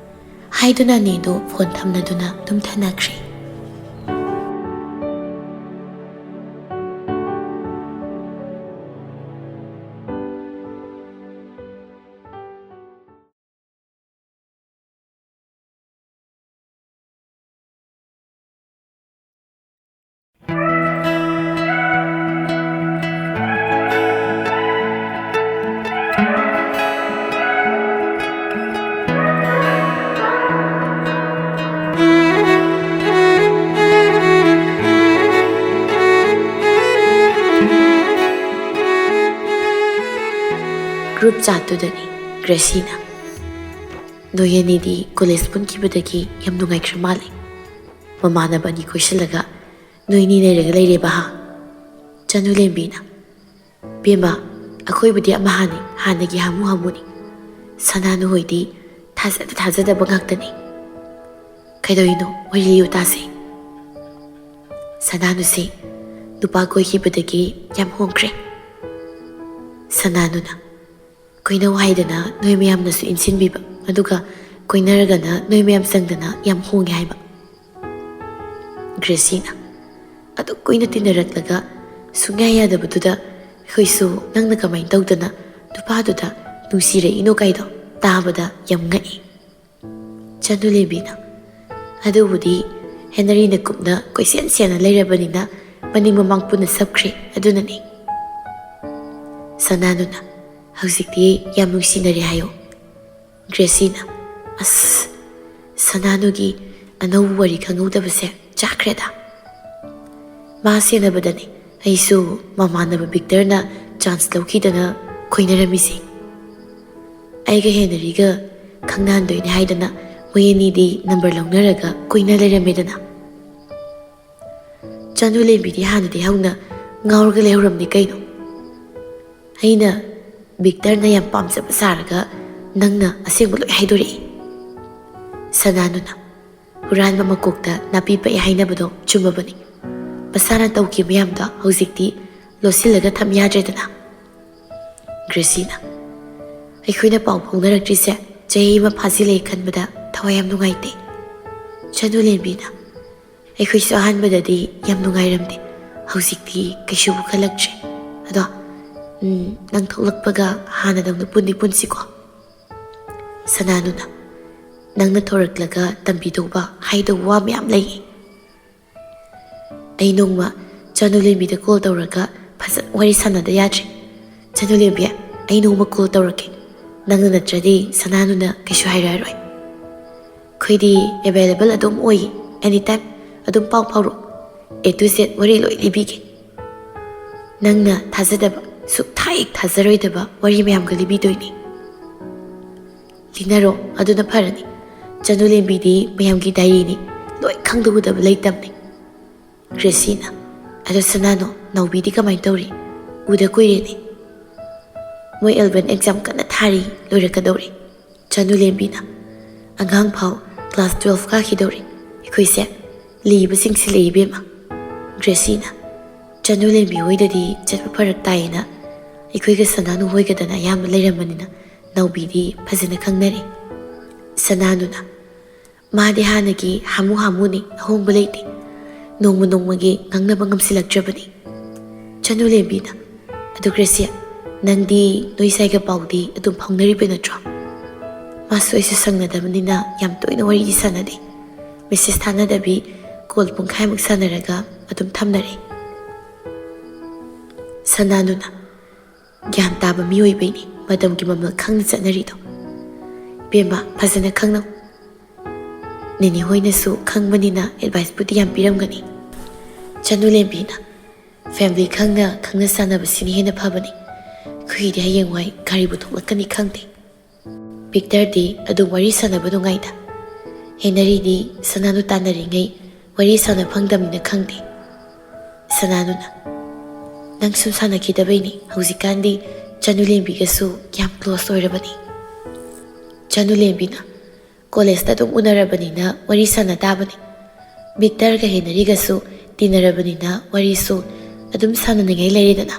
ꯍꯥꯏꯗꯨꯅ ꯑꯅꯤꯗꯨ ꯐꯣꯟ ꯊꯝꯅꯗꯨꯅ ꯇꯨꯝꯊꯅꯈ꯭ꯔꯦ꯫ ꯒ꯭ꯔꯨꯞ ꯆꯥꯠꯇꯨꯗꯅꯤ ꯒ꯭ꯔꯦꯁꯤꯅ, "ꯅꯣꯏ ꯑꯅꯤꯗꯤ ꯀꯣꯂꯦꯖ ꯄꯨꯟꯈꯤꯕꯗꯒꯤ ꯌꯥꯝ ꯅꯨꯡꯉꯥꯏꯈ꯭ꯔ ꯃꯥꯜꯂꯦ꯫ ꯃꯃꯥꯟꯅꯕ ꯑꯅꯤ ꯀꯣꯏꯁꯤꯜꯂꯒ ꯅꯣꯏ ꯑꯅꯤ ꯂꯩꯔꯒ ꯂꯩꯔꯦꯕ ꯍꯥ?" ꯆꯅꯨ ꯂꯦꯝꯕꯤꯅ, "ꯕꯦꯝꯃ, ꯑꯩꯈꯣꯏꯕꯨꯗꯤ ꯑꯃꯍꯥꯅꯤ, ꯍꯥꯟꯅꯒꯤ ꯍꯥꯃꯨ ꯍꯥꯃꯨꯅꯤ꯫ ꯁꯅꯥꯅꯨ ꯍꯣꯏꯗꯤ ꯊꯥꯖꯗ ꯊꯥꯖꯗꯕ ꯉꯥꯛꯇꯅꯤ꯫ ꯀꯩꯗꯧꯔꯤꯅꯣ? ꯋꯥꯔꯤ ꯂꯤꯌꯨ ꯇꯥꯁꯦ꯫" "ꯁꯅꯥꯅꯨꯁꯦ ꯅꯨꯄꯥ ꯀꯣꯏꯈꯤꯕꯗꯒꯤ ꯌꯥꯝ ꯍꯣꯡꯈ꯭ꯔꯦ꯫" ꯁꯅꯥꯅꯨꯅ, "ꯀꯣꯏꯅꯧ ꯍꯥꯏꯗꯅ ꯅꯣꯏ ꯃꯌꯥꯝꯅꯁꯨ ꯏꯟꯁꯤꯟꯕꯤꯕ, ꯑꯗꯨꯒ ꯀꯣꯏꯅꯔꯒꯅ ꯅꯣꯏ ꯃꯌꯥꯝ ꯆꯪꯗꯅ ꯌꯥꯝ ꯍꯣꯡꯉꯦ ꯍꯥꯏꯕ꯫" ꯒ꯭ꯔꯦꯁꯤꯅ, "ꯑꯗꯨꯛ ꯀꯨꯏꯅ ꯇꯤꯟꯅꯔꯛꯂꯒ ꯁꯨꯡꯌꯥ ꯌꯥꯗꯕꯗꯨꯗ ꯑꯩꯈꯣꯏꯁꯨ ꯅꯪꯅ ꯀꯃꯥꯏꯅ ꯇꯧꯗꯅ ꯅꯨꯄꯥꯗꯨꯗ ꯅꯨꯡꯁꯤꯔꯛꯏꯅꯣ ꯀꯥꯏꯗꯣ ꯇꯥꯕꯗ ꯌꯥꯝ ꯉꯛꯏ꯫" ꯆꯅꯨꯂꯦꯝꯕꯤꯅ, "ꯑꯗꯨꯕꯨꯗꯤ ꯍꯦꯅꯔꯤꯅ ꯀꯨꯞꯅ ꯀꯣꯏꯁꯦꯟ ꯁꯦꯟꯅ ꯂꯩꯔꯕꯅꯤꯅ ꯃꯅꯤꯡ ꯃꯃꯥꯡ ꯄꯨꯟꯅ ꯁꯞꯈ꯭ꯔꯦ, ꯑꯗꯨꯅꯅꯤ꯫" ꯁꯅꯥꯅꯨꯅ, "ꯍꯧꯖꯤꯛꯇꯤ ꯌꯥꯝ ꯅꯨꯡꯁꯤꯅꯔꯦ ꯍꯥꯏꯌꯣ꯫" ꯒ꯭ꯔꯦꯁꯤꯅ, "ꯑꯁ, ꯁꯅꯥꯅꯨꯒꯤ ꯑꯅꯧꯕ ꯋꯥꯔꯤ ꯈꯪꯍꯧꯗꯕꯁꯦ ꯆꯥꯛꯈ꯭ꯔꯦꯗ꯫ ꯃꯥ ꯁꯦꯟꯅꯕꯗꯅꯦ ꯑꯩꯁꯨ ꯃꯃꯥꯟꯅꯕ ꯕꯤꯛꯇꯔꯅ ꯆꯥꯟꯁ ꯂꯧꯈꯤꯗꯅ ꯈꯣꯏꯅꯔꯝꯃꯤꯁꯦ꯫ ꯑꯩꯒ ꯍꯦꯅꯔꯤꯒ ꯈꯪꯅꯍꯟꯗꯣꯏꯅꯦ ꯍꯥꯏꯗꯅ ꯃꯣꯏ ꯑꯅꯤꯗꯤ ꯅꯝꯕꯔ ꯂꯧꯅꯔꯒ ꯀꯣꯏꯅ ꯂꯩꯔꯝꯃꯦꯗꯅ꯫" ꯆꯅꯨꯂꯦꯝꯕꯤꯗꯤ ꯍꯥꯟꯅꯗꯤ ꯍꯧꯅ ꯉꯥꯎꯔꯒ ꯂꯩꯍꯧꯔꯝꯅꯤ ꯀꯩꯅꯣ? ꯑꯩꯅ ꯕꯤꯛꯇꯔꯅ ꯌꯥꯝ ꯄꯥꯝꯖꯕ ꯁꯥꯔꯒ ꯅꯪꯅ ꯑꯁꯦꯡꯕ ꯂꯣꯏ ꯍꯥꯏꯗꯣꯔꯛꯏ꯫ ꯁꯅꯥꯅꯨꯅ, ꯍꯨꯔꯥꯟꯕ ꯃꯀꯣꯛꯇ ꯅꯥꯄꯤ ꯄꯛꯏ ꯍꯥꯏꯅꯕꯗꯣ ꯆꯨꯝꯃꯕꯅꯤ꯫ ꯃꯁꯥꯅ ꯇꯧꯈꯤꯕ ꯃꯌꯥꯝꯗꯣ ꯍꯧꯖꯤꯛꯇꯤ ꯂꯣꯠꯁꯤꯜꯂꯒ ꯊꯝ ꯌꯥꯗ꯭ꯔꯦꯗꯅ꯫ ꯒ꯭ꯔꯦꯁꯤꯅ, ꯑꯩꯈꯣꯏꯅ ꯄꯥꯎ ꯐꯥꯎꯅꯔꯛꯇ꯭ꯔꯤꯁꯦ ꯆꯍꯤ ꯑꯃ ꯐꯥꯖꯤꯜꯂꯛꯑꯦ ꯈꯟꯕꯗ ꯊꯋꯥꯏ ꯌꯥꯝ ꯅꯨꯡꯉꯥꯏꯇꯦ꯫ ꯆꯅꯨꯂꯦꯝꯕꯤꯅ, ꯑꯩꯈꯣꯏꯁꯨ ꯑꯍꯥꯟꯕꯗꯗꯤ ꯌꯥꯝ ꯅꯨꯡꯉꯥꯏꯔꯝꯗꯦ, ꯍꯧꯖꯤꯛꯇꯤ ꯀꯩꯁꯨꯕꯨ ꯈꯜꯂꯛꯇ꯭ꯔꯦ꯫ ꯑꯗꯣ, ꯎꯝ, ꯅꯪ ꯊꯣꯛꯂꯛꯄꯒ ꯍꯥꯟꯅꯗꯧꯅ ꯄꯨꯟꯗꯤ ꯄꯨꯟꯁꯤꯀꯣ꯫ ꯁꯅꯥꯅꯨꯅ, ꯅꯪꯅ ꯊꯣꯔꯛꯂꯒ ꯇꯝꯕꯤꯗꯧꯕ, ꯍꯥꯏꯗꯧꯕ ꯋꯥ ꯃꯌꯥꯝ ꯂꯩꯌꯦ꯫ ꯑꯩ ꯅꯣꯡꯃ ꯆꯅꯨꯂꯦꯝꯕꯤꯗ ꯀꯣꯜ ꯇꯧꯔꯒ ꯐꯖꯅ ꯋꯥꯔꯤ ꯁꯥꯟꯅꯗ ꯌꯥꯗ꯭ꯔꯦ꯫ ꯆꯅꯨꯂꯦꯝꯕꯤ, ꯑꯩ ꯅꯣꯡꯃ ꯀꯣꯜ ꯇꯧꯔꯛꯀꯦ꯫ ꯅꯪꯅ ꯅꯠꯇ꯭ꯔꯗꯤ ꯁꯅꯥꯅꯨꯅ ꯀꯩꯁꯨ ꯍꯥꯏꯔꯛꯑꯔꯣꯏ꯫ ꯑꯩꯈꯣꯏꯗꯤ ꯑꯦꯚꯥꯏꯂꯦꯕꯜ ꯑꯗꯨꯝ ꯑꯣꯏꯌꯦ, ꯑꯦꯅꯤ ꯇꯥꯏꯝ ꯑꯗꯨꯝ ꯄꯥꯎ ꯐꯥꯎꯔꯛꯑꯣ꯫ ꯑꯦ ꯇꯨ ꯖꯦꯠ ꯋꯥꯔꯤ ꯂꯣꯏ ꯂꯤꯕꯤꯒꯦ꯫ ꯅꯪꯅ ꯊꯥꯖꯗꯕ, ꯁꯨꯛꯊꯥ ꯍꯦꯛ ꯊꯥꯖꯔꯣꯏꯗꯕ ꯋꯥꯔꯤ ꯃꯌꯥꯝꯒ ꯂꯤꯕꯤꯗꯣꯏꯅꯤ꯫ ꯂꯤꯅꯔꯣ, ꯑꯗꯨꯅ ꯐꯔꯅꯤ꯫ ꯆꯅꯨꯂꯦꯝꯕꯤꯗꯤ ꯃꯌꯥꯝꯒꯤ ꯗꯥꯏꯔꯤꯅꯤ, ꯂꯣꯏ ꯈꯪꯗꯒꯗꯕ ꯂꯩꯇꯕꯅꯤ꯫ ꯒ꯭ꯔꯦꯁꯤꯅ, ꯑꯗꯣ ꯁꯅꯥꯅꯣ, ꯅꯥꯎꯕꯤꯗꯤ ꯀꯃꯥꯏꯅ ꯇꯧꯔꯤ? ꯎꯗ ꯀꯨꯏꯔꯦꯅꯦ꯫ ꯃꯣꯏ ꯑꯦꯂꯚꯦꯟ ꯑꯦꯛꯖꯥꯝ ꯀꯟꯅ ꯊꯥꯔꯤ, ꯂꯣꯏꯔꯛꯀꯗꯧꯔꯦ꯫ ꯆꯅꯨꯂꯦꯝꯕꯤꯅ, ꯑꯉꯥꯡ ꯐꯥꯎ ꯀ꯭ꯂꯥꯁ ꯇꯨꯋꯦꯜꯐ ꯀꯥꯈꯤꯗꯧꯔꯦ꯫ ꯑꯩꯈꯣꯏꯁꯦ ꯂꯤꯕꯁꯤꯡꯁꯤ ꯂꯩ ꯏꯕꯦꯝꯃ꯫ ꯒ꯭ꯔꯦꯁꯤꯅ, ꯆꯅꯨꯂꯦꯝꯕꯤ ꯍꯣꯏꯗꯗꯤ ꯆꯠꯄ ꯐꯔꯛ ꯇꯥꯏꯌꯦꯅ ꯑꯩꯈꯣꯏꯒ ꯁꯅꯥꯅꯨ ꯍꯣꯏꯒꯗꯅ ꯑꯌꯥꯝꯕ ꯂꯩꯔꯝꯕꯅꯤꯅ ꯅꯥꯎꯕꯤꯗꯤ ꯐꯖꯅ ꯈꯪꯅꯔꯦ꯫ ꯁꯅꯥꯅꯨꯅ, ꯃꯥꯗꯤ ꯍꯥꯟꯅꯒꯤ ꯍꯥꯃꯨ ꯍꯥꯃꯨꯅꯤ, ꯑꯍꯣꯡꯕ ꯂꯩꯇꯦ꯫ ꯅꯣꯡꯃ ꯅꯣꯡꯃꯒꯤ ꯉꯥꯡꯅꯕ ꯉꯝꯁꯤꯜꯂꯛꯇ꯭ꯔꯕꯅꯤ꯫ ꯆꯅꯨꯂꯦꯝꯕꯤꯅ, ꯑꯗꯨ ꯒ꯭ꯔꯦꯁꯤꯌꯥ, ꯅꯪꯗꯤ ꯅꯣꯏ ꯁꯥꯏꯒ ꯄꯥꯎꯗꯤ ꯑꯗꯨꯝ ꯐꯥꯎꯅꯔꯤꯕ ꯅꯠꯇ꯭ꯔꯣ? ꯃꯥꯁꯨ ꯑꯩꯁꯨ ꯁꯪꯅꯗꯕꯅꯤꯅ ꯌꯥꯝ ꯇꯣꯏꯅ ꯋꯥꯔꯤꯗꯤ ꯁꯥꯟꯅꯗꯦ꯫ ꯃꯦꯁꯦꯖ ꯊꯥꯅꯗꯕꯤ ꯀꯣꯜ ꯄꯨꯡꯈꯥꯏꯃꯨꯛ ꯁꯥꯟꯅꯔꯒ ꯑꯗꯨꯝ ꯊꯝꯅꯔꯦ꯫ ꯁꯅꯥꯅꯨꯅ, ꯒ꯭ꯌꯥꯟ ꯇꯥꯕ ꯃꯤꯑꯣꯏꯕꯩꯅꯤ ꯃꯇꯝꯒꯤ ꯃꯃꯜ ꯈꯪꯅ ꯆꯠꯅꯔꯤꯗꯣ꯫ ꯏꯕꯦꯝꯃ, ꯐꯖꯅ ꯈꯪꯅꯧ꯫ ꯅꯦꯅꯦ ꯍꯣꯏꯅꯁꯨ ꯈꯪꯕꯅꯤꯅ ꯑꯦꯗꯚꯥꯏꯁꯄꯨꯗꯤ ꯌꯥꯝ ꯄꯤꯔꯝꯒꯅꯤ꯫ ꯆꯅꯨꯂꯦꯝꯕꯤꯅ, ꯐꯦꯃꯤꯂꯤ ꯈꯪꯅ ꯈꯪꯅ ꯆꯥꯟꯅꯕꯁꯤꯅ ꯍꯦꯟꯅ ꯐꯕꯅꯤ꯫ ꯑꯩꯈꯣꯏꯒꯤꯗꯤ ꯍꯌꯦꯡꯋꯥꯏ ꯀꯔꯤꯕꯨ ꯊꯣꯛꯂꯛꯀꯅꯤ ꯈꯪꯗꯦ꯫ ꯚꯤꯛꯇꯔꯗꯤ ꯑꯗꯨꯝ ꯋꯥꯔꯤ ꯁꯥꯟꯅꯕ ꯅꯨꯡꯉꯥꯏꯗ꯫ ꯍꯦꯅꯔꯤꯗꯤ ꯁꯅꯥꯅꯨ ꯇꯥꯟꯅꯔꯤꯉꯩ ꯋꯥꯔꯤ ꯁꯥꯟꯅ ꯐꯪꯗꯕꯅꯤꯅ ꯈꯪꯗꯦ꯫ ꯁꯅꯥꯅꯨꯅ, ꯅꯪ ꯁꯨꯝ ꯁꯥꯟꯅꯈꯤꯗꯕꯩꯅꯤ ꯍꯧꯖꯤꯛꯀꯥꯟꯗꯤ ꯆꯅꯨꯂꯦꯝꯕꯤꯒꯁꯨ ꯌꯥꯝ ꯀ꯭ꯂꯣꯁ ꯑꯣꯏꯔꯕꯅꯤ꯫ ꯆꯅꯨꯂꯦꯝꯕꯤꯅ, ꯀꯣꯂꯦꯖꯇ ꯑꯗꯨꯝ ꯎꯅꯔꯕꯅꯤꯅ ꯋꯥꯔꯤ ꯁꯥꯟꯅ ꯇꯥꯕꯅꯤ꯫ ꯕꯤꯇꯔꯒ ꯍꯦꯅꯔꯤꯒꯁꯨ ꯇꯤꯟꯅꯔꯕꯅꯤꯅ ꯋꯥꯔꯤꯁꯨ ꯑꯗꯨꯝ ꯁꯥꯟꯅꯅꯤꯡꯉꯥꯏ ꯂꯩꯔꯦꯗꯅ꯫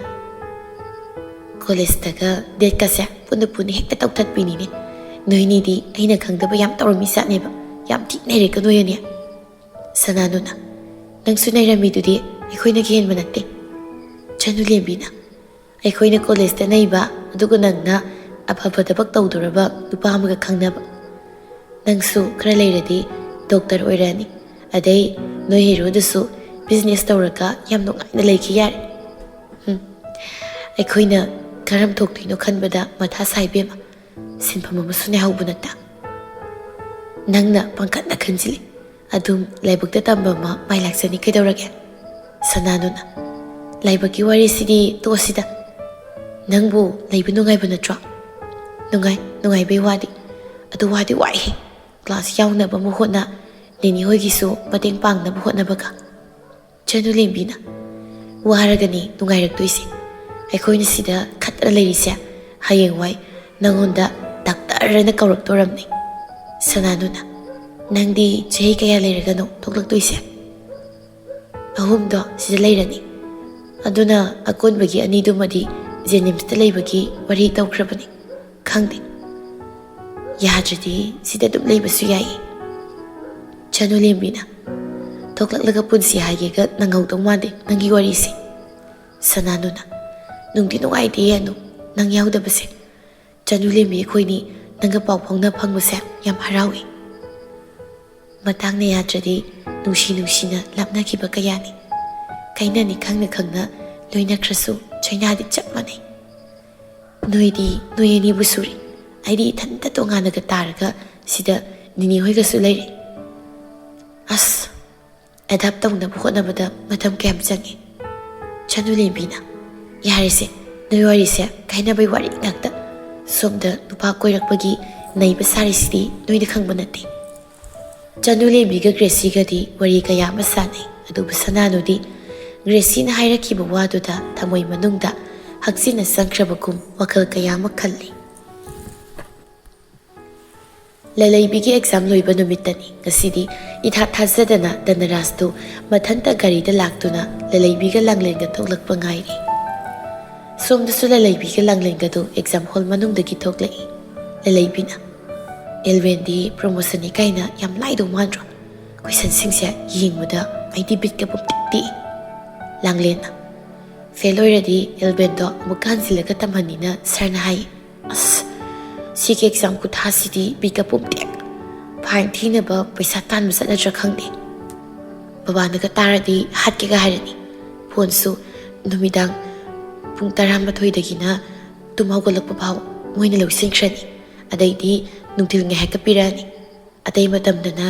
ꯀꯣꯂꯦꯖꯇꯒ ꯗꯦꯠꯀꯁꯦ ꯄꯨꯟꯅ ꯄꯨꯟꯅ ꯍꯦꯛꯇ ꯇꯧꯊꯠꯄꯤꯅꯤꯅꯦ꯫ ꯅꯣꯏꯅꯤꯗꯤ ꯑꯩꯅ ꯈꯪꯗꯕ ꯌꯥꯝ ꯇꯧꯔꯝꯃꯤ ꯖꯥꯠꯅꯦꯕ꯫ ꯌꯥꯝ ꯊꯤ ꯅꯩꯔꯦꯀꯣ ꯅꯣꯏ ꯑꯅꯤ꯫ ꯁꯅꯥꯅꯨꯅ, ꯅꯪꯁꯨ ꯅꯩꯔꯝꯃꯤꯗꯨꯗꯤ, ꯑꯩꯈꯣꯏꯅꯒ ꯍꯦꯟꯕ ꯅꯠꯇꯦ꯫ ꯆꯅꯨꯂꯦꯝꯕꯤꯅ, ꯑꯩꯈꯣꯏꯅ ꯀꯣꯂꯦꯖꯇ ꯅꯩꯕ, ꯑꯗꯨꯒ ꯅꯪꯅ ꯑꯐꯕ ꯊꯕꯛ ꯇꯧꯗꯣꯔꯕ ꯅꯨꯄꯥ ꯑꯃꯒ ꯈꯪꯅꯕ꯫ ꯅꯪꯁꯨ ꯈꯔ ꯂꯩꯔꯗꯤ ꯗꯣꯛꯇꯔ ꯑꯣꯏꯔꯛꯑꯅꯤ꯫ ꯑꯗꯩ ꯅꯣꯏ ꯍꯦꯔꯣꯗꯨꯁꯨ ꯕꯤꯖꯤꯅꯦꯁ ꯇꯧꯔꯒ ꯌꯥꯝ ꯅꯨꯡꯉꯥꯏꯅ ꯂꯩꯈꯤ ꯌꯥꯔꯦ꯫ ꯍꯨꯝ꯫ ꯑꯩꯈꯣꯏꯅ ꯀꯔꯝ ꯊꯣꯛꯇꯣꯏꯅꯣ ꯈꯟꯕꯗ ꯃꯊꯥ ꯁꯥꯏ ꯏꯕꯦꯝꯃ꯫ ꯁꯤꯟꯐꯝ ꯑꯃꯁꯨ ꯅꯩꯍꯧꯕ ꯅꯠꯇ꯫ ꯅꯪꯅ ꯄꯪꯈꯟꯗ ꯈꯟꯖꯤꯜꯂꯤ꯫ ꯑꯗꯨꯝ ꯂꯥꯏꯕꯛꯇ ꯇꯝꯕ ꯑꯃ ꯃꯥꯏ ꯂꯥꯛꯆꯅꯤ ꯀꯩꯗꯧꯔꯒꯦ? ꯁꯅꯥꯅꯨꯅ, ꯂꯥꯏꯕꯛꯀꯤ ꯋꯥꯔꯤꯁꯤꯗꯤ ꯇꯣꯛꯑꯁꯤꯗ꯫ ꯅꯪꯕꯨ ꯂꯩꯕ ꯅꯨꯡꯉꯥꯏꯕ ꯅꯠꯇ꯭ꯔꯣ? ꯅꯨꯡꯉꯥꯏ, ꯅꯨꯡꯉꯥꯏꯕꯩ ꯋꯥꯗꯤ꯫ ꯑꯗꯨ ꯋꯥꯗꯤ ꯋꯥꯏꯍꯦ꯫ ꯀ꯭ꯂꯥꯁ ꯌꯥꯎꯅꯕ ꯑꯃꯨꯛ ꯍꯣꯠꯅ, ꯅꯦꯅꯦ ꯍꯣꯏꯒꯤꯁꯨ ꯃꯇꯦꯡ ꯄꯥꯡꯅꯕ ꯍꯣꯠꯅꯕꯒ꯫ ꯆꯅꯨꯂꯦꯝꯕꯤꯅ, ꯋꯥꯔꯒꯅꯤ ꯅꯨꯡꯉꯥꯏꯔꯛꯇꯣꯏꯁꯦ꯫ ꯑꯩꯈꯣꯏꯅ ꯁꯤꯗ ꯈꯠꯇꯅ ꯂꯩꯔꯤꯁꯦ, ꯍꯌꯦꯡꯋꯥꯏ ꯅꯪꯉꯣꯟꯗ ꯗꯥꯛꯇꯔ ꯑꯅ ꯀꯧꯔꯛꯇꯣꯔꯝꯅꯤ꯫ ꯁꯅꯥꯅꯨꯅ, ꯅꯪꯗꯤ ꯆꯍꯤ ꯀꯌꯥ ꯂꯩꯔꯒꯅꯣ ꯊꯣꯛꯂꯛꯇꯣꯏꯁꯦ? ꯑꯍꯨꯝꯗꯣ ꯁꯤꯗ ꯂꯩꯔꯅꯤ꯫ ꯑꯗꯨꯅ ꯑꯀꯣꯟꯕꯒꯤ ꯑꯅꯤꯗꯨꯃꯗꯤ ꯖꯦꯅꯤꯝꯁꯇ ꯂꯩꯕꯒꯤ ꯋꯥꯔꯤ ꯇꯧꯈ꯭ꯔꯕꯅꯤ꯫ ꯈꯪꯗꯦ꯫ ꯌꯥꯗ꯭ꯔꯗꯤ ꯁꯤꯗ ꯑꯗꯨꯝ ꯂꯩꯕꯁꯨ ꯌꯥꯏꯌꯦ꯫ ꯆꯅꯨꯂꯦꯝꯕꯤꯅ, ꯊꯣꯛꯂꯛꯂꯒ ꯄꯨꯟꯁꯤ ꯍꯥꯏꯒꯦꯒ ꯅꯪꯍꯧꯗꯧ ꯃꯥꯟꯗꯦ ꯅꯪꯒꯤ ꯋꯥꯔꯤꯁꯦ꯫ ꯁꯅꯥꯅꯨꯅ, ꯅꯨꯡꯗꯤ ꯅꯨꯡꯉꯥꯏꯇꯦ ꯑꯅꯨ, ꯅꯪ ꯌꯥꯎꯗꯕꯁꯦ꯫ ꯆꯅꯨꯂꯦꯝꯕꯤ ꯑꯩꯈꯣꯏꯅꯤ ꯅꯪꯒ ꯄꯥꯎ ꯐꯥꯎꯅ ꯐꯪꯕꯁꯦ ꯌꯥꯝ ꯍꯔꯥꯎꯏ꯫ ꯃꯇꯥꯡꯅ ꯌꯥꯗ꯭ꯔꯗꯤ ꯅꯨꯡꯁꯤ ꯅꯨꯡꯁꯤꯅ ꯂꯥꯞꯅꯈꯤꯕ ꯀꯌꯥꯅꯤ꯫ ꯀꯥꯏꯅꯅꯤ ꯈꯪꯅ ꯈꯪꯅ ꯂꯣꯏꯅꯈ꯭ꯔꯁꯨ ꯆꯩꯅꯥꯗꯤ ꯆꯞ ꯃꯥꯟꯅꯩ꯫ ꯅꯣꯏꯗꯤ ꯅꯣꯏ ꯑꯅꯤꯕꯨ ꯁꯨꯔꯤ, ꯑꯩꯗꯤ ꯏꯊꯟꯇ ꯇꯣꯉꯥꯟꯅꯒ ꯇꯥꯔꯒ ꯁꯤꯗ ꯅꯤꯅꯤ ꯍꯣꯏꯒꯁꯨ ꯂꯩꯔꯤ꯫ ꯑꯁ, ꯑꯦꯗꯥꯞ ꯇꯧꯅꯕ ꯍꯣꯠꯅꯕꯗ ꯃꯇꯝ ꯀꯌꯥꯝ ꯆꯪꯉꯤ? ꯆꯅꯨꯂꯦꯝꯕꯤꯅ, ꯌꯥꯔꯦꯁꯦ, ꯅꯣꯏ ꯋꯥꯔꯤꯁꯦ ꯀꯥꯏꯅꯕꯩ ꯋꯥꯔꯤ ꯉꯥꯛꯇ꯫ ꯁꯣꯝꯗ ꯅꯨꯄꯥ ꯀꯣꯏꯔꯛꯄꯒꯤ ꯅꯩꯕ ꯁꯥꯔꯤꯁꯤꯗꯤ ꯅꯣꯏꯅ ꯈꯪꯕ ꯅꯠꯇꯦ꯫ ꯆꯅꯨꯂꯦꯝꯕꯤꯒ ꯒ꯭ꯔꯦꯁꯤꯒꯗꯤ ꯋꯥꯔꯤ ꯀꯌꯥ ꯑꯃ ꯁꯥꯟꯅꯩ, ꯑꯗꯨꯕꯨ ꯁꯅꯥꯅꯨꯗꯤ ꯒ꯭ꯔꯦꯁꯤꯅ ꯍꯥꯏꯔꯛꯈꯤꯕ ꯋꯥꯗꯨꯗ ꯊꯃꯣꯏ ꯃꯅꯨꯡꯗ ꯍꯛꯆꯤꯟꯅ ꯆꯪꯈ꯭ꯔꯕꯒꯨꯝ ꯋꯥꯈꯜ ꯀꯌꯥ ꯑꯃ ꯈꯜꯂꯤ꯫ ꯂꯂꯩꯕꯤꯒꯤ ꯑꯦꯛꯖꯥꯝ ꯂꯣꯏꯕ ꯅꯨꯃꯤꯠꯇꯅꯤ꯫ ꯉꯁꯤꯗꯤ ꯏꯊꯥ ꯊꯥꯖꯗꯅ ꯙꯅꯔꯥꯖꯇꯨ ꯃꯊꯟꯇ ꯒꯥꯔꯤꯗ ꯂꯥꯛꯇꯨꯅ ꯂꯂꯩꯕꯤꯒ ꯂꯥꯡꯂꯦꯟꯒ ꯊꯣꯛꯂꯛꯄ ꯉꯥꯏꯔꯤ꯫ ꯁꯣꯝꯗꯁꯨ ꯂꯂꯩꯕꯤꯒ ꯂꯥꯡꯂꯦꯟꯒꯗꯨ ꯑꯦꯛꯖꯥꯝ ꯍꯣꯜ ꯃꯅꯨꯡꯗꯒꯤ ꯊꯣꯛꯂꯛꯏ꯫ ꯂꯂꯩꯕꯤꯅ, "ꯑꯦꯜꯕꯦꯟꯗꯤ ꯄ꯭ꯔꯣꯃꯣꯁꯟꯅꯤ ꯀꯥꯏꯅ ꯌꯥꯝ ꯂꯥꯏꯗꯧ ꯃꯥꯟꯗ꯭ꯔꯣ? ꯀꯣꯏꯁꯟꯁꯤꯡꯁꯦ ꯌꯦꯡꯕꯗ ꯑꯩꯗꯤ ꯕꯤꯠꯀ ꯄꯨꯝꯇꯦꯛ ꯇꯦꯛꯏ"꯫ ꯂꯥꯡꯂꯦꯟꯅ, "ꯐꯦꯜ ꯑꯣꯏꯔꯗꯤ ꯑꯦꯜꯕꯦꯟꯗꯣ ꯑꯃꯨꯛꯀ ꯍꯟꯖꯤꯜꯂꯒ ꯇꯝꯍꯟꯅꯤꯅ ꯁꯥꯔꯅ ꯍꯥꯏꯌꯦ꯫ ꯑꯁ, ꯁꯤꯒꯤ ꯑꯦꯛꯖꯥꯝ ꯈꯨꯊꯥꯁꯤꯗꯤ ꯕꯤꯠꯀ ꯄꯨꯝꯇꯦꯛ꯫ ꯐꯥꯏꯟ ꯊꯤꯅꯕ ꯄꯩꯁꯥ ꯇꯥꯟꯕ ꯆꯠꯂꯗ꯭ꯔꯥ ꯈꯪꯗꯦ꯫ ꯕꯕꯥꯅꯒ ꯇꯥꯔꯗꯤ ꯍꯥꯠꯀꯦꯒ ꯍꯥꯏꯔꯅꯤ꯫ ꯐꯣꯟꯁꯨ ꯅꯨꯃꯤꯗꯥꯡ ꯄꯨꯡ ꯇꯔꯥꯃꯥꯊꯣꯏꯗꯒꯤꯅ ꯇꯨꯝ ꯍꯧꯒꯠꯂꯛꯄ ꯐꯥꯎ ꯃꯣꯏꯅ ꯂꯧꯁꯤꯟꯈ꯭ꯔꯅꯤ꯫ ꯑꯗꯩꯗꯤ ꯅꯨꯡꯊꯤꯜ ꯉꯥꯏꯍꯥꯛꯀ ꯄꯤꯔꯛꯑꯅꯤ꯫ ꯑꯇꯩ ꯃꯇꯝꯗꯅ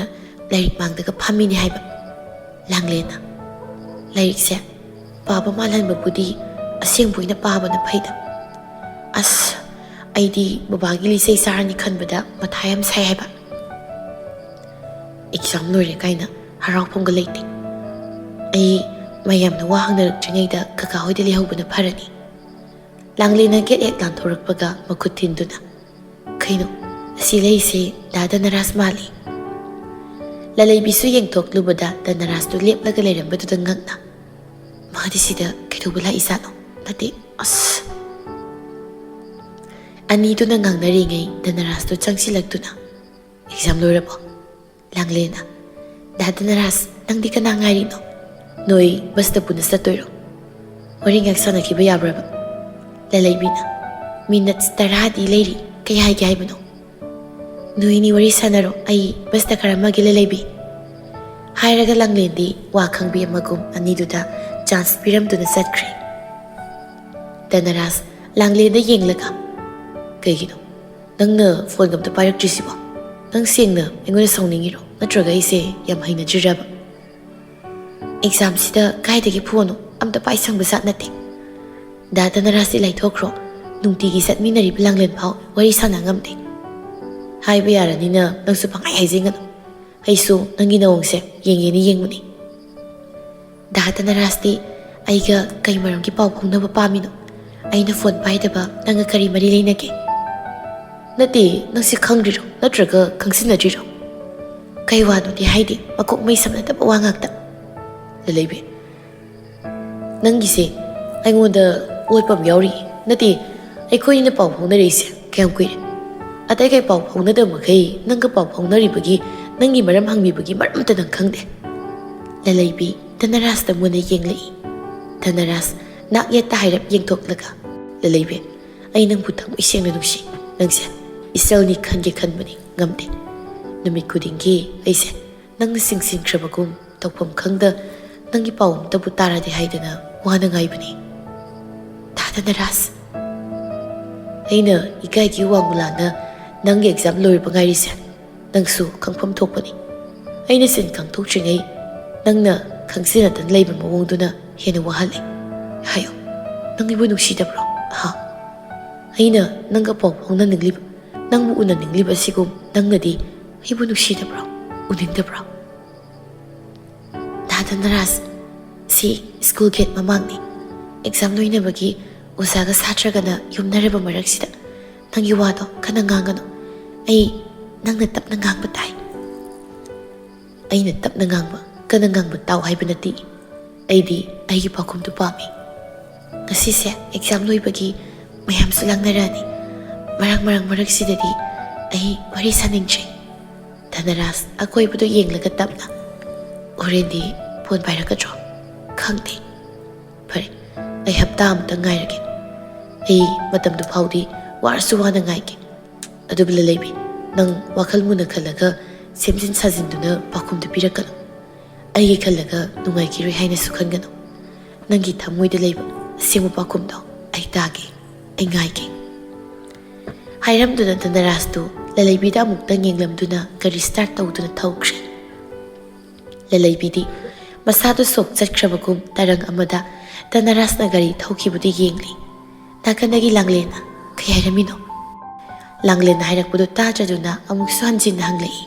ꯂꯥꯏꯔꯤꯛ ꯃꯥꯡꯗꯒ ꯐꯝꯃꯤꯅꯦ" ꯍꯥꯏꯕ꯫ ꯂꯥꯡꯂꯦꯟꯅ, "ꯂꯥꯏꯔꯤꯛꯁꯦ ꯄꯥꯕ ꯃꯥꯜꯍꯟꯕꯕꯨꯗꯤ ꯑꯁꯦꯡꯕ ꯑꯣꯏꯅ ꯄꯥꯕꯅ ꯐꯩꯗ꯫ ꯑꯁ, ꯑꯩꯗꯤ ꯕꯕꯥꯒꯤ ꯂꯤꯆꯩ ꯆꯥꯔꯅꯤ ꯈꯟꯕꯗ ꯃꯊꯥ ꯌꯥꯝ ꯁꯥꯏ" ꯍꯥꯏꯕ꯫ "ꯑꯦꯛꯖꯥꯝ ꯂꯣꯏꯔꯦ ꯀꯥꯏꯅ ꯍꯔꯥꯎꯐꯝꯒ ꯂꯩꯇꯦ꯫ ꯑꯩ ꯃꯌꯥꯝꯅ ꯋꯥ ꯍꯪꯅꯔꯛꯇ꯭ꯔꯤꯉꯩꯗ ꯀꯀꯥ ꯍꯣꯏꯗ ꯂꯩꯍꯧꯕꯅ ꯐꯔꯅꯤ"꯫ ꯂꯥꯡꯂꯦꯟꯅ ꯒꯦꯠ ꯍꯦꯛ ꯂꯥꯟꯊꯣꯔꯛꯄꯒ ꯃꯈꯨꯠ ꯊꯤꯟꯗꯨꯅ, "ꯀꯩꯅꯣ, ꯑꯁꯤ ꯂꯩꯁꯦ ꯗꯥ ꯙꯅꯔꯥꯖ ꯃꯥꯜꯂꯤ"꯫ ꯂꯂꯩꯕꯤꯁꯨ ꯌꯦꯡꯊꯣꯛꯂꯨꯕꯗ ꯙꯅꯔꯥꯖꯇꯨ ꯂꯦꯞꯂꯒ ꯂꯩꯔꯝꯕꯗꯨꯗ ꯉꯛꯅ, "ꯃꯥꯗꯤ ꯁꯤꯗ ꯀꯩꯗꯧꯕ ꯂꯥꯛꯏꯖꯥꯠꯅꯣ? ꯅꯠꯇꯦ, ꯑꯁ!" ꯑꯅꯤꯗꯨꯅ ꯉꯥꯡꯅꯔꯤꯉꯩ ꯙꯅꯔꯥꯖꯇꯨ ꯆꯪꯁꯤꯜꯂꯛꯇꯨꯅ, "ꯑꯦꯛꯖꯥꯝ ꯂꯣꯏꯔꯕꯣ?" ꯂꯥꯡꯂꯦꯟꯅ, "ꯗꯥ ꯙꯅꯔꯥꯖ, ꯅꯪꯗꯤ ꯀꯅꯥ ꯉꯥꯏꯔꯤꯅꯣ? ꯅꯣꯏ ꯕꯁꯇ ꯄꯨꯟꯅ ꯆꯠꯇꯣꯏꯔꯣ? ꯋꯥꯔꯤ ꯉꯥꯏꯍꯥꯛ ꯁꯥꯟꯅꯈꯤꯕ ꯌꯥꯕ꯭ꯔꯕ?" ꯂꯂꯩꯕꯤꯅ, "ꯃꯤꯅꯠꯁ ꯇꯔꯥꯗꯤ ꯂꯩꯔꯤ, ꯀꯩ ꯍꯥꯏꯒꯦ ꯍꯥꯏꯕꯅꯣ?" "ꯅꯣꯏꯅꯤ ꯋꯥꯔꯤ ꯁꯥꯟꯅꯔꯣ, ꯑꯩ ꯕꯁꯇ ꯀꯥꯔꯝꯃꯒꯦ ꯂꯂꯩꯕꯤ"꯫ ꯍꯥꯏꯔꯒ ꯂꯥꯡꯂꯦꯟꯗꯤ ꯋꯥ ꯈꯪꯕꯤ ꯑꯃꯒꯨꯝ ꯑꯅꯤꯗꯨꯗ ꯆꯥꯟꯁ ꯄꯤꯔꯝꯗꯨꯅ ꯆꯠꯈ꯭ꯔꯦ꯫ ꯙꯅꯔꯥꯖ ꯂꯥꯡꯂꯦꯟꯗ ꯌꯦꯡꯂꯒ, "ꯀꯩꯒꯤꯅꯣ ꯅꯪꯅ ꯐꯣꯟꯒ ꯑꯝꯇ ꯄꯥꯏꯔꯛꯇ꯭ꯔꯤꯁꯤꯕꯣ? ꯅꯪ ꯁꯦꯡꯅ ꯑꯩꯉꯣꯟꯗ ꯁꯥꯎꯅꯤꯡꯉꯤꯔꯣ? ꯅꯠꯇ꯭ꯔꯒ ꯑꯩꯁꯦ ꯌꯥꯝ ꯍꯩꯅꯗ꯭ꯔꯤꯔꯕ?" "ꯑꯦꯛꯖꯥꯝꯁꯤꯗ ꯀꯥꯏꯗꯒꯤ ꯐꯣꯟꯅꯣ? ꯑꯝꯇ ꯄꯥꯏ ꯁꯪꯕ ꯖꯥꯠ ꯅꯠꯇꯦ꯫ ꯗꯥ ꯙꯅꯔꯥꯖꯇꯤ ꯂꯥꯏꯊꯣꯛꯈ꯭ꯔꯣ, ꯅꯨꯡꯇꯤꯒꯤ ꯆꯠꯃꯤꯟꯅꯔꯤꯕ ꯂꯥꯡꯂꯦꯟ ꯐꯥꯎ ꯋꯥꯔꯤ ꯁꯥꯟꯅ ꯉꯝꯗꯦ꯫ ꯍꯥꯏꯕ ꯌꯥꯔꯅꯤꯅ ꯅꯪꯁꯨ ꯄꯪꯍꯥꯏ ꯍꯥꯏꯖꯤꯟꯒꯅꯨ꯫ ꯑꯩꯁꯨ ꯅꯪꯒꯤ ꯅꯑꯣꯡꯁꯦ ꯌꯦꯡꯒꯦꯅ ꯌꯦꯡꯕꯅꯤ"꯫ ꯗꯥ ꯙꯅꯔꯥꯖꯇꯤ ꯑꯩꯒ ꯀꯩ ꯃꯔꯝꯒꯤ ꯄꯥꯎ ꯐꯥꯎꯅꯕ ꯄꯥꯝꯃꯤꯅꯣ? ꯑꯩꯅ ꯐꯣꯟ ꯄꯥꯏꯗꯕ ꯅꯪꯒ ꯀꯔꯤ ꯃꯔꯤ ꯂꯩꯅꯒꯦ? ꯅꯠꯇꯦ, ꯅꯪꯁꯦ ꯈꯪꯗ꯭ꯔꯤꯔꯣ ꯅꯠꯇ꯭ꯔꯒ ꯈꯪꯖꯤꯟꯅꯗ꯭ꯔꯤꯔꯣ? ꯀꯩ ꯋꯥꯅꯣꯗꯤ ꯍꯥꯏꯗꯦ, ꯃꯀꯣꯛ ꯃꯩ ꯁꯝꯅꯗꯕ ꯋꯥ ꯉꯥꯛꯇ꯫ ꯂꯂꯩꯕꯤ, ꯅꯪꯒꯤꯁꯦ ꯑꯩꯉꯣꯟꯗ ꯑꯣꯠꯄ ꯑꯃ ꯌꯥꯎꯔꯤ꯫ ꯅꯠꯇꯦ, ꯑꯩꯈꯣꯏꯅ ꯄꯥꯎ ꯐꯥꯎꯅꯔꯛꯏꯁꯦ ꯀꯌꯥꯝ ꯀꯨꯏꯔꯦ? ꯑꯇꯩ ꯀꯩ ꯄꯥꯎ ꯐꯥꯎꯅꯗꯕ ꯃꯈꯩ ꯅꯪꯒ ꯄꯥꯎ ꯐꯥꯎꯅꯔꯤꯕꯒꯤ ꯅꯪꯒꯤ ꯃꯔꯝ ꯍꯪꯕꯤꯕꯒꯤ ꯃꯔꯝꯇ ꯅꯪ ꯈꯪꯗꯦ꯫ ꯂꯂꯩꯕꯤ ꯙꯅꯔꯥꯖꯇ ꯃꯨꯟꯅ ꯌꯦꯡꯂꯛꯏ꯫ ꯙꯅꯔꯥꯖ ꯅꯥꯛ ꯌꯦꯠꯇ ꯍꯥꯏꯔꯞ ꯌꯦꯡꯊꯣꯛꯂꯒ, "ꯂꯂꯩꯕꯤ, ꯑꯩ ꯅꯪꯕꯨ ꯊꯃꯣꯏ ꯁꯦꯡꯅ ꯅꯨꯡꯁꯤ꯫ ꯅꯪꯁꯦ ꯏꯆꯜꯅꯤ ꯈꯟꯒꯦ ꯈꯟꯕꯅꯤ, ꯉꯝꯗꯦ꯫ ꯅꯨꯃꯤꯠ ꯈꯨꯗꯤꯡꯒꯤ ꯑꯩꯁꯦ ꯅꯪꯅ ꯆꯤꯡꯁꯤꯟꯈ꯭ꯔꯕꯒꯨꯝ ꯇꯧꯐꯝ ꯈꯪꯗ ꯅꯪꯒꯤ ꯄꯥꯎ ꯑꯃꯇꯕꯨ ꯇꯥꯔꯗꯤ ꯍꯥꯏꯗꯅ ꯋꯥꯅ ꯉꯥꯏꯕꯅꯤ꯫ ꯗꯥ ꯙꯅꯔꯥꯖ, ꯑꯩꯅ ꯏꯀꯥꯏꯒꯤ ꯋꯥꯡꯃ ꯂꯥꯟꯅ ꯅꯪꯒꯤ ꯑꯦꯛꯖꯥꯝ ꯂꯣꯏꯔꯕ ꯉꯥꯏꯔꯤꯁꯦ ꯅꯪꯁꯨ ꯈꯪꯐꯝ ꯊꯣꯛꯄꯅꯤ꯫ ꯑꯩꯅ ꯁꯤꯟ ꯈꯪꯗꯣꯛꯇ꯭ꯔꯤꯉꯩ ꯅꯪꯅ ꯈꯪꯖꯤꯟꯅꯗꯅ ꯂꯩꯕ ꯃꯑꯣꯡꯗꯨꯅ ꯍꯦꯟꯅ ꯋꯥꯍꯜꯂꯦ꯫ ꯍꯥꯏꯌꯣ, ꯅꯪ ꯑꯩꯕꯨ ꯅꯨꯡꯁꯤꯗꯕ꯭ꯔꯣ? ꯍꯥ? ꯑꯩꯅ ꯅꯪꯒ ꯄꯥꯎ ꯐꯥꯎꯅꯅꯤꯡꯂꯤꯕ, ꯅꯪꯕꯨ ꯎꯅꯅꯤꯡꯂꯤꯕ ꯑꯁꯤꯒꯨꯝ ꯅꯪꯅꯗꯤ ꯑꯩꯕꯨ ꯅꯨꯡꯁꯤꯗꯕ꯭ꯔꯣ? ꯎꯅꯤꯡꯗꯕ꯭ꯔꯣ?" ꯗꯥ ꯙꯅꯔꯥꯖ, ꯁꯤ ꯁ꯭ꯀꯨꯜ ꯒꯦꯠ ꯃꯃꯥꯡꯅꯤ꯫ ꯑꯦꯛꯖꯥꯝ ꯂꯣꯏꯅꯕꯒꯤ ꯑꯣꯖꯥꯒ ꯁꯥꯇ꯭ꯔꯒꯅ ꯌꯨꯝꯅꯔꯕ ꯃꯔꯛꯁꯤꯗ ꯅꯪꯒꯤ ꯋꯥꯗꯣ ꯀꯟꯅ ꯉꯥꯡꯒꯅꯨ꯫ ꯑꯩ ꯅꯪꯅ ꯇꯞꯅ ꯉꯥꯡꯕ ꯇꯥꯏ꯫ ꯑꯩꯅ ꯇꯞꯅ ꯉꯥꯡꯕ, ꯀꯟꯅ ꯉꯥꯡꯕ ꯇꯥꯎ ꯍꯥꯏꯕ ꯅꯠꯇꯦ꯫ ꯑꯩꯗꯤ ꯑꯩꯒꯤ ꯄꯥꯎꯈꯨꯝꯗꯨ ꯄꯥꯝꯃꯤ꯫ ꯉꯁꯤꯁꯦ ꯑꯦꯛꯖꯥꯝ ꯂꯣꯏꯕꯒꯤ ꯃꯌꯥꯝꯁꯨ ꯂꯥꯡꯅꯔꯛꯑꯅꯤ꯫ ꯃꯔꯛ ꯃꯔꯛ ꯃꯔꯛꯁꯤꯗꯗꯤ ꯑꯩ ꯋꯥꯔꯤ ꯁꯥꯅꯤꯡꯗ꯭ꯔꯦ꯫ ꯙꯅꯔꯥꯖ ꯑꯀꯣꯏꯕꯗꯨ ꯌꯦꯡꯂꯒ ꯇꯞꯅ, "ꯍꯣꯔꯦꯟꯗꯤ ꯐꯣꯟ ꯄꯥꯏꯔꯛꯀꯗ꯭ꯔꯣ?" "ꯈꯪꯗꯦ꯫ ꯐꯔꯦ, ꯑꯩ ꯍꯞꯇꯥ ꯑꯃꯇꯪ ꯉꯥꯏꯔꯒꯦ꯫ ꯑꯩ ꯃꯇꯝꯗꯨ ꯐꯥꯎꯗꯤ ꯋꯥꯔꯁꯨ ꯋꯥꯅ ꯉꯥꯏꯒꯦ꯫ ꯑꯗꯨꯕꯨ ꯂꯂꯩꯕꯤ, ꯅꯪ ꯋꯥꯈꯜ ꯃꯨꯟꯅ ꯈꯜꯂꯒ ꯁꯦꯝꯖꯤꯟ ꯁꯥꯖꯤꯟꯗꯨꯅ ꯄꯥꯎꯈꯨꯝꯗꯨ ꯄꯤꯔꯛꯀꯅꯨ꯫ ꯑꯩꯒꯤ ꯈꯜꯂꯒ ꯅꯨꯡꯉꯥꯏꯈꯤꯔꯣꯏ ꯍꯥꯏꯅꯁꯨ ꯈꯟꯒꯅꯨ꯫ ꯅꯪꯒꯤ ꯊꯃꯣꯏꯗ ꯂꯩꯕ ꯑꯁꯦꯡꯕ ꯄꯥꯎꯈꯨꯝꯗꯣ ꯑꯩ ꯇꯥꯒꯦ, ꯑꯩ ꯉꯥꯏꯒꯦ꯫" ꯍꯥꯏꯔꯝꯗꯨꯅ ꯙꯅꯔꯥꯖꯇꯨ ꯂꯂꯩꯕꯤꯗ ꯑꯃꯨꯛꯇꯪ ꯌꯦꯡꯂꯝꯗꯨꯅ ꯒꯥꯔꯤ ꯁ꯭ꯇꯥꯔꯠ ꯇꯧꯗꯨꯅ ꯊꯧꯈ꯭ꯔꯦ꯫ ꯂꯂꯩꯕꯤꯗꯤ ꯃꯁꯥꯗꯨ ꯁꯣꯛ ꯆꯠꯈ꯭ꯔꯕꯒꯨꯝ ꯇꯔꯪ ꯑꯃꯗ ꯙꯅꯔꯥꯖꯅ ꯒꯥꯔꯤ ꯊꯧꯈꯤꯕꯗꯨ ꯌꯦꯡꯂꯤ꯫ ꯅꯥꯀꯟꯗꯒꯤ ꯂꯥꯡꯂꯦꯟꯅ ꯀꯩ ꯍꯥꯏꯔꯝꯃꯤꯅꯣ? ꯂꯥꯡꯂꯦꯟꯅ ꯍꯥꯏꯔꯛꯄꯗꯨ ꯇꯥꯗ꯭ꯔꯗꯨꯅ ꯑꯃꯨꯛꯁꯨ ꯍꯟꯖꯤꯟꯅ ꯍꯪꯂꯛꯏ꯫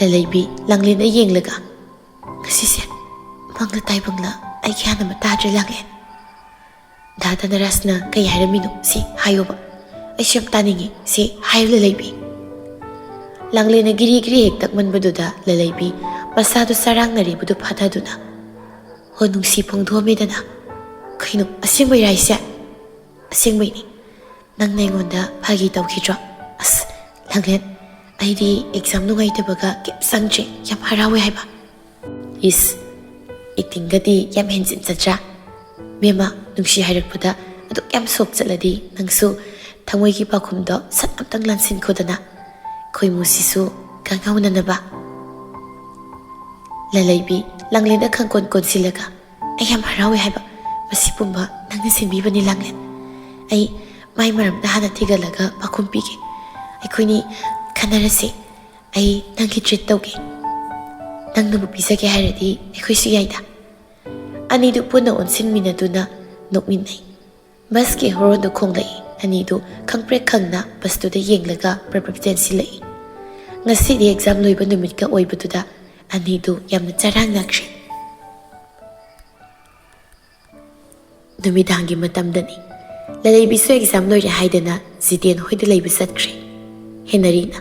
ꯂꯂꯩꯕꯤ ꯂꯥꯡꯂꯦꯟꯗ ꯌꯦꯡꯂꯒ, "ꯉꯁꯤꯁꯦ ꯃꯪꯂ ꯇꯥꯏꯕꯪꯂ ꯑꯩ ꯒ꯭ꯌꯥꯟ ꯑꯃ ꯇꯥꯗ꯭ꯔꯦ ꯂꯥꯡꯂꯦꯟ꯫ ꯗꯥ ꯙꯅꯔꯥꯖꯅ ꯀꯩ ꯍꯥꯏꯔꯝꯃꯤꯅꯣ ꯁꯤ ꯍꯥꯏꯌꯣꯕ꯫ ꯑꯩꯁꯨ ꯌꯥꯝ ꯇꯥꯅꯤꯡꯉꯤ ꯁꯤ ꯍꯥꯏꯌꯨ ꯂꯂꯩꯕꯤ꯫ ꯂꯥꯡꯂꯦꯟꯅ ꯒꯤꯔꯤ ꯒꯤꯔꯤ ꯍꯦꯛ ꯇꯛꯃꯟꯕꯗꯨꯗ ꯂꯂꯩꯕꯤ ꯃꯁꯥꯗꯨ ꯆꯔꯥꯡꯅꯔꯤꯕꯗꯨ ꯐꯥꯊꯗꯨꯅ, "ꯍꯣ ꯅꯨꯡꯁꯤ ꯐꯣꯡꯗꯣꯛꯑꯝꯃꯦꯗꯅ꯫ ꯀꯩꯅꯣ ꯑꯁꯦꯡꯕꯩꯔꯥ ꯍꯥꯏꯁꯦ?" "ꯑꯁꯦꯡꯕꯩꯅꯤ꯫ ꯅꯪꯅ ꯑꯩꯉꯣꯟꯗ ꯐꯥꯒꯤ ꯇꯧꯈꯤꯗ꯭ꯔꯣ?" "ꯑꯁ ꯂꯥꯡꯂꯦꯟ, ꯑꯩꯗꯤ ꯑꯦꯛꯖꯥꯝ ꯅꯨꯡꯉꯥꯏꯇꯕꯒ ꯀꯩꯝ ꯆꯪꯗ꯭ꯔꯦ, ꯌꯥꯝ ꯍꯔꯥꯎꯋꯦ ꯍꯥꯏꯕ꯫" "ꯏꯁ, ꯑꯦꯛꯇꯤꯡꯒꯗꯤ ꯌꯥꯝ ꯍꯦꯟꯖꯤꯟꯖꯗ꯭ꯔꯥ? ꯃꯦꯝꯃ, ꯅꯨꯡꯁꯤ ꯍꯥꯏꯔꯛꯄꯗ ꯑꯗꯨꯛ ꯌꯥꯝ ꯁꯣꯛ ꯆꯠꯂꯗꯤ ꯅꯪꯁꯨ ꯊꯃꯣꯏꯒꯤ ꯄꯥꯎꯈꯨꯝꯗꯣ ꯁꯠ ꯑꯝꯇꯪ ꯂꯥꯟꯁꯤꯟꯈꯣꯗꯅ꯫ ꯈꯣꯏꯃꯨꯁꯤꯁꯨ ꯀꯥꯡꯍꯧꯅꯅꯕ꯫" ꯂꯂꯩꯕꯤ ꯂꯥꯡꯂꯦꯟꯗ ꯈꯪꯀꯣꯟ ꯀꯣꯟꯁꯤꯜꯂꯒ, "ꯑꯩ ꯌꯥꯝ ꯍꯔꯥꯎꯋꯦ ꯍꯥꯏꯕ꯫ ꯃꯁꯤ ꯄꯨꯝꯕ ꯅꯪꯅ ꯁꯤꯟꯕꯤꯕꯅꯤ ꯂꯥꯡꯂꯦꯟ꯫ ꯑꯩ ꯃꯥꯏ ꯃꯔꯝꯗ ꯍꯥꯟꯅ ꯊꯤꯒꯠꯂꯒ ꯄꯥꯎꯈꯨꯝ ꯄꯤꯒꯦ꯫ ꯑꯩꯈꯣꯏꯅꯤ ꯈꯟꯅꯔꯁꯤ꯫ ꯑꯩ ꯅꯪꯒꯤ ꯇ꯭ꯔꯤꯠ ꯇꯧꯒꯦ꯫ ꯅꯪꯅꯕꯨ ꯄꯤꯖꯒꯦ ꯍꯥꯏꯔꯗꯤ ꯑꯩꯈꯣꯏꯁꯨ ꯌꯥꯏꯗ꯫" ꯑꯅꯤꯗꯨ ꯄꯨꯟꯅ ꯑꯣꯟꯁꯤꯟꯃꯤꯟꯅꯗꯨꯅ ꯅꯣꯛꯃꯤꯟꯅꯩ꯫ ꯕꯁꯀꯤ ꯍꯣꯔꯣꯟꯗꯨ ꯈꯣꯡꯂꯛꯏ꯫ ꯑꯅꯤꯗꯨ ꯈꯪꯄ꯭ꯔꯦꯛ ꯈꯪꯅ ꯕꯁꯇꯨꯗ ꯌꯦꯡꯂꯒ ꯄ꯭ꯔꯞ ꯄ꯭ꯔꯞ ꯆꯦꯟꯁꯤꯜꯂꯛꯏ꯫ ꯉꯁꯤꯗꯤ ꯑꯦꯛꯖꯥꯝ ꯂꯣꯏꯕ ꯅꯨꯃꯤꯠꯀ ꯑꯣꯏꯕꯗꯨꯗ ꯑꯅꯤꯗꯨ ꯌꯥꯝꯅ ꯆꯔꯥꯡꯅꯈ꯭ꯔꯦ꯫ ꯅꯨꯃꯤꯗꯥꯡꯒꯤ ꯃꯇꯝꯗꯅꯤ꯫ ꯂꯂꯩꯕꯤꯁꯨ ꯑꯦꯛꯖꯥꯝ ꯂꯣꯏꯔꯦ ꯍꯥꯏꯗꯅ ꯖꯤꯇꯦꯟ ꯍꯣꯏꯗ ꯂꯩꯕ ꯆꯠꯈ꯭ꯔꯦ꯫ ꯍꯦꯅꯔꯤꯅ,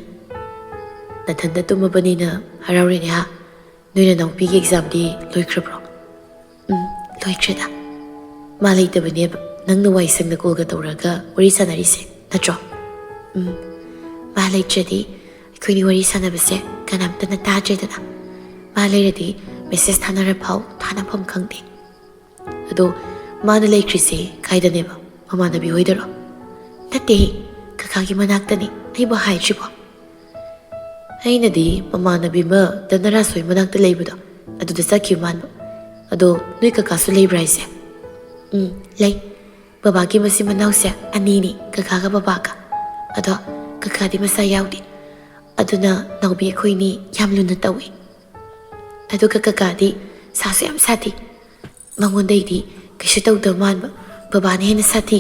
"ꯅꯊꯟꯗ ꯇꯨꯝꯃꯕꯅꯤꯅ ꯍꯔꯥꯎꯔꯦꯅꯦ ꯍꯥ? ꯅꯣꯏ ꯅꯅꯥꯎꯄꯤꯒꯤ ꯑꯦꯛꯖꯥꯝꯗꯤ ꯂꯣꯏꯈ꯭ꯔꯕ꯭ꯔꯣ?" "ꯎꯝ, ꯂꯣꯏꯈ꯭ꯔꯦꯗ꯫ ꯃꯥ ꯂꯩꯇꯕꯅꯦꯕ ꯅꯪꯅ ꯋꯥꯏ ꯁꯪꯅ ꯀꯣꯜꯒ ꯇꯧꯔꯒ ꯋꯥꯔꯤ ꯁꯥꯟꯅꯔꯤꯁꯦ, ꯅꯠꯇ꯭ꯔꯣ?" "ꯎꯝ, ꯃꯥ ꯂꯩꯇ꯭ꯔꯗꯤ ꯑꯩꯈꯣꯏꯅꯤ ꯋꯥꯔꯤ ꯁꯥꯟꯅꯕꯁꯦ ꯀꯅꯥꯝꯇꯅ ꯇꯥꯗ꯭ꯔꯦꯗꯅ꯫ ꯃꯥ ꯂꯩꯔꯗꯤ ꯃꯦꯁꯦꯖ ꯊꯥꯅꯔ ꯐꯥꯎ ꯊꯥꯅꯐꯝ ꯈꯪꯗꯦ꯫ ꯑꯗꯣ ꯃꯥꯅ ꯂꯩꯈ꯭ꯔꯤꯁꯦ ꯀꯥꯏꯗꯅꯦꯕ? ꯃꯃꯥꯟꯅꯕꯤ ꯍꯣꯏꯗꯔꯣ?" "ꯅꯠꯇꯦꯍꯦ, ꯀꯀꯥꯒꯤ ꯃꯅꯥꯛꯇꯅꯤ꯫ ꯑꯩꯕꯨ ꯍꯥꯏꯗ꯭ꯔꯤꯕꯣ?" "ꯑꯩꯅꯗꯤ ꯃꯃꯥꯟꯅꯕꯤ ꯑꯃ ꯙꯅꯔꯥꯖ ꯍꯣꯏ ꯃꯅꯥꯛꯇ ꯂꯩꯕꯗꯣ ꯑꯗꯨꯗ ꯆꯠꯈꯤꯕ ꯃꯥꯟꯕ꯫ ꯑꯗꯣ ꯅꯣꯏ ꯀꯀꯥꯁꯨ ꯂꯩꯕ꯭ꯔꯥ ꯍꯥꯏꯁꯦ?" "ꯎꯝ, ꯂꯩ꯫ ꯕꯕꯥꯒꯤ ꯃꯆꯤꯟ ꯃꯅꯥꯎꯁꯦ ꯑꯅꯤꯅꯤ, ꯀꯀꯥꯒ ꯕꯕꯥꯒ꯫ ꯑꯗꯣ ꯀꯀꯥꯗꯤ ꯃꯆꯥ ꯌꯥꯎꯗꯦ꯫ ꯑꯗꯨꯅ ꯅꯥꯎꯕꯤ ꯑꯩꯈꯣꯏꯅꯤ ꯌꯥꯝ ꯂꯨꯅ ꯇꯧꯏ꯫ ꯑꯗꯨꯒ ꯀꯀꯥꯗꯤ ꯁꯥꯁꯨ ꯌꯥꯝ ꯁꯥꯊꯤ꯫ ꯃꯉꯣꯟꯗꯩꯗꯤ ꯀꯩꯁꯨ ꯇꯧꯗꯕ ꯃꯥꯟꯕ, ꯕꯕꯥꯅ ꯍꯦꯟꯅ ꯁꯥꯊꯤ꯫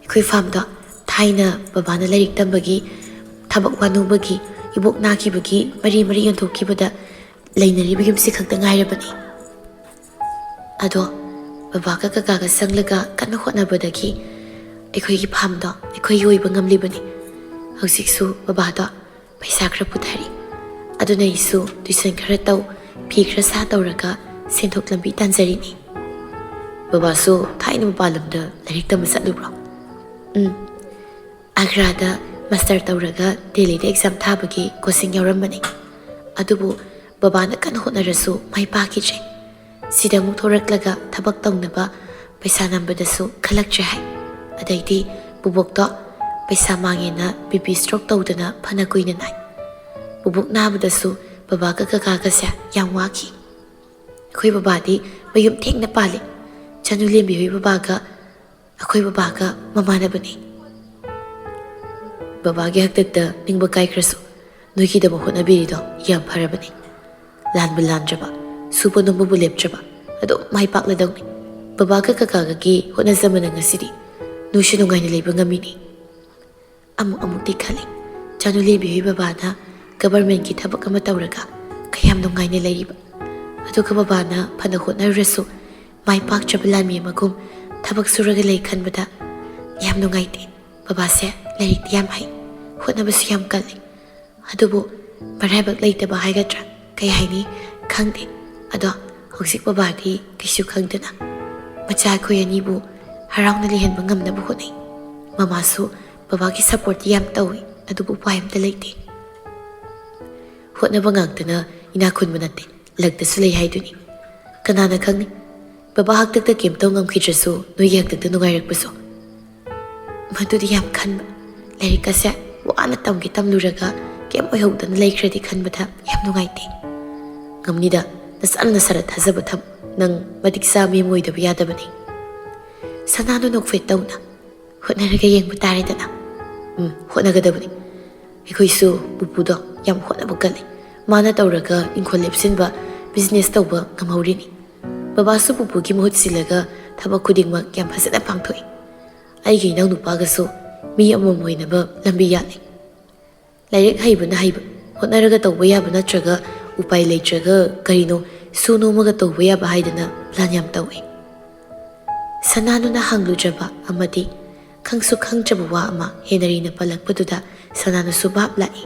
ꯑꯩꯈꯣꯏ ꯐꯥꯔꯝꯗꯣ ꯊꯥꯏꯅ ꯕꯕꯥꯅ ꯂꯥꯏꯔꯤꯛ ꯇꯝꯕꯒꯤ, ꯊꯕꯛ ꯋꯥꯅꯣꯝꯕꯒꯤ, ꯏꯕꯣꯛ ꯅꯥꯈꯤꯕꯒꯤ ꯃꯔꯤ ꯃꯔꯤ ꯌꯣꯟꯊꯣꯛꯈꯤꯕꯗ ꯂꯩꯅꯔꯤꯕ ꯌꯨꯝꯁꯤ ꯈꯛꯇ ꯉꯥꯏꯔꯕꯅꯤ꯫" ꯑꯗꯣ ꯕꯕꯥꯒ ꯀꯀꯥꯒ ꯆꯪꯂꯒ ꯀꯟꯅ ꯍꯣꯠꯅꯕꯗꯒꯤ ꯑꯩꯈꯣꯏꯒꯤ ꯐꯥꯝꯗꯣ ꯑꯩꯈꯣꯏꯒꯤ ꯑꯣꯏꯕ ꯉꯝꯂꯤꯕꯅꯤ꯫ ꯍꯧꯖꯤꯛꯁꯨ ꯕꯕꯥꯗꯣ ꯄꯩꯁꯥ ꯈꯔ ꯄꯨꯊꯔꯤ꯫ ꯑꯗꯨꯅ ꯑꯩꯁꯨ ꯇ꯭ꯌꯨꯁꯟ ꯈꯔ ꯇꯧ, ꯐꯤ ꯈꯔ ꯁꯥ ꯇꯧꯔꯒ ꯁꯦꯟꯊꯣꯛ ꯂꯝꯕꯤ ꯇꯥꯟꯖꯔꯤꯅꯤ꯫ ꯕꯕꯥꯁꯨ ꯊꯥꯏꯅ ꯃꯄꯥꯟ ꯂꯝꯗ ꯂꯥꯏꯔꯤꯛ ꯇꯝꯕ ꯆꯠꯂꯨꯕ꯭ꯔꯣ? ꯎꯝ, ꯑꯒ꯭ꯔꯥꯗ ꯃꯥꯁꯇꯔ ꯇꯧꯔꯒ ꯗꯦꯜꯂꯤꯗ ꯑꯦꯛꯖꯥꯝ ꯊꯥꯕꯒꯤ ꯀꯣꯆꯤꯡ ꯌꯥꯎꯔꯝꯕꯅꯤ꯫ ꯑꯗꯨꯕꯨ ꯕꯕꯥꯅ ꯀꯟꯅ ꯍꯣꯠꯅꯔꯁꯨ ꯃꯥꯏ ꯄꯥꯛꯈꯤꯗ꯭ꯔꯦ꯫ ꯁꯤꯗ ꯑꯃꯨꯛ ꯊꯣꯔꯛꯂꯒ ꯊꯕꯛ ꯇꯧꯅꯕ ꯄꯩꯁꯥ ꯅꯝꯕꯗꯁꯨ ꯈꯜꯂꯛꯇ꯭ꯔꯦ ꯍꯥꯏ꯫ ꯑꯗꯩꯗꯤ ꯕꯨꯕꯣꯛꯇꯣ ꯄꯩꯁꯥ ꯃꯥꯡꯉꯦꯅ ꯕꯤ ꯄꯤ ꯁ꯭ꯇ꯭ꯔꯣꯛ ꯇꯧꯗꯅ ꯐꯅ ꯀꯨꯏꯅ ꯅꯥꯏ꯫ ꯕꯨꯕꯣꯛ ꯅꯥꯕꯗꯁꯨ ꯕꯕꯥꯒ ꯀꯀꯥꯒꯁꯦ ꯌꯥꯝ ꯋꯥꯈꯤ꯫ ꯑꯩꯈꯣꯏ ꯕꯕꯥꯗꯤ ꯃꯌꯨꯝ ꯊꯦꯡꯅ ꯄꯥꯜꯂꯤ꯫ ꯆꯅꯨ ꯂꯦꯝꯕꯤ ꯍꯣꯏ ꯕꯕꯥꯒ ꯑꯩꯈꯣꯏ ꯕꯕꯥꯒ ꯃꯃꯥꯟꯅꯕꯅꯤ꯫ ꯕꯕꯥꯒꯤ ꯍꯥꯛꯇꯛꯇ ꯅꯤꯡꯕ ꯀꯥꯏꯈ꯭ꯔꯁꯨ ꯅꯣꯏꯒꯤꯗꯃꯛ ꯍꯣꯠꯅꯕꯤꯔꯤꯗꯣ ꯌꯥꯝ ꯐꯔꯕꯅꯤ꯫ ꯂꯥꯟꯕꯨ ꯂꯥꯟꯗ꯭ꯔꯕ, ꯁꯨꯕ ꯅꯣꯝꯕꯕꯨ ꯂꯦꯞꯇ꯭ꯔꯕ, ꯑꯗꯨꯝ ꯃꯥꯏ ꯄꯥꯛꯂꯗꯧꯅꯤ꯫ ꯕꯕꯥꯒ ꯀꯀꯥꯒꯒꯤ ꯍꯣꯠꯅꯖꯃꯅ ꯉꯁꯤꯗꯤ ꯅꯣꯏꯁꯨ ꯅꯨꯡꯉꯥꯏꯅ ꯂꯩꯕ ꯉꯝꯃꯤꯅꯤ꯫ ꯑꯃꯨꯛ ꯑꯃꯨꯛꯇꯤ ꯈꯜꯂꯤ, ꯆꯅꯨ ꯂꯦꯝꯕꯤ ꯍꯣꯏ ꯕꯕꯥꯅ ꯒꯕꯔꯃꯦꯟꯒꯤ ꯊꯕꯛ ꯑꯃ ꯇꯧꯔꯒ ꯀꯌꯥꯝ ꯅꯨꯡꯉꯥꯏꯅ ꯂꯩꯔꯤꯕ꯫ ꯑꯗꯨꯒ ꯕꯕꯥꯅ ꯐꯅ ꯍꯣꯠꯅꯔꯨꯔꯁꯨ ꯃꯥꯏ ꯄꯥꯛꯇ꯭ꯔꯕ ꯂꯥꯟꯃꯤ ꯑꯃꯒꯨꯝ ꯊꯕꯛ ꯁꯨꯔꯒ ꯂꯩ ꯈꯟꯕꯗ ꯌꯥꯝ ꯅꯨꯡꯉꯥꯏꯇꯦ꯫ ꯕꯕꯥꯁꯦ ꯂꯥꯏꯔꯤꯛꯇꯤ ꯌꯥꯝ ꯍꯩ, ꯍꯣꯠꯅꯕꯁꯨ ꯌꯥꯝ ꯀꯜꯂꯤ꯫ ꯑꯗꯨꯕꯨ ꯃꯔꯥꯏꯕꯛ ꯂꯩꯇꯕ ꯍꯥꯏꯒꯗ꯭ꯔꯥ, ꯀꯩ ꯍꯥꯏꯅꯤ, ꯈꯪꯗꯦ꯫ ꯑꯗꯣ ꯍꯧꯖꯤꯛ ꯕꯕꯥꯗꯤ ꯀꯩꯁꯨ ꯈꯪꯗꯅ ꯃꯆꯥ ꯑꯩꯈꯣꯏ ꯑꯅꯤꯕꯨ ꯍꯔꯥꯎꯅ ꯂꯩꯍꯟꯕ ꯉꯝꯅꯕ ꯍꯣꯠꯅꯩ꯫ ꯃꯃꯥꯁꯨ ꯕꯕꯥꯒꯤ ꯁꯞꯄꯣꯔꯠꯇꯤ ꯌꯥꯝ ꯇꯧꯏ, ꯑꯗꯨꯕꯨ ꯎꯄꯥꯏ ꯑꯝꯇ ꯂꯩꯇꯦ꯫ ꯍꯣꯠꯅꯕ ꯉꯥꯛꯇꯅ ꯏꯅꯥꯛ ꯈꯨꯟꯕ ꯅꯠꯇꯦ, ꯂꯛꯇꯁꯨ ꯂꯩ ꯍꯥꯏꯗꯨꯅꯤ꯫ ꯀꯅꯥꯅ ꯈꯪꯅꯤ, ꯕꯕꯥ ꯍꯥꯛꯇꯛꯇ ꯀꯩꯝꯇꯧ ꯉꯝꯈꯤꯗ꯭ꯔꯁꯨ ꯅꯣꯏꯒꯤ ꯍꯥꯛꯇꯛꯇ ꯅꯨꯡꯉꯥꯏꯔꯛꯄꯁꯨ꯫ ꯃꯗꯨꯗꯤ ꯌꯥꯝ ꯈꯟꯕ꯫ ꯂꯥꯏꯔꯤꯛ ꯑꯁꯦ ꯋꯥꯅ ꯇꯝꯒꯦ ꯇꯝꯂꯨꯔꯒ ꯀꯩꯝ ꯑꯣꯏꯍꯧꯗꯅ ꯂꯩꯈ꯭ꯔꯗꯤ ꯈꯟꯕꯗ ꯌꯥꯝ ꯅꯨꯡꯉꯥꯏꯇꯦ꯫ ꯉꯝꯅꯤꯗ, ꯅꯁꯥꯅ ꯅꯁꯥꯗ ꯊꯥꯖꯕ ꯊꯝꯃꯨ꯫ ꯅꯪ ꯃꯇꯤꯛ ꯆꯥꯕ ꯃꯤ ꯑꯃ ꯑꯣꯏꯗꯕ ꯌꯥꯗꯕꯅꯤ꯫ ꯁꯅꯥꯗꯣ ꯅꯣꯛꯐꯦꯠ ꯇꯧꯅ ꯍꯣꯠꯅꯔꯒ ꯌꯦꯡꯕ ꯇꯥꯔꯦꯗꯅ꯫ ꯎꯝ, ꯍꯣꯠꯅꯒꯗꯕꯅꯤ꯫ ꯑꯩꯈꯣꯏꯁꯨ ꯄꯨꯄꯨꯗꯣ ꯌꯥꯝ ꯍꯣꯠꯅꯕ ꯀꯜꯂꯤ꯫ ꯃꯥꯅ ꯇꯧꯔꯒ ꯏꯪꯈꯣꯜ ꯂꯦꯞꯁꯤꯟꯕ, ꯕꯤꯖꯤꯅꯦꯁ ꯇꯧꯕ ꯉꯝꯍꯧꯔꯤꯅꯤ꯫ ꯕꯕꯥꯁꯨ ꯄꯨꯄꯨꯒꯤ ꯃꯍꯨꯠ ꯁꯤꯜꯂꯒ ꯊꯕꯛ ꯈꯨꯗꯤꯡꯃꯛ ꯌꯥꯝ ꯐꯖꯅ ꯄꯥꯡꯊꯣꯛꯏ꯫ ꯑꯩꯒꯤ ꯏꯅꯥꯎꯅꯨꯄꯥꯒꯁꯨ ꯃꯤ ꯑꯃꯃꯝ ꯑꯣꯏꯅꯕ ꯂꯝꯕꯤ ꯌꯥꯠꯂꯤ꯫ ꯂꯥꯏꯔꯤꯛ ꯍꯩꯕꯅ ꯍꯩꯕ, ꯍꯣꯠꯅꯔꯒ ꯇꯧꯕ ꯌꯥꯕ ꯅꯠꯇ꯭ꯔꯒ ꯎꯄꯥꯏ ꯂꯩꯇ꯭ꯔꯒ ꯀꯔꯤꯅꯣ ꯁꯨ ꯅꯣꯝꯃꯒ ꯇꯧꯕ ꯌꯥꯕ ꯍꯥꯏꯗꯅ ꯄ꯭ꯂꯥꯟ ꯌꯥꯝ ꯇꯧꯏ꯫ ꯁꯅꯥꯅꯨꯅ ꯍꯪꯂꯨꯗ꯭ꯔꯕ ꯑꯃꯗꯤ ꯈꯪꯁꯨ ꯈꯪꯗ꯭ꯔꯕ ꯋꯥ ꯑꯃ ꯍꯦꯅꯔꯤꯅ ꯄꯜꯂꯛꯄꯗꯨꯗ ꯁꯅꯥꯅꯨꯁꯨ ꯚꯥꯞ ꯂꯥꯛꯏ꯫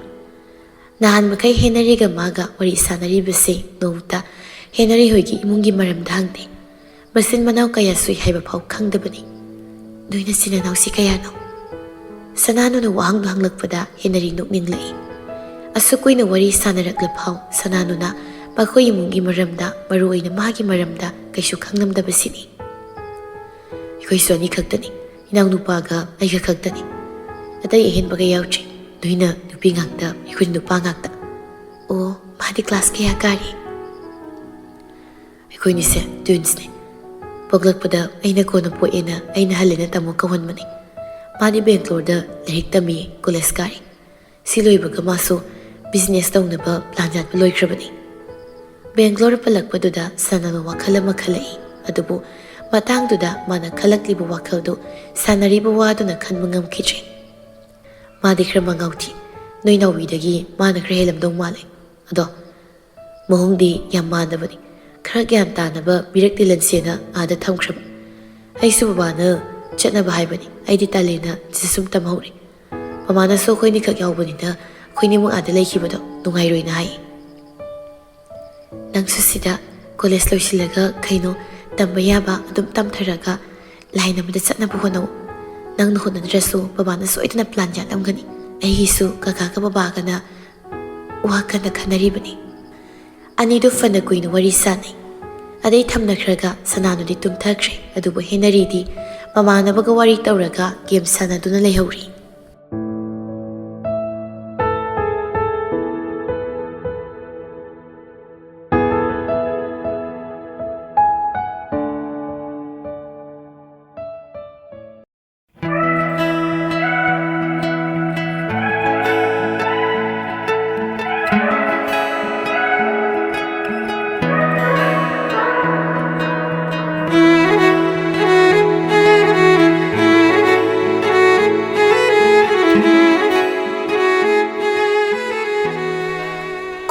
ꯅꯍꯥꯟ ꯃꯈꯩ ꯍꯦꯅꯔꯤꯒ ꯃꯥꯒ ꯋꯥꯔꯤ ꯁꯥꯟꯅꯔꯤꯕꯁꯤ ꯅꯣꯡꯃꯇ ꯍꯦꯅꯔꯤ ꯍꯣꯏꯒꯤ ꯏꯃꯨꯡꯒꯤ ꯃꯔꯝꯗ ꯍꯪꯗꯦ꯫ ꯃꯆꯤꯟ ꯃꯅꯥꯎ ꯀꯌꯥ ꯁꯨꯏ ꯍꯥꯏꯕ ꯐꯥꯎ ꯈꯪꯗꯕꯅꯤ꯫ "ꯅꯣꯏ ꯅꯆꯤꯟ ꯅꯅꯥꯎꯁꯤ ꯀꯌꯥꯅꯣ?" ꯁꯅꯥꯅꯨꯅ ꯋꯥꯍꯪꯗꯨ ꯍꯪꯂꯛꯄꯗ ꯍꯦꯅꯔꯤ ꯅꯣꯛꯅꯤꯡꯂꯛꯏ꯫ ꯑꯁꯨꯛ ꯀꯨꯏꯅ ꯋꯥꯔꯤ ꯁꯥꯟꯅꯔꯛꯂ ꯐꯥꯎ ꯁꯅꯥꯅꯨꯅ ꯃꯈꯣꯏ ꯏꯃꯨꯡꯒꯤ ꯃꯔꯝꯗ, ꯃꯔꯨ ꯑꯣꯏꯅ ꯃꯥꯒꯤ ꯃꯔꯝꯗ ꯀꯩꯁꯨ ꯈꯪꯂꯝꯗꯕꯁꯤꯅꯤ꯫ "ꯑꯩꯈꯣꯏꯁꯨ ꯑꯅꯤ ꯈꯛꯇꯅꯤ, ꯏꯅꯥꯎꯅꯨꯄꯥꯒ ꯑꯩꯒ ꯈꯛꯇꯅꯤ꯫ ꯑꯇꯩ ꯑꯍꯦꯟꯕꯒ ꯌꯥꯎꯗ꯭ꯔꯤ꯫ ꯅꯣꯏꯅ ꯅꯨꯄꯤ ꯉꯥꯛꯇ, ꯑꯩꯈꯣꯏꯅ ꯅꯨꯄꯥ ꯉꯥꯛꯇ꯫" "ꯑꯣ, ꯃꯥꯗꯤ ꯀ꯭ꯂꯥꯁ ꯀꯌꯥ ꯀꯥꯔꯤ?" "ꯑꯩꯈꯣꯏꯅꯤꯁꯦ ꯇ꯭ꯋꯤꯟꯁꯅꯦ꯫ ꯄꯣꯛꯂꯛꯄꯗ ꯑꯩꯅ ꯀꯣꯟꯅ ꯄꯣꯛꯑꯦꯅ ꯑꯩꯅ ꯍꯜꯂꯦꯅ ꯇꯥꯃꯣ ꯀꯧꯍꯟꯕꯅꯤ꯫ ꯃꯥꯗꯤ ꯕꯦꯡꯒ꯭ꯂꯣꯔꯗ ꯂꯥꯏꯔꯤꯛ ꯇꯝꯃꯤ, ꯀꯣꯂꯦꯖ ꯀꯥꯔꯤ꯫ ꯁꯤ ꯂꯣꯏꯕꯒ ꯃꯥꯁꯨ ꯕꯤꯖꯤꯅꯦꯁ ꯇꯧꯅꯕ ꯄ꯭ꯂꯥꯟ ꯌꯥꯠꯄ ꯂꯣꯏꯈ꯭ꯔꯕꯅꯤ꯫" ꯕꯦꯡꯒ꯭ꯂꯣꯔ ꯄꯜꯂꯛꯄꯗꯨꯗ ꯁꯅꯥꯅꯨ ꯋꯥꯈꯜ ꯑꯃ ꯈꯜꯂꯛꯏ꯫ ꯑꯗꯨꯕꯨ ꯃꯇꯥꯡꯗꯨꯗ ꯃꯥꯅ ꯈꯜꯂꯛꯂꯤꯕ ꯋꯥꯈꯜꯗꯨ ꯁꯥꯟꯅꯔꯤꯕ ꯋꯥꯗꯨꯅ ꯈꯟꯕ ꯉꯝꯈꯤꯗ꯭ꯔꯦ꯫ "ꯃꯥꯗꯤ ꯈꯔ ꯃꯉꯥꯎ ꯊꯤ꯫ ꯅꯣꯏ ꯅꯥꯎꯕꯤꯗꯒꯤ ꯃꯥꯅ ꯈꯔ ꯍꯦꯜꯂꯝꯗꯧ ꯃꯥꯜꯂꯦ꯫ ꯑꯗꯣ ꯃꯑꯣꯡꯗꯤ ꯌꯥꯝ ꯃꯥꯟꯅꯕꯅꯤ꯫ ꯈꯔ ꯒ꯭ꯌꯥꯟ ꯇꯥꯅꯕ ꯃꯤꯔꯛ ꯇꯤꯜꯍꯟꯁꯦꯅ ꯑꯥꯗ ꯊꯝꯈ꯭ꯔꯕ꯫ ꯑꯩꯁꯨ ꯕꯕꯥꯅ ꯆꯠꯅꯕ ꯍꯥꯏꯕꯅꯤ, ꯑꯩꯗꯤ ꯇꯜꯂꯦꯅ ꯁꯤ ꯁꯨꯝ ꯇꯝꯍꯧꯔꯦ꯫ ꯃꯃꯥꯅꯁꯨ ꯑꯩꯈꯣꯏꯅꯤꯈꯛ ꯌꯥꯎꯕꯅꯤꯅ ꯑꯩꯈꯣꯏꯅꯤꯃꯛ ꯑꯥꯗ ꯂꯩꯈꯤꯕꯗꯣ ꯅꯨꯡꯉꯥꯏꯔꯣꯏꯅ ꯍꯥꯏ꯫" "ꯅꯪꯁꯨ ꯁꯤꯗ ꯀꯣꯂꯦꯖ ꯂꯣꯏꯁꯤꯜꯂꯒ ꯀꯩꯅꯣ ꯇꯝꯕ ꯌꯥꯕ ꯑꯗꯨꯝ ꯇꯝꯊꯔꯒ ꯂꯥꯏꯟ ꯑꯃꯗ ꯆꯠꯅꯕ ꯍꯣꯠꯅꯧ꯫ ꯅꯪꯅ ꯍꯣꯠꯅꯗ꯭ꯔꯁꯨ ꯕꯕꯥꯅ ꯁꯣꯏꯗꯅ ꯄ꯭ꯂꯥꯟ ꯌꯥꯠꯂꯝꯒꯅꯤ꯫ ꯑꯩꯒꯤꯁꯨ ꯀꯀꯥꯒ ꯕꯕꯥꯒꯅ ꯋꯥ ꯀꯟꯅ ꯈꯟꯅꯔꯤꯕꯅꯤ꯫" ꯑꯅꯤꯗꯨ ꯐꯅ ꯀꯨꯏꯅ ꯋꯥꯔꯤ ꯁꯥꯟꯅꯩ꯫ ꯑꯗꯩ ꯊꯝꯅꯈ꯭ꯔꯒ ꯁꯅꯥꯅꯨꯗꯤ ꯇꯨꯝꯊꯈ꯭ꯔꯦ꯫ ꯑꯗꯨꯕꯨ ꯍꯦꯅꯔꯤꯗꯤ ꯃꯃꯥꯟꯅꯕꯒ ꯋꯥꯔꯤ ꯇꯧꯔꯒ ꯒꯦꯝ ꯁꯥꯟꯅꯗꯨꯅ ꯂꯩꯍꯧꯔꯤ꯫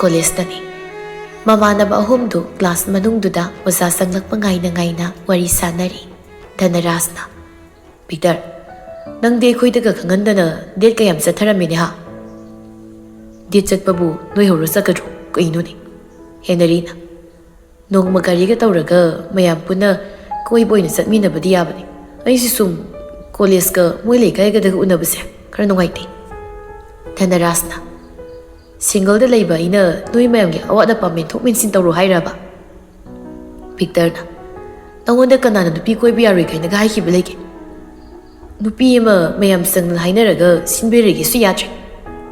ꯀꯣꯂꯦꯖꯇꯅꯤ꯫ ꯃꯃꯥꯟꯅꯕ ꯑꯍꯨꯝꯗꯨ ꯀ꯭ꯂꯥꯁ ꯃꯅꯨꯡꯗꯨꯗ ꯑꯣꯖꯥ ꯆꯪꯂꯛꯄ ꯉꯥꯏꯅ ꯉꯥꯏꯅ ꯋꯥꯔꯤ ꯁꯥꯟꯅꯔꯤ꯫ ꯙꯅꯔꯥꯖꯅ, "ꯚꯤꯛꯇꯔ, ꯅꯪꯗꯤ ꯑꯩꯈꯣꯏꯗꯒ ꯈꯪꯍꯟꯗꯅ ꯗꯦꯠꯀ ꯌꯥꯝ ꯆꯠꯊꯔꯝꯃꯤꯅꯦ ꯍꯥ?" "ꯗꯦꯠ ꯆꯠꯄꯕꯨ ꯅꯣꯏ ꯍꯧꯔ ꯆꯠꯀꯗ꯭ꯔꯣ? ꯀꯩꯅꯣꯅꯦ?" ꯍꯦꯅꯔꯤꯅ, "ꯅꯣꯡꯃ ꯒꯥꯔꯤꯒ ꯇꯧꯔꯒ ꯃꯌꯥꯝ ꯄꯨꯟꯅ ꯀꯣꯏꯕ ꯑꯣꯏꯅ ꯆꯠꯃꯤꯟꯅꯕꯗꯤ ꯌꯥꯕꯅꯤ꯫ ꯑꯩꯁꯨ ꯁꯨꯝ ꯀꯣꯂꯦꯖꯀ ꯃꯣꯏ ꯂꯩꯀꯥꯏꯒꯗꯒ ꯎꯅꯕꯁꯦ ꯈꯔ ꯅꯨꯡꯉꯥꯏꯇꯦ꯫" ꯙꯅꯔꯥꯖꯅ, "ꯁꯤꯡꯒꯜꯗ ꯂꯩꯕ ꯑꯩꯅ ꯅꯣꯏ ꯃꯌꯥꯝꯒꯤ ꯑꯋꯥꯠ ꯑꯄꯥ ꯃꯦꯟꯊꯣꯛ ꯃꯦꯟꯁꯤꯟ ꯇꯧꯔꯣ ꯍꯥꯏꯔꯕ?" ꯚꯤꯛꯇꯔꯅ, "ꯅꯉꯣꯟꯗ ꯀꯅꯥꯅ ꯅꯨꯄꯤ ꯀꯣꯏꯕ ꯌꯥꯔꯣꯏ ꯀꯥꯏꯅꯒ ꯍꯥꯏꯈꯤꯕ ꯂꯩꯒꯦ? ꯅꯨꯄꯤ ꯑꯃ ꯃꯌꯥꯝ ꯆꯪꯗꯅ ꯍꯥꯏꯅꯔꯒ ꯁꯤꯟꯕꯤꯔꯒꯦꯁꯨ ꯌꯥꯗ꯭ꯔꯦ꯫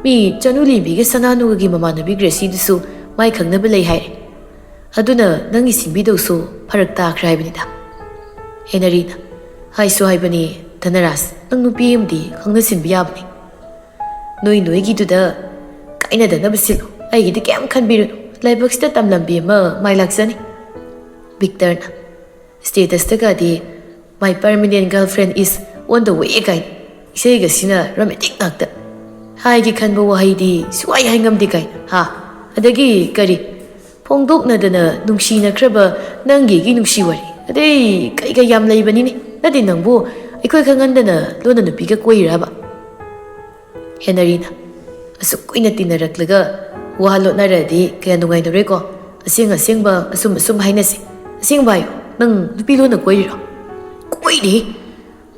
ꯃꯤ ꯆꯅꯨ ꯂꯤꯕꯤꯒ ꯁꯅꯥꯅꯨꯒꯒꯤ ꯃꯃꯥꯟꯅꯕꯤ ꯒ꯭ꯔꯦꯁꯤꯗꯨꯁꯨ ꯃꯥꯏ ꯈꯪꯅꯕ ꯂꯩ ꯍꯥꯏꯔꯦ꯫ ꯑꯗꯨꯅ ꯅꯪꯒꯤ ꯁꯤꯟꯕꯤꯗꯧꯁꯨ ꯐꯔꯛ ꯇꯥꯈ꯭ꯔꯦ ꯍꯥꯏꯕꯅꯤꯗ꯫" ꯍꯦꯅꯔꯤꯅ, "ꯍꯥꯏꯁꯨ ꯍꯥꯏꯕꯅꯤ, ꯙꯅꯔꯥꯖ, ꯅꯪ ꯅꯨꯄꯤ ꯑꯃꯗꯤ ꯈꯪꯅ ꯁꯤꯟꯕ ꯌꯥꯕꯅꯤ꯫ ꯅꯣꯏ ꯅꯣꯏꯒꯤꯗꯨꯗ ꯀꯥꯏꯅꯗꯅꯕ ꯁꯤꯜꯂꯨ, ꯑꯩꯒꯤꯗꯤ ꯀꯩꯝ ꯈꯟꯕꯤꯔꯨꯅꯨ꯫ ꯂꯥꯏꯕꯛꯁꯤꯗ ꯇꯝꯂꯝꯕꯤ ꯑꯃ ꯃꯥꯏ ꯂꯥꯛꯆꯅꯤ꯫" ꯚꯤꯛꯇꯔꯅ, "ꯁ꯭ꯇꯦꯇꯁꯇꯒꯗꯤ 'My permanent girlfriend is on the way' ꯀꯥꯏꯅ ꯏꯁꯩꯒꯁꯤꯅ ꯔꯣꯃꯦꯟꯇꯤꯛ ꯉꯥꯛꯇ꯫ ꯍꯥꯏꯒꯦ ꯈꯟꯕ ꯋꯥꯍꯩꯗꯤ ꯁꯨꯡꯍꯥꯏ ꯍꯥꯏ ꯉꯝꯗꯦ ꯀꯥꯏꯅ, ꯍꯥ? ꯑꯗꯒꯤ ꯀꯔꯤ, ꯐꯣꯡꯗꯣꯛꯅꯗꯅ ꯅꯨꯡꯁꯤꯅꯈ꯭ꯔꯕ ꯅꯪꯒꯤ ꯑꯩꯒꯤ ꯅꯨꯡꯁꯤ ꯋꯥꯔꯤ, ꯑꯗꯩ ꯀꯩ ꯀꯩ ꯌꯥꯝ ꯂꯩꯕꯅꯤꯅꯦ꯫ ꯅꯠꯇꯦ, ꯅꯪꯕꯨ ꯑꯩꯈꯣꯏ ꯈꯪꯍꯟꯗꯅ ꯂꯣꯟꯅ ꯅꯨꯄꯤꯒ ꯀꯣꯏꯔꯤꯔꯕ?" ꯍꯦꯅꯔꯤꯅ, "ꯑꯁꯨꯛ ꯀꯨꯏꯅ ꯇꯤꯟꯅꯔꯛꯂꯒ ꯋꯥ ꯂꯣꯠꯅꯔꯗꯤ ꯀꯌꯥ ꯅꯨꯡꯉꯥꯏꯅꯔꯣꯏꯀꯣ꯫ ꯑꯁꯦꯡ ꯑꯁꯦꯡꯕ ꯑꯁꯨꯝ ꯑꯁꯨꯝ ꯍꯥꯏꯅꯁꯦ꯫ ꯑꯁꯦꯡꯕ ꯍꯥꯏꯌꯣ, ꯅꯪ ꯅꯨꯄꯤ ꯂꯣꯟꯅ ꯀꯣꯏꯔꯤꯔꯣ?" "ꯀꯣꯏꯔꯤ꯫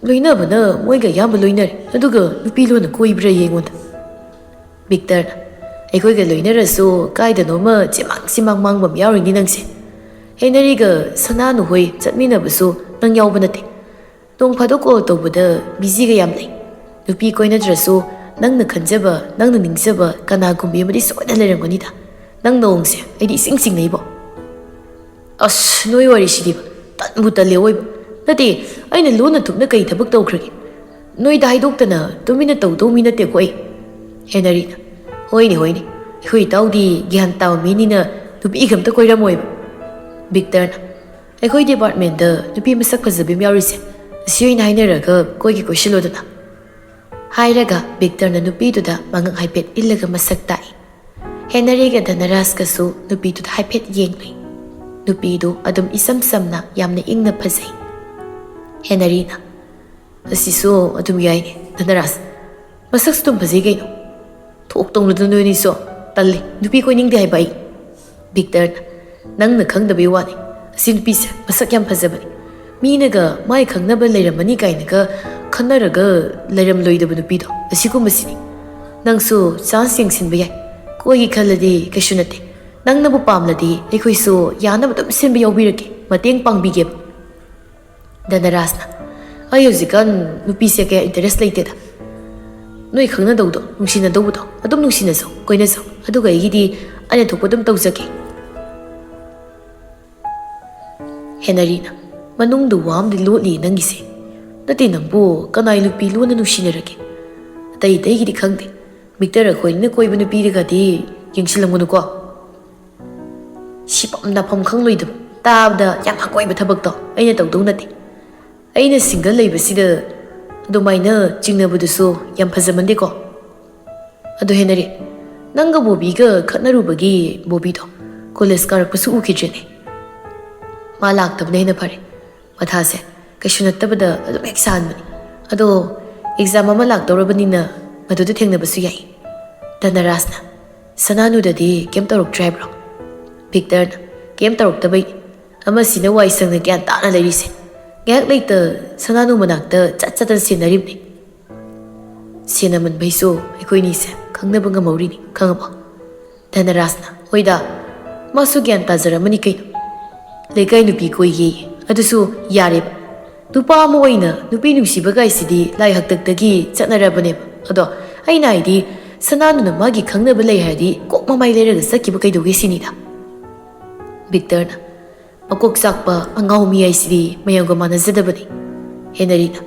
ꯂꯣꯏꯅꯕꯅ ꯃꯣꯏꯒ ꯑꯌꯥꯝꯕ ꯂꯣꯏꯅꯔꯦ, ꯑꯗꯨꯒ ꯅꯨꯄꯤ ꯂꯣꯟꯅ ꯀꯣꯏꯕ꯭ꯔꯥ ꯌꯦꯡꯉꯣꯟꯗ꯫" ꯚꯤꯛꯇꯔꯅ, "ꯑꯩꯈꯣꯏꯒ ꯂꯣꯏꯅꯔꯁꯨ ꯀꯥꯏꯗꯅꯣꯃ ꯆꯤꯃꯥꯡ ꯆꯤꯃꯥꯡ ꯃꯥꯡꯕ ꯑꯃ ꯌꯥꯎꯔꯤꯅꯤ ꯅꯪꯁꯦ꯫ ꯍꯦꯅꯔꯤꯒ ꯁꯅꯥꯅꯨ ꯍꯣꯏ ꯆꯠꯃꯤꯟꯅꯕꯁꯨ ꯅꯪ ꯌꯥꯎꯕ ꯅꯠꯇꯦ꯫ ꯅꯣꯡ ꯐꯥꯗꯣꯛ ꯀꯣꯜ ꯇꯧꯕꯗ ꯕꯤꯖꯤꯒ ꯌꯥꯝ ꯂꯩ꯫ ꯅꯨꯄꯤ ꯀꯣꯏꯅꯗ꯭ꯔꯁꯨ ꯅꯪꯅ ꯈꯟꯖꯕ, ꯅꯪꯅ ꯅꯤꯡꯖꯕ ꯀꯅꯥꯒꯨꯝꯕꯤ ꯑꯃꯗꯤ ꯁꯣꯏꯗꯅ ꯂꯩꯔꯝꯒꯅꯤꯗ꯫ ꯅꯪ ꯅꯑꯣꯡꯁꯦ ꯑꯩꯗꯤ ꯏꯆꯤꯡ ꯆꯤꯡꯅꯩꯕꯣ꯫" "ꯑꯁ, ꯅꯣꯏ ꯋꯥꯔꯤꯁꯤꯗꯤꯕ, ꯇꯟꯕꯨ ꯇꯜꯂꯦ ꯑꯋꯣꯏꯕ꯫ ꯅꯠꯇꯦ, ꯑꯩꯅ ꯂꯣꯟꯅ ꯊꯨꯞꯅ ꯀꯩ ꯊꯕꯛ ꯇꯧꯈ꯭ꯔꯒꯦ? ꯅꯣꯏꯗ ꯍꯥꯏꯗꯣꯛꯇꯅ ꯇꯨꯃꯤꯟꯅ ꯇꯧꯗꯧ ꯃꯤ ꯅꯠꯇꯦꯀꯣ ꯑꯩ꯫" ꯍꯦꯅꯔꯤꯅ, "ꯍꯣꯏꯅꯦ, ꯍꯣꯏꯅꯦ, ꯑꯩꯈꯣꯏ ꯏꯇꯥꯎꯗꯤ ꯒ꯭ꯌꯥꯟ ꯇꯥꯕ ꯃꯤꯅꯤꯅ ꯅꯨꯄꯤꯒ ꯑꯝꯇ ꯀꯣꯏꯔꯝꯃꯣꯏꯕ꯫" ꯚꯤꯛꯇꯔꯅ, "ꯑꯩꯈꯣꯏ ꯗꯤꯄꯥꯔꯠꯃꯦꯟꯗ ꯅꯨꯄꯤ ꯃꯁꯛ ꯐꯖꯕꯤ ꯑꯃ ꯌꯥꯎꯔꯤꯁꯦ, ꯑꯁꯤ ꯑꯣꯏꯅ ꯍꯥꯏꯅꯔꯒ ꯀꯣꯏꯒꯦ ꯀꯣꯏꯁꯤꯜꯂꯣꯗꯅ꯫" ꯍꯥꯏꯔꯒ ꯚꯤꯛꯇꯔꯅ ꯅꯨꯄꯤꯗꯨꯗ ꯃꯉꯛ ꯍꯥꯏꯐꯦꯠ ꯏꯜꯂꯒ ꯃꯁꯛ ꯇꯥꯛꯏ꯫ ꯍꯦꯅꯔꯤꯒ ꯙꯅꯔꯥꯖꯀꯁꯨ ꯅꯨꯄꯤꯗꯨꯗ ꯍꯥꯏꯐꯦꯠ ꯌꯦꯡꯂꯨꯏ꯫ ꯅꯨꯄꯤꯗꯨ ꯑꯗꯨꯝ ꯏꯆꯝ ꯆꯝꯅ ꯌꯥꯝꯅ ꯏꯪꯅ ꯐꯖꯩ꯫ ꯍꯦꯅꯔꯤꯅ, "ꯑꯁꯤꯁꯨ ꯑꯗꯨꯝ ꯌꯥꯏꯅꯦ ꯙꯅꯔꯥꯖ, ꯃꯁꯛꯁꯨ ꯑꯗꯨꯝ ꯐꯖꯩ ꯀꯩꯅꯣ꯫ ꯊꯣꯛ ꯇꯧꯅꯨꯗ ꯅꯣꯏꯅꯤꯁꯨ, ꯇꯜꯂꯤ, ꯅꯨꯄꯤ ꯀꯣꯏꯅꯤꯡꯗꯦ ꯍꯥꯏꯕ ꯑꯩ꯫" ꯚꯤꯛꯇꯔꯅ, "ꯅꯪꯅ ꯈꯪꯗꯕꯩ ꯋꯥꯅꯤ, ꯑꯁꯤ ꯅꯨꯄꯤꯁꯦ ꯃꯁꯛ ꯌꯥꯝ ꯐꯖꯕꯅꯤ꯫ ꯃꯤꯅꯒ ꯃꯥꯏ ꯈꯪꯅꯕ ꯂꯩꯔꯝꯃꯅꯤ ꯀꯥꯏꯅꯒ ꯈꯟꯅꯔꯒ ꯂꯩꯔꯝꯂꯣꯏꯗꯕ ꯅꯨꯄꯤꯗꯣ ꯑꯁꯤꯒꯨꯝꯕꯁꯤꯅꯤ꯫ ꯅꯪꯁꯨ ꯆꯥꯟꯁ ꯌꯦꯡꯁꯤꯟꯕ ꯌꯥꯏ꯫ ꯀꯣꯏꯒꯦ ꯈꯜꯂꯗꯤ ꯀꯩꯁꯨ ꯅꯠꯇꯦ꯫ ꯅꯪꯅꯕꯨ ꯄꯥꯝꯂꯗꯤ ꯑꯩꯈꯣꯏꯁꯨ ꯌꯥꯅꯕ ꯑꯗꯨꯝ ꯁꯤꯟꯕ ꯌꯥꯎꯕꯤꯔꯒꯦ, ꯃꯇꯦꯡ ꯄꯥꯡꯕꯤꯒꯦꯕ꯫" ꯙꯅꯔꯥꯖꯅ, "ꯑꯩ ꯍꯧꯖꯤꯛꯀꯥꯟ ꯅꯨꯄꯤꯁꯦ ꯀꯌꯥ ꯏꯟꯇꯔꯦꯁ ꯂꯩꯇꯦꯗ꯫ ꯅꯣꯏ ꯈꯪꯅꯗꯧꯗꯣ, ꯅꯨꯡꯁꯤꯅꯗꯧꯕꯗꯣ ꯑꯗꯨꯝ ꯅꯨꯡꯁꯤꯅꯖꯧ, ꯀꯣꯏꯅꯖꯧ꯫ ꯑꯗꯨꯒ ꯑꯩꯒꯤꯗꯤ ꯑꯩꯅ ꯊꯣꯛꯄ ꯑꯗꯨꯝ ꯇꯧꯖꯒꯦ꯫" ꯍꯦꯅꯔꯤꯅ, "ꯃꯅꯨꯡꯗ ꯋꯥ ꯑꯃꯗꯤ ꯂꯣꯠꯂꯤ ꯅꯪꯒꯤꯁꯦ꯫ ꯅꯠꯇꯦ, ꯅꯪꯕꯨ ꯀꯅꯥꯏ ꯅꯨꯄꯤ ꯂꯣꯟꯅ ꯅꯨꯡꯁꯤꯅꯔꯒꯦ? ꯑꯇꯩ ꯑꯇꯩꯒꯤꯗꯤ ꯈꯪꯗꯦ, ꯚꯤꯛꯇꯔ ꯑꯩꯈꯣꯏꯅ ꯀꯣꯏꯕ ꯅꯨꯄꯤꯗꯒꯗꯤ ꯌꯦꯡꯁꯤꯜꯂꯝꯒꯅꯨꯀꯣ꯫ ꯁꯤꯐꯝ ꯅꯥꯐꯝ ꯈꯪꯂꯣꯏꯗꯕ, ꯇꯥꯕꯗ ꯌꯥꯝ ꯍꯪꯒꯣꯏꯕ ꯊꯕꯛꯇꯣ ꯑꯩꯅ ꯇꯧꯗꯧ ꯅꯠꯇꯦ꯫ ꯑꯩꯅ ꯁꯤꯡꯒꯜ ꯂꯩꯕꯁꯤꯗ ꯑꯗꯨꯃꯥꯏꯅ ꯆꯤꯡꯅꯕꯗꯨꯁꯨ ꯌꯥꯝ ꯐꯖꯃꯟꯗꯦꯀꯣ꯫ ꯑꯗꯨ ꯍꯦꯅꯔꯤ, ꯅꯪꯒ ꯕꯣꯕꯤꯒ ꯈꯠꯅꯔꯨꯕꯒꯤ ꯕꯣꯕꯤꯗꯣ ꯀꯣꯂꯦꯖ ꯀꯥꯔꯛꯄꯁꯨ ꯎꯈꯤꯗ꯭ꯔꯦꯅꯦ꯫ ꯃꯥ ꯂꯥꯛꯇꯕꯅ ꯍꯦꯟꯅ ꯐꯔꯦ꯫ ꯃꯊꯥꯁꯦ ꯀꯩꯁꯨ ꯅꯠꯇꯕꯗ ꯑꯗꯨꯝ ꯍꯦꯛ ꯁꯥꯍꯟꯕꯅꯤ꯫ ꯑꯗꯣ ꯑꯦꯛꯖꯥꯝ ꯑꯃ ꯂꯥꯛꯇꯧꯔꯕꯅꯤꯅ ꯃꯗꯨꯗ ꯊꯦꯡꯅꯕꯁꯨ ꯌꯥꯏ꯫" ꯙꯅꯔꯥꯖꯅ, "ꯁꯅꯥꯅꯨꯗꯗꯤ ꯀꯩꯝ ꯇꯧꯔꯛꯇ꯭ꯔꯦ ꯍꯥꯏꯕ꯭ꯔꯣ?" ꯚꯤꯛꯇꯔꯅ, "ꯀꯩꯝ ꯇꯧꯔꯛꯇꯕꯩ꯫ ꯑꯃꯁꯤꯅ ꯋꯥꯏ ꯁꯪꯅ ꯒ꯭ꯌꯥꯟ ꯇꯥꯅ ꯂꯩꯔꯤꯁꯦ꯫ ꯉꯥꯏꯍꯥꯛ ꯂꯩꯇ ꯁꯅꯥꯅꯨ ꯃꯅꯥꯛꯇ ꯆꯠ ꯆꯠꯇꯅ ꯁꯦꯟꯅꯔꯤꯕꯅꯤ꯫" "ꯁꯦꯟꯅꯃꯟꯕꯩꯁꯨ ꯑꯩꯈꯣꯏꯅꯤꯁꯦ ꯈꯪꯅꯕ ꯉꯝꯍꯧꯔꯤꯅꯤ, ꯈꯪꯉꯕꯣ?" ꯙꯅꯔꯥꯖꯅ, "ꯍꯣꯏꯗ, ꯃꯥꯁꯨ ꯒ꯭ꯌꯥꯟ ꯇꯥꯖꯔꯝꯃꯅꯤ ꯀꯩꯅꯣ꯫ ꯂꯩꯀꯥꯏ ꯅꯨꯄꯤ ꯀꯣꯏꯒꯦ, ꯑꯗꯨꯁꯨ ꯌꯥꯔꯦꯕ꯫ ꯅꯨꯄꯥ ꯑꯃ ꯑꯣꯏꯅ ꯅꯨꯄꯤ ꯅꯨꯡꯁꯤꯕ ꯀꯥꯏꯁꯤꯗꯤ ꯂꯥꯏ ꯍꯥꯛꯇꯛꯇꯒꯤ ꯆꯠꯅꯔꯕꯅꯦꯕ꯫ ꯑꯗꯣ ꯑꯩꯅ ꯍꯥꯏꯗꯤ, ꯁꯅꯥꯅꯨꯅ ꯃꯥꯒꯤ ꯈꯪꯅꯕ ꯂꯩ ꯍꯥꯏꯔꯗꯤ ꯀꯣꯛ ꯃꯃꯥꯏ ꯂꯩꯔꯒ ꯆꯠꯈꯤꯕ ꯀꯩꯗꯧꯒꯦ ꯁꯤꯅꯤꯗ꯫" ꯚꯤꯛꯇꯔꯅ, "ꯃꯀꯣꯛ ꯆꯥꯛꯄ ꯑꯉꯥꯎ ꯃꯤ ꯍꯥꯏꯁꯤꯗꯤ ꯃꯌꯥꯝꯒ ꯃꯥꯟꯅꯖꯗꯕꯅꯤ꯫" ꯍꯦꯅꯔꯤꯅ,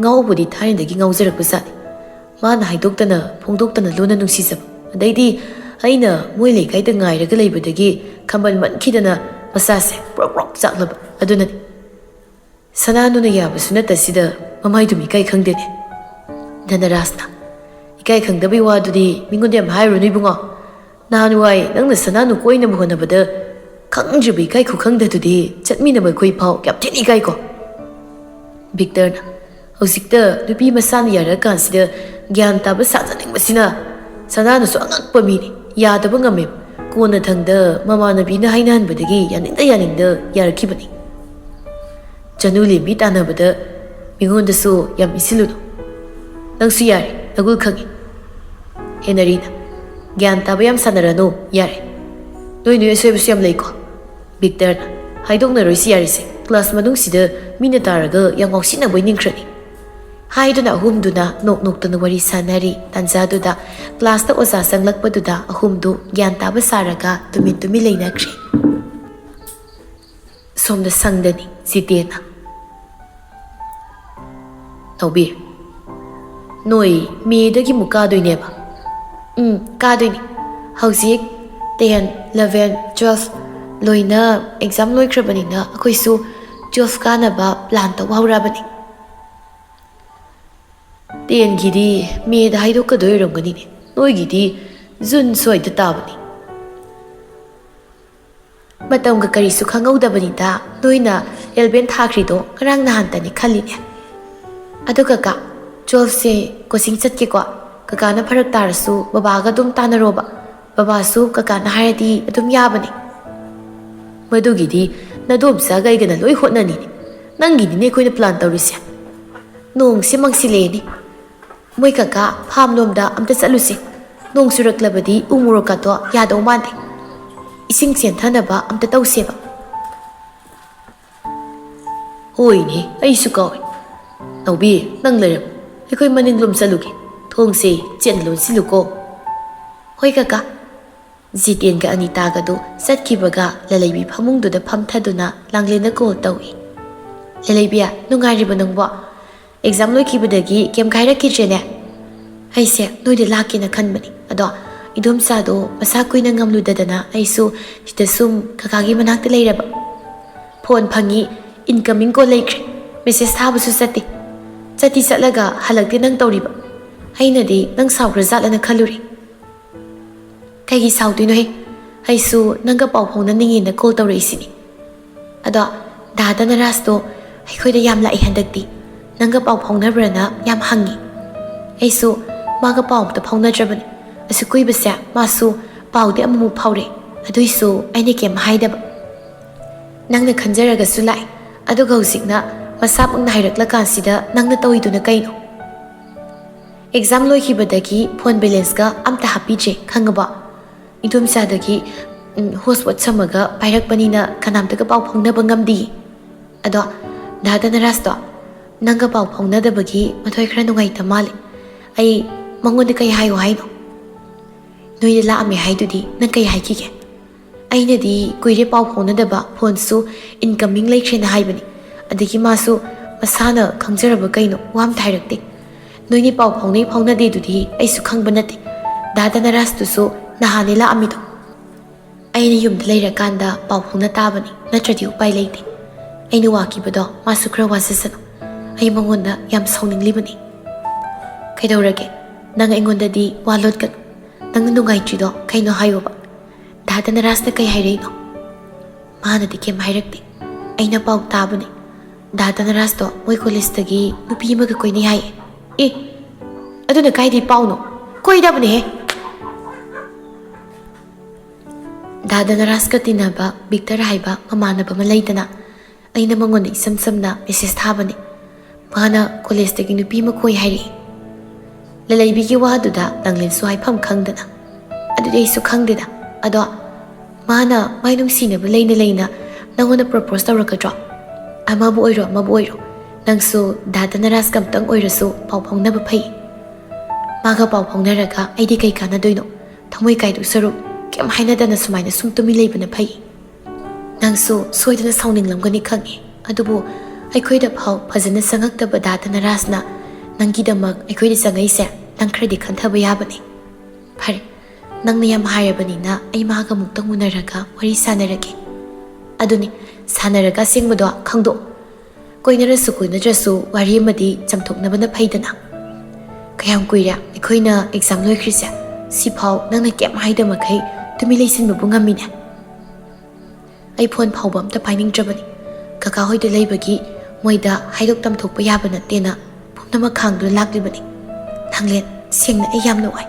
"ꯉꯥꯎꯕꯨꯗꯤ ꯊꯥꯏꯅꯗꯒꯤ ꯉꯥꯎꯖꯔꯛꯄ ꯖꯥꯠꯅꯤ꯫ ꯃꯥꯅ ꯍꯥꯏꯗꯣꯛꯇꯅ ꯐꯣꯡꯗꯣꯛꯇꯅ ꯂꯣꯟꯅ ꯅꯨꯡꯁꯤꯖꯕ, ꯑꯗꯩꯗꯤ ꯑꯩꯅ ꯃꯣꯏ ꯂꯩꯀꯥꯏꯗ ꯉꯥꯏꯔꯒ ꯂꯩꯕꯗꯒꯤ ꯈꯝꯕꯟꯃꯟꯈꯤꯗꯅ ꯃꯁꯥꯁꯦ ꯄ꯭ꯔꯣꯛ ꯄ꯭ꯔꯣꯛ ꯆꯥꯛꯂꯕ ꯑꯗꯨꯅꯅꯤ꯫ ꯁꯅꯥꯅꯨꯅ ꯌꯥꯕꯁꯨ ꯅꯠꯇ ꯁꯤꯗ ꯃꯃꯥꯏꯗꯨꯝ ꯏꯀꯥꯏ ꯈꯪꯗꯦꯅꯦ꯫" ꯙꯅꯔꯥꯖꯅ, "ꯏꯀꯥꯏ ꯈꯪꯗꯕꯩ ꯋꯥꯗꯨꯗꯤ ꯃꯤꯉꯣꯟꯗ ꯌꯥꯝ ꯍꯥꯏꯔꯨꯅꯨ ꯏꯕꯨꯡꯉꯣ꯫ "ꯅꯍꯥꯟꯋꯥꯏ ꯅꯪꯅ ꯁꯅꯥꯅꯨ ꯀꯣꯏꯅꯕ ꯍꯣꯠꯅꯕꯗ ꯈꯪꯗ꯭ꯔꯤꯕ ꯏꯀꯥꯏ ꯈꯨꯈꯪꯗ ꯑꯗꯨꯗꯤ ꯆꯠꯃꯤꯟꯅꯕ ꯑꯩꯈꯣꯏ ꯐꯥꯎ ꯌꯥꯝ ꯊꯤꯅ ꯏꯀꯥꯏꯀꯣ?" ꯚꯤꯛꯇꯔꯅ, "ꯍꯧꯖꯤꯛꯇ ꯅꯨꯄꯤ ꯃꯁꯥꯅ ꯌꯥꯔꯛꯑꯀꯥꯟꯁꯤꯗ ꯒ꯭ꯌꯥꯟ ꯇꯥꯕ ꯁꯥꯖꯅꯤꯡꯕꯁꯤꯅ꯫ ꯁꯅꯥꯅꯁꯨ ꯑꯉꯛꯄ ꯃꯤꯅꯤ, ꯌꯥꯗꯕ ꯉꯝꯃꯦ꯫ ꯀꯣꯟꯅꯊꯪꯗ ꯃꯃꯥꯟꯅꯕꯤꯅ ꯍꯥꯏꯅꯍꯟꯕꯗꯒꯤ ꯌꯥꯅꯤꯡꯗ ꯌꯥꯅꯤꯡꯗ ꯌꯥꯔꯛꯈꯤꯕꯅꯤ꯫ ꯆꯅꯨ ꯂꯦꯝꯕꯤ ꯇꯥꯟꯅꯕꯗ ꯃꯤꯉꯣꯟꯗꯁꯨ ꯌꯥꯝ ꯏꯟꯁꯤꯜꯂꯨꯅꯨ꯫ ꯅꯪꯁꯨ ꯌꯥꯔꯦ, ꯅꯒꯨꯜ ꯈꯪꯉꯤ꯫" ꯍꯦꯅꯔꯤꯅ, "ꯒ꯭ꯌꯥꯟ ꯇꯥꯕ ꯌꯥꯝ ꯁꯥꯟꯅꯔꯅꯨ, ꯌꯥꯔꯦ꯫ ꯅꯣꯏ ꯅꯣꯏ ꯑꯁꯣꯏꯕꯁꯨ ꯌꯥꯝ ꯂꯩꯀꯣ꯫ ꯚꯤꯛꯇꯔꯅ, ꯍꯥꯏꯗꯣꯛꯅꯔꯣꯏꯁꯤ ꯌꯥꯔꯤꯁꯦ, ꯀ꯭ꯂꯥꯁ ꯃꯅꯨꯡꯁꯤꯗ ꯃꯤꯅ ꯇꯥꯔꯒ ꯌꯥꯝ ꯉꯥꯎꯁꯤꯟꯅꯕꯣꯏ ꯅꯤꯡꯈ꯭ꯔꯅꯤ꯫" ꯍꯥꯏꯗꯨꯅ ꯑꯍꯨꯝꯗꯨꯅ ꯅꯣꯛ ꯅꯣꯛꯇꯅ ꯋꯥꯔꯤ ꯁꯥꯟꯅꯔꯤ꯫ ꯇꯥꯟꯖꯥꯗꯨꯗ ꯀ꯭ꯂꯥꯁꯇ ꯑꯣꯖꯥ ꯆꯪꯂꯛꯄꯗꯨꯗ ꯑꯍꯨꯝꯗꯨ ꯒ꯭ꯌꯥꯟ ꯇꯥꯕ ꯁꯥꯔꯒ ꯇꯨꯃꯤꯟ ꯇꯨꯃꯤꯟ ꯂꯩꯅꯈ꯭ꯔꯦ꯫ ꯁꯣꯝꯗ ꯁꯪꯗꯅꯤ ꯖꯤꯇꯦꯟꯅ꯫ "ꯇꯧꯕꯤ, ꯅꯣꯏ ꯃꯦꯗꯒꯤ ꯑꯃꯨꯛ ꯀꯥꯗꯣꯏꯅꯦꯕ?" "ꯎꯝ, ꯀꯥꯗꯣꯏꯅꯤ꯫ ꯍꯧꯖꯤꯛ ꯇꯦꯟ, ꯏꯂꯚꯦꯟ, ꯇꯨꯋꯦꯜꯐ ꯂꯣꯏꯅ ꯑꯦꯛꯖꯥꯝ ꯂꯣꯏꯈ꯭ꯔꯕꯅꯤꯅ ꯑꯩꯈꯣꯏꯁꯨ ꯇꯨꯋꯦꯜꯐ ꯀꯥꯅꯕ ꯄ꯭ꯂꯥꯟ ꯇꯧꯕ ꯍꯧꯔꯛꯑꯕꯅꯤ꯫" "ꯇꯦꯟꯒꯤꯗꯤ ꯃꯦꯗ ꯍꯥꯏꯗꯣꯛꯀꯗꯣꯏ ꯑꯣꯏꯔꯝꯒꯅꯤꯅꯦ, ꯅꯣꯏꯒꯤꯗꯤ ꯖꯨꯟ ꯁ꯭ꯋꯥꯏꯗ ꯇꯥꯕꯅꯤ꯫" "ꯃꯇꯝꯒ ꯀꯔꯤꯁꯨ ꯈꯪꯍꯧꯗꯕꯅꯤꯗ, ꯅꯣꯏꯅ ꯏꯂꯚꯦꯟ ꯊꯥꯈ꯭ꯔꯤꯗꯣ ꯉꯔꯥꯡ ꯅꯍꯥꯟꯇꯅꯤ ꯈꯜꯂꯤꯅꯦ꯫ ꯑꯗꯣ ꯀꯀꯥ, ꯇꯨꯋꯦꯜꯐꯁꯦ ꯀꯣꯆꯤꯡ ꯆꯠꯀꯦꯀꯣ꯫ ꯀꯀꯥꯅ ꯐꯔꯛ ꯇꯥꯔꯁꯨ ꯕꯕꯥꯒ ꯑꯗꯨꯝ ꯇꯥꯟꯅꯔꯣꯕ, ꯕꯕꯥꯁꯨ ꯀꯀꯥꯅ ꯍꯥꯏꯔꯗꯤ ꯑꯗꯨꯝ ꯌꯥꯕꯅꯦ꯫" "ꯃꯗꯨꯒꯤꯗꯤ ꯅꯗꯣꯝꯆꯥꯒ ꯑꯩꯒꯅ ꯂꯣꯏ ꯍꯣꯠꯅꯅꯤꯅꯦ, ꯅꯪꯒꯤꯗꯤꯅꯦ ꯑꯩꯈꯣꯏꯅ ꯄ꯭ꯂꯥꯟ ꯇꯧꯔꯤꯁꯦ꯫ ꯅꯣꯡꯁꯦ ꯃꯪꯁꯤꯜꯂꯛꯑꯦꯅꯦ꯫ ꯃꯣꯏ ꯀꯀꯥ ꯐꯥꯝ ꯂꯣꯝꯗ ꯑꯝꯇ ꯆꯠꯂꯨꯁꯦ꯫ ꯅꯣꯡ ꯆꯨꯔꯛꯂꯕꯗꯤ ꯎ ꯃꯣꯔꯣꯛꯀꯥꯗꯣ ꯌꯥꯗꯧ ꯃꯥꯟꯗꯦ꯫ ꯏꯁꯤꯡ ꯆꯦꯟꯊꯅꯕ ꯑꯝꯇ ꯇꯧꯁꯦꯕ꯫" "ꯍꯣꯏꯅꯦ, ꯑꯩꯁꯨ ꯀꯥꯎꯏ꯫ ꯅꯥꯎꯕꯤ, ꯅꯪ ꯂꯩꯔꯝꯃꯨ꯫ ꯑꯩꯈꯣꯏ ꯃꯅꯤꯡꯂꯣꯝ ꯆꯠꯂꯨꯒꯦ꯫ ꯊꯣꯡꯁꯦ ꯆꯦꯠꯅ ꯂꯣꯟꯁꯤꯜꯂꯨꯀꯣ꯫" "ꯍꯣꯏ ꯀꯀꯥ꯫" ꯖꯤꯇꯦꯟꯒ ꯑꯅꯤꯇꯥꯒꯗꯨ ꯆꯠꯈꯤꯕꯒ ꯂꯂꯩꯕꯤ ꯐꯃꯨꯡꯗꯨꯗ ꯐꯝꯊꯗꯨꯅ ꯂꯥꯡꯂꯦꯟꯗ ꯀꯣꯜ ꯇꯧꯏ꯫ "ꯂꯂꯩꯕꯤ, ꯅꯨꯡꯉꯥꯏꯔꯤꯕ ꯅꯪꯕꯣ? ꯑꯦꯛꯖꯥꯝ ꯂꯣꯏꯈꯤꯕꯗꯒꯤ ꯀꯩꯝ ꯍꯥꯏꯔꯛꯈꯤꯗ꯭ꯔꯦꯅꯦ꯫ ꯑꯩꯁꯦ ꯅꯣꯏꯗ ꯂꯥꯛꯀꯦꯅ ꯈꯟꯕꯅꯤ, ꯑꯗꯣ ꯏꯗꯣꯝꯆꯥꯗꯣ ꯃꯁꯥ ꯀꯨꯏꯅ ꯉꯝꯂꯨꯗꯗꯅ ꯑꯩꯁꯨ ꯁꯤꯗ ꯁꯨꯝ ꯀꯀꯥꯒꯤ ꯃꯅꯥꯛꯇ ꯂꯩꯔꯕ꯫ ꯐꯣꯟ ꯐꯪꯉꯤ, ꯏꯟꯀꯃꯤꯡ ꯀꯣꯜ ꯂꯩꯈ꯭ꯔꯦ, ꯃꯦꯁꯦꯖ ꯊꯥꯕꯁꯨ ꯆꯠꯇꯦ꯫ ꯆꯠꯇꯤ ꯆꯠꯂꯒ ꯍꯜꯂꯛꯇꯦ ꯅꯪ ꯇꯧꯔꯤꯕ꯫ ꯑꯩꯅꯗꯤ ꯅꯪ ꯁꯥꯎꯈ꯭ꯔꯖꯥꯠꯂꯅ ꯈꯜꯂꯨꯔꯦ꯫" ꯀꯩꯒꯤ ꯁꯥꯎꯗꯣꯏꯅꯣꯍꯦ? ꯑꯩꯁꯨ ꯅꯪꯒ ꯄꯥꯎ ꯐꯥꯎꯅꯅꯤꯡꯉꯦꯅ ꯀꯣꯜ ꯇꯧꯔꯛꯏꯁꯤꯅꯤ꯫ ꯑꯗꯣ ꯗꯥ ꯙꯅꯔꯥꯖꯇꯣ ꯑꯩꯈꯣꯏꯗ ꯌꯥꯝ ꯂꯥꯛꯏ ꯍꯟꯗꯛꯇꯤ꯫ ꯅꯪꯒ ꯄꯥꯎ ꯐꯥꯎꯅꯕ꯭ꯔꯅ ꯌꯥꯝ ꯍꯪꯉꯤ꯫ ꯑꯩꯁꯨ ꯃꯥꯒ ꯄꯥꯎ ꯑꯝꯇ ꯐꯥꯎꯅꯗ꯭ꯔꯕꯅꯤ꯫ ꯑꯁꯨꯛ ꯀꯨꯏꯕꯁꯦ ꯃꯥꯁꯨ ꯄꯥꯎꯗꯤ ꯑꯃꯨꯛꯃꯨꯛ ꯐꯥꯎꯔꯛꯑꯦ, ꯑꯗꯨꯏꯁꯨ ꯑꯩꯅ ꯀꯩꯝ ꯍꯥꯏꯗꯕ꯫ ꯅꯪꯅ ꯈꯟꯖꯔꯒꯁꯨ ꯂꯥꯛꯑꯦ, ꯑꯗꯨꯒ ꯍꯧꯖꯤꯛꯅ ꯃꯁꯥꯃꯛꯅ ꯍꯥꯏꯔꯛꯂꯀꯥꯟꯁꯤꯗ ꯅꯪꯅ ꯇꯧꯔꯤꯗꯨꯅ ꯀꯩꯅꯣ? ꯑꯦꯛꯖꯥꯝ ꯂꯣꯏꯈꯤꯕꯗꯒꯤ ꯐꯣꯟ ꯕꯦꯂꯦꯟꯁꯀ ꯑꯝꯇ ꯍꯥꯞꯄꯤꯗ꯭ꯔꯦ, ꯈꯪꯉꯕꯣ? ꯏꯗꯣꯝꯆꯥꯗꯒꯤ, ꯎꯝ, ꯍꯣꯠꯁꯄꯣꯠ ꯁꯝꯃꯒ ꯄꯥꯏꯔꯛꯄꯅꯤꯅ ꯀꯅꯥꯝꯇꯒ ꯄꯥꯎ ꯐꯥꯎꯅꯕ ꯉꯝꯗꯤꯌꯦ꯫ ꯑꯗꯣ ꯗꯥ ꯙꯅꯔꯥꯖꯇꯣ ꯅꯪꯒ ꯄꯥꯎ ꯐꯥꯎꯅꯗꯕꯒꯤ ꯃꯊꯣꯏ ꯈꯔ ꯅꯨꯡꯉꯥꯏꯇ ꯃꯥꯜꯂꯦ꯫ ꯑꯩ ꯃꯉꯣꯟꯗ ꯀꯩ ꯍꯥꯏꯌꯣ ꯍꯥꯏꯅꯣ? ꯅꯣꯏꯗ ꯂꯥꯛꯑꯝꯃꯦ ꯍꯥꯏꯗꯨꯗꯤ ꯅꯪ ꯀꯩ ꯍꯥꯏꯈꯤꯒꯦ? ꯑꯩꯅꯗꯤ ꯀꯨꯏꯔꯦ ꯄꯥꯎ ꯐꯥꯎꯅꯗꯕ, ꯐꯣꯟꯁꯨ ꯏꯟꯀꯃꯤꯡ ꯂꯩꯈ꯭ꯔꯦꯅ ꯍꯥꯏꯕꯅꯤ꯫ ꯑꯗꯒꯤ ꯃꯥꯁꯨ ꯃꯁꯥꯅ ꯈꯪꯖꯔꯕ ꯀꯩꯅꯣ, ꯋꯥ ꯑꯝꯇ ꯍꯥꯏꯔꯛꯇꯦ꯫ ꯅꯣꯏꯅꯤ ꯄꯥꯎ ꯐꯥꯎꯅꯩ ꯐꯥꯎꯅꯗꯦꯗꯨꯗꯤ ꯑꯩꯁꯨ ꯈꯪꯕ ꯅꯠꯇꯦ꯫ ꯗꯥ ꯙꯅꯔꯥꯖꯇꯨꯁꯨ ꯅꯍꯥꯟꯅꯦ ꯂꯥꯛꯑꯝꯃꯤꯗꯣ꯫ ꯑꯩꯅ ꯌꯨꯝꯗ ꯂꯩꯔꯀꯥꯟꯗ ꯄꯥꯎ ꯐꯥꯎꯅ ꯇꯥꯕꯅꯤ, ꯅꯠꯇ꯭ꯔꯗꯤ ꯎꯄꯥꯏ ꯂꯩꯇꯦ꯫ ꯑꯩꯅ ꯋꯥꯈꯤꯕꯗꯣ ꯃꯥꯁꯨ ꯈꯔ ꯋꯥꯖꯁꯅꯨ꯫ ꯑꯩ ꯃꯉꯣꯟꯗ ꯌꯥꯝ ꯁꯥꯎꯅꯤꯡꯂꯤꯕꯅꯤ꯫ ꯀꯩꯗꯧꯔꯒꯦ? ꯅꯪ ꯑꯩꯉꯣꯟꯗꯗꯤ ꯋꯥ ꯂꯣꯠꯀꯅꯨ꯫ ꯅꯪꯅ ꯅꯨꯡꯉꯥꯏꯇ꯭ꯔꯤꯗꯣ ꯀꯩꯅꯣ ꯍꯥꯏꯌꯣꯕ꯫ ꯗꯥ ꯙꯅꯔꯥꯖꯅ ꯀꯩ ꯍꯥꯏꯔꯛꯏꯅꯣ? ꯃꯥꯅꯗꯤ ꯀꯩꯝ ꯍꯥꯏꯔꯛꯇꯦ꯫ ꯑꯩꯅ ꯄꯥꯎ ꯇꯥꯕꯅꯦ꯫ ꯗꯥ ꯙꯅꯔꯥꯖꯇꯣ ꯃꯣꯏ ꯀꯣꯂꯦꯖꯇꯒꯤ ꯅꯨꯄꯤ ꯑꯃꯒ ꯀꯣꯏꯅꯩ ꯍꯥꯏꯌꯦ꯫ ꯑꯦ, ꯑꯗꯨꯅ ꯀꯥꯏꯗꯩ ꯄꯥꯎꯅꯣ? ꯀꯣꯏꯗꯕꯅꯦꯍꯦ꯫ ꯗꯥ ꯙꯅꯔꯥꯖꯀ ꯇꯤꯟꯅꯕ ꯚꯤꯛꯇꯔ ꯍꯥꯏꯕ ꯃꯃꯥꯟꯅꯕ ꯑꯃ ꯂꯩꯗꯅ, ꯑꯩꯅ ꯃꯉꯣꯟꯗ ꯏꯁꯝ ꯁꯝꯅ ꯃꯦꯁꯦꯖ ꯊꯥꯕꯅꯦ꯫ ꯃꯥꯅ ꯀꯣꯂꯦꯖꯇꯒꯤ ꯅꯨꯄꯤ ꯑꯃ ꯀꯣꯏ ꯍꯥꯏꯔꯛꯑꯦ꯫ ꯂꯂꯩꯕꯤꯒꯤ ꯋꯥꯗꯨꯗ ꯂꯥꯡꯂꯦꯟꯁꯨ ꯍꯥꯏꯐꯝ ꯈꯪꯗꯅ꯫ ꯑꯗꯨꯗꯤ ꯑꯩꯁꯨ ꯈꯪꯗꯦꯗ꯫ ꯑꯗꯣ ꯃꯥꯅ ꯃꯥꯏ ꯅꯨꯡꯁꯤꯅꯕ ꯂꯩꯅ ꯂꯩꯅ ꯅꯪꯉꯣꯟꯗ ꯄ꯭ꯔꯣꯄꯣꯁ ꯇꯧꯔꯛꯀꯗ꯭ꯔꯣ? ꯑꯃꯕꯨ ꯑꯣꯏꯔꯣ ꯑꯃꯕꯨ ꯑꯣꯏꯔꯣ, ꯅꯪꯁꯨ ꯗꯥ ꯙꯅꯔꯥꯖꯀ ꯑꯝꯇꯪ ꯑꯣꯏꯔꯁꯨ ꯄꯥꯎ ꯐꯥꯎꯅꯕ ꯐꯩ꯫ ꯃꯥꯒ ꯄꯥꯎ ꯐꯥꯎꯅꯔꯒ ꯑꯩꯗꯤ ꯀꯩ ꯀꯥꯟꯅꯗꯣꯏꯅꯣ? ꯊꯃꯣꯏ ꯀꯥꯏꯗꯧ ꯁꯔꯨꯛ ꯀꯩꯝ ꯍꯥꯏꯅꯗꯅ ꯁꯨꯃꯥꯏꯅ ꯁꯨꯝ ꯇꯨꯃꯤꯟ ꯂꯩꯕꯅ ꯐꯩ꯫ ꯅꯪꯁꯨ ꯁꯣꯏꯗꯅ ꯁꯥꯎꯅꯤꯡꯂꯝꯒꯅꯤ ꯈꯪꯉꯦ, ꯑꯗꯨꯕꯨ ꯑꯩꯈꯣꯏꯗ ꯐꯥꯎ ꯐꯖꯅ ꯆꯪꯉꯛꯇꯕ ꯗꯥ ꯙꯅꯔꯥꯖꯅ ꯅꯪꯒꯤꯗꯃꯛ ꯑꯩꯈꯣꯏꯗ ꯆꯪꯉꯛꯏꯁꯦ ꯅꯪ ꯈꯔꯗꯤ ꯈꯟꯊꯕ ꯌꯥꯕꯅꯦ꯫ ꯐꯔꯦ, ꯅꯪꯅ ꯌꯥꯝ ꯍꯥꯏꯔꯕꯅꯤꯅ ꯑꯩ ꯃꯥꯒ ꯑꯃꯨꯛꯇꯪ ꯎꯅꯔꯒ ꯋꯥꯔꯤ ꯁꯥꯟꯅꯔꯒꯦ꯫ ꯑꯗꯨꯅꯤ, ꯁꯥꯟꯅꯔꯒ ꯑꯁꯦꯡꯕꯗꯣ ꯈꯪꯗꯣꯛꯑꯣ꯫ ꯀꯣꯏꯅꯔꯁꯨ ꯀꯣꯏꯅꯗ꯭ꯔꯁꯨ ꯋꯥꯔꯤ ꯑꯃꯗꯤ ꯆꯝꯊꯣꯛꯅꯕꯅ ꯐꯩꯗꯅ꯫ ꯀꯌꯥꯝ ꯀꯨꯏꯔꯦ ꯑꯩꯈꯣꯏꯅ ꯑꯦꯛꯖꯥꯝ ꯂꯣꯏꯈ꯭ꯔꯤꯁꯦ? ꯁꯤꯐꯥꯎ ꯅꯪꯅ ꯀꯩꯝ ꯍꯥꯏꯗ ꯃꯈꯩ ꯇꯨꯃꯤꯟ ꯂꯩꯁꯤꯟꯕꯕꯨ ꯉꯝꯃꯤꯅꯦ꯫ ꯑꯩ ꯐꯣꯟ ꯐꯥꯎꯕ ꯑꯝꯇ ꯄꯥꯏꯅꯤꯡꯗ꯭ꯔꯕꯅꯤ꯫ ꯀꯀꯥ ꯍꯣꯏꯗ ꯂꯩꯕꯒꯤ ꯃꯣꯏꯗ ꯍꯥꯏꯗꯣꯛ ꯇꯝꯊꯣꯛꯄ ꯌꯥꯕ ꯅꯠꯇꯦꯅ ꯄꯨꯝꯅꯃꯛ ꯈꯥꯡꯗꯨꯅ ꯂꯥꯛꯂꯤꯕꯅꯤ꯫ ꯂꯥꯡꯂꯦꯟ, ꯁꯦꯡꯅ ꯑꯩ ꯌꯥꯝꯅ ꯋꯥꯏ꯫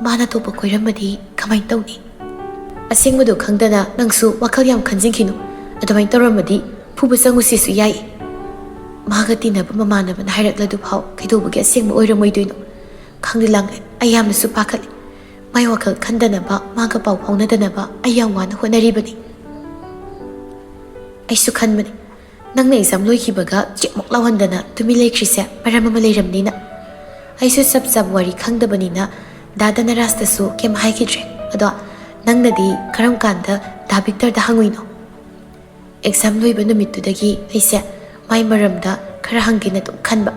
ꯃꯥꯅ ꯑꯇꯣꯞꯄ ꯀꯣꯏꯔꯝꯃꯗꯤ ꯀꯃꯥꯏꯅ ꯇꯧꯅꯤ? ꯑꯁꯦꯡꯕꯗꯣ ꯈꯪꯗꯅ ꯅꯪꯁꯨ ꯋꯥꯈꯜ ꯌꯥꯝ ꯈꯟꯖꯤꯟꯈꯤꯅꯨ꯫ ꯑꯗꯨꯃꯥꯏꯅ ꯇꯧꯔꯝꯃꯗꯤ ꯐꯨꯕ ꯆꯪꯉꯨꯁꯤꯁꯨ ꯌꯥꯏ꯫ ꯃꯥꯒ ꯇꯤꯟꯅꯕ ꯃꯃꯥꯟꯅꯕꯅ ꯍꯥꯏꯔꯛꯂꯗꯨꯐꯥꯎ ꯀꯩꯗꯧꯕꯒꯤ ꯑꯁꯦꯡꯕ ꯑꯣꯏꯔꯝꯃꯣꯏꯗꯣꯏꯅꯣ? ꯈꯪꯗꯦ ꯂꯥꯡꯂꯦꯟ, ꯑꯩ ꯌꯥꯝꯅꯁꯨ ꯄꯥꯈꯠꯂꯤ꯫ ꯃꯥꯏ ꯋꯥꯈꯜ ꯈꯟꯗꯅꯕ, ꯃꯥꯒ ꯄꯥꯎ ꯐꯥꯎꯅꯗꯅꯕ ꯑꯩ ꯌꯥꯝ ꯋꯥꯅ ꯍꯣꯠꯅꯔꯤꯕꯅꯤ꯫ ꯑꯩꯁꯨ ꯈꯟꯕꯅꯤ, ꯅꯪꯅ exam ꯂꯣꯏꯈꯤꯕꯒ ꯆꯦꯛꯃꯨꯛ ꯂꯥꯎꯍꯟꯗꯅ ꯇꯨꯃꯤꯟ ꯂꯩꯈ꯭ꯔꯤꯁꯦ ꯃꯔꯝ ꯑꯃ ꯂꯩꯔꯝꯅꯤꯅ꯫ ꯑꯩꯁꯨ ꯆꯞ ꯆꯥꯕ ꯋꯥꯔꯤ ꯈꯪꯗꯕꯅꯤꯅ ꯗꯥ ꯙꯅꯔꯥꯖꯇꯁꯨ ꯀꯩꯝ ꯍꯥꯏꯈꯤꯗ꯭ꯔꯦ꯫ ꯑꯗꯣ ꯅꯪꯅꯗꯤ ꯀꯔꯝ ꯀꯥꯟꯗ ꯗꯥ ꯚꯤꯛꯇꯔꯗ ꯍꯪꯉꯨꯏꯅꯣ? Exam ꯂꯣꯏꯕ ꯅꯨꯃꯤꯠꯇꯨꯗꯒꯤ ꯑꯩꯁꯦ ꯃꯥꯏ ꯃꯔꯝꯗ ꯈꯔ ꯍꯪꯒꯦꯅ ꯑꯗꯨꯝ ꯈꯟꯕ꯫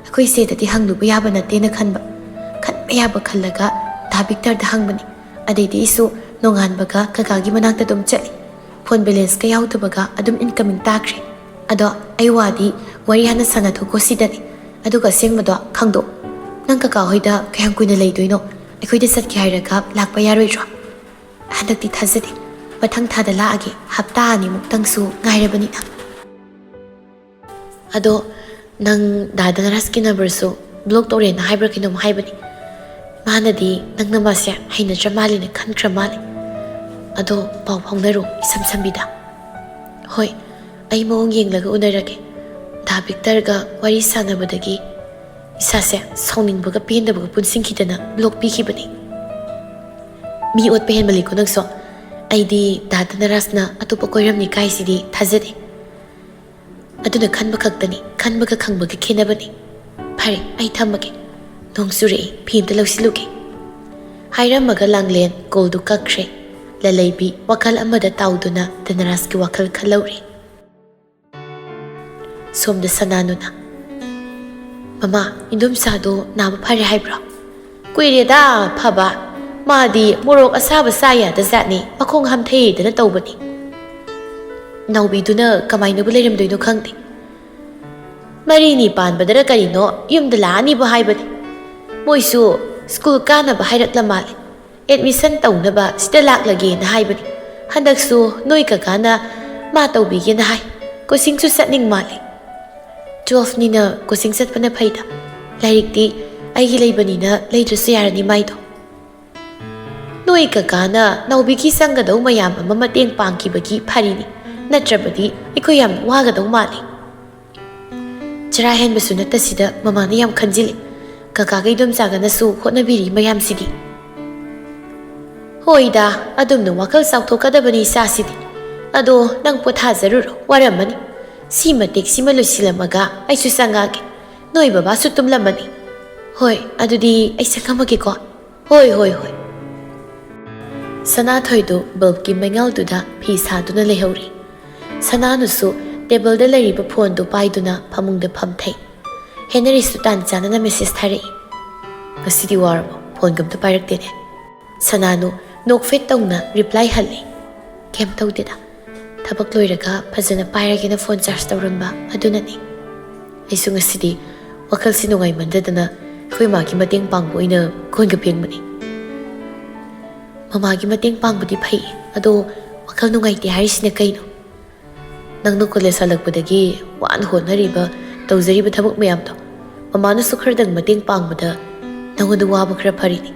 ꯑꯩꯈꯣꯏ ꯏꯆꯦꯗꯗꯤ ꯍꯪꯂꯨꯕ ꯌꯥꯕ ꯅꯠꯇꯦꯅ ꯈꯟꯕ꯫ ꯈꯟꯕ ꯌꯥꯕ ꯈꯜꯂꯒ ꯗꯥ ꯚꯤꯛꯇꯔꯗ ꯍꯪꯕꯅꯤ꯫ ꯑꯗꯩꯗꯤ ꯑꯩꯁꯨ ꯅꯣꯡꯉꯥꯟꯕꯒ ꯀꯀꯥꯒꯤ ꯃꯅꯥꯛꯇ ꯑꯗꯨꯝ ꯆꯠꯂꯤ꯫ Phone balanceꯀ ꯌꯥꯎꯗꯕꯒ ꯑꯗꯨꯝ incoming ꯇꯥꯈ꯭ꯔꯦ꯫ ꯑꯗꯣ ꯑꯩ ꯋꯥꯗꯤ ꯋꯥꯔꯤ ꯍꯥꯟꯅ ꯁꯥꯟꯅꯊꯣꯛꯈꯣ ꯁꯤꯗꯅꯤ꯫ ꯑꯗꯨꯒ ꯑꯁꯦꯡꯕꯗꯣ ꯈꯪꯗꯣꯛ꯫ ꯅꯪ ꯀꯀꯥ ꯍꯣꯏꯗ ꯀꯌꯥꯝ ꯀꯨꯏꯅ ꯂꯩꯗꯣꯏꯅꯣ? ꯑꯩꯈꯣꯏꯗ ꯆꯠꯀꯦ ꯍꯥꯏꯔꯒ ꯂꯥꯛꯄ ꯌꯥꯔꯣꯏꯗ꯭ꯔꯣ? ꯍꯟꯗꯛꯇꯤ ꯊꯥꯖꯗꯦ꯫ ꯃꯊꯪ ꯊꯥꯗ ꯂꯥꯛꯑꯒꯦ, ꯍꯞꯇꯥ ꯑꯅꯤꯃꯨꯛꯇꯪꯁꯨ ꯉꯥꯏꯔꯕꯅꯤꯅ꯫ ꯑꯗꯣ ꯅꯪ ꯗꯥ ꯙꯅꯔꯥꯖꯀꯤ numberꯁꯨ block ꯇꯧꯔꯦꯅ ꯍꯥꯏꯕ꯭ꯔꯥ ꯀꯩꯅꯣꯝ ꯍꯥꯏꯕꯅꯤ꯫ ꯃꯥꯅꯗꯤ ꯅꯪꯅ ꯃꯥꯁꯦ ꯍꯩꯅꯗ꯭ꯔ ꯃꯥꯜꯂꯦꯅ ꯈꯟꯈ꯭ꯔ ꯃꯥꯜꯂꯦ꯫ ꯑꯗꯣ ꯄꯥꯎ ꯐꯥꯎꯅꯔꯣ ꯏꯁꯝ ꯁꯝꯕꯤꯗ꯫ ꯍꯣꯏ, ꯑꯩ ꯃꯑꯣꯡ ꯌꯦꯡꯂꯒ ꯎꯅꯔꯒꯦ꯫ ꯗꯥ ꯚꯤꯛꯇꯔꯒ ꯋꯥꯔꯤ ꯁꯥꯟꯅꯕꯗꯒꯤ ꯏꯁꯥꯁꯦ ꯁꯥꯎꯅꯤꯡꯕꯒ ꯄꯦꯟꯗꯕꯒ ꯄꯨꯟꯁꯤꯟꯈꯤꯗꯅ block ꯄꯤꯈꯤꯕꯅꯤ꯫ ꯃꯤ ꯑꯣꯠꯄ ꯍꯦꯟꯃꯜꯂꯤꯀꯣ ꯅꯪꯁꯨ꯫ ꯑꯩꯗꯤ ꯗꯥ ꯙꯅꯔꯥꯖꯅ ꯑꯇꯣꯞꯄ ꯀꯣꯏꯔꯝꯅꯤ ꯀꯥꯏꯁꯤꯗꯤ ꯊꯥꯖꯗꯦ꯫ ꯑꯗꯨꯅ ꯈꯟꯕ ꯈꯛꯇꯅꯤ, ꯈꯟꯕꯒ ꯈꯪꯕꯒ ꯈꯦꯠꯅꯕꯅꯤ꯫ ꯐꯔꯦ, ꯑꯩ ꯊꯝꯃꯒꯦ꯫ ꯅꯣꯡ ꯆꯨꯔꯛꯏ, ꯐꯤ ꯑꯝꯇ ꯂꯧꯁꯤꯜꯂꯨꯒꯦ꯫ ꯍꯥꯏꯔꯝꯃꯒ ꯂꯥꯡꯂꯦꯟ callꯗꯨ ꯀꯛꯈ꯭ꯔꯦ꯫ ꯂꯂꯩꯕꯤ ꯋꯥꯈꯜ ꯑꯃꯗ ꯇꯥꯎꯗꯨꯅ ꯙꯅꯔꯥꯖꯀꯤ ꯋꯥꯈꯜ ꯈꯜꯍꯧꯔꯤ꯫ ꯁꯣꯝꯗ ꯁꯅꯥꯅꯨꯅ, "ꯃꯃꯥ, ꯏꯟꯗꯣꯝꯆꯥꯗꯣ ꯅꯥꯕ ꯐꯔꯦ ꯍꯥꯏꯕ꯭ꯔꯣ?" "ꯀꯨꯏꯔꯦꯗ ꯐꯕ꯫ ꯃꯥꯗꯤ ꯃꯣꯔꯣꯛ ꯑꯁꯥꯕ ꯆꯥ ꯌꯥꯗꯖꯥꯠꯅꯤ, ꯃꯈꯣꯡ ꯍꯥꯝꯊꯩꯗꯅ ꯇꯧꯕꯅꯤ꯫ ꯅꯥꯎꯕꯤꯗꯨꯅ ꯀꯃꯥꯏꯅꯕꯨ ꯂꯩꯔꯝꯗꯣꯏꯅꯣ ꯈꯪꯗꯦ꯫ ꯃꯔꯤꯅꯤ ꯄꯥꯟꯕꯗꯔ ꯀꯔꯤꯅꯣ ꯌꯨꯝꯗ ꯂꯥꯛꯑꯅꯤꯕꯨ ꯍꯥꯏꯕꯅꯤ꯫ ꯃꯣꯏꯁꯨ ꯁ꯭ꯀꯨꯜ ꯀꯥꯅꯕ ꯍꯥꯏꯔꯛꯂ ꯃꯥꯜꯂꯦ꯫ ꯑꯦꯗꯃꯤꯁꯟ ꯇꯧꯅꯕ ꯁꯤꯗ ꯂꯥꯛꯂꯒꯦꯅ ꯍꯥꯏꯕꯅꯤ꯫ ꯍꯟꯗꯛꯁꯨ ꯅꯣꯏ ꯀꯀꯥꯅ ꯃꯥ ꯇꯧꯕꯤꯒꯦꯅ ꯍꯥꯏ꯫ ꯀꯣꯆꯤꯡꯁꯨ ꯆꯠꯅꯤꯡ ꯃꯥꯜꯂꯦ꯫ ꯇꯨꯋꯦꯜꯐꯅꯤꯅ ꯀꯣꯆꯤꯡ ꯆꯠꯄꯅ ꯐꯩꯗ꯫ ꯂꯥꯏꯔꯤꯛꯇꯤ ꯑꯩꯒꯤ ꯂꯩꯕꯅꯤꯅ ꯂꯩꯗ꯭ꯔꯁꯨ ꯌꯥꯔꯅꯤ ꯃꯥꯏꯗꯣ꯫ ꯅꯣꯏ ꯀꯀꯥꯅ ꯅꯥꯎꯕꯤꯒꯤ ꯆꯪꯒꯗꯧ ꯃꯌꯥꯝ ꯑꯃ ꯃꯇꯦꯡ ꯄꯥꯡꯈꯤꯕꯒꯤ ꯐꯔꯤꯅꯤ, ꯅꯠꯇ꯭ꯔꯕꯗꯤ ꯑꯩꯈꯣꯏ ꯌꯥꯝ ꯋꯥꯒꯗꯧ ꯃꯥꯜꯂꯤ꯫ ꯆꯔꯥ ꯍꯦꯟꯕꯁꯨ ꯅꯠꯇꯁꯤꯗ ꯃꯃꯥꯅ ꯌꯥꯝ ꯈꯟꯖꯤꯜꯂꯤ꯫ ꯀꯀꯥꯒ ꯏꯗꯣꯝꯆꯥꯒꯅꯁꯨ ꯍꯣꯠꯅꯕꯤꯔꯤ ꯃꯌꯥꯝꯁꯤꯗꯤ꯫ ꯍꯣꯏꯗ, ꯑꯗꯨꯝꯅ ꯋꯥꯈꯜ ꯆꯥꯎꯊꯣꯛꯀꯗꯕꯅꯤ ꯏꯆꯥꯁꯤꯗꯤ꯫ ꯑꯗꯣ ꯅꯪ ꯄꯣꯊꯥꯖꯔꯨꯔꯣ, ꯋꯥꯔꯝꯃꯅꯤ꯫ ꯁꯤ ꯃꯇꯦꯛꯁꯤꯃ ꯂꯣꯏꯁꯤꯜꯂꯝꯃꯒ ꯑꯩꯁꯨ ꯆꯪꯉꯛꯑꯒꯦ꯫ ꯅꯣꯏ ꯕꯕꯥꯁꯨ ꯇꯨꯝꯂꯝꯃꯅꯤ꯫ ꯍꯣꯏ, ꯑꯗꯨꯗꯤ ꯑꯩ ꯆꯪꯉꯝꯃꯒꯦꯀꯣ꯫ ꯍꯣꯏ, ꯍꯣꯏ, ꯍꯣꯏ꯫ ꯁꯅꯥꯊꯣꯏꯗꯨ ꯕꯜꯕꯀꯤ ꯃꯩꯉꯥꯜꯗꯨꯗ ꯐꯤ ꯁꯥꯗꯨꯅ ꯂꯩꯍꯧꯔꯤ꯫ ꯁꯅꯥꯅꯨꯁꯨ ꯇꯦꯕꯜꯗ ꯂꯩꯔꯤꯕ ꯐꯣꯟꯗꯨ ꯄꯥꯏꯗꯨꯅ ꯐꯃꯨꯡꯗ ꯐꯝꯊꯩ꯫ ꯍꯦꯅꯔꯤꯁꯨ ꯇꯥꯟ ꯆꯥꯅꯅ ꯃꯦꯁꯦꯖ ꯊꯥꯔꯛꯏ꯫ "ꯉꯁꯤꯗꯤ ꯋꯥꯔꯕꯣ? ꯐꯣꯟꯒ ꯑꯝꯇ ꯄꯥꯏꯔꯛꯇꯦꯅꯦ?" ꯁꯅꯥꯅꯨ ꯅꯣꯛꯐꯦꯠ ꯇꯧꯅ ꯔꯤꯄ꯭ꯂꯥꯏ ꯍꯜꯂꯤ꯫ "ꯀꯩꯝ ꯇꯧꯗꯦꯗ꯫ ꯊꯕꯛ ꯂꯣꯏꯔꯒ ꯐꯖꯅ ꯄꯥꯏꯔꯒꯦꯅ ꯐꯣꯟ ꯆꯥꯔꯖ ꯇꯧꯔꯝꯕ ꯑꯗꯨꯅꯅꯤ꯫ ꯑꯩꯁꯨ ꯉꯁꯤꯗꯤ ꯋꯥꯈꯜꯁꯤ ꯅꯨꯡꯉꯥꯏꯃꯟꯗꯗꯅ ꯑꯩꯈꯣꯏ ꯃꯥꯒꯤ ꯃꯇꯦꯡ ꯄꯥꯡꯕ ꯑꯣꯏꯅ ꯀꯣꯟꯒ ꯐꯦꯡꯕꯅꯤ꯫" "ꯃꯃꯥꯒꯤ ꯃꯇꯦꯡ ꯄꯥꯡꯕꯗꯤ ꯐꯩ, ꯑꯗꯣ ꯋꯥꯈꯜ ꯅꯨꯡꯉꯥꯏꯇꯦ ꯍꯥꯏꯔꯤꯁꯤꯅ ꯀꯩꯅꯣ? ꯅꯪꯅ ꯀꯣꯂꯦꯖ ꯍꯜꯂꯛꯄꯗꯒꯤ ꯋꯥꯅ ꯍꯣꯠꯅꯔꯤꯕ, ꯇꯧꯖꯔꯤꯕ ꯊꯕꯛ ꯃꯌꯥꯝꯗꯣ, ꯃꯃꯥꯅꯁꯨ ꯈꯔꯗꯪ ꯃꯇꯦꯡ ꯄꯥꯡꯕꯗ ꯅꯪꯉꯣꯟꯗ ꯋꯥꯕ ꯈꯔ ꯐꯔꯤꯅꯤ꯫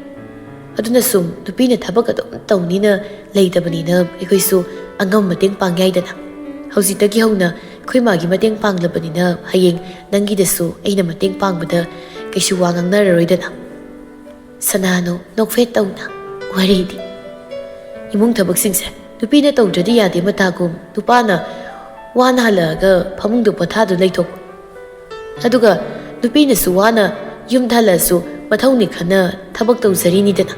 ꯑꯗꯨꯅ ꯁꯨꯝ ꯅꯨꯄꯤꯅ ꯊꯕꯛ ꯑꯗꯨꯝ ꯇꯧꯅꯤꯅ ꯂꯩꯇꯕꯅꯤꯅ ꯑꯩꯈꯣꯏꯁꯨ ꯑꯉꯝꯕ ꯃꯇꯦꯡ ꯄꯥꯡ ꯌꯥꯏꯗꯅ꯫ ꯍꯧꯖꯤꯛꯇꯒꯤ ꯍꯧꯅ ꯑꯩꯈꯣꯏ ꯃꯥꯒꯤ ꯃꯇꯦꯡ ꯄꯥꯡꯂꯕꯅꯤꯅ ꯍꯌꯦꯡ ꯅꯪꯒꯤꯗꯁꯨ ꯑꯩꯅ ꯃꯇꯦꯡ ꯄꯥꯡꯕꯗ ꯀꯩꯁꯨ ꯋꯥ ꯉꯥꯡꯅꯔꯔꯣꯏꯗꯅ꯫" ꯁꯅꯥꯅꯨ ꯅꯣꯛꯐꯦꯠ ꯇꯧꯅ, "ꯋꯥꯔꯤꯗꯤ꯫ ꯏꯃꯨꯡ ꯊꯕꯛꯁꯤꯡꯁꯦ ꯅꯨꯄꯤꯅ ꯇꯧꯗ꯭ꯔꯗꯤ ꯌꯥꯗꯦ ꯃꯇꯥꯒꯨꯝ, ꯅꯨꯄꯥꯅ ꯋꯥꯅ ꯍꯜꯂꯛꯑꯒ ꯐꯃꯨꯡꯗ ꯄꯣꯊꯥꯗꯨꯅ ꯂꯩꯊꯣꯛꯄ꯫ ꯑꯗꯨꯒ ꯅꯨꯄꯤꯅꯁꯨ ꯋꯥꯅ ꯌꯨꯝꯗ ꯍꯜꯂꯛꯑꯁꯨ ꯃꯊꯧꯅꯤ ꯈꯟꯅ ꯊꯕꯛ ꯇꯧꯖꯔꯤꯅꯤꯗꯅ꯫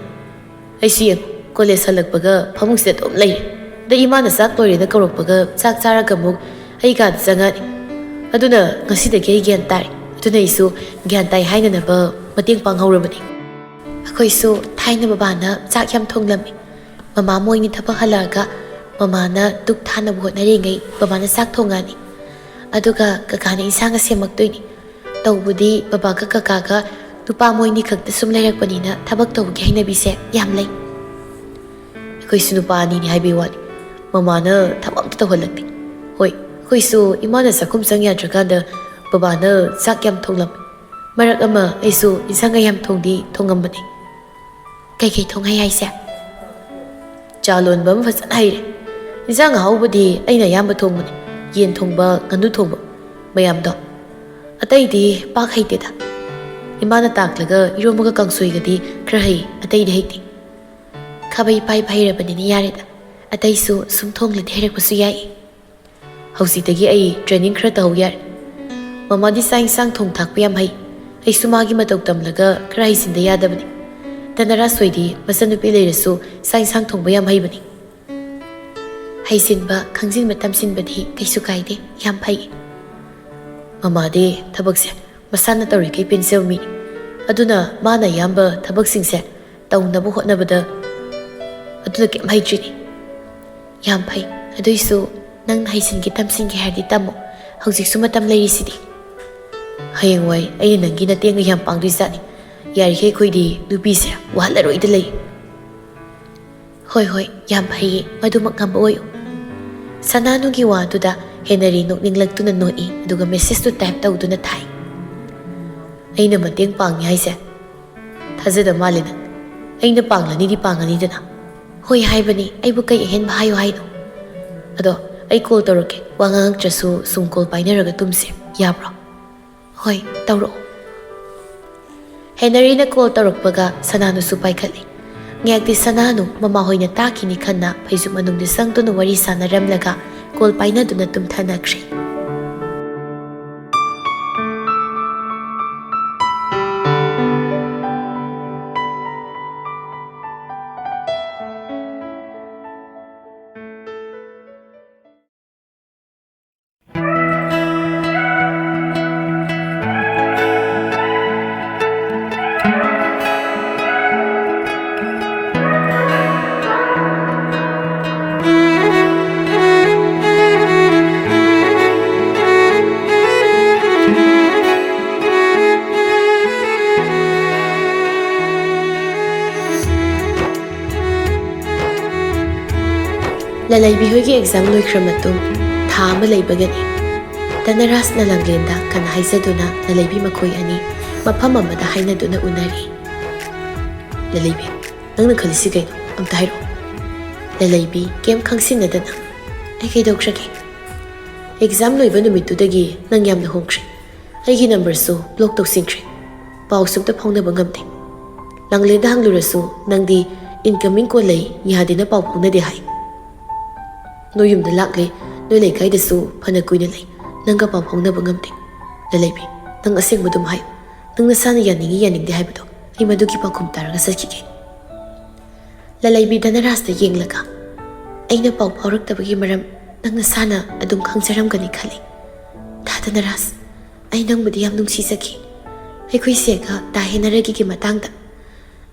ꯑꯩꯁꯨ ꯌꯦꯡꯉꯨ, ꯀꯣꯂꯦꯖ ꯍꯜꯂꯛꯄꯒ ꯐꯃꯨꯡꯁꯤꯗ ꯑꯗꯨꯝ ꯂꯩꯔꯦ꯫ ꯑꯗ ꯏꯃꯥꯅ ꯆꯥꯛ ꯂꯣꯏꯔꯦꯅ ꯀꯧꯔꯛꯄꯒ ꯆꯥꯛ ꯆꯥꯔꯒ ꯑꯃꯨꯛ ꯑꯩ ꯀꯥꯗ ꯆꯪꯉꯛꯑꯅꯤ꯫ ꯑꯗꯨꯅ ꯉꯁꯤꯗꯒꯤ ꯑꯩ ꯒ꯭ꯌꯥꯟ ꯇꯥꯔꯦ꯫ ꯑꯗꯨꯅ ꯑꯩꯁꯨ ꯒ꯭ꯌꯥꯟ ꯇꯥꯏ ꯍꯥꯏꯅꯅꯕ ꯃꯇꯦꯡ ꯄꯥꯡꯍꯧꯔꯕꯅꯤ꯫" ꯑꯩꯈꯣꯏꯁꯨ ꯊꯥꯏꯅ ꯕꯕꯥꯅ ꯆꯥꯛ ꯌꯥꯝ ꯊꯣꯡꯂꯝꯃꯤ꯫ ꯃꯃꯥ ꯃꯣꯏꯅꯤ ꯊꯕꯛ ꯍꯜꯂꯛꯑꯒ ꯃꯃꯥꯅ ꯗꯨꯛ ꯊꯥꯅꯕ ꯍꯣꯠꯅꯔꯤꯉꯩ ꯕꯕꯥꯅ ꯆꯥꯛ ꯊꯣꯡꯉꯛꯑꯅꯤ꯫ ꯑꯗꯨꯒ ꯀꯀꯥꯅ ꯏꯟꯁꯥꯡꯒ ꯁꯦꯝꯃꯛꯇꯣꯏꯅꯤ꯫ ꯇꯧꯕꯗꯤ ꯕꯕꯥꯒ ꯀꯀꯥꯒ ꯅꯨꯄꯥ ꯃꯣꯏꯅꯤ ꯈꯛꯇ ꯁꯨꯝ ꯂꯩꯔꯛꯄꯅꯤꯅ ꯊꯕꯛ ꯇꯧꯕꯒꯤ ꯍꯩꯅꯕꯤꯁꯦ ꯌꯥꯝ ꯂꯩ꯫ ꯑꯩꯈꯣꯏꯁꯨ ꯅꯨꯄꯥ ꯑꯅꯤꯅꯤ ꯍꯥꯏꯕꯩ ꯋꯥꯅꯤ, ꯃꯃꯥꯅ ꯊꯕꯛ ꯑꯝꯇ ꯇꯧꯍꯜꯂꯛꯇꯦ꯫ ꯍꯣꯏ, ꯑꯩꯈꯣꯏꯁꯨ ꯏꯃꯥꯅ ꯆꯥꯛꯈꯨꯝ ꯆꯪ ꯌꯥꯗ꯭ꯔꯀꯥꯟꯗ ꯕꯕꯥꯅ ꯆꯥꯛ ꯌꯥꯝ ꯊꯣꯡꯂꯝꯃꯤ꯫ ꯃꯔꯛ ꯑꯃ ꯑꯩꯁꯨ ꯏꯟꯁꯥꯡꯒ ꯌꯥꯝ ꯊꯣꯡꯗꯤ ꯊꯣꯡꯉꯝꯕꯅꯦ꯫ ꯀꯩꯀꯩ ꯊꯣꯡ ꯍꯩ ꯍꯥꯏꯁꯦ? ꯆꯥ ꯂꯣꯟꯕ ꯑꯃ ꯐꯖꯅ ꯍꯩꯔꯦ꯫ ꯏꯟꯁꯥꯡ ꯑꯍꯥꯎꯕꯗꯤ ꯑꯩꯅ ꯑꯌꯥꯝꯕ ꯊꯣꯡꯕꯅꯦ꯫ ꯌꯦꯟ ꯊꯣꯡꯕ, ꯉꯥꯅꯨ ꯊꯣꯡꯕ, ꯃꯌꯥꯝꯗꯣ꯫ ꯑꯇꯩꯗꯤ ꯄꯥꯛ ꯍꯩꯇꯦꯗ꯫ ꯏꯃꯥꯅ ꯇꯥꯛꯂꯒ ꯏꯔꯣꯝꯕꯒ ꯀꯥꯡꯁꯣꯏꯒꯗꯤ ꯈꯔ ꯍꯩ, ꯑꯇꯩꯗꯤ ꯍꯩꯇꯦ꯫ ꯈꯥꯕꯩ ꯄꯥꯏꯕ ꯍꯩꯔꯕꯅꯤꯅ ꯌꯥꯔꯦꯗ꯫ ꯑꯇꯩꯁꯨ ꯁꯨꯝ ꯊꯣꯡꯂꯗꯤ ꯍꯩꯔꯛꯄꯁꯨ ꯌꯥꯏ꯫ ꯍꯧꯖꯤꯛꯇꯒꯤ ꯑꯩ training ꯈꯔ ꯇꯧꯍꯧ ꯌꯥꯔꯦ꯫ ꯃꯃꯥꯗꯤ ꯆꯥꯛ ꯏꯟꯁꯥꯡ ꯊꯣꯡ ꯊꯥꯛꯄ ꯌꯥꯝ ꯍꯩ꯫ ꯑꯩꯁꯨ ꯃꯥꯒꯤ ꯃꯇꯧ ꯇꯝꯂꯒ ꯈꯔ ꯍꯩꯁꯤꯟꯗ ꯌꯥꯗꯕꯅꯤ꯫ ꯙꯅꯔꯥꯖ ꯍꯣꯏꯗꯤ ꯃꯆꯟꯅꯨꯄꯤ ꯂꯩꯔꯁꯨ ꯆꯥꯛ ꯏꯟꯁꯥꯡ ꯊꯣꯡꯕ ꯌꯥꯝ ꯍꯩꯕꯅꯤ꯫ ꯍꯩꯁꯤꯟꯕ, ꯈꯪꯖꯤꯟꯕ, ꯇꯝꯁꯤꯟꯕꯗꯤ ꯀꯩꯁꯨ ꯀꯥꯏꯗꯦ, ꯌꯥꯝ ꯐꯩ꯫ ꯃꯃꯥꯗꯤ ꯊꯕꯛꯁꯦ ꯃꯁꯥꯅ ꯇꯧꯔꯤꯈꯩ ꯄꯦꯟꯖꯕ ꯃꯤꯅꯤ꯫ ꯑꯗꯨꯅ ꯃꯥꯅ ꯑꯌꯥꯝꯕ ꯊꯕꯛꯁꯤꯡꯁꯦ ꯇꯧꯅꯕ ꯍꯣꯠꯅꯕꯗ ꯑꯗꯨꯅ ꯀꯩꯝ ꯍꯩꯇ꯭ꯔꯤꯅꯤ꯫ ꯌꯥꯝ ꯐꯩ꯫ ꯑꯗꯨꯏꯁꯨ ꯅꯪꯅ ꯍꯩꯁꯤꯟꯒꯦ ꯇꯝꯁꯤꯟꯒꯦ ꯍꯥꯏꯔꯗꯤ ꯇꯝꯃꯣ꯫ ꯍꯧꯖꯤꯛꯁꯨ ꯃꯇꯝ ꯂꯩꯔꯤꯁꯤꯗꯤ꯫ ꯍꯌꯦꯡꯋꯥꯏ ꯑꯩꯅ ꯅꯪꯒꯤ ꯅꯇꯦꯡꯒ ꯌꯥꯝ ꯄꯥꯡꯗꯣꯏꯖꯥꯠꯅꯤ꯫ ꯌꯥꯔꯤꯈꯩ ꯑꯩꯈꯣꯏꯗꯤ ꯅꯨꯄꯤꯁꯦ ꯋꯥꯍꯜꯂꯔꯣꯏꯗ ꯂꯩ꯫ ꯍꯣꯏ, ꯍꯣꯏ, ꯌꯥꯝ ꯐꯩꯌꯦ꯫ ꯃꯗꯨꯃꯛ ꯉꯝꯕ ꯑꯣꯏꯌꯨ꯫ ꯁꯅꯥꯅꯨꯒꯤ ꯋꯥꯗꯨꯗ ꯍꯦꯅꯔꯤ ꯅꯣꯛꯅꯤꯡꯂꯛꯇꯨꯅ ꯅꯣꯛꯏ, ꯑꯗꯨꯒ message ꯇꯨ type ꯇꯧꯗꯨꯅ ꯊꯥꯏ꯫ ꯑꯩꯅ ꯃꯇꯦꯡ ꯄꯥꯡꯉꯤ ꯍꯥꯏꯁꯦ? ꯊꯥꯖꯗ ꯃꯥꯜꯂꯦ ꯅꯪ꯫ ꯑꯩꯅ ꯄꯥꯡꯂꯅꯤꯗꯤ ꯄꯥꯡꯉꯅꯤꯗꯅ꯫ ꯍꯣꯏ ꯍꯥꯏꯕꯅꯤ, ꯑꯩꯕꯨ ꯀꯩ ꯑꯍꯦꯟꯕ ꯍꯥꯏꯌꯨ ꯍꯥꯏꯅꯣ? ꯑꯗꯣ ꯑꯩ call ꯇꯧꯔꯛꯀꯦ, ꯋꯥ ꯉꯥꯡꯉꯛꯇ꯭ꯔꯁꯨ ꯁꯨꯝ call ꯄꯥꯏꯅꯔꯒ ꯇꯨꯝꯁꯦ, ꯌꯥꯕ꯭ꯔꯣ? ꯍꯣꯏ, ꯇꯧꯔꯛꯑꯣ꯫ ꯍꯦꯅꯔꯤꯅ call ꯇꯧꯔꯛꯄꯒ ꯁꯅꯥꯅꯨꯁꯨ ꯄꯥꯏꯈꯠꯂꯤ꯫ ꯉꯥꯏꯍꯥꯛꯇꯤ ꯁꯅꯥꯅꯨ ꯃꯃꯥꯍꯣꯏꯅ ꯇꯥꯈꯤꯅꯤ ꯈꯟꯅ ꯐꯩꯖꯨꯞ ꯃꯅꯨꯡꯗ ꯆꯪꯗꯨꯅ ꯋꯥꯔꯤ ꯁꯥꯟꯅꯔꯝꯂꯒ call ꯄꯥꯏꯅꯗꯨꯅ ꯇꯨꯝꯊꯅꯈ꯭ꯔꯦ꯫ ꯂꯩꯕꯤ ꯍꯣꯏꯒꯤ ꯑꯦꯛꯖꯥꯝ ꯂꯣꯏꯈ꯭ꯔ ꯃꯇꯨꯡ ꯊꯥ ꯑꯃ ꯂꯩꯕꯒꯅꯤ꯫ ꯙꯅꯔꯥꯖꯅ ꯂꯥꯡꯂꯦꯟꯗ ꯀꯟꯅ ꯍꯥꯏꯖꯗꯨꯅ ꯂꯂꯩꯕꯤ ꯃꯈꯣꯏ ꯑꯅꯤ ꯃꯐꯝ ꯑꯃꯗ ꯍꯥꯏꯅꯗꯨꯅ ꯎꯅꯔꯤ꯫ ꯂꯂꯩꯕꯤ, ꯅꯪꯅ ꯈꯜꯂꯤꯁꯤ ꯀꯩꯅꯣ? ꯑꯝꯇ ꯍꯥꯏꯔꯛꯑꯣ꯫ ꯂꯂꯩꯕꯤ, ꯀꯩꯝ ꯈꯪꯁꯤꯟꯅꯗꯅ, ꯑꯩ ꯀꯩꯗꯧꯈ꯭ꯔꯒꯦ? ꯑꯦꯛꯖꯥꯝ ꯂꯣꯏꯕ ꯅꯨꯃꯤꯠꯇꯨꯗꯒꯤ ꯅꯪ ꯌꯥꯝꯅ ꯍꯣꯡꯈ꯭ꯔꯦ꯫ ꯑꯩꯒꯤ ꯅꯝꯕꯔꯁꯨ ꯕ꯭ꯂꯣꯛ ꯇꯧꯁꯤꯟꯈ꯭ꯔꯦ꯫ ꯄꯥꯎꯁꯨ ꯑꯝꯇ ꯐꯥꯎꯅꯕ ꯉꯝꯗꯦ꯫ ꯂꯥꯡꯂꯦꯟꯗ ꯍꯪꯂꯨꯔꯁꯨ ꯅꯪꯗꯤ ꯏꯟꯀꯃꯤꯡ ꯀꯣꯜ ꯂꯩ, ꯌꯥꯗꯦꯅ ꯄꯥꯎ ꯐꯥꯎꯅꯗꯦ ꯍꯥꯏ꯫ ꯅꯣꯏ ꯌꯨꯝꯗ ꯂꯥꯛꯂꯦ, ꯅꯣꯏ ꯂꯩꯀꯥꯏꯗꯁꯨ ꯐꯅ ꯀꯨꯏꯅ ꯂꯩ, ꯅꯪꯒ ꯄꯥꯎ ꯐꯥꯎꯅꯕ ꯉꯝꯗꯦ꯫ ꯂꯂꯩꯕꯤ, ꯅꯪ ꯑꯁꯦꯡꯕ ꯑꯗꯨꯝ ꯍꯥꯏꯌꯨ꯫ ꯅꯪ ꯅꯁꯥꯅ ꯌꯥꯅꯤꯡꯉꯤ ꯌꯥꯅꯤꯡꯗꯦ ꯍꯥꯏꯕꯗꯣ ꯑꯩ ꯃꯗꯨꯒꯤ ꯄꯥꯎꯈꯨꯝ ꯇꯥꯔꯒ ꯆꯠꯈꯤꯒꯦ꯫ ꯂꯂꯩꯕꯤ ꯙꯅꯔꯥꯖꯇ ꯌꯦꯡꯂꯒ, ꯑꯩꯅ ꯄꯥꯎ ꯐꯥꯎꯔꯛꯇꯕꯒꯤ ꯃꯔꯝ ꯅꯪ ꯅꯁꯥꯅ ꯑꯗꯨꯝ ꯈꯪꯖꯔꯝꯒꯅꯤ ꯈꯜꯂꯤ꯫ ꯙꯥ ꯙꯅꯔꯥꯖ, ꯑꯩ ꯅꯪꯕꯨꯗꯤ ꯌꯥꯝ ꯅꯨꯡꯁꯤꯖꯈꯤ꯫ ꯑꯩꯈꯣꯏ ꯁꯦꯒ ꯇꯥ ꯍꯦꯅꯔꯒꯤꯒꯤ ꯃꯇꯥꯡꯗ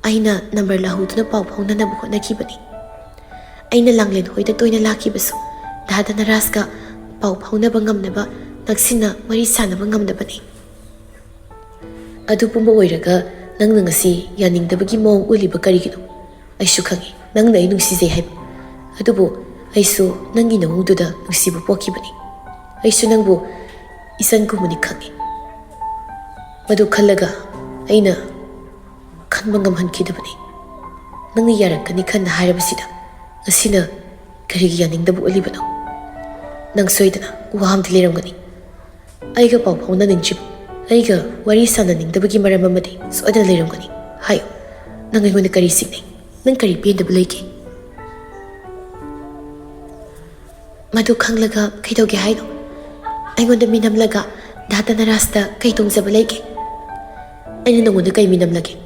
ꯑꯩꯅ ꯅꯝꯕꯔ ꯂꯧꯍꯧꯗꯨꯅ ꯄꯥꯎ ꯐꯥꯎꯅꯅꯕ ꯍꯣꯠꯅꯈꯤꯕꯅꯤ꯫ ꯑꯩꯅ ꯂꯥꯡꯂꯦꯟ ꯍꯣꯏꯗ ꯇꯣꯏꯅ ꯂꯥꯛꯈꯤꯕꯁꯨ ꯙꯥ ꯙꯅꯔꯥꯖꯀ ꯄꯥꯎ ꯐꯥꯎꯅꯕ ꯉꯝꯅꯕ, ꯅꯛꯁꯤꯟꯅ ꯋꯥꯔꯤ ꯁꯥꯟꯅꯕ ꯉꯝꯅꯕꯅꯤ꯫ ꯑꯗꯨ ꯄꯨꯝꯕ ꯑꯣꯏꯔꯒ ꯅꯪꯅ ꯉꯁꯤ ꯌꯥꯅꯤꯡꯗꯕꯒꯤ ꯃꯑꯣꯡ ꯎꯠꯂꯤꯕ ꯀꯔꯤꯒꯤꯅꯣ? ꯑꯩꯁꯨ ꯈꯪꯏ ꯅꯪꯅ ꯑꯩ ꯅꯨꯡꯁꯤꯖꯩ ꯍꯥꯏꯕ, ꯑꯗꯨꯕꯨ ꯑꯩꯁꯨ ꯅꯪꯒꯤ ꯅꯑꯣꯡꯗꯨꯗ ꯅꯨꯡꯁꯤꯕ ꯄꯣꯛꯈꯤꯕꯅꯤ꯫ ꯑꯩꯁꯨ ꯅꯪꯕꯨ ꯏꯆꯟꯒꯨꯝꯕꯅꯤ ꯈꯪꯏ꯫ ꯃꯗꯨ ꯈꯜꯂꯒ ꯑꯩꯅ ꯈꯟꯕ ꯉꯝꯍꯟꯈꯤꯗꯕꯅꯤ꯫ ꯅꯪꯅ ꯌꯥꯔꯛꯀꯅꯤ ꯈꯟꯅ ꯍꯥꯏꯔꯕꯁꯤꯗ ꯉꯁꯤꯅ ꯀꯔꯤꯒꯤ ꯌꯥꯅꯤꯡꯗꯕ ꯎꯠꯂꯤꯕꯅꯣ? ꯅꯪ ꯁꯣꯏꯗꯅ ꯋꯥ ꯑꯃꯗꯤ ꯂꯩꯔꯝꯒꯅꯤ꯫ ꯑꯩꯒ ꯄꯥꯎ ꯐꯥꯎꯅꯅꯤꯡꯗ꯭ꯔꯤꯕ, ꯑꯩꯒ ꯋꯥꯔꯤ ꯁꯥꯟꯅꯅꯤꯡꯗꯕꯒꯤ ꯃꯔꯝ ꯑꯃꯗꯤ ꯁꯣꯏꯗꯅ ꯂꯩꯔꯝꯒꯅꯤ꯫ ꯍꯥꯏꯌꯨ, ꯅꯪ ꯑꯩꯉꯣꯟꯗ ꯀꯔꯤ ꯆꯤꯡꯅꯩ? ꯅꯪ ꯀꯔꯤ ꯄꯦꯟꯗꯕ ꯂꯩꯒꯦ? ꯃꯗꯨ ꯈꯪꯂꯒ ꯀꯩꯗꯧꯒꯦ ꯍꯥꯏꯅꯣ? ꯑꯩꯉꯣꯟꯗ ꯃꯤ ꯅꯝꯂꯒ ꯙꯥ ꯙꯅꯔꯥꯖꯇ ꯀꯩ ꯇꯣꯡꯖꯕ ꯂꯩꯒꯦ? ꯑꯩꯅ ꯅꯉꯣꯟꯗ ꯀꯩ ꯃꯤ ꯅꯝꯂꯒꯦ?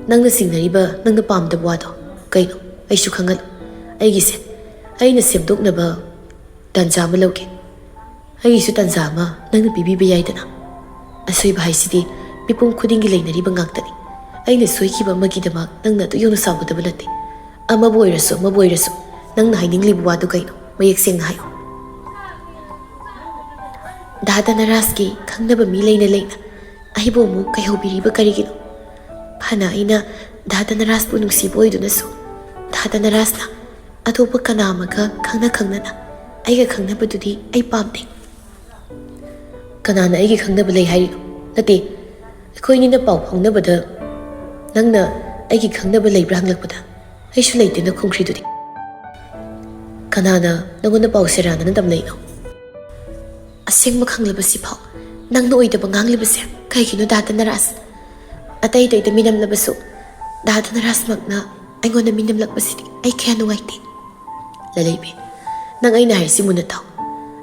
ꯅꯪꯅ ꯆꯤꯡꯅꯔꯤꯕ, ꯅꯪꯅ ꯄꯥꯝꯗꯕ ꯋꯥꯗꯣ ꯀꯩꯅꯣ? ꯑꯩꯁꯨ ꯈꯪꯍꯜꯂꯨ꯫ ꯑꯩꯒꯤꯁꯦ, ꯑꯩꯅ ꯁꯦꯝꯗꯣꯛꯅꯕ ꯇꯥꯟꯖꯥ ꯑꯃ ꯂꯧꯒꯦ꯫ ꯑꯩꯒꯤꯁꯨ ꯇꯥꯟꯖꯥ ꯑꯃ ꯅꯪꯅ ꯄꯤꯕꯤꯕ ꯌꯥꯏꯗꯅ꯫ ꯑꯁꯣꯏꯕ ꯍꯥꯏꯁꯤꯗꯤ ꯃꯤꯄꯨꯝ ꯈꯨꯗꯤꯡꯒꯤ ꯂꯩꯅꯔꯤꯕ ꯉꯥꯛꯇꯅꯤ꯫ ꯑꯩꯅ ꯁꯣꯏꯈꯤꯕ ꯑꯃꯒꯤꯗꯃꯛ ꯅꯪꯅ ꯑꯗꯨ ꯌꯧꯅ ꯁꯥꯎꯒꯗꯕ ꯅꯠꯇꯦ꯫ ꯑꯃꯕꯨ ꯑꯣꯏꯔꯁꯨ ꯑꯃꯕꯨ ꯑꯣꯏꯔꯁꯨ ꯅꯪꯅ ꯍꯥꯏꯅꯤꯡꯂꯤꯕ ꯋꯥꯗꯨ ꯀꯩꯅꯣ? ꯃꯌꯦꯛ ꯁꯦꯡꯅ ꯍꯥꯏꯌꯨ꯫ ꯙꯥ ꯙꯅꯔꯥꯖꯀꯤ ꯈꯪꯅꯕ ꯃꯤ ꯂꯩꯅ ꯂꯩꯅ ꯑꯩꯕꯨ ꯑꯃꯨꯛ ꯀꯩꯍꯧꯕꯤꯔꯤꯕ ꯀꯔꯤꯒꯤꯅꯣ? ꯐꯅ ꯑꯩꯅ ꯙꯥ ꯙꯅꯔꯥꯖꯄꯨ ꯅꯨꯡꯁꯤꯕ ꯑꯣꯏꯗꯨꯅꯁꯨ ꯙꯥ ꯙꯅꯔꯥꯖꯅ ꯑꯇꯣꯞꯄ ꯀꯅꯥ ꯑꯃꯒ ꯈꯪꯅ ꯈꯪꯅꯅ ꯑꯩꯒ ꯈꯪꯅꯕꯗꯨꯗꯤ ꯑꯩ ꯄꯥꯝꯗꯦ꯫ ꯀꯅꯥꯅ ꯑꯩꯒꯤ ꯈꯪꯅꯕ ꯂꯩ ꯍꯥꯏꯔꯤꯅꯣ? ꯅꯠꯇꯦ, ꯑꯩꯈꯣꯏꯅꯤꯅ ꯄꯥꯎ ꯐꯥꯎꯅꯕꯗ ꯅꯪꯅ ꯑꯩꯒꯤ ꯈꯪꯅꯕ ꯂꯩꯕ꯭ꯔꯥ ꯍꯪꯂꯛꯄꯗ ꯑꯩꯁꯨ ꯂꯩꯇꯦꯅ ꯈꯨꯝꯈ꯭ꯔꯤꯗꯨꯗꯤ꯫ ꯀꯅꯥꯅ ꯅꯪꯉꯣꯟꯗ ꯄꯥꯎ ꯁꯦꯔꯥꯟꯅꯅ ꯇꯝꯂꯛꯏꯅꯣ? ꯑꯁꯦꯡꯕ ꯈꯪꯂꯕꯁꯤꯐꯥꯎ ꯅꯪꯅ ꯑꯣꯏꯗꯕ ꯉꯥꯡꯂꯤꯕꯁꯦ ꯀꯩꯒꯤꯅꯣ, ꯗꯥ ꯙꯅꯔꯥꯖ? ꯑꯇꯩ ꯑꯇꯩꯗ ꯃꯤꯅꯝꯂꯕꯁꯨ ꯗꯥ ꯙꯅꯔꯥꯖꯃꯛꯅ ꯑꯩꯉꯣꯟꯗ ꯃꯤꯅꯝꯂꯛꯄꯁꯤꯗꯤ ꯑꯩ ꯀꯌꯥ ꯅꯨꯡꯉꯥꯏꯇꯦ꯫ ꯂꯂꯩꯕꯤ, ꯅꯪ ꯑꯩꯅ ꯍꯥꯏꯔꯤꯁꯤ ꯃꯨꯟꯅ ꯇꯥꯎ꯫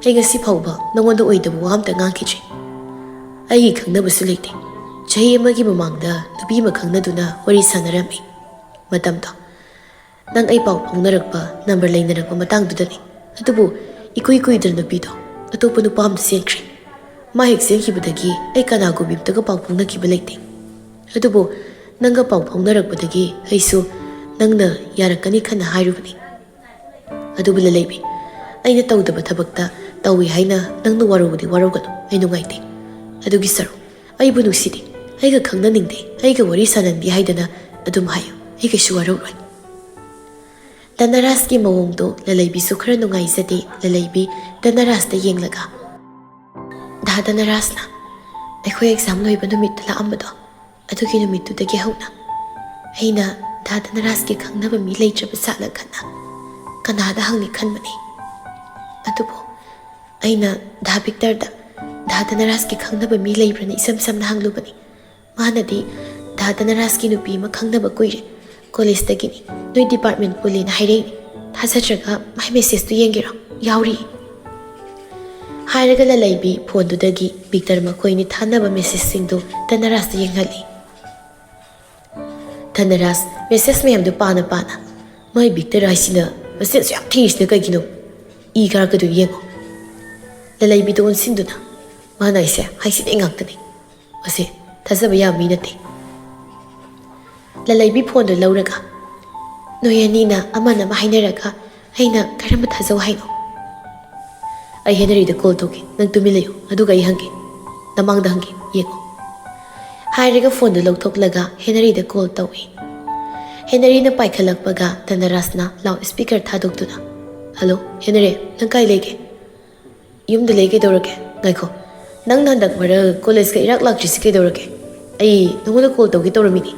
ꯑꯩ ꯉꯁꯤ ꯐꯥꯎꯕ ꯅꯉꯣꯟꯗ ꯑꯣꯏꯗꯕ ꯋꯥ ꯑꯝꯇ ꯉꯥꯡꯈꯤꯗ꯭ꯔꯤ꯫ ꯑꯩꯒꯤ ꯈꯪꯅꯕꯁꯨ ꯂꯩꯇꯦ꯫ ꯆꯍꯤ ꯑꯃꯒꯤ ꯃꯃꯥꯡꯗ ꯅꯨꯄꯤ ꯑꯃ ꯈꯪꯅꯗꯨꯅ ꯋꯥꯔꯤ ꯁꯥꯟꯅꯔꯝꯃꯤ꯫ ꯃꯇꯝꯗꯣ ꯅꯪ ꯑꯩ ꯄꯥꯎ ꯐꯥꯎꯅꯔꯛꯄ, ꯅꯝꯕꯔ ꯂꯩꯅꯔꯛꯄ ꯃꯇꯥꯡꯗꯨꯗꯅꯤ꯫ ꯑꯗꯨꯕꯨ ꯏꯀꯨꯏ ꯀꯨꯏꯗꯅ ꯅꯨꯄꯤꯗꯣ ꯑꯇꯣꯞꯄ ꯅꯨꯄꯥ ꯑꯃꯗ ꯆꯦꯟꯈ꯭ꯔꯦ꯫ ꯃꯥ ꯍꯦꯛ ꯆꯦꯟꯈꯤꯕꯗꯒꯤ ꯑꯩ ꯀꯅꯥꯒꯨꯝꯕꯤ ꯑꯝꯇꯒ ꯄꯥꯎ ꯐꯥꯎꯅꯈꯤꯕ ꯂꯩꯇꯦ꯫ ꯑꯗꯨꯕꯨ ꯅꯪꯒ ꯄꯥꯎ ꯐꯥꯎꯅꯔꯛꯄꯗꯒꯤ ꯑꯩꯁꯨ ꯅꯪꯅ ꯌꯥꯔꯛꯀꯅꯤ ꯈꯟꯅ ꯍꯥꯏꯔꯨꯕꯅꯤ꯫ ꯑꯗꯨꯕꯨ ꯂꯂꯩꯕꯤ, ꯑꯩꯅ ꯇꯧꯗꯕ ꯊꯕꯛꯇ ꯇꯧꯏ ꯍꯥꯏꯅ ꯅꯪꯅ ꯋꯥꯔꯧꯕꯗꯤ ꯋꯥꯔꯧꯒꯅꯨ, ꯑꯩ ꯅꯨꯡꯉꯥꯏꯇꯦ꯫ ꯑꯗꯨꯒꯤ ꯁꯔꯨꯛ ꯑꯩꯕꯨ ꯅꯨꯡꯁꯤꯗꯦ, ꯑꯩꯒ ꯈꯪꯅꯅꯤꯡꯗꯦ, ꯑꯩꯒ ꯋꯥꯔꯤ ꯁꯥꯅꯤꯡꯗꯦ ꯍꯥꯏꯗꯅ ꯑꯗꯨꯝ ꯍꯥꯏꯌꯨ, ꯑꯩ ꯀꯩꯁꯨ ꯋꯥꯔꯧꯔꯣꯏ꯫ ꯙꯅꯔꯥꯖꯀꯤ ꯃꯑꯣꯡꯗꯣ ꯂꯂꯩꯕꯤꯁꯨ ꯈꯔ ꯅꯨꯡꯉꯥꯏꯖꯗꯦ꯫ ꯂꯂꯩꯕꯤ ꯙꯅꯔꯥꯖꯇ ꯌꯦꯡꯂꯒ, "ꯗꯥ ꯙꯅꯔꯥꯖꯅ ꯑꯩꯈꯣꯏ ꯑꯦꯛꯖꯥꯝ ꯂꯣꯏꯕ ꯅꯨꯃꯤꯠꯇ ꯂꯥꯛꯑꯝꯕꯗꯣ, ꯑꯗꯨꯒꯤ ꯅꯨꯃꯤꯠꯇꯨꯗꯒꯤ ꯍꯧꯅ ꯑꯩꯅ ꯗꯥ ꯙꯅꯔꯥꯖꯀꯤ ꯈꯪꯅꯕ ꯃꯤ ꯂꯩꯇ꯭ꯔꯕ ꯖꯥꯠꯂ ꯈꯟꯅ ꯀꯅꯥꯗ ꯍꯪꯅꯤ ꯈꯟꯕꯅꯤ꯫ ꯑꯗꯨꯕꯨ ꯑꯩꯅ ꯗꯥ ꯚꯤꯛꯇꯔꯗ ꯗꯥ ꯙꯅꯔꯥꯖꯀꯤ ꯈꯪꯅꯕ ꯃꯤ ꯂꯩꯕ꯭ꯔꯅ ꯏꯁꯝ ꯁꯝꯅ ꯍꯪꯂꯨꯕꯅꯤ꯫ ꯃꯥꯅꯗꯤ ꯗꯥ ꯙꯅꯔꯥꯖꯀꯤ ꯅꯨꯄꯤ ꯑꯃ ꯈꯪꯅꯕ ꯀꯨꯏꯔꯦ, ꯀꯣꯂꯦꯖꯇꯒꯤꯅꯤ, ꯅꯣꯏ ꯗꯤꯄꯥꯔꯠꯃꯦꯟ ꯄꯨꯜꯂꯦꯅ ꯍꯥꯏꯔꯛꯏꯅꯦ꯫ ꯊꯥꯖꯗ꯭ꯔꯒ ꯃꯥꯏ ꯃꯦꯁꯦꯖꯇꯨ ꯌꯦꯡꯒꯦꯔꯣ? ꯌꯥꯎꯔꯤ꯫" ꯍꯥꯏꯔꯒ ꯂꯂꯩꯕꯤ ꯐꯣꯟꯗꯨꯗꯒꯤ ꯚꯤꯛꯇꯔ ꯃꯈꯣꯏꯅꯤ ꯊꯥꯅꯕ ꯃꯦꯁꯦꯖꯁꯤꯡꯗꯨ ꯙꯅꯔꯥꯖꯇ ꯌꯦꯡꯍꯜꯂꯤ꯫ ꯙꯅꯔꯥꯖ ꯃꯦꯁꯦꯖ ꯃꯌꯥꯝꯗꯨ ꯄꯥꯅ ꯄꯥꯅ, "ꯃꯥꯏ ꯚꯤꯛꯇꯔ ꯍꯥꯏꯁꯤꯅ ꯃꯆꯤꯟꯁꯨ ꯌꯥꯝ ꯊꯤꯔꯤꯁꯤꯅ ꯀꯩꯒꯤꯅꯣ? ꯏ ꯀꯥꯔꯛꯀꯗꯣꯏ ꯌꯦꯡꯉꯣ꯫" ꯂꯂꯩꯕꯤꯗ ꯑꯣꯟꯁꯤꯟꯗꯨꯅ, "ꯃꯥꯅ ꯍꯥꯏꯁꯦ ꯍꯥꯏꯁꯤꯅꯦ ꯉꯥꯛꯇꯅꯤ꯫ ꯃꯁꯤ ꯊꯥꯖꯕ ꯌꯥꯕ ꯃꯤ ꯅꯠꯇꯦ꯫" ꯂꯂꯩꯕꯤ ꯐꯣꯟꯗꯨ ꯂꯧꯔꯒ, "ꯅꯣꯏ ꯑꯅꯤꯅ ꯑꯃꯅ ꯑꯃ ꯍꯥꯏꯅꯔꯒ ꯑꯩꯅ ꯀꯔꯝꯕ ꯊꯥꯖꯧ ꯍꯥꯏꯅꯣ?" "ꯑꯩ ꯍꯦꯅꯔꯤꯗ ꯀꯣꯜ ꯇꯧꯒꯦ, ꯅꯪ ꯇꯨꯃꯤꯟ ꯂꯩꯌꯨ, ꯑꯗꯨꯒ ꯑꯩ ꯍꯪꯒꯦ, ꯅꯃꯥꯡꯗ ꯍꯪꯒꯦ, ꯌꯦꯡꯉꯣ꯫" ꯍꯥꯏꯔꯒ ꯐꯣꯟꯗꯨ ꯂꯧꯊꯣꯛꯂꯒ ꯍꯦꯅꯔꯤꯗ ꯀꯣꯜ ꯇꯧꯏ꯫ ꯍꯦꯅꯔꯤꯅ ꯄꯥꯏꯈꯠꯂꯛꯄꯒ ꯙꯅꯔꯥꯖꯅ ꯂꯥꯎꯗ ꯁ꯭ꯄꯤꯀꯔ ꯊꯥꯗꯣꯛꯇꯨꯅ, "ꯍꯜꯂꯣ, ꯍꯦꯅꯔꯤ, ꯅꯪ ꯀꯥꯏ ꯂꯩꯒꯦ?" "ꯌꯨꯝꯗ ꯂꯩ, ꯀꯩꯗꯧꯔꯒꯦ?" "ꯉꯥꯏꯈꯣ, ꯅꯪꯅ ꯍꯟꯗꯛ ꯃꯔꯛ ꯀꯣꯂꯦꯖꯀ ꯏꯔꯥꯛ ꯂꯥꯛꯇ꯭ꯔꯤꯁꯤ ꯀꯩꯗꯧꯔꯒꯦ? ꯑꯩ ꯅꯉꯣꯟꯗ ꯀꯣꯜ ꯇꯧꯒꯦ ꯇꯧꯔꯝꯃꯤꯅꯤ꯫"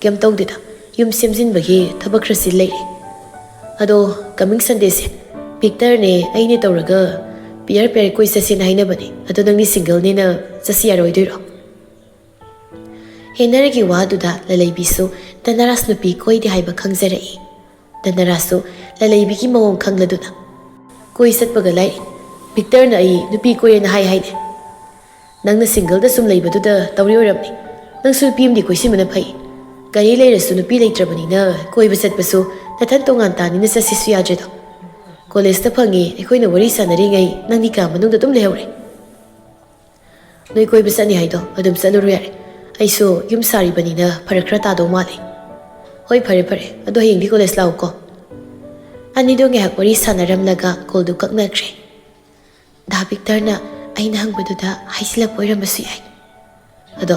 "ꯀꯩꯝ ꯇꯧꯗꯦꯗ, ꯌꯨꯝ ꯁꯦꯝꯖꯤꯟꯕꯒꯤ ꯊꯕꯛ ꯈꯔ ꯆꯤꯜ ꯂꯩꯔꯦ꯫ ꯑꯗꯣ ꯀꯃꯤꯡ ꯁꯟꯗꯦꯁꯦ ꯚꯤꯛꯇꯔꯅꯦ ꯑꯩꯅꯦ ꯇꯧꯔꯒ ꯄꯤꯌꯔ ꯄꯤꯌꯔ ꯀꯣꯏ ꯆꯠꯁꯦꯅ ꯍꯥꯏꯅꯕꯅꯦ꯫ ꯑꯗꯣ ꯅꯪꯗꯤ ꯁꯤꯡꯒꯜꯅꯤꯅ ꯆꯠꯁꯤ ꯌꯥꯔꯣꯏꯗꯣꯏꯔꯣ?" ꯍꯦꯅꯔꯒꯤ ꯋꯥꯗꯨꯗ ꯂꯂꯩꯕꯤꯁꯨ ꯙꯅꯔꯥꯖ ꯅꯨꯄꯤ ꯀꯣꯏꯗꯦ ꯍꯥꯏꯕ ꯈꯪꯖꯔꯛꯏ꯫ ꯙꯅꯔꯥꯖꯁꯨ ꯂꯂꯩꯕꯤꯒꯤ ꯃꯑꯣꯡ ꯈꯪꯂꯗꯨꯅ, "ꯀꯣꯏ ꯆꯠꯄꯒ ꯂꯥꯏꯔꯤ, ꯚꯤꯛꯇꯔꯅ ꯑꯩ ꯅꯨꯄꯤ ꯀꯣꯏꯌꯦꯅ ꯍꯥꯏ ꯍꯥꯏꯅꯦ꯫ ꯅꯪꯅ ꯁꯤꯡꯒꯜꯗ ꯁꯨꯝ ꯂꯩꯕꯗꯨꯗ ꯇꯧꯔꯤ ꯑꯣꯏꯔꯝꯅꯤ꯫ ꯅꯪꯁꯨ ꯅꯨꯄꯤ ꯑꯃꯗꯤ ꯀꯣꯏꯁꯤꯟꯕꯅ ꯐꯩ꯫ ꯒꯥꯔꯤ ꯂꯩꯔꯁꯨ ꯅꯨꯄꯤ ꯂꯩꯇ꯭ꯔꯕꯅꯤꯅ ꯀꯣꯏꯕ ꯆꯠꯄꯁꯨ ꯅꯊꯟ ꯇꯣꯉꯥꯟ ꯇꯥꯅꯤꯅ ꯆꯠꯁꯤꯁꯨ ꯌꯥꯗ꯭ꯔꯦꯗꯣ꯫ ꯀꯣꯂꯦꯖꯇ ꯐꯪꯉꯤ, ꯑꯩꯈꯣꯏꯅ ꯋꯥꯔꯤ ꯁꯥꯟꯅꯔꯤꯉꯩ ꯅꯪꯗꯤ ꯀꯥ ꯃꯅꯨꯡꯗ ꯑꯗꯨꯝ ꯂꯩꯍꯧꯔꯦ꯫ ꯅꯣꯏ ꯀꯣꯏꯕ ꯆꯠꯅꯤ ꯍꯥꯏꯗꯣ ꯑꯗꯨꯝ ꯆꯠꯂꯨꯔꯣ ꯌꯥꯔꯦ꯫ ꯑꯩꯁꯨ ꯌꯨꯝ ꯁꯥꯔꯤꯕꯅꯤꯅ ꯐꯔꯛ ꯈꯔ ꯇꯥꯗꯧ ꯃꯥꯜꯂꯦ꯫" "ꯍꯣꯏ, ꯐꯔꯦ ꯐꯔꯦ, ꯑꯗꯣ ꯍꯌꯦꯡꯗꯤ ꯀꯣꯂꯦꯖ ꯂꯥꯛꯎꯀꯣ꯫" ꯑꯅꯤꯗꯣ ꯉꯥꯏꯍꯥꯛ ꯋꯥꯔꯤ ꯁꯥꯟꯅꯔꯝꯂꯒ ꯀꯣꯜꯗꯨ ꯀꯛꯅꯈ꯭ꯔꯦ꯫ ꯗꯥ ꯚꯤꯛꯇꯔꯅ ꯑꯩꯅ ꯍꯪꯕꯗꯨꯗ ꯍꯥꯏꯖꯤꯜꯂꯛꯄ ꯑꯣꯏꯔꯝꯕꯁꯨ ꯌꯥꯏ꯫ ꯑꯗꯣ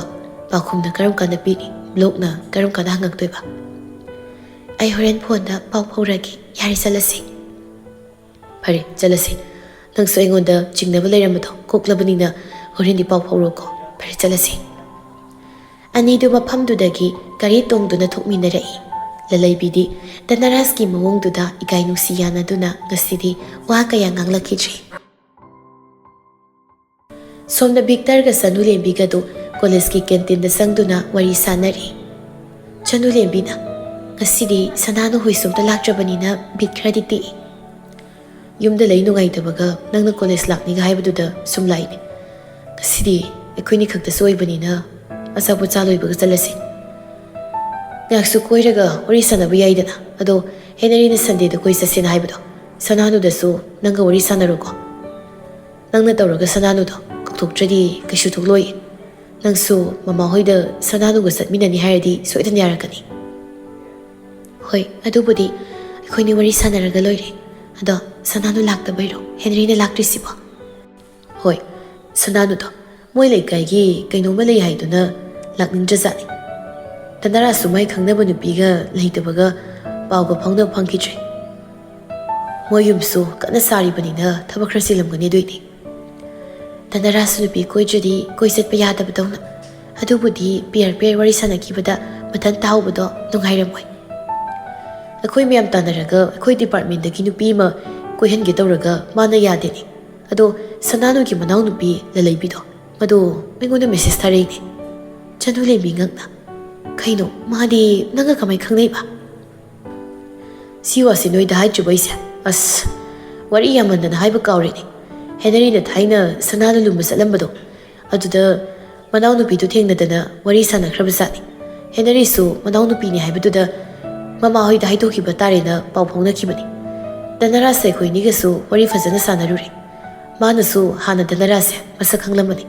ꯄꯥꯎꯈꯨꯝꯅ ꯀꯔꯝ ꯀꯥꯟꯗ ꯄꯤꯅꯤ? ꯕ꯭ꯂꯣꯛꯅ ꯀꯔꯝ ꯀꯥꯟꯗ ꯍꯪꯉꯛꯇꯣꯏꯕ? "ꯑꯩ ꯍꯣꯔꯦꯟ ꯐꯣꯟꯗ ꯄꯥꯎ ꯐꯥꯎꯔꯛꯑꯒꯦ꯫ ꯌꯥꯔꯦ, ꯆꯠꯂꯁꯤ꯫" "ꯐꯔꯦ, ꯆꯠꯂꯁꯤ꯫ ꯅꯪꯁꯨ ꯑꯩꯉꯣꯟꯗ ꯆꯤꯡꯅꯕ ꯂꯩꯔꯝꯕꯗꯣ ꯀꯣꯛꯂꯕꯅꯤꯅ ꯍꯣꯔꯦꯟꯗꯤ ꯄꯥꯎ ꯐꯥꯎꯔꯛꯑꯣꯀꯣ꯫ ꯐꯔꯦ, ꯆꯠꯂꯁꯤ꯫" ꯑꯅꯤꯗꯨ ꯃꯐꯝꯗꯨꯗꯒꯤ ꯒꯥꯔꯤ ꯇꯣꯡꯗꯨꯅ ꯊꯣꯛꯃꯤꯟꯅꯔꯛꯏ꯫ ꯂꯂꯩꯕꯤꯗꯤ ꯙꯅꯔꯥꯖꯀꯤ ꯃꯑꯣꯡꯗꯨꯗ ꯏꯀꯥꯏ ꯅꯨꯡꯁꯤ ꯌꯥꯅꯗꯨꯅ ꯉꯁꯤꯗꯤ ꯋꯥ ꯀꯌꯥ ꯉꯥꯡꯂꯛꯈꯤꯗ꯭ꯔꯦ꯫ ꯁꯣꯝꯗ ꯚꯤꯛꯇꯔꯒ ꯆꯅꯨꯂꯦꯝꯕꯤꯒꯗꯨ ꯀꯣꯂꯦꯖꯀꯤ ꯀꯦꯟꯇꯤꯟꯗ ꯆꯪꯗꯨꯅ ꯋꯥꯔꯤ ꯁꯥꯟꯅꯔꯤ꯫ ꯆꯅꯨꯂꯦꯝꯕꯤꯅ, "ꯉꯁꯤꯗꯤ ꯁꯅꯥꯅꯨ ꯍꯣꯏꯁꯨ ꯑꯝꯇ ꯂꯥꯛꯇ꯭ꯔꯕꯅꯤꯅ ꯕꯤꯠ ꯈꯔꯗꯤ ꯇꯦꯛꯏ꯫ ꯌꯨꯝꯗ ꯂꯩ ꯅꯨꯡꯉꯥꯏꯇꯕꯒ ꯅꯪꯅ ꯀꯣꯂꯦꯖ ꯂꯥꯛꯅꯤꯒ ꯍꯥꯏꯕꯗꯨꯗ ꯁꯨꯝ ꯂꯥꯛꯏꯅꯦ꯫ ꯉꯁꯤꯗꯤ ꯑꯩꯈꯣꯏꯅꯤ ꯈꯛꯇꯁꯨ ꯑꯣꯏꯕꯅꯤꯅ ꯑꯆꯥꯄꯣꯠ ꯆꯥ ꯂꯣꯏꯕꯒ ꯆꯠꯂꯁꯤ꯫ ꯉꯥꯏꯍꯥꯛꯁꯨ ꯀꯣꯏꯔꯒ ꯋꯥꯔꯤ ꯁꯥꯟꯅꯕ ꯌꯥꯏꯗꯅ꯫ ꯑꯗꯣ ꯍꯦꯅꯔꯤꯅ ꯁꯟꯗꯦꯗ ꯀꯣꯏ ꯆꯠꯁꯦꯅ ꯍꯥꯏꯕꯗꯣ, ꯁꯅꯥꯅꯨꯗꯁꯨ ꯅꯪꯒ ꯋꯥꯔꯤ ꯁꯥꯟꯅꯔꯣꯀꯣ꯫ ꯅꯪꯅ ꯇꯧꯔꯒ ꯁꯅꯥꯅꯨꯗꯣ ꯀꯧꯊꯣꯛꯇ꯭ꯔꯗꯤ ꯀꯩꯁꯨ ꯊꯣꯛꯂꯣꯏꯌꯦ꯫ ꯅꯪꯁꯨ ꯃꯃꯥ ꯍꯣꯏꯗ ꯁꯅꯥꯅꯨꯒ ꯆꯠꯃꯤꯟꯅꯅꯤ ꯍꯥꯏꯔꯗꯤ ꯁꯣꯏꯗꯅ ꯌꯥꯔꯛꯀꯅꯤ꯫" "ꯍꯣꯏ, ꯑꯗꯨꯕꯨꯗꯤ ꯑꯩꯈꯣꯏꯅꯤ ꯋꯥꯔꯤ ꯁꯥꯟꯅꯔꯒ ꯂꯣꯏꯔꯦ꯫ ꯑꯗꯣ ꯁꯅꯥꯅꯨ ꯂꯥꯛꯇꯕꯩꯔꯣ ꯍꯦꯅꯔꯤꯅ ꯂꯥꯛꯇ꯭ꯔꯤꯁꯤꯕꯣ?" "ꯍꯣꯏ, ꯁꯅꯥꯅꯨꯗꯣ ꯃꯣꯏ ꯂꯩꯀꯥꯏꯒꯤ ꯀꯩꯅꯣꯝꯃ ꯂꯩ ꯍꯥꯏꯗꯨꯅ ꯂꯥꯛꯅꯤꯡꯗ꯭ꯔꯖꯥꯠꯅꯤ꯫ ꯙꯅꯔꯥꯖꯁꯨ ꯃꯥꯏ ꯈꯪꯅꯕ ꯅꯨꯄꯤꯒ ꯂꯩꯇꯕꯒ ꯄꯥꯎꯒ ꯐꯥꯎꯅꯕ ꯐꯪꯈꯤꯗ꯭ꯔꯦ꯫ ꯃꯣꯏ ꯌꯨꯝꯁꯨ ꯀꯟꯅ ꯁꯥꯔꯤꯕꯅꯤꯅ ꯊꯕꯛ ꯈꯔ ꯆꯤꯜꯂꯝꯒꯅꯤ ꯑꯗꯨꯏꯗꯤ꯫ ꯙꯅꯔꯥꯖꯁꯨ ꯅꯨꯄꯤ ꯀꯣꯏꯗ꯭ꯔꯗꯤ ꯀꯣꯏ ꯆꯠꯄ ꯌꯥꯗꯕꯗꯧꯅ꯫ ꯑꯗꯨꯕꯨꯗꯤ ꯄꯤꯌꯔ ꯄꯤꯌꯔ ꯋꯥꯔꯤ ꯁꯥꯟꯅꯈꯤꯕꯗ ꯃꯊꯟ ꯇꯥꯍꯧꯕꯗꯣ ꯅꯨꯡꯉꯥꯏꯔꯝꯃꯣꯏ꯫ ꯑꯩꯈꯣꯏ ꯃꯌꯥꯝ ꯇꯥꯟꯅꯔꯒ ꯑꯩꯈꯣꯏ ꯗꯤꯄꯥꯔꯠꯃꯦꯟꯗꯒꯤ ꯅꯨꯄꯤ ꯑꯃ ꯀꯣꯏꯍꯟꯒꯦ ꯇꯧꯔꯒ ꯃꯥꯅ ꯌꯥꯗꯦꯅꯦ꯫ ꯑꯗꯣ ꯁꯅꯥꯅꯨꯒꯤ ꯃꯅꯥꯎꯅꯨꯄꯤ ꯂꯂꯩꯕꯤꯗꯣ, ꯃꯗꯣ ꯑꯩꯉꯣꯟꯗ ꯃꯦꯁꯦꯖ ꯊꯥꯔꯛꯏꯅꯦ꯫ ꯆꯅꯨꯂꯦꯝꯕꯤ ꯉꯛꯅ, "ꯀꯩꯅꯣ, ꯃꯥꯗꯤ ꯅꯪꯒ ꯀꯃꯥꯏ ꯈꯪꯅꯩꯕ?" ꯁꯤ ꯋꯥꯁꯤ ꯅꯣꯏꯗ ꯍꯥꯏꯗ꯭ꯔꯤꯕꯣ ꯑꯩꯁꯦ? ꯑꯁ, ꯋꯥꯔꯤ ꯌꯥꯝꯃꯟꯗꯅ ꯍꯥꯏꯕ ꯀꯥꯎꯔꯦꯅꯦ꯫ ꯍꯦꯅꯔꯤꯅ ꯊꯥꯏꯅ ꯁꯅꯥꯅ ꯂꯨꯝꯕ ꯆꯠꯂꯝꯕꯗꯣ, ꯑꯗꯨꯗ ꯃꯅꯥꯎꯅꯨꯄꯤꯗꯨ ꯊꯦꯡꯅꯗꯅ ꯋꯥꯔꯤ ꯁꯥꯟꯅꯈ꯭ꯔꯕꯖꯥꯠꯅꯤ꯫ ꯍꯦꯅꯔꯤꯁꯨ ꯃꯅꯥꯎꯅꯨꯄꯤꯅꯤ ꯍꯥꯏꯕꯗꯨꯗ ꯃꯃꯥꯍꯣꯏꯗ ꯍꯥꯏꯗꯣꯛꯈꯤꯕ ꯇꯥꯔꯦꯅ ꯄꯥꯎ ꯐꯥꯎꯅꯈꯤꯕꯅꯤ꯫ ꯙꯅꯔꯥꯖ ꯑꯩꯈꯣꯏꯅꯤꯒꯁꯨ ꯋꯥꯔꯤ ꯐꯖꯅ ꯁꯥꯟꯅꯔꯨꯔꯦ꯫ ꯃꯥꯅꯁꯨ ꯍꯥꯟꯅ ꯙꯅꯔꯥꯖꯁꯦ ꯃꯁꯛ ꯈꯪꯂꯝꯕꯅꯤ꯫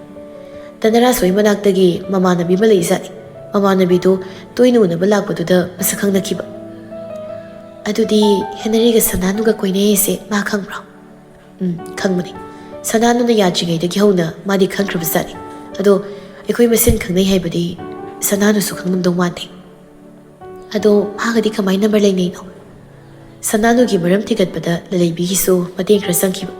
ꯙꯅꯔꯥꯖ ꯍꯣꯏ ꯃꯅꯥꯛꯇꯒꯤ ꯃꯃꯥꯟꯅꯕꯤ ꯑꯃ ꯂꯩꯖꯥꯠꯅꯤ꯫ ꯃꯃꯥꯟꯅꯕꯤꯗꯨ ꯇꯣꯏꯅ ꯎꯅꯕ ꯂꯥꯛꯄꯗꯨꯗ ꯃꯁꯛ ꯈꯪꯅꯈꯤꯕ꯫ "ꯑꯗꯨꯗꯤ ꯍꯦꯅꯔꯤꯒ ꯁꯅꯥꯅꯨꯒ ꯀꯣꯏꯅꯩ ꯍꯥꯏꯁꯦ ꯃꯥ ꯈꯪꯕ꯭ꯔꯣ?" "ꯎꯝ, ꯈꯪꯕꯅꯤ꯫ ꯁꯅꯥꯅꯨꯅ ꯌꯥꯗ꯭ꯔꯤꯉꯩꯗꯒꯤ ꯍꯧꯅ ꯃꯥꯗꯤ ꯈꯪꯈ꯭ꯔꯕꯖꯥꯠꯅꯤ꯫ ꯑꯗꯣ ꯑꯩꯈꯣꯏ ꯃꯁꯦꯟ ꯈꯪꯅꯩ ꯍꯥꯏꯕꯗꯤ ꯁꯅꯥꯅꯨꯁꯨ ꯈꯪꯂꯝꯗꯧ ꯃꯥꯟꯗꯦ꯫ ꯑꯗꯣ ꯃꯥꯒꯗꯤ ꯀꯃꯥꯏꯅ ꯅꯝꯕꯔ ꯂꯩꯅꯩꯅꯣ?" ꯁꯅꯥꯅꯨꯒꯤ ꯃꯔꯝ ꯊꯤꯒꯠꯄꯗ ꯂꯂꯩꯕꯤꯒꯤꯁꯨ ꯃꯇꯦꯡ ꯈꯔ ꯆꯪꯈꯤꯕ꯫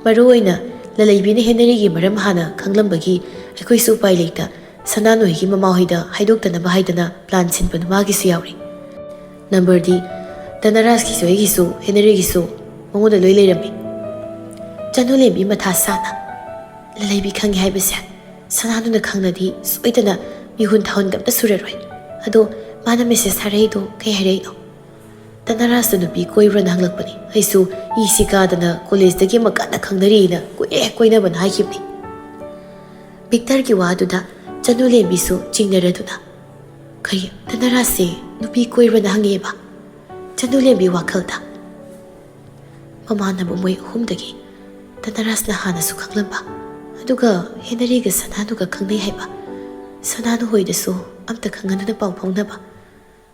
ꯃꯔꯨ ꯑꯣꯏꯅ ꯂꯂꯩꯕꯤꯅ ꯍꯦꯅꯔꯤꯒꯤ ꯃꯔꯝ ꯍꯥꯟꯅ ꯈꯪꯂꯝꯕꯒꯤ ꯑꯩꯈꯣꯏꯁꯨ ꯎꯄꯥꯏ ꯂꯩꯇ ꯁꯅꯥꯅꯨ ꯍꯣꯏꯒꯤ ꯃꯃꯥꯍꯣꯏꯗ ꯍꯥꯏꯗꯣꯛꯇꯅꯕ ꯍꯥꯏꯗꯅ ꯄ꯭ꯂꯥꯟ ꯁꯤꯟꯕꯗꯨ ꯃꯥꯒꯤꯁꯨ ꯌꯥꯎꯔꯤ꯫ ꯅꯝꯕꯔꯗꯤ ꯙꯅꯔꯥꯖꯀꯤꯁꯨ ꯑꯩꯒꯤꯁꯨ ꯍꯦꯅꯔꯤꯒꯤꯁꯨ ꯃꯉꯣꯟꯗ ꯂꯣꯏ ꯂꯩꯔꯝꯃꯤ꯫ ꯆꯅꯨꯂꯦꯝꯕꯤ ꯃꯊꯥ ꯁꯥꯅ, "ꯂꯂꯩꯕꯤ ꯈꯪꯉꯦ ꯍꯥꯏꯕꯁꯦ ꯁꯅꯥꯅꯨꯅ ꯈꯪꯂꯗꯤ ꯁꯣꯏꯗꯅ ꯃꯤꯍꯨꯟ ꯊꯥꯍꯨꯟꯒ ꯑꯝꯇ ꯁꯨꯔꯔꯣꯏ꯫ ꯑꯗꯣ ꯃꯥꯅ ꯃꯦꯁꯦꯖ ꯊꯥꯔꯛꯏꯗꯣ ꯀꯩ ꯍꯥꯏꯔꯛꯏꯅꯣ?" "ꯙꯅꯔꯥꯖꯇ ꯅꯨꯄꯤ ꯀꯣꯏꯕ꯭ꯔꯣꯅ ꯍꯪꯂꯛꯄꯅꯤ꯫ ꯑꯩꯁꯨ ꯏꯁꯤ ꯀꯥꯗꯅ ꯀꯣꯂꯦꯖꯇꯒꯤ ꯑꯃ ꯀꯟꯅ ꯈꯪꯅꯔꯤꯅ ꯀꯨꯏꯔꯦ ꯀꯣꯏꯅꯕꯅ ꯍꯥꯏꯈꯤꯕꯅꯤ꯫" ꯚꯤꯛꯇꯔꯒꯤ ꯋꯥꯗꯨꯗ ꯆꯅꯨꯂꯦꯝꯕꯤꯁꯨ ꯆꯤꯡꯅꯔꯗꯨꯅ, "ꯀꯔꯤ, ꯙꯅꯔꯥꯖꯁꯦ ꯅꯨꯄꯤ ꯀꯣꯏꯕ꯭ꯔꯅ ꯍꯪꯉꯛꯑꯦꯕ?" ꯆꯅꯨꯂꯦꯝꯕꯤ ꯋꯥꯈꯜꯗ ꯃꯃꯥꯟꯅꯕ ꯃꯣꯏ ꯑꯍꯨꯝꯗꯒꯤ ꯙꯅꯔꯥꯖꯅ ꯍꯥꯟꯅꯁꯨ ꯈꯪꯂꯝꯕ, ꯑꯗꯨꯒ ꯍꯦꯅꯔꯤꯒ ꯁꯅꯥꯅꯨꯒ ꯈꯪꯅꯩ ꯍꯥꯏꯕ, ꯁꯅꯥꯅꯨ ꯍꯣꯏꯗꯁꯨ ꯑꯝꯇ ꯈꯪꯍꯟꯗꯅ ꯄꯥꯎ ꯐꯥꯎꯅꯕ,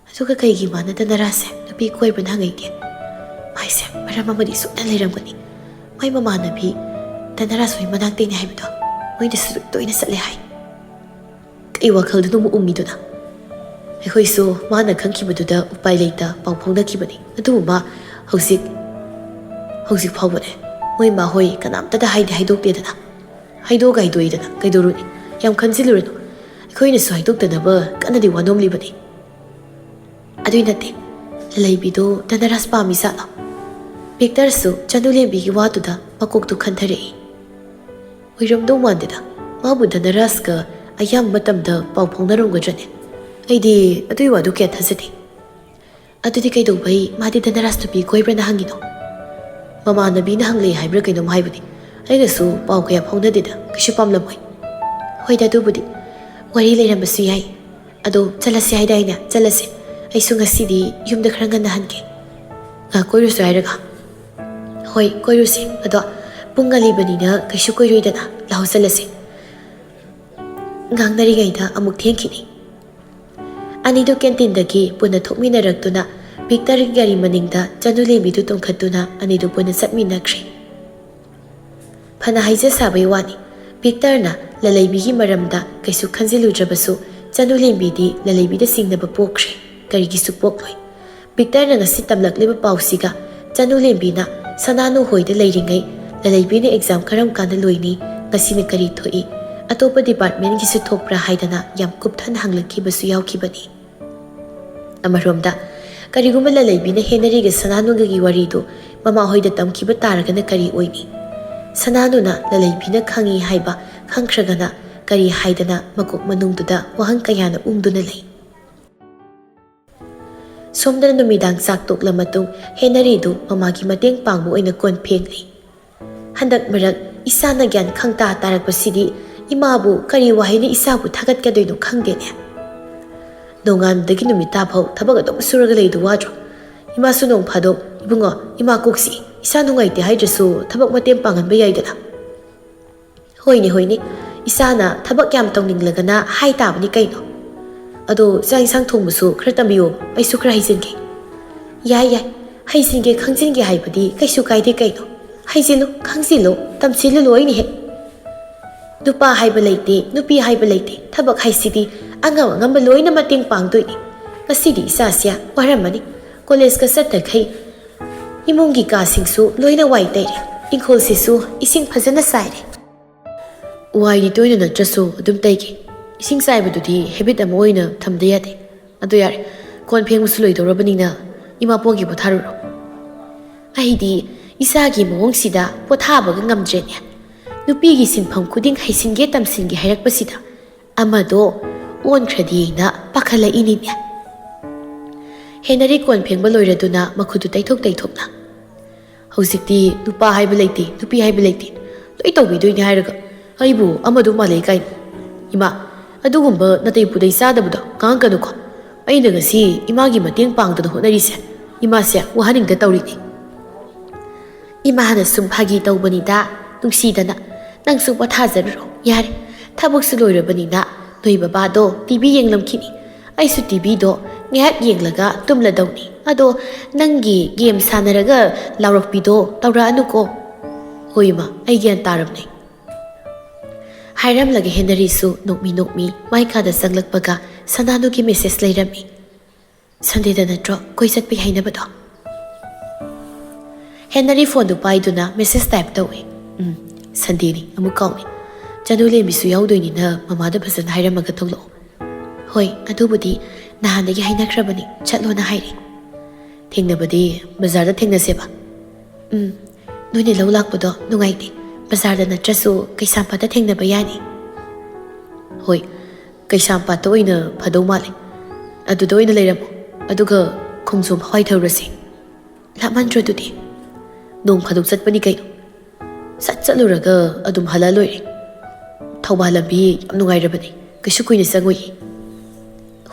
ꯑꯗꯨꯒ ꯀꯩꯒꯤ ꯃꯥꯅ ꯙꯅꯔꯥꯖꯁꯦ ꯅꯨꯄꯤ ꯀꯣꯏꯕ꯭ꯔꯅ ꯍꯪꯉꯛꯏꯒꯦ? ꯃꯥꯏꯁꯦ ꯃꯔꯝ ꯑꯃꯗꯤ ꯁꯣꯏꯗꯅ ꯂꯩꯔꯝꯒꯅꯤ꯫ ꯃꯥꯏ ꯃꯃꯥꯟꯅꯕꯤ ꯙꯅꯔꯥꯖ ꯍꯣꯏ ꯃꯅꯥꯛꯇꯩꯅꯦ ꯍꯥꯏꯕꯗꯣ ꯃꯣꯏꯗꯁꯨ ꯇꯣꯏꯅ ꯆꯠꯂꯦ ꯍꯥꯏ꯫ ꯀꯩ ꯋꯥꯈꯜꯗꯅꯣ ꯑꯃꯨꯛ ꯎꯝꯃꯤꯗꯨꯅ? ꯑꯩꯈꯣꯏꯁꯨ ꯃꯥꯅ ꯈꯪꯈꯤꯕꯗꯨꯗ ꯎꯄꯥꯏ ꯂꯩꯇ ꯄꯥꯎ ꯐꯥꯎꯅꯈꯤꯕꯅꯤ꯫ ꯑꯗꯨꯕꯨ ꯃꯥ ꯍꯧꯖꯤꯛ, ꯍꯧꯖꯤꯛ ꯐꯥꯎꯕꯅꯦ ꯃꯣꯏ ꯃꯥ ꯍꯣꯏ ꯀꯅꯥꯝꯇꯗ ꯍꯥꯏꯗꯤ ꯍꯥꯏꯗꯣꯛꯇꯦꯗꯅ꯫ ꯍꯥꯏꯗꯣꯛꯑꯒ ꯍꯥꯏꯗꯣꯛꯏꯗꯅ ꯀꯩꯗꯧꯔꯨꯅꯤ? ꯌꯥꯝ ꯈꯟꯖꯤꯜꯂꯨꯔꯅꯨ꯫ ꯑꯩꯈꯣꯏꯅꯁꯨ ꯍꯥꯏꯗꯣꯛꯇꯅꯕ ꯀꯟꯅꯗꯤ ꯋꯥꯅꯣꯝꯂꯤꯕꯅꯤ꯫ ꯑꯗꯨꯏ ꯅꯠꯇꯦ, ꯂꯂꯩꯕꯤꯗꯣ ꯙꯅꯔꯥꯖ ꯄꯥꯝꯃꯤ ꯖꯥꯠꯂꯣ? ꯚꯤꯛꯇꯔꯁꯨ ꯆꯅꯨꯂꯦꯝꯕꯤꯒꯤ ꯋꯥꯗꯨꯗ ꯃꯀꯣꯛꯇꯨ ꯈꯟꯊꯔꯛꯏ꯫ ꯑꯣꯏꯔꯝꯗꯧ ꯃꯥꯟꯗꯦꯗ꯫ ꯃꯥꯕꯨ ꯙꯅꯔꯥꯖꯀ ꯑꯌꯥꯝꯕ ꯃꯇꯝꯗ ꯄꯥꯎ ꯐꯥꯎꯅꯔꯝꯒꯗ꯭ꯔꯅꯦ? ꯑꯩꯗꯤ ꯑꯗꯨꯏ ꯋꯥꯗꯨ ꯀꯌꯥ ꯊꯥꯖꯗꯦ꯫ ꯑꯗꯨꯗꯤ ꯀꯩꯗꯧꯕꯩ ꯃꯥꯗꯤ ꯙꯅꯔꯥꯖ ꯅꯨꯄꯤ ꯀꯣꯏꯕ꯭ꯔꯅ ꯍꯪꯉꯤꯅꯣ? ꯃꯃꯥꯟꯅꯕꯤꯅ ꯍꯪꯂꯛꯏ ꯍꯥꯏꯕ꯭ꯔꯥ ꯀꯩꯅꯣꯝ ꯍꯥꯏꯕꯅꯤ꯫ ꯑꯩꯒꯁꯨ ꯄꯥꯎ ꯀꯌꯥ ꯐꯥꯎꯅꯗꯦꯗ, ꯀꯩꯁꯨ ꯄꯥꯝꯂꯝꯃꯣꯏ꯫ ꯍꯣꯏꯗ, ꯑꯗꯨꯕꯨꯗꯤ ꯋꯥꯔꯤ ꯂꯩꯔꯝꯕꯁꯨ ꯌꯥꯏ꯫ ꯑꯗꯣ ꯆꯠꯂꯁꯦ ꯍꯥꯏꯗꯥꯏꯅꯦ? ꯆꯠꯂꯁꯦ꯫ ꯑꯩꯁꯨ ꯉꯁꯤꯗꯤ ꯌꯨꯝꯗ ꯈꯔ ꯉꯟꯅ ꯍꯟꯒꯦ꯫ ꯉꯥꯏꯍꯥꯛ ꯀꯣꯏꯔꯨꯁꯦ ꯍꯥꯏꯔꯒ? ꯍꯣꯏ, ꯀꯣꯏꯔꯨꯁꯦ꯫ ꯑꯗꯣ ꯄꯨꯡ ꯉꯜꯂꯤꯕꯅꯤꯅ ꯀꯩꯁꯨ ꯀꯨꯏꯔꯣꯏꯗꯅ꯫ ꯂꯥꯛꯑꯣ, ꯆꯠꯂꯁꯦ꯫ ꯉꯥꯡꯅꯔꯤꯉꯩꯗ ꯑꯃꯨꯛ ꯊꯦꯡꯈꯤꯅꯤ꯫ ꯑꯅꯤꯗꯨ ꯀꯦꯟꯇꯤꯟꯗꯒꯤ ꯄꯨꯟꯅ ꯊꯣꯛꯃꯤꯟꯅꯔꯛꯇꯨꯅ ꯚꯤꯛꯇꯔꯒꯤ ꯒꯥꯔꯤ ꯃꯅꯤꯡꯗ ꯆꯅꯨꯂꯦꯝꯕꯤꯗꯨ ꯇꯣꯡꯈꯠꯇꯨꯅ ꯑꯅꯤꯗꯨ ꯄꯨꯟꯅ ꯆꯠꯃꯤꯟꯅꯈ꯭ꯔꯦ꯫ ꯐꯅ ꯍꯥꯏꯖ ꯁꯥꯕꯩ ꯋꯥꯅꯤ, ꯚꯤꯛꯇꯔꯅ ꯂꯂꯩꯕꯤꯒꯤ ꯃꯔꯝꯗ ꯀꯩꯁꯨ ꯈꯟꯖꯤꯜꯂꯨꯗ꯭ꯔꯕꯁꯨ, ꯆꯅꯨꯂꯦꯝꯕꯤꯗꯤ ꯂꯂꯩꯕꯤꯗ ꯆꯤꯡꯅꯕ ꯄꯣꯛꯈ꯭ꯔꯦ, ꯀꯔꯤꯒꯤꯁꯨ ꯄꯣꯛꯂꯣꯏ꯫ ꯚꯤꯛꯇꯔꯅ ꯉꯁꯤ ꯇꯝꯂꯛꯂꯤꯕ ꯄꯥꯎꯁꯤꯒ ꯆꯅꯨꯂꯦꯝꯕꯤꯅ ꯁꯅꯥꯅꯨ ꯍꯣꯏꯗ ꯂꯩꯔꯤꯉꯩ ꯂꯂꯩꯕꯤꯅ ꯑꯦꯛꯖꯥꯝ ꯀꯔꯝ ꯀꯥꯟꯗ ꯂꯣꯏꯅꯤ, ꯉꯁꯤꯅ ꯀꯔꯤ ꯊꯣꯛꯏ, ꯑꯇꯣꯞꯄ ꯗꯤꯄꯥꯔꯠꯃꯦꯟꯒꯤꯁꯨ ꯊꯣꯛꯄ꯭ꯔꯥ ꯍꯥꯏꯗꯅ ꯌꯥꯝ ꯀꯨꯞꯊꯅ ꯍꯪꯂꯛꯈꯤꯕꯁꯨ ꯌꯥꯎꯈꯤꯕꯅꯤ꯫ ꯑꯃꯔꯣꯝꯗ, ꯀꯔꯤꯒꯨꯝꯕ ꯂꯂꯩꯕꯤꯅ ꯍꯦꯅꯔꯤꯒ ꯁꯅꯥꯅꯨꯒꯒꯤ ꯋꯥꯔꯤꯗꯨ ꯃꯃꯥ ꯍꯣꯏꯗ ꯇꯝꯈꯤꯕ ꯇꯥꯔꯒꯅ ꯀꯔꯤ ꯑꯣꯏꯅꯤ? ꯁꯅꯥꯅꯨꯅ ꯂꯂꯩꯕꯤꯅ ꯈꯪꯏ ꯍꯥꯏꯕ ꯈꯪꯈ꯭ꯔꯒꯅ ꯀꯔꯤ ꯍꯥꯏꯗꯅ ꯃꯀꯣꯛ ꯃꯅꯨꯡꯗꯨꯗ ꯋꯥꯍꯪ ꯀꯌꯥꯅ ꯎꯪꯗꯨꯅ ꯂꯩ꯫ ꯁꯣꯝꯗꯅ ꯅꯨꯃꯤꯗꯥꯡ ꯆꯥꯛ ꯇꯣꯛꯂ ꯃꯇꯨꯡ ꯍꯦꯅꯔꯤꯗꯨ ꯃꯃꯥꯒꯤ ꯃꯇꯦꯡ ꯄꯥꯡꯕ ꯑꯣꯏꯅ ꯀꯣꯟ ꯐꯦꯡꯂꯤ꯫ ꯍꯟꯗꯛ ꯃꯔꯛ ꯏꯁꯥꯅ ꯒ꯭ꯌꯥꯟ ꯈꯪꯇꯥ ꯇꯥꯔꯛꯄꯁꯤꯗꯤ ꯏꯃꯥꯕꯨ ꯀꯔꯤ ꯋꯥꯍꯩꯅ ꯏꯁꯥꯕꯨ ꯊꯥꯒꯠꯀꯗꯣꯏꯅꯣ ꯈꯪꯗꯦꯅꯦ꯫ ꯅꯣꯡꯉꯥꯟꯕꯗꯒꯤ ꯅꯨꯃꯤꯠ ꯇꯥꯐꯥꯎ ꯊꯕꯛ ꯑꯗꯨꯝ ꯁꯨꯔꯒ ꯂꯩꯗꯨ ꯋꯥꯗ꯭ꯔꯣ? ꯏꯃꯥꯁꯨ ꯅꯣꯡ ꯐꯥꯗꯣꯛ, "ꯏꯕꯨꯡꯉꯣ, ꯏꯃꯥ ꯀꯣꯛꯁꯤ, ꯏꯁꯥ ꯅꯨꯡꯉꯥꯏꯇꯦ ꯍꯥꯏꯗ꯭ꯔꯁꯨ ꯊꯕꯛ ꯃꯇꯦꯡ ꯄꯥꯡꯍꯟꯕ ꯌꯥꯏꯗꯅ?" "ꯍꯣꯏꯅꯦ, ꯍꯣꯏꯅꯦ, ꯏꯁꯥꯅ ꯊꯕꯛ ꯌꯥꯝ ꯇꯧꯅꯤꯡꯂꯒꯅ ꯍꯥꯏ ꯇꯥꯕꯅꯤ ꯀꯩꯅꯣ꯫ ꯑꯗꯣ ꯆꯥꯛ ꯏꯟꯁꯥꯡ ꯊꯣꯡꯕꯁꯨ ꯈꯔ ꯇꯝꯕꯤꯌꯣ, ꯑꯩꯁꯨ ꯈꯔ ꯍꯩꯖꯤꯟꯒꯦ꯫" "ꯌꯥꯏ, ꯌꯥꯏ, ꯍꯩꯖꯤꯟꯒꯦ ꯈꯪꯖꯤꯟꯒꯦ ꯍꯥꯏꯕꯗꯤ ꯀꯩꯁꯨ ꯀꯥꯏꯗꯦ ꯀꯩꯅꯣ꯫ ꯍꯩꯖꯤꯜꯂꯨ, ꯈꯪꯖꯤꯜꯂꯨ, ꯇꯝꯁꯤꯜꯂꯨ ꯂꯣꯏꯅ ꯍꯦꯛ꯫ ꯅꯨꯄꯥ ꯍꯥꯏꯕ ꯂꯩꯇꯦ, ꯅꯨꯄꯤ ꯍꯥꯏꯕ ꯂꯩꯇꯦ, ꯊꯕꯛ ꯍꯥꯏꯁꯤꯗꯤ ꯑꯉꯝ ꯑꯉꯝꯕ ꯂꯣꯏꯅ ꯃꯇꯦꯡ ꯄꯥꯡꯗꯣꯏꯅꯤ꯫ ꯉꯁꯤꯗꯤ ꯏꯆꯥꯁꯦ ꯋꯥꯔꯝꯃꯅꯤ꯫ ꯀꯣꯂꯦꯖꯀ ꯆꯠꯇꯈꯩ ꯏꯃꯨꯡꯒꯤ ꯀꯥꯁꯤꯡꯁꯨ ꯂꯣꯏꯅ ꯋꯥꯏ ꯇꯩꯔꯦ꯫ ꯏꯪꯈꯣꯜꯁꯤꯁꯨ ꯏꯁꯤꯡ ꯐꯖꯅ ꯆꯥꯏꯔꯦ꯫ ꯋꯥꯏꯗꯤ ꯇꯣꯏꯅ ꯅꯠꯇ꯭ꯔꯁꯨ ꯑꯗꯨꯝ ꯇꯩꯒꯦ꯫ ꯏꯁꯤꯡ ꯆꯥꯏꯕꯗꯨꯗꯤ ꯍꯦꯕꯤꯠ ꯑꯃ ꯑꯣꯏꯅ ꯊꯝꯗ ꯌꯥꯗꯦ꯫ ꯑꯗꯨ ꯌꯥꯔꯦ, ꯀꯣꯟ ꯐꯦꯡꯕꯁꯨ ꯂꯣꯏꯗꯧꯔꯕꯅꯤꯅ ꯏꯃꯥ ꯄꯣꯛꯒꯤ ꯄꯣꯊꯥꯔꯨꯔꯣ꯫ ꯑꯩꯗꯤ ꯏꯆꯥꯒꯤ ꯃꯑꯣꯡꯁꯤꯗ ꯄꯣꯊꯥꯕꯒ ꯉꯝꯗ꯭ꯔꯦꯅꯦ꯫ ꯅꯨꯄꯤꯒꯤ ꯁꯤꯟꯐꯝ ꯈꯨꯗꯤꯡ ꯍꯩꯁꯤꯟꯒꯦ ꯇꯝꯁꯤꯟꯒꯦ ꯍꯥꯏꯔꯛꯄꯁꯤꯗ ꯑꯃꯗꯣ ꯑꯣꯟꯈ꯭ꯔꯗꯤꯅ ꯄꯥꯈꯠꯂꯛꯏꯅꯤꯅꯦ꯫ ꯍꯦꯅꯔꯤ ꯀꯣꯟ ꯐꯦꯡꯕ ꯂꯣꯏꯔꯗꯨꯅ ꯃꯈꯨꯠꯇꯨ ꯇꯩꯊꯣꯛ ꯇꯩꯊꯣꯛꯅ, "ꯍꯧꯖꯤꯛꯇꯤ ꯅꯨꯄꯥ ꯍꯥꯏꯕ ꯂꯩꯇꯦ, ꯅꯨꯄꯤ ꯍꯥꯏꯕ ꯂꯩꯇꯦ, ꯂꯣꯏ ꯇꯧꯕꯤꯗꯣꯏꯅꯤ ꯍꯥꯏꯔꯒ ꯑꯩꯕꯨ ꯑꯃꯗꯣ ꯃꯥꯜꯂꯦ ꯀꯥꯏꯅ꯫ ꯏꯃꯥ, ꯑꯗꯨꯒꯨꯝꯕ ꯅꯥꯇꯩ ꯄꯨꯗꯩ ꯆꯥꯗꯕꯗꯣ ꯉꯥꯡꯉꯛꯀꯅꯨꯀꯣ꯫ ꯑꯩꯅ ꯉꯁꯤ ꯏꯃꯥꯒꯤ ꯃꯇꯦꯡ ꯄꯥꯡꯗꯅ ꯍꯣꯠꯅꯔꯤꯁꯦ, ꯏꯃꯥꯁꯦ ꯋꯥꯍꯟꯅꯤꯡꯗ ꯇꯧꯔꯤꯅꯤ꯫" ꯏꯃꯥꯅ ꯁꯨꯝ ꯐꯥꯒꯤ ꯇꯧꯕꯅꯤꯗ, ꯅꯨꯡꯁꯤꯗꯅ꯫ "ꯅꯪꯁꯨ ꯄꯣꯊꯥꯖꯔꯨꯔꯣ, ꯌꯥꯔꯦ꯫ ꯊꯕꯛꯁꯨ ꯂꯣꯏꯔꯕꯅꯤꯅ ꯅꯣꯏ ꯕꯕꯥꯗꯣ ꯇꯤ ꯚꯤ ꯌꯦꯡꯂꯝꯈꯤꯅꯤ꯫ ꯑꯩꯁꯨ ꯇꯤ ꯚꯤꯗꯣ ꯉꯥꯏꯍꯥꯛ ꯌꯦꯡꯂꯒ ꯇꯨꯝꯂꯗꯧꯅꯤ꯫ ꯑꯗꯣ ꯅꯪꯒꯤ ꯒꯦꯝ ꯁꯥꯟꯅꯔꯒ ꯂꯥꯎꯔꯛꯄꯤꯗꯣ ꯇꯧꯔꯛꯑꯅꯨꯀꯣ꯫" "ꯍꯣꯏ ꯏꯃꯥ, ꯑꯩ ꯒ꯭ꯌꯥꯟ ꯇꯥꯔꯕꯅꯦ꯫" ꯍꯥꯏꯔꯝꯂꯒ ꯍꯦꯅꯔꯤꯁꯨ ꯅꯣꯛꯃꯤ ꯅꯣꯛꯃꯤ ꯃꯥꯏ ꯀꯥꯗ ꯆꯪꯂꯛꯄꯒ ꯁꯅꯥꯅꯨꯒꯤ ꯃꯦꯁꯦꯖ ꯂꯩꯔꯝꯃꯤ꯫ "ꯁꯟꯗꯦꯗ ꯅꯠꯇ꯭ꯔꯣ ꯀꯣꯏ ꯆꯠꯄꯩ ꯍꯥꯏꯅꯕꯗꯣ?" ꯍꯦꯅꯔꯤ ꯐꯣꯟꯗꯨ ꯄꯥꯏꯗꯨꯅ ꯃꯦꯁꯦꯖ ꯇꯥꯏꯞ ꯇꯧꯏ꯫ "ꯎꯝ, ꯁꯟꯗꯦꯅꯤ, ꯑꯃꯨꯛ ꯀꯥꯎꯏ꯫ ꯆꯅꯨ ꯂꯦꯝꯕꯤꯁꯨ ꯌꯥꯎꯗꯣꯏꯅꯤꯅ ꯃꯃꯥꯗ ꯐꯖꯅ ꯍꯥꯏꯔꯝꯃꯒ ꯊꯣꯛꯂꯛꯑꯣ꯫" "ꯍꯣꯏ, ꯑꯗꯨꯕꯨꯗꯤ ꯅꯍꯥꯟꯗꯒꯤ ꯍꯥꯏꯅꯈ꯭ꯔꯕꯅꯤ, ꯆꯠꯂꯣꯅ ꯍꯥꯏꯔꯦ꯫" "ꯊꯦꯡꯅꯕꯗꯤ ꯕꯖꯥꯔꯗ ꯊꯦꯡꯅꯁꯦꯕ꯫" "ꯎꯝ, ꯅꯣꯏꯅ ꯂꯧ ꯂꯥꯛꯄꯗꯣ ꯅꯨꯡꯉꯥꯏꯇꯦ, ꯕꯖꯥꯔꯗ ꯅꯠꯇ꯭ꯔꯁꯨ ꯀꯩꯁꯥꯝꯄꯥꯠꯇ ꯊꯦꯡꯅꯕ ꯌꯥꯅꯤ꯫" "ꯍꯣꯏ, ꯀꯩꯁꯥꯝꯄꯥꯠꯇ ꯑꯣꯏꯅ ꯐꯗꯧ ꯃꯥꯜꯂꯦ꯫ ꯑꯗꯨꯗ ꯑꯣꯏꯅ ꯂꯩꯔꯝꯃꯣ, ꯑꯗꯨꯒ ꯈꯣꯡꯖꯣꯝ ꯍꯋꯥꯏ ꯊꯧꯔꯁꯤ꯫" "ꯂꯥꯞꯃꯟꯗ꯭ꯔꯣ ꯑꯗꯨꯗꯤ?" "ꯅꯣꯡ ꯐꯥꯗꯣꯛ ꯆꯠꯄꯅꯤ ꯀꯩꯅꯣ꯫ ꯁꯠ ꯆꯠꯂꯨꯔꯒ ꯑꯗꯨꯝ ꯍꯜꯂꯛꯑ ꯂꯣꯏꯔꯦ꯫ ꯊꯧꯕꯥꯜ ꯂꯝꯕꯤ ꯌꯥꯝ ꯅꯨꯡꯉꯥꯏꯔꯕꯅꯦ, ꯀꯩꯁꯨ ꯀꯨꯏꯅ ꯆꯪꯉꯣꯏꯌꯦ꯫"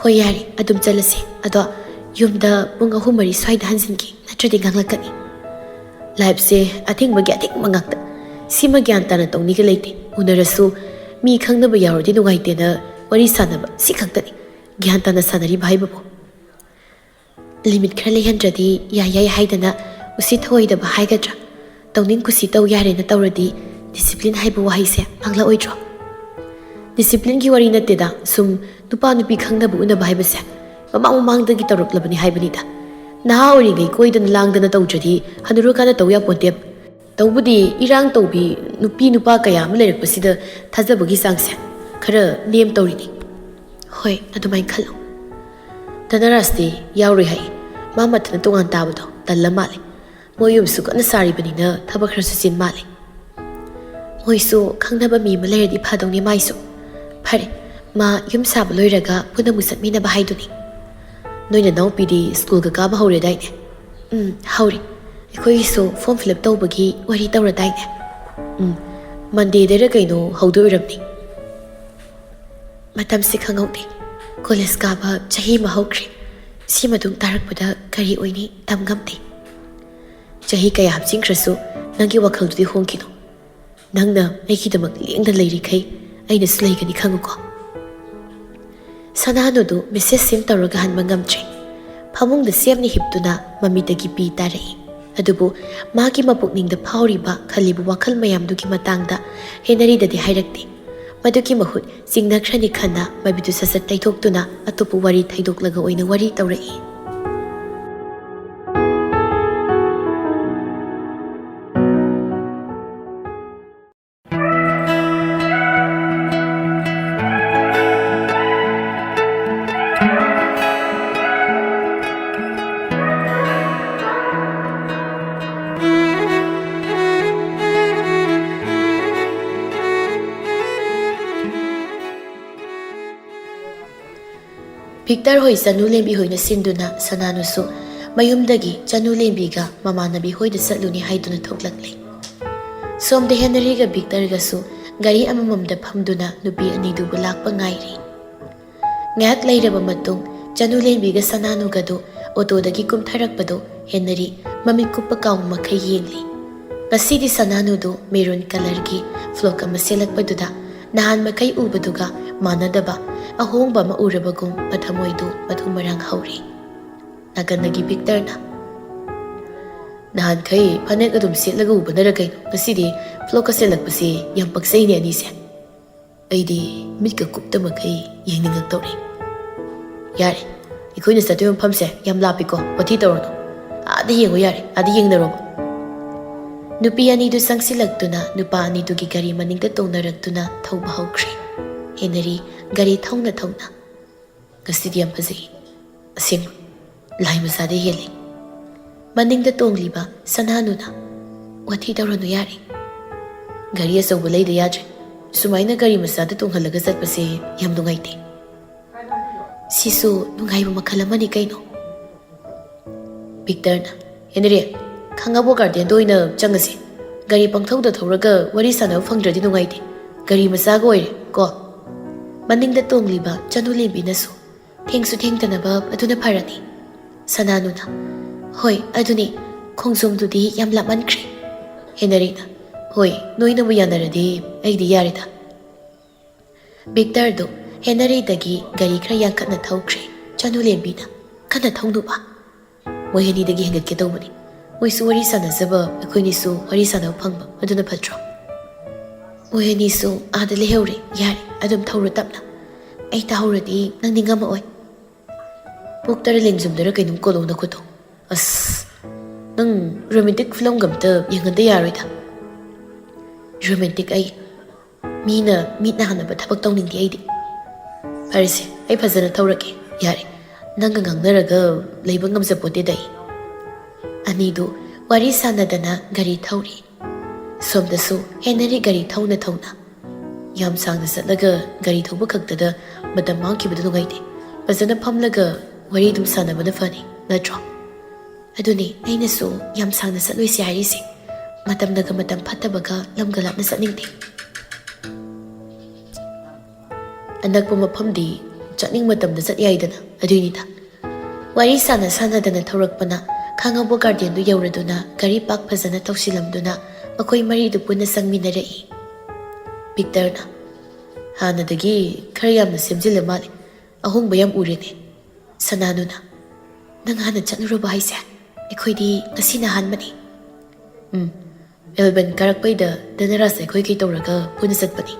"ꯍꯣꯏ, ꯌꯥꯔꯦ, ꯑꯗꯨꯝ ꯆꯠꯂꯁꯦ꯫ ꯑꯗꯣ ꯌꯨꯝꯗ ꯄꯨꯡ ꯑꯍꯨꯝ ꯃꯔꯤ ꯁ꯭ꯋꯥꯏꯗ ꯍꯟꯖꯤꯟꯒꯦ, ꯅꯠꯇ꯭ꯔꯗꯤ ꯉꯥꯡꯂꯛꯀꯅꯤ꯫" ꯂꯥꯏꯐꯁꯦ ꯑꯊꯤꯡꯕꯒꯤ ꯑꯊꯤꯡꯕ ꯉꯥꯛꯇ꯫ ꯁꯤꯃ ꯒ꯭ꯌꯥꯟ ꯇꯥꯅ ꯇꯧꯅꯤꯒ ꯂꯩꯇꯦ꯫ ꯎꯅꯔꯁꯨ ꯃꯤ ꯈꯪꯅꯕ ꯌꯥꯎꯔꯗꯤ ꯅꯨꯡꯉꯥꯏꯇꯦꯅ ꯋꯥꯔꯤ ꯁꯥꯟꯅꯕ ꯁꯤ ꯈꯛꯇꯅꯤ꯫ ꯒ꯭ꯌꯥꯟ ꯇꯥꯅ ꯁꯥꯟꯅꯔꯤꯕ ꯍꯥꯏꯕꯕꯨ꯫ ꯂꯤꯃꯤꯠ ꯈꯔ ꯂꯩꯍꯟꯗ꯭ꯔꯗꯤ ꯌꯥꯏ ꯌꯥꯏ ꯍꯥꯏꯗꯅ ꯎꯁꯤꯠ ꯊꯑꯣꯏꯗꯕ ꯍꯥꯏꯒꯗ꯭ꯔꯥ? ꯇꯧꯅꯤꯡ ꯀꯨꯁꯤ ꯇꯧ ꯌꯥꯔꯦꯅ ꯇꯧꯔꯗꯤ ꯗꯤꯁꯤꯄ꯭ꯂꯤꯟ ꯍꯥꯏꯕ ꯋꯥꯍꯩꯁꯦ ꯃꯥꯡꯂꯛꯑꯣꯏꯗ꯭ꯔꯣ? ꯗꯤꯁꯤꯄ꯭ꯂꯤꯟꯒꯤ ꯋꯥꯔꯤ ꯅꯠꯇꯦꯗ, ꯁꯨꯝ ꯅꯨꯄꯥ ꯅꯨꯄꯤ ꯈꯪꯅꯕ ꯎꯅꯕ ꯍꯥꯏꯕꯁꯦ ꯃꯃꯥꯡ ꯃꯃꯥꯡꯗꯒꯤ ꯇꯧꯔꯛꯂꯕꯅꯤ ꯍꯥꯏꯕꯅꯤꯗ꯫ ꯅꯍꯥ ꯑꯣꯏꯔꯤꯉꯩ ꯀꯣꯏꯗꯅ ꯂꯥꯡꯗꯅ ꯇꯧꯗ꯭ꯔꯗꯤ ꯍꯅꯨꯔꯀꯥꯟꯗ ꯇꯧ ꯌꯥꯄꯣꯟꯇꯦ꯫ ꯇꯧꯕꯗꯤ ꯏꯔꯥꯡ ꯇꯧꯕꯤ ꯅꯨꯄꯤ ꯅꯨꯄꯥ ꯀꯌꯥ ꯑꯃ ꯂꯩꯔꯛꯄꯁꯤꯗ ꯊꯥꯖꯕꯒꯤ ꯆꯥꯡꯁꯦ ꯈꯔ ꯅꯦꯝ ꯇꯧꯔꯤꯅꯤ꯫ ꯍꯣꯏ, ꯑꯗꯨꯃꯥꯏꯅ ꯈꯜꯂꯣ꯫ ꯙꯅꯔꯥꯖꯇꯤ ꯌꯥꯎꯔꯣꯏ ꯍꯥꯏ꯫ ꯃꯥ ꯃꯊꯟꯇ ꯇꯣꯉꯥꯟ ꯇꯥꯕꯗꯣ ꯇꯜꯂ ꯃꯥꯜꯂꯦ꯫ ꯃꯣꯏ ꯌꯨꯝꯁꯨ ꯀꯟꯅ ꯁꯥꯔꯤꯕꯅꯤꯅ ꯊꯕꯛ ꯈꯔꯁꯨ ꯆꯤꯟ ꯃꯥꯜꯂꯦ꯫ ꯃꯣꯏꯁꯨ ꯈꯪꯅꯕ ꯃꯤ ꯑꯃ ꯂꯩꯔꯗꯤ ꯐꯗꯧꯅꯤ ꯃꯥꯏꯁꯨ꯫ ꯐꯔꯦ, ꯃꯥ ꯌꯨꯝ ꯁꯥꯕ ꯂꯣꯏꯔꯒ ꯄꯨꯟꯅ ꯑꯃꯨꯛ ꯆꯠꯃꯤꯟꯅꯕ ꯍꯥꯏꯗꯨꯅꯤ꯫ ꯅꯣꯏ ꯅꯅꯥꯎꯄꯤꯗꯤ ꯁ꯭ꯀꯨꯜꯒ ꯀꯥꯕ ꯍꯧꯔꯦꯗꯥꯏꯅꯦ? ꯎꯝ, ꯍꯧꯔꯦ꯫ ꯑꯩꯈꯣꯏꯒꯤꯁꯨ ꯐꯣꯔꯝ ꯐꯤꯜ ꯑꯞ ꯇꯧꯕꯒꯤ ꯋꯥꯔꯤ ꯇꯧꯔꯗꯥꯏꯅꯦ? ꯎꯝ, ꯃꯟꯗꯦꯗꯔ ꯀꯩꯅꯣ ꯍꯧꯗꯣꯏ ꯑꯣꯏꯔꯝꯅꯤ꯫ ꯃꯇꯝꯁꯦ ꯈꯪꯍꯧꯗꯦ꯫ ꯀꯣꯂꯦꯖ ꯀꯥꯕ ꯆꯍꯤ ꯑꯃ ꯍꯧꯈ꯭ꯔꯦ꯫ ꯁꯤ ꯃꯇꯨꯡ ꯇꯥꯔꯛꯄꯗ ꯀꯔꯤ ꯑꯣꯏꯅꯤ ꯇꯝ ꯉꯝꯗꯦ꯫ ꯆꯍꯤ ꯀꯌꯥ ꯍꯥꯞꯆꯤꯟꯈ꯭ꯔꯁꯨ ꯅꯪꯒꯤ ꯋꯥꯈꯜꯗꯨꯗꯤ ꯍꯣꯡꯈꯤꯅꯨ꯫ ꯅꯪꯅ ꯑꯩꯒꯤꯗꯃꯛ ꯂꯦꯡꯗꯅ ꯂꯩꯔꯤꯈꯩ ꯑꯩꯅꯁꯨ ꯂꯩꯒꯅꯤ ꯈꯪꯉꯨꯀꯣ꯫ ꯁꯅꯥꯅꯨꯗꯨ ꯃꯦꯁꯦꯖ ꯁꯤꯟ ꯇꯧꯔꯒ ꯍꯟꯕ ꯉꯝꯗ꯭ꯔꯦ꯫ ꯐꯃꯨꯡꯗ ꯁꯦꯝꯅ ꯍꯤꯞꯇꯨꯅ ꯃꯃꯤꯠꯇꯒꯤ ꯄꯤ ꯇꯥꯔꯛꯏ꯫ ꯑꯗꯨꯕꯨ ꯃꯥꯒꯤ ꯃꯄꯨꯛꯅꯤꯡꯗ ꯐꯥꯎꯔꯤꯕ ꯈꯜꯂꯤꯕ ꯋꯥꯈꯜ ꯃꯌꯥꯝꯗꯨꯒꯤ ꯃꯇꯥꯡꯗ ꯍꯦꯅꯔꯤꯗꯗꯤ ꯍꯥꯏꯔꯛꯇꯦ꯫ ꯃꯗꯨꯒꯤ ꯃꯍꯨꯠ ꯆꯤꯡꯅꯈ꯭ꯔꯅꯤ ꯈꯟꯅ ꯃꯃꯤꯠꯇꯨ ꯁꯠ ꯁꯠ ꯇꯩꯊꯣꯛꯇꯨꯅ ꯑꯇꯣꯞꯄ ꯋꯥꯔꯤ ꯊꯩꯗꯣꯛꯂꯒ ꯑꯣꯏꯅ ꯋꯥꯔꯤ ꯇꯧꯔꯛꯏ꯫ ꯚꯤꯛꯇꯔ ꯍꯣꯏ ꯆꯅꯨ ꯂꯦꯝꯕꯤ ꯍꯣꯏꯅ ꯁꯤꯟꯗꯨꯅ ꯁꯅꯥꯅꯨꯁꯨ ꯃꯌꯨꯝꯗꯒꯤ ꯆꯅꯨ ꯂꯦꯝꯕꯤꯒ ꯃꯃꯥꯟꯅꯕꯤ ꯍꯣꯏꯗ ꯆꯠꯂꯨꯅꯤ ꯍꯥꯏꯗꯨꯅ ꯊꯣꯛꯂꯛꯂꯦ꯫ ꯁꯣꯝꯗ ꯍꯦꯅꯔꯤꯒ ꯚꯤꯛꯇꯔꯒꯁꯨ ꯒꯥꯔꯤ ꯑꯃꯃꯝꯗ ꯐꯝꯗꯨꯅ ꯅꯨꯄꯤ ꯑꯅꯤꯗꯨꯕꯨ ꯂꯥꯛꯄ ꯉꯥꯏꯔꯤ꯫ ꯉꯥꯏꯍꯥꯛ ꯂꯩꯔꯕ ꯃꯇꯨꯡ ꯆꯅꯨ ꯂꯦꯝꯕꯤꯒ ꯁꯅꯥꯅꯨꯒꯗꯨ ꯑꯣꯇꯣꯗꯒꯤ ꯀꯨꯝꯊꯔꯛꯄꯗꯨ ꯍꯦꯅꯔꯤ ꯃꯃꯤꯠ ꯀꯨꯞꯄ ꯀꯥꯎꯕ ꯃꯈꯩ ꯌꯦꯡꯂꯤ꯫ ꯉꯁꯤꯗꯤ ꯁꯅꯥꯅꯨꯗꯨ ꯃꯦꯔꯨꯟ ꯀꯂꯔꯒꯤ ꯐ꯭ꯂꯣꯛ ꯑꯃ ꯁꯦꯠꯂꯛꯄꯗꯨꯗ ꯅꯍꯥꯟ ꯃꯈꯩ ꯎꯕꯗꯨꯒ ꯃꯥꯟꯅꯗꯕ ꯑꯍꯣꯡꯕ ꯑꯃ ꯎꯔꯕꯒꯨꯝ ꯃꯊꯃꯣꯏꯗꯨ ꯃꯊꯨꯝ ꯃꯔꯥꯡ ꯍꯧꯔꯤ꯫ ꯅꯥꯀꯟꯗꯒꯤ ꯚꯤꯛꯇꯔꯅ, "ꯅꯍꯥꯟꯈꯩ ꯐꯅꯦꯛ ꯑꯗꯨꯝ ꯁꯦꯠꯂꯒ ꯎꯕꯅꯔ ꯀꯩꯅꯣ, ꯉꯁꯤꯗꯤ ꯐ꯭ꯂꯣꯛꯀ ꯁꯦꯠꯂꯛꯄꯁꯤ ꯌꯥꯝ ꯄꯛꯆꯩꯅꯦ ꯑꯅꯤꯁꯦ"꯫ ꯑꯩꯗꯤ ꯃꯤꯠꯀ ꯀꯨꯞꯇ ꯃꯈꯩ ꯌꯦꯡꯅꯤꯡꯉꯛꯇꯧꯔꯦ꯫ ꯌꯥꯔꯦ, ꯑꯩꯈꯣꯏꯅ ꯆꯠꯇꯣꯏ ꯃꯐꯝꯁꯦ ꯌꯥꯝ ꯂꯥꯞꯄꯤꯀꯣ, ꯋꯥꯊꯤ ꯇꯧꯔꯅꯨ꯫ ꯑꯥꯗ ꯌꯦꯡꯉꯣ ꯌꯥꯔꯦ, ꯑꯥꯗ ꯌꯦꯡꯅꯔꯣꯕ꯫ ꯅꯨꯄꯤ ꯑꯅꯤꯗꯨ ꯆꯪꯁꯤꯜꯂꯛꯇꯨꯅ ꯅꯨꯄꯥ ꯑꯅꯤꯗꯨꯒꯤ ꯒꯥꯔꯤ ꯃꯅꯤꯡꯗ ꯇꯣꯡꯅꯔꯛꯇꯨꯅ ꯊꯧꯕ ꯍꯧꯈ꯭ꯔꯦ꯫ ꯍꯦꯅꯔꯤ ꯒꯥꯔꯤ ꯊꯧꯅ ꯊꯧꯅ, "ꯉꯁꯤꯗꯤ ꯌꯥꯝ ꯐꯖꯩ, ꯑꯁꯦꯡꯕ, ꯂꯥꯏ ꯃꯆꯥꯗ ꯍꯦꯜꯂꯤ"꯫ ꯃꯅꯤꯡꯗ ꯇꯣꯡꯂꯤꯕ ꯁꯅꯥꯅꯨꯅ, "ꯋꯥꯊꯤ ꯇꯧꯔꯅꯨ ꯌꯥꯔꯦ, ꯒꯥꯔꯤ ꯑꯆꯧꯕ ꯂꯩꯗ ꯌꯥꯗ꯭ꯔꯦ, ꯁꯨꯃꯥꯏꯅ ꯒꯥꯔꯤ ꯃꯆꯥꯗ ꯇꯣꯡꯍꯜꯂꯒ ꯆꯠꯄꯁꯦ ꯌꯥꯝ ꯅꯨꯡꯉꯥꯏꯇꯦ"꯫ "ꯁꯤꯁꯨ ꯅꯨꯡꯉꯥꯏꯕ ꯃꯈꯜ ꯑꯃꯅꯤ ꯀꯩꯅꯣ"꯫ ꯚꯤꯛꯇꯔꯅ, "ꯍꯦꯅꯔꯤ, ꯈꯥꯡꯉꯕꯣꯛ ꯒꯥꯔꯗꯦꯟꯗ ꯑꯣꯏꯅ ꯆꯪꯉꯁꯤ꯫ ꯒꯥꯔꯤ ꯄꯪꯊꯧꯗ ꯊꯧꯔꯒ ꯋꯥꯔꯤ ꯁꯥꯟꯅꯕ ꯐꯪꯗ꯭ꯔꯗꯤ ꯅꯨꯡꯉꯥꯏꯇꯦ꯫ ꯒꯥꯔꯤ ꯃꯆꯥꯒ ꯑꯣꯏꯔꯦ ꯀꯣ"꯫ ꯃꯅꯤꯡꯗ ꯇꯣꯡꯂꯤꯕ ꯆꯅꯨ ꯂꯦꯝꯕꯤꯅꯁꯨ, "ꯊꯦꯡꯁꯨ ꯊꯦꯡꯗꯅꯕ, ꯑꯗꯨꯅ ꯐꯔꯅꯤ"꯫ ꯁꯅꯥꯅꯨꯅ, "ꯍꯣꯏ, ꯑꯗꯨꯅꯤ, ꯈꯣꯡꯖꯣꯝꯗꯨꯗꯤ ꯌꯥꯝ ꯂꯥꯞꯃꯟꯈ꯭ꯔꯦ"꯫ ꯍꯦꯅꯔꯤꯅ, "ꯍꯣꯏ, ꯅꯣꯏꯅꯕꯨ ꯌꯥꯅꯔꯗꯤ ꯑꯩꯗꯤ ꯌꯥꯔꯦꯗ"꯫ ꯚꯤꯛꯇꯔꯗꯨ ꯍꯦꯅꯔꯤꯗꯒꯤ ꯒꯥꯔꯤ ꯈꯔ ꯌꯥꯡꯈꯠꯅ ꯊꯧꯈ꯭ꯔꯦ꯫ ꯆꯅꯨ ꯂꯦꯝꯕꯤꯅ, "ꯀꯟꯅ ꯊꯧꯅꯨꯕ, ꯃꯣꯏ ꯑꯅꯤꯗꯒꯤ ꯍꯦꯟꯒꯠꯀꯦ ꯇꯧꯕꯅꯤ꯫ ꯃꯣꯏꯁꯨ ꯋꯥꯔꯤ ꯁꯥꯟꯅꯖꯕ, ꯑꯩꯈꯣꯏꯅꯤꯁꯨ ꯋꯥꯔꯤ ꯁꯥꯟꯅꯕ ꯐꯪꯕ, ꯑꯗꯨꯅ ꯐꯠꯇ꯭ꯔꯣ? ꯃꯣꯏ ꯑꯅꯤꯁꯨ ꯑꯥꯗ ꯂꯩꯍꯧꯔꯦ꯫ ꯌꯥꯔꯦ, ꯑꯗꯨꯝ ꯊꯧꯔꯣ ꯇꯞꯅ꯫ ꯑꯩ ꯇꯥꯍꯧꯔꯗꯤ ꯅꯪ ꯅꯤꯡꯉꯝꯃꯛꯑꯣꯏ"꯫ ꯄꯣꯛꯇꯔ ꯂꯦꯡꯖꯨꯝꯗꯔ ꯀꯩꯅꯣꯝ ꯀꯣꯜꯂꯣ ꯅꯈꯨꯠꯇꯣ꯫ ꯑꯁ, ꯅꯪ ꯔꯣꯃꯦꯟꯇꯤꯛ ꯐꯤꯂꯝꯒ ꯑꯝꯇ ꯌꯦꯡꯍꯟꯗ ꯌꯥꯔꯣꯏꯗ꯫ ꯔꯣꯃꯦꯟꯇꯤꯛ ꯑꯩ ꯃꯤꯅ ꯃꯤꯠ ꯅꯥꯍꯟꯅꯕ ꯊꯕꯛ ꯇꯧꯅꯤꯡꯗꯦ ꯑꯩꯗꯤ꯫ ꯐꯔꯦꯁꯦ, ꯑꯩ ꯐꯖꯅ ꯊꯧꯔꯒꯦ꯫ ꯌꯥꯔꯦ, ꯅꯪꯒ ꯉꯥꯡꯅꯔꯒ ꯂꯩꯕ ꯉꯝꯖꯄꯣꯠꯇꯦꯗ ꯑꯩ꯫ ꯑꯅꯤꯗꯨ ꯋꯥꯔꯤ ꯁꯥꯟꯅꯗꯅ ꯒꯥꯔꯤ ꯊꯧꯔꯤ꯫ ꯁꯣꯝꯗꯁꯨ ꯍꯦꯅꯔꯤ ꯒꯥꯔꯤ ꯊꯧꯅ ꯊꯧꯅ, "ꯌꯥꯝ ꯁꯥꯡꯅ ꯆꯠꯂꯒ ꯒꯥꯔꯤ ꯊꯧꯕ ꯈꯛꯇꯗ ꯃꯇꯝ ꯃꯥꯡꯈꯤꯕꯗꯨ ꯅꯨꯡꯉꯥꯏꯇꯦ꯫ ꯐꯖꯅ ꯐꯝꯂꯒ ꯋꯥꯔꯤ ꯑꯗꯨꯝ ꯁꯥꯟꯅꯕꯅ ꯐꯅꯤ, ꯅꯠꯇ꯭ꯔꯣ?" "ꯑꯗꯨꯅꯤ ꯑꯩꯅꯁꯨ ꯌꯥꯝ ꯁꯥꯡꯅ ꯆꯠꯂꯣꯏꯁꯤ ꯍꯥꯏꯔꯤꯁꯦ꯫ ꯃꯇꯝꯅꯒ ꯃꯇꯝ ꯐꯠꯇꯕꯒ ꯂꯝꯒ ꯂꯥꯞꯅ ꯆꯠꯅꯤꯡꯗꯦ"꯫ "ꯑꯅꯛꯄ ꯃꯐꯝꯗꯤ ꯆꯠꯅꯤꯡ ꯃꯇꯝꯗ ꯆꯠ ꯌꯥꯏꯗꯅ, ꯑꯗꯨꯏꯅꯤꯗ"꯫ ꯋꯥꯔꯤ ꯁꯥꯟꯅ ꯁꯥꯟꯅꯗꯅ ꯊꯧꯔꯛꯄꯅ ꯈꯥꯡꯉꯕꯣꯛ ꯒꯥꯔꯗꯦꯟꯗꯨ ꯌꯧꯔꯗꯨꯅ ꯒꯥꯔꯤ ꯄꯥꯛ ꯐꯖꯅ ꯇꯧꯁꯤꯜꯂꯝꯗꯨꯅ ꯃꯈꯣꯏ ꯃꯔꯤꯗꯨ ꯄꯨꯟꯅ ꯆꯪꯃꯤꯟꯅꯔꯛꯏ꯫ ꯚꯤꯛꯇꯔꯅ, "ꯍꯥꯟꯅꯗꯒꯤ ꯈꯔ ꯌꯥꯝꯅ ꯁꯦꯝꯖꯤꯜꯂ ꯃꯥꯜꯂꯦ, ꯑꯍꯣꯡꯕ ꯌꯥꯝ ꯎꯔꯦꯅꯦ"꯫ ꯁꯅꯥꯅꯨꯅ, "ꯅꯪ ꯍꯥꯟꯅ ꯆꯠꯂꯨꯔꯕ ꯍꯥꯏꯁꯦ? ꯑꯩꯈꯣꯏꯗꯤ ꯉꯁꯤꯅ ꯑꯍꯥꯟꯕꯅꯤ"꯫ "ꯎꯝ, ꯑꯦꯜꯕꯟ ꯀꯥꯔꯛꯄꯩꯗ ꯙꯅꯔꯥꯖ ꯑꯩꯈꯣꯏ ꯀꯩ ꯇꯧꯔꯒ ꯄꯨꯟꯅ ꯆꯠꯄꯅꯤ"꯫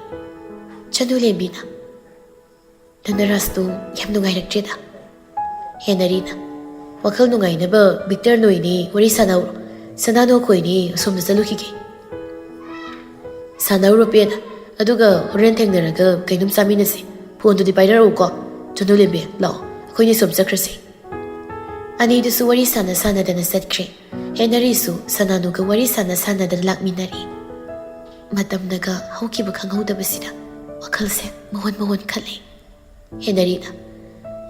ꯆꯅꯨ ꯂꯦꯝꯕꯤꯅ, "ꯙꯅꯔꯥꯖꯇꯨ ꯌꯥꯝ ꯅꯨꯡꯉꯥꯏꯔꯛꯇ꯭ꯔꯦꯗ꯫" ꯍꯦꯅꯔꯤꯅ, "ꯋꯥꯈꯜ ꯅꯨꯡꯉꯥꯏꯅꯕ ꯕꯤꯛꯇꯔ ꯅꯣꯏꯅꯤ ꯋꯥꯔꯤ ꯁꯥꯟꯅꯧꯔꯣ, ꯁꯅꯥꯅꯨ ꯑꯩꯈꯣꯏꯅꯤ ꯑꯁꯣꯝꯗ ꯆꯠꯂꯨꯈꯤꯒꯦ꯫" "ꯁꯥꯟꯅꯧꯔꯣ ꯄꯦꯟꯅ, ꯑꯗꯨꯒ ꯍꯣꯔꯦꯟ ꯊꯦꯡꯅꯔꯒ ꯀꯩꯅꯣꯝ ꯆꯥꯃꯤꯟꯅꯁꯦ꯫ ꯐꯣꯟꯗꯨꯗꯤ ꯄꯥꯏꯔꯛꯎꯀꯣ꯫ ꯆꯅꯨ ꯂꯦꯝꯕꯤ, ꯂꯥꯛꯑꯣ, ꯑꯩꯈꯣꯏꯅꯤ ꯑꯁꯣꯝ ꯆꯠꯈ꯭ꯔꯁꯤ꯫" ꯑꯅꯤꯗꯨꯁꯨ ꯋꯥꯔꯤ ꯁꯥꯟꯅ ꯁꯥꯟꯅꯗꯅ ꯆꯠꯈ꯭ꯔꯦ꯫ ꯍꯦꯅꯔꯤꯁꯨ ꯁꯅꯥꯅꯨꯒ ꯋꯥꯔꯤ ꯁꯥꯟꯅ ꯁꯥꯟꯅꯗꯅ ꯂꯥꯛꯃꯤꯟꯅꯔꯦ꯫ ꯃꯇꯝꯅꯒ ꯍꯧꯈꯤꯕ ꯈꯪꯍꯧꯗꯕꯁꯤꯗ ꯋꯥꯈꯜꯁꯦ ꯃꯍꯣꯟ ꯃꯍꯣꯟ ꯈꯜꯂꯦ꯫ ꯍꯦꯅꯔꯤꯅ,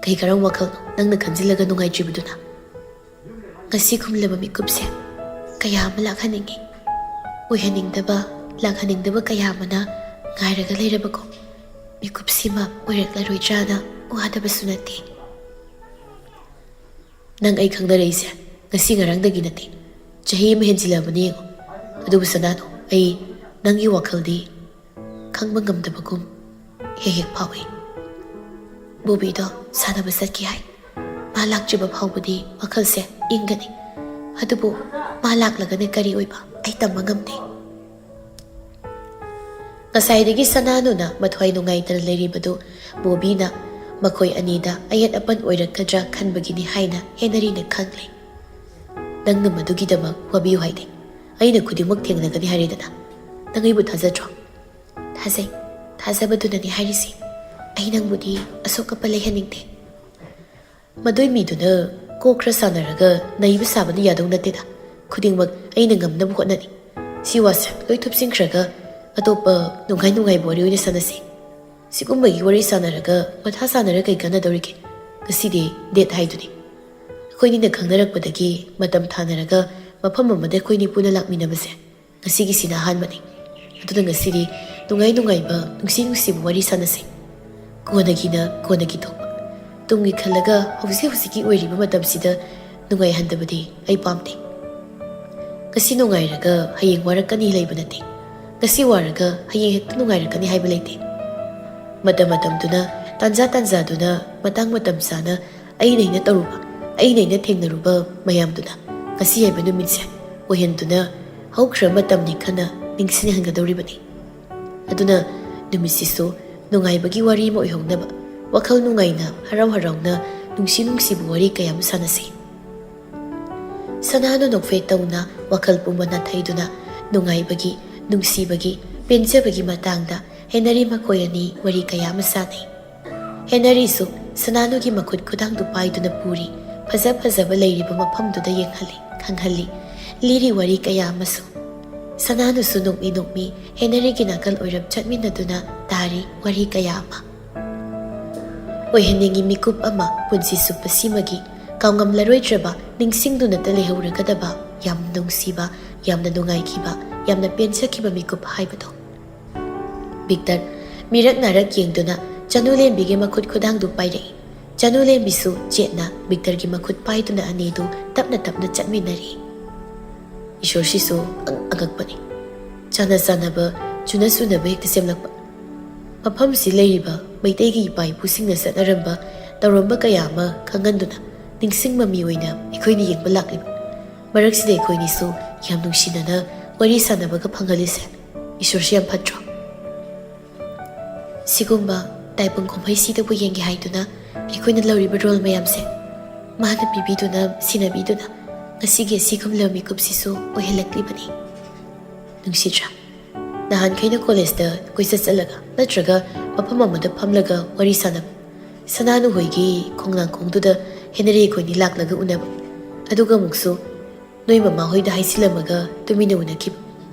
"ꯀꯩ ꯀꯔꯝ ꯋꯥꯈꯜꯅꯣ ꯅꯪꯅ ꯈꯟꯖꯤꯜꯂꯒ ꯅꯨꯡꯉꯥꯏꯇ꯭ꯔꯤꯕꯗꯨꯅ?" "ꯉꯁꯤ ꯈꯨꯝꯂꯕ ꯃꯤꯀꯨꯞꯁꯦ ꯀꯌꯥ ꯑꯃ ꯂꯥꯛꯍꯟꯅꯤꯡꯉꯤ꯫ ꯑꯣꯏꯍꯟꯅꯤꯡꯗꯕ, ꯂꯥꯛꯍꯟꯅꯤꯡꯗꯕ ꯀꯌꯥ ꯑꯃꯅ ꯉꯥꯏꯔꯒ ꯂꯩꯔꯕꯀꯣ꯫ ꯃꯤꯀꯨꯞꯁꯤꯃ ꯑꯣꯏꯔꯛꯂꯔꯣꯏꯗ꯭ꯔꯥꯅ ꯋꯥꯗꯕꯁꯨ ꯅꯠꯇꯦ꯫" "ꯅꯪ ꯑꯩ ꯈꯪꯅꯔꯛꯏꯁꯦ ꯉꯁꯤ ꯉꯔꯥꯡꯗꯒꯤ ꯅꯠꯇꯦ, ꯆꯍꯤ ꯑꯃ ꯍꯦꯟꯖꯤꯜꯂꯛꯑꯕꯅꯤ ꯌꯦꯡꯉꯣ꯫ ꯑꯗꯨꯕꯨ ꯁꯅꯥꯗꯣ, ꯑꯩ ꯅꯪꯒꯤ ꯋꯥꯈꯜꯗꯤ ꯈꯪꯕ ꯉꯝꯗꯕꯒꯨꯝ ꯍꯦꯛ ꯍꯦꯛ ꯐꯥꯎꯏ꯫ ꯕꯣꯕꯤꯗꯣ ꯁꯥꯟꯅꯕ ꯆꯠꯈꯤ ꯍꯥꯏ꯫ ꯃꯥ ꯂꯥꯛꯇ꯭ꯔꯤꯕ ꯐꯥꯎꯕꯗꯤ ꯋꯥꯈꯜꯁꯦ ꯏꯪꯒꯅꯤ꯫ ꯑꯗꯨꯕꯨ ꯃꯥ ꯂꯥꯛꯂꯒꯅ ꯀꯔꯤ ꯑꯣꯏꯕ ꯑꯩ ꯇꯝꯕ ꯉꯝꯗꯦ꯫" ꯉꯁꯥꯏꯗꯒꯤ ꯁꯅꯥꯅꯨꯅ ꯃꯊ꯭ꯋꯥꯏ ꯅꯨꯡꯉꯥꯏꯇꯅ ꯂꯩꯔꯤꯕꯗꯨ ꯕꯣꯕꯤꯅ ꯃꯈꯣꯏ ꯑꯅꯤꯗ ꯑꯌꯦꯠ ꯑꯄꯟ ꯑꯣꯏꯔꯛꯀꯗ꯭ꯔꯥ ꯈꯟꯕꯒꯤꯅꯤ ꯍꯥꯏꯅ ꯍꯦꯅꯔꯤꯅ ꯈꯪꯂꯦ꯫ "ꯅꯪꯅ ꯃꯗꯨꯒꯤꯗꯃꯛ ꯋꯥꯕꯤꯌꯨ ꯍꯥꯏꯗꯦ꯫ ꯑꯩꯅ ꯈꯨꯗꯤꯡꯃꯛ ꯊꯦꯡꯅꯒꯅꯤ ꯍꯥꯏꯔꯦꯗꯅ꯫ ꯅꯪ ꯑꯩꯕꯨ ꯊꯥꯖꯗ꯭ꯔꯣ?" "ꯊꯥꯖꯩ꯫ ꯊꯥꯖꯕꯗꯨꯅꯅꯤ ꯍꯥꯏꯔꯤꯁꯤ꯫ ꯑꯩ ꯅꯪꯕꯨꯗꯤ ꯑꯁꯣꯛ ꯑꯄꯟ ꯂꯩꯍꯟꯅꯤꯡꯗꯦ꯫" "ꯃꯗꯨꯏ ꯃꯤꯗꯨꯅ ꯀꯣꯛ ꯈꯔ ꯁꯥꯟꯅꯔꯒ ꯅꯩꯕ ꯁꯥꯕꯅ ꯌꯥꯗꯧ ꯅꯠꯇꯦꯗ꯫ ꯈꯨꯗꯤꯡꯃꯛ ꯑꯩꯅ ꯉꯝꯅꯕ ꯍꯣꯠꯅꯅꯤ꯫ ꯁꯤ ꯋꯥꯁꯦ ꯂꯣꯏ ꯊꯨꯞꯆꯤꯟꯈ꯭ꯔꯒ ꯑꯇꯣꯞꯄ ꯅꯨꯡꯉꯥꯏ ꯅꯨꯡꯉꯥꯏꯕ ꯋꯥꯔꯤ ꯑꯣꯏꯅ ꯁꯥꯟꯅꯁꯤ꯫ ꯁꯤꯒꯨꯝꯕꯒꯤ ꯋꯥꯔꯤ ꯁꯥꯟꯅꯔꯒ ꯃꯊꯥ ꯁꯥꯟꯅꯔ ꯀꯩ ꯀꯥꯟꯅꯗꯧꯔꯤꯒꯦ? ꯉꯁꯤꯗꯤ ꯗꯦꯠ ꯍꯥꯏꯗꯨꯅꯤ꯫ ꯑꯩꯈꯣꯏꯅꯤꯅ ꯈꯪꯅꯔꯛꯄꯗꯒꯤ ꯃꯇꯝ ꯊꯥꯅꯔꯒ ꯃꯐꯝ ꯑꯃꯗ ꯑꯩꯈꯣꯏꯅꯤ ꯄꯨꯟꯅ ꯂꯥꯛꯃꯤꯟꯅꯕꯁꯦ ꯉꯁꯤꯒꯤꯁꯤꯅ ꯑꯍꯥꯟꯕꯅꯤ꯫ ꯑꯗꯨꯅ ꯉꯁꯤꯗꯤ ꯅꯨꯡꯉꯥꯏ ꯅꯨꯡꯉꯥꯏꯕ, ꯅꯨꯡꯁꯤ ꯅꯨꯡꯁꯤꯕ ꯋꯥꯔꯤ ꯁꯥꯟꯅꯁꯤ꯫ ꯀꯣꯟꯅꯒꯤꯅ ꯀꯣꯟꯅꯒꯤ ꯊꯣꯛꯄ꯫ ꯇꯨꯡꯒꯤ ꯈꯜꯂꯒ ꯍꯧꯖꯤꯛ ꯍꯧꯖꯤꯛꯀꯤ ꯑꯣꯏꯔꯤꯕ ꯃꯇꯝꯁꯤꯗ ꯅꯨꯡꯉꯥꯏꯍꯟꯗꯕꯗꯤ ꯑꯩ ꯄꯥꯝꯗꯦ꯫ ꯉꯁꯤ ꯅꯨꯡꯉꯥꯏꯔꯒ ꯍꯌꯦꯡ ꯋꯥꯔꯛꯀꯅꯤ ꯂꯩꯕ ꯅꯠꯇꯦ꯫ ꯉꯁꯤ ꯋꯥꯔꯒ ꯍꯌꯦꯡ ꯍꯦꯛꯇ ꯅꯨꯡꯉꯥꯏꯔꯛꯀꯅꯤ ꯍꯥꯏꯕ ꯂꯩꯇꯦ꯫ ꯃꯇꯝ ꯃꯇꯝꯗꯨꯅ, ꯇꯥꯟꯖꯥ ꯇꯥꯟꯖꯥꯗꯨꯅ, ꯃꯇꯥꯡ ꯃꯇꯝ ꯆꯥꯅ ꯑꯩꯅ ꯑꯩꯅ ꯇꯧꯔꯨꯕ, ꯑꯩꯅ ꯑꯩꯅ ꯊꯦꯡꯅꯔꯨꯕ ꯃꯌꯥꯝꯗꯨꯅ ꯉꯁꯤ ꯍꯥꯏꯕ ꯅꯨꯃꯤꯠꯁꯦ ꯑꯣꯏꯍꯟꯗꯨꯅ ꯍꯧꯈ꯭ꯔ ꯃꯇꯝꯅꯤ ꯈꯟꯅ ꯅꯤꯡꯁꯤꯡꯍꯟꯒꯗꯧꯔꯤꯕꯅꯤ꯫ ꯑꯗꯨꯅ ꯅꯨꯃꯤꯠꯁꯤꯁꯨ ꯅꯨꯡꯉꯥꯏꯕꯒꯤ ꯋꯥꯔꯤ ꯑꯃ ꯑꯣꯏꯍꯧꯅꯕ, ꯋꯥꯈꯜ ꯅꯨꯡꯉꯥꯏꯅ, ꯍꯔꯥꯎ ꯍꯔꯥꯎꯅ, ꯅꯨꯡꯁꯤ ꯅꯨꯡꯁꯤꯕ ꯋꯥꯔꯤ ꯀꯌꯥ ꯑꯃ ꯁꯥꯟꯅꯁꯤ꯫ ꯁꯅꯥꯅ ꯅꯣꯛꯐꯦꯠ ꯇꯧꯅ ꯋꯥꯈꯜ ꯄꯨꯝꯕ ꯅꯥꯊꯩꯗꯨꯅ ꯅꯨꯡꯉꯥꯏꯕꯒꯤ, ꯅꯨꯡꯁꯤꯕꯒꯤ, ꯄꯦꯟꯖꯕꯒꯤ ꯃꯇꯥꯡꯗ ꯍꯦꯅꯔꯤ ꯃꯈꯣꯏ ꯑꯅꯤ ꯋꯥꯔꯤ ꯀꯌꯥ ꯑꯃ ꯁꯥꯟꯅꯩ꯫ ꯍꯦꯅꯔꯤꯁꯨ ꯁꯅꯥꯅꯨꯒꯤ ꯃꯈꯨꯠ ꯈꯨꯗꯥꯡꯗꯨ ꯄꯥꯏꯗꯨꯅ ꯄꯨꯔꯤ, ꯐꯖ ꯐꯖꯕ ꯂꯩꯔꯤꯕ ꯃꯐꯝꯗꯨꯗ ꯌꯦꯡꯍꯜꯂꯤ, ꯈꯪꯍꯜꯂꯤ, ꯂꯤꯔꯤ ꯋꯥꯔꯤ ꯀꯌꯥ ꯑꯃꯁꯨ꯫ ꯁꯅꯥꯅꯨꯁꯨ ꯅꯣꯛꯃꯤ ꯅꯣꯛꯃꯤ ꯍꯦꯅꯔꯤꯒꯤ ꯅꯥꯀꯜ ꯑꯣꯏꯔꯞ ꯆꯠꯃꯤꯟꯅꯗꯨꯅ ꯇꯥꯔꯤ ꯋꯥꯔꯤ ꯀꯌꯥ ꯑꯃ꯫ ꯑꯣꯏꯍꯟꯅꯤꯡꯉꯤ ꯃꯤꯀꯨꯞ ꯑꯃ ꯄꯨꯟꯁꯤ ꯆꯨꯞꯄ ꯁꯤꯃꯒꯤ ꯀꯥꯎꯉꯝꯂꯔꯣꯏꯗ꯭ꯔꯕ, ꯅꯤꯡꯁꯤꯡꯗꯨꯅꯇ ꯂꯩꯍꯧꯔꯒꯗꯕ, ꯌꯥꯝ ꯅꯨꯡꯁꯤꯕ, ꯌꯥꯝꯅ ꯅꯨꯡꯉꯥꯏꯈꯤꯕ, ꯌꯥꯝꯅ ꯄꯦꯟꯖꯈꯤꯕ ꯃꯤꯀꯨꯞ ꯍꯥꯏꯕꯗꯣ꯫ ꯚꯤꯛꯇꯔ ꯃꯤꯔꯛ ꯅꯥꯔꯛ ꯌꯦꯡꯗꯨꯅ ꯆꯅꯨꯂꯦꯝꯕꯤꯒꯤ ꯃꯈꯨꯠ ꯈꯨꯗꯥꯡꯗꯨ ꯄꯥꯏꯔꯛꯏ꯫ ꯆꯅꯨꯂꯦꯝꯕꯤꯁꯨ ꯆꯦꯠꯅ ꯚꯤꯛꯇꯔꯒꯤ ꯃꯈꯨꯠ ꯄꯥꯏꯗꯨꯅ ꯑꯅꯤꯗꯨ ꯇꯞꯅ ꯇꯞꯅ ꯆꯠꯃꯤꯟꯅꯔꯤ꯫ ꯏꯁꯣꯔꯁꯤꯁꯨ ꯑꯉꯛ-, ꯑꯉꯛꯄꯅꯤ꯫ ꯆꯥꯟꯅ ꯆꯥꯟꯅꯕ, ꯆꯨꯅ ꯆꯨꯅꯕ ꯍꯦꯛꯇ ꯁꯦꯝꯂꯛꯄ꯫ ꯃꯐꯝꯁꯤ ꯂꯩꯔꯤꯕ ꯃꯩꯇꯩꯒꯤ ꯏꯄꯥ ꯏꯄꯨꯁꯤꯡꯅ ꯆꯠꯅꯔꯝꯕ, ꯇꯧꯔꯝꯕ ꯀꯌꯥ ꯑꯃ ꯈꯪꯍꯟꯗꯨꯅ ꯅꯤꯡꯁꯤꯡꯕ ꯃꯤ ꯑꯣꯏꯅ ꯑꯩꯈꯣꯏꯅ ꯌꯦꯡꯕ ꯂꯥꯛꯂꯤꯕ꯫ ꯃꯔꯛꯁꯤꯗ ꯑꯩꯈꯣꯏꯅꯤꯁꯨ ꯌꯥꯝ ꯅꯨꯡꯁꯤꯅꯅ ꯋꯥꯔꯤ ꯁꯥꯟꯅꯕꯒ ꯐꯪꯍꯜꯂꯤꯁꯦ ꯏꯁꯣꯔꯁꯤ ꯌꯥꯝ ꯐꯠꯇ꯭ꯔꯣ? ꯁꯤꯒꯨꯝꯕ ꯇꯥꯏꯕꯪ ꯀꯨꯝꯍꯩꯁꯤꯗꯕꯨ ꯌꯦꯡꯒꯦ ꯍꯥꯏꯗꯨꯅ ꯑꯩꯈꯣꯏꯅ ꯂꯧꯔꯤꯕ ꯔꯣꯜ ꯃꯌꯥꯝꯁꯦ ꯃꯥꯅ ꯄꯤꯕꯤꯗꯨꯅ, ꯁꯤꯟꯅꯕꯤꯗꯨꯅ ꯉꯁꯤꯒꯤ ꯑꯁꯤꯒꯨꯝꯂꯕ ꯃꯤꯀꯨꯞꯁꯤꯁꯨ ꯑꯣꯏꯍꯜꯂꯛꯂꯤꯕꯅꯤ꯫ ꯅꯨꯡꯁꯤꯗ꯭ꯔꯥ? ꯅꯍꯥꯟꯈꯩꯅ ꯀꯣꯂꯦꯖꯇ ꯀꯣꯏꯆꯠ ꯆꯠꯂꯒ ꯅꯠꯇ꯭ꯔꯒ ꯃꯐꯝ ꯑꯃꯗ ꯐꯝꯂꯒ ꯋꯥꯔꯤ ꯁꯥꯟꯅꯕ, ꯁꯅꯥꯅꯨ ꯍꯣꯏꯒꯤ ꯈꯣꯡꯅꯥꯡꯈꯣꯡꯗꯨꯗ ꯍꯦꯅꯔꯤ ꯑꯩꯈꯣꯏꯅꯤ ꯂꯥꯛꯂꯒ ꯎꯅꯕ, ꯑꯗꯨꯒ ꯑꯃꯨꯛꯁꯨ ꯅꯣꯏ ꯃꯃꯥ ꯍꯣꯏꯗ ꯍꯥꯏꯖꯤꯜꯂꯝꯃꯒ ꯇꯨꯃꯤꯟꯅ ꯎꯅꯈꯤꯕ꯫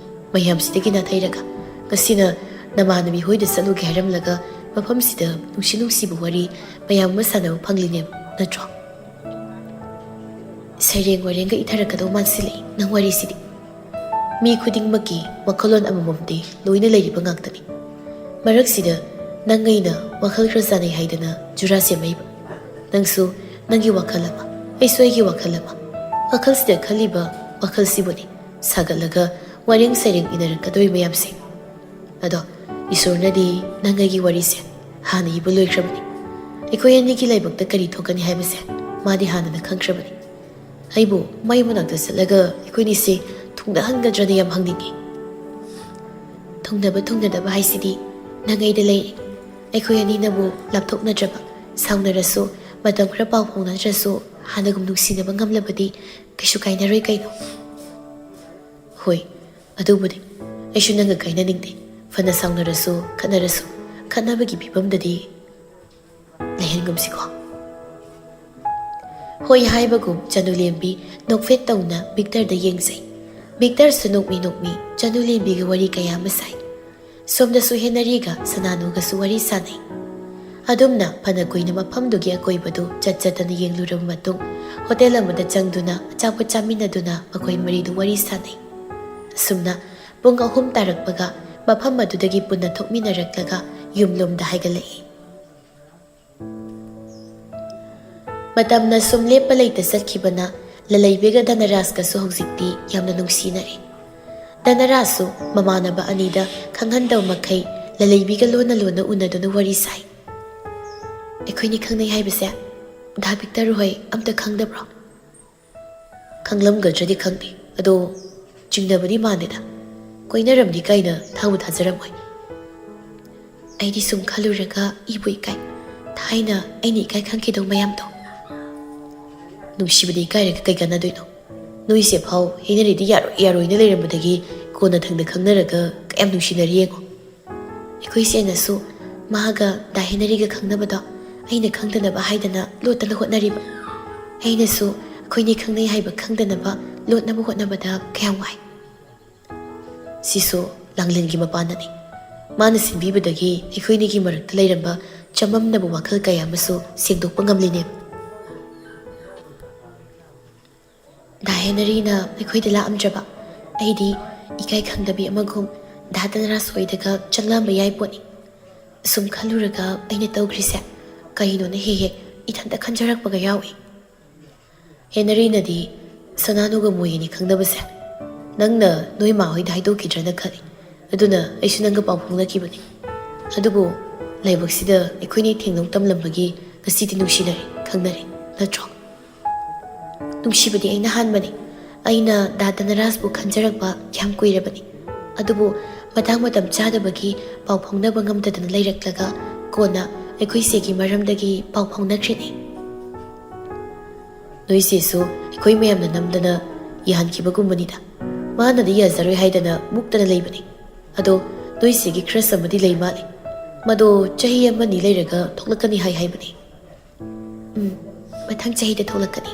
ꯃꯌꯥꯝꯁꯤꯗꯒꯤ ꯅꯥꯊꯩꯔꯒ ꯉꯁꯤꯅ ꯅꯃꯥꯟꯅꯕꯤ ꯍꯣꯏꯗ ꯆꯠꯂꯨꯒꯦ ꯍꯥꯏꯔꯝꯂꯒ ꯃꯐꯝꯁꯤꯗ ꯅꯨꯡꯁꯤ ꯅꯨꯡꯁꯤꯕ ꯋꯥꯔꯤ ꯃꯌꯥꯝ ꯑꯃ ꯁꯥꯟꯅꯕ ꯐꯪꯂꯤꯅꯦꯕ, ꯅꯠꯇ꯭ꯔꯣ? ꯁꯩꯔꯦꯡ ꯋꯥꯔꯦꯡꯒ ꯏꯊꯔꯛꯀꯗꯧ ꯃꯥꯟꯁꯤꯜꯂꯛꯏ ꯅꯪ ꯋꯥꯔꯤꯁꯤꯗꯤ꯫ ꯃꯤ ꯈꯨꯗꯤꯡꯃꯛꯀꯤ ꯋꯥꯈꯜꯂꯣꯟ ꯑꯃꯃꯝꯗꯤ ꯂꯣꯏꯅ ꯂꯩꯔꯤꯕ ꯉꯥꯛꯇꯅꯤ꯫ ꯃꯔꯛꯁꯤꯗ ꯅꯪ ꯑꯩꯅ ꯋꯥꯈꯜ ꯈꯔ ꯆꯥꯟꯅꯩ ꯍꯥꯏꯗꯅ ꯖꯨꯔꯥ ꯁꯦꯝꯃꯛꯏꯕ꯫ ꯅꯪꯁꯨ ꯅꯪꯒꯤ ꯋꯥꯈꯜ ꯑꯃ, ꯑꯩꯁꯨ ꯑꯩꯒꯤ ꯋꯥꯈꯜ ꯑꯃ꯫ ꯋꯥꯈꯜꯁꯤꯗ ꯈꯜꯂꯤꯕ ꯋꯥꯈꯜꯁꯤꯕꯨꯅꯤ ꯁꯥꯒꯠꯂꯒ ꯋꯥꯔꯦꯡ ꯁꯩꯔꯦꯡ ꯏꯅꯔꯛꯀꯗꯧꯔꯤ ꯃꯌꯥꯝꯁꯦ꯫ ꯑꯗꯣ ꯏꯁꯣꯔꯅꯗꯤ ꯅꯪ ꯑꯩꯒꯤ ꯋꯥꯔꯤꯁꯦ ꯍꯥꯟꯅ ꯏꯕ ꯂꯣꯏꯈ꯭ꯔꯕꯅꯤ꯫ ꯑꯩꯈꯣꯏ ꯑꯅꯤꯒꯤ ꯂꯥꯏꯕꯛꯇ ꯀꯔꯤ ꯊꯣꯛꯀꯅꯤ ꯍꯥꯏꯕꯁꯦ ꯃꯥꯗꯤ ꯍꯥꯟꯅꯅ ꯈꯪꯈ꯭ꯔꯕꯅꯤ꯫ ꯑꯩꯕꯨ ꯃꯥꯏ ꯃꯅꯥꯛꯇ ꯆꯠꯂꯒ ꯑꯩꯈꯣꯏꯅꯤꯁꯦ ꯊꯨꯡꯅꯍꯟꯒꯗ꯭ꯔꯅ ꯌꯥꯝ ꯍꯪꯅꯤꯡꯉꯤ꯫ ꯊꯨꯡꯅꯕ ꯊꯨꯡꯅꯗꯕ ꯍꯥꯏꯁꯤꯗꯤ ꯅꯪ ꯑꯩꯗ ꯂꯩꯔꯤ꯫ ꯑꯩꯈꯣꯏ ꯑꯅꯤꯅꯕꯨ ꯂꯥꯞꯊꯣꯛꯅꯗ꯭ꯔꯕ, ꯁꯥꯎꯅꯔꯁꯨ, ꯃꯇꯝ ꯈꯔ ꯄꯥꯎ ꯐꯥꯎꯅꯗ꯭ꯔꯁꯨ, ꯍꯥꯟꯅꯒꯨꯝ ꯅꯨꯡꯁꯤꯅꯕ ꯉꯝꯂꯕꯗꯤ ꯀꯩꯁꯨ ꯀꯥꯏꯅꯔꯣꯏ ꯀꯩꯅꯣ꯫ ꯍꯣꯏ, ꯑꯗꯨꯕꯨꯗꯤ꯫ ꯑꯩꯁꯨ ꯅꯪꯒ ꯀꯥꯏꯅꯅꯤꯡꯗꯦ꯫ ꯐꯅ ꯁꯥꯎꯅꯔꯁꯨ, ꯈꯠꯅꯔꯁꯨ, ꯈꯠꯅꯕꯒꯤ ꯐꯤꯕꯝꯗꯗꯤ ꯂꯩꯍꯟꯒꯨꯝꯁꯤꯀꯣ꯫ ꯍꯣꯏ ꯍꯥꯏꯕꯒꯨꯝ ꯆꯅꯨꯂꯦꯝꯕꯤ ꯅꯣꯛꯐꯦꯠ ꯇꯧꯅ ꯕꯤꯛꯇꯔꯗ ꯌꯦꯡꯖꯩ꯫ ꯕꯤꯛꯇꯔꯁꯨ ꯅꯣꯛꯃꯤ ꯅꯣꯛꯃꯤ ꯆꯅꯨꯂꯦꯝꯕꯤꯒ ꯋꯥꯔꯤ ꯀꯌꯥ ꯑꯃ ꯁꯥꯏ꯫ ꯁꯣꯝꯗꯁꯨ ꯍꯦꯅꯔꯤꯒ ꯁꯅꯥꯅꯨꯒꯁꯨ ꯋꯥꯔꯤ ꯁꯥꯅꯩ꯫ ꯑꯗꯨꯝꯅ ꯐꯅ ꯀꯨꯏꯅ ꯃꯐꯝꯗꯨꯒꯤ ꯑꯀꯣꯏꯕꯗꯨ ꯆꯠ ꯆꯠꯇꯅ ꯌꯦꯡꯂꯨꯔꯕ ꯃꯇꯨꯡ, ꯍꯣꯇꯦꯜ ꯑꯃꯗ ꯆꯪꯗꯨꯅ ꯑꯆꯥꯄꯣꯠ ꯆꯥꯃꯤꯟꯅꯗꯨꯅ ꯃꯈꯣꯏ ꯃꯔꯤꯗꯨ ꯋꯥꯔꯤ ꯁꯥꯅꯩ꯫ ꯑꯁꯨꯝꯅ ꯄꯨꯡ ꯑꯍꯨꯝ ꯇꯥꯔꯛꯄꯒ ꯃꯐꯝ ꯑꯗꯨꯗꯒꯤ ꯄꯨꯟꯅ ꯊꯣꯛꯃꯤꯟꯅꯔꯛꯂꯒ ꯌꯨꯝꯂꯣꯝꯗ ꯍꯥꯏꯒꯠꯂꯛꯏ꯫ ꯃꯇꯝꯅ ꯁꯨꯝ ꯂꯦꯞꯄ ꯂꯩꯇ ꯆꯠꯈꯤꯕꯅ ꯂꯂꯩꯕꯤꯒ ꯙꯅꯔꯥꯖꯀꯁꯨ ꯍꯧꯖꯤꯛꯇꯤ ꯌꯥꯝꯅ ꯅꯨꯡꯁꯤꯅꯔꯦ꯫ ꯙꯅꯔꯥꯖꯁꯨ ꯃꯃꯥꯟꯅꯕ ꯑꯅꯤꯗ ꯈꯪꯍꯟꯗꯕ ꯃꯈꯩ ꯂꯂꯩꯕꯤꯒ ꯂꯣꯟꯅ ꯂꯣꯟꯅ ꯎꯅꯗꯨꯅ ꯋꯥꯔꯤ ꯁꯥꯏ꯫ "ꯑꯩꯈꯣꯏꯅꯤ ꯈꯪꯅꯩ ꯍꯥꯏꯕꯁꯦ ꯗꯥ ꯕꯤꯛꯇꯔ ꯍꯣꯏ ꯑꯝꯇ ꯈꯪꯗꯕ꯭ꯔꯣ?" "ꯈꯪꯂꯝꯒꯗ꯭ꯔꯗꯤ ꯈꯪꯗꯦ, ꯑꯗꯣ ꯆꯤꯡꯅꯕꯗꯤ ꯃꯥꯟꯗꯦꯗ꯫ ꯀꯣꯏꯅꯔꯝꯅꯤ ꯀꯥꯏꯅ ꯊꯥꯕꯨ ꯊꯥꯖꯔꯝꯃꯣꯏ꯫ ꯑꯩꯗꯤ ꯁꯨꯝ ꯈꯜꯂꯨꯔꯒ ꯏꯕꯨ ꯏꯀꯥꯏ꯫ ꯊꯥꯏꯅ ꯑꯩꯅ ꯏꯀꯥꯏ ꯈꯪꯈꯤꯗꯧ ꯃꯌꯥꯝꯗꯣ꯫" "ꯅꯨꯡꯁꯤꯕꯗꯤ ꯏꯀꯥꯏꯔꯒ ꯀꯩ ꯀꯥꯟꯅꯗꯣꯏꯅꯣ? ꯅꯣꯏꯁꯦ ꯐꯥꯎ ꯍꯦꯅꯔꯤꯗꯤ ꯌꯥꯔꯣꯏ ꯌꯥꯔꯣꯏꯅ ꯂꯩꯔꯝꯕꯗꯒꯤ ꯀꯣꯟꯅ ꯊꯪꯗ ꯈꯪꯅꯔꯒ ꯀꯌꯥꯝ ꯅꯨꯡꯁꯤꯅꯔꯤ ꯌꯦꯡꯉꯣ꯫" ꯑꯩꯈꯣꯏ ꯏꯆꯦꯅꯁꯨ ꯃꯥꯒ ꯗꯥ ꯍꯦꯅꯔꯤꯒ ꯈꯪꯅꯕꯗꯣ ꯑꯩꯅ ꯈꯪꯗꯅꯕ ꯍꯥꯏꯗꯅ ꯂꯣꯠꯇꯅ ꯍꯣꯠꯅꯔꯤꯕ꯫ ꯑꯩꯅꯁꯨ ꯑꯩꯈꯣꯏꯅꯤ ꯈꯪꯅꯩ ꯍꯥꯏꯕ ꯈꯪꯗꯅꯕ ꯂꯣꯠꯅꯕ ꯍꯣꯠꯅꯕꯗ ꯀꯌꯥꯝ ꯋꯥꯏ꯫ ꯁꯤꯁꯨ ꯂꯥꯡꯂꯦꯟꯒꯤ ꯃꯄꯥꯟꯅꯅꯤ꯫ ꯃꯥꯅ ꯁꯤꯟꯕꯤꯕꯗꯒꯤ ꯑꯩꯈꯣꯏꯅꯤꯒꯤ ꯃꯔꯛꯇ ꯂꯩꯔꯝꯕ ꯆꯃꯝꯅꯕ ꯋꯥꯈꯜ ꯀꯌꯥ ꯑꯃꯁꯨ ꯁꯦꯡꯗꯣꯛꯄ ꯉꯝꯂꯤꯅꯦꯕ꯫ ꯗꯥ ꯍꯦꯅꯔꯤꯅ ꯑꯩꯈꯣꯏꯗ ꯂꯥꯛꯑꯝꯗ꯭ꯔꯕ ꯑꯩꯗꯤ ꯏꯀꯥꯏ ꯈꯪꯗꯕꯤ ꯑꯃꯒꯨꯝ ꯗꯥ ꯙꯅꯔꯥꯖ ꯍꯣꯏꯗꯒ ꯆꯪꯂꯝꯕ ꯌꯥꯏ ꯄꯣꯠꯅꯤ꯫ ꯑꯁꯨꯝ ꯈꯜꯂꯨꯔꯒ ꯑꯩꯅ ꯇꯧꯈ꯭ꯔꯤꯁꯦ ꯀꯩꯅꯣꯅ ꯍꯦꯛ ꯍꯦꯛ ꯏꯊꯟꯇ ꯈꯟꯖꯔꯛꯄꯒ ꯌꯥꯎꯏ꯫ ꯍꯦꯅꯔꯤꯅꯗꯤ ꯁꯅꯥꯅꯨꯒ ꯃꯣꯏ ꯑꯅꯤ ꯈꯪꯅꯕꯁꯦ ꯅꯪꯅ ꯅꯣꯏ ꯃꯥ ꯍꯣꯏꯗ ꯍꯥꯏꯗꯣꯛꯈꯤꯗ꯭ꯔꯅ ꯈꯜꯂꯤ꯫ ꯑꯗꯨꯅ ꯑꯩꯁꯨ ꯅꯪꯒ ꯄꯥꯎ ꯐꯥꯎꯅꯈꯤꯕꯅꯤ꯫ ꯑꯗꯨꯕꯨ ꯂꯥꯏꯕꯛꯁꯤꯗ ꯑꯩꯈꯣꯏꯅꯤ ꯊꯦꯡꯅꯧ ꯇꯝꯂꯝꯕꯒꯤ ꯉꯁꯤꯗꯤ ꯅꯨꯡꯁꯤꯅꯔꯦ, ꯈꯪꯅꯔꯦ, ꯅꯠꯇ꯭ꯔꯣ? ꯅꯨꯡꯁꯤꯕꯗꯤ ꯑꯩꯅ ꯍꯥꯟꯕꯅꯤ꯫ ꯑꯩꯅ ꯗꯥ ꯙꯅꯔꯥꯖꯄꯨ ꯈꯟꯖꯔꯛꯄ ꯌꯥꯝ ꯀꯨꯏꯔꯕꯅꯤ꯫ ꯑꯗꯨꯕꯨ ꯃꯇꯥꯡ ꯃꯇꯝ ꯆꯥꯗꯕꯒꯤ ꯄꯥꯎ ꯐꯥꯎꯅꯕ ꯉꯝꯗꯗꯅ ꯂꯩꯔꯛꯂꯒ ꯀꯣꯟꯅ ꯑꯩꯈꯣꯏ ꯆꯦꯒꯤ ꯃꯔꯝꯗꯒꯤ ꯄꯥꯎ ꯐꯥꯎꯅꯈ꯭ꯔꯤꯅꯤ꯫ ꯅꯣꯏ ꯆꯦꯁꯨ ꯑꯩꯈꯣꯏ ꯃꯌꯥꯝꯅ ꯅꯝꯗꯅ ꯌꯥꯍꯟꯈꯤꯕꯒꯨꯝꯕꯅꯤꯗ꯫ ꯃꯥꯅꯗꯤ ꯌꯥꯖꯔꯣꯏ ꯍꯥꯏꯗꯅ ꯃꯨꯛꯇꯅ ꯂꯩꯕꯅꯤ꯫ ꯑꯗꯣ ꯅꯣꯏ ꯆꯦꯒꯤ crush ꯑꯃꯗꯤ ꯂꯩ ꯃꯥꯜꯂꯦ꯫ ꯃꯗꯣ ꯆꯍꯤ ꯑꯃꯅꯤ ꯂꯩꯔꯒ ꯊꯣꯛꯂꯛꯀꯅꯤ ꯍꯥꯏ ꯍꯥꯏꯕꯅꯤ꯫ ꯎꯝ, ꯃꯊꯪ ꯆꯍꯤꯗ ꯊꯣꯛꯂꯛꯀꯅꯤ꯫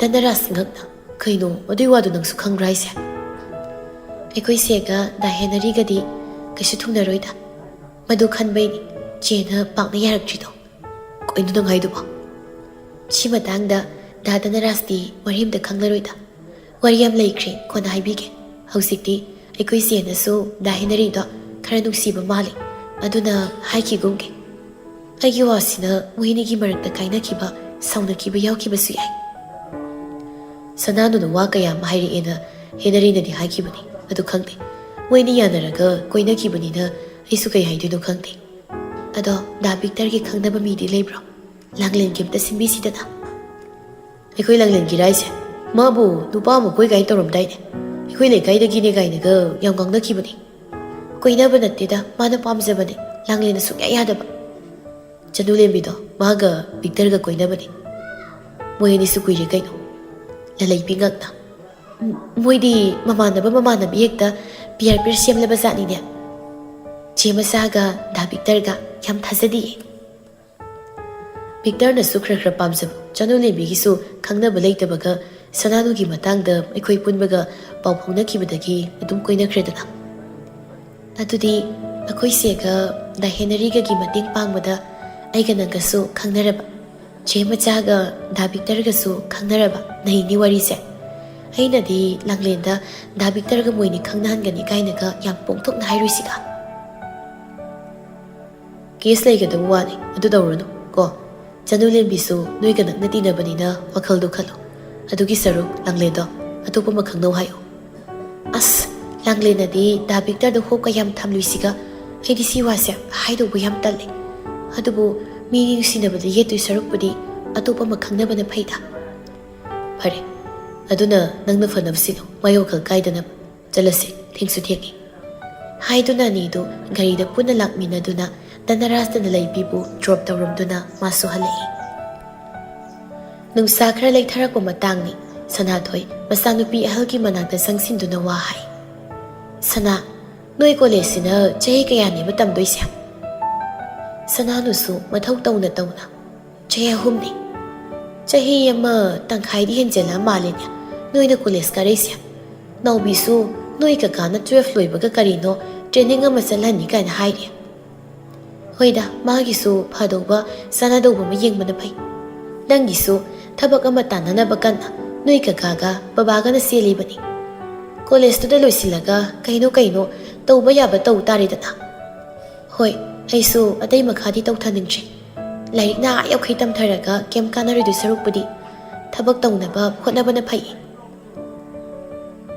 ꯙꯅꯔꯥꯖ ꯉꯛꯅ, "ꯀꯩꯅꯣ, ꯑꯗꯨꯏ ꯋꯥꯗꯨ ꯅꯪꯁꯨ ꯈꯪꯕ꯭ꯔꯥ ꯍꯥꯏꯁꯦ?" ꯑꯩꯈꯣꯏ ꯆꯦꯒ ꯗꯥ ꯍꯦꯅꯔꯤꯒꯗꯤ ꯀꯩꯁꯨ ꯊꯨꯡꯅꯔꯣꯏꯗ꯫ ꯃꯗꯨ ꯈꯟꯕꯩꯅꯤ ꯆꯦꯅ ꯄꯥꯛꯅ ꯌꯥꯔꯛꯇ꯭ꯔꯤꯗꯣ꯫ ꯀꯩꯅꯣ ꯅꯪ ꯍꯥꯏꯗꯨꯕꯣ? ꯁꯤ ꯃꯇꯥꯡꯗ ꯗꯥ ꯙꯅꯔꯥꯖꯇꯤ ꯋꯥꯔꯤ ꯑꯝꯇ ꯈꯪꯂꯔꯣꯏꯗ꯫ ꯋꯥꯔꯤ ꯌꯥꯝ ꯂꯩꯈ꯭ꯔꯦ, ꯀꯣꯟꯅ ꯍꯥꯏꯕꯤꯒꯦ꯫ ꯍꯧꯖꯤꯛꯇꯤ ꯑꯩꯈꯣꯏ ꯆꯦꯅꯁꯨ ꯗꯥ ꯍꯦꯅꯔꯤꯗꯣ ꯈꯔ ꯅꯨꯡꯁꯤꯕ ꯃꯥꯜꯂꯦ, ꯑꯗꯨꯅ ꯍꯥꯏꯈꯤꯒꯨꯝꯒꯦ꯫ ꯑꯩꯒꯤ ꯋꯥꯁꯤꯅ ꯃꯣꯏ ꯑꯅꯤꯒꯤ ꯃꯔꯛꯇ ꯀꯥꯏꯅꯈꯤꯕ, ꯁꯥꯎꯅꯈꯤꯕ ꯌꯥꯎꯈꯤꯕꯁꯨ ꯌꯥꯏ꯫ ꯁꯅꯥꯅꯨꯅ ꯋꯥ ꯀꯌꯥ ꯑꯃ ꯍꯥꯏꯔꯛꯑꯦꯅ ꯍꯦꯅꯔꯤꯅꯗꯤ ꯍꯥꯏꯈꯤꯕꯅꯤ, ꯑꯗꯨ ꯈꯪꯗꯦ꯫ ꯃꯣꯏ ꯑꯅꯤ ꯌꯥꯅꯔꯒ ꯀꯣꯏꯅꯈꯤꯕꯅꯤꯅ ꯑꯩꯁꯨ ꯀꯩ ꯍꯥꯏꯗꯣꯏꯅꯣ ꯈꯪꯗꯦ꯫ ꯑꯗꯣ ꯗꯥ ꯚꯤꯛꯇꯔꯒꯤ ꯈꯪꯅꯕ ꯃꯤꯗꯤ ꯂꯩꯕ꯭ꯔꯣ? ꯂꯥꯡꯂꯦꯟꯒꯤ ꯑꯝꯇ ꯁꯤꯟꯕꯤꯁꯤꯗꯅ꯫ ꯑꯩꯈꯣꯏ ꯂꯥꯡꯂꯦꯟꯒꯤꯔꯥ ꯍꯥꯏꯁꯦ? ꯃꯥꯕꯨ ꯅꯨꯄꯥ ꯑꯃ ꯀꯣꯏ ꯀꯥꯏꯅ ꯇꯧꯔꯝꯗꯥꯏꯅꯦ꯫ ꯑꯩꯈꯣꯏ ꯂꯩꯀꯥꯏꯗꯒꯤꯅꯦ ꯀꯥꯏꯅꯒ ꯌꯥꯝ ꯉꯥꯡꯅꯈꯤꯕꯅꯤ꯫ ꯀꯣꯏꯅꯕ ꯅꯠꯇꯦꯗ, ꯃꯥꯅ ꯄꯥꯝꯖꯕꯅꯦ꯫ ꯂꯥꯡꯂꯦꯟꯅ ꯁꯨꯡꯌꯥ ꯌꯥꯗꯕ꯫ ꯆꯅꯨꯂꯦꯝꯕꯤꯗꯣ ꯃꯥꯒ ꯚꯤꯛꯇꯔꯒ ꯀꯣꯏꯅꯕꯅꯦ꯫ ꯃꯣꯏ ꯑꯅꯤꯁꯨ ꯀꯨꯏꯔꯦ ꯀꯩꯅꯣ꯫ ꯂꯂꯩꯕꯤ ꯉꯛꯅ, "ꯎꯝ, ꯃꯣꯏꯗꯤ ꯃꯃꯥꯟꯅꯕ ꯃꯃꯥꯟꯅꯕꯤ ꯍꯦꯛꯇ peer peer ꯁꯦꯝꯂꯕ ꯖꯥꯠꯅꯤꯅꯦ꯫ ꯆꯦ ꯃꯆꯥꯒ ꯗꯥ ꯚꯤꯛꯇꯔꯒ ꯌꯥꯝ ꯊꯥꯖꯗꯤꯌꯦ꯫" ꯚꯤꯛꯇꯔꯅꯁꯨ ꯈꯔ ꯈꯔ ꯄꯥꯝꯖꯕ, ꯆꯅꯨꯂꯦꯝꯕꯤꯒꯤꯁꯨ ꯈꯪꯅꯕ ꯂꯩꯇꯕꯒ ꯁꯅꯥꯅꯨꯒꯤ ꯃꯇꯥꯡꯗ ꯑꯩꯈꯣꯏ ꯄꯨꯟꯕꯒ ꯄꯥꯎ ꯐꯥꯎꯅꯈꯤꯕꯗꯒꯤ ꯑꯗꯨꯝ ꯀꯣꯏꯅꯈ꯭ꯔꯦꯗꯅ꯫ ꯑꯗꯨꯗꯤ ꯑꯩꯈꯣꯏ ꯆꯦꯒ ꯗꯥ ꯍꯦꯅꯔꯤꯒꯒꯤ ꯃꯇꯦꯡ ꯄꯥꯡꯕꯗ ꯑꯩꯒ ꯅꯪꯒꯁꯨ ꯈꯪꯅꯔꯕ, ꯆꯦ ꯃꯆꯥꯒ ꯗꯥ ꯚꯤꯛꯇꯔꯒꯁꯨ ꯈꯪꯅꯔꯕ, ꯅꯩꯅꯤ ꯋꯥꯔꯤꯁꯦ꯫ ꯑꯩꯅꯗꯤ ꯂꯥꯡꯂꯦꯟꯗ ꯗꯥ ꯚꯤꯛꯇꯔꯒ ꯃꯣꯏꯅꯤ ꯈꯪꯅꯍꯟꯒꯅꯤ ꯀꯥꯏꯅꯒ ꯌꯥꯝ ꯄꯣꯡꯊꯣꯛꯅ ꯍꯥꯏꯔꯨꯏꯁꯤꯒ꯫ Case ꯂꯩꯒꯗꯕ ꯋꯥꯅꯤ, ꯑꯗꯨ ꯇꯧꯔꯨꯅꯨ ꯀꯣ꯫ ꯆꯅꯨꯂꯦꯝꯕꯤꯁꯨ ꯅꯣꯏꯒ ꯅꯛꯅ ꯇꯤꯟꯅꯕꯅꯤꯅ ꯋꯥꯈꯜꯗꯣ ꯈꯜꯂꯣ꯫ ꯑꯗꯨꯒꯤ ꯁꯔꯨꯛ ꯂꯥꯡꯂꯦꯟꯗꯣ ꯑꯇꯣꯞꯄ ꯑꯃ ꯈꯪꯅꯧ ꯍꯥꯏꯌꯨ꯫ ꯑꯁ, ꯂꯥꯡꯂꯦꯟꯅꯗꯤ ꯗꯥ ꯚꯤꯛꯇꯔꯗ ꯍꯣꯞꯀ ꯌꯥꯝ ꯊꯝꯂꯨꯏꯁꯤꯒ꯫ ꯑꯩꯗꯤ ꯁꯤ ꯋꯥꯁꯦ ꯍꯥꯏꯗꯧꯕ ꯌꯥꯝ ꯇꯜꯂꯦ꯫ ꯑꯗꯨꯕꯨ ꯃꯤ ꯅꯨꯡꯁꯤꯅꯕꯗ ꯌꯦꯠꯇꯣꯏ ꯁꯔꯨꯛꯄꯨꯗꯤ ꯑꯇꯣꯞꯄ ꯑꯃ ꯈꯪꯅꯕꯅ ꯐꯩꯗ꯫ ꯐꯔꯦ, ꯑꯗꯨꯅ ꯅꯪꯅ ꯐꯅꯕ ꯁꯤꯜꯂꯨ, ꯃꯥꯏ ꯋꯥꯈꯜ ꯀꯥꯏꯗꯅꯕ꯫ ꯆꯠꯂꯁꯤ, ꯊꯦꯡꯁꯨ ꯊꯦꯡꯉꯤ꯫ ꯍꯥꯏꯗꯨꯅ ꯑꯅꯤꯗꯨ ꯒꯥꯔꯤꯗ ꯄꯨꯟꯅ ꯂꯥꯛꯃꯤꯟꯅꯗꯨꯅ ꯙꯅꯔꯥꯖꯇ ꯂꯩꯕꯤꯕꯨ drop ꯇꯧꯔꯝꯗꯨꯅ ꯃꯥꯁꯨ ꯍꯜꯂꯛꯏ꯫ ꯅꯨꯡꯁꯥ ꯈꯔ ꯂꯩꯊꯔꯛꯄ ꯃꯇꯥꯡꯅꯤ꯫ ꯁꯅꯥꯊꯣꯏ ꯃꯆꯥꯅꯨꯄꯤ ꯑꯍꯜꯒꯤ ꯃꯅꯥꯛꯇ ꯆꯪꯁꯤꯟꯗꯨꯅ ꯋꯥ ꯍꯥꯏ꯫ "ꯁꯅꯥ, ꯅꯣꯏ ꯀꯣꯂꯦꯖꯁꯤꯅ ꯆꯍꯤ ꯀꯌꯥꯅꯦꯕ ꯇꯝꯗꯣꯏꯁꯦ?" ꯁꯅꯥꯅꯨꯁꯨ ꯃꯊꯧ ꯇꯧꯅ ꯇꯧꯅ, "ꯆꯍꯤ ꯑꯍꯨꯝꯅꯤ꯫ ꯆꯍꯤ ꯑꯃ ꯇꯪꯈꯥꯏꯗꯤ ꯍꯦꯟꯖꯜꯂ ꯃꯥꯜꯂꯦꯅꯦ ꯅꯣꯏꯅ ꯀꯣꯂꯦꯖ ꯀꯥꯔꯛꯏꯁꯦ꯫ ꯅꯥꯎꯕꯤꯁꯨ ꯅꯣꯏ ꯀꯀꯥꯅ twelve ꯂꯣꯏꯕꯒ ꯀꯔꯤꯅꯣ training ꯑꯃ ꯆꯠꯍꯟꯅꯤ ꯀꯥꯏꯅ ꯍꯥꯏꯔꯤ꯫ ꯍꯣꯏꯗ, ꯃꯥꯒꯤꯁꯨ ꯐꯗꯧꯕ ꯆꯥꯟꯅꯗꯧꯕ ꯑꯃ ꯌꯦꯡꯕꯅ ꯐꯩ꯫ ꯅꯪꯒꯤꯁꯨ ꯊꯕꯛ ꯑꯃ ꯇꯥꯟꯅꯅꯕ ꯀꯟꯅ ꯅꯣꯏ ꯀꯀꯥꯒ ꯕꯕꯥꯒꯅ ꯆꯦꯜꯂꯤꯕꯅꯤ꯫ ꯀꯣꯂꯦꯖꯇꯨꯗ ꯂꯣꯏꯁꯤꯜꯂꯒ ꯀꯩꯅꯣ ꯀꯩꯅꯣ ꯇꯧꯕ ꯌꯥꯕ ꯇꯧ ꯇꯥꯔꯦꯗꯅ꯫ ꯍꯣꯏ, ꯑꯩꯁꯨ ꯑꯇꯩ ꯃꯈꯥꯗꯤ ꯇꯧꯊꯅꯤꯡꯗ꯭ꯔꯦ꯫ ꯂꯥꯏꯔꯤꯛꯅ ꯑꯥ ꯌꯧꯈꯩ ꯇꯝꯊꯔꯒ ꯀꯩꯝ ꯀꯥꯟꯅꯔꯣꯏꯗꯣꯏ ꯁꯔꯨꯛꯄꯨꯗꯤ ꯊꯕꯛ ꯇꯧꯅꯕ ꯍꯣꯠꯅꯕꯅ ꯐꯩ꯫"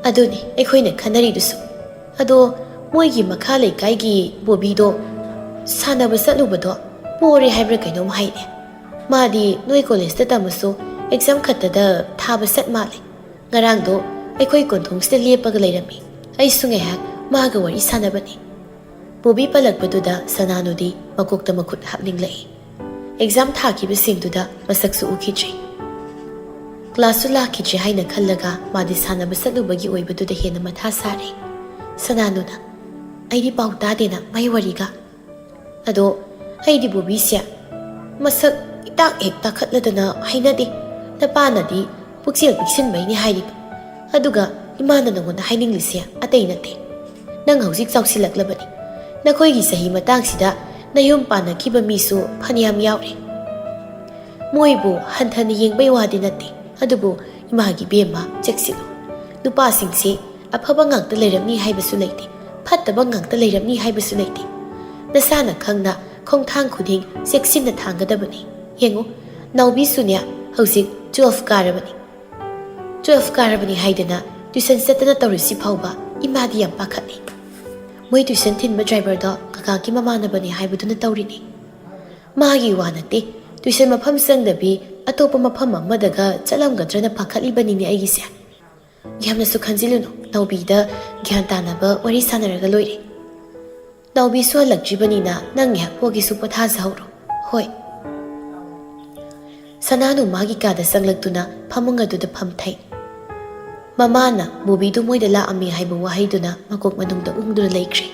"ꯑꯗꯨꯅꯤ ꯑꯩꯈꯣꯏꯅ ꯈꯟꯅꯔꯤꯗꯨꯁꯨ꯫ ꯑꯗꯣ ꯃꯣꯏꯒꯤ ꯃꯈꯥ ꯂꯩꯀꯥꯏꯒꯤ ꯕꯣꯕꯤꯗꯣ ꯁꯥꯟꯅꯕ ꯆꯠꯂꯨꯕꯗꯣ ꯄꯣꯔꯦ ꯍꯥꯏꯕ꯭ꯔꯥ ꯀꯩꯅꯣꯝ ꯍꯥꯏꯅꯦ꯫ ꯃꯥꯗꯤ ꯅꯣꯏ ꯀꯣꯂꯦꯖꯇ ꯇꯝꯃꯁꯨ exam ꯈꯛꯇꯗ ꯊꯥꯕ ꯆꯠ ꯃꯥꯜꯂꯦ꯫ ꯉꯔꯥꯡꯗꯣ ꯑꯩꯈꯣꯏ ꯀꯣꯟꯊꯣꯡꯁꯤꯗ ꯂꯦꯞꯄꯒ ꯂꯩꯔꯝꯃꯤ꯫ ꯑꯩꯁꯨ ꯉꯥꯏꯍꯥꯛ ꯃꯥꯒ ꯋꯥꯔꯤ ꯁꯥꯟꯅꯕꯅꯤ꯫" ꯕꯣꯕꯤ ꯄꯜꯂꯛꯄꯗꯨꯗ ꯁꯅꯥꯅꯨꯗꯤ ꯃꯀꯣꯛꯇ ꯃꯈꯨꯠ ꯍꯥꯞꯅꯤꯡꯂꯛꯏ꯫ Exam ꯊꯥꯈꯤꯕꯁꯤꯡꯗꯨꯗ ꯃꯁꯛꯁꯨ ꯎꯈꯤꯗ꯭ꯔꯦ꯫ Classꯁꯨ ꯂꯥꯛꯈꯤꯗ꯭ꯔꯦ ꯍꯥꯏꯅ ꯈꯜꯂꯒ ꯃꯥꯗꯤ ꯁꯥꯟꯅꯕ ꯆꯠꯂꯨꯕꯒꯤ ꯑꯣꯏꯕꯗꯨꯗ ꯍꯦꯟꯅ ꯃꯊꯥ ꯁꯥꯔꯦ꯫ ꯁꯅꯥꯅꯨꯅ, "ꯑꯩꯗꯤ ꯄꯥꯎ ꯇꯥꯗꯦꯅ ꯃꯥꯏ ꯋꯥꯔꯤꯒ꯫ ꯑꯗꯣ ꯑꯩꯗꯤ ꯕꯣꯕꯤꯁꯦ ꯃꯁꯛ ꯏꯇꯥꯛ ꯍꯦꯛ ꯇꯥꯈꯠꯂꯗꯅ ꯍꯩꯅꯗꯦ꯫ ꯅꯄꯥꯅꯗꯤ ꯄꯨꯛꯆꯦꯜ ꯄꯤꯛꯁꯤꯟꯕꯩꯅꯤ ꯍꯥꯏꯔꯤꯕ꯫ ꯑꯗꯨꯒ ꯏꯃꯥꯅ ꯅꯉꯣꯟꯗ ꯍꯥꯏꯅꯤꯡꯂꯤꯁꯦ ꯑꯇꯩ ꯅꯠꯇꯦ꯫ ꯅꯪ ꯍꯧꯖꯤꯛ ꯆꯥꯎꯁꯤꯜꯂꯛꯂꯕꯅꯤ꯫ ꯅꯈꯣꯏꯒꯤ ꯆꯍꯤ ꯃꯇꯥꯡꯁꯤꯗ ꯅꯌꯨꯝ ꯄꯥꯟꯅꯈꯤꯕ ꯃꯤꯁꯨ ꯐꯅꯌꯥꯝ ꯌꯥꯎꯔꯦ꯫ ꯃꯣꯏꯕꯨ ꯍꯟꯊꯅ ꯌꯦꯡꯕꯩ ꯋꯥꯗꯤ ꯅꯠꯇꯦ, ꯑꯗꯨꯕꯨ ꯏꯃꯥꯒꯤ ꯕꯦꯝꯃ ꯆꯦꯛꯁꯤꯜꯂꯨ꯫ ꯅꯨꯄꯥꯁꯤꯡꯁꯤ ꯑꯐꯕ ꯉꯥꯛꯇ ꯂꯩꯔꯝꯅꯤ ꯍꯥꯏꯕꯁꯨ ꯂꯩꯇꯦ, ꯐꯠꯇꯕ ꯉꯥꯛꯇ ꯂꯩꯔꯝꯅꯤ ꯍꯥꯏꯕꯁꯨ ꯂꯩꯇꯦ꯫ ꯅꯁꯥꯅ ꯈꯪꯅ ꯈꯣꯡꯊꯥꯡ ꯈꯨꯗꯤꯡ ꯆꯦꯛꯁꯤꯟꯅ ꯊꯥꯡꯒꯗꯕꯅꯤ꯫ ꯌꯦꯡꯉꯨ, ꯅꯥꯎꯕꯤꯁꯨꯅꯦ ꯍꯧꯖꯤꯛ twelve ꯀꯥꯔꯕꯅꯤ꯫ Twelve ꯀꯥꯔꯕꯅꯤ ꯍꯥꯏꯗꯅ tuition ꯆꯠꯇꯅ ꯇꯧꯔꯤꯁꯤ ꯐꯥꯎꯕ ꯏꯃꯥꯗꯤ ꯌꯥꯝ ꯄꯥꯈꯠꯂꯤ꯫ ꯃꯣꯏ tuition ꯊꯤꯟꯕ driverꯗꯣ ꯀꯀꯥꯒꯤ ꯃꯃꯥꯟꯅꯕꯅꯤ ꯍꯥꯏꯕꯗꯨꯅ ꯇꯧꯔꯤꯅꯤ꯫ ꯃꯥꯒꯤ ꯋꯥ ꯅꯠꯇꯦ, tuition ꯃꯐꯝ ꯆꯪꯗꯕꯤ ꯑꯇꯣꯞꯄ ꯃꯐꯝ ꯑꯃꯗꯒ ꯆꯠꯂꯝꯒꯗ꯭ꯔꯅ ꯄꯥꯈꯠꯂꯤꯕꯅꯤꯅꯦ ꯑꯩꯒꯤꯁꯦ꯫ ꯌꯥꯝꯅꯁꯨ ꯈꯟꯖꯤꯜꯂꯨꯅꯨ, ꯅꯥꯎꯕꯤꯗ ꯒ꯭ꯌꯥꯟ ꯇꯥꯅꯕ ꯋꯥꯔꯤ ꯁꯥꯟꯅꯔꯒ ꯂꯣꯏꯔꯦ꯫ ꯅꯥꯎꯕꯤꯁꯨ ꯍꯜꯂꯛꯇ꯭ꯔꯤꯕꯅꯤꯅ ꯅꯪ ꯉꯥꯏꯍꯥꯛ ꯄꯣꯒꯦꯁꯨ ꯄꯣꯊꯥꯖꯍꯧꯔꯣ꯫ ꯍꯣꯏ꯫ ꯁꯅꯥꯅꯨ ꯃꯥꯒꯤ ꯀꯥꯗ ꯆꯪꯂꯛꯇꯨꯅ ꯐꯃꯨꯡ ꯑꯗꯨꯗ ꯐꯝꯊꯩ꯫ ꯃꯃꯥꯅ ꯕꯣꯕꯤꯗꯨ ꯃꯣꯏꯗ ꯂꯥꯛꯑꯝꯃꯤ ꯍꯥꯏꯕ ꯋꯥꯍꯩꯗꯨꯅ ꯃꯀꯣꯛ ꯃꯅꯨꯡꯗ ꯎꯪꯗꯨꯅ ꯂꯩꯈ꯭ꯔꯦ꯫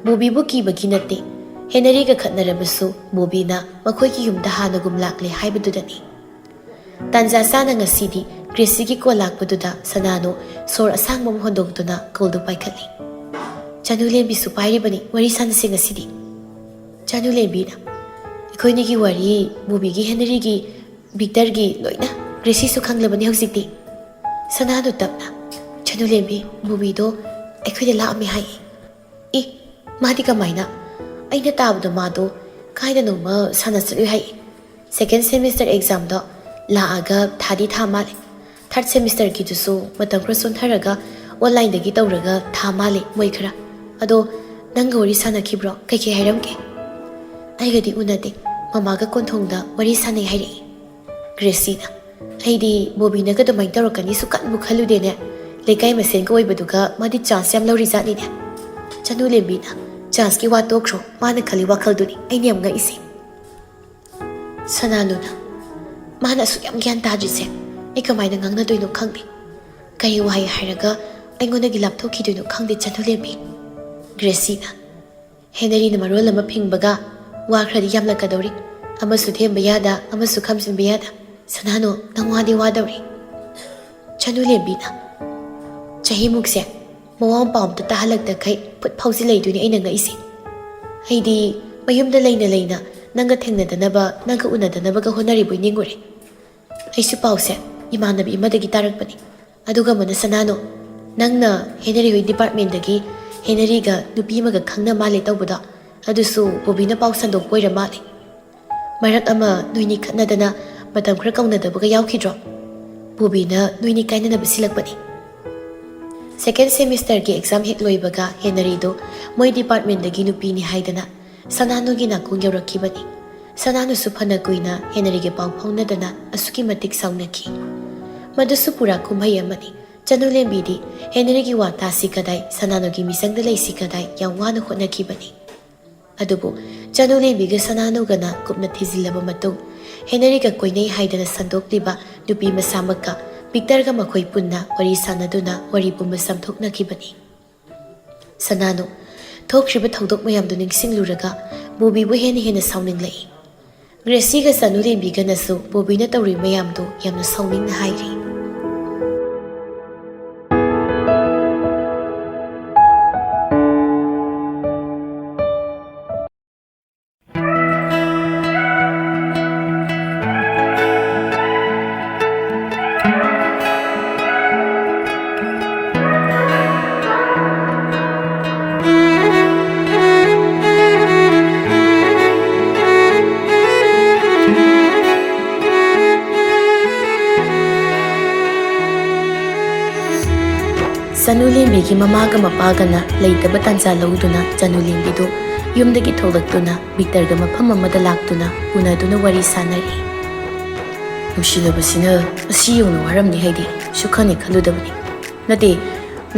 ꯕꯣꯕꯤꯕꯨ ꯀꯤꯕꯒꯤ ꯅꯠꯇꯦ, ꯍꯦꯅꯔꯤꯒ ꯈꯠꯅꯔꯕꯁꯨ ꯕꯣꯕꯤꯅ ꯃꯈꯣꯏꯒꯤ ꯌꯨꯝꯗ ꯍꯥꯟꯅꯒꯨꯝ ꯂꯥꯛꯂꯦ ꯍꯥꯏꯕꯗꯨꯗꯅꯤ꯫ ꯇꯥꯟꯖꯥ ꯆꯥꯅ ꯉꯁꯤꯗꯤ ꯒ꯭ꯔꯦꯁꯤꯒꯤ ꯀꯣꯜ ꯂꯥꯛꯄꯗꯨꯗ ꯁꯅꯥꯅꯨ ꯁꯣꯔ ꯑꯁꯥꯡꯕ ꯑꯃ ꯍꯣꯟꯗꯣꯛꯇꯨꯅ ꯀꯣꯜꯗꯨ ꯄꯥꯏꯈꯠꯂꯤ꯫ ꯆꯅꯨꯂꯦꯝꯕꯤꯁꯨ ꯄꯥꯏꯔꯤꯕꯅꯤ, ꯋꯥꯔꯤ ꯁꯥꯟꯅꯁꯤ ꯉꯁꯤꯗꯤ꯫ ꯆꯅꯨꯂꯦꯝꯕꯤꯅ, ꯑꯩꯈꯣꯏꯅꯤꯒꯤ ꯋꯥꯔꯤ, ꯕꯣꯕꯤꯒꯤ, ꯍꯦꯅꯔꯤꯒꯤ, ꯚꯤꯛꯇꯔꯒꯤ ꯂꯣꯏꯅ ꯒ꯭ꯔꯦꯁꯤꯁꯨ ꯈꯪꯂꯕꯅꯤ ꯍꯧꯖꯤꯛꯇꯤ꯫ ꯁꯅꯥꯅꯨ ꯇꯞꯅ, ꯆꯅꯨꯂꯦꯝꯕꯤ, ꯕꯣꯕꯤꯗꯣ ꯑꯩꯈꯣꯏꯗ ꯂꯥꯛꯑꯝꯃꯦ ꯍꯥꯏꯌꯦ꯫ ꯏ, ꯃꯥꯗꯤ ꯀꯃꯥꯏꯅ? ꯑꯩꯅ ꯇꯥꯕꯗ ꯃꯥꯗꯣ ꯀꯥꯏꯗꯅꯣꯃ ꯁꯥꯟꯅ ꯆꯠꯂꯨꯏ ꯍꯥꯏ꯫ ꯁꯦꯀꯦꯟ ꯁꯦꯃꯤꯁꯇꯔ ꯑꯦꯛꯖꯥꯝꯗꯣ ꯂꯥꯛꯑꯒ ꯊꯥꯗꯤ ꯊꯥ ꯃꯥꯜꯂꯦ꯫ ꯊꯥꯔꯠ ꯁꯦꯃꯤꯁꯇꯔꯒꯤꯗꯨꯁꯨ ꯃꯇꯝ ꯈꯔ ꯆꯣꯟꯊꯔꯒ ꯑꯣꯟꯂꯥꯏꯟꯗꯒꯤ ꯇꯧꯔꯒ ꯊꯥ ꯃꯥꯜꯂꯦ ꯃꯣꯏ ꯈꯔ꯫ ꯑꯗꯣ ꯅꯪꯒ ꯋꯥꯔꯤ ꯁꯥꯟꯅꯈꯤꯕ꯭ꯔꯣ? ꯀꯩꯀꯩ ꯍꯥꯏꯔꯝꯒꯦ? ꯑꯩꯒꯗꯤ ꯎꯅꯗꯦ꯫ ꯃꯃꯥꯒ ꯀꯣꯟꯊꯣꯡꯗ ꯋꯥꯔꯤ ꯁꯥꯟꯅꯩ ꯍꯥꯏꯔꯛꯏ꯫ ꯒ꯭ꯔꯦꯁꯤꯅ, ꯑꯩꯗꯤ ꯕꯣꯕꯤꯅꯒ ꯑꯗꯨꯃꯥꯏꯅ ꯇꯧꯔꯛꯀꯅꯤꯁꯨ ꯈꯟꯕꯨ ꯈꯜꯂꯨꯗꯦꯅꯦ꯫ ꯂꯩꯀꯥꯏ ꯃꯁꯦꯟꯒ ꯑꯣꯏꯕꯗꯨꯒ ꯃꯥꯗꯤ ꯆꯥꯟꯁ ꯌꯥꯝ ꯂꯧꯔꯤꯖꯥꯠꯅꯤꯅꯦ꯫ ꯆꯅꯨꯂꯦꯝꯕꯤꯅ, ꯆꯥꯟꯁꯀꯤ ꯋꯥ ꯇꯣꯛꯈ꯭ꯔꯣ, ꯃꯥꯅ ꯈꯜꯂꯤ ꯋꯥꯈꯜꯗꯨꯅꯤ ꯑꯩꯅ ꯌꯥꯝ ꯉꯛꯏꯁꯦ꯫ ꯁꯅꯥꯅꯨꯅ, ꯃꯥꯅ ꯑꯁꯨꯛ ꯌꯥꯝ ꯒ꯭ꯌꯥꯟ ꯇꯥꯗ꯭ꯔꯤꯁꯦ ꯑꯩ ꯀꯃꯥꯏꯅ ꯉꯥꯡꯅꯗꯣꯏꯅꯣ ꯈꯪꯗꯦ꯫ ꯀꯔꯤ ꯋꯥꯍꯩ ꯍꯥꯏꯔꯒ ꯑꯩꯉꯣꯟꯗꯒꯤ ꯂꯥꯞꯊꯣꯛꯈꯤꯗꯣꯏꯅꯣ ꯈꯪꯗꯦ ꯆꯅꯨꯂꯦꯝꯕꯤ꯫ ꯒ꯭ꯔꯦꯁꯤꯅ, ꯍꯦꯅꯔꯤꯅ ꯃꯔꯣꯜ ꯑꯃ ꯐꯤꯡꯕꯒ ꯋꯥ ꯈꯔꯗꯤ ꯌꯥꯝꯂꯛꯀꯗꯧꯔꯤ꯫ ꯑꯃꯁꯨ ꯊꯦꯝꯕ ꯌꯥꯗ, ꯑꯃꯁꯨ ꯈꯥꯝꯖꯤꯟꯕ ꯌꯥꯗ꯫ ꯁꯅꯥꯅꯨ, ꯅꯪ ꯋꯥꯗꯤ ꯋꯥꯗꯧꯔꯤ꯫ ꯆꯅꯨꯂꯦꯝꯕꯤꯅ, ꯆꯍꯤꯃꯨꯛꯁꯦ ꯃꯋꯥ ꯃꯄꯥ ꯑꯝꯇ ꯇꯥꯍꯜꯂꯛꯇꯈꯩ ꯐꯨꯠ ꯐꯥꯎꯖꯤꯜꯂꯛꯏꯗꯨꯅꯤ ꯑꯩꯅ ꯉꯛꯏꯁꯦ꯫ ꯑꯩꯗꯤ ꯃꯌꯨꯝꯗ ꯂꯩꯅ ꯂꯩꯅ ꯅꯪꯒ ꯊꯦꯡꯅꯗꯅꯕ, ꯅꯪꯒ ꯎꯅꯗꯅꯕꯒ ꯍꯣꯠꯅꯔꯤꯕꯣꯏ ꯅꯤꯡꯉꯨꯔꯦ꯫ ꯑꯩꯁꯨ ꯄꯥꯎꯁꯦ ꯏꯃꯥꯟꯅꯕꯤ ꯑꯃꯗꯒꯤ ꯇꯥꯔꯛꯄꯅꯤ꯫ ꯑꯗꯨꯒ ꯑꯃꯅ, ꯁꯅꯥꯅꯨ, ꯅꯪꯅ ꯍꯦꯅꯔꯤ ꯍꯣꯏ ꯗꯤꯄꯥꯔꯠꯃꯦꯟꯗꯒꯤ ꯍꯦꯅꯔꯤꯒ ꯅꯨꯄꯤ ꯑꯃꯒ ꯈꯪꯅ ꯃꯥꯜꯂꯦ ꯇꯧꯕꯗꯣ, ꯑꯗꯨꯁꯨ ꯕꯣꯕꯤꯅ ꯄꯥꯎ ꯁꯟꯗꯣꯛꯄ ꯑꯣꯏꯔ ꯃꯥꯜꯂꯦ꯫ ꯃꯔꯛ ꯑꯃ ꯅꯣꯏꯅꯤ ꯈꯠꯅꯗꯅ ꯃꯇꯝ ꯈꯔ ꯀꯧꯅꯗꯕꯒ ꯌꯥꯎꯈꯤꯗ꯭ꯔꯣ? ꯕꯣꯕꯤꯅ ꯅꯣꯏꯅꯤ ꯀꯥꯏꯅꯅꯕ ꯁꯤꯜꯂꯛꯄꯅꯤ꯫ ꯁꯦꯀꯦꯟ ꯁꯦꯃꯤꯁꯇꯔꯒꯤ ꯑꯦꯛꯖꯥꯝ ꯍꯦꯛ ꯂꯣꯏꯕꯒ ꯍꯦꯅꯔꯤꯗꯣ ꯃꯣꯏ ꯗꯤꯄꯥꯔꯠꯃꯦꯟꯗꯒꯤ ꯅꯨꯄꯤꯅꯤ ꯍꯥꯏꯗꯅ ꯁꯅꯥꯅꯨꯒꯤ ꯅꯥꯀꯣꯡ ꯌꯧꯔꯛꯈꯤꯕꯅꯤ꯫ ꯁꯅꯥꯅꯨꯁꯨ ꯐꯅ ꯀꯨꯏꯅ ꯍꯦꯅꯔꯤꯒ ꯄꯥꯎ ꯐꯥꯎꯅꯗꯅ ꯑꯁꯨꯛꯀꯤ ꯃꯇꯤꯛ ꯁꯥꯎꯅꯈꯤ꯫ ꯃꯗꯨꯁꯨ ꯄꯨꯔꯥ ꯀꯨꯝꯍꯩ ꯑꯃꯅꯤ꯫ ꯆꯅꯨꯂꯦꯝꯕꯤꯗꯤ ꯍꯦꯅꯔꯤꯒꯤ ꯋꯥ ꯇꯥꯁꯤ ꯀꯗꯥꯏ, ꯁꯅꯥꯅꯨꯒꯤ ꯃꯤꯆꯪꯗ ꯂꯩꯁꯤ ꯀꯗꯥꯏ ꯌꯥꯝ ꯋꯥꯅ ꯍꯣꯠꯅꯈꯤꯕꯅꯤ꯫ ꯑꯗꯨꯕꯨ ꯆꯅꯨꯂꯦꯝꯕꯤꯒ ꯁꯅꯥꯅꯨꯒꯅ ꯀꯨꯞꯅ ꯊꯤꯖꯤꯜꯂꯕ ꯃꯇꯨꯡ, ꯍꯦꯅꯔꯤꯒ ꯀꯣꯏꯅꯩ ꯍꯥꯏꯗꯅ ꯁꯟꯗꯣꯛꯂꯤꯕ ꯅꯨꯄꯤ ꯃꯁꯥꯃꯛꯀ ꯚꯤꯛꯇꯔꯒ ꯃꯈꯣꯏ ꯄꯨꯟꯅ ꯋꯥꯔꯤ ꯁꯥꯟꯅꯗꯨꯅ ꯋꯥꯔꯤ ꯄꯨꯝꯕ ꯆꯥꯝꯊꯣꯛꯅꯈꯤꯕꯅꯤ꯫ ꯁꯅꯥꯅꯨ, ꯊꯣꯛꯈ꯭ꯔꯤꯕ ꯊꯧꯗꯣꯛ ꯃꯌꯥꯝꯗꯨ ꯅꯤꯡꯁꯤꯡꯂꯨꯔꯒ ꯕꯣꯕꯤꯕꯨ ꯍꯦꯟꯅ ꯍꯦꯟꯅ ꯁꯥꯎꯅꯤꯡꯂꯛꯏ꯫ ꯒ꯭ꯔꯦꯁꯤꯒ ꯆꯅꯨꯂꯦꯝꯕꯤꯒꯅꯁꯨ ꯕꯣꯕꯤꯅ ꯇꯧꯔꯤ ꯃꯌꯥꯝꯗꯨ ꯌꯥꯝꯅ ꯁꯥꯎꯅꯤꯡꯅ ꯍꯥꯏꯔꯤ꯫ ꯆꯅꯨꯂꯦꯝꯕꯤꯒꯤ ꯃꯃꯥꯒ ꯃꯄꯥꯒꯅ ꯂꯩꯇꯕ ꯇꯥꯟꯖꯥ ꯂꯧꯗꯨꯅ ꯆꯅꯨꯂꯦꯝꯕꯤꯗꯨ ꯌꯨꯝꯗꯒꯤ ꯊꯣꯛꯂꯛꯇꯨꯅ ꯚꯤꯛꯇꯔꯒ ꯃꯐꯝ ꯑꯃꯗ ꯂꯥꯛꯇꯨꯅ ꯎꯅꯗꯨꯅ ꯋꯥꯔꯤ ꯁꯥꯟꯅꯔꯤ꯫ ꯅꯨꯡꯁꯤꯅꯕꯁꯤꯅ ꯑꯁꯤ ꯌꯧꯅ ꯋꯥꯔꯝꯅꯤ ꯍꯥꯏꯗꯤ ꯁꯨꯛꯈꯟ ꯍꯦꯛ ꯈꯜꯂꯨꯗꯕꯅꯤ꯫ ꯅꯠꯇꯦ,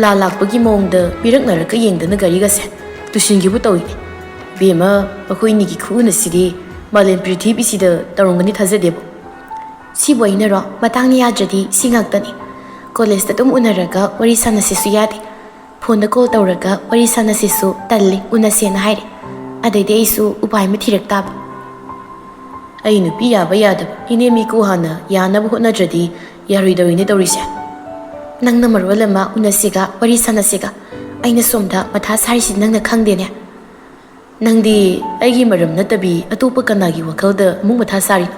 ꯂꯥ ꯂꯥꯛꯄꯒꯤ ꯃꯑꯣꯡꯗ ꯄꯤꯔꯛꯅꯔꯒ ꯌꯦꯡꯗꯅ ꯒꯥꯔꯤꯒꯁꯦ ꯇꯨꯁꯤꯟꯒꯦꯕꯨ ꯇꯧꯏꯅꯦ꯫ ꯏꯕꯦꯝꯃ, ꯃꯈꯣꯏꯅꯤꯒꯤ ꯈꯨꯎꯅꯁꯤꯗꯤ ꯃꯥꯂꯦꯝ ꯄ꯭ꯔꯤꯊꯤꯕꯤꯁꯤꯗ ꯇꯧꯔꯝꯒꯅꯤ ꯊꯥꯖꯗꯦꯕꯣ꯫ ꯁꯤꯕꯨ ꯑꯩꯅꯔꯣ? ꯃꯇꯥꯡꯅ ꯌꯥꯗ꯭ꯔꯗꯤ ꯁꯤ ꯉꯥꯛꯇꯅꯤ꯫ ꯀꯣꯂꯦꯖꯇ ꯑꯗꯨꯝ ꯎꯅꯔꯒ ꯋꯥꯔꯤ ꯁꯥꯟꯅꯁꯤꯁꯨ ꯌꯥꯗꯦ꯫ ꯐꯣꯟꯗ ꯀꯣꯜ ꯇꯧꯔꯒ ꯋꯥꯔꯤ ꯁꯥꯟꯅꯁꯤꯁꯨ ꯇꯜꯂꯤ, ꯎꯅꯁꯦꯅ ꯍꯥꯏꯔꯦ꯫ ꯑꯗꯩꯗꯤ ꯑꯩꯁꯨ ꯎꯄꯥꯏ ꯑꯃ ꯊꯤꯔꯛ ꯇꯥꯕ꯫ ꯑꯩ ꯅꯨꯄꯤ ꯌꯥꯕ ꯌꯥꯗꯕ, ꯏꯅꯦ ꯃꯤꯀꯨ ꯍꯥꯟꯅ ꯌꯥꯅꯕ ꯍꯣꯠꯅꯗ꯭ꯔꯗꯤ ꯌꯥꯔꯣꯏꯗꯧꯔꯤꯅꯦ ꯇꯧꯔꯤꯁꯦ꯫ ꯅꯪꯅ ꯃꯔꯣꯜ ꯑꯃ ꯎꯅꯁꯤꯒ ꯋꯥꯔꯤ ꯁꯥꯟꯅꯁꯤꯒ, ꯑꯩꯅ ꯁꯣꯝꯗ ꯃꯊꯥ ꯁꯥꯔꯤꯁꯤ ꯅꯪꯅ ꯈꯪꯗꯦꯅꯦ꯫ ꯅꯪꯗꯤ ꯑꯩꯒꯤ ꯃꯔꯝ ꯅꯠꯇꯕꯤ ꯑꯇꯣꯞꯄ ꯀꯅꯥꯒꯤ ꯋꯥꯈꯜꯗ ꯑꯃꯨꯛ ꯃꯊꯥ ꯁꯥꯔꯤꯅꯣ?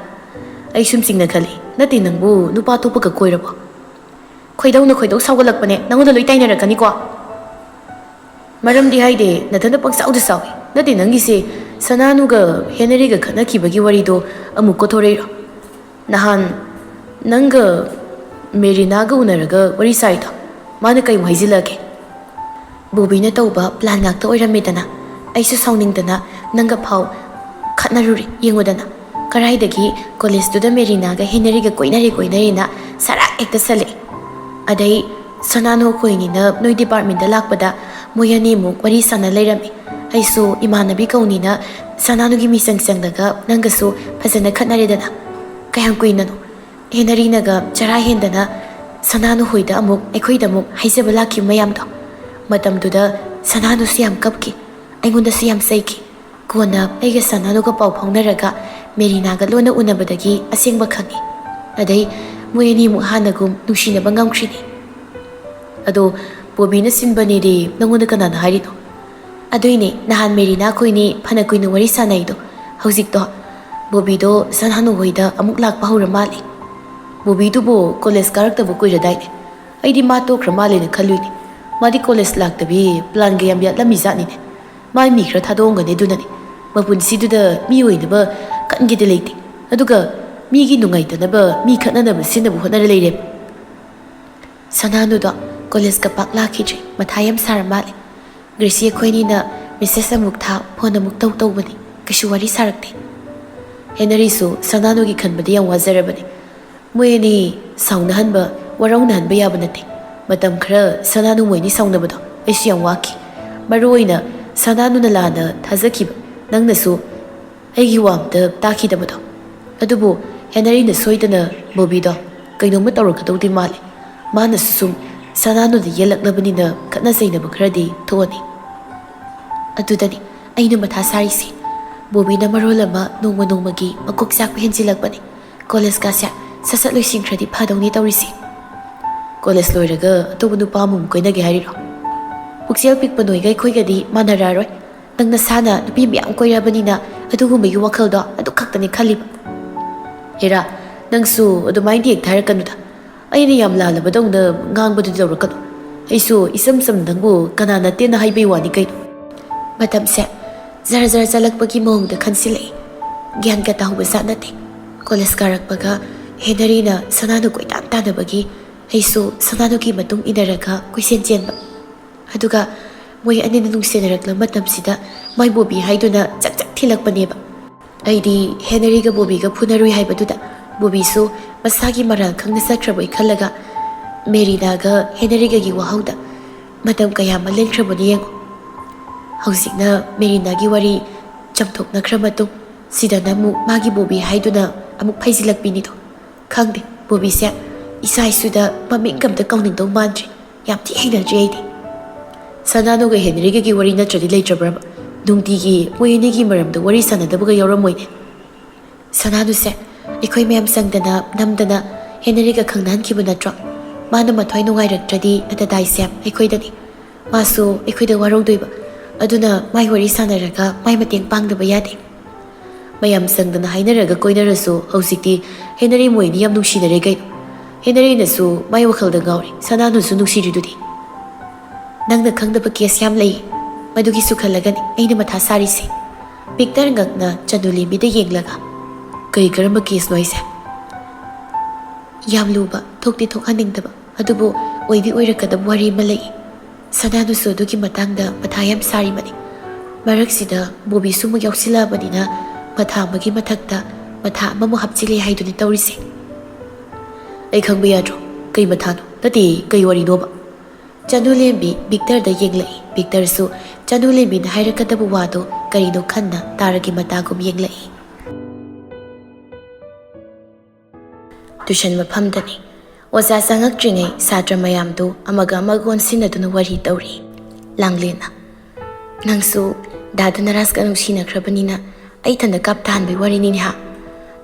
ꯑꯩ ꯁꯨꯝ ꯆꯤꯡꯅ ꯈꯜꯂꯤ, ꯅꯠꯇꯦ ꯅꯪꯕꯨ ꯅꯨꯄꯥ ꯑꯇꯣꯞꯄꯒ ꯀꯣꯏꯔꯕꯣ? ꯈꯣꯏꯗꯧꯅ ꯈꯣꯏꯗꯧ ꯁꯥꯎꯒꯠꯂꯛꯄꯅꯦ, ꯅꯪꯉꯣꯟꯗ ꯂꯣꯏ ꯇꯥꯏꯅꯔꯛꯀꯅꯤꯀꯣ꯫ ꯃꯔꯝꯗꯤ ꯍꯥꯏꯗꯦ, ꯅꯊꯟꯗ ꯄꯪꯁꯥꯎꯗ ꯁꯥꯎꯏ꯫ ꯅꯠꯇꯦ, ꯅꯪꯒꯤꯁꯦ ꯁꯅꯥꯅꯨꯒ ꯍꯦꯅꯔꯤꯒ ꯈꯠꯅꯈꯤꯕꯒꯤ ꯋꯥꯔꯤꯗꯣ ꯑꯃꯨꯛ ꯀꯣꯊꯣꯔꯛꯏꯔꯣ? ꯅꯍꯥꯟ ꯅꯪꯒ ꯃꯦꯔꯤꯅꯥꯒ ꯎꯅꯔꯒ ꯋꯥꯔꯤ ꯁꯥꯏꯗꯣ, ꯃꯥꯅ ꯀꯩꯃꯨꯛ ꯍꯥꯏꯖꯤꯜꯂꯛꯑꯒꯦ? ꯕꯣꯕꯤꯅ ꯇꯧꯕ ꯄ꯭ꯂꯥꯟ ꯉꯥꯛꯇ ꯑꯣꯏꯔꯝꯃꯦꯗꯅ꯫ ꯑꯩꯁꯨ ꯁꯥꯎꯅꯤꯡꯗꯅ ꯅꯪꯒ ꯐꯥꯎ ꯈꯠꯅꯔꯨꯔꯦ꯫ ꯌꯦꯡꯉꯨꯗꯅ, ꯀꯔꯥꯏꯗꯒꯤ ꯀꯣꯂꯦꯖꯇꯨꯗ ꯃꯦꯔꯤꯅꯥꯒ ꯍꯦꯅꯔꯤꯒ ꯀꯣꯏꯅꯔꯦ ꯀꯣꯏꯅꯔꯦꯅ ꯁꯔꯥꯛ ꯍꯦꯛꯇ ꯁꯜꯂꯛꯑꯦ꯫ ꯑꯗꯩ "ꯁꯅꯥꯅꯨ ꯑꯩꯈꯣꯏꯅꯤꯅ ꯅꯣꯏ ꯗꯤꯄꯥꯔꯠꯃꯦꯟꯗ ꯂꯥꯛꯄꯗ ꯃꯣꯏ ꯑꯅꯤꯃꯨꯛ ꯋꯥꯔꯤ ꯁꯥꯟꯅ ꯂꯩꯔꯝꯃꯤ꯫ ꯑꯩꯁꯨ ꯏꯃꯥꯟꯅꯕꯤ ꯀꯧꯅꯤꯅ ꯁꯅꯥꯅꯨꯒꯤ ꯃꯤꯆꯪ ꯆꯪꯂꯒ ꯅꯪꯒꯁꯨ ꯐꯖꯅ ꯈꯠꯅꯔꯦꯗꯅ꯫ ꯀꯌꯥꯝ ꯀꯨꯏꯅꯅꯣ ꯍꯦꯅꯔꯤꯅꯒ ꯆꯔꯥ ꯍꯦꯟꯗꯅ ꯁꯅꯥꯅꯨ ꯍꯣꯏꯗ ꯑꯃꯨꯛ, ꯑꯩꯈꯣꯏꯗ ꯑꯃꯨꯛ ꯍꯥꯏꯖꯕ ꯂꯥꯛꯈꯤꯕ ꯃꯌꯥꯝꯗꯣ?" ꯃꯇꯝꯗꯨꯗ ꯁꯅꯥꯅꯨꯁꯨ ꯌꯥꯝ ꯀꯞꯈꯤ, ꯑꯩꯉꯣꯟꯗꯁꯨ ꯌꯥꯝ ꯆꯩꯈꯤ꯫ ꯀꯣꯟꯅ ꯑꯩꯒ ꯁꯅꯥꯅꯨꯒ ꯄꯥꯎ ꯐꯥꯎꯅꯔꯒ ꯃꯦꯔꯤꯅꯥꯒ ꯂꯣꯟꯅ ꯎꯅꯕꯗꯒꯤ ꯑꯁꯦꯡꯕ ꯈꯪꯉꯤ꯫ ꯑꯗꯩ ꯃꯣꯏ ꯑꯅꯤꯃꯨꯛ ꯍꯥꯟꯅꯒꯨꯝ ꯅꯨꯡꯁꯤꯅꯕ ꯉꯝꯈ꯭ꯔꯤꯅꯤ꯫ "ꯑꯗꯣ ꯕꯣꯕꯤꯅ ꯁꯤꯟꯕꯅꯦꯗꯤ ꯅꯪꯉꯣꯟꯗ ꯀꯅꯥꯅ ꯍꯥꯏꯔꯤꯅꯣ?" "ꯑꯗꯨꯏꯅꯦ, ꯅꯍꯥꯟ ꯃꯦꯔꯤꯅꯥ ꯑꯩꯈꯣꯏꯅꯤ ꯐꯅ ꯀꯨꯏꯅ ꯋꯥꯔꯤ ꯁꯥꯟꯅꯩꯗꯣ꯫ ꯍꯧꯖꯤꯛꯇꯣ ꯕꯣꯕꯤꯗꯣ ꯁꯅꯥꯅꯨ ꯍꯣꯏꯗ ꯑꯃꯨꯛ ꯂꯥꯛꯄ ꯍꯧꯔ ꯃꯥꯜꯂꯦ꯫ ꯕꯣꯕꯤꯗꯨꯕꯨ ꯀꯣꯂꯦꯖ ꯀꯥꯔꯛꯇꯕ ꯀꯨꯏꯔꯗꯥꯏꯅꯦ? ꯑꯩꯗꯤ ꯃꯥ ꯇꯣꯛꯈ꯭ꯔ ꯃꯥꯜꯂꯦꯅ ꯈꯜꯂꯨꯏꯅꯦ꯫ ꯃꯥꯗꯤ ꯀꯣꯂꯦꯖ ꯂꯥꯛꯇꯕꯤ ꯄ꯭ꯂꯥꯟꯒ ꯌꯥꯝ ꯌꯥꯠꯂꯝꯃꯤꯖꯥꯠꯅꯤꯅꯦ꯫ ꯃꯥꯏ ꯃꯤ ꯈꯔ ꯊꯥꯗꯣꯛꯑꯝꯒꯅꯤ, ꯑꯗꯨꯅꯅꯦ꯫ ꯃꯄꯨꯟꯁꯤꯗꯨꯗ ꯃꯤ ꯑꯣꯏꯅꯕ ꯀꯟꯒꯦꯗꯤ ꯂꯩꯇꯦ, ꯑꯗꯨꯒ ꯃꯤꯒꯤ ꯅꯨꯡꯉꯥꯏꯇꯅꯕ ꯃꯤ ꯈꯠꯅꯅꯕ ꯁꯤꯟꯅꯕ ꯍꯣꯠꯅꯔ ꯂꯩꯔꯦꯕ꯫" ꯁꯅꯥꯅꯨꯗꯣ ꯀꯣꯂꯦꯖꯀ ꯄꯥꯛ ꯂꯥꯛꯈꯤꯗ꯭ꯔꯦ, ꯃꯊꯥ ꯌꯥꯝ ꯁꯥꯔ ꯃꯥꯜꯂꯦ꯫ ꯒ꯭ꯔꯦꯁꯤ ꯑꯩꯈꯣꯏꯅꯤꯅ ꯃꯦꯁꯦꯖ ꯑꯃꯨꯛ ꯊꯥ, ꯐꯣꯟ ꯑꯃꯨꯛ ꯇꯧ ꯇꯧꯕꯅꯤ, ꯀꯩꯁꯨ ꯋꯥꯔꯤ ꯁꯥꯔꯛꯇꯦ꯫ ꯍꯦꯅꯔꯤꯁꯨ ꯁꯅꯥꯅꯨꯒꯤ ꯈꯟꯕꯗ ꯌꯥꯝ ꯋꯥꯖꯔꯕꯅꯤ꯫ ꯃꯣꯏ ꯑꯅꯤ ꯁꯥꯎꯅꯍꯟꯕ, ꯋꯥꯔꯧꯅꯍꯟꯕ ꯌꯥꯕ ꯅꯠꯇꯦ꯫ ꯃꯇꯝ ꯈꯔ ꯁꯅꯥꯅꯨ ꯃꯣꯏ ꯑꯅꯤ ꯁꯥꯎꯅꯕꯗꯣ ꯑꯩꯁꯨ ꯌꯥꯝ ꯋꯥꯈꯤ꯫ ꯃꯔꯨ ꯑꯣꯏꯅ ꯁꯅꯥꯅꯨꯅ ꯂꯥꯟꯅ ꯊꯥꯖꯈꯤꯕ, ꯅꯪꯅꯁꯨ ꯑꯩꯒꯤ ꯋꯥ ꯑꯝꯇ ꯇꯥꯈꯤꯗꯕꯗꯣ꯫ ꯑꯗꯨꯕꯨ ꯍꯦꯅꯔꯤꯅ ꯁꯣꯏꯗꯅ ꯕꯣꯕꯤꯗꯣ ꯀꯩꯅꯣꯝꯃ ꯇꯧꯔꯛꯀꯗꯧꯗꯤ ꯃꯥꯜꯂꯦ꯫ ꯃꯥꯅꯁꯨ ꯁꯨꯝ ꯁꯅꯥꯅꯨꯗ ꯌꯦꯜꯂꯛꯂꯕꯅꯤꯅ ꯈꯠꯅ ꯆꯩꯅꯕ ꯈꯔꯗꯤ ꯊꯣꯛꯑꯅꯤ꯫ ꯑꯗꯨꯗꯅꯤ ꯑꯩꯅ ꯃꯊꯥ ꯁꯥꯔꯤꯁꯦ꯫ ꯕꯣꯕꯤꯅ ꯃꯔꯣꯜ ꯑꯃ ꯅꯣꯡꯃ ꯅꯣꯡꯃꯒꯤ ꯃꯀꯣꯛ ꯆꯥꯛꯄ ꯍꯦꯟꯖꯤꯜꯂꯛꯄꯅꯤ꯫ ꯀꯣꯂꯦꯖꯀꯥꯁꯦ ꯁꯠ ꯁꯠ ꯂꯣꯏꯁꯤꯟꯈ꯭ꯔꯗꯤ ꯐꯗꯧꯅꯤ ꯇꯧꯔꯤꯁꯦ꯫ ꯀꯣꯂꯦꯖ ꯂꯣꯏꯔꯒ ꯑꯇꯣꯞꯄ ꯅꯨꯄꯥ ꯑꯃꯃꯨꯛ ꯀꯣꯏꯅꯒꯦ ꯍꯥꯏꯔꯤꯔꯣ? ꯄꯨꯛꯆꯦꯜ ꯄꯤꯛꯄ ꯅꯣꯏꯒ ꯑꯩꯈꯣꯏꯒꯗꯤ ꯃꯥꯟꯅꯔꯛꯑꯔꯣꯏ꯫ ꯅꯪ ꯅꯁꯥꯅ ꯅꯨꯄꯤ ꯃꯌꯥꯝ ꯀꯣꯏꯔꯕꯅꯤꯅ ꯑꯗꯨꯒꯨꯝꯕꯒꯤ ꯋꯥꯈꯜꯗꯣ ꯑꯗꯨ ꯈꯛꯇꯅꯤ ꯈꯜꯂꯤꯕ꯫ ꯍꯦꯔꯥ, ꯅꯪꯁꯨ ꯑꯗꯨꯃꯥꯏꯅ ꯌꯦꯛꯊꯔꯛꯀꯅꯨꯗ꯫ ꯑꯩꯅ ꯌꯥꯝ ꯂꯥꯜꯂꯕꯗꯧꯅ ꯉꯥꯡꯕꯗꯨꯗꯤ ꯇꯧꯔꯛꯀꯅꯨ꯫ ꯑꯩꯁꯨ ꯏꯆꯝ ꯆꯝ ꯅꯪꯕꯨ ꯀꯅꯥ ꯅꯠꯇꯦꯅ ꯍꯥꯏꯕꯩ ꯋꯥꯅꯤ ꯀꯩꯅꯣ꯫ ꯃꯇꯝꯁꯦ ꯖꯔ ꯖꯔ ꯆꯠꯂꯛꯄꯒꯤ ꯃꯑꯣꯡꯗ ꯈꯟꯁꯤꯜꯂꯛꯏ꯫ ꯒ꯭ꯌꯥꯟꯒ ꯇꯥꯍꯧꯕ ꯖꯥꯠ ꯅꯠꯇꯦ꯫ ꯀꯣꯂꯦꯖ ꯀꯥꯔꯛꯄꯒ ꯍꯦꯅꯔꯤꯅ ꯁꯅꯥꯅꯨ ꯀꯣꯏꯇꯥꯟ ꯇꯥꯟꯅꯕꯒꯤ ꯑꯩꯁꯨ ꯁꯅꯥꯅꯨꯒꯤ ꯃꯇꯨꯡ ꯏꯟꯅꯔꯒ ꯀꯣꯏꯆꯦꯟ ꯆꯦꯟꯕ꯫ ꯑꯗꯨꯒ ꯃꯣꯏ ꯑꯅꯤꯅ ꯅꯨꯡꯁꯤꯅꯔꯛꯂꯕ ꯃꯇꯝꯁꯤꯗ ꯃꯥꯏ ꯕꯣꯕꯤ ꯍꯥꯏꯗꯨꯅ ꯆꯛ ꯆꯛ ꯊꯤꯜꯂꯛꯄꯅꯦꯕ꯫ ꯑꯩꯗꯤ ꯍꯦꯅꯔꯤꯒ ꯕꯣꯕꯤꯒ ꯐꯨꯅꯔꯨꯏ ꯍꯥꯏꯕꯗꯨꯗ ꯕꯣꯕꯤꯁꯨ ꯃꯁꯥꯒꯤ ꯃꯔꯥꯜ ꯈꯪꯅ ꯆꯠꯈ꯭ꯔꯕꯣꯏ ꯈꯜꯂꯒ ꯃꯦꯔꯤꯅꯥꯒ ꯍꯦꯅꯔꯤꯒꯒꯤ ꯋꯥꯍꯧꯗ ꯃꯇꯝ ꯀꯌꯥ ꯑꯃ ꯂꯦꯟꯈ꯭ꯔꯕꯅꯤ ꯌꯦꯡꯉꯨ꯫ ꯍꯧꯖꯤꯛꯅ ꯃꯦꯔꯤꯅꯥꯒꯤ ꯋꯥꯔꯤ ꯆꯝꯊꯣꯛꯅꯈ꯭ꯔ ꯃꯇꯨꯡ, ꯁꯤꯗꯅ ꯑꯃꯨꯛ ꯃꯥꯒꯤ ꯕꯣꯕꯤ ꯍꯥꯏꯗꯨꯅ ꯑꯃꯨꯛ ꯐꯩꯖꯤꯜꯂꯛꯄꯤꯅꯤꯗꯣ꯫ ꯈꯪꯗꯦ, ꯕꯣꯕꯤꯁꯦ ꯏꯁꯥ ꯏꯁꯨꯗ ꯃꯃꯤꯡꯒ ꯑꯝꯇ ꯀꯧꯅꯤꯡꯗꯧ ꯃꯥꯟꯗ꯭ꯔꯦ꯫ ꯌꯥꯝ ꯊꯤ ꯍꯩꯅꯗ꯭ꯔꯦ ꯑꯩꯗꯤ꯫ ꯁꯅꯥꯅꯨꯒ ꯍꯦꯅꯔꯤꯒꯒꯤ ꯋꯥꯔꯤ ꯅꯠꯇ꯭ꯔꯗꯤ ꯂꯩꯇ꯭ꯔꯕ꯭ꯔꯕ? ꯅꯨꯡꯇꯤꯒꯤ ꯃꯣꯏ ꯑꯅꯤꯒꯤ ꯃꯔꯝꯗ ꯋꯥꯔꯤ ꯁꯥꯟꯅꯗꯕꯒ ꯌꯥꯎꯔꯝꯃꯣꯏꯅꯦ꯫ ꯁꯅꯥꯅꯨꯁꯦ ꯑꯩꯈꯣꯏ ꯃꯌꯥꯝ ꯆꯪꯗꯅ ꯅꯝꯗꯅ ꯍꯦꯅꯔꯤꯒ ꯈꯪꯅꯍꯟꯈꯤꯕ ꯅꯠꯇ꯭ꯔꯣ? ꯃꯥꯅ ꯃꯊ꯭ꯋꯥꯏ ꯅꯨꯡꯉꯥꯏꯔꯛꯇ꯭ꯔꯗꯤ ꯑꯇꯗꯥꯏꯁꯦ ꯑꯩꯈꯣꯏꯗꯅꯤ꯫ ꯃꯥꯁꯨ ꯑꯩꯈꯣꯏꯗ ꯋꯥꯔꯧꯗꯣꯏꯕ꯫ ꯑꯗꯨꯅ ꯃꯥꯏ ꯋꯥꯔꯤ ꯁꯥꯟꯅꯔꯒ ꯃꯥꯏ ꯃꯇꯦꯡ ꯄꯥꯡꯗꯕ ꯌꯥꯗꯦ꯫ ꯃꯌꯥꯝ ꯆꯪꯗꯅ ꯍꯥꯏꯅꯔꯒ ꯀꯣꯏꯅꯔꯁꯨ ꯍꯧꯖꯤꯛꯇꯤ ꯍꯦꯅꯔꯤ ꯃꯣꯏꯅꯤ ꯌꯥꯝ ꯅꯨꯡꯁꯤꯅꯔꯦ ꯀꯩꯅꯣ꯫ ꯍꯦꯅꯔꯤꯅꯁꯨ ꯃꯥꯏ ꯋꯥꯈꯜꯗ ꯉꯥꯎꯔꯦ, ꯁꯅꯥꯅꯨꯁꯨ ꯅꯨꯡꯁꯤꯔꯤꯗꯨꯗꯤ꯫ ꯅꯪꯅ ꯈꯪꯗꯕ ꯀꯦꯁ ꯌꯥꯝ ꯂꯩ, ꯃꯗꯨꯒꯤꯁꯨ ꯈꯜꯂꯒꯅꯤ ꯑꯩꯅ ꯃꯊꯥ ꯁꯥꯔꯤꯁꯦ꯫ ꯚꯤꯛꯇꯔ ꯉꯛꯅ ꯆꯅꯨꯂꯦꯝꯕꯤꯗ ꯌꯦꯡꯂꯒ, "ꯀꯩ, ꯀꯔꯝꯕ ꯀꯦꯁꯅꯣ ꯍꯥꯏꯁꯦ?" "ꯌꯥꯝ ꯂꯨꯕ, ꯊꯣꯛꯇꯤ ꯊꯣꯛꯍꯟꯅꯤꯡꯗꯕ, ꯑꯗꯨꯕꯨ ꯑꯣꯏꯗꯤ ꯑꯣꯏꯔꯛꯀꯗꯕ ꯋꯥꯔꯤ ꯑꯃ ꯂꯩ꯫ ꯁꯅꯥꯅꯨꯁꯨ ꯑꯗꯨꯒꯤ ꯃꯇꯥꯡꯗ ꯃꯊꯥ ꯌꯥꯝ ꯁꯥꯔꯤꯕꯅꯤ꯫ ꯃꯔꯛꯁꯤꯗ ꯕꯣꯕꯤꯁꯨ ꯑꯃꯨꯛ ꯌꯥꯎꯁꯤꯜꯂꯛꯑꯕꯅꯤꯅ ꯃꯊꯥ ꯑꯃꯒꯤ ꯃꯊꯛꯇ ꯃꯊꯥ ꯑꯃꯃꯨꯛ ꯍꯥꯞꯆꯤꯜꯂꯦ ꯍꯥꯏꯗꯨꯅꯤ ꯇꯧꯔꯤꯁꯦ꯫" "ꯑꯩ ꯈꯪꯕ ꯌꯥꯗ꯭ꯔꯣ? ꯀꯩ ꯃꯊꯥꯅꯣ? ꯅꯠꯇꯦ, ꯀꯩ ꯋꯥꯔꯤꯅꯣꯕ?" ꯆꯅꯨꯂꯦꯝꯕꯤ ꯚꯤꯛꯇꯔꯗ ꯌꯦꯡꯂꯛꯏ꯫ ꯚꯤꯛꯇꯔꯁꯨ ꯆꯅꯨꯂꯦꯝꯕꯤꯅ ꯍꯥꯏꯔꯛꯀꯗꯕ ꯋꯥꯗꯣ ꯀꯔꯤꯅꯣ ꯈꯟꯅ ꯇꯥꯔꯒꯤ ꯃꯇꯥꯒꯨꯝ ꯌꯦꯡꯂꯛꯏ꯫ ꯇ꯭ꯌꯨꯁꯟ ꯃꯐꯝꯗꯅꯤ꯫ ꯑꯣꯖꯥ ꯆꯪꯉꯛꯇ꯭ꯔꯤꯉꯩ ꯁꯥꯇ꯭ꯔ ꯃꯌꯥꯝꯗꯨ ꯑꯃꯒ ꯑꯃꯒ ꯑꯣꯟꯁꯤꯟꯅꯗꯨꯅ ꯋꯥꯔꯤ ꯇꯧꯔꯤ꯫ ꯂꯥꯡꯂꯦꯟꯅ, "ꯅꯪꯁꯨ ꯗꯥ ꯙꯅꯔꯥꯖꯀ ꯅꯨꯡꯁꯤꯅꯈ꯭ꯔꯕꯅꯤꯅ ꯑꯩ ꯏꯊꯟꯗ ꯀꯥꯞ ꯇꯥꯍꯟꯕꯩ ꯋꯥꯔꯤꯅꯤꯅꯦ ꯍꯥ?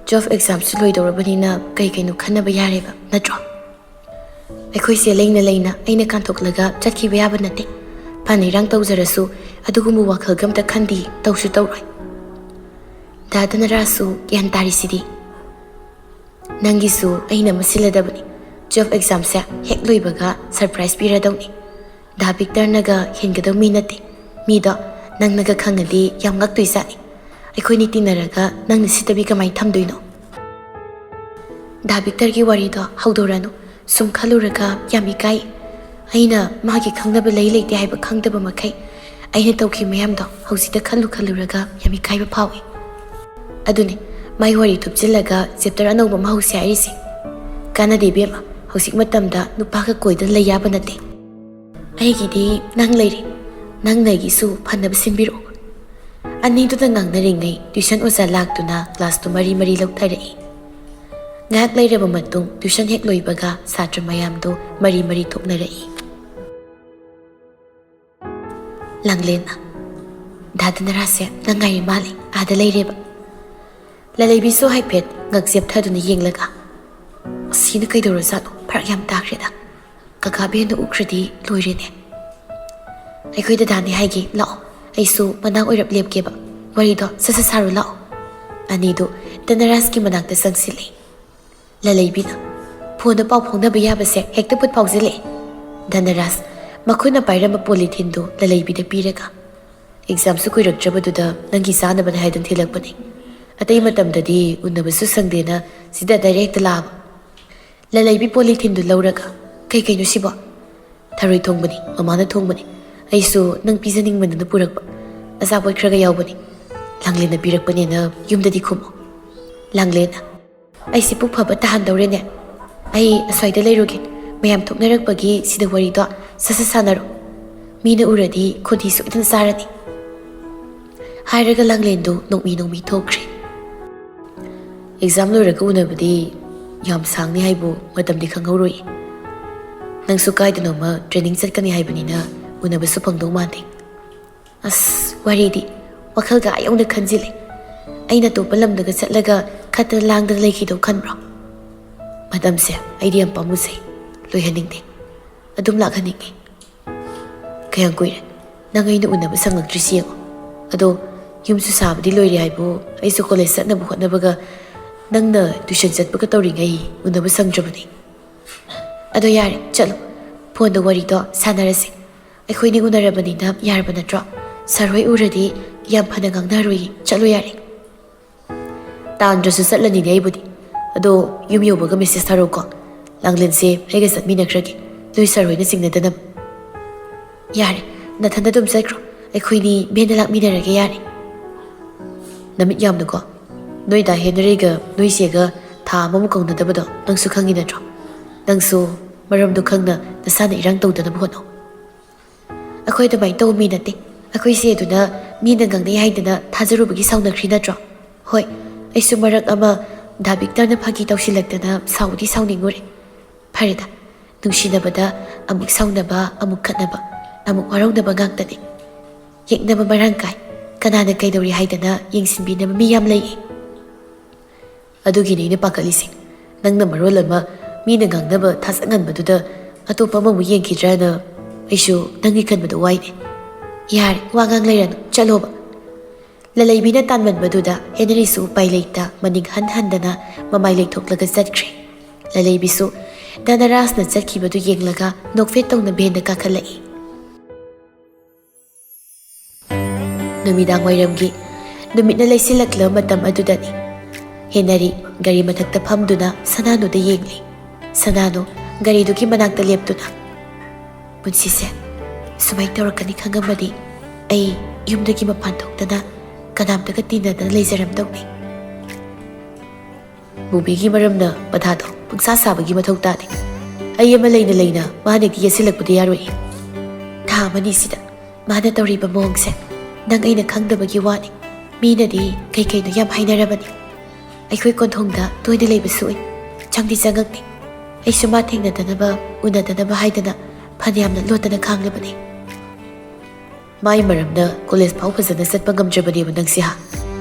ꯇꯨꯋꯦꯜꯐ ꯑꯦꯛꯖꯥꯝꯁꯨ ꯂꯣꯏꯗꯧꯔꯕꯅꯤꯅ ꯀꯩ ꯀꯩꯅꯣ ꯈꯟꯅꯕ ꯌꯥꯔꯦꯕ, ꯅꯠꯇ꯭ꯔꯣ? ꯑꯩꯈꯣꯏꯁꯦ ꯂꯩꯅ ꯂꯩꯅ ꯑꯩꯅ ꯀꯥꯟꯊꯣꯛꯂꯒ ꯆꯠꯈꯤꯕ ꯌꯥꯕ ꯅꯠꯇꯦ꯫ ꯐꯅ ꯏꯔꯥꯡ ꯇꯧꯖꯔꯁꯨ ꯑꯗꯨꯒꯨꯝꯕ ꯋꯥꯈꯜꯒ ꯑꯝꯇ ꯈꯟꯗꯦ, ꯇꯧꯁꯨ ꯇꯧꯔꯣꯏ꯫ ꯗꯥ ꯙꯅꯔꯥꯖꯁꯨ ꯒ꯭ꯌꯥꯟ ꯇꯥꯔꯤꯁꯤꯗꯤ꯫ ꯅꯪꯒꯤꯁꯨ ꯑꯩꯅ ꯑꯃ ꯁꯤꯜꯂꯗꯕꯅꯤ꯫ ꯇꯨꯋꯦꯜꯐ ꯑꯦꯛꯖꯥꯝꯁꯦ ꯍꯦꯛ ꯂꯣꯏꯕꯒ ꯁꯔꯄ꯭ꯔꯥꯏꯖ ꯄꯤꯔꯗꯧꯅꯤ꯫ ꯗꯥ ꯚꯤꯛꯇꯔꯅꯒ ꯍꯦꯟꯒꯗꯧ ꯃꯤ ꯅꯠꯇꯦ꯫ ꯃꯤꯗꯣ ꯅꯪꯅꯒ ꯈꯪꯉꯗꯤ ꯌꯥꯝ ꯉꯛꯇꯣꯏꯖꯥꯠꯅꯤ꯫ ꯑꯩꯈꯣꯏꯅꯤ ꯇꯤꯟꯅꯔꯒ ꯅꯪꯅ ꯁꯤꯠꯇꯕꯤ ꯀꯃꯥꯏꯅ ꯊꯝꯗꯣꯏꯅꯣ?" "ꯗꯥ ꯚꯤꯛꯇꯔꯒꯤ ꯋꯥꯔꯤꯗꯣ ꯍꯧꯗꯣꯔꯅꯨ꯫ ꯁꯨꯝ ꯈꯜꯂꯨꯔꯒ ꯌꯥꯝ ꯏꯀꯥꯏ꯫ ꯑꯩꯅ ꯃꯥꯒꯤ ꯈꯪꯅꯕ ꯂꯩ ꯂꯩꯇꯦ ꯍꯥꯏꯕ ꯈꯪꯗꯕ ꯃꯈꯩ ꯑꯩꯅ ꯇꯧꯈꯤꯕ ꯃꯌꯥꯝꯗꯣ ꯍꯧꯖꯤꯛꯇ ꯈꯜꯂꯨ ꯈꯜꯂꯨꯔꯒ ꯌꯥꯝ ꯏꯀꯥꯏꯕ ꯐꯥꯎꯏ꯫ ꯑꯗꯨꯅꯤ, ꯃꯥꯏ ꯋꯥꯔꯤ ꯊꯨꯞꯆꯤꯜꯂꯒ ꯆꯦꯞꯇꯔ ꯑꯅꯧꯕ ꯑꯃ ꯍꯧꯁꯦ ꯍꯥꯏꯔꯤꯁꯦ꯫ ꯀꯥꯟꯅꯗꯦ ꯏꯕꯦꯝꯃ, ꯍꯧꯖꯤꯛ ꯃꯇꯝꯗ ꯅꯨꯄꯥꯒ ꯀꯣꯏꯗꯅ ꯂꯩ ꯌꯥꯕ ꯅꯠꯇꯦ꯫ ꯑꯩꯒꯤꯗꯤ ꯅꯪ ꯂꯩꯔꯦ꯫ ꯅꯪꯅ ꯑꯩꯒꯤꯁꯨ ꯐꯅꯕ ꯁꯤꯟꯕꯤꯔꯛꯑꯣ꯫ ꯑꯅꯤꯗꯨꯗ ꯉꯥꯡꯅꯔꯤꯉꯩ tuition ꯑꯣꯖꯥ ꯂꯥꯛꯇꯨꯅ classꯇꯨ ꯃꯔꯤ ꯃꯔꯤ ꯂꯧꯊꯔꯛꯏ꯫ ꯉꯥꯏꯍꯥꯛ ꯂꯩꯔꯕ ꯃꯇꯨꯡ tuition ꯍꯦꯛ ꯂꯣꯏꯕꯒ ꯁꯥꯇ꯭ꯔ ꯃꯌꯥꯝꯗꯨ ꯃꯔꯤ ꯃꯔꯤ ꯊꯣꯛꯅꯔꯛꯏ꯫ ꯂꯥꯡꯂꯦꯟꯅ, "ꯗꯥ ꯙꯅꯔꯥꯖꯁꯦ ꯅꯪ ꯉꯥꯏꯔꯤ ꯃꯥꯜꯂꯦ, ꯑꯥꯗ ꯂꯩꯔꯦꯕ꯫" ꯂꯂꯩꯕꯤꯁꯨ ꯍꯥꯏꯐꯦꯠ ꯉꯛ ꯆꯦꯞꯊꯗꯨꯅ ꯌꯦꯡꯂꯒ, "ꯑꯁꯤꯅ ꯀꯩꯗꯧꯔꯖꯥꯠꯅꯣ? ꯐꯔꯛ ꯌꯥꯝ ꯇꯥꯈ꯭ꯔꯦꯗ꯫ ꯀꯀꯥ ꯕꯦꯟꯗ ꯎꯈ꯭ꯔꯗꯤ ꯂꯣꯏꯔꯦꯅꯦ꯫" "ꯑꯩꯈꯣꯏ ꯗꯗꯥꯅꯦ ꯍꯥꯏꯒꯦ, ꯂꯥꯛꯑꯣ꯫ ꯑꯩꯁꯨ ꯃꯅꯥꯛ ꯑꯣꯏꯔꯞ ꯂꯦꯞꯀꯦꯕ꯫ ꯋꯥꯔꯤꯗꯣ ꯁꯠ ꯁꯠ ꯁꯥꯔꯨ ꯂꯥꯛꯑꯣ꯫" ꯑꯅꯤꯗꯨ ꯙꯅꯔꯥꯖꯀꯤ ꯃꯅꯥꯛꯇ ꯆꯪꯁꯤꯜꯂꯤ꯫ ꯂꯂꯩꯕꯤꯅ, "ꯐꯣꯟꯗ ꯄꯥꯎ ꯐꯥꯎꯅꯕ ꯌꯥꯕꯁꯦ ꯍꯦꯛꯇ ꯐꯨꯠ ꯐꯥꯎꯖꯤꯜꯂꯛꯑꯦ꯫" ꯙꯅꯔꯥꯖ ꯃꯈꯨꯠꯅ ꯄꯥꯏꯔꯝꯕ polytheneꯗꯨ ꯂꯂꯩꯕꯤꯗ ꯄꯤꯔꯒ, "Examꯁꯨ ꯀꯨꯏꯔꯛꯇ꯭ꯔꯕꯗꯨꯗ ꯅꯪꯒꯤ ꯆꯥꯅꯕꯅꯦ ꯍꯥꯏꯗꯨꯅ ꯊꯤꯜꯂꯛꯄꯅꯦ꯫ ꯑꯇꯩ ꯃꯇꯝꯗꯗꯤ ꯎꯅꯕꯁꯨ ꯁꯪꯗꯦꯅ ꯁꯤꯗ direct ꯍꯦꯛꯇ ꯂꯥꯛꯑꯕ꯫" ꯂꯂꯩꯕꯤ polytheneꯗꯨ ꯂꯧꯔꯒ, "ꯀꯩ ꯀꯩꯅꯣ ꯁꯤꯕꯣ?" "ꯊꯔꯣꯏ ꯊꯣꯡꯕꯅꯤ, ꯃꯃꯥꯅ ꯊꯣꯡꯕꯅꯤ꯫ ꯑꯩꯁꯨ ꯅꯪ ꯄꯤꯖꯅꯤꯡꯃꯟꯗꯅ ꯄꯨꯔꯛꯄ꯫ ꯑꯆꯥꯄꯣꯠ ꯈꯔꯒ ꯌꯥꯎꯕꯅꯤ꯫ ꯂꯥꯡꯂꯦꯟꯅ ꯄꯤꯔꯛꯄꯅꯦꯅ ꯌꯨꯝꯗꯗꯤ ꯈꯨꯝꯃꯣ꯫" ꯂꯥꯡꯂꯦꯟꯅ, "ꯑꯩꯁꯦ ꯄꯨꯛ ꯐꯕ ꯇꯥꯍꯟꯗꯧꯔꯦꯅꯦ꯫ ꯑꯩ ꯑꯁ꯭ꯋꯥꯏꯗ ꯂꯩꯔꯨꯒꯦ꯫ ꯃꯌꯥꯝ ꯊꯣꯛꯅꯔꯛꯄꯒꯤ ꯁꯤꯗ ꯋꯥꯔꯤꯗꯣ ꯁꯠ ꯁꯠ ꯁꯥꯟꯅꯔꯣ꯫ ꯃꯤꯅ ꯎꯔꯗꯤ ꯈꯣꯟꯊꯤ ꯁꯣꯏꯗꯅ ꯆꯥꯔꯅꯤ꯫" ꯍꯥꯏꯔꯒ ꯂꯥꯡꯂꯦꯟꯗꯨ ꯅꯣꯛꯃꯤ ꯅꯣꯛꯃꯤ ꯊꯣꯛꯈ꯭ꯔꯦ꯫ "Exam ꯂꯣꯏꯔꯒ ꯎꯅꯕꯗꯤ ꯌꯥꯝ ꯁꯥꯡꯅꯤ ꯍꯥꯏꯕꯨ ꯃꯇꯝꯗꯤ ꯈꯪꯍꯧꯔꯣꯏ꯫ ꯅꯪꯁꯨ ꯀꯥꯏꯗꯅꯣꯃ training ꯆꯠꯀꯅꯤ ꯍꯥꯏꯕꯅꯤꯅ ꯎꯅꯕꯁꯨ ꯐꯪꯗꯧ ꯃꯥꯟꯗꯦ꯫" ꯑꯁ, ꯋꯥꯔꯤꯗꯤ ꯋꯥꯈꯜꯒ ꯑꯥ ꯌꯧꯅ ꯈꯟꯖꯤꯜꯂꯦ꯫ ꯑꯩꯅ ꯑꯇꯣꯞꯄ ꯂꯝꯗꯒ ꯆꯠꯂꯒ ꯈꯠꯇꯅ ꯂꯥꯡꯗꯅ ꯂꯩꯈꯤꯗꯧ ꯈꯟꯕ꯭ꯔꯣ? ꯃꯇꯝꯁꯦ ꯑꯩꯗꯤ ꯌꯥꯝ ꯄꯥꯝꯃꯨꯖꯩ꯫ ꯂꯣꯏꯍꯟꯅꯤꯡꯗꯦ꯫ ꯑꯗꯨꯝ ꯂꯥꯛꯍꯟꯅꯤꯡꯉꯤ꯫ "ꯀꯌꯥꯝ ꯀꯨꯏꯔꯦ ꯅꯪ ꯑꯩꯅ ꯎꯅꯕ ꯁꯪꯉꯛꯇ꯭ꯔꯤꯁꯤ ꯌꯦꯡꯉꯣ꯫ ꯑꯗꯣ ꯌꯨꯝꯁꯨ ꯁꯥꯕꯗꯤ ꯂꯣꯏꯔꯦ ꯍꯥꯏꯕꯨ, ꯑꯩꯁꯨ college ꯆꯠꯅꯕ ꯍꯣꯠꯅꯕꯒ ꯅꯪꯅ tuition ꯆꯠꯄꯒ ꯇꯧꯔꯤꯉꯩ ꯎꯅꯕ ꯁꯪꯗ꯭ꯔꯕꯅꯤ꯫" "ꯑꯗꯣ ꯌꯥꯔꯦ, ꯆꯠꯂꯣ꯫ ꯐꯣꯟꯗ ꯋꯥꯔꯤꯗꯣ ꯁꯥꯟꯅꯔꯁꯦ꯫ ꯑꯩꯈꯣꯏꯅꯤ ꯎꯅꯔꯕꯅꯤꯅ ꯌꯥꯔꯕ ꯅꯠꯇ꯭ꯔꯣ? Sir ꯍꯣꯏ ꯎꯔꯗꯤ ꯌꯥꯝ ꯐꯅ ꯉꯥꯡꯅꯔꯣꯏꯌꯦ꯫ ꯆꯠꯂꯣ ꯌꯥꯔꯦ꯫" "ꯇꯥꯟꯗ꯭ꯔꯁꯨ ꯆꯠꯂꯅꯤꯅꯦ ꯑꯩꯕꯨꯗꯤ꯫ ꯑꯗꯣ ꯌꯨꯝ ꯌꯧꯕꯒ message ꯊꯥꯔꯛꯎꯀꯣ꯫ ꯂꯥꯡꯂꯦꯟꯁꯦ ꯑꯩꯒ ꯆꯠꯃꯤꯟꯅꯈ꯭ꯔꯒꯦ, ꯅꯣꯏ sir ꯍꯣꯏꯅ ꯆꯤꯡꯅꯗꯅꯕ꯫" "ꯌꯥꯔꯦ, ꯅꯊꯟꯗ ꯑꯗꯨꯝ ꯆꯠꯈ꯭ꯔꯣ꯫ ꯑꯩꯈꯣꯏꯅꯤ ꯚꯦꯟꯗ ꯂꯥꯛꯃꯤꯟꯅꯔꯒꯦ ꯌꯥꯔꯦ꯫" "ꯅꯃꯤꯠ ꯌꯥꯝꯅꯀꯣ꯫ ꯅꯣꯏ ꯗꯥ ꯍꯦꯅꯔꯤꯒ ꯅꯣꯏ ꯆꯦꯒ ꯊꯥ ꯑꯃꯃꯨꯛ ꯀꯧꯅꯗꯕꯗꯣ ꯅꯪꯁꯨ ꯈꯪꯉꯤ ꯅꯠꯇ꯭ꯔꯣ? ꯅꯪꯁꯨ ꯃꯔꯝꯗꯣ ꯈꯪꯅ ꯅꯁꯥꯅ ꯏꯔꯥꯡ ꯇꯧꯗꯅꯕ ꯍꯣꯠꯅꯧ꯫ ꯑꯩꯈꯣꯏ ꯑꯗꯨꯃꯥꯏꯅ ꯇꯧꯕ ꯃꯤ ꯅꯠꯇꯦ꯫ ꯑꯩꯈꯣꯏꯁꯦ ꯑꯗꯨꯅ ꯃꯤꯅ ꯉꯥꯡꯅꯩ ꯍꯥꯏꯗꯅ ꯊꯥꯖꯔꯨꯕꯒꯤ ꯁꯥꯎꯅꯈ꯭ꯔꯤ ꯅꯠꯇ꯭ꯔꯣ? ꯍꯣꯏ, ꯑꯩꯁꯨ ꯃꯔꯛ ꯑꯃ ꯗꯥ ꯕꯤꯛꯇꯔꯅ ꯐꯥꯒꯤ ꯇꯧꯁꯤꯜꯂꯛꯇꯅ ꯁꯥꯎꯗꯤ ꯁꯥꯎꯅꯤꯡꯉꯨꯔꯦ꯫ ꯐꯔꯦꯗ, ꯅꯨꯡꯁꯤꯅꯕꯗ ꯑꯃꯨꯛ ꯁꯥꯎꯅꯕ, ꯑꯃꯨꯛ ꯈꯠꯅꯕ, ꯑꯃꯨꯛ ꯋꯥꯔꯧꯅꯕ ꯉꯥꯛꯇꯅꯤ꯫ ꯌꯦꯛꯅꯕ ꯃꯔꯥꯡ ꯀꯥꯏ꯫ ꯀꯅꯥꯅ ꯀꯩꯗꯧꯔꯤ ꯍꯥꯏꯗꯅ ꯌꯦꯡꯁꯤꯟꯕꯤꯅꯕ ꯃꯤ ꯌꯥꯝ ꯂꯩꯌꯦ꯫ ꯑꯗꯨꯒꯤꯅꯤ ꯑꯩꯅ ꯄꯥꯈꯠꯂꯤꯁꯦ꯫ ꯅꯪꯅ ꯃꯔꯣꯜ ꯑꯃ ꯃꯤꯅ ꯉꯥꯡꯅꯕ ꯊꯥꯖ ꯉꯟꯕꯗꯨꯗ ꯑꯇꯣꯞꯄ ꯑꯃꯃꯨꯛ ꯌꯦꯡꯈꯤꯗ꯭ꯔꯅ꯫ ꯑꯩꯁꯨ ꯅꯪꯒꯤ ꯈꯟꯕꯗꯣ ꯋꯥꯏꯅꯦ꯫ ꯌꯥꯔꯦ, ꯋꯥ ꯉꯥꯡ ꯂꯩꯔꯅꯨ, ꯆꯠꯂꯣꯕ꯫ ꯂꯂꯩꯕꯤꯅ ꯇꯥꯟꯃꯟꯕꯗꯨꯗ ꯍꯦꯅꯔꯤꯁꯨ ꯎꯄꯥꯏ ꯂꯩꯇ ꯃꯅꯤꯡ ꯍꯟ ꯍꯟꯗꯅ ꯃꯃꯥꯏ ꯂꯩꯊꯣꯛꯂꯒ ꯆꯠꯈ꯭ꯔꯦ꯫ ꯂꯂꯩꯕꯤꯁꯨ ꯙꯅꯔꯥꯖꯅ ꯆꯠꯈꯤꯕꯗꯨ ꯌꯦꯡꯂꯒ ꯅꯣꯛꯐꯦꯠ ꯇꯧꯅ ꯚꯦꯟꯗ ꯀꯥꯈꯠꯂꯛꯏ꯫ ꯅꯨꯃꯤꯗꯥꯡ ꯋꯥꯏꯔꯝꯒꯤ ꯅꯨꯃꯤꯠꯅ ꯂꯩꯁꯤꯜꯂꯛꯂꯕ ꯃꯇꯝ ꯑꯗꯨꯗꯅꯤ꯫ ꯍꯦꯅꯔꯤ ꯒꯥꯔꯤ ꯃꯊꯛꯇ ꯐꯝꯗꯨꯅ ꯁꯅꯥꯅꯨꯗ ꯌꯦꯡꯂꯤ꯫ ꯁꯅꯥꯅꯨ ꯒꯥꯔꯤꯗꯨꯒꯤ ꯃꯅꯥꯛꯇ ꯂꯦꯞꯇꯨꯅ, "ꯄꯨꯟꯁꯤꯁꯦ ꯁꯨꯃꯥꯏꯅ ꯇꯧꯔꯛꯀꯅꯤ ꯈꯪꯉꯝꯃꯗꯤ ꯑꯩ ꯌꯨꯝꯗꯒꯤ ꯃꯄꯥꯟ ꯊꯣꯛꯇꯅ ꯀꯅꯥꯝꯇꯒ ꯇꯤꯟꯅꯗꯅ ꯂꯩꯖꯔꯝꯗꯧꯅꯤ꯫ ꯕꯣꯕꯤꯒꯤ ꯃꯔꯝꯅ ꯃꯊꯥꯗꯣ ꯄꯪꯁꯥ ꯁꯥꯕꯒꯤ ꯃꯊꯧ ꯇꯥꯗꯦ꯫ ꯑꯩ ꯑꯃ ꯂꯩꯅ ꯂꯩꯅ ꯃꯥꯅ ꯍꯦꯛꯇ ꯌꯦꯠꯁꯤꯜꯂꯛꯄꯗꯤ ꯌꯥꯔꯣꯏꯌꯦ꯫ ꯊꯥ ꯑꯃꯅꯤꯁꯤꯗ ꯃꯥꯅ ꯇꯧꯔꯤꯕ ꯃꯑꯣꯡꯁꯦ ꯅꯪ ꯑꯩꯅ ꯈꯪꯗꯕꯒꯤ ꯋꯥꯅꯤ꯫ ꯃꯤꯅꯗꯤ ꯀꯩ ꯀꯩꯅꯣ ꯌꯥꯝ ꯍꯥꯏꯅꯔꯕꯅꯤ꯫ ꯑꯩꯈꯣꯏ ꯀꯣꯟꯊꯣꯡꯗ ꯇꯣꯏꯅ ꯂꯩꯕꯁꯨ ꯎꯏ꯫ ꯆꯪꯗꯤ ꯆꯪꯉꯛꯇꯦ꯫ ꯑꯩꯁꯨ ꯃꯥ ꯊꯦꯡꯅꯗꯅꯕ, ꯎꯅꯗꯅꯕ ꯍꯥꯏꯗꯅ ꯐꯅꯌꯥꯝꯅ ꯂꯣꯠꯇꯅ ꯈꯥꯡꯂꯕꯅꯤ꯫ ꯃꯥꯏ ꯃꯔꯝꯅ ꯀꯣꯂꯦꯖ ꯐꯥꯎ ꯐꯖꯅ ꯆꯠꯄ ꯉꯝꯗ꯭ꯔꯕꯅꯦꯕ ꯅꯪꯁꯦ, ꯍꯥ?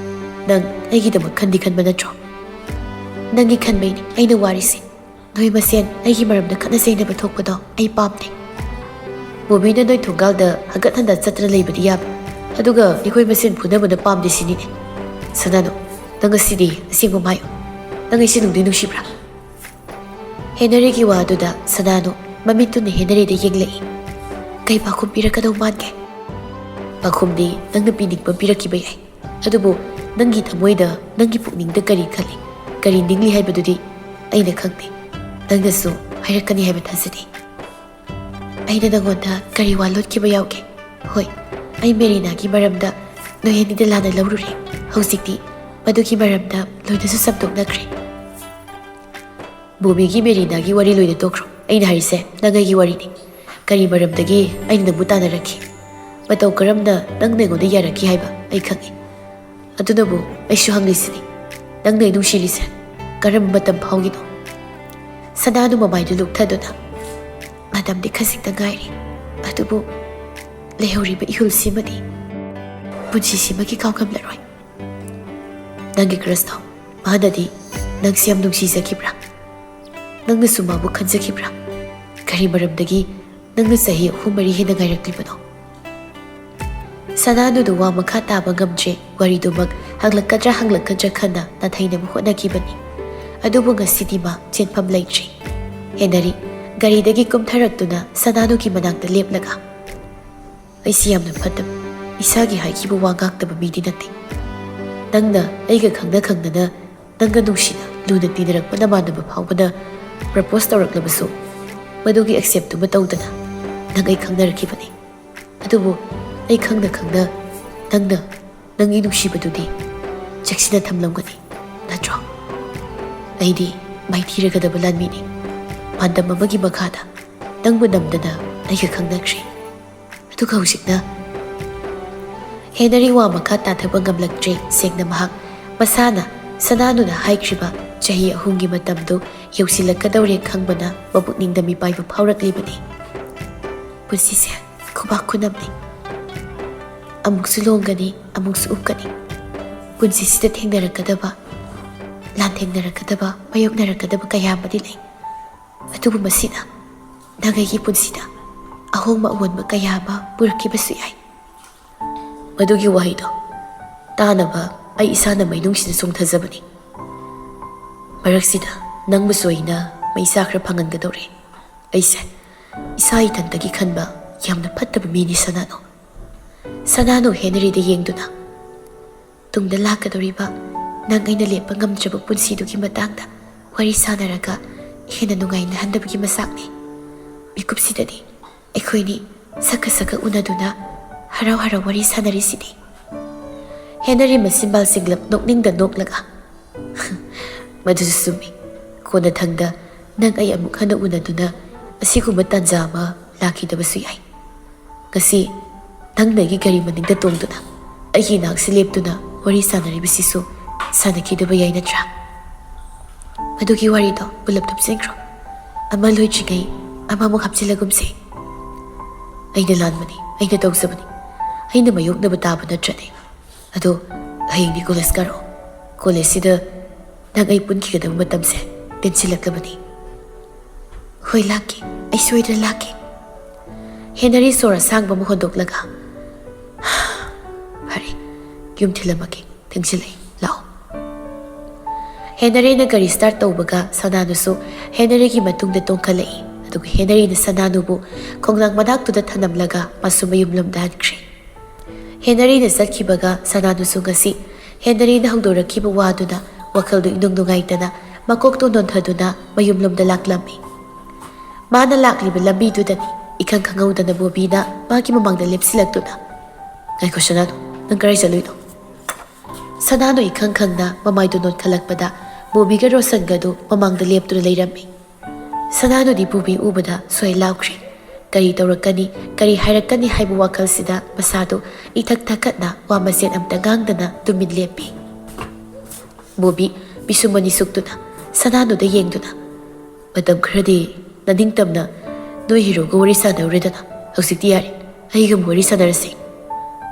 ꯅꯪ ꯑꯩꯒꯤꯗꯃꯛ ꯈꯟꯗꯤ ꯈꯟꯕ ꯅꯠꯇ꯭ꯔꯣ? ꯅꯪꯒꯤ ꯈꯟꯕꯩꯅꯦ ꯑꯩꯅ ꯋꯥꯔꯤꯁꯦ꯫ ꯅꯣꯏ ꯃꯁꯦꯟ ꯑꯩꯒꯤ ꯃꯔꯝꯗ ꯈꯠꯅ ꯆꯩꯅꯕ ꯊꯣꯛꯄꯗꯣ ꯑꯩ ꯄꯥꯝꯗꯦ꯫ ꯕꯣꯕꯤꯅ ꯅꯣꯏ ꯊꯣꯡꯒꯥꯜꯗ ꯍꯟꯒꯠ ꯍꯟꯗ ꯆꯠꯇꯅ ꯂꯩꯕꯗꯤ ꯌꯥꯕ, ꯑꯗꯨꯒ ꯑꯩꯈꯣꯏ ꯃꯁꯦꯟ ꯐꯨꯅꯕꯅ ꯄꯥꯝꯗꯦ ꯁꯤꯅꯤꯅꯦ꯫ ꯁꯅꯥꯅꯨ, ꯅꯪ ꯉꯁꯤꯗꯤ ꯑꯁꯦꯡꯕ ꯍꯥꯏꯌꯨ꯫ ꯅꯪ ꯑꯩꯁꯦ ꯅꯨꯡꯗꯤ ꯅꯨꯡꯁꯤꯕ꯭ꯔꯥ?" ꯍꯦꯅꯔꯤꯒꯤ ꯋꯥꯗꯨꯗ ꯁꯅꯥꯅꯨ ꯃꯃꯤꯠꯇꯨꯅ ꯍꯦꯅꯔꯤꯗ ꯌꯦꯡꯂꯛꯏ꯫ "ꯀꯩ ꯄꯥꯎꯈꯨꯝ ꯄꯤꯔꯛꯀꯗꯧ ꯃꯥꯟꯒꯦ?" "ꯄꯥꯎꯈꯨꯝꯗꯤ ꯅꯪꯅ ꯄꯤꯅꯤꯡꯕ ꯄꯤꯔꯛꯈꯤꯕ ꯌꯥꯏ, ꯑꯗꯨꯕꯨ ꯅꯪꯒꯤ ꯊꯃꯣꯏꯗ, ꯅꯪꯒꯤ ꯄꯨꯛꯅꯤꯡꯗ ꯀꯔꯤ ꯈꯜꯂꯤ, ꯀꯔꯤ ꯅꯤꯡꯂꯤ ꯍꯥꯏꯕꯗꯨꯗꯤ ꯑꯩꯅ ꯈꯪꯗꯦ꯫ ꯅꯪꯅꯁꯨ ꯍꯥꯏꯔꯛꯀꯅꯤ ꯍꯥꯏꯕ ꯊꯥꯖꯗꯦ꯫ ꯑꯩꯅ ꯅꯪꯉꯣꯟꯗ ꯀꯔꯤ ꯋꯥ ꯂꯣꯠꯈꯤꯕ ꯌꯥꯎꯒꯦ? ꯍꯣꯏ, ꯑꯩ ꯃꯦꯔꯤꯅꯥꯒꯤ ꯃꯔꯝꯗ ꯅꯣꯏ ꯑꯅꯤꯗ ꯂꯥꯟꯅ ꯂꯧꯔꯨꯔꯦ꯫ ꯍꯧꯖꯤꯛꯇꯤ ꯃꯗꯨꯒꯤ ꯃꯔꯝꯗ ꯂꯣꯏꯅꯁꯨ ꯆꯥꯝꯊꯣꯛꯅꯈ꯭ꯔꯦ꯫" ꯕꯣꯕꯤꯒꯤ ꯃꯦꯔꯤꯅꯥꯒꯤ ꯋꯥꯔꯤ ꯂꯣꯏꯅ ꯇꯣꯛꯈ꯭ꯔꯣ꯫ ꯑꯩꯅ ꯍꯥꯏꯔꯤꯁꯦ ꯅꯪ ꯑꯩꯒꯤ ꯋꯥꯔꯤꯅꯤ꯫ ꯀꯔꯤ ꯃꯔꯝꯗꯒꯤ ꯑꯩꯅ ꯅꯪꯕꯨ ꯇꯥꯟꯅꯔꯛꯈꯤ? ꯃꯇꯧ ꯀꯔꯝꯅ ꯅꯪꯅ ꯑꯩꯉꯣꯟꯗ ꯌꯥꯔꯛꯈꯤ ꯍꯥꯏꯕ ꯑꯩ ꯈꯪꯏ꯫ ꯑꯗꯨꯅꯕꯨ ꯑꯩꯁꯨ ꯍꯪꯂꯤꯁꯤꯅꯤ, ꯅꯪꯅ ꯑꯩ ꯅꯨꯡꯁꯤꯔꯤꯁꯦ ꯀꯔꯝꯕ ꯃꯇꯝ ꯐꯥꯎꯒꯤꯅꯣ? ꯁꯅꯥꯅꯨ ꯃꯃꯥꯏꯗꯨ ꯂꯨꯞꯊꯗꯨꯅ, "ꯃꯇꯝꯗꯤ ꯈꯖꯤꯛꯇ ꯉꯥꯏꯔꯤ, ꯑꯗꯨꯕꯨ ꯂꯩꯍꯧꯔꯤꯕ ꯏꯍꯨꯜꯁꯤꯃꯗꯤ ꯄꯨꯟꯁꯤꯁꯤꯃꯒꯤ ꯀꯥꯎꯉꯝꯂꯔꯣꯏ꯫ ꯅꯪꯒꯤ ꯀ꯭ꯔꯁꯇꯣ, ꯃꯥꯅꯗꯤ ꯅꯪꯁꯤ ꯌꯥꯝ ꯅꯨꯡꯁꯤꯖꯈꯤꯕ꯭ꯔꯥ? ꯅꯪꯅꯁꯨ ꯃꯥꯕꯨ ꯈꯟꯖꯈꯤꯕ꯭ꯔꯥ? ꯀꯔꯤ ꯃꯔꯝꯗꯒꯤ ꯅꯪꯅ ꯆꯍꯤ ꯑꯍꯨꯝ ꯃꯔꯤ ꯍꯦꯟꯅ ꯉꯥꯏꯔꯛꯂꯤꯕꯅꯣ?" ꯁꯅꯥꯅꯨꯗꯨ ꯋꯥ ꯃꯈꯥ ꯇꯥꯕ ꯉꯝꯗ꯭ꯔꯦ꯫ ꯋꯥꯔꯤꯗꯨꯃꯛ ꯍꯪꯂꯛꯀꯗ꯭ꯔꯥ ꯍꯪꯂꯛꯀꯗ꯭ꯔꯥ ꯈꯟꯅ ꯅꯥꯊꯩꯅꯕ ꯍꯣꯠꯅꯈꯤꯕꯅꯤ꯫ ꯑꯗꯨꯕꯨ ꯉꯁꯤꯗꯤ ꯃꯥ ꯆꯦꯟꯐꯝ ꯂꯩꯇ꯭ꯔꯤ꯫ ꯍꯦꯅꯔꯤ ꯒꯥꯔꯤꯗꯒꯤ ꯀꯨꯝꯊꯔꯛꯇꯨꯅ ꯁꯅꯥꯅꯨꯒꯤ ꯃꯅꯥꯛꯇ ꯂꯦꯞꯂꯒ, "ꯑꯩꯁꯤ ꯌꯥꯝꯅ ꯐꯠꯇꯕ, ꯏꯁꯥꯒꯤ ꯍꯥꯏꯈꯤꯕ ꯋꯥ ꯉꯥꯛꯇꯕ ꯃꯤꯗꯤ ꯅꯠꯇꯦ꯫ ꯅꯪꯅ ꯑꯩꯒ ꯈꯪꯅ ꯈꯪꯅꯅ ꯅꯪꯒ ꯅꯨꯡꯁꯤꯅ ꯂꯨꯅ ꯇꯤꯟꯅꯔꯛꯄ ꯅꯃꯥꯟꯅꯕ ꯐꯥꯎꯕꯅ ꯄ꯭ꯔꯄꯣꯁ ꯇꯧꯔꯛꯂꯕꯁꯨ, ꯃꯗꯨꯒꯤ ꯑꯦꯛꯁꯦꯞꯇꯨꯃ ꯇꯧꯗꯅ ꯅꯪ ꯑꯩ ꯈꯪꯅꯔꯛꯈꯤꯕꯅꯤ꯫ ꯑꯗꯨꯕꯨ ꯑꯩ ꯈꯪꯅ ꯈꯪꯅ ꯅꯪꯅ ꯅꯪꯒꯤ ꯅꯨꯡꯁꯤꯕꯗꯨꯗꯤ ꯆꯦꯛꯁꯤꯟꯅ ꯊꯝꯂꯝꯒꯅꯤ, ꯅꯠꯇ꯭ꯔꯣ? ꯑꯩꯗꯤ ꯃꯥꯏꯊꯤꯔꯒꯗꯕ ꯂꯥꯟꯃꯤꯅꯤ꯫ ꯄꯥꯟꯗꯝ ꯑꯃꯒꯤ ꯃꯈꯥꯗ ꯅꯪꯕꯨ ꯅꯝꯗꯅ ꯑꯩꯒ ꯈꯪꯅꯈ꯭ꯔꯦ꯫ ꯑꯗꯨꯒ ꯍꯧꯖꯤꯛꯅ" ꯍꯦꯅꯔꯤ ꯋꯥ ꯃꯈꯥ ꯇꯥꯊꯕ ꯉꯝꯂꯛꯇ꯭ꯔꯦ꯫ ꯁꯦꯡꯅ ꯃꯍꯥꯛ ꯃꯁꯥꯅ ꯁꯅꯥꯅꯨꯅ ꯍꯥꯏꯈ꯭ꯔꯤꯕ ꯆꯍꯤ ꯑꯍꯨꯝꯒꯤ ꯃꯇꯝꯗꯨ ꯌꯧꯁꯤꯜꯂꯛꯀꯗꯧꯔꯦ ꯈꯪꯕꯅ ꯃꯄꯨꯛꯅꯤꯡꯗ ꯃꯤꯄꯥꯏꯕ ꯐꯥꯎꯔꯛꯂꯤꯕꯅꯤ꯫ ꯄꯨꯟꯁꯤꯁꯦ ꯈꯨꯕꯥꯛ ꯈꯨꯅꯝꯅꯤ꯫ ꯑꯃꯨꯛꯁꯨ ꯂꯣꯡꯒꯅꯤ, ꯑꯃꯨꯛꯁꯨ ꯎꯞꯀꯅꯤ꯫ ꯄꯨꯟꯁꯤꯁꯤꯗ ꯊꯦꯡꯅꯔꯛꯀꯗꯕ, ꯂꯥꯟꯊꯦꯡꯅꯔꯛꯀꯗꯕ, ꯃꯥꯌꯣꯛꯅꯔꯛꯀꯗꯕ ꯀꯌꯥ ꯑꯃꯗꯤ ꯂꯩ꯫ ꯑꯗꯨꯕꯨ ꯃꯁꯤꯅ ꯅꯪ ꯑꯩꯒꯤ ꯄꯨꯟꯁꯤꯗ ꯑꯍꯣꯡꯕ ꯑꯑꯣꯟꯕ ꯀꯌꯥ ꯑꯃ ꯄꯨꯔꯛꯈꯤꯕꯁꯨ ꯌꯥꯏ꯫ ꯃꯗꯨꯒꯤ ꯋꯥꯍꯩꯗꯣ ꯇꯥꯅꯕ ꯑꯩ ꯏꯁꯥꯅ ꯃꯩꯅꯨꯡꯁꯤꯗ ꯆꯣꯡꯊꯖꯕꯅꯤ꯫ ꯃꯔꯛꯁꯤꯗ ꯅꯪꯕꯨꯁꯨ ꯑꯩꯅ ꯃꯩꯁꯥ ꯈꯔ ꯐꯪꯍꯟꯒꯗꯧꯔꯦ꯫ ꯑꯩꯁꯦ ꯏꯁꯥ ꯏꯊꯟꯇꯒꯤ ꯈꯟꯕ ꯌꯥꯝꯅ ꯐꯠꯇꯕ ꯃꯤꯅꯤ, ꯁꯅꯥꯅꯨ꯫ ꯁꯅꯥꯅꯨ ꯍꯦꯅꯔꯤꯗ ꯌꯦꯡꯗꯨꯅ, "ꯇꯨꯡꯗ ꯂꯥꯛꯀꯗꯧꯔꯤꯕ ꯅꯪ ꯑꯩꯅ ꯂꯦꯞꯄ ꯉꯝꯗ꯭ꯔꯕ ꯄꯨꯟꯁꯤꯗꯨꯒꯤ ꯃꯇꯥꯡꯗ ꯋꯥꯔꯤ ꯁꯥꯟꯅꯔꯒ ꯍꯦꯟꯅ ꯅꯨꯡꯉꯥꯏꯅꯍꯟꯗꯕꯒꯤ ꯃꯆꯥꯛꯅꯤ꯫ ꯃꯤꯀꯨꯞꯁꯤꯗꯗꯤ ꯑꯩꯈꯣꯏꯅꯤ ꯁꯛꯀ ꯁꯛꯀ ꯎꯅꯗꯨꯅ ꯍꯔꯥꯎ ꯍꯔꯥꯎ ꯋꯥꯔꯤ ꯁꯥꯟꯅꯔꯤꯁꯤꯗꯤ"꯫ ꯍꯦꯅꯔꯤ ꯃꯆꯤꯟꯕꯥꯜ ꯆꯤꯡꯂꯞ ꯅꯣꯛꯅꯤꯡꯗ ꯅꯣꯛꯂꯒ, "ꯃꯗꯨꯁꯨ ꯆꯨꯝꯃꯤ꯫ ꯀꯣꯟꯅꯊꯪꯗ ꯅꯪ ꯑꯩ ꯑꯃꯨꯛ ꯍꯟꯅ ꯎꯅꯗꯨꯅ ꯑꯁꯤꯒꯨꯝꯕ ꯇꯥꯟꯖꯥ ꯑꯃ ꯂꯥꯛꯈꯤꯗꯕꯁꯨ ꯌꯥꯏ꯫ ꯉꯁꯤ ꯅꯪꯅ ꯑꯩꯒꯤ ꯒꯥꯔꯤ ꯃꯅꯤꯡꯗ ꯇꯣꯡꯗꯨꯅ ꯑꯩꯒꯤ ꯏꯅꯥꯛꯁꯤ ꯂꯦꯞꯇꯨꯅ ꯋꯥꯔꯤ ꯁꯥꯟꯅꯔꯤꯕꯁꯤꯁꯨ ꯁꯥꯟꯅꯈꯤꯗꯕ ꯌꯥꯏ ꯅꯠꯇ꯭ꯔꯥ? ꯑꯗꯨꯒꯤ ꯋꯥꯔꯤꯗꯣ ꯄꯨꯂꯞ ꯊꯨꯞꯆꯤꯟꯈ꯭ꯔꯣ꯫ ꯑꯃ ꯂꯣꯏꯗ꯭ꯔꯤꯉꯩ ꯑꯃꯃꯨꯛ ꯍꯥꯞꯆꯤꯜꯂꯒꯨꯝꯁꯦ꯫ ꯑꯩꯅ ꯂꯥꯟꯕꯅꯤ, ꯑꯩꯅ ꯇꯧꯖꯕꯅꯤ, ꯑꯩꯅ ꯃꯥꯌꯣꯛꯅꯕ ꯇꯥꯕ ꯅꯠꯇ꯭ꯔꯅꯦ? ꯑꯗꯣ ꯍꯌꯦꯡꯗꯤ ꯀꯣꯂꯦꯖ ꯀꯥꯔꯛꯑꯣ꯫ ꯀꯣꯂꯦꯖꯁꯤꯗ ꯅꯪ ꯑꯩ ꯄꯨꯟꯈꯤꯒꯗꯕ ꯃꯇꯝꯁꯦ ꯇꯦꯟꯁꯤꯜꯂꯛꯂꯕꯅꯤ꯫ ꯍꯣꯏ, ꯂꯥꯛꯀꯦ꯫ ꯑꯩ ꯁꯣꯏꯗꯅ ꯂꯥꯛꯀꯦ꯫ ꯍꯦꯅꯔꯤ ꯁꯣꯔ ꯑꯁꯥꯡꯕ ꯑꯃ ꯍꯣꯟꯗꯣꯛꯂꯒ, "ꯐꯔꯦ, ꯌꯨꯝ ꯊꯤꯜꯂꯝꯃꯒꯦ꯫ ꯊꯦꯡꯖꯤꯜꯂꯛꯑꯦ꯫ ꯂꯥꯛꯑꯣ꯫" ꯍꯦꯅꯔꯤꯅ ꯒꯥꯔꯤ ꯁ꯭ꯇꯥꯔꯠ ꯇꯧꯕꯒ ꯁꯅꯥꯅꯨꯁꯨ ꯍꯦꯅꯔꯤꯒꯤ ꯃꯇꯨꯡꯗ ꯇꯣꯡꯈꯠꯂꯛꯏ꯫ ꯑꯗꯨꯒ ꯍꯦꯅꯔꯤꯅ ꯁꯅꯥꯅꯨꯕꯨ ꯈꯣꯡꯅꯥꯡ ꯃꯅꯥꯛꯇꯨꯗ ꯊꯅꯝꯂꯒ ꯃꯥꯁꯨ ꯃꯌꯨꯝꯂꯣꯝꯗ ꯍꯟꯈ꯭ꯔꯦ꯫ ꯍꯦꯅꯔꯤꯅ ꯆꯠꯈꯤꯕꯒ ꯁꯅꯥꯅꯨꯁꯨ ꯉꯁꯤ ꯍꯦꯅꯔꯤꯅ ꯍꯧꯗꯣꯔꯛꯈꯤꯕ ꯋꯥꯗꯨꯅ ꯋꯥꯈꯜꯗꯨ ꯏꯅꯨꯡ ꯅꯨꯡꯉꯥꯏꯇꯅ ꯃꯀꯣꯛꯇꯨ ꯅꯣꯟꯊꯗꯨꯅ ꯃꯌꯨꯝꯂꯣꯝꯗ ꯂꯥꯛꯂꯝꯃꯤ꯫ ꯃꯥꯅ ꯂꯥꯛꯂꯤꯕ ꯂꯝꯕꯤꯗꯨꯗꯅꯤ ꯏꯈꯪ ꯈꯪꯍꯧꯗꯅ ꯕꯣꯕꯤꯅ ꯃꯥꯒꯤ ꯃꯃꯥꯡꯗ ꯂꯦꯞꯁꯤꯜꯂꯛꯇꯨꯅ, "ꯉꯥꯏꯈꯣ ꯁꯅꯥꯅꯨ, ꯅꯪ ꯀꯔꯥꯏ ꯆꯠꯂꯨꯏꯅꯣ?" ꯁꯅꯥꯅꯨ ꯏꯈꯪ ꯈꯪꯅ ꯃꯃꯥꯏꯗꯨ ꯅꯣꯟꯈꯠꯂꯛꯄꯗ ꯕꯣꯕꯤꯒ ꯔꯣꯁꯟꯒꯗꯨ ꯃꯃꯥꯡꯗ ꯂꯦꯞꯇꯨꯅ ꯂꯩꯔꯝꯃꯤ꯫ ꯁꯅꯥꯅꯨꯗꯤ ꯕꯣꯕꯤ ꯎꯕꯗ ꯁꯣꯏ ꯂꯥꯎꯈ꯭ꯔꯦ꯫ ꯀꯔꯤ ꯇꯧꯔꯛꯀꯅꯤ, ꯀꯔꯤ ꯍꯥꯏꯔꯛꯀꯅꯤ ꯍꯥꯏꯕ ꯋꯥꯈꯜꯁꯤꯗ ꯃꯁꯥꯗꯨ ꯏꯊꯛ ꯊꯛꯀꯠꯅ ꯋꯥ ꯃꯆꯦꯠ ꯑꯝꯇ ꯉꯥꯡꯗꯅ ꯇꯨꯃꯤꯟ ꯂꯦꯞꯄꯤ꯫ ꯕꯣꯕꯤ ꯄꯤꯁꯨꯝ ꯑꯅꯤ ꯁꯨꯛꯇꯨꯅ ꯁꯅꯥꯅꯨꯗ ꯌꯦꯡꯗꯨꯅ, "ꯃꯇꯝ ꯈꯔꯗꯤ ꯅꯅꯤꯡꯇꯝꯅ ꯅꯣꯏ ꯍꯤꯔꯣꯒ ꯋꯥꯔꯤ ꯁꯥꯟꯅꯔꯨꯔꯦꯗꯅ꯫ ꯍꯧꯖꯤꯛꯇꯤ ꯌꯥꯔꯦ, ꯑꯩꯒ ꯑꯃꯨꯛ ꯋꯥꯔꯤ ꯁꯥꯟꯅꯔꯁꯤ꯫"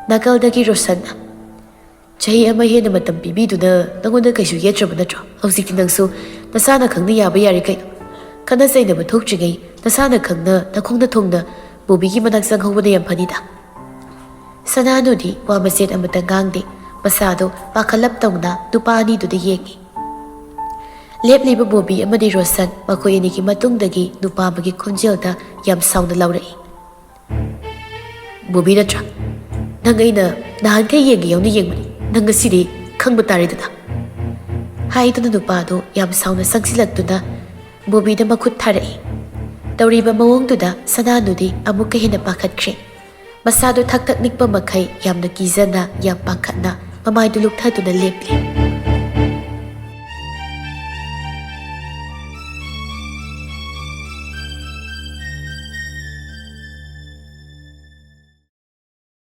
ꯅꯥꯀꯜꯗꯒꯤ ꯔꯣꯁꯟꯅ, "ꯆꯍꯤ ꯑꯃ ꯍꯦꯟꯅ ꯃꯇꯝ ꯄꯤꯕꯤꯗꯨꯅ ꯅꯪꯉꯣꯟꯗ ꯀꯩꯁꯨ ꯌꯦꯠꯇ꯭ꯔꯕ ꯅꯠꯇ꯭ꯔꯣ? ꯍꯧꯖꯤꯛꯇꯤ ꯅꯪꯁꯨ ꯅꯁꯥꯅ ꯈꯪꯅ ꯌꯥꯕ ꯌꯥꯔꯦ ꯀꯩꯅꯣ?" ꯈꯠꯅ ꯆꯩꯅꯕ ꯊꯣꯛꯇ꯭ꯔꯤꯉꯩ ꯅꯁꯥꯅ ꯈꯪꯅ ꯅꯈꯣꯡꯗ ꯊꯣꯡꯅ ꯕꯣꯕꯤꯒꯤ ꯃꯅꯥꯛ ꯆꯪꯍꯧꯕꯅ ꯌꯥꯝ ꯐꯅꯤꯗ꯫ ꯁꯅꯥꯅꯨꯗꯤ ꯋꯥ ꯃꯆꯦꯠ ꯑꯃꯇ ꯉꯥꯡꯗꯦ꯫ ꯃꯁꯥꯗꯣ ꯄꯥꯈꯠꯂꯞ ꯇꯧꯅ ꯅꯨꯄꯥ ꯑꯅꯤꯗꯨꯗ ꯌꯦꯡꯉꯤ꯫ ꯂꯦꯞꯂꯤꯕ ꯕꯣꯕꯤ ꯑꯃꯗꯤ ꯔꯣꯁꯟ ꯃꯈꯣꯏ ꯑꯅꯤꯒꯤ ꯃꯇꯨꯡꯗꯒꯤ ꯅꯨꯄꯥ ꯑꯃꯒꯤ ꯈꯣꯟꯖꯦꯜꯗ ꯌꯥꯝ ꯁꯥꯎꯅ ꯂꯥꯎꯔꯛꯏ, "ꯕꯣꯕꯤ ꯅꯠꯇ꯭ꯔꯥ? ꯅꯪ ꯑꯩꯅ ꯅꯍꯥꯟꯈꯩ ꯌꯦꯡꯒꯦ ꯌꯥꯎꯅ ꯌꯦꯡꯕꯅꯤ, ꯅꯪ ꯉꯁꯤꯗꯤ ꯈꯪꯕ ꯇꯥꯔꯦꯗꯅ꯫" ꯍꯥꯏꯗꯨꯅ ꯅꯨꯄꯥꯗꯨ ꯌꯥꯝ ꯁꯥꯎꯅ ꯆꯪꯁꯤꯜꯂꯛꯇꯨꯅ ꯕꯣꯕꯤꯗ ꯃꯈꯨꯠ ꯊꯥꯔꯛꯏ꯫ ꯇꯧꯔꯤꯕ ꯃꯑꯣꯡꯗꯨꯗ ꯁꯅꯥꯅꯨꯗꯤ ꯑꯃꯨꯛꯀ ꯍꯦꯟꯅ ꯄꯥꯈꯠꯈ꯭ꯔꯦ꯫ ꯃꯁꯥꯗꯨ ꯊꯛ ꯊꯛ ꯅꯤꯛꯄ ꯃꯈꯩ ꯌꯥꯝꯅ ꯀꯤꯖꯅ, ꯌꯥꯝ ꯄꯥꯈꯠꯅ ꯃꯃꯥꯏꯗꯨ ꯂꯨꯞꯊꯗꯨꯅ ꯂꯦꯞꯂꯤ꯫